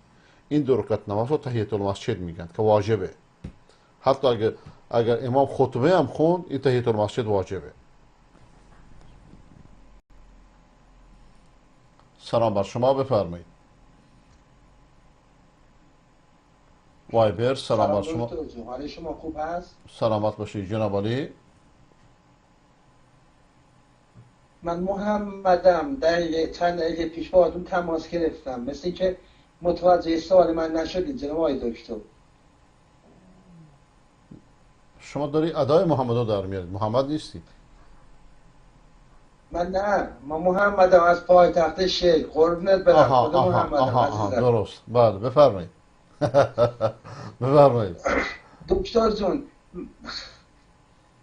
[SPEAKER 6] این 2 رکعت نماز رو تحیت المسجد میگن که واجبه. حتی اگر امام خطبه هم خوند این تحیت المسجد واجبه. سلام بر شما، بفرمایید. وایبر سلام بر شما.
[SPEAKER 10] حال شما خوب هست؟
[SPEAKER 6] سلامت باشید جناب علی.
[SPEAKER 10] من محمدم. دقیقه چند دقیقه پیش باهاتون تماس گرفتم، مثل اینکه متوجه سوال من نشدید جناب آقای دکتر.
[SPEAKER 6] شما داری ادای محمد رو در میارید، محمد نیستی.
[SPEAKER 10] من نه، من محمدم از پایتخت شیخ. قربونت برم. خود محمدم. آها
[SPEAKER 6] درست، بله بفرمایید. بفرمایید
[SPEAKER 10] دکتر جون.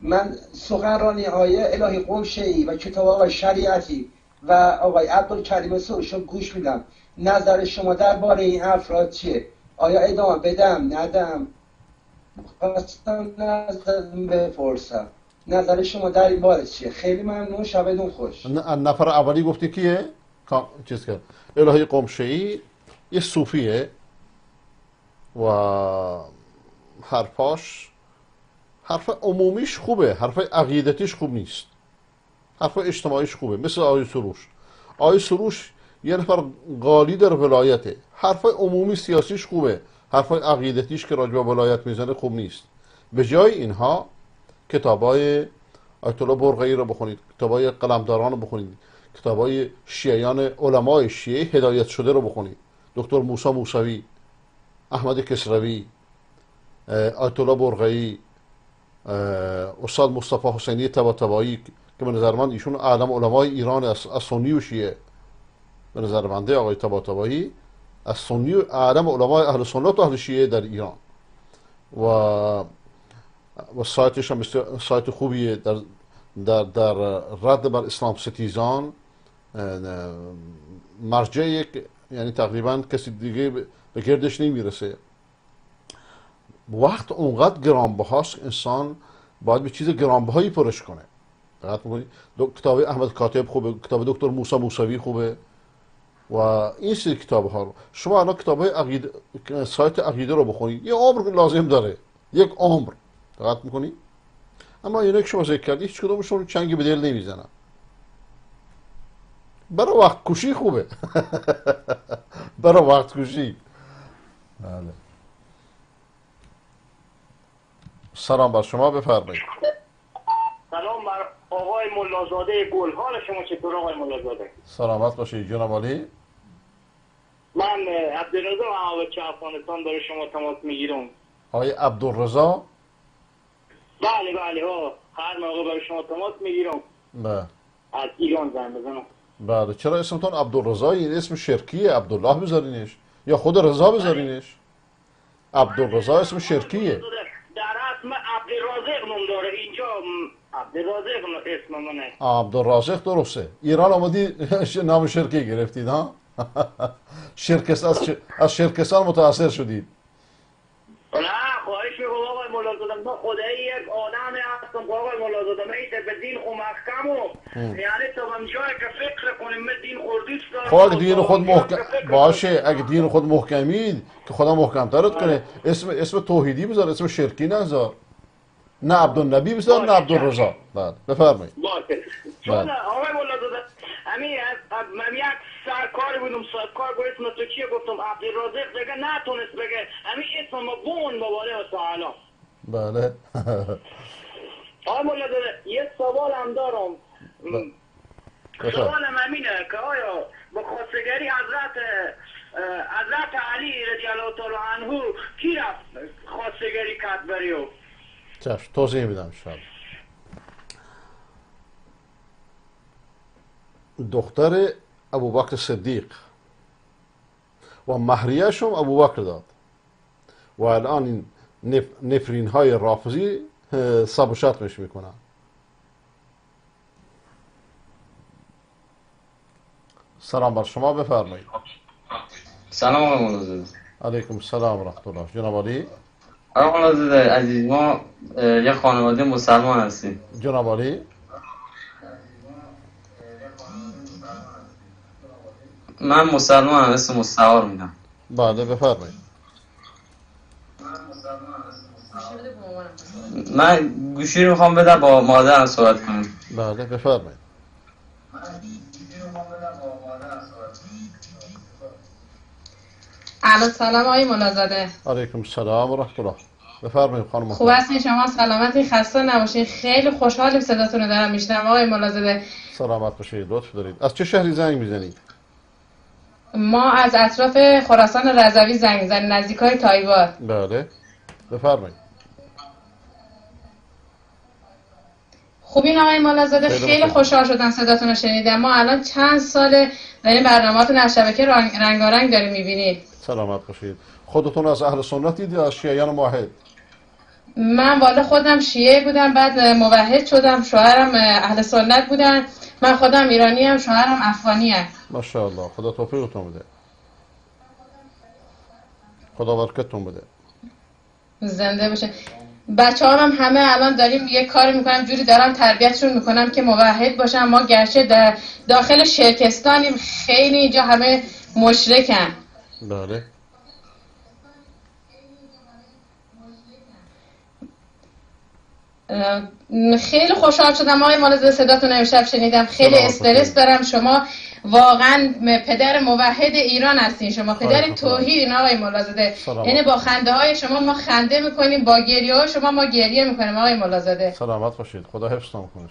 [SPEAKER 10] من سخنرانی های الهی قمشه‌ای و کتاب آقای شریعتی و آقای عبدالکریم سروش گوش میدم. نظر شما درباره این افراد چیه؟ آیا ادامه بدم ندم؟ خواستم نظر بپرسم نظر شما در این باره چیه؟ خیلی ممنون، شبتون خوش.
[SPEAKER 6] نفر اولی گفتی کیه؟ چیز کرد الهی قمشه‌ای یه صوفیه و حرفاش حرف عمومیش خوبه، حرف عقیدتیش خوب نیست، حرف اجتماعیش خوبه. مثل آقای سروش. آقای سروش یه نفر قالی در ولایته، حرف عمومی سیاسیش خوبه، حرف عقیدتیش که راجع به ولایت میزنه خوب نیست. به جای اینها کتابای آیت الله برقعی رو بخونید، کتابای قلمداران رو بخونید، کتابای شیعیان علمای شیعه هدایت شده رو بخونید، دکتر موسی موسوی، احمد کسروی، آیت الله برقعی، استاد مصطفی حسینی طباطبایی که به نظر من ایشون اعلم علمای ایران از سنی و شیعه، به نظر بنده آقای طباطبایی از سنی و اعلم علمای اهل سنت و اهل شیعه در ایران و سایتش هم سایت خوبیه در در در رد بر اسلام ستیزان مرجع، یعنی تقریبا کسی دیگه به گردش نمیرسه. وقت اونقدر گرانبهاست انسان باید به چیز گرانبهایی پرش کنه. دقت می‌کنی؟ کتاب احمد کاتب خوبه، کتاب دکتر موسی موسوی خوبه و این سری کتاب ها رو شما الان کتاب های عقیده، سایت عقیده رو بخونید یه عمر لازم داره، یک عمر. دقت می‌کنی؟ اما اینا که شما ذکر کردی هیچ کدومشون چنگی به دل نمیزنن. برای وقت کشی خوبه. برای وقت کشی. بله. سلام بر شما، بفرمایید.
[SPEAKER 4] سلام بر آقای ملازاده گل. حال شما چطور آقای ملازاده؟
[SPEAKER 6] سلامت باشید جناب علی.
[SPEAKER 4] من عبدالرضا عوض افغانستان برای شما تماس میگیرم.
[SPEAKER 6] آقای عبدالرضا؟
[SPEAKER 4] بله بله ها، هر موقع برای شما تماس میگیرم.
[SPEAKER 6] بله.
[SPEAKER 4] از ایران زنگ بزنم.
[SPEAKER 6] بله. چرا اسمتون عبدالرضا؟ این اسم شرکیه، عبدالله بذارینش یا خود رضا بذارینش. عبدالرضا اسم شرکیه.
[SPEAKER 4] در اسم عبدالرازق نام داره اینجا، عبدالرازق اسم منه.
[SPEAKER 6] عبدالرازق درسته. ایران آمدی نام شرکی گرفتید ها؟ شرکس از شرکسان متاثر شدید.
[SPEAKER 4] نه خواهش میکنم آقای ملازاده، ما خدایی یک آدم هستم هستم آقای ملازاده، من ایده به دین خود محکمم، یعنی تا جایی که فکر کنیم من دین خود دوست دارم.
[SPEAKER 6] خب اگه دین خود محکم باشه، اگه دین خود محکمید که خدا محکمترت کنه، اسم توحیدی بذار، اسم شرکی نذار. نه عبدالنبی بذار نه عبدالرضا. بله بفرمایید.
[SPEAKER 4] باشه چون آقای ملازاده همین من یک سرکاری بودم، سرکار گفت اسم تو چیه؟ گفتم عبدالرازق. دیگه نتونست بگه، همین اسم ما بون باباله و سوالا.
[SPEAKER 6] بله
[SPEAKER 4] آقای ملازاده یه سوال هم دارم. سوالم همینه که آیا با خواستگاری حضرت علی رضی الله تعالی عنه کی رفت خواستگاری کرد بری او؟
[SPEAKER 6] چشم، توضیح میدم انشاءالله. دختر ابوبکر صدیق و مهریه‌اش هم ابوبکر داد و الان این نفرین های رافضی سب و شتمش میکنن. سلام بر شما، بفرمایید.
[SPEAKER 5] سلام آقای ملازاده.
[SPEAKER 6] علیکم السلام و رحمت الله. جناب علی.
[SPEAKER 5] آقای ملازاده عزیز، ما یه خانواده مسلمان هستیم.
[SPEAKER 6] جناب علی.
[SPEAKER 5] من مسلمانم، اسم مستعار میدم.
[SPEAKER 6] بله بفرمایید.
[SPEAKER 5] من گوشی رو میخوام بدم با مادرم صحبت کنم.
[SPEAKER 6] بله بفرمایید.
[SPEAKER 18] الو سلام آقای ملازاده.
[SPEAKER 6] علیکم السلام و رحمت الله. بفرمایید خانم.
[SPEAKER 18] خوب هستین شما؟ سلامتی، خسته نباشین. خیلی خوشحالیم صداتون رو دارم میشنوم آقای ملازاده.
[SPEAKER 6] سلامت باشید، لطف دارید. از چه شهری زنگ میزنید؟
[SPEAKER 18] ما از اطراف خراسان رضوی زنگ میزنیم، نزدیکای تایوان.
[SPEAKER 6] بله بفرمایید.
[SPEAKER 18] خوبین آقای ملازاده؟ خیلی خوشحال شدم صداتون رو شنیدم. ما الان چند ساله داریم برنامه‌تون از شبکه رنگارنگ داریم می‌بینیم.
[SPEAKER 6] سلامت باشید. خودتون از اهل سنتید یا از شیعیان موحد؟
[SPEAKER 18] من والا خودم شیعه بودم، بعد موحد شدم. شوهرم اهل سنت بودن. من خودم ایرانی ام، شوهرم افغانی ام.
[SPEAKER 6] ماشاءالله، خدا توفیقتون بده. خدا برکتتون بده.
[SPEAKER 18] زنده باشه. بچه هم همه الان داریم یه کاری میکنم، جوری دارم تربیتشون میکنم که موحد باشن. ما گرچه در داخل شرکستانیم، خیلی اینجا همه مشرکن.
[SPEAKER 6] بله.
[SPEAKER 18] خیلی خوشحال شدم آقای ملازاده صداتون امشب شنیدم. خیلی استرس دارم. شما واقعا پدر موحد ایران هستین، شما پدر توحید آقای ملازاده. یعنی با خنده های شما ما خنده میکنیم، با گریه های شما ما گریه میکنیم آقای ملازاده.
[SPEAKER 6] سلامت باشید، خدا حفظتون کنه.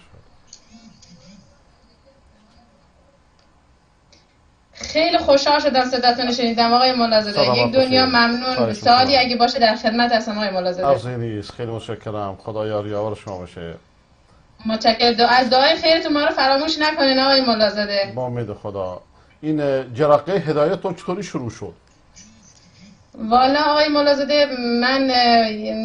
[SPEAKER 18] خیلی خوشحال شدم صداتون رو شنیدم آقای ملازاده. یک دنیا ممنون. سوالی اگه باشه در خدمت هستم آقای ملازاده.
[SPEAKER 6] عرضی نیست، خیلی متشکرم. خدا یار یاور شما باشه.
[SPEAKER 18] متشکرم. از دعای خیرتون ما رو فراموش نکنین آقای ملازاده.
[SPEAKER 6] با امید خدا. این جرقه هدایتتون چطوری شروع شد؟
[SPEAKER 18] والا آقای ملازاده، من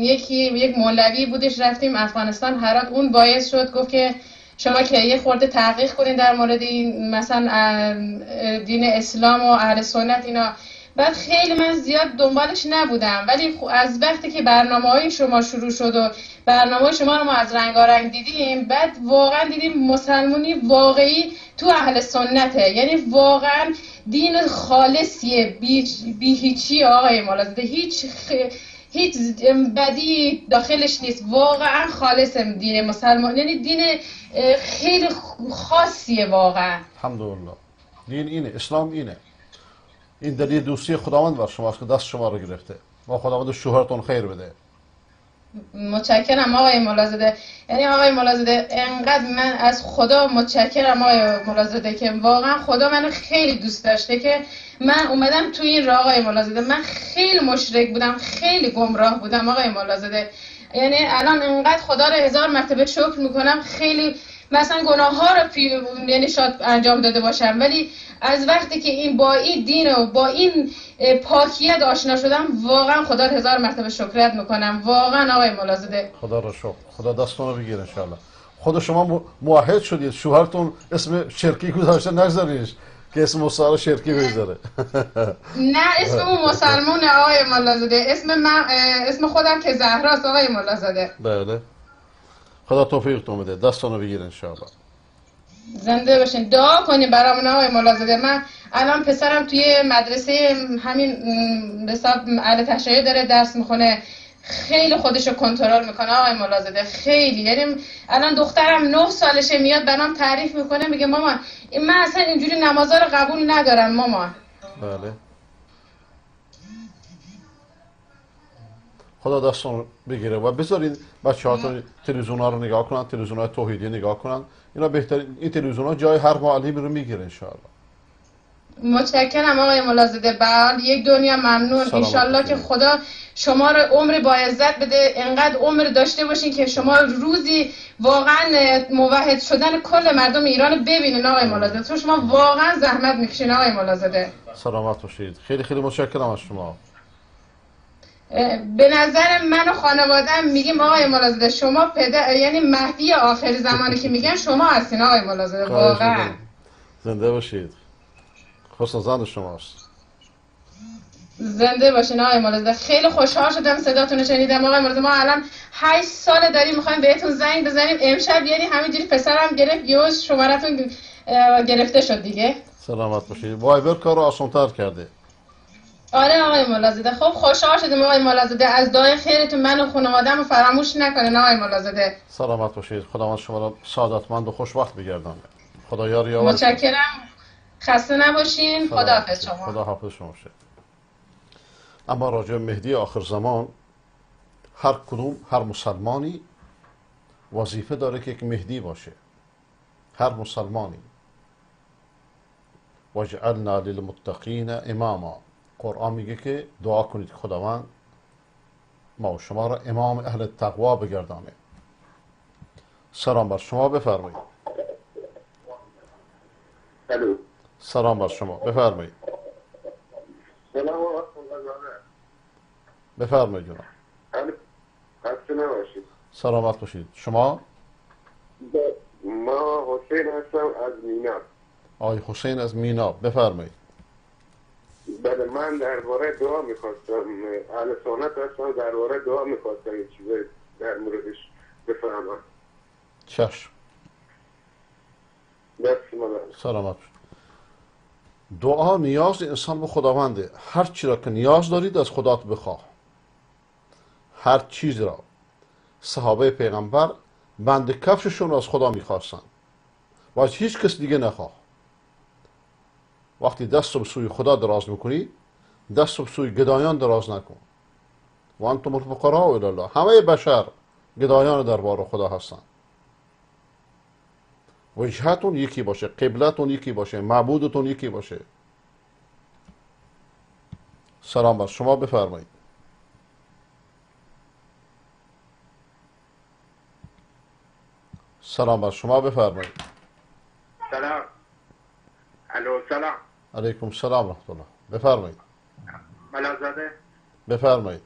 [SPEAKER 18] یک مولوی بودش، رفتیم افغانستان هرات، اون باعث شد گفت که شما که یه خورده تحقیق کنین در مورد این مثلا دین اسلام و اهل سنت اینا. بعد خیلی من زیاد دنبالش نبودم، ولی از وقتی که برنامه‌های شما شروع شد و برنامه‌های شما رو ما از رنگارنگ دیدیم، بعد واقعا دیدیم مسلمونی واقعی تو اهل سنته. یعنی واقعا دین خالصیه، بی هیچی آقای ملازاده، هیچ بدی داخلش نیست. واقعا خالص دین مسلمان، یعنی دین خیلی خاصیه واقعا.
[SPEAKER 6] الحمدلله. دین اینه، اسلام اینه. این دلیل دوستی خداوند بر شماست که دست شما رو گرفته. ما خداوند شوهرتون خیر بده.
[SPEAKER 18] متشکرم آقای ملازاده. یعنی آقای ملازاده انقدر من از خدا متشکرم آقای ملازاده که واقعا خدا منو خیلی دوست داشته که من اومدم تو این راه آقای ملازاده. من خیلی مشرک بودم، خیلی گمراه بودم آقای ملازاده. یعنی الان انقدر خدا رو هزار مرتبه شکر میکنم. خیلی مثلا گناه ها رو یعنی شاید انجام داده باشم، ولی از وقتی که این با این دین و با این پاکیت آشنا شدم، واقعا خدا رو هزار مرتبه شکرت میکنم واقعا آقای ملازاده.
[SPEAKER 6] خدا رو شکر، خدا دستتون رو بگیره انشالله. خود شما موحد شدید، شوهرتون اسم شرکی گذاشته، نگذارینش که اسم مستعار شرکی بگذاره.
[SPEAKER 18] نه اسم اون مسلمونه آقای ملازاده، اسم من اسم خودم که زهراست آقای ملازاده.
[SPEAKER 6] بله خدا توفیقتون بده، دستتون رو بگیر انشاءالله.
[SPEAKER 18] زنده باشین. دعا کنیم برامون آقای ملازاده. من الان پسرم توی مدرسه همین به حساب اهل تشیع داره درس میخونه، خیلی خودشو کنترل میکنه آقای ملازاده، خیلی. یعنی الان دخترم 9 سالشه میاد برام تعریف میکنه، میگه مامان من اصلا اینجوری نمازا رو قبول ندارم مامان.
[SPEAKER 6] بله خدا دستون بگیره و بذارین بچه‌هاتون تلویزیون‌ها رو نگاه کنن، تلویزیون‌های توحیدی نگاه کنن. اینا بهترین، این تلویزیون‌ها جای هر معلمی رو میگیره انشاءالله.
[SPEAKER 18] متشکرم آقای ملازاده، بله یک دنیا ممنون. انشالله که خدا شما رو عمر با عزت بده، انقدر عمر داشته باشین که شما روزی واقعا موحد شدن کل مردم ایران رو ببینین آقای ملازاده. تو شما واقعا زحمت میکشین آقای ملازاده.
[SPEAKER 6] سلامت باشید. خیلی خیلی متشکرم از شما.
[SPEAKER 18] به نظر من و خانواده‌ام میگیم آقای ملازاده شما پدر، یعنی مهدی آخر زمانی که میگن شما هستین آقای ملازاده، واقعا.
[SPEAKER 6] زنده باشید. حسن زن شماست.
[SPEAKER 18] زنده باشین آقای ملازاده. خیلی خوشحال شدم صداتون رو شنیدم آقای ملازاده. ما الان 8 سال داریم میخوایم بهتون زنگ بزنیم، امشب یعنی همینجوری پسرم گرفت یهو شمارتون گرفته شد دیگه.
[SPEAKER 6] سلامت باشید. وایبر کارو آسان‌تر کرده.
[SPEAKER 18] آره آقای ملازاده. خب خوشحال شدیم آقای ملازاده. از دعای خیرتون من و خانواده‌مو فراموش نکنین آقای ملازاده.
[SPEAKER 6] سلامت باشید. خداوند شما را سعادتمند و خوشبخت بگردانه. خدا یار یاور.
[SPEAKER 18] متشکرم. خسته نباشین. خداحافظ شما.
[SPEAKER 6] خداحافظ شما شد. اما راجع مهدی آخر زمان، هر کدوم، هر مسلمانی وظیفه داره که یک مهدی باشه. هر مسلمانی. وجعلنا للمتقین اماما. قرآن میگه که دعا کنید که خداوند ما و شما را امام اهل تقوا بگردانه. سلام بر شما، بفرمایید.
[SPEAKER 14] الو.
[SPEAKER 6] سلام بر شما، بفرمایید.
[SPEAKER 14] سلام.
[SPEAKER 6] بفرمایید جناب.
[SPEAKER 14] خسته نباشید.
[SPEAKER 6] سلامت باشید. شما؟
[SPEAKER 14] ما حسین هستم از میناب.
[SPEAKER 6] آقای حسین از میناب، بفرمایید.
[SPEAKER 14] بله من درباره دعا میخواستم، اهل سنت هستم، درباره دعا میخواستم یه چیزایی در موردش بفهمم.
[SPEAKER 6] چشم. سلامت. دعا نیاز انسان به خداونده. هر چی را که نیاز دارید از خدات بخواه. هر چیز را. صحابه پیغمبر بند کفششون از خدا میخواستن و از هیچ کس دیگه نخواه. وقتی دست به سوی خدا دراز میکنی، دست به سوی گدایان دراز نکن. و انتم الفقراء الی الله. همه بشر گدایان دربار خدا هستن. وجهتون یکی باشه، قبلتون یکی باشه، معبودتون یکی باشه. سلام بر شما، بفرمایید. سلام بر شما، بفرمایید.
[SPEAKER 14] سلام. الو سلام.
[SPEAKER 6] علیکم السلام رحمت الله، بفرمایید.
[SPEAKER 14] ملازاده.
[SPEAKER 6] بفرمایید.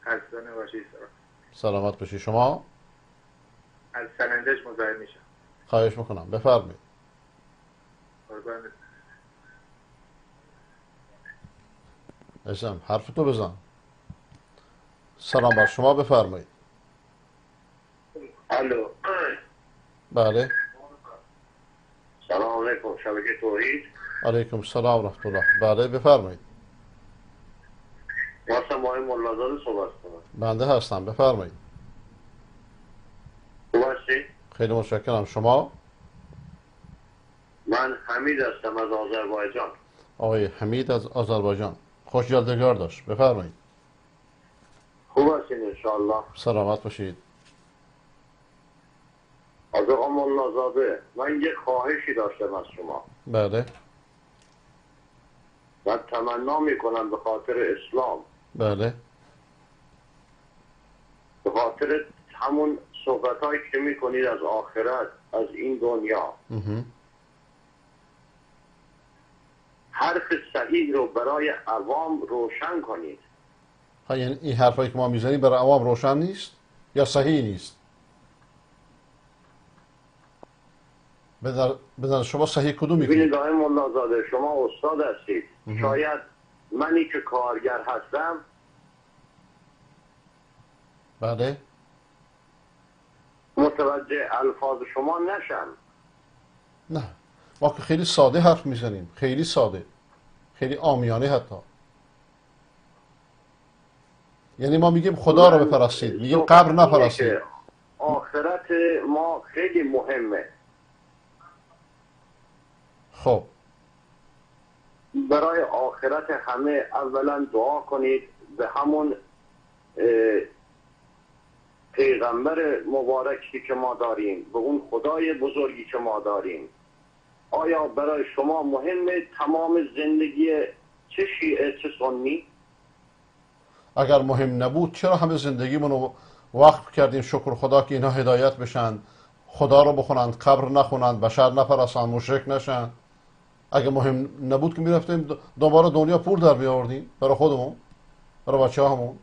[SPEAKER 14] خسته نباشید.
[SPEAKER 6] سلامت باشی. شما؟
[SPEAKER 14] از سنندج مزاحم میشم.
[SPEAKER 6] خواهش میکنم، بفرمایید. عزیزم حرف تو بزن. سلام بر شما، بفرمایید.
[SPEAKER 14] الو.
[SPEAKER 6] بله.
[SPEAKER 14] سلام علیکم، شبکه توحید.
[SPEAKER 6] علیکم السلام رحمت الله. بله بفرمایید.
[SPEAKER 14] واسه آقای ملازاده صحبت کنم.
[SPEAKER 6] بنده هستم، بفرمایید.
[SPEAKER 14] خوب هستی؟
[SPEAKER 6] خیلی متشکرم. شما؟
[SPEAKER 14] من حمید هستم از آذربایجان.
[SPEAKER 6] آقای حمید از آذربایجان، خوش یادگار داشت، بفرمایید.
[SPEAKER 14] خوب هستین انشاءالله.
[SPEAKER 6] سلامت باشید.
[SPEAKER 14] از آقا ملازاده من یه خواهشی داشتم از شما.
[SPEAKER 6] بله.
[SPEAKER 14] من تمنا میکنم به خاطر اسلام.
[SPEAKER 6] بله.
[SPEAKER 14] به خاطر همون صحبت هایی که میکنید از آخرت، از این دنیا، حرف صحیح رو برای عوام روشن کنید.
[SPEAKER 6] ها، یعنی این حرفایی که ما میزنیم برای عوام روشن نیست یا صحیح نیست؟ به نظر شما صحیح کدوم میکنید؟
[SPEAKER 14] ببینید آقای ملازاده، شما استاد هستید. شاید منی که کارگر هستم،
[SPEAKER 6] بله،
[SPEAKER 1] متوجه الفاظ شما نشم.
[SPEAKER 6] نه، ما که خیلی ساده حرف میزنیم، خیلی ساده، خیلی عامیانه حتی. یعنی ما میگیم خدا رو بپرستید، میگیم قبر نپرستید.
[SPEAKER 1] آخرت ما خیلی مهمه.
[SPEAKER 6] خب
[SPEAKER 1] برای آخرت همه اولا دعا کنید به همون پیغمبر مبارکی که ما داریم، به اون خدای بزرگی که ما داریم. آیا برای شما مهمه تمام زندگی چه شیعه چه سنی؟
[SPEAKER 6] اگر مهم نبود چرا همه زندگیمون رو وقف کردیم شکر خدا که اینا هدایت بشن، خدا رو بخونند، قبر نخونند، بشر نپرستند، مشرک نشن؟ اگه مهم نبود که میرفتیم دوباره دنیا پول در میآوردیم برای خودمون، برای بچه همون.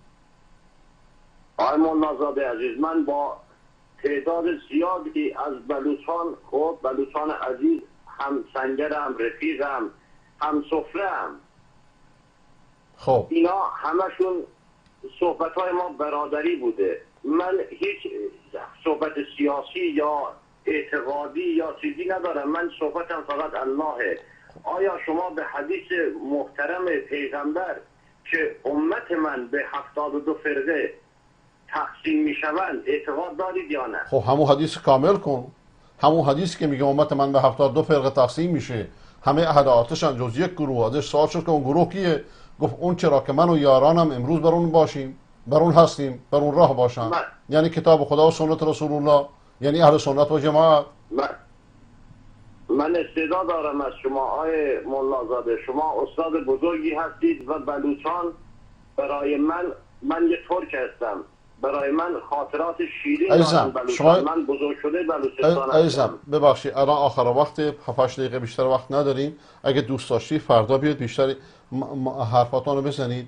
[SPEAKER 1] آقای ملازاده عزیز، من با تعداد زیادی از بلوچان، خب بلوچان عزیز، هم سنگرم، رفیقم، هم سفرم،
[SPEAKER 6] خب
[SPEAKER 1] اینا همشون صحبت‌های ما برادری بوده. من هیچ صحبت سیاسی یا اعتقادی یا چیزی ندارم، من صحبتم فقط اللهه. آیا شما به حدیث محترم پیغمبر که امت من به 72 فرقه تقسیم میشوند اعتقاد دارید یا نه؟
[SPEAKER 6] خب همون حدیث کامل کن، همون حدیث که میگه امت من به 72 فرقه تقسیم میشه، همه اهل آتشن جز یک گروه. ازش سوال شد که اون گروه کیه؟ گفت اون چرا که من و یارانم امروز بر اون باشیم، بر اون هستیم، بر اون راه باشن، یعنی کتاب خدا و سنت رسول الله، یعنی اهل سنت و جماعت.
[SPEAKER 1] من استعداد دارم از شما آقای ملازاده، شما استاد بزرگی هستید و بلوچان برای من یه ترک هستم، برای من خاطرات شیرین دارم بلوچان. من بزرگ شده بلوچستان هستم.
[SPEAKER 6] عزیزم ببخشید الان آخر وقت، 7-8 دقیقه بیشتر وقت نداریم. اگه دوست داشتی فردا بیاید بیشتر حرفاتان رو بزنید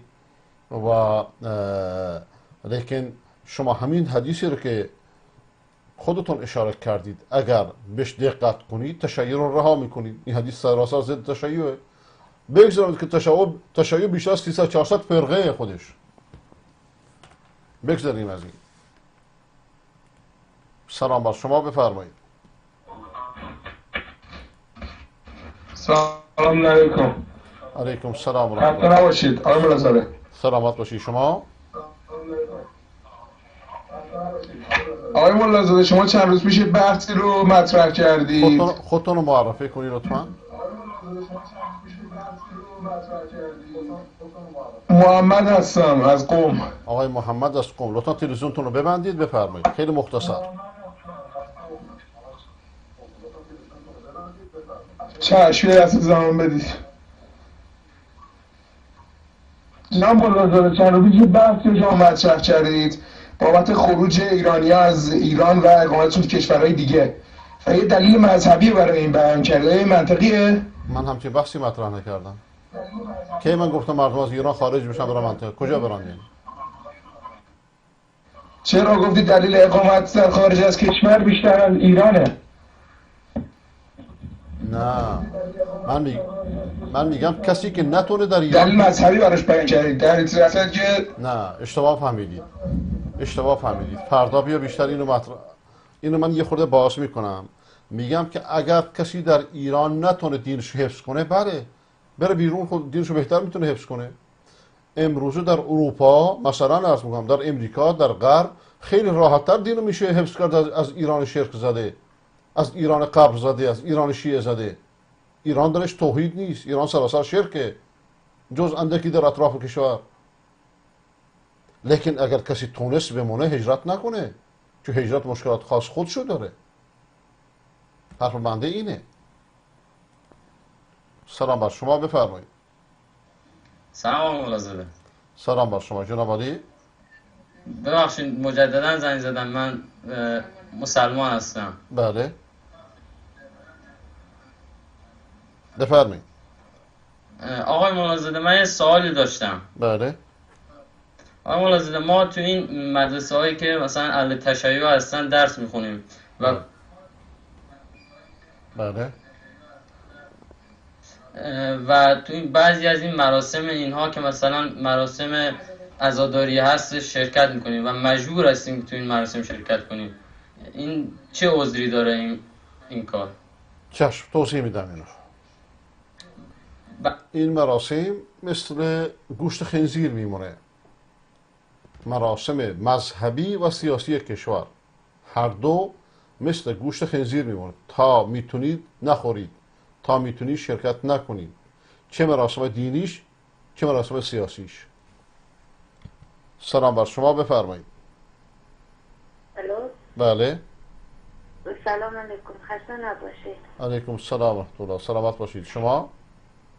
[SPEAKER 6] و لیکن شما همین حدیثی رو که خودتون اشاره کردید اگر بهش دقت کنید تشیع رو رها میکنید. این حدیث سراسر ضد تشیعه. بگذارید که تشیع بیشتر از 300-400 فرقه خودش. بگذاریم از این. سلام بر شما، بفرمایید.
[SPEAKER 19] سلام علیکم.
[SPEAKER 6] علیکم سلام و
[SPEAKER 19] رحمت الله. باشید آقای ملازاده.
[SPEAKER 6] سلامت باشید شما.
[SPEAKER 19] آقای ملازاده شما چند روز پیش بحثی رو مطرح کردید.
[SPEAKER 6] خودتون رو معرفی کنید لطفاً.
[SPEAKER 19] محمد هستم از قم.
[SPEAKER 6] آقای محمد از قم، لطفاً تلویزیونتون رو ببندید بفرمایید. خیلی مختصر.
[SPEAKER 19] چشم، یه لحظه زمان بدید. جناب ملازاده چند روز پیش بحثی رو شما مطرح کردید بابت خروج ایرانی‌ها از ایران و اقامتشون تو کشورهای دیگه و یه دلیل مذهبی برای این بیان کرده. این منطقیه؟
[SPEAKER 6] من همچین بحثی مطرح نکردم. کی من گفتم مردم از ایران خارج بشن برای منطقه؟ کجا برن یعنی؟
[SPEAKER 19] چرا گفتی دلیل اقامت در خارج از کشور بیشتر از ایرانه؟
[SPEAKER 6] نه، من میگم کسی که نتونه در ایران
[SPEAKER 19] دلیل مذهبی براش بیان کردید در این که
[SPEAKER 6] نه، اشتباه فهمیدید. اشتباه فهمیدید. فردا بیا بیشتر اینو مطرح، اینو من یه خورده باز میکنم. میگم که اگر کسی در ایران نتونه دینش حفظ کنه، بله بره بیرون، خود دینشو بهتر میتونه حفظ کنه. امروزه در اروپا مثلا عرض میکنم، در امریکا، در غرب خیلی راحت‌تر دینو میشه حفظ کرد از ایران شرک زده، از ایران قبر زده، از ایران شیعه زده. ایران درش توحید نیست، ایران سراسر شرکه جز اندکی در اطراف کشور. لیکن اگر کسی تونست بمونه هجرت نکنه، چون هجرت مشکلات خاص خودشو داره. حرف بنده اینه. سلام بر شما، بفرمایید.
[SPEAKER 5] سلام ملازاده.
[SPEAKER 6] سلام بر شما جناب علی.
[SPEAKER 5] ببخشید مجددا زنگ زدم، من مسلمان هستم.
[SPEAKER 6] بله بفرمایید.
[SPEAKER 5] آقای ملازاده من یه سوالی داشتم.
[SPEAKER 6] بله
[SPEAKER 5] آقای ملازاده ما تو این مدرسه هایی که مثلا اهل تشیع هستن درس میخونیم و
[SPEAKER 6] بله
[SPEAKER 5] و تو این بعضی از این مراسم اینها که مثلا مراسم عزاداری هست شرکت میکنیم و مجبور هستیم که تو این مراسم شرکت کنیم. این چه عذری داره این کار؟
[SPEAKER 6] چشم، توضیح میدم اینو. این مراسم مثل گوشت خنزیر میمونه. مراسم مذهبی و سیاسی کشور هر دو مثل گوشت خنزیر میمونه. تا میتونید نخورید، تا میتونید شرکت نکنید، چه مراسم دینیش چه مراسم سیاسیش. سلام بر شما، بفرمایید.
[SPEAKER 20] الو.
[SPEAKER 6] بله.
[SPEAKER 20] سلام علیکم، خسته نباشید.
[SPEAKER 6] علیکم السلام و رحمت الله، سلامت باشید. شما؟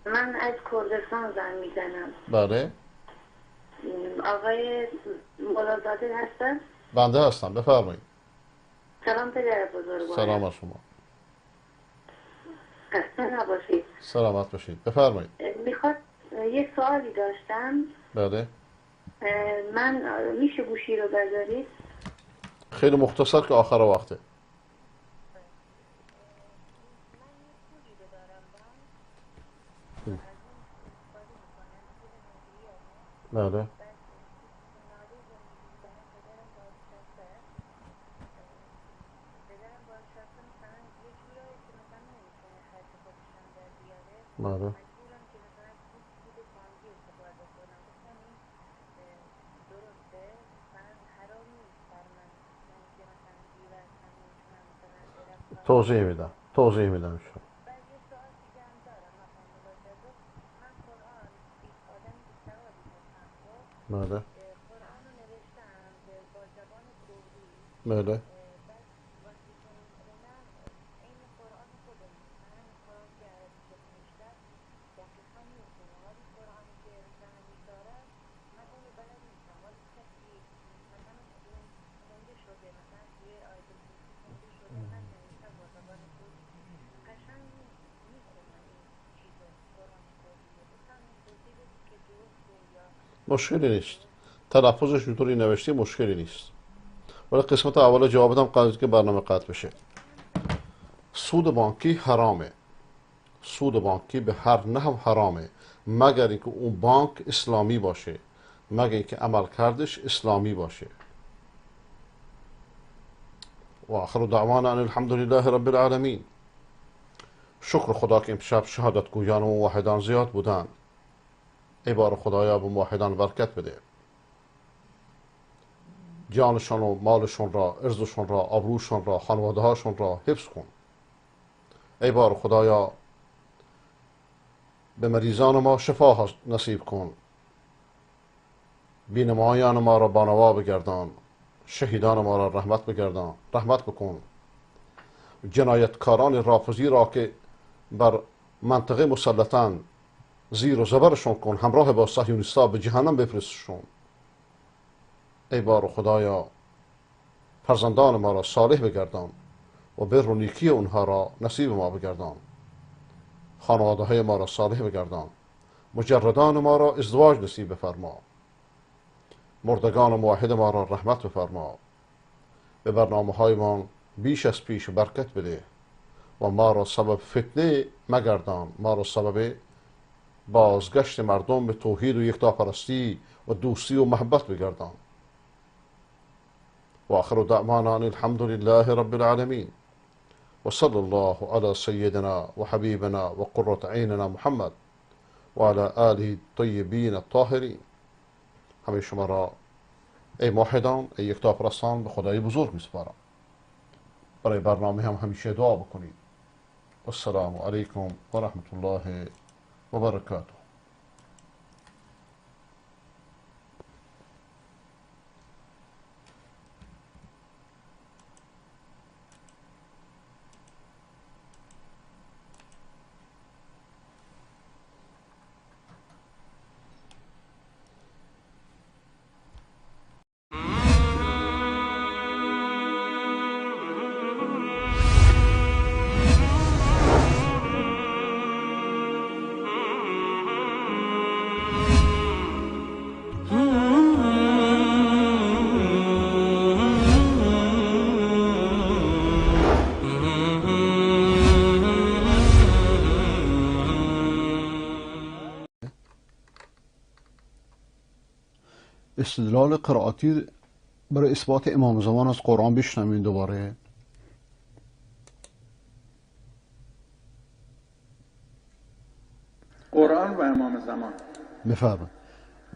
[SPEAKER 20] من از کردستان زنگ میزنم.
[SPEAKER 6] بله.
[SPEAKER 20] آقای ملازاده هستن؟
[SPEAKER 6] بنده هستم، بفرمایید.
[SPEAKER 20] سلام پدر بزرگوار.
[SPEAKER 6] سلام بر شما.
[SPEAKER 20] خسته نباشید.
[SPEAKER 6] سلامت باشید، بفرمایید.
[SPEAKER 20] میخواد یک سوالی داشتم.
[SPEAKER 6] بله.
[SPEAKER 20] من میشه گوشی رو بذارید؟
[SPEAKER 6] خیلی مختصر که آخر وقته. بله. بله. توضیح میدم، توضیح میدم شما. بله. بله. مشکلی نیست، تلفظش اونطوری نوشتی مشکلی نیست. ولی قسمت اول جواب بدم قبل از که برنامه قطع بشه. سود بانکی حرامه، سود بانکی به هر نحو حرامه، مگر اینکه اون بانک اسلامی باشه، مگر اینکه عملکردش اسلامی باشه. و آخر دعوانا ان الحمد لله رب العالمین. شکر خدا که امشب شهادت گویان و موحدان زیاد بودن. ای بار خدایا به موحدان برکت بده، جانشان و مالشون را، ارزشون را، آبروشون را، خانواده هاشون را حفظ کن. ای بار خدایا به مریضان ما شفا نصیب کن، بینمایان ما را بانوا بگردان، شهیدان ما را رحمت بگردان، رحمت بکن. جنایتکاران رافضی را که بر منطقه مسلطن زیر و زبرشون کن، همراه با صهیونیستا به جهنم بفرستشون. ای بار خدایا فرزندان ما را صالح بگردان و بر و نیکی اونها را نصیب ما بگردان. خانواده های ما را صالح بگردان، مجردان ما را ازدواج نصیب بفرما، مردگان موحد ما را رحمت بفرما، به برنامه های ما بیش از پیش برکت بده و ما را سبب فتنه مگردان، ما را سبب بازگشت مردم به توحید و یکتاپرستی و دوستی و محبت بگردان. و آخر دعوانا ان الحمد لله رب العالمین و صلی الله علی سیدنا و حبیبنا و قرة عیننا محمد و علی آله الطیبین الطاهرین. همه شما را ای موحدان، ای یکتاپرستان به خدای بزرگ میسپارم. برای برنامه هم همیشه دعا بکنید. والسلام علیکم و رحمت الله و برکاته. استدلال قرائتی برای اثبات امام زمان از قرآن بشنویم دوباره.
[SPEAKER 7] قرآن و امام زمان.
[SPEAKER 6] بفرمایید.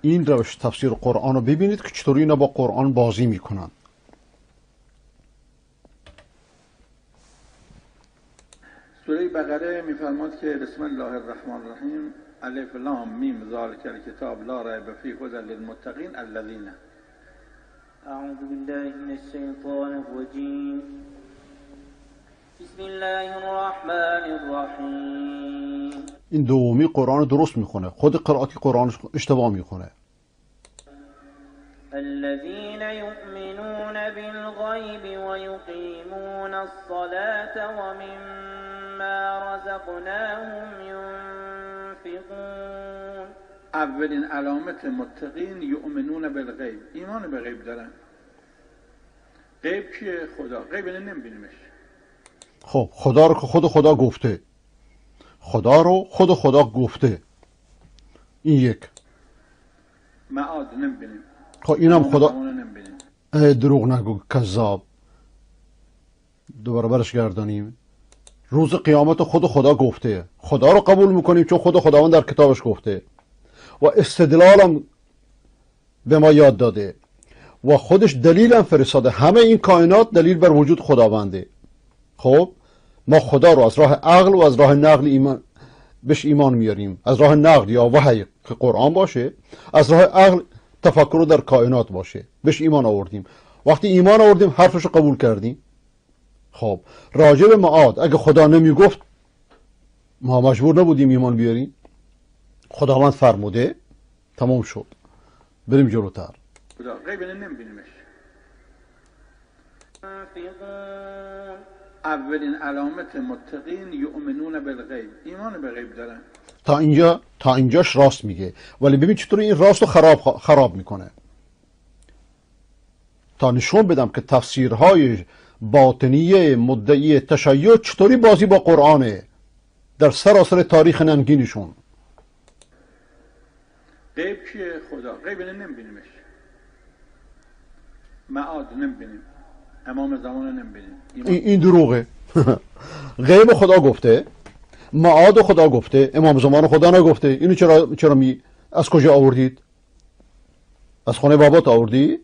[SPEAKER 6] این روش تفسیر قرآن رو ببینید که چطوری اینا با قرآن بازی میکنن.
[SPEAKER 7] سوره بقره میفرماد که بسم الله الرحمن الرحیم الف لام میم ذالک الکتاب لا ریب فیه هدی للمتقین الذین.
[SPEAKER 17] اعوذ بالله من الشیطان الرجیم بسم الله الرحمن الرحیم.
[SPEAKER 6] این دومی قرآن درست میخونه، خود قرائت قرآن اشتباه میخونه.
[SPEAKER 17] الذين يؤمنون بالغيب ويقيمون الصلاة ومما رزقناهم ينفقون.
[SPEAKER 7] اولین علامت متقین یؤمنون بالغیب، ایمان به غیب دارن. غیب کیه؟ خدا. غیب نمیبینیمش.
[SPEAKER 6] خب خدا رو که خود خدا گفته، خدا رو خود خدا گفته، این یک.
[SPEAKER 7] معاد نمیبینیم.
[SPEAKER 6] خب اینم خدا دروغ نگو کذاب. دوباره برش گردانیم. روز قیامت خود خدا گفته، خدا رو قبول میکنیم چون خود خداوند در کتابش گفته و استدلالم به ما یاد داده و خودش دلیلم فرستاده. همه این کائنات دلیل بر وجود خداونده. خب ما خدا رو از راه عقل و از راه نقل ایمان بهش ایمان میاریم. از راه نقل یا وحی که قرآن باشه، از راه عقل تفکر رو در کائنات باشه، بهش ایمان آوردیم. وقتی ایمان آوردیم حرفش رو قبول کردیم. خب راجع به معاد اگه خدا نمیگفت ما مجبور نبودیم ایمان بیاریم. خداوند فرموده، تمام شد. بریم جلوتر.
[SPEAKER 7] خدا غیب نمیبینیمش. اولین علامت متقین یؤمنون بالغیب، ایمان به غیب دارن.
[SPEAKER 6] تا اینجاش راست میگه، ولی ببین چطور این راست رو خراب میکنه. تا نشون بدم که تفسیرهای باطنیه مدعی تشیع چطوری بازی با قرآنه در سراسر تاریخ ننگینشون.
[SPEAKER 7] غیب کیه؟ خدا. غیب نمیبینیمش. معاد نمیبینیم، امام زمان نمیبینیم.
[SPEAKER 6] این دروغه. غیب خدا گفته، معاد خدا گفته، امام زمان خدا نگفته. اینو چرا می از کجا آوردید؟ از خانه بابات آوردی؟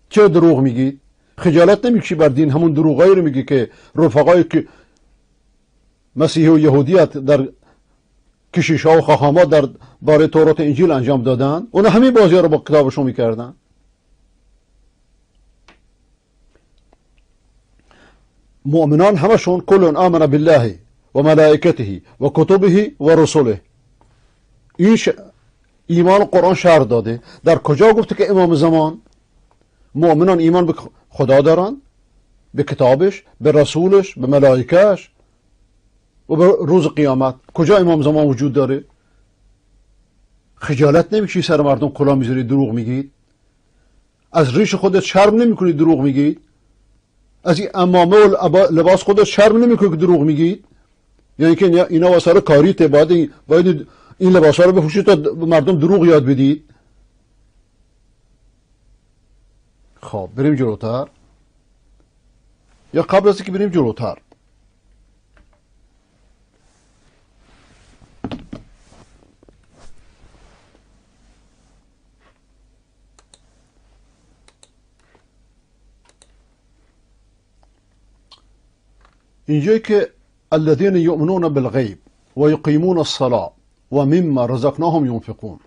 [SPEAKER 6] چرا دروغ میگید؟ خجالت نمیکشی بر دین؟ همون دروغایی رو میگی که رفقای که مسیحی و یهودیت در کشیش‌ها و خاخام‌ها در باره تورات انجیل انجام دادن، اونا همین بازی‌ها رو با کتابشون میکردن. مؤمنان همشون کل آمن بالله و ملائکته و کتبه و رسوله. این ایمان قرآن شرح داده. در کجا گفته که امام زمان؟ مؤمنان ایمان به خدا دارن، به کتابش، به رسولش، به ملائکهش و به روز قیامت. کجا امام زمان وجود داره؟ خجالت نمیکشی سر مردم کلاه میذاری دروغ میگید؟ از ریش خودت شرم نمیکنی دروغ میگید؟ از این امامه و لباس خودت شرم نمیکنی که دروغ میگید؟ یعنی که اینا واسه کاریته، باید این لباس ها رو بپوشید تا مردم دروغ یاد بدید. خب بریم جلوتر، یا قبل از اینکه بریم جلوتر اینجایی که الذين يؤمنون بالغیب و یقیمون الصلاة و مما رزقناهم ينفقون،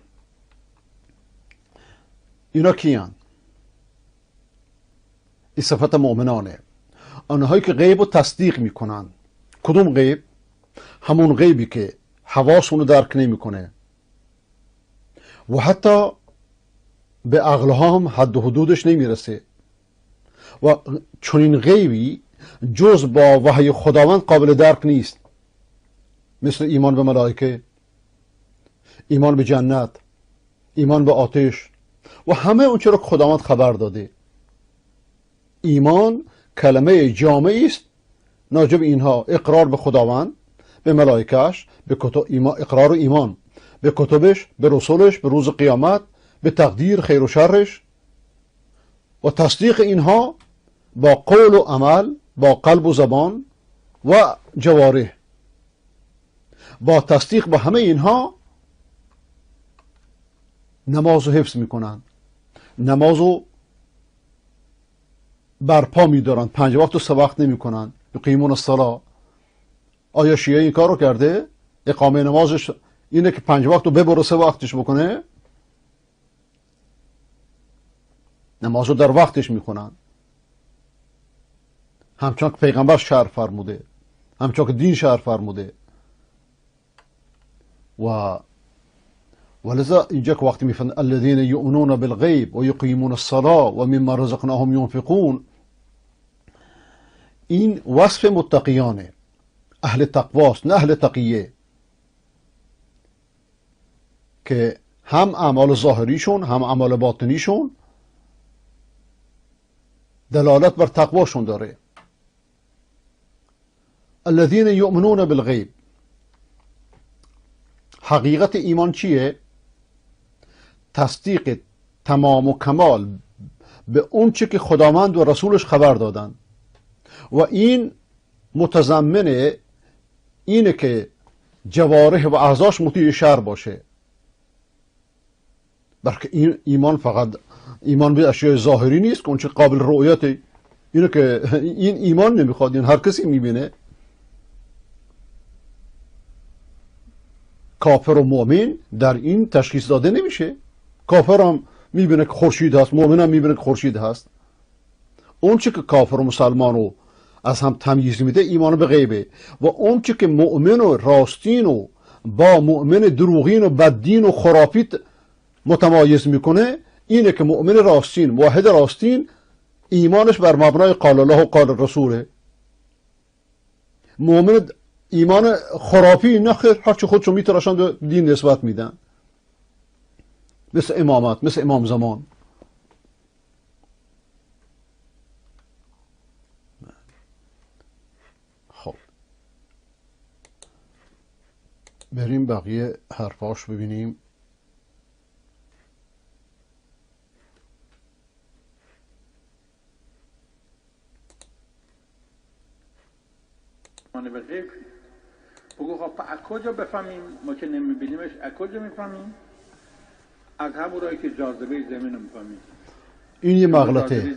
[SPEAKER 6] اینا کیان؟ این صفت مؤمنانه، آنهایی که غیب رو تصدیق میکنن. کدوم غیب؟ همون غیبی که حواس اونو درک نمیکنه و حتی به عقلها هم حد و حدودش نمیرسه و چنین غیبی جز با وحی خداوند قابل درک نیست، مثل ایمان به ملائکه، ایمان به جنت، ایمان به آتش و همه اون چرا که خداوند خبر داده. ایمان کلمه جامعی است ناجب اینها: اقرار به خداوند، به ملائکهش، به اقرار و ایمان به کتبش، به رسولش، به روز قیامت، به تقدیر خیر و شرش و تصدیق اینها با قول و عمل، با قلب و زبان و جوارح. با تصدیق با همه اینها نماز رو حفظ میکنن، نماز رو برپا میدارن، 5 وقت و 3 وقت نمیکنن، یقیمون الصلاه. آیا شیعه این کارو کرده؟ اقامه نمازش اینه که 5 وقت رو ببره 3 وقتش بکنه؟ نماز رو در وقتش میخونن، همچنان که پیغمبر شرع فرموده، همچنان که دین شرع فرموده. و ولذا اینجا که وقتی میفهمن الذين یؤمنون بالغیب و یقیمون الصلاة و مما رزقناهم ینفقون، این وصف متقیانه، اهل تقواست، نه اهل تقیه، که هم اعمال ظاهریشون هم اعمال باطنیشون دلالت بر تقواشون داره. الذين یؤمنون بالغیب، حقیقت ایمان چیه؟ تصدیق تمام و کمال به اون چه که خداوند و رسولش خبر دادن، و این متضمن اینه که جوارح و اعضاش مطیع شر باشه. بلکه این ایمان فقط ایمان به اشیاء ظاهری نیست که اون چه قابل رؤیته، اینو که این ایمان نمیخواد، این هر کسی میبینه. کافر و مؤمن در این تشخیص داده نمیشه. کافر هم میبینه که خورشید هست، مؤمن هم میبینه که خورشید هست. اون چه که کافر و مسلمان رو از هم تمییز میده ایمان به غیبه، و اون چه که مؤمن و راستین و با مؤمن دروغین و بددین و خرافیت متمایز میکنه اینه که مؤمن راستین، موحد راستین، ایمانش بر مبنای قال الله و قال رسوله. مؤمن ایمان خرافی نه خیر، هرچی خودشو میتراشن به دین نسبت میدن، مثل امامت، مثل امام زمان. خب بریم بقیه حرفاش ببینیم.
[SPEAKER 3] به غیب بگو خب از کجا بفهمیم؟ ما که نمیبینیمش از کجا میفهمیم؟ از همون راهی که جاذبه زمین رو میفهمیم.
[SPEAKER 6] این یه مغلطه،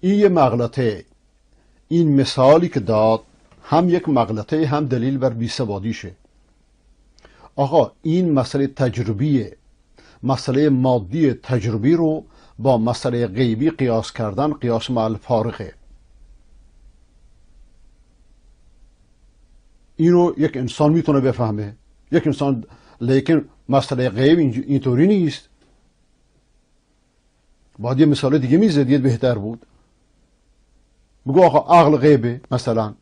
[SPEAKER 6] این یه مغلطه. این مثالی که داد هم یک مغلطه هم دلیل بر بیسوادیشه. آقا این مسئله تجربیه، مسئله مادی تجربی رو با مسئله غیبی قیاس کردن قیاس مع الفارقه. اینو یک انسان میتونه بفهمه، یک انسان، لیکن مسئله غیب اینطوری نیست. باید یه مثال دیگه میزدید بهتر بود. بگو آقا عقل غیبه مثلا،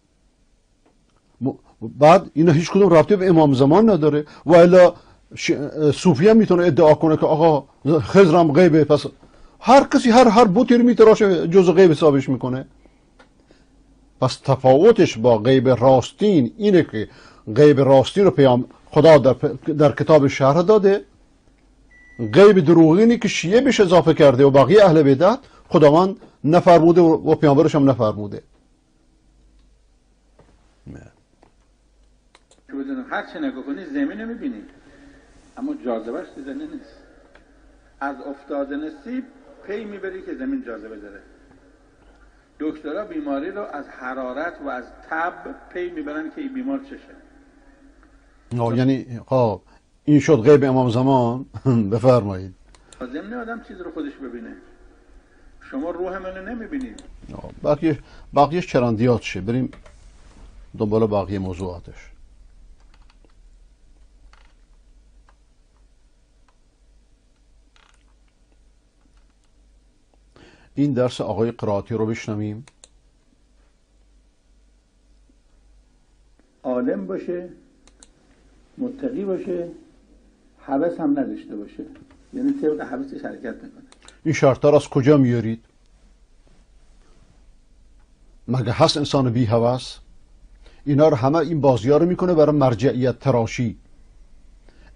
[SPEAKER 6] بعد اینا هیچ کدوم رابطه به امام زمان نداره، و الا صوفی هم میتونه ادعا کنه که آقا خضرم غیبه. پس هر کسی هر بوتی رو میتراشه جز غیب حسابش میکنه. پس تفاوتش با غیب راستین اینه که غیب راستین رو پیام خدا در کتاب شرح داده، غیب دروغینی که شیعه بهش اضافه کرده و بقیه اهل بدعت خداوند نفرموده و پیامبرش هم نفرموده.
[SPEAKER 3] هر چه نگاه کنی زمین رو میبینی اما جاذبهش دیده نیست. از افتادن سیب پی میبری که زمین جاذبه داره. دکترها بیماری رو از حرارت و از تب پی میبرن که این بیمار چشه.
[SPEAKER 6] یعنی خب این شد غیب امام زمان. بفرمایید.
[SPEAKER 3] ضمن آدم چیز رو خودش ببینه. شما روح منو نمیبینید.
[SPEAKER 6] بقیهش چرندیات شه. بریم دنبال بقیه موضوعاتش. این درس آقای قرائتی رو بشنویم.
[SPEAKER 3] عالم باشه، متقی باشه، هوس هم نداشته باشه، یعنی طبق هوسش حرکت نکنه.
[SPEAKER 6] این شرط‌ها رو از کجا میارید؟ مگه هست انسان بی هوس؟ اینا رو همه این بازی‌ها رو میکنه برای مرجعیت تراشی.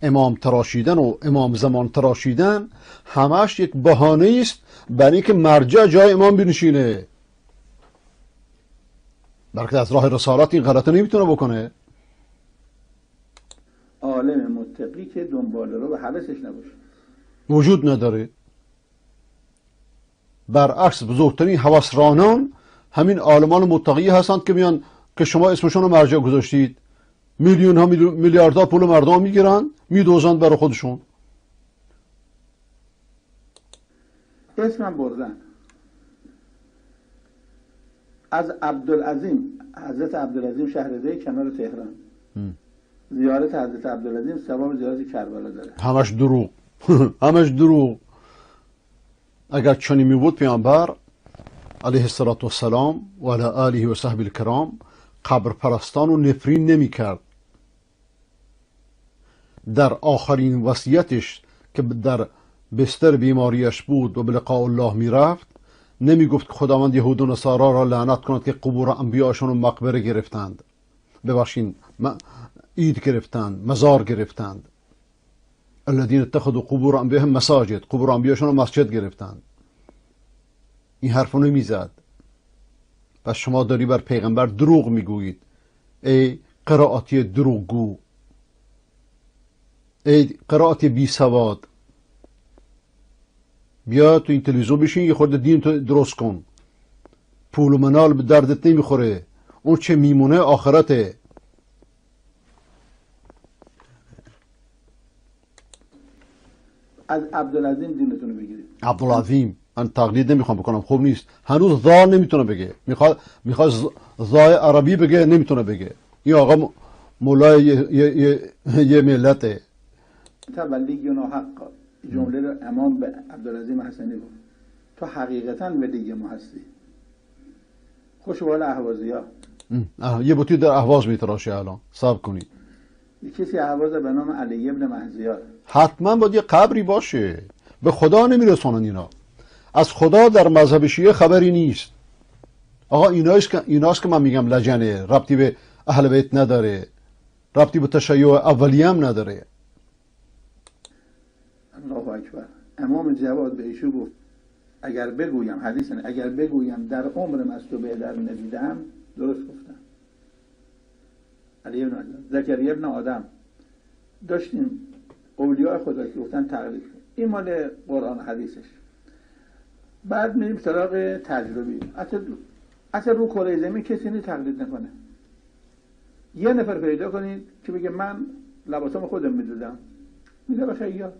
[SPEAKER 6] امام تراشیدن و امام زمان تراشیدن همش یک بهانه است برای اینکه مرجع جای امام بنشینه. برای از راه رسالت این غلطه نمیتونه بکنه.
[SPEAKER 3] عالم متقی که دنبال رو به حوثش نباشه
[SPEAKER 6] وجود نداره. برعکس بزرگترین هوسرانان همین عالمان متقی هستند که میان که شما اسمشون رو مرجع گذاشتید، میلیون ها میلیاردها پول مردم میگیرن میدوزند برای خودشون.
[SPEAKER 3] اسمم بردن از عبدالعظیم، حضرت عبدالعظیم شهرزه کنار تهران. زیارت حضرت عبدالعظیم ثواب زیارت کربلا داره.
[SPEAKER 6] همش دروغ. همش دروغ. اگر چنین می بود پیامبر علیه الصلاة والسلام و علی آله و صحبه الکرام قبر پرستان رو نفرین نمی کرد. در آخرین وصیتش که در بستر بیماریش بود و به لقاء الله می رفت نمی گفت که خداوند یهود و نصارا را لعنت کند که قبور انبیاشون رو مقبره گرفتند، ببخشین عید گرفتند، مزار گرفتند. الذین اتخذوا قبور انبیاهم مساجد، قبور انبیاشون رو مسجد گرفتند. این حرفو نمیزد. پس شما داری بر پیغمبر دروغ میگویید ای قرائتی دروغگو، ای قرائتی بی سواد. بیا تو این تلویزیون بشین یه خورده دین تو درست کن. پول و منال به دردت نمیخوره، اون چه میمونه آخرته.
[SPEAKER 3] از عبدالعظیم دینتون رو بگیرید.
[SPEAKER 6] عبدالعظیم من تقلید نمیخوام بکنم، خوب نیست. هنوز ذا نمیتونه بگه، میخواد ذای عربی بگه نمیتونه بگه. این آقا مولای یه ملته.
[SPEAKER 3] تولینا حقا، جمله رو امام به عبدالعظیم حسنی گفت، تو حقیقتا ولی ما هستی. خوش به حال اهوازی ها.
[SPEAKER 6] یه بوتی در اهواز میتراشه الان، صبر کنید.
[SPEAKER 3] یه کسی اهواز به نام علی ابن مهزیار.
[SPEAKER 6] حتما باید یه قبری باشه. به خدا نمیرسونن اینا. از خدا در مذهب شیعه خبری نیست. آقا ایناست که من میگم لجنه، ربطی به اهل بیت نداره، ربطی به تشیع اولیه هم نداره.
[SPEAKER 3] الله اکبر. امام جواد به ایشون گفت اگر بگویم، حدیث نه، اگر بگویم در عمرم از تو بهتر ندیدم، درست گفتم. علی ابن زکریا ابن آدم داشتیم اولیاء خدا که گفتن تقلید کن، این مال قرآن حدیثش. بعد میریم سراغ تجربی. اصلا رو کره زمین کسی نی تقلید نکنه. یه نفر پیدا کنید که بگه من لباسام خودم میدوزم، میده به خیاط.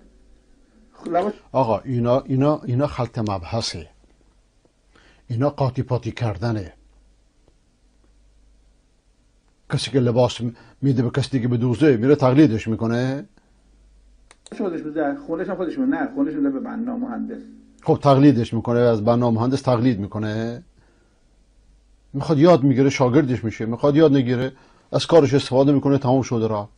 [SPEAKER 6] آقا اینا اینا اینا خلط مبحثه، اینا قاطی پاتی کردنه. کسی که لباس میده به کسی دیگه بدوزه میره تقلیدش میکنه.
[SPEAKER 3] خودش میده، خودش هم خودش میده، نه خودش میده به بنا مهندس.
[SPEAKER 6] خب تقلیدش میکنه، از بنا مهندس تقلید میکنه. میخواد یاد میگیره شاگردش میشه، میخواد یاد نگیره از کارش استفاده میکنه، تمام شده را.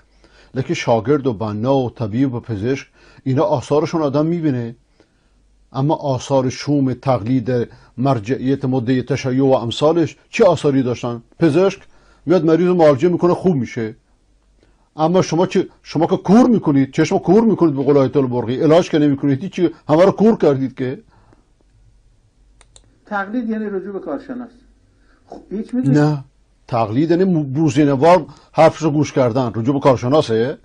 [SPEAKER 6] لکه شاگرد و بنا و طبیب و پزشک اینا آثارشون آدم میبینه، اما آثار شوم تقلید مرجعیت مده تشیع و امثالش چه آثاری داشتن؟ پزشک میاد مریض رو معالجه میکنه خوب میشه، اما شما که کور میکنید، چشم کور میکنید به قول آیت الله برقی، علاج که نمیکنید هیچ، همه رو کور کردید. که
[SPEAKER 3] تقلید یعنی رجوع به کارشناس. هیچ میدونی؟
[SPEAKER 6] نه، تقلید یعنی بوزینه‌وار حرفش رو گوش کردن. رجوع به کارشناسه،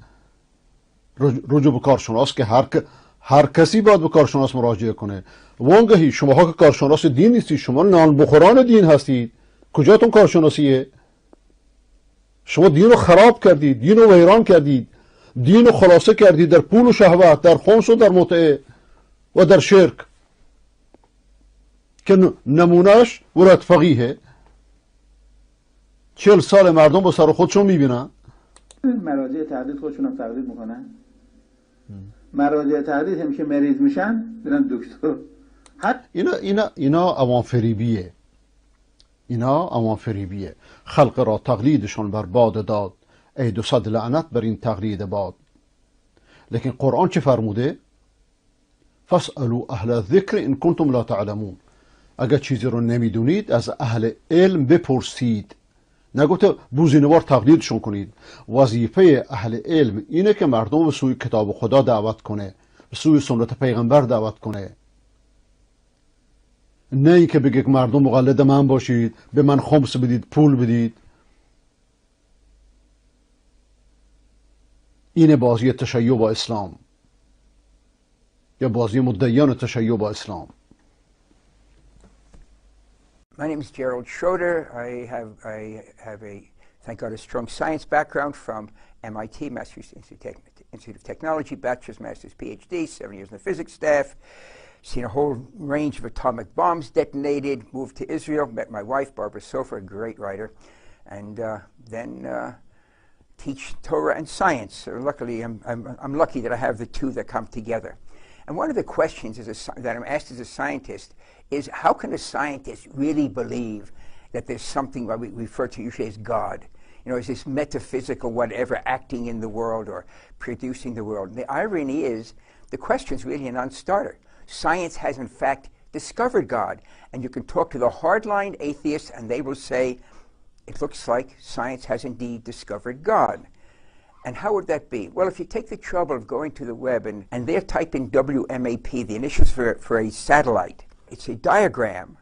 [SPEAKER 6] رجوع به کارشناس که هر کسی باید به کارشناس مراجعه کنه. وانگهی شماها که کارشناس دین نیستید، شما نان بخوران دین هستید. کجاتون کارشناسیه؟ شما دین رو خراب کردید، دین رو ویران کردید، دین رو خلاصه کردید در پول و شهوت، در خمس و در متعه و در شرک که نمونهش ولایت فقیهه. 40 سال مردم با سر خودشون میبینن.
[SPEAKER 3] مراجع تقلید خودشون هم تقلید میکنن. مراجع تقلید هم که مریض میشن میرن دکتر.
[SPEAKER 6] اینا عوام فریبیه، اینا عوام فریبیه. خلق را تقلیدشان بر باد داد، ای 200 لعنت بر این تقلید باد. لیکن قرآن چه فرموده؟ فاسألوا اهل الذکر ان کنتم لا تعلمون. اگر چیزی رو نمیدونید از اهل علم بپرسید. نگفته بوزینوار تقلیدشون کنید. وظیفه اهل علم اینه که مردم به سوی کتاب خدا دعوت کنه، به سوی سنت پیغمبر دعوت کنه، نه اینکه بگه که مردم مقلد من باشید، به من خمس بدید، پول بدید. این بازی تشیع با اسلام یا بازی مدعیان تشیع با اسلام.
[SPEAKER 9] My name is Gerald Schroeder. I have a, thank God, a strong science background from MIT, Massachusetts Institute of Technology, bachelor's, master's, PhD, 7 years in the physics staff, seen a whole range of atomic bombs detonated, moved to Israel, met my wife, Barbara Sofer, a great writer, and then teach Torah and science. So luckily, I'm lucky that I have the two that come together. And one of the questions that I'm asked as a scientist is, how can a scientist really believe that there's something what we refer to usually as God? You know, is this metaphysical whatever acting in the world or producing the world? And the irony is, the question's really a non-starter. Science has, in fact, discovered God. And you can talk to the hardline atheists, and they will say, it looks like science has indeed discovered God. And how would that be? Well, if you take the trouble of going to the web and there type in WMAP, the initials for a satellite, it's a diagram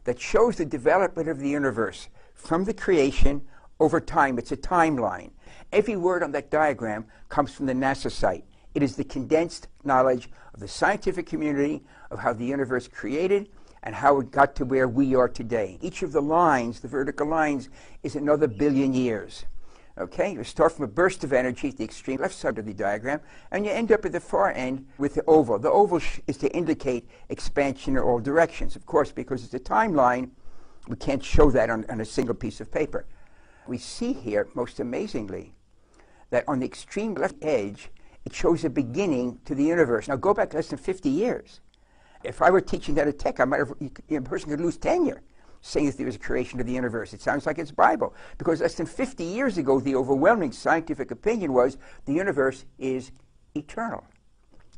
[SPEAKER 9] that shows the development of the universe from the creation over time. It's a timeline. Every word on that diagram comes from the NASA site. It is the condensed knowledge of the scientific community of how the universe created and how it got to where we are today. Each of the lines, the vertical lines, is another billion years. Okay, you start from a burst of energy at the extreme left side of the diagram, and you end up at the far end with the oval. The oval is to indicate expansion in all directions. Of course, because it's a timeline, we can't show that on a single piece of paper. We see here, most amazingly, that on the extreme left edge, it shows a beginning to the universe. Now go back less than 50 years. If I were teaching that at Tech, I might have, a person could lose tenure saying that there was a creation of the universe. It sounds like it's Bible, because less than 50 years ago, the overwhelming scientific opinion was the universe is eternal.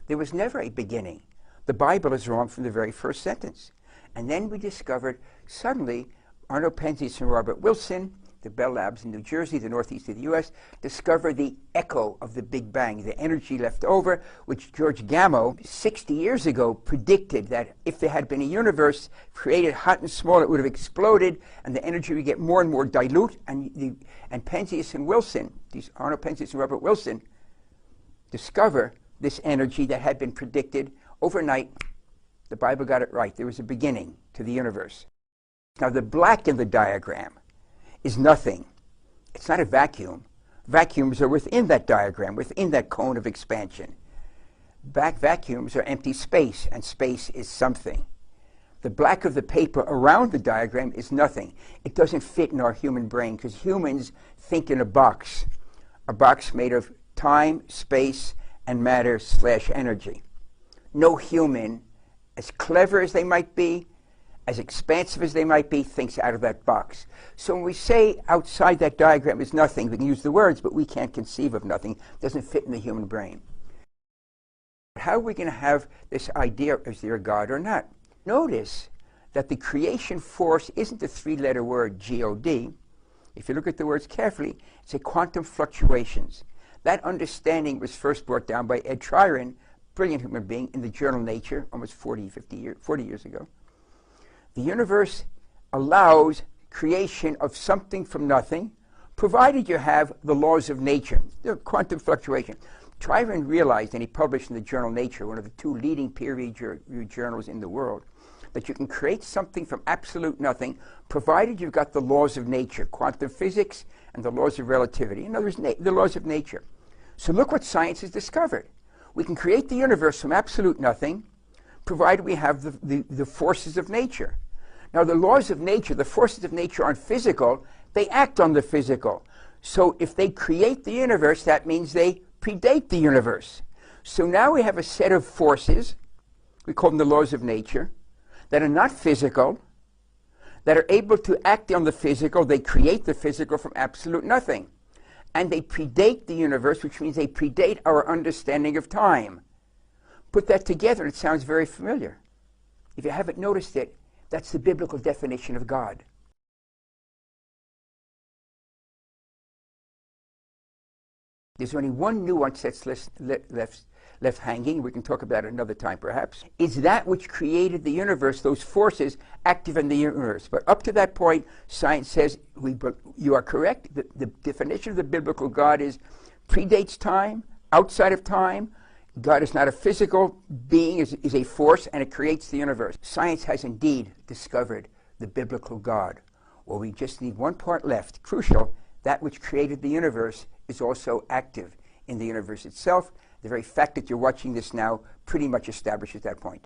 [SPEAKER 9] There was never a beginning. The Bible is wrong from the very first sentence. And then we discovered, suddenly, Arno Penzias and Robert Wilson, the Bell Labs in New Jersey, the northeast of the U.S., discovered the echo of the Big Bang, the energy left over, which George Gamow, 60 years ago, predicted that if there had been a universe created hot and small, it would have exploded, and the energy would get more and more dilute. And Penzias and Wilson, these Arno Penzias and Robert Wilson, discover this energy that had been predicted overnight. The Bible got it right. There was a beginning to the universe. Now, the black in the diagram is nothing. It's not a vacuum. Vacuums are within that diagram, within that cone of expansion. Vacuums are empty space, and space is something. The black of the paper around the diagram is nothing. It doesn't fit in our human brain, because humans think in a box made of time, space, and matter / energy. No human, as clever as they might be, as expansive as they might be, thinks out of that box. So when we say outside that diagram is nothing, we can use the words, but we can't conceive of nothing. It doesn't fit in the human brain. How are we going to have this idea, is there a God or not? Notice that the creation force isn't the three-letter word G-O-D. If you look at the words carefully, it's a quantum fluctuations. That understanding was first brought down by Ed Tryron, brilliant human being, in the journal Nature almost 40 years ago. The universe allows creation of something from nothing, provided you have the laws of nature, the quantum fluctuation. Tryron realized, and he published in the journal Nature, one of the two leading peer-reviewed journals in the world, that you can create something from absolute nothing, provided you've got the laws of nature, quantum physics and the laws of relativity. In other words, the laws of nature. So look what science has discovered. We can create the universe from absolute nothing, provided we have the forces of nature. Now, the laws of nature, the forces of nature aren't physical, they act on the physical. So if they create the universe, that means they predate the universe. So now we have a set of forces, we call them the laws of nature, that are not physical, that are able to act on the physical. They create the physical from absolute nothing. And they predate the universe, which means they predate our understanding of time. Put that together, it sounds very familiar. If you haven't noticed it, that's the biblical definition of God. There's only one nuance that's left hanging. We can talk about it another time, perhaps. Is that which created the universe, those forces active in the universe. But up to that point, science says, you are correct. The definition of the biblical God is Predates time, outside of time. God is not a physical being, is a force, and it creates the universe. Science has indeed discovered the biblical God. Well, we just need one part left, crucial, that which created the universe is also active in the universe itself. The very fact that you're watching this now pretty much establishes that point.